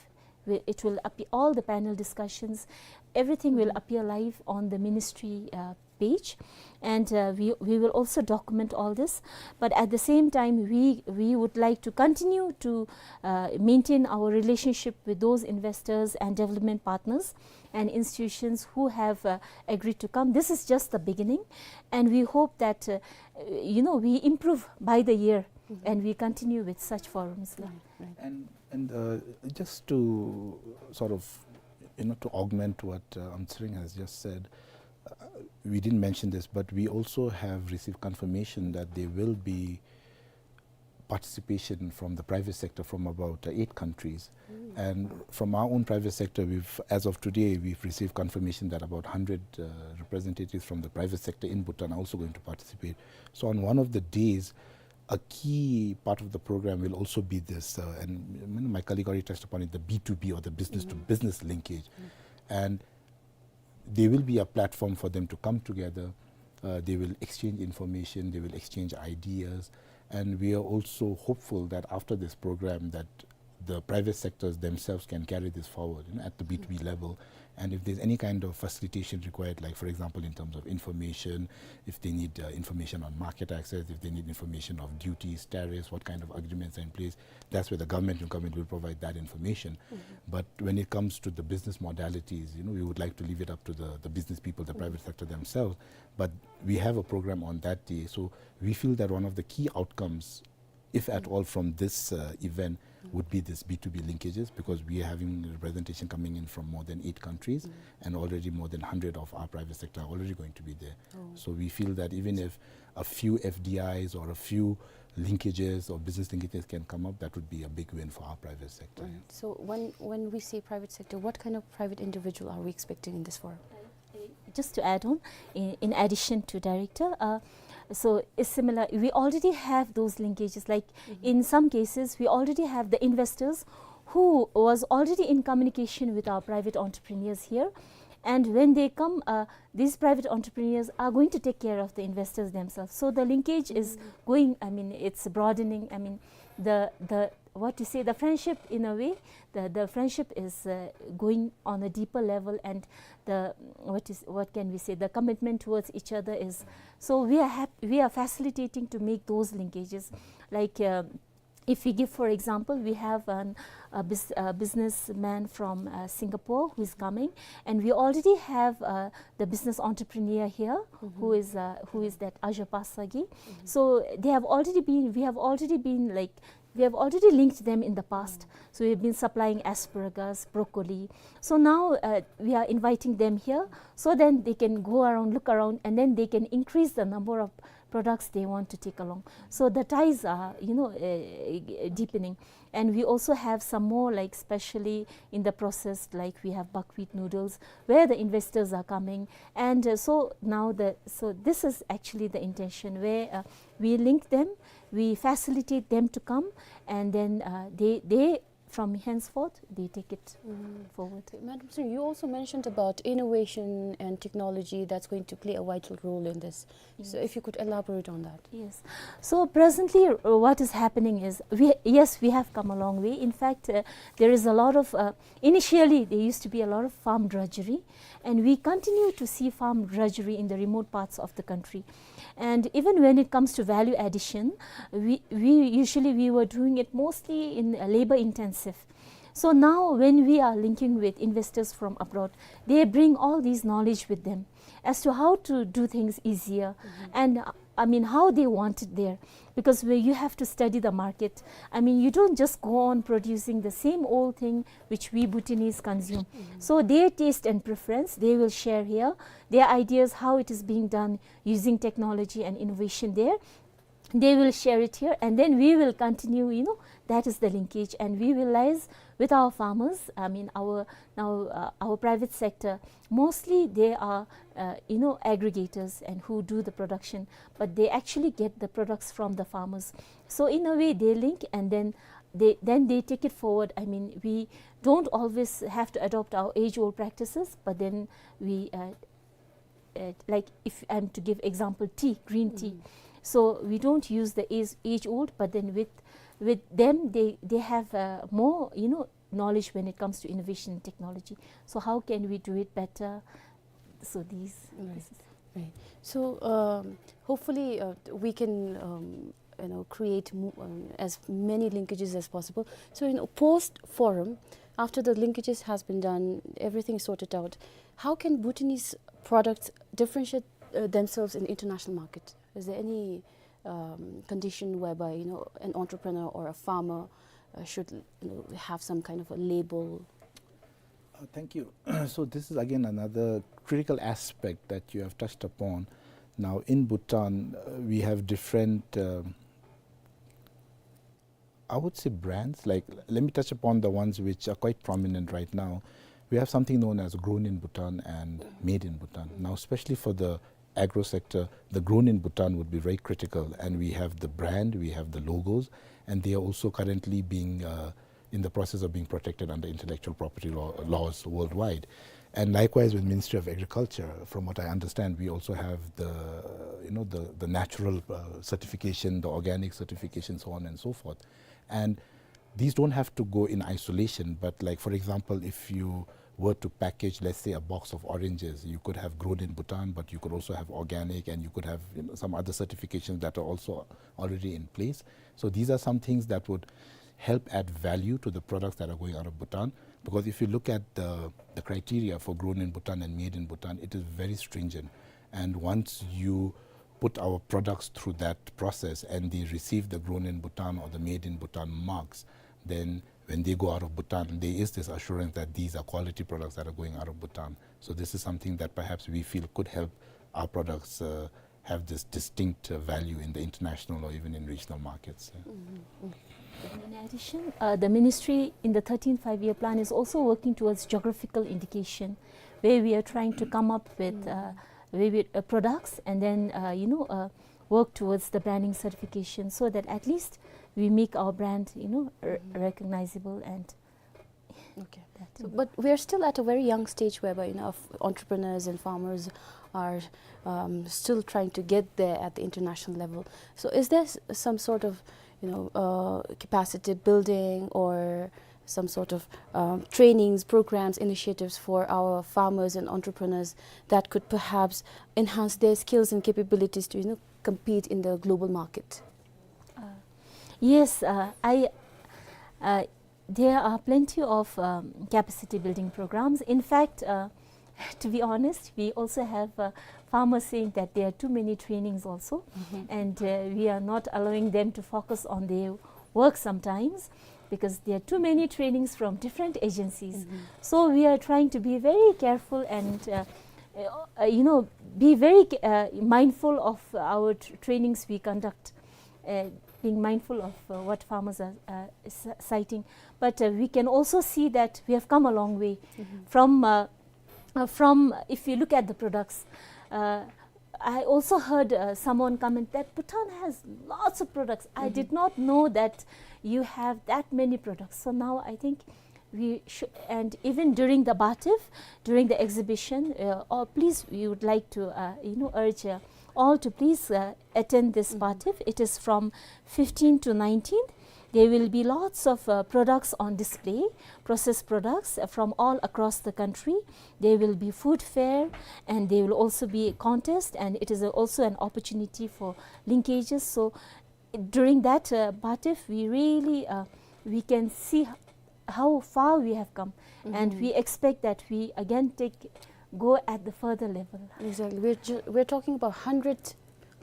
We, it will appear, all the panel discussions, everything will Mm-hmm. appear live on the ministry, uh, page, and, uh, we, we will also document all this. But at the same time, we, we would like to continue to, uh, maintain our relationship with those investors and development partners and institutions who have, uh, agreed to come. This is just the beginning, and we hope that, uh, you know, we improve by the year Mm-hmm. and we continue with such forums. Right, right. And, and, uh, just to sort of, you know, to augment what, uh, Aung Tshering has just said, uh, we didn't mention this, but we also have received confirmation that there will be participation from the private sector from about, uh, eight countries. Mm. And from our own private sector, we've, as of today, we've received confirmation that about hundred, uh, representatives from the private sector in Bhutan are also going to participate. So on one of the days, a key part of the program will also be this, uh, and, you know, my colleague already touched upon it, the B two B or the business to Mm. business linkage. Mm. And there will be a platform for them to come together. Uh, they will exchange information, they will exchange ideas, and we are also hopeful that after this program that the private sectors themselves can carry this forward, you know, at the B two B Mm. level. And if there's any kind of facilitation required, like, for example, in terms of information, if they need, uh, information on market access, if they need information of duties, tariffs, what kind of agreements are in place, that's where the government will come in, will provide that information. Mm-hmm. But when it comes to the business modalities, you know, we would like to leave it up to the, the business people, the Mm-hmm. private sector themselves. But we have a program on that day. So we feel that one of the key outcomes, if at Mm. all, from this, uh, event Mm. would be this B two B linkages, because we are having representation coming in from more than eight countries, Mm. and already more than hundred of our private sector are already going to be there. Oh. So we feel that even if a few F D Is or a few linkages or business linkages can come up, that would be a big win for our private sector. Right. So when, when we say private sector, what kind of private individual are we expecting in this forum? Uh, just to add on, in, in addition to Director, uh, so it's similar. We already have those linkages. Like, Mm-hmm. in some cases, we already have the investors who was already in communication with our private entrepreneurs here. And when they come, uh, these private entrepreneurs are going to take care of the investors themselves. So the linkage is Mm. going, I mean, it's broadening. I mean, the, the, what to say, the friendship, in a way, the, the friendship is, uh, going on a deeper level, and the, what is, what can we say, the commitment towards each other is. So we are hap-, we are facilitating to make those linkages. Like, uh, if we give, for example, we have an, a bus-, a businessman from, uh, Singapore who is coming, and we already have, uh, the business entrepreneur here, who Mm-hmm. is, uh, who is that Aja Pasagi. Mm-hmm. So they have already been, we have already been, like, We have already linked them in the past. So we've been supplying asparagus, broccoli. So now, uh, we are inviting them here so then they can go around, look around, and then they can increase the number of products they want to take along. So the ties are, you know, uh, deepening. And we also have some more, like, specially in the process, like, we have buckwheat noodles where the investors are coming. And, uh, so now the, so this is actually the intention where, uh, we link them, we facilitate them to come, and then, uh, they, they, from henceforth, they take it forward. Okay, Madam Sir, you also mentioned about innovation and technology that's going to play a vital role in this. So if you could elaborate on that. Yes. So presently, uh, what is happening is, we, yes, we have come a long way. In fact, uh, there is a lot of, uh, initially, there used to be a lot of farm drudgery, and we continue to see farm drudgery in the remote parts of the country. And even when it comes to value addition, we, we usually, we were doing it mostly in, uh, labor intensive. So now when we are linking with investors from abroad, they bring all these knowledge with them as to how to do things easier and, uh, I mean, how they want it there. Because where you have to study the market. I mean, you don't just go on producing the same old thing which we Bhutanese consume. So their taste and preference, they will share here. Their ideas, how it is being done using technology and innovation there, they will share it here, and then we will continue, you know, that is the linkage, and we will liaise with our farmers. I mean, our, now, uh, our private sector, mostly they are, uh, you know, aggregators and who do the production, but they actually get the products from the farmers. So in a way, they link, and then they, then they take it forward. I mean, we don't always have to adopt our age-old practices, but then we, uh, uh, like, if I'm to give example, tea, green tea. So we don't use the age, age old, but then with, with them, they, they have, uh, more, you know, knowledge when it comes to innovation and technology. So how can we do it better? So these, right, this is right. So, um, hopefully, uh, we can, um, you know, create mo-, um, as many linkages as possible. So, you know, post forum, after the linkages has been done, everything is sorted out, how can Bhutanese products differentiate, uh, themselves in the international market? Is there any, um, condition whereby, you know, an entrepreneur or a farmer, uh, should, you know, have some kind of a label? Uh, thank you. So this is again another critical aspect that you have touched upon. Now, in Bhutan, uh, we have different, um, I would say, brands. Like, l-, let me touch upon the ones which are quite prominent right now. We have something known as Grown in Bhutan and Made in Bhutan. Now, especially for the agro sector, the Grown in Bhutan would be very critical. And we have the brand, we have the logos, and they are also currently being, uh, in the process of being protected under intellectual property law, laws worldwide. And likewise with Ministry of Agriculture, from what I understand, we also have the, you know, the, the natural, uh, certification, the organic certification, so on and so forth. And these don't have to go in isolation, but, like, for example, if you were to package, let's say, a box of oranges, you could have Grown in Bhutan, but you could also have organic, and you could have, you know, some other certifications that are also already in place. So these are some things that would help add value to the products that are going out of Bhutan. Because if you look at the, the criteria for Grown in Bhutan and Made in Bhutan, it is very stringent. And once you put our products through that process and they receive the Grown in Bhutan or the Made in Bhutan marks, then when they go out of Bhutan, there is this assurance that these are quality products that are going out of Bhutan. So this is something that perhaps we feel could help our products, uh, have this distinct, uh, value in the international or even in regional markets. Yeah. In addition, uh, the ministry in the thirteenth Five-Year Plan is also working towards geographical indication, where we are trying to come up with, uh, with, uh, products and then, uh, you know, uh, work towards the branding certification so that at least we make our brand, you know, r-, recognizable and Okay. So, but we are still at a very young stage whereby, you know, of entrepreneurs and farmers are, um, still trying to get there at the international level. So is there s-, some sort of, you know, uh, capacity building or some sort of, um, trainings, programs, initiatives for our farmers and entrepreneurs that could perhaps enhance their skills and capabilities to, you know, compete in the global market? Uh, yes, uh, I, uh, there are plenty of, um, capacity building programs. In fact, uh, to be honest, we also have, uh, farmers saying that there are too many trainings also, and, uh, we are not allowing them to focus on their work sometimes, because there are too many trainings from different agencies. Mm-hmm. So we are trying to be very careful and, uh, uh, you know, be very ca-, uh, mindful of our tr-, trainings we conduct, uh, being mindful of, uh, what farmers are, uh, s-, citing. But, uh, we can also see that we have come a long way. Mm-hmm. From, uh, uh, from, if you look at the products, uh, I also heard, uh, someone comment that Bhutan has lots of products. I, mm-hmm, did not know that you have that many products. So now I think we should, and even during the BATIF, during the exhibition, uh, or please, we would like to, uh, you know, urge, uh, all to please, uh, attend this, mm-hmm, BATIF. It is from fifteen to nineteen. There will be lots of, uh, products on display, processed products, uh, from all across the country. There will be food fair, and there will also be a contest, and it is a, also an opportunity for linkages. So during that, uh, BATIF, we really, uh, we can see h-, how far we have come, and, mm-hmm, we expect that we again take, go at the further level. Exactly. We're ju-, we're talking about hundred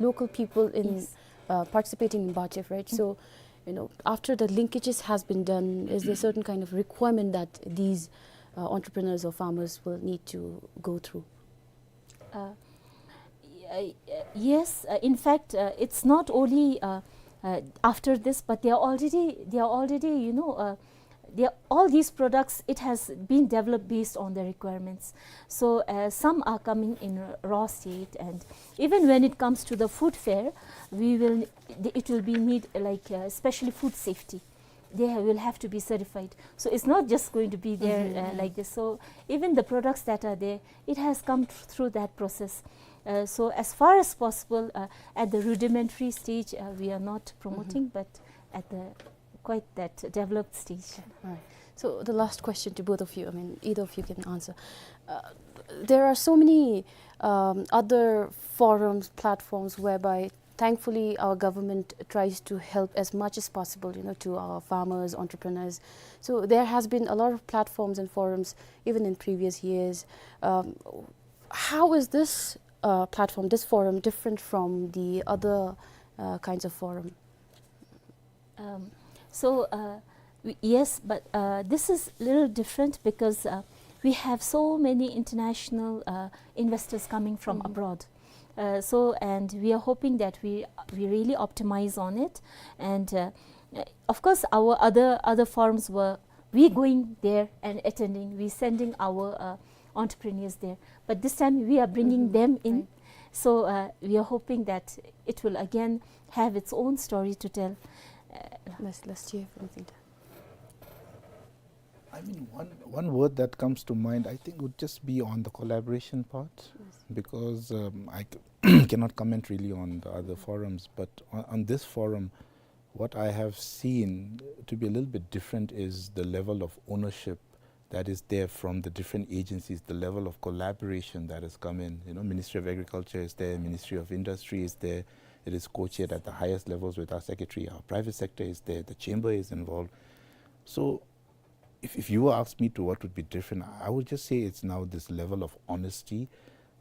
local people in, yes, uh, participating in BATIF, right? Mm. So, you know, after the linkages has been done, is there certain kind of requirement that these, uh, entrepreneurs or farmers will need to go through? Uh, y-, uh, yes, uh, in fact, uh, it's not only, uh, uh, after this, but they are already, they are already, you know, uh, they are, all these products, it has been developed based on the requirements. So, uh, some are coming in r-, raw state, and even when it comes to the food fair, we will, it will be need, like, uh, especially food safety. They ha-, will have to be certified. So it's not just going to be there, mm-hmm, uh, mm-hmm, like this. So even the products that are there, it has come thr-, through that process. Uh, so as far as possible, uh, at the rudimentary stage, uh, we are not promoting, mm-hmm, but at the quite that developed stage. All right. So the last question to both of you, I mean, either of you can answer. Uh, there are so many, um, other forums, platforms whereby thankfully our government tries to help as much as possible, you know, to our farmers, entrepreneurs. So there has been a lot of platforms and forums even in previous years. Um, how is this, uh, platform, this forum, different from the other, uh, kinds of forum? Um, so, uh, we, yes, but, uh, this is a little different because, uh, we have so many international, uh, investors coming from, mm-hmm, abroad. Uh, so, and we are hoping that we, we really optimize on it. And, uh, of course, our other, other forums were, we going there and attending, we sending our, uh, entrepreneurs there. But this time, we are bringing, mm-hmm, them in. Right. So, uh, we are hoping that it will again have its own story to tell. Uh, let's, let's see if anything. I mean, one, one word that comes to mind, I think, would just be on the collaboration part, yes, because, um, I c-, cannot comment really on the other, mm-hmm, forums, but on, on this forum, what I have seen to be a little bit different is the level of ownership that is there from the different agencies, the level of collaboration that has come in. You know, Ministry of Agriculture is there, Ministry of Industry is there. It is co-chaired at the highest levels with our secretary. Our private sector is there. The chamber is involved. So if, if you ask me to what would be different, I would just say it's now this level of honesty.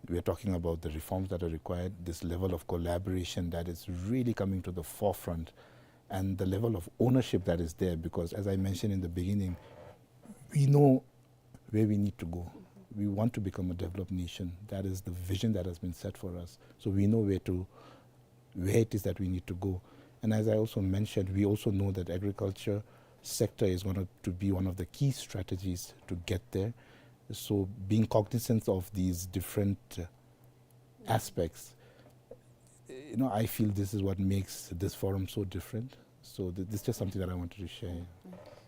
We are talking about the reforms that are required, this level of collaboration that is really coming to the forefront, and the level of ownership that is there, because as I mentioned in the beginning, we know where we need to go. We want to become a developed nation. That is the vision that has been set for us. So we know where to, where it is that we need to go. And as I also mentioned, we also know that agriculture sector is going to be one of the key strategies to get there. So being cognizant of these different, uh, aspects, you know, I feel this is what makes this forum so different. So th-, this is just something that I wanted to share.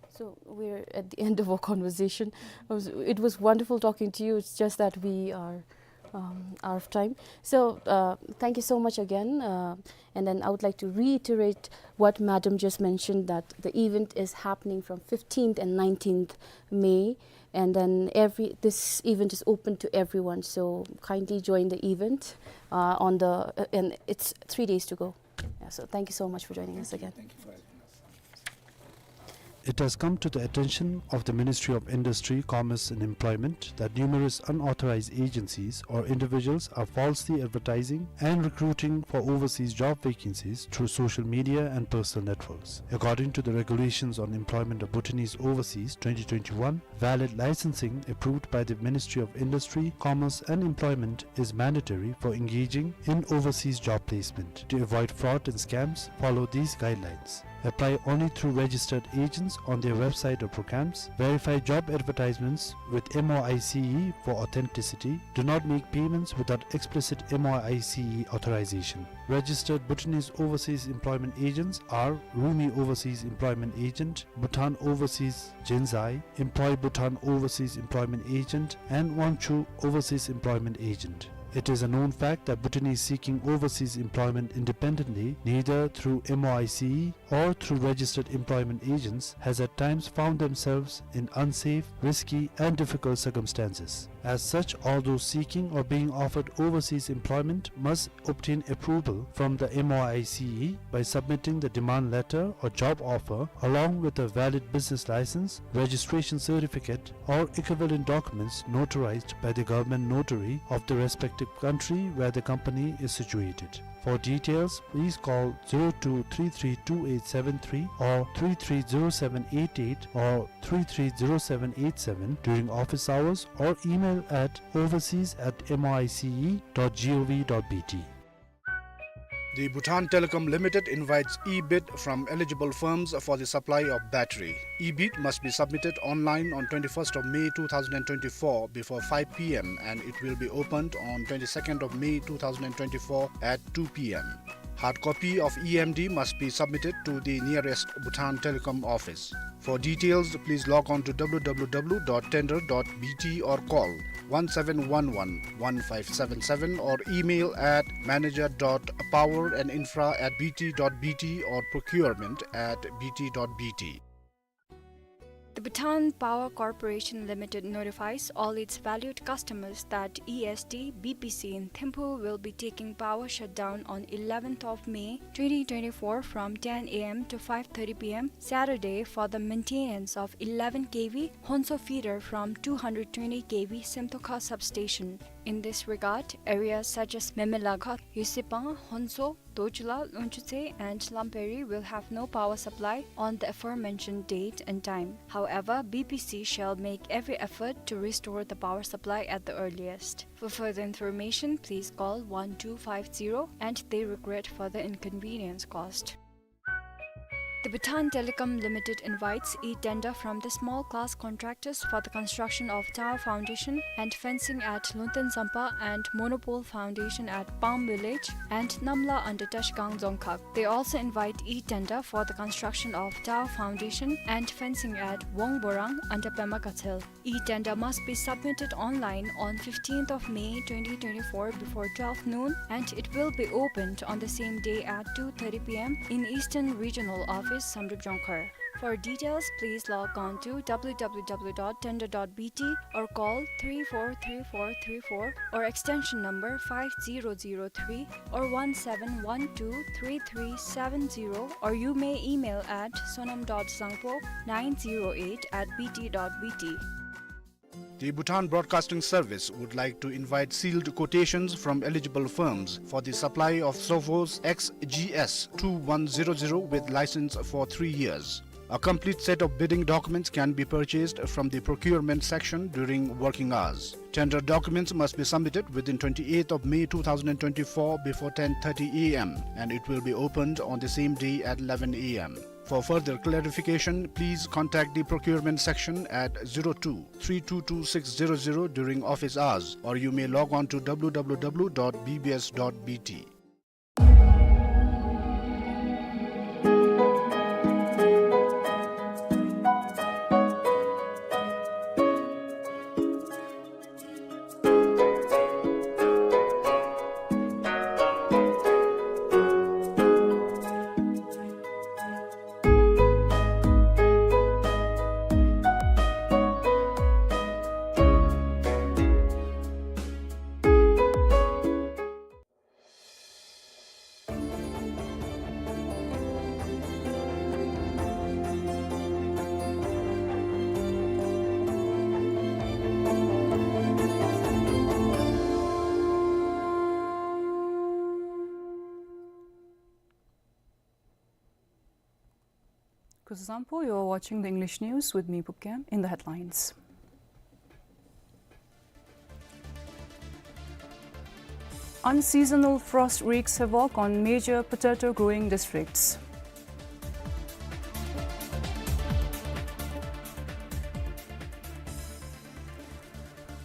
So we're at the end of our conversation. It was, it was wonderful talking to you. It's just that we are, um, out of time. So, uh, thank you so much again. Uh, and then I would like to reiterate what Madam just mentioned, that the event is happening from fifteenth and nineteenth May. And then every, this event is open to everyone. So kindly join the event, uh, on the, uh, and it's three days to go. Yeah, so thank you so much for joining us again. Thank you for having us. It has come to the attention of the Ministry of Industry, Commerce and Employment that numerous unauthorized agencies or individuals are falsely advertising and recruiting for overseas job vacancies through social media and personal networks. According to the Regulations on Employment of Bhutanese Overseas twenty twenty-one, valid licensing approved by the Ministry of Industry, Commerce and Employment is mandatory for engaging in overseas job placement. To avoid fraud and scams, follow these guidelines. Apply only through registered agents on their website or programs. Verify job advertisements with M O I C E for authenticity. Do not make payments without explicit M O I C E authorization. Registered Bhutanese overseas employment agents are Rumi Overseas Employment Agent, Bhutan Overseas Jinzai, Employ Bhutan Overseas Employment Agent, and Wangchu Overseas Employment Agent. It is a known fact that Bhutanese seeking overseas employment independently, neither through M O I C E or through registered employment agents, has at times found themselves in unsafe, risky, and difficult circumstances. As such, all those seeking or being offered overseas employment must obtain approval from the M O I C E by submitting the demand letter or job offer along with a valid business license, registration certificate, or equivalent documents notarized by the government notary of the respective country where the company is situated. For details, please call zero two three three two eight seven three or three three zero seven eight eight or three three zero seven eight seven during office hours or email at overseas at M O I C E dot G O V dot B T. The Bhutan Telecom Limited invites e-bid from eligible firms for the supply of battery. E-bid must be submitted online on twenty-first of May two thousand and twenty-four before five P M and it will be opened on twenty-second of May two thousand and twenty-four at two P M. Hard copy of E M D must be submitted to the nearest Bhutan Telecom office. For details, please log on to W W W dot tender dot B T or call one seven one one one five seven seven or email at manager dot power and infra at B T dot B T or procurement at B T dot B T. The Bhutan Power Corporation Limited notifies all its valued customers that E S T B P C in Thimphu will be taking power shutdown on eleventh of May twenty twenty-four from ten A M to five thirty P M Saturday for the maintenance of eleven K V Honso feeder from two hundred twenty K V Semtokha substation. In this regard, areas such as Memelakha, Yusipang, Honso, Dochula, Lonchutse, and Lamperi will have no power supply on the aforementioned date and time. However, B P C shall make every effort to restore the power supply at the earliest. For further information, please call one two five zero, and they regret for the inconvenience caused. The Bhutan Telecom Limited invites e-tender from the small class contractors for the construction of tower foundation and fencing at Lunten Zampa and monopole foundation at Palm Village and Namla under Tashkang Dzongkhag. They also invite e-tender for the construction of tower foundation and fencing at Wongborang under Pema Gatshel. E-tender must be submitted online on fifteenth of May twenty twenty-four before twelve noon, and it will be opened on the same day at two thirty P M in Eastern Regional Office, Samdrup Jongkhar. For details, please log on to W W W dot tender dot B T or call three four three four three four or extension number five zero zero three or one seven one two three three seven zero, or you may email at sonam dot zangpo nine zero eight at B T dot B T. The Bhutan Broadcasting Service would like to invite sealed quotations from eligible firms for the supply of Sophos X G S two one zero zero with license for three years. A complete set of bidding documents can be purchased from the procurement section during working hours. Tender documents must be submitted within twenty-eighth of May two thousand and twenty-four before ten thirty A M, and it will be opened on the same day at eleven A M. For further clarification, please contact the procurement section at zero two three two two six zero zero during office hours, or you may log on to W W W dot B B S dot B T. Kuzuzangpo, you're watching the English news with me, Pukkem. In the headlines: Unseasonal frost wreaks havoc on major potato growing districts.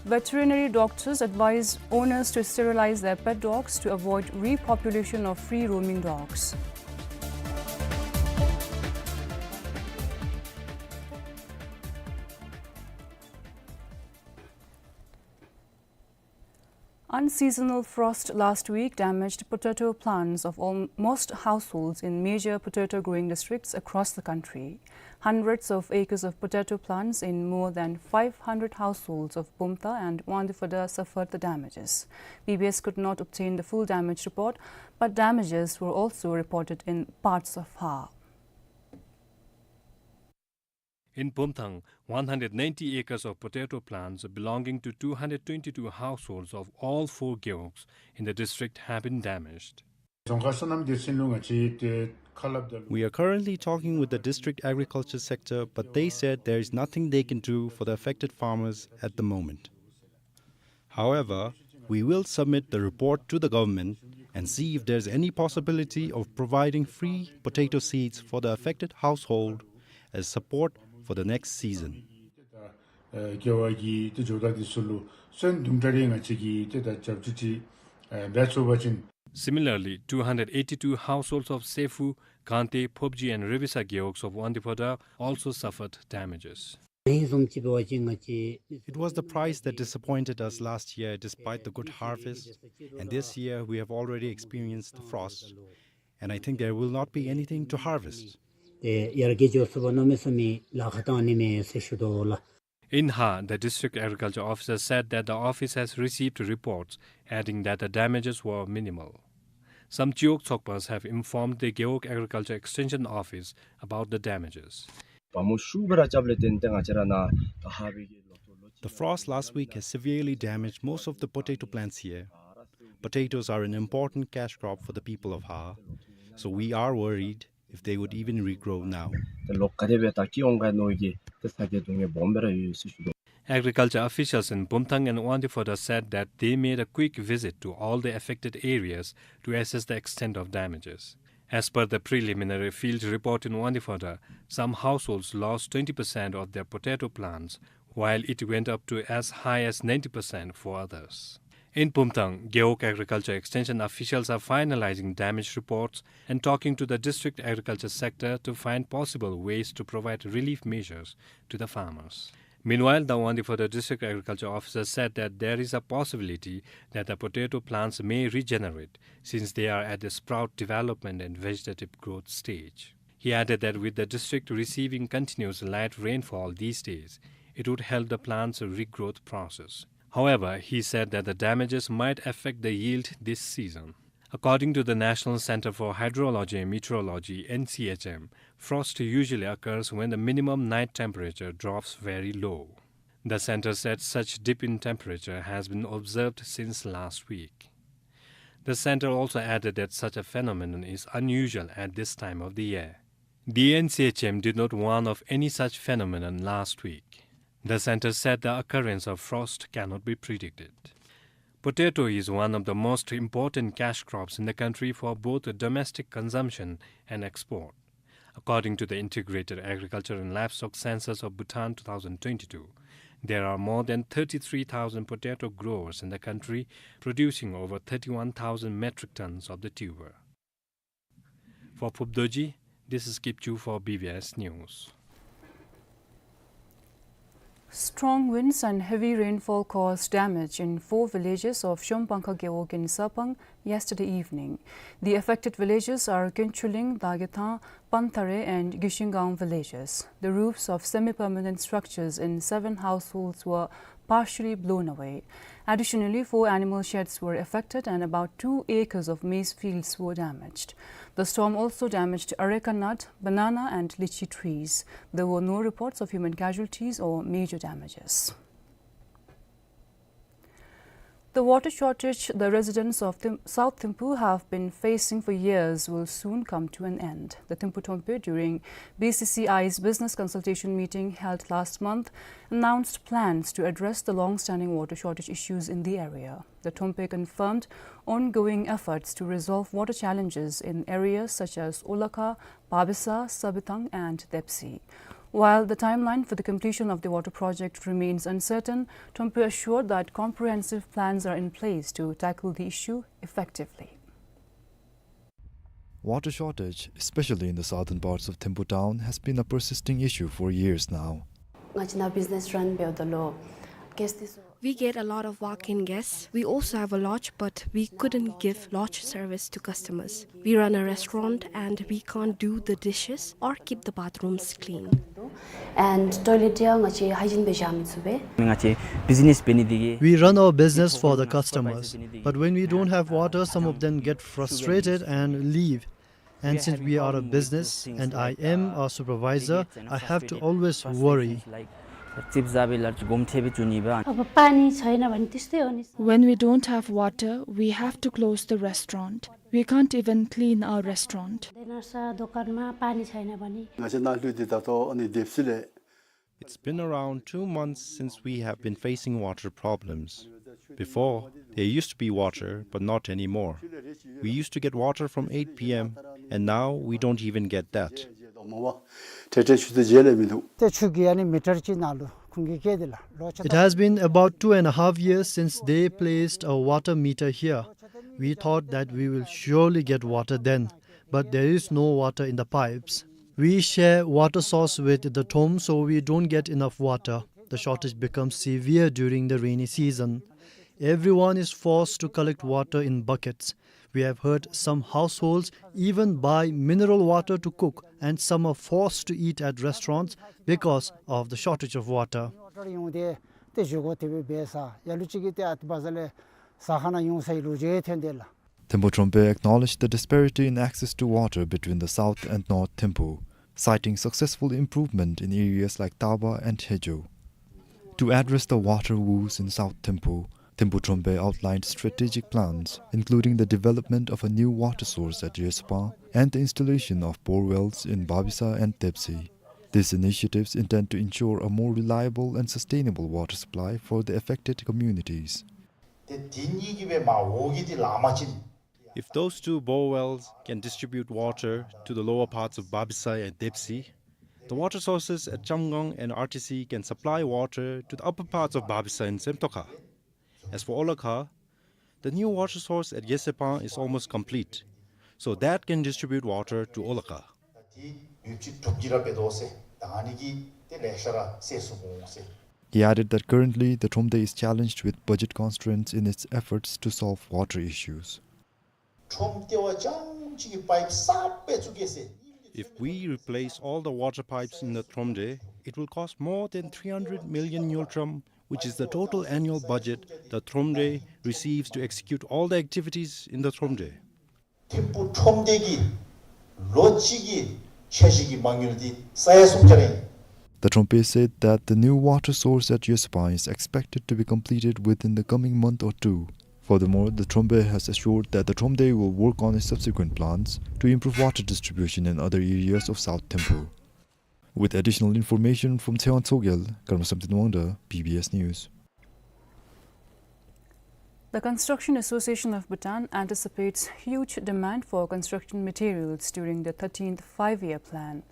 Veterinary doctors advise owners to sterilize their pet dogs to avoid repopulation of free-roaming dogs. Unseasonal frost last week damaged potato plants of almost households in major potato growing districts across the country. Hundreds of acres of potato plants in more than five hundred households of Bumthang and Wangdue Phodrang suffered the damages. B B S could not obtain the full damage report, but damages were also reported in parts of Har. In Bumthang, one hundred ninety acres of potato plants belonging to two hundred twenty-two households of all four gewogs in the district have been damaged. We are currently talking with the district agriculture sector, but they said there is nothing they can do for the affected farmers at the moment. However, we will submit the report to the government and see if there's any possibility of providing free potato seeds for the affected household as support for the next season. ཨ་རྒྱལ་བ་གིས་ཏེ་ཇོ་བདག་འདི་ཚུ་ལུ་སོན་དུམ་གྲ་རེ་ང་བཅས་ཀྱིས་ཏེ་ད་རྒྱབ་སྐྱོར་ཅིག་ཨ་འབད་ཚུགས་པ་ཅིན། Similarly, two hundred eighty-two households of Sephu, Kangtay, Phopji and Revisa gewogs of Wangdue Phodrang also suffered damages. It was the price that disappointed us last year despite the good harvest, and this year we have already experienced the frost, and I think there will not be anything to harvest. ཏེ་ཡར་རྒྱས་འགྱོ་ཚུགས་པ་གནམ་མེད་ས་མེད་ལཱ་ཁག་བཏང་ནི་མས་ཟེར་ཞུ་དོ་ལགས། In Har, the district agriculture officer said that the office has received reports, adding that the damages were minimal. Some Chiwog Chokpas have informed the Gewog Agriculture Extension Office about the damages. བ་མོ་ཤུགས་སྦེ་ར་རྐྱབ་ལས་བརྟེན་ཏེ་ང་བཅས་ར་ནཱ་ད་ཧ་བི་གི་ལོ་ཐོག་ལོ། The frost last week has severely damaged most of the potato plants here. Potatoes are an important cash crop for the people of Har, so we are worried if they would even regrow now. ཏེ་ལོག་ག་དེ་སྦེ་ད་སྐྱེ་འོང་ག་མནོ་གི་ཏེ་ཚ་གྱང་སྡུག་བསྔལ་སྦོམ་སྦེ་ར་ཡོད་ཟེར་ཞུ་དོ། Agriculture officials in Bumthang and Wangdue Phodrang said that they made a quick visit to all the affected areas to assess the extent of damages. As per the preliminary field report in Wangdue Phodrang, some households lost twenty percent of their potato plants, while it went up to as high as ninety percent for others. In Bumthang, Gewog Agriculture Extension officials are finalizing damage reports and talking to the district agriculture sector to find possible ways to provide relief measures to the farmers. Meanwhile, the Wangdue Phodrang district agriculture officer said that there is a possibility that the potato plants may regenerate, since they are at the sprout development and vegetative growth stage. He added that with the district receiving continuous light rainfall these days, it would help the plant's regrowth process. However, he said that the damages might affect the yield this season. According to the National Center for Hydrology and Meteorology, N C H M, frost usually occurs when the minimum night temperature drops very low. The center said such dip in temperature has been observed since last week. The center also added that such a phenomenon is unusual at this time of the year. The N C H M did not warn of any such phenomenon last week. The center said the occurrence of frost cannot be predicted. Potato is one of the most important cash crops in the country for both domestic consumption and export. According to the Integrated Agriculture and Livestock Census of Bhutan two thousand twenty-two, there are more than thirty-three thousand potato growers in the country, producing over thirty-one thousand metric tons of the tuber. For Phub Dorji, this is Kipchu for B B S News. Strong winds and heavy rainfall caused damage in four villages of Shombankha Gewog in Sarpang yesterday evening. The affected villages are Kyenchuling, Dagethang, Panthare and Gishingang villages. The roofs of semi-permanent structures in seven households were partially blown away. Additionally, four animal sheds were affected and about two acres of maize fields were damaged. The storm also damaged areca nut, banana and lychee trees. There were no reports of human casualties or major damages. The water shortage the residents of Thim-, South Thimphu have been facing for years will soon come to an end. The Thimphu Thrompe, during B C C I's business consultation meeting held last month, announced plans to address the long-standing water shortage issues in the area. The Thrompe confirmed ongoing efforts to resolve water challenges in areas such as Olakha, Babisa, Sabithang and Depsi. While the timeline for the completion of the water project remains uncertain, Thrompe assured that comprehensive plans are in place to tackle the issue effectively. Water shortage, especially in the southern parts of Thimphu town, has been a persisting issue for years now. ང་བཅས་ནཱ་བིཛ་ནེས་རན་འབདཝ་ད་ལུ་གེསཊ་འདི་ཚུ We get a lot of walk-in guests. We also have a lodge, but we couldn't give lodge service to customers. We run a restaurant and we can't do the dishes or keep the bathrooms clean. And toilet ཡང་ང་བཅས་ཧའི་ཇིན་སྦེ་བཞག་མི་ཚུགས་པས། ང་བཅས་བིཛ་ནེས་འབད་ནི་འདི་གིས། We run our business for the customers, but when we don't have water, some of them get frustrated and leave. And since we are a business and I am a supervisor, I have to always worry. अब पानी छैन भने त्यस्तै हो नि। When we don't have water, we have to close the restaurant. We can't even clean our restaurant. हुँदैन रहेछ दोकानमा पानी छैन भने। ང་བཅས་ནཱ་ལྷོད་དེ་ད་ལྟོ་ཨ་ནི་དེབ་སི་ལས། It's been around two months since we have been facing water problems. Before, there used to be water, but not anymore. We used to get water from eight P M, and now we don't even get that. ཏེ་ཆུ་གི་ཨ་ནི་མི་ཊར་ཅིག་ནཱ་ལུ་ཁོང་གིས་བཀལ་ཏེ་ལགས། ལོ་ཆ་It has been about two and a half years since they placed a water meter here. We thought that we will surely get water then, but there is no water in the pipes. We share water source with the Throm, so we don't get enough water. The shortage becomes severe during the rainy season. Everyone is forced to collect water in buckets. We have heard some households even buy mineral water to cook, and some are forced to eat at restaurants because of the shortage of water. Thimphu Thrompe acknowledged the disparity in access to water between the South and North Thimphu, citing successful improvement in areas like Taba and Hejo. To address the water woes in South Thimphu, Thimphu Thrompe outlined strategic plans, including the development of a new water source at Yesepang and the installation of bore wells in Babisa and Depsi. These initiatives intend to ensure a more reliable and sustainable water supply for the affected communities. ཏེ་འདི་གཉིས་ཀྱིས་སྦེ་མར་འོག་གི་འདི་ལང་པ་ཅིན། If those two bore wells can distribute water to the lower parts of Babisa and Depsi, the water sources at Chamgang and R T C can supply water to the upper parts of Babisa and Semtoka. As for Olakha, the new water source at Yesepang is almost complete, so that can distribute water to Olakha. He added that currently the Thromde is challenged with budget constraints in its efforts to solve water issues. If we replace all the water pipes in the Thromde, it will cost more than three hundred million ngultrum, which is the total annual budget the Thromde receives to execute all the activities in the Thromde. ཐིམ་ཕུ་ཁྲོམ་སྡེ་གི་ལོ་གཅིག་གི་འཆར་གཞི་གི་མ་དངུལ་འདི་ས་ཡ་གསུམ་བརྒྱ་རེ་ཨིན། The Thrompe said that the new water source at Yesepang is expected to be completed within the coming month or two. Furthermore, the Thrompe has assured that the Thromde will work on its subsequent plans to improve water distribution in other areas of South Thimphu. With additional information from Tsewan Tsogyal, Karma Samten Wangda, B B S News. The Construction Association of Bhutan anticipates huge demand for construction materials during the thirteenth Five-Year Plan.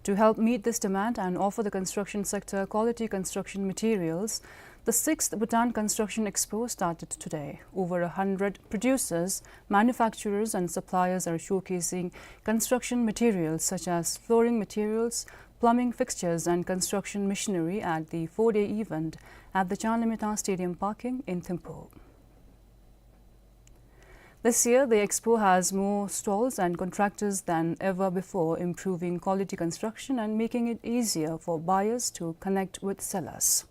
To help meet this demand and offer the construction sector quality construction materials, the sixth Bhutan Construction Expo started today. Over a hundred producers, manufacturers and suppliers are showcasing construction materials such as flooring materials, plumbing fixtures and construction machinery at the four-day event at the Chanlamyitphang Stadium parking in Thimphu. This year, the expo has more stalls and contractors than ever before, improving quality construction and making it easier for buyers to connect with sellers.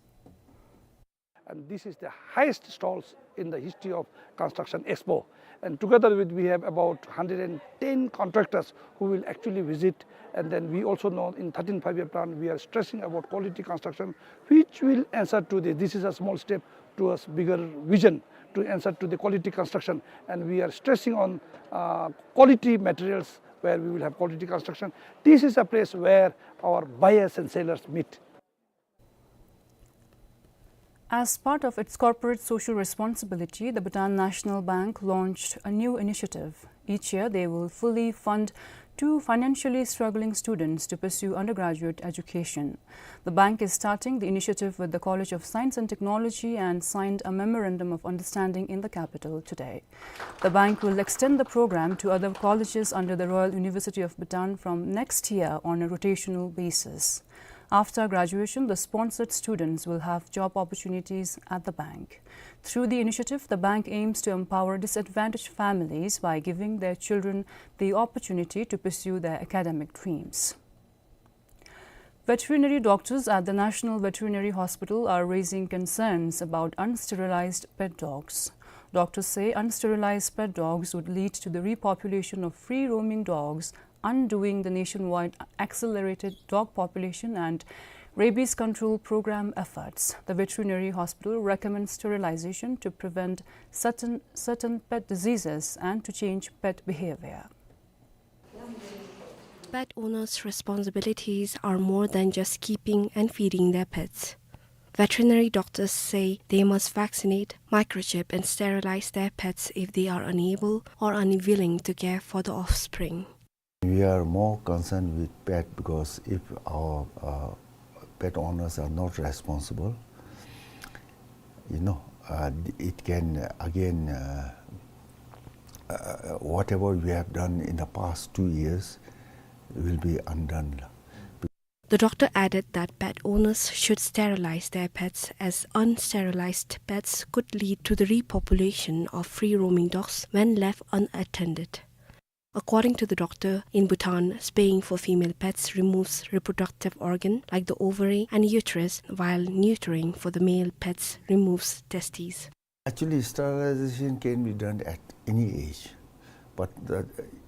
And this is the highest stalls in the history of Construction Expo. And together with, we have about hundred and ten contractors who will actually visit. And then we also know in thirteenth Five-Year Plan, we are stressing about quality construction, which will answer to the, this is a small step towards bigger vision to answer to the quality construction, and we are stressing on, uh, quality materials where we will have quality construction. This is a place where our buyers and sellers meet. As part of its corporate social responsibility, the Bhutan National Bank launched a new initiative. Each year, they will fully fund two financially struggling students to pursue undergraduate education. The bank is starting the initiative with the College of Science and Technology and signed a memorandum of understanding in the capital today. The bank will extend the program to other colleges under the Royal University of Bhutan from next year on a rotational basis. After graduation, the sponsored students will have job opportunities at the bank. Through the initiative, the bank aims to empower disadvantaged families by giving their children the opportunity to pursue their academic dreams. Veterinary doctors at the National Veterinary Hospital are raising concerns about unsterilized pet dogs. Doctors say unsterilized pet dogs would lead to the repopulation of free-roaming dogs, undoing the nationwide accelerated dog population and rabies control program efforts. The veterinary hospital recommends sterilization to prevent certain, certain pet diseases and to change pet behavior. Pet owners' responsibilities are more than just keeping and feeding their pets. Veterinary doctors say they must vaccinate, microchip, and sterilize their pets if they are unable or unwilling to care for the offspring. We are more concerned with pet because if our, uh, pet owners are not responsible, you know, uh, it can, uh, again, uh, uh, whatever we have done in the past two years will be undone. The doctor added that pet owners should sterilize their pets, as unsterilized pets could lead to the repopulation of free-roaming dogs when left unattended. According to the doctor, in Bhutan, spaying for female pets removes reproductive organ like the ovary and uterus, while neutering for the male pets removes testes. Actually, sterilization can be done at any age, but the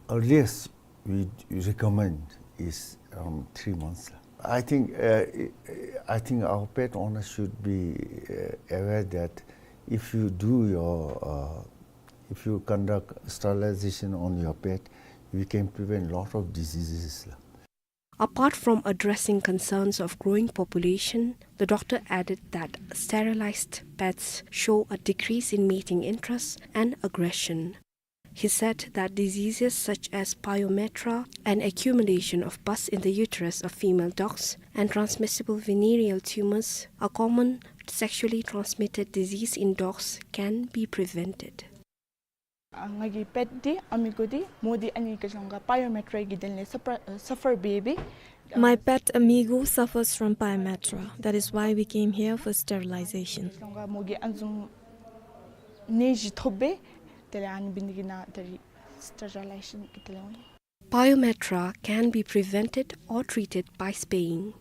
earliest we recommend is around three months. I think, uh, I think our pet owners should be, uh, aware that if you do your, uh, if you conduct sterilization on your pet, we can prevent lot of diseases. Apart from addressing concerns of growing population, the doctor added that sterilized pets show a decrease in mating interest and aggression. He said that diseases such as pyometra, an accumulation of pus in the uterus of female dogs, and transmissible venereal tumors, a common sexually transmitted disease in dogs, can be prevented. ཨ་ང་གི་པེཊ་འདི་ཨ་མི་གོ་འདི་མོ་འདི་ཨ་ནི་གི་ལོང་ག་པ་ཡོ་མེ་ཊྲ་གི་དོན་ལས་སཕར་སཕར་འབད་འབད། My pet Amigo suffers from pyometra. That is why we came here for sterilization. ལོང་ག་མོ་གི་ཨ་ནི་བཟུམ་ནད་གཞི་ཐོབ་འབད། དེ་ལས་ཨ་ནི་འབད་ནི་གི་ནང་ད་རིས་སི་ཊི་རི་ལའི་ཛེ་ཤན་གི་དོན་ལས་འོང་ནི། Pyometra can be prevented or treated by spaying.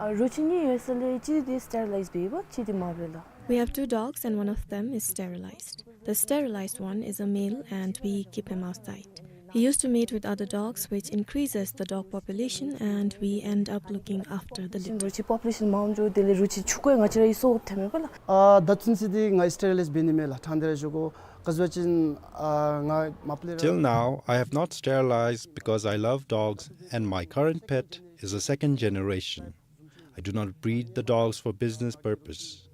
ཨ་རོ་ཁྱི་གཉིས་ཡོད་ས་ལས་གཅིག་འདི་སི་ཊི་རི་ལའིཛ་འབད་ཡོདཔ་གཅིག་འདི་མ་འབད་ལགས། We have two dogs and one of them is sterilized. The sterilized one is a male and we keep him outside. He used to mate with other dogs, which increases the dog population and we end up looking after the litter. རོ་ཁྱི་པོ་པུ་ལེ་ཤཱན་མངམ་འགྱོ། དེ་ལས་རོ་ཁྱི་ཕྱུགཔོ་ང་བཅས་ར་གིས་གསོཝ་ཐོནམ་མས་པ་ལགས། ཨ་ད་ཚུན་ཚོད་འདི་ང་སི་ཊི་རི་ལའིཛ་འབད་ནི་མེད་ལགས། ཐང་དེ་ར་བཞུགས་དགོ། ག་ཅི་འབད་བ་ཅིན་ཨ་ང་མ་པ་ལས་ར། Till now, I have not sterilized because I love dogs and my current pet is a second generation. I do not breed the dogs for business purpose.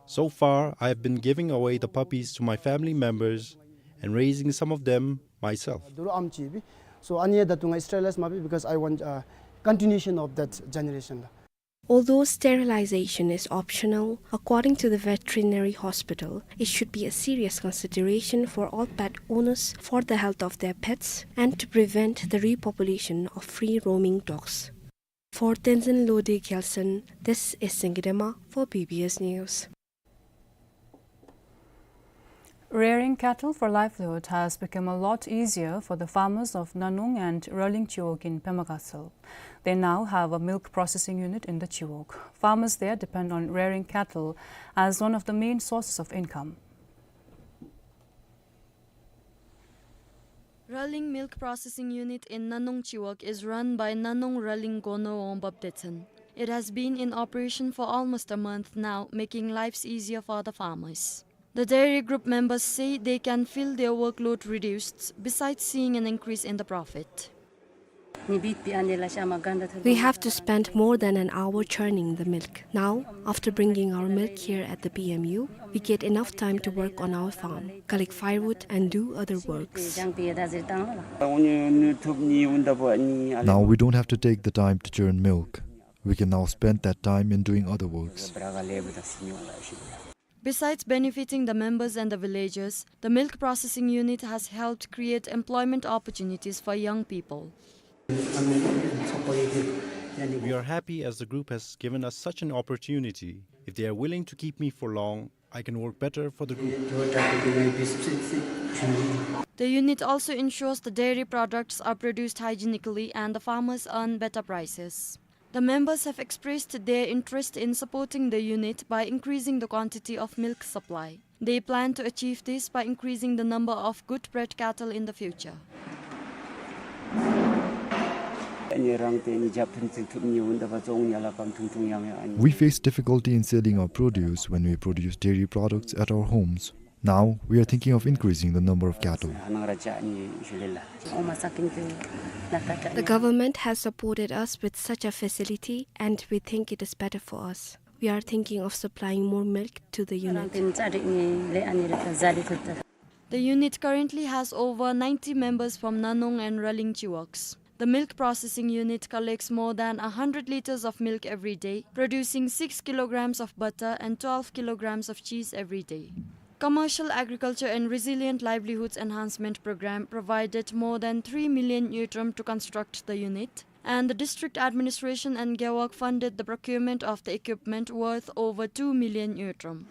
So far, I have been giving away the puppies to my family members and raising some of them myself. ད་རུང་ཨམ་ཅིག་ཡོད་པས། So ཨ་ནི་ཡང་ད་ལྟོ་ང་སི་ཊི་རི་ལའིཛ་མ་འབད། Because I want, uh, continuation of that generation ལགས། Although sterilization is optional, according to the veterinary hospital, it should be a serious consideration for all pet owners for the health of their pets and to prevent the repopulation of free-roaming dogs. For Tenzin Lode Gyaltsen, this is Singye Dema for B B S News. Rearing cattle for livelihood has become a lot easier for the farmers of Nanung and Raling Chiwog in Pema Gatshel. They now have a milk processing unit in the Chiwog. Farmers there depend on rearing cattle as one of the main sources of income. Raling Milk Processing Unit in Nanung Chiwog is run by Nanung Raling Gono Wongbab Detsen. It has been in operation for almost a month now, making lives easier for the farmers. The dairy group members say they can feel their workload reduced, besides seeing an increase in the profit. We have to spend more than an hour churning the milk. Now, after bringing our milk here at the P M U, we get enough time to work on our farm, collect firewood and do other works. Now we don't have to take the time to churn milk. We can now spend that time in doing other works. Besides benefiting the members and the villagers, the milk processing unit has helped create employment opportunities for young people. We are happy as the group has given us such an opportunity. If they are willing to keep me for long, I can work better for the group. The unit also ensures the dairy products are produced hygienically and the farmers earn better prices. The members have expressed their interest in supporting the unit by increasing the quantity of milk supply. They plan to achieve this by increasing the number of good bred cattle in the future. We face difficulty in selling our produce when we produce dairy products at our homes. Now, we are thinking of increasing the number of cattle. The government has supported us with such a facility, and we think it is better for us. We are thinking of supplying more milk to the unit. The unit currently has over ninety members from Nanong and Raling Chiwogs. The milk processing unit collects more than a hundred liters of milk every day, producing six kilograms of butter and twelve kilograms of cheese every day. Commercial Agriculture and Resilient Livelihoods Enhancement Program provided more than three million ngultrum to construct the unit, and the district administration and Gewog funded the procurement of the equipment worth over two million ngultrum.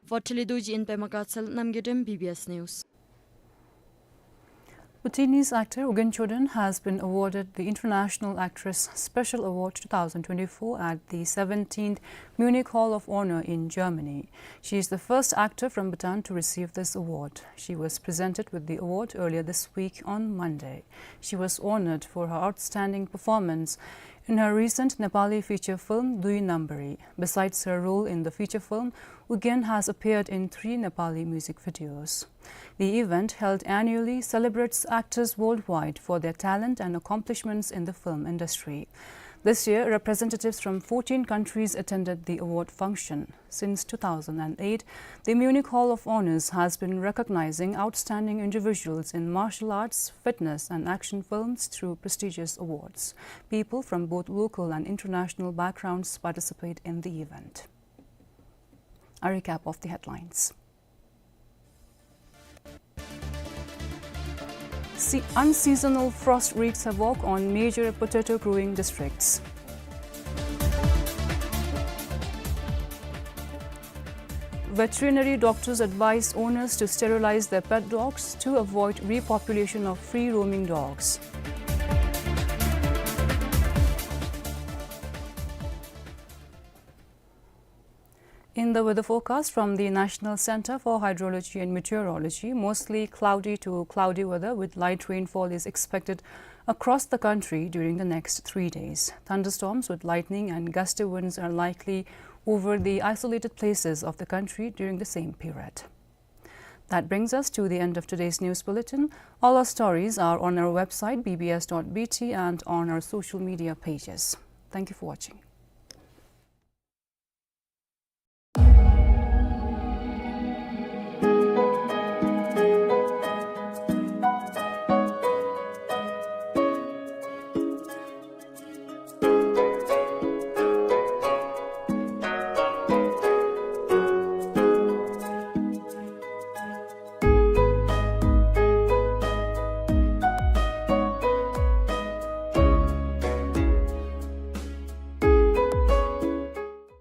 For Thelidorji in Pema Gatshel, Namgay Dem, B B S News. Bhutanese actor U Gyen Choden has been awarded the International Actress Special Award two thousand twenty-four at the seventeenth Munich Hall of Honor in Germany. She is the first actor from Bhutan to receive this award. She was presented with the award earlier this week on Monday. She was honored for her outstanding performance in her recent Nepali feature film Dui Nambari. Besides her role in the feature film, U Gyen has appeared in three Nepali music videos. The event, held annually, celebrates actors worldwide for their talent and accomplishments in the film industry. This year, representatives from fourteen countries attended the award function. Since two thousand and eight, the Munich Hall of Honors has been recognizing outstanding individuals in martial arts, fitness, and action films through prestigious awards. People from both local and international backgrounds participate in the event. A recap of the headlines. Se-, unseasonal frost wreaks havoc on major potato growing districts. Veterinary doctors advise owners to sterilize their pet dogs to avoid repopulation of free-roaming dogs. In the weather forecast from the National Center for Hydrology and Meteorology, mostly cloudy to cloudy weather with light rainfall is expected across the country during the next three days. Thunderstorms with lightning and gusty winds are likely over the isolated places of the country during the same period. That brings us to the end of today's news bulletin. All our stories are on our website, B B S dot B T, and on our social media pages. Thank you for watching.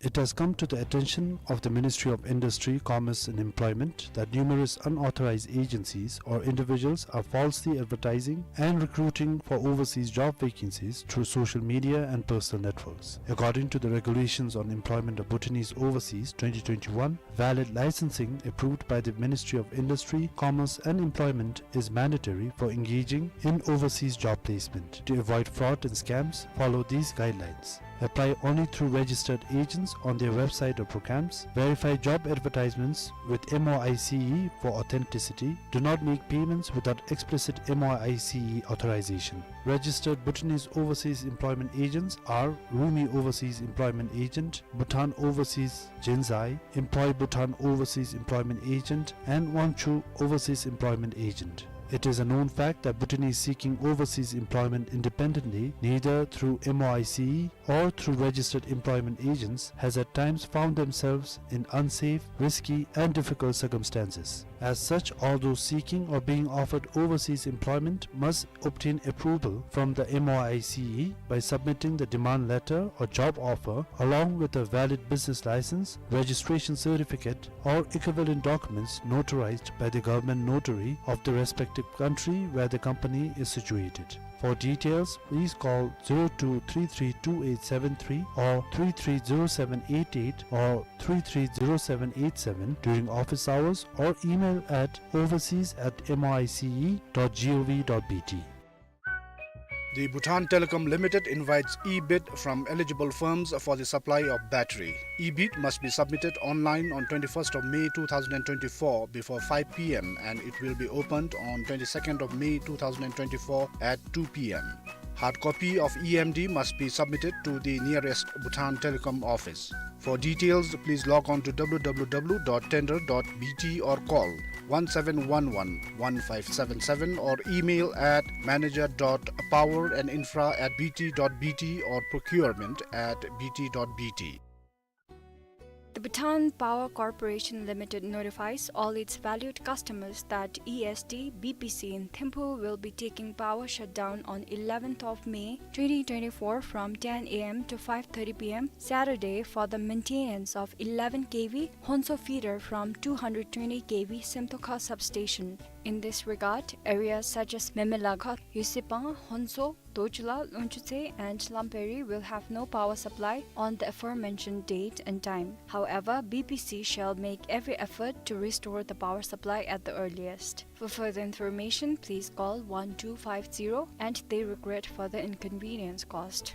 It has come to the attention of the Ministry of Industry, Commerce and Employment that numerous unauthorized agencies or individuals are falsely advertising and recruiting for overseas job vacancies through social media and personal networks. According to the Regulations on Employment of Bhutanese Overseas twenty twenty-one, valid licensing approved by the Ministry of Industry, Commerce and Employment is mandatory for engaging in overseas job placement. To avoid fraud and scams, follow these guidelines. Apply only through registered agents on their website or programs. Verify job advertisements with M O I C E for authenticity. Do not make payments without explicit M O I C E authorization. Registered Bhutanese overseas employment agents are Rumi Overseas Employment Agent, Bhutan Overseas Jinzai, Employ Bhutan Overseas Employment Agent, and Wangchuh Overseas Employment Agent. It is a known fact that Bhutanese seeking overseas employment independently, neither through M O I C E or through registered employment agents, has at times found themselves in unsafe, risky, and difficult circumstances. As such, all those seeking or being offered overseas employment must obtain approval from the M O I C E by submitting the demand letter or job offer along with a valid business license, registration certificate, or equivalent documents notarized by the government notary of the respective country where the company is situated. For details, please call zero two three three two eight seven three or three three zero seven eight eight or three three zero seven eight seven during office hours or email at overseas at M O I C E dot G O V dot B T. The Bhutan Telecom Limited invites e-bid from eligible firms for the supply of battery. E-bid must be submitted online on twenty-first of May two thousand and twenty-four before five p m and it will be opened on twenty-second of May two thousand and twenty-four at two p m. Hard copy of E M D must be submitted to the nearest Bhutan Telecom office. For details, please log on to w w w dot tender dot b t or call one seven one one one five seven seven or email at manager dot power and infra at b t dot b t or procurement at b t dot b t. The Bhutan Power Corporation Limited notifies all its valued customers that E S T B P C in Thimphu will be taking power shutdown on eleventh of May twenty twenty-four from ten a m to five thirty p m Saturday for the maintenance of eleven K V Honso feeder from two hundred twenty K V Semtokha substation. In this regard, areas such as Memelakha, Yusipang, Honso, Dochula, Longchutse, and Lamperi will have no power supply on the aforementioned date and time. However, B P C shall make every effort to restore the power supply at the earliest. For further information, please call one two five zero, and they regret for the inconvenience caused.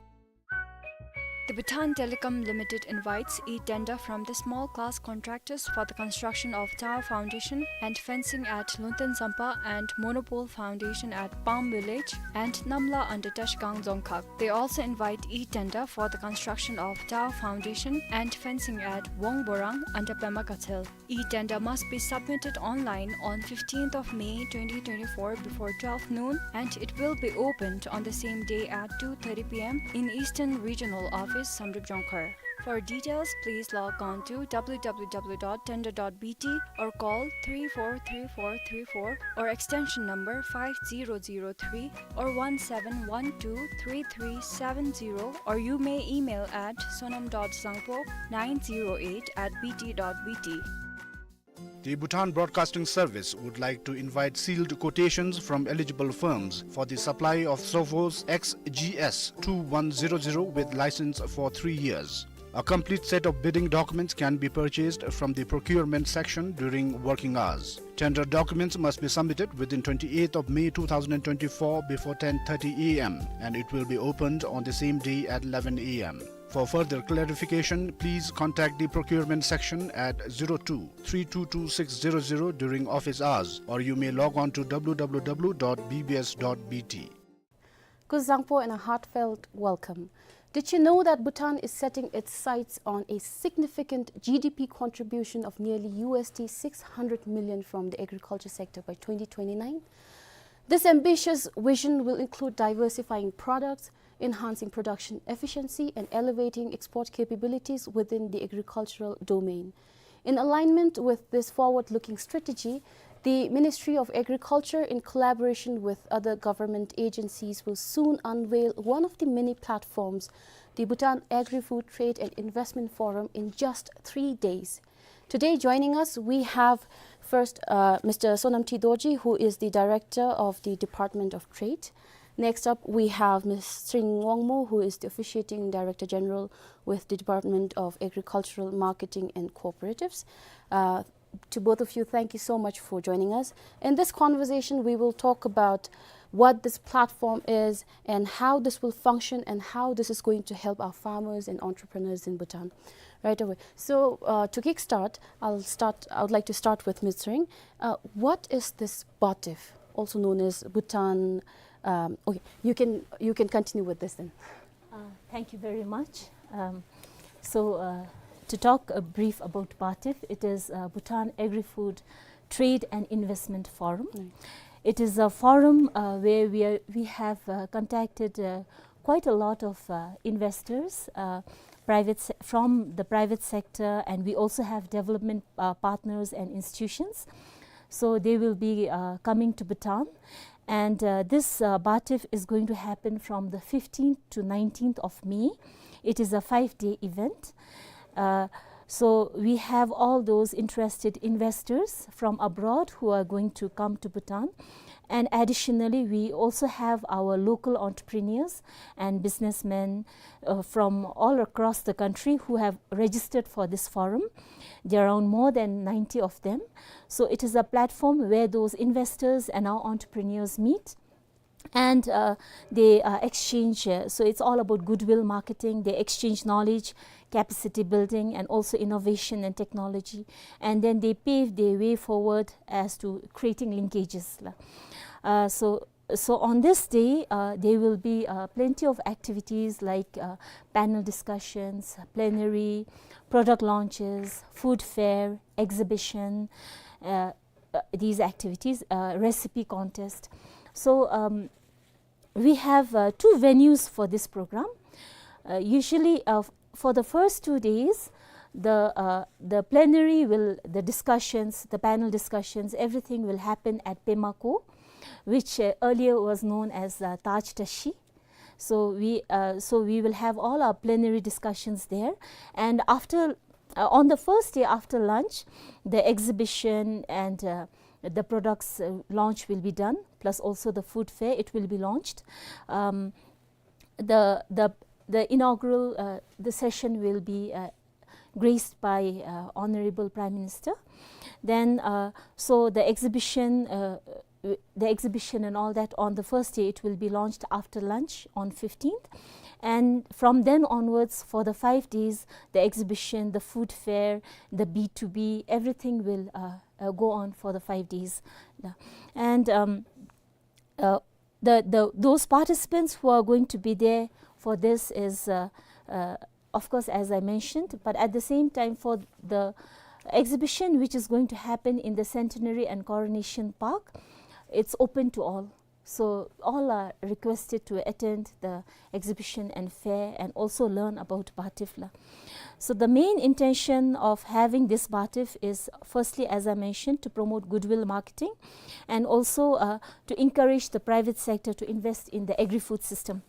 The Bhutan Telecom Limited invites e-tender from the small class contractors for the construction of tower foundation and fencing at Lunten Zampa and monopole foundation at Palm Village and Namla under Tashkang Dzongkhag. They also invite e-tender for the construction of tower foundation and fencing at Wongborang under Pema Gatshel. E-tender must be submitted online on fifteenth of May twenty twenty-four before twelve noon, and it will be opened on the same day at two thirty p m in Eastern Regional Office, Samdrup Jongkhar. For details, please log on to w w w dot tender dot b t or call three four three four three four or extension number five zero zero three or one seven one two three three seven zero, or you may email at sonam dot zangpo nine zero eight at b t dot b t. The Bhutan Broadcasting Service would like to invite sealed quotations from eligible firms for the supply of Sophos X G S two one zero zero with license for three years. A complete set of bidding documents can be purchased from the procurement section during working hours. Tender documents must be submitted within twenty-eighth of May two thousand and twenty-four before ten thirty a m, and it will be opened on the same day at eleven a m. For further clarification, please contact the procurement section at zero two three two two six zero zero during office hours, or you may log on to w w w dot b b s dot b t. Kuzuzangpo and a heartfelt welcome. Did you know that Bhutan is setting its sights on a significant G D P contribution of nearly U S D six hundred million from the agriculture sector by twenty twenty-nine? This ambitious vision will include diversifying products, enhancing production efficiency, and elevating export capabilities within the agricultural domain. In alignment with this forward-looking strategy, the Ministry of Agriculture, in collaboration with other government agencies, will soon unveil one of the many platforms, the Bhutan Agri-Food Trade and Investment Forum, in just three days. Today, joining us, we have first, uh, Mister Sonam T Dorji, who is the Director of the Department of Trade. Next up, we have Miss Tshering Wangmo, who is the Officiating Director General with the Department of Agricultural Marketing and Cooperatives. Uh, to both of you, thank you so much for joining us. In this conversation, we will talk about what this platform is and how this will function and how this is going to help our farmers and entrepreneurs in Bhutan right away. So, uh, to kickstart, I'll start, I would like to start with Miss Tshering. Uh, what is this BHATIF, also known as Bhutan? Um, okay, you can, you can continue with this then. Uh, thank you very much. Um, so, uh, to talk a brief about BHATIF, it is, uh, Bhutan Agri-Food Trade and Investment Forum. Right. It is a forum, uh, where we are, we have, uh, contacted, uh, quite a lot of, uh, investors, uh, private se-, from the private sector, and we also have development, uh, partners and institutions. So they will be, uh, coming to Bhutan. And, uh, this, uh, BHATIF is going to happen from the fifteenth to nineteenth of May. It is a five-day event. Uh, so we have all those interested investors from abroad who are going to come to Bhutan. And additionally, we also have our local entrepreneurs and businessmen, uh, from all across the country who have registered for this forum. There are around more than ninety of them. So it is a platform where those investors and our entrepreneurs meet, and, uh, they, uh, exchange. Uh, so it's all about goodwill marketing. They exchange knowledge, capacity building, and also innovation and technology. And then they pave their way forward as to creating linkages la. Uh, so, so on this day, uh, there will be, uh, plenty of activities like, uh, panel discussions, plenary, product launches, food fair, exhibition, uh, uh, these activities, uh, recipe contest. So, um, we have, uh, two venues for this program. Uh, usually, uh, f-, for the first two days, the, uh, the plenary will, the discussions, the panel discussions, everything will happen at Pema Kho, which, uh, earlier was known as, uh, Taj Tashi. So we, uh, so we will have all our plenary discussions there. And after, uh, on the first day after lunch, the exhibition and, uh, the products, uh, launch will be done, plus also the food fair, it will be launched. Um, the, the, the inaugural, uh, the session will be, uh, graced by, uh, Honorable Prime Minister. Then, uh, so the exhibition, uh, uh, the exhibition and all that, on the first day, it will be launched after lunch on fifteenth. And from then onwards, for the five days, the exhibition, the food fair, the B two B, everything will, uh, uh, go on for the five days. Yeah. And, um, uh, the, the, those participants who are going to be there for this is, uh, uh, of course, as I mentioned, but at the same time, for the exhibition which is going to happen in the Centenary and Coronation Park, it's open to all. So all are requested to attend the exhibition and fair and also learn about BHATIF la. So the main intention of having this BHATIF is, firstly, as I mentioned, to promote goodwill marketing and also, uh, to encourage the private sector to invest in the agri-food system.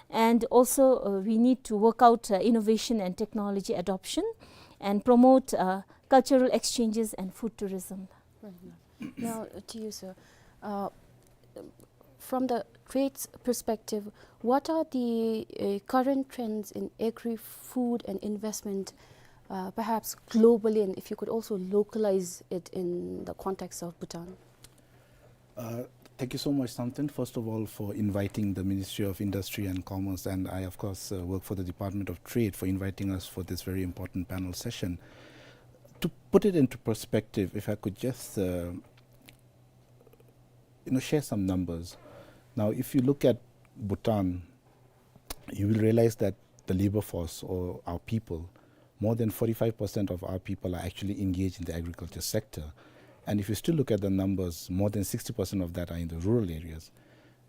And also, uh, we need to work out, uh, innovation and technology adoption and promote, uh, cultural exchanges and food tourism. Very nice. Now, uh, to you, sir. Uh, from the trade's perspective, what are the, uh, current trends in agri-food and investment, uh, perhaps globally, and if you could also localize it in the context of Bhutan? Uh, thank you so much, Samten, first of all, for inviting the Ministry of Industry and Commerce, and I, of course, uh, work for the Department of Trade, for inviting us for this very important panel session. To put it into perspective, if I could just, uh, you know, share some numbers. Now, if you look at Bhutan, you will realize that the labor force, or our people, more than forty-five percent of our people are actually engaged in the agriculture sector. And if you still look at the numbers, more than sixty percent of that are in the rural areas.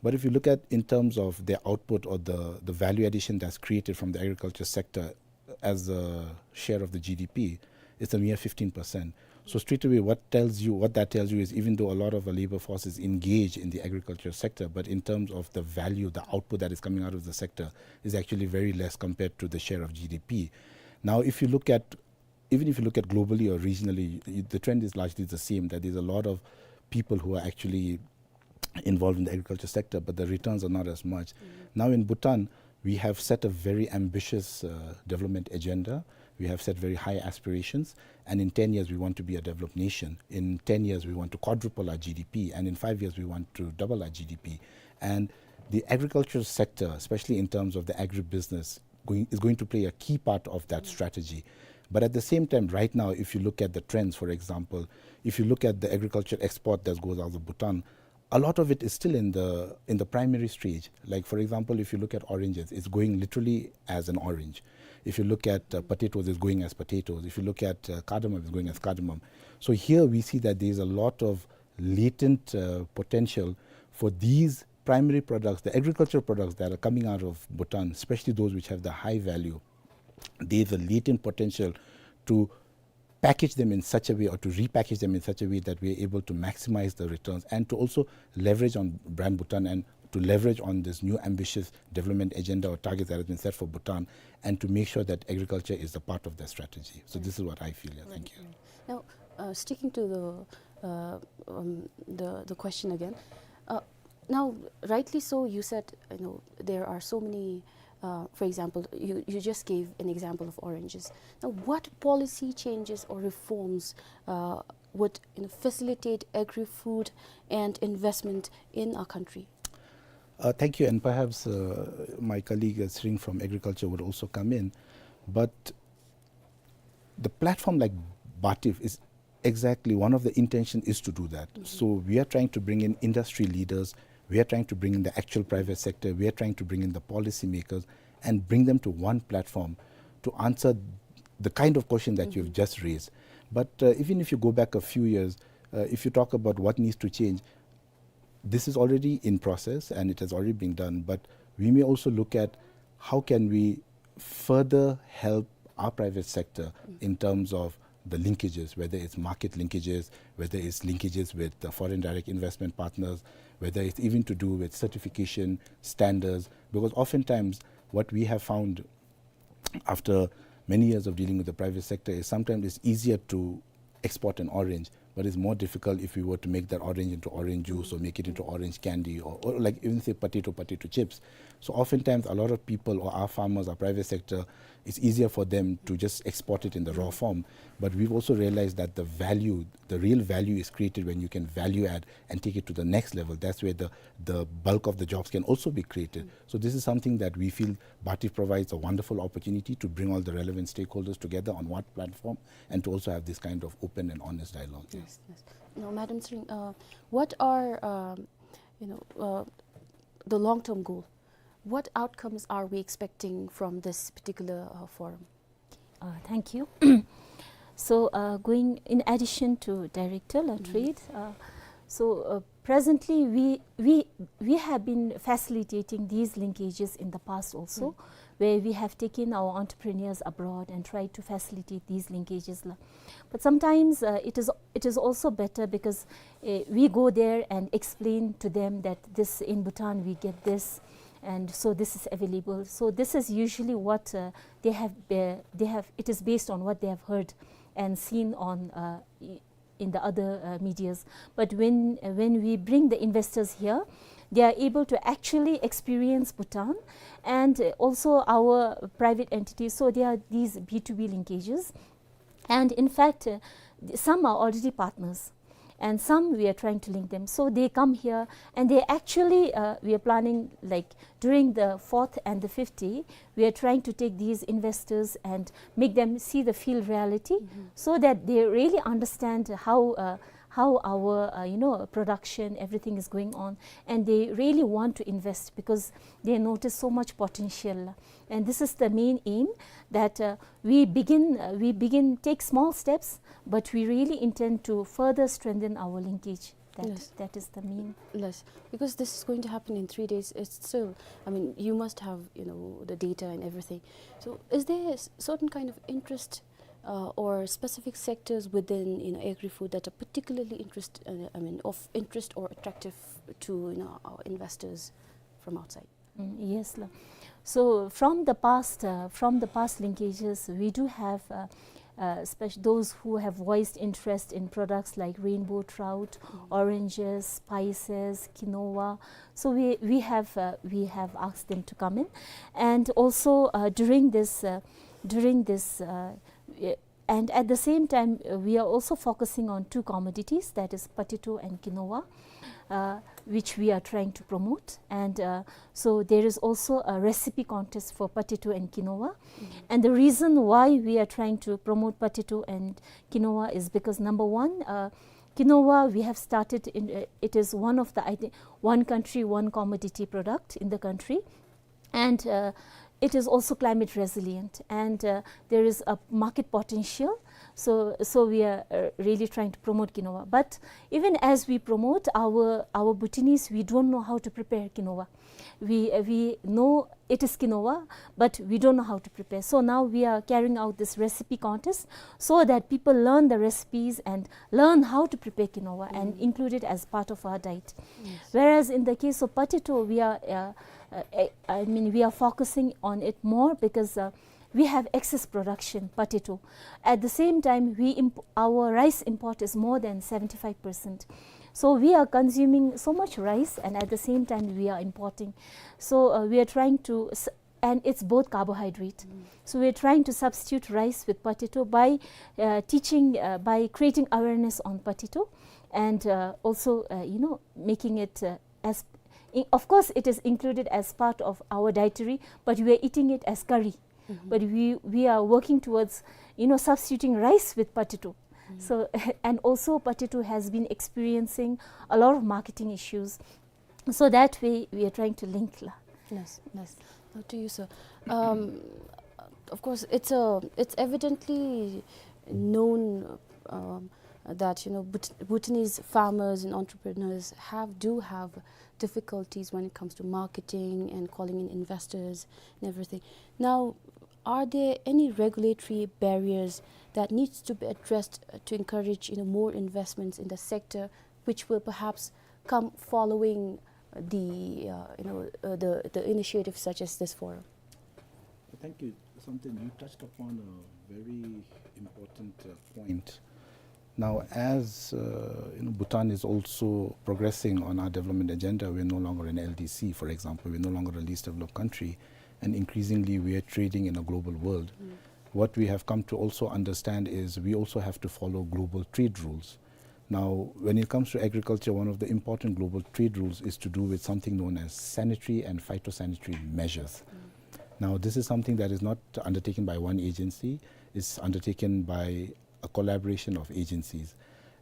But if you look at in terms of the output or the, the value addition that's created from the agriculture sector as a share of the G D P, it's a mere fifteen percent. So straight away, what tells you, what that tells you is, even though a lot of our labor force is engaged in the agriculture sector, but in terms of the value, the output that is coming out of the sector is actually very less compared to the share of G D P. Now, if you look at, even if you look at globally or regionally, y-, the trend is largely the same, that there's a lot of people who are actually involved in the agriculture sector, but the returns are not as much. Mm. Now in Bhutan, we have set a very ambitious, uh, development agenda, We have set very high aspirations, and in ten years we want to be a developed nation. In ten years we want to quadruple our G D P, and in five years we want to double our G D P. And the agricultural sector, especially in terms of the agribusiness, going, is going to play a key part of that strategy. But at the same time, right now, if you look at the trends, for example, if you look at the agriculture export that goes out of Bhutan, a lot of it is still in the, in the primary stage. Like, for example, if you look at oranges, it's going literally as an orange. If you look at, uh, potatoes, it's going as potatoes. If you look at, uh, cardamom, it's going as cardamom. So here we see that there's a lot of latent, uh, potential for these primary products, the agricultural products that are coming out of Bhutan, especially those which have the high value. There's a latent potential to package them in such a way or to repackage them in such a way that we are able to maximize the returns and to also leverage on Brand Bhutan and to leverage on this new ambitious development agenda or targets that has been set for Bhutan and to make sure that agriculture is a part of that strategy. So this is what I feel. Yeah, thank you. Now, uh, sticking to the, uh, um, the, the question again, uh, now, rightly so, you said, you know, there are so many, uh, for example, you, you just gave an example of oranges. Now, what policy changes or reforms, uh, would, you know, facilitate agri-food and investment in our country? Uh, thank you, and perhaps, uh, my colleague, uh, Tshering from Agriculture would also come in. But the platform like BATIF is exactly one of the intention is to do that. So we are trying to bring in industry leaders, we are trying to bring in the actual private sector, we are trying to bring in the policymakers and bring them to one platform to answer the kind of question that you've just raised. But, uh, even if you go back a few years, uh, if you talk about what needs to change, this is already in process and it has already been done, but we may also look at how can we further help our private sector in terms of the linkages, whether it's market linkages, whether it's linkages with the foreign direct investment partners, whether it's even to do with certification standards, because oftentimes what we have found after many years of dealing with the private sector is sometimes it's easier to export an orange, but it's more difficult if we were to make that orange into orange juice or make it into orange candy or, or like even say potato, potato chips. So oftentimes a lot of people or our farmers, our private sector, it's easier for them to just export it in the raw form. But we've also realized that the value, the real value is created when you can value add and take it to the next level. That's where the, the bulk of the jobs can also be created. So this is something that we feel BATIF provides a wonderful opportunity to bring all the relevant stakeholders together on one platform and to also have this kind of open and honest dialogue. Yeah. Yes, yes. Now, Madam Tshering, uh, what are, um, you know, uh, the long-term goal? What outcomes are we expecting from this particular, uh, forum? Uh, thank you. So, uh, going in addition to Director, uh, Trade, uh, so, uh, presently we, we, we have been facilitating these linkages in the past also, where we have taken our entrepreneurs abroad and tried to facilitate these linkages la. But sometimes, uh, it is, it is also better because, uh, we go there and explain to them that this in Bhutan we get this, and so this is available. So this is usually what, uh, they have, uh, they have, it is based on what they have heard and seen on, uh, i-, in the other, uh, medias. But when, uh, when we bring the investors here, they are able to actually experience Bhutan and, uh, also our private entities. So there are these B two B linkages. And in fact, uh, th-, some are already partners. And some we are trying to link them. So they come here and they actually, uh, we are planning, like, during the fourth and the fifth day, we are trying to take these investors and make them see the field reality so that they really understand how, uh, how our, uh, you know, production, everything is going on, and they really want to invest because they notice so much potential. And this is the main aim, that, uh, we begin, uh, we begin take small steps, but we really intend to further strengthen our linkage. That, yes, that is the main. Yes, because this is going to happen in three days. It's still, I mean, you must have, you know, the data and everything. So is there a s-, certain kind of interest, uh, or specific sectors within, you know, agri-food that are particularly interest, uh, I mean, of interest or attractive to, you know, our investors from outside? Mm, yes, la. So from the past, uh, from the past linkages, we do have, uh, uh, spec-, those who have voiced interest in products like rainbow trout, oranges, spices, quinoa. So we, we have, uh, we have asked them to come in. And also, uh, during this, uh, during this, uh, uh, and at the same time, uh, we are also focusing on two commodities, that is potato and quinoa, uh, which we are trying to promote. And, uh, so there is also a recipe contest for potato and quinoa. Mm. And the reason why we are trying to promote potato and quinoa is because, number one, uh, quinoa, we have started in, uh, it is one of the, I think, one country, one commodity product in the country. And, uh, it is also climate resilient, and, uh, there is a market potential. So, so we are, uh, really trying to promote quinoa. But even as we promote our, our Bhutanese, we don't know how to prepare quinoa. We, uh, we know it is quinoa, but we don't know how to prepare. So now we are carrying out this recipe contest so that people learn the recipes and learn how to prepare quinoa and include it as part of our diet. Yes. Whereas in the case of potato, we are, uh, uh, I, I mean, we are focusing on it more because, uh, we have excess production potato. At the same time, we imp-, our rice import is more than seventy-five percent. So we are consuming so much rice, and at the same time, we are importing. So, uh, we are trying to s-, and it's both carbohydrate. Mm. So we are trying to substitute rice with potato by, uh, teaching, uh, by creating awareness on potato, and, uh, also, uh, you know, making it, uh, as, i-, of course, it is included as part of our dietary, but we are eating it as curry. Mm-hmm. But we, we are working towards, you know, substituting rice with potato. Mm. So, and also potato has been experiencing a lot of marketing issues. So that way, we are trying to link la. Yes, yes. Now to you, sir. Um, of course, it's a, it's evidently known, um, that, you know, Bhut-, Bhutanese farmers and entrepreneurs have, do have difficulties when it comes to marketing and calling in investors and everything. Now, are there any regulatory barriers that needs to be addressed, uh, to encourage, you know, more investments in the sector, which will perhaps come following the, uh, you know, uh, the, the initiative such as this forum? Thank you, Samten. You touched upon a very important, uh, point. Now, as, uh, you know, Bhutan is also progressing on our development agenda, we're no longer an L D C, for example, we're no longer a least developed country, and increasingly we are trading in a global world. Mm. What we have come to also understand is we also have to follow global trade rules. Now, when it comes to agriculture, one of the important global trade rules is to do with something known as sanitary and phytosanitary measures. Mm. Now, this is something that is not undertaken by one agency, it's undertaken by a collaboration of agencies.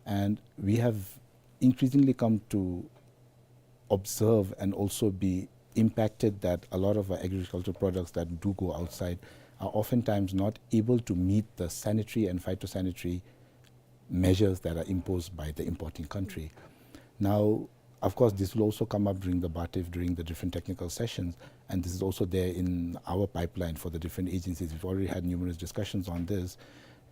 And we have increasingly come to observe and also be impacted that a lot of our agricultural products that do go outside are oftentimes not able to meet the sanitary and phytosanitary measures that are imposed by the importing country. Now, of course, this will also come up during the BATIF, during the different technical sessions, and this is also there in our pipeline for the different agencies. We've already had numerous discussions on this,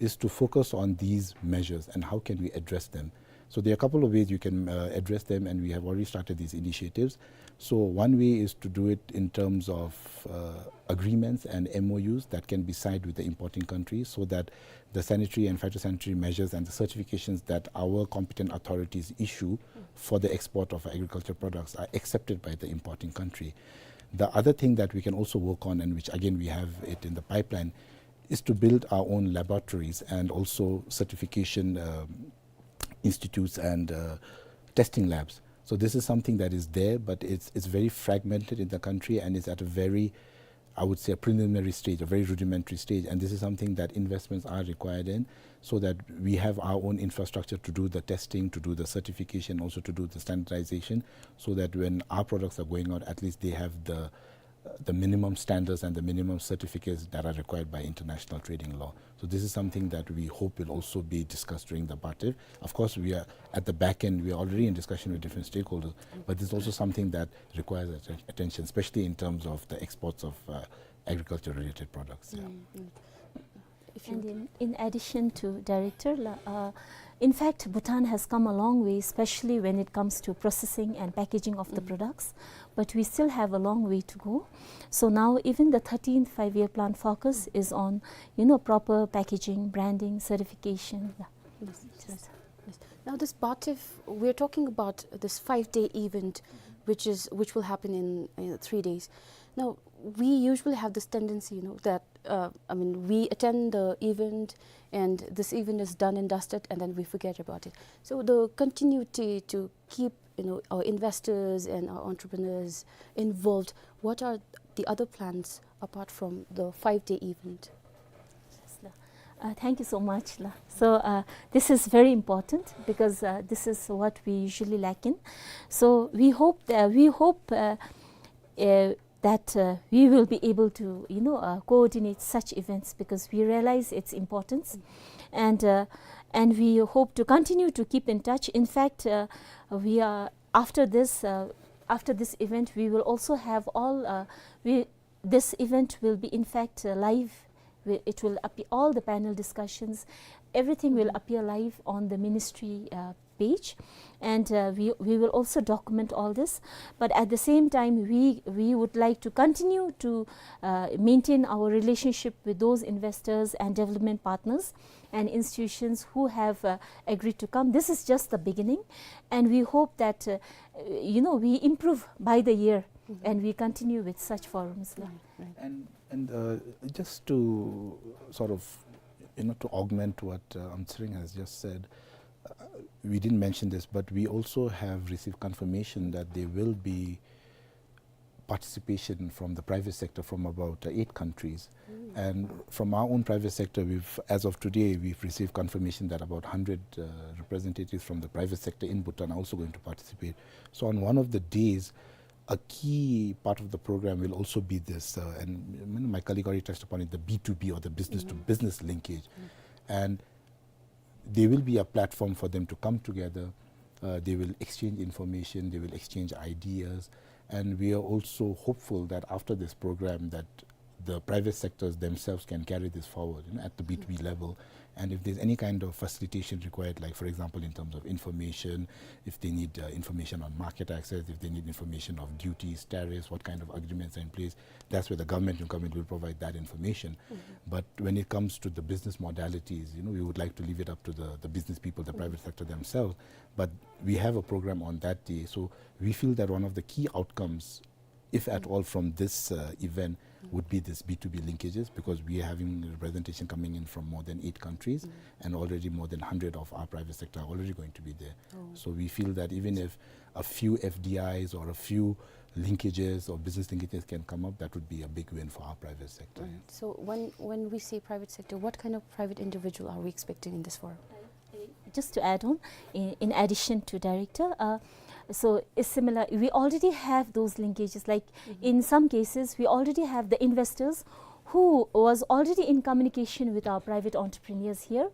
is to focus on these measures and how can we address them. So there are a couple of ways you can, uh, address them, and we have already started these initiatives. So one way is to do it in terms of, uh, agreements and M O Us that can be signed with the importing countries, so that the sanitary and phytosanitary measures and the certifications that our competent authorities issue for the export of agricultural products are accepted by the importing country. The other thing that we can also work on, and which again we have it in the pipeline, is to build our own laboratories and also certification, um, institutes and, uh, testing labs. So this is something that is there, but it's, it's very fragmented in the country and it's at a very, I would say, a preliminary stage, a very rudimentary stage. And this is something that investments are required in, so that we have our own infrastructure to do the testing, to do the certification, also to do the standardization, so that when our products are going out, at least they have the the minimum standards and the minimum certificates that are required by international trading law. So this is something that we hope will also be discussed during the BATIF. Of course, we are at the back end, we are already in discussion with different stakeholders, but this is also something that requires atten-, attention, especially in terms of the exports of, uh, agriculture-related products. Yeah. Mm, mm. If you And in, in addition to Director, la-, uh, in fact, Bhutan has come a long way, especially when it comes to processing and packaging of the Mm. products. But we still have a long way to go. So now even the thirteenth five-year plan focus is on, you know, proper packaging, branding, certification. Yeah. Yes, yes, yes. Now this BATIF, we're talking about this five-day event, which is, which will happen in, uh, three days. Now, we usually have this tendency, you know, that, uh, I mean, we attend the event and this event is done and dusted, and then we forget about it. So the continuity to keep, you know, our investors and our entrepreneurs involved, what are the other plans apart from the five-day event? Uh, thank you so much, la. So, uh, this is very important because, uh, this is what we usually lack in. So we hope, uh, we hope, uh, uh, that, uh, we will be able to, you know, uh, coordinate such events because we realize its importance, and, uh, and we hope to continue to keep in touch. In fact, uh, we are, after this, uh, after this event, we will also have all, uh, we, this event will be, in fact, uh, live. We, it will appear, all the panel discussions, everything will appear live on the ministry, uh, page, and, uh, we, we will also document all this. But at the same time, we, we would like to continue to, uh, maintain our relationship with those investors and development partners and institutions who have, uh, agreed to come. This is just the beginning, and we hope that, uh, you know, we improve by the year and we continue with such forums. Right, right. And, and, uh, just to sort of, you know, to augment what, uh, Aung Tsering has just said, uh, we didn't mention this, but we also have received confirmation that there will be participation from the private sector from about, uh, eight countries. And from our own private sector, we've, as of today, we've received confirmation that about hundred, uh, representatives from the private sector in Bhutan are also going to participate. So on one of the days, a key part of the program will also be this, uh, and, you know, my colleague already touched upon it, the B two B or the business to business linkage. And there will be a platform for them to come together. Uh, they will exchange information, they will exchange ideas, and we are also hopeful that after this program that the private sectors themselves can carry this forward, you know, at the B two B level. And if there's any kind of facilitation required, like, for example, in terms of information, if they need, uh, information on market access, if they need information of duties, tariffs, what kind of agreements are in place, that's where the government will come in, will provide that information. But when it comes to the business modalities, you know, we would like to leave it up to the, the business people, the private sector themselves. But we have a program on that day. So we feel that one of the key outcomes, if at all, from this, uh, event would be this B two B linkages, because we are having representation coming in from more than eight countries, and already more than hundred of our private sector are already going to be there. So we feel that even if a few F D Is or a few linkages or business linkages can come up, that would be a big win for our private sector. Right. So when, when we say private sector, what kind of private individual are we expecting in this forum? Just to add on, in, in addition to director, uh, so it's similar. We already have those linkages. Like, in some cases, we already have the investors who was already in communication with our private entrepreneurs here.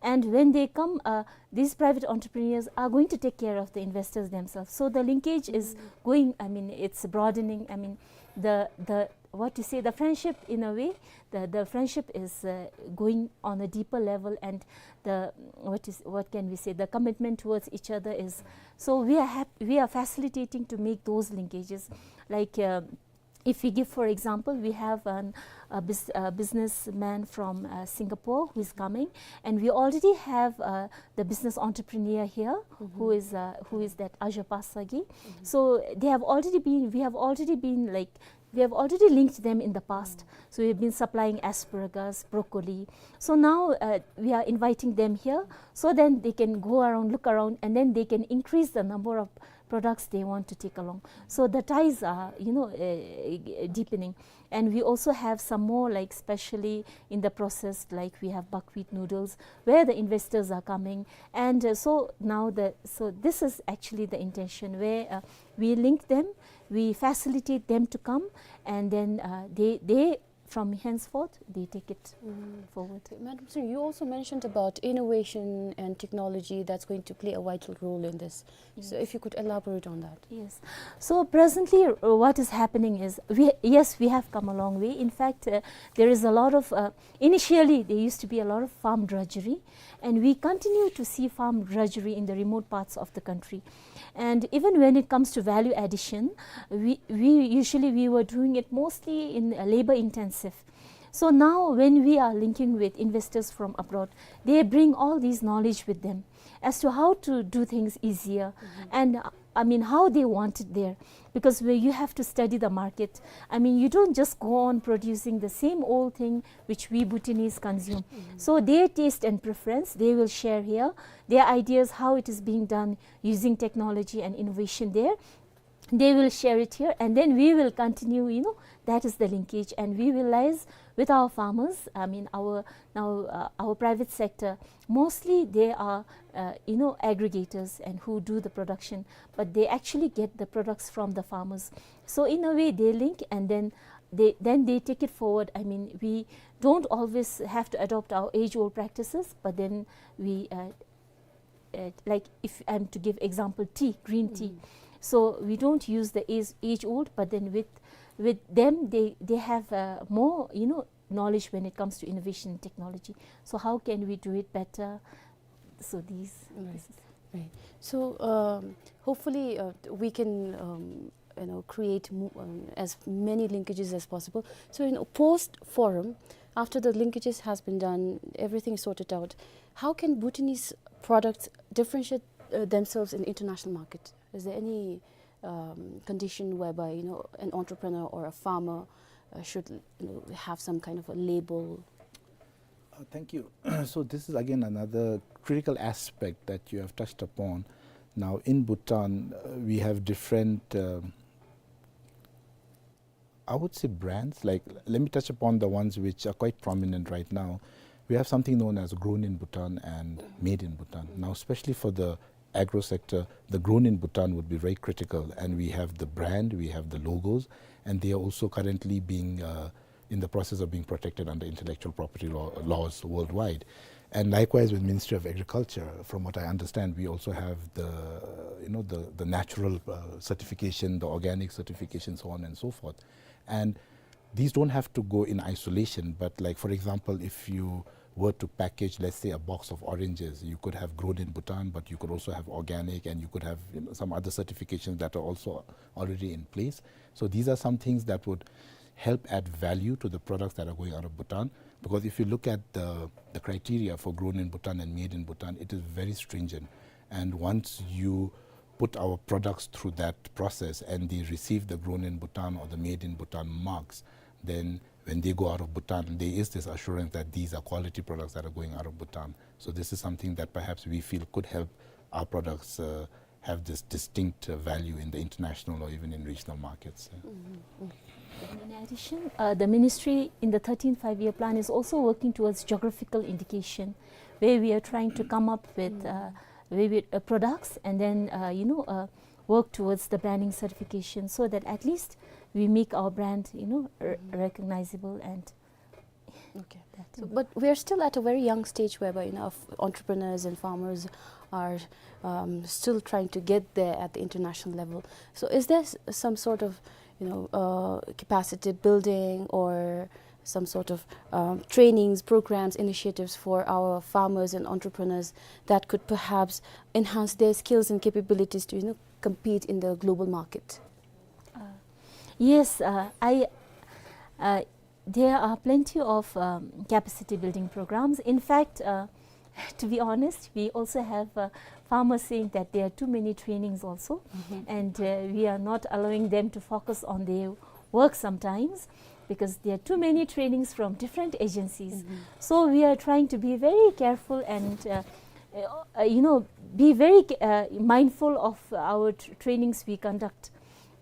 And when they come, uh, these private entrepreneurs are going to take care of the investors themselves. So the linkage is going, I mean, it's broadening. I mean, the, the, what to say, the friendship, in a way, the, the friendship is, uh, going on a deeper level, and the, what is, what can we say, the commitment towards each other is, so we are hap-, we are facilitating to make those linkages. Like, uh, if we give, for example, we have an, a bus-, a businessman from, uh, Singapore who is coming, and we already have, uh, the business entrepreneur here, who is, uh, who is that Aja Pasagi. So they have already been, we have already been, like, we have already linked them in the past. So we have been supplying asparagus, broccoli. So now, uh, we are inviting them here, so then they can go around, look around, and then they can increase the number of products they want to take along. So the ties are, you know, uh, deepening. And we also have some more, like, specially in the process, like, we have buckwheat noodles where the investors are coming. And, uh, so now the, so this is actually the intention where, uh, we link them, we facilitate them to come, and then, uh, they, they, from henceforth, they take it forward. Madam Tsering, you also mentioned about innovation and technology that's going to play a vital role in this. So if you could elaborate on that. Yes. So presently, uh, what is happening is, we, yes, we have come a long way. In fact, uh, there is a lot of, uh, initially, there used to be a lot of farm drudgery, and we continue to see farm drudgery in the remote parts of the country. And even when it comes to value addition, we, we usually, we were doing it mostly in, uh, labor intensive. So now when we are linking with investors from abroad, they bring all these knowledge with them as to how to do things easier. And, uh, I mean, how they want it there. Because where you have to study the market. I mean, you don't just go on producing the same old thing which we Bhutanese consume. So their taste and preference, they will share here. Their ideas, how it is being done using technology and innovation there, they will share it here, and then we will continue, you know, that is the linkage, and we will liaise with our farmers. I mean, our, now, uh, our private sector, mostly they are, uh, you know, aggregators and who do the production, but they actually get the products from the farmers. So in a way, they link, and then they, then they take it forward. I mean, we don't always have to adopt our age-old practices, but then we, uh, uh, like, if I'm to give example, tea, green tea. So we don't use the age, age old, but then with, with them, they, they have, uh, more, you know, knowledge when it comes to innovation and technology. So how can we do it better? So these, right, this is right. So, um, hopefully, uh, we can, um, you know, create mo-, um, as many linkages as possible. So, in a post forum, after the linkages has been done, everything is sorted out, how can Bhutanese products differentiate, uh, themselves in the international market? Is there any, um, condition whereby, you know, an entrepreneur or a farmer, uh, should, you know, have some kind of a label? Uh, thank you. So this is again another critical aspect that you have touched upon. Now in Bhutan, uh, we have different, um, I would say brands. Like, let me touch upon the ones which are quite prominent right now. We have something known as Grown in Bhutan and Made in Bhutan. Now, especially for the agro sector, the Grown in Bhutan would be very critical. And we have the brand, we have the logos, and they are also currently being, uh, in the process of being protected under intellectual property law, laws worldwide. And likewise with Ministry of Agriculture, from what I understand, we also have the, you know, the, the natural, uh, certification, the organic certification, so on and so forth. And these don't have to go in isolation, but, like, for example, if you were to package, let's say, a box of oranges, you could have Grown in Bhutan, but you could also have organic, and you could have, you know, some other certifications that are also already in place. So these are some things that would help add value to the products that are going out of Bhutan. Because if you look at the, the criteria for Grown in Bhutan and Made in Bhutan, it is very stringent. And once you put our products through that process and they receive the Grown in Bhutan or the Made in Bhutan marks, then when they go out of Bhutan, there is this assurance that these are quality products that are going out of Bhutan. So this is something that perhaps we feel could help our products, uh, have this distinct, uh, value in the international or even in regional markets. Yeah. Mm-hmm. Mm. In addition, uh, the ministry in the thirteenth Five-Year Plan is also working towards geographical indication, where we are trying to come up with, mm, uh, where we, uh, products, and then, uh, you know, uh, work towards the branding certification, so that at least we make our brand, you know, r-, mm-hmm, recognizable and Okay. That So, and but we are still at a very young stage whereby, you know, f-, entrepreneurs and farmers are, um, still trying to get there at the international level. So is there s-, some sort of, you know, uh, capacity building or some sort of, um, trainings, programs, initiatives for our farmers and entrepreneurs that could perhaps enhance their skills and capabilities to, you know, compete in the global market? Uh, yes, uh, I, uh, there are plenty of, um, capacity building programs. In fact, uh, to be honest, we also have, uh, farmers saying that there are too many trainings also, mm-hmm, and, uh, we are not allowing them to focus on their work sometimes because there are too many trainings from different agencies. Mm-hmm. So we are trying to be very careful and, uh, uh, uh, you know, be very ca-, uh, mindful of our tr-, trainings we conduct,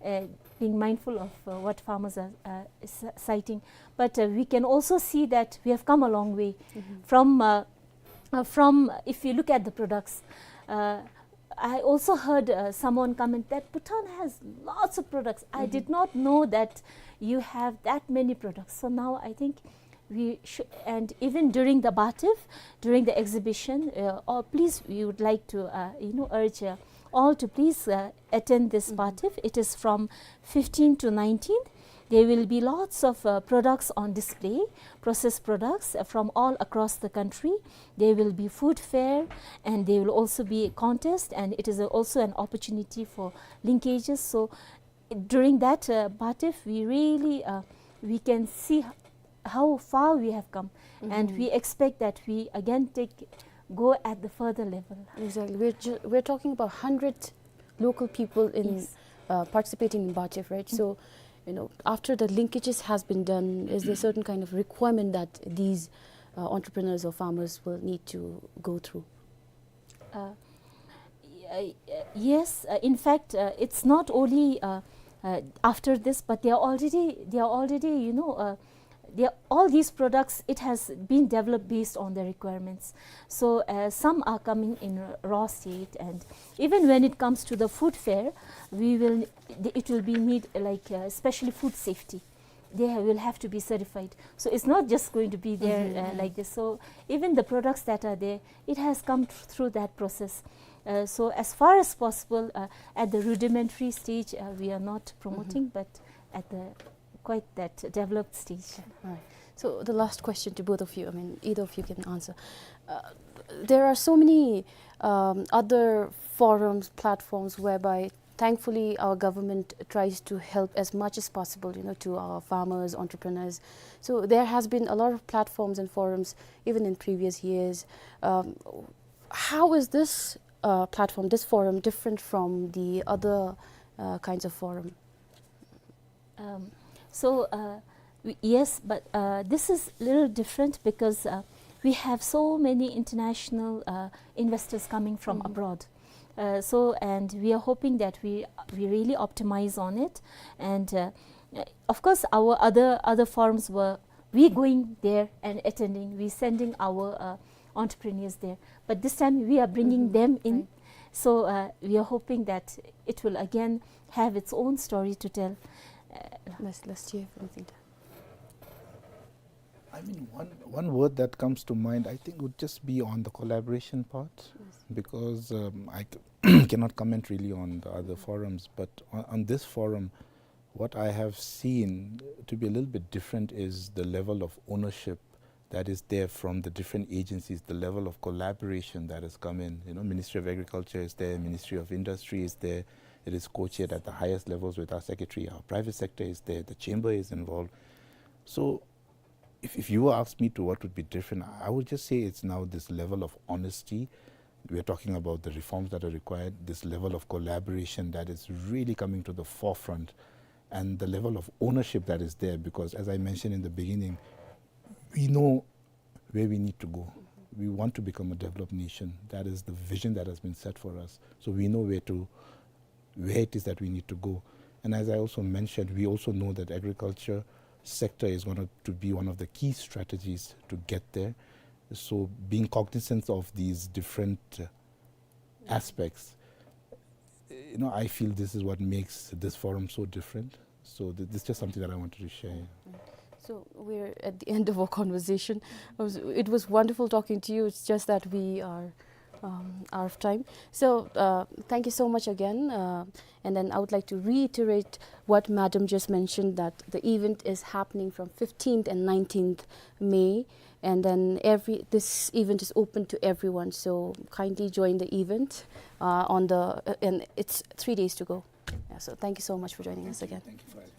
uh, being mindful of, uh, what farmers are, uh, s-, citing. But, uh, we can also see that we have come a long way, mm-hmm, from, uh, uh, from, if you look at the products, uh, I also heard, uh, someone comment that Bhutan has lots of products. I, mm-hmm, did not know that you have that many products. So now I think we should, and even during the BATIF, during the exhibition, uh, or please, we would like to, uh, you know, urge, uh, all to please, uh, attend this, mm-hmm, BATIF. It is from fifteenth to nineteenth. There will be lots of, uh, products on display, processed products, uh, from all across the country. There will be food fair, and there will also be a contest, and it is a, also an opportunity for linkages. So during that, uh, BATIF, we really, uh, we can see h-, how far we have come, and, mm-hmm, we expect that we again take, go at the further level. Exactly. We're ju-, we're talking about hundred local people in, yes, uh, participating in BACEF, right? Mm. So, you know, after the linkages has been done, is there certain kind of requirement that these, uh, entrepreneurs or farmers will need to go through? Uh, y-, uh, yes, uh, in fact, uh, it's not only, uh, uh, after this, but they are already, they are already, you know, uh, they are, all these products, it has been developed based on the requirements. So, uh, some are coming in r-, raw state, and even when it comes to the food fair, we will, it will be need, like, uh, especially food safety. They ha-, will have to be certified. So it's not just going to be there, mm-hmm, uh, like this. So even the products that are there, it has come thr-, through that process. Uh, so as far as possible, uh, at the rudimentary stage, uh, we are not promoting, mm-hmm, but at the quite that developed stage. All right. So the last question to both of you, I mean, either of you can answer. Uh, there are so many, um, other forums, platforms whereby thankfully our government tries to help as much as possible, you know, to our farmers, entrepreneurs. So there has been a lot of platforms and forums even in previous years. Um, how is this, uh, platform, this forum, different from the other, uh, kinds of forum? Um, so, uh, we, yes, but, uh, this is a little different because, uh, we have so many international, uh, investors coming from, mm-hmm, abroad. Uh, so, and we are hoping that we, we really optimize on it. And, uh, of course, our other, other forums were, we going there and attending, we sending our, uh, entrepreneurs there. But this time, we are bringing, mm-hmm, them in. Right. So, uh, we are hoping that it will again have its own story to tell. Uh, let's, let's hear from Zinta. I mean, one, one word that comes to mind, I think, would just be on the collaboration part, yes, because, um, I c-, cannot comment really on the other forums, but on, on this forum, what I have seen to be a little bit different is the level of ownership that is there from the different agencies, the level of collaboration that has come in. You know, Ministry of Agriculture is there, Ministry of Industry is there. It is co-chaired at the highest levels with our secretary. Our private sector is there. The chamber is involved. So if, if you ask me to what would be different, I would just say it's now this level of honesty. We're talking about the reforms that are required, this level of collaboration that is really coming to the forefront, and the level of ownership that is there, because as I mentioned in the beginning, we know where we need to go. We want to become a developed nation. That is the vision that has been set for us. So we know where to, where it is that we need to go. And as I also mentioned, we also know that agriculture sector is gonna to be one of the key strategies to get there. So being cognizant of these different, uh, aspects, you know, I feel this is what makes this forum so different. So th-, this is just something that I wanted to share. Mm. So we're at the end of our conversation. It was, it was wonderful talking to you. It's just that we are, um, out of time. So, uh, thank you so much again. Uh, and then I would like to reiterate what Madam just mentioned, that the event is happening from fifteenth and nineteenth May. And then every, this event is open to everyone. So kindly join the event, uh, on the, uh, and it's three days to go. Yeah, so thank you so much for joining us again. Thank you for having us.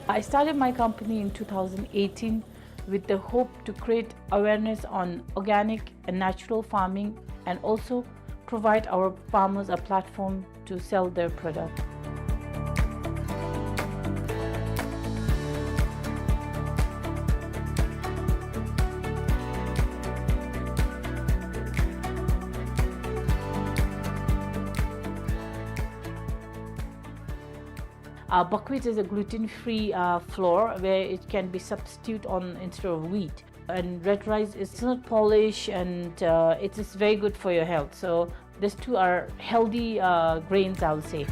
I started my company in two thousand eighteen with the hope to create awareness on organic and natural farming and also provide our farmers a platform to sell their product. Uh, buckwheat is a gluten-free, uh, flour where it can be substitute on instead of wheat. And red rice is not polish and, uh, it is very good for your health. So these two are healthy, uh, grains, I would say.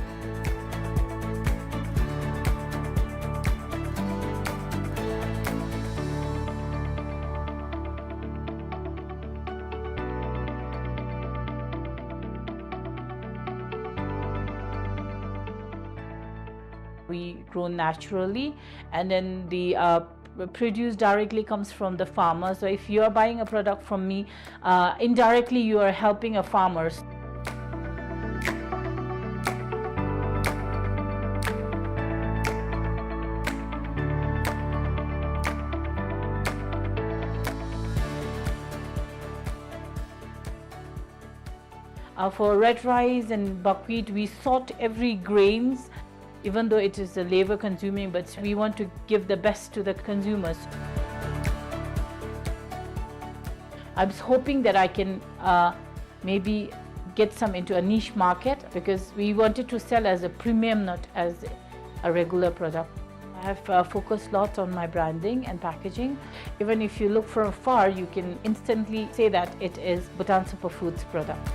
We grow naturally, and then the, uh, produce directly comes from the farmer. So if you are buying a product from me, uh, indirectly you are helping a farmer. Uh, for red rice and buckwheat, we sort every grains, even though it is a labor consuming, but we want to give the best to the consumers. I'm hoping that I can, uh, maybe get some into a niche market, because we wanted to sell as a premium, not as a regular product. I have, uh, focused a lot on my branding and packaging. Even if you look from afar, you can instantly say that it is Bhutan Superfoods product.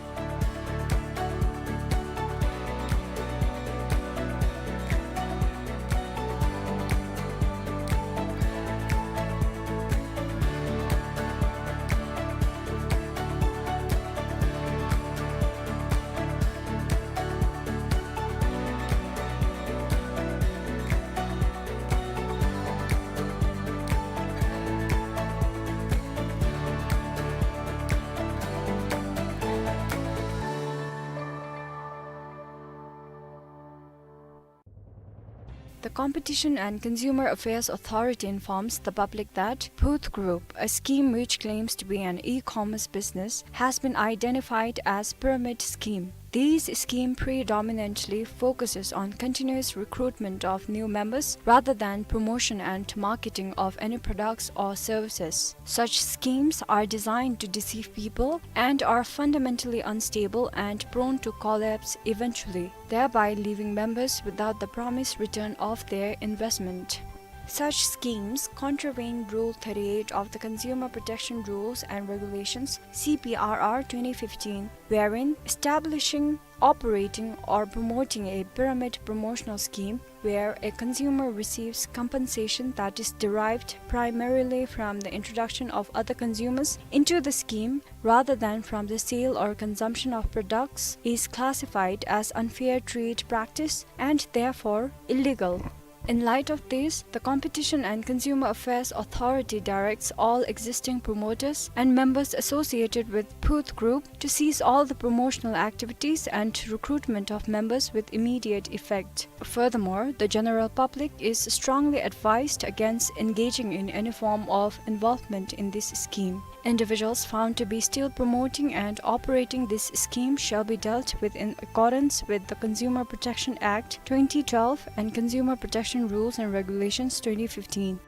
The Competition and Consumer Affairs Authority informs the public that Phuth Group, a scheme which claims to be an e-commerce business, has been identified as pyramid scheme. This scheme predominantly focuses on continuous recruitment of new members rather than promotion and marketing of any products or services. Such schemes are designed to deceive people and are fundamentally unstable and prone to collapse eventually, thereby leaving members without the promised return of their investment. Such schemes contravene Rule thirty-eight of the Consumer Protection Rules and Regulations, C P R R twenty fifteen, wherein establishing, operating, or promoting a pyramid promotional scheme where a consumer receives compensation that is derived primarily from the introduction of other consumers into the scheme rather than from the sale or consumption of products is classified as unfair trade practice and therefore illegal. In light of this, the Competition and Consumer Affairs Authority directs all existing promoters and members associated with Phuth Group to cease all the promotional activities and recruitment of members with immediate effect. Furthermore, the general public is strongly advised against engaging in any form of involvement in this scheme. Individuals found to be still promoting and operating this scheme shall be dealt with in accordance with the Consumer Protection Act twenty twelve and Consumer Protection Rules and Regulations twenty fifteen.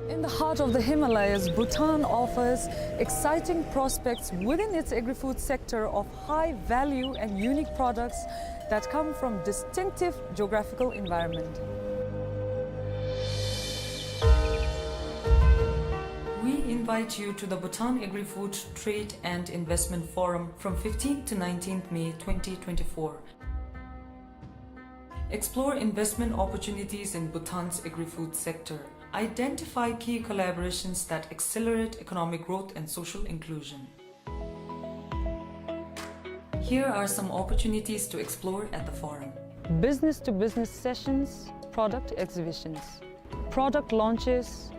In the heart of the Himalayas, Bhutan offers exciting prospects within its agri-food sector of high value and unique products that come from distinctive geographical environment. We invite you to the Bhutan Agri-Food Trade and Investment Forum from fifteenth to nineteenth May twenty twenty-four. Explore investment opportunities in Bhutan's agri-food sector. Identify key collaborations that accelerate economic growth and social inclusion. Here are some opportunities to explore at the forum. Business-to-business sessions, product exhibitions, product launches,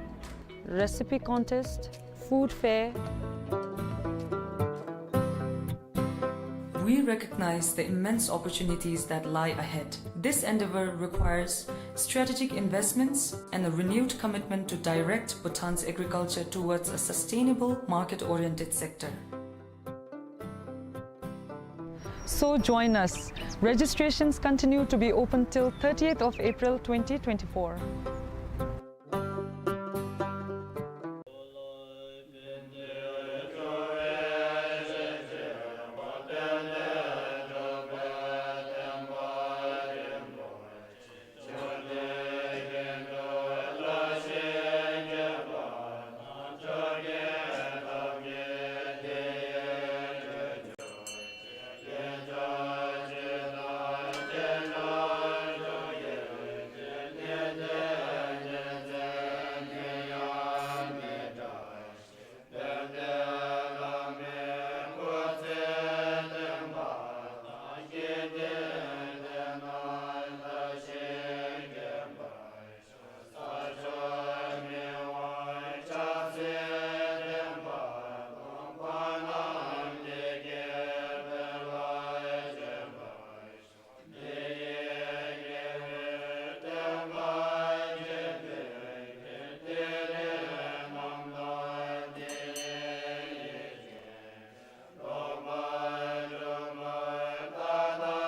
recipe contest, food fair. We recognize the immense opportunities that lie ahead. This endeavor requires strategic investments and a renewed commitment to direct Bhutan's agriculture towards a sustainable, market-oriented sector. So join us. Registrations continue to be open till thirtieth of April twenty twenty-four.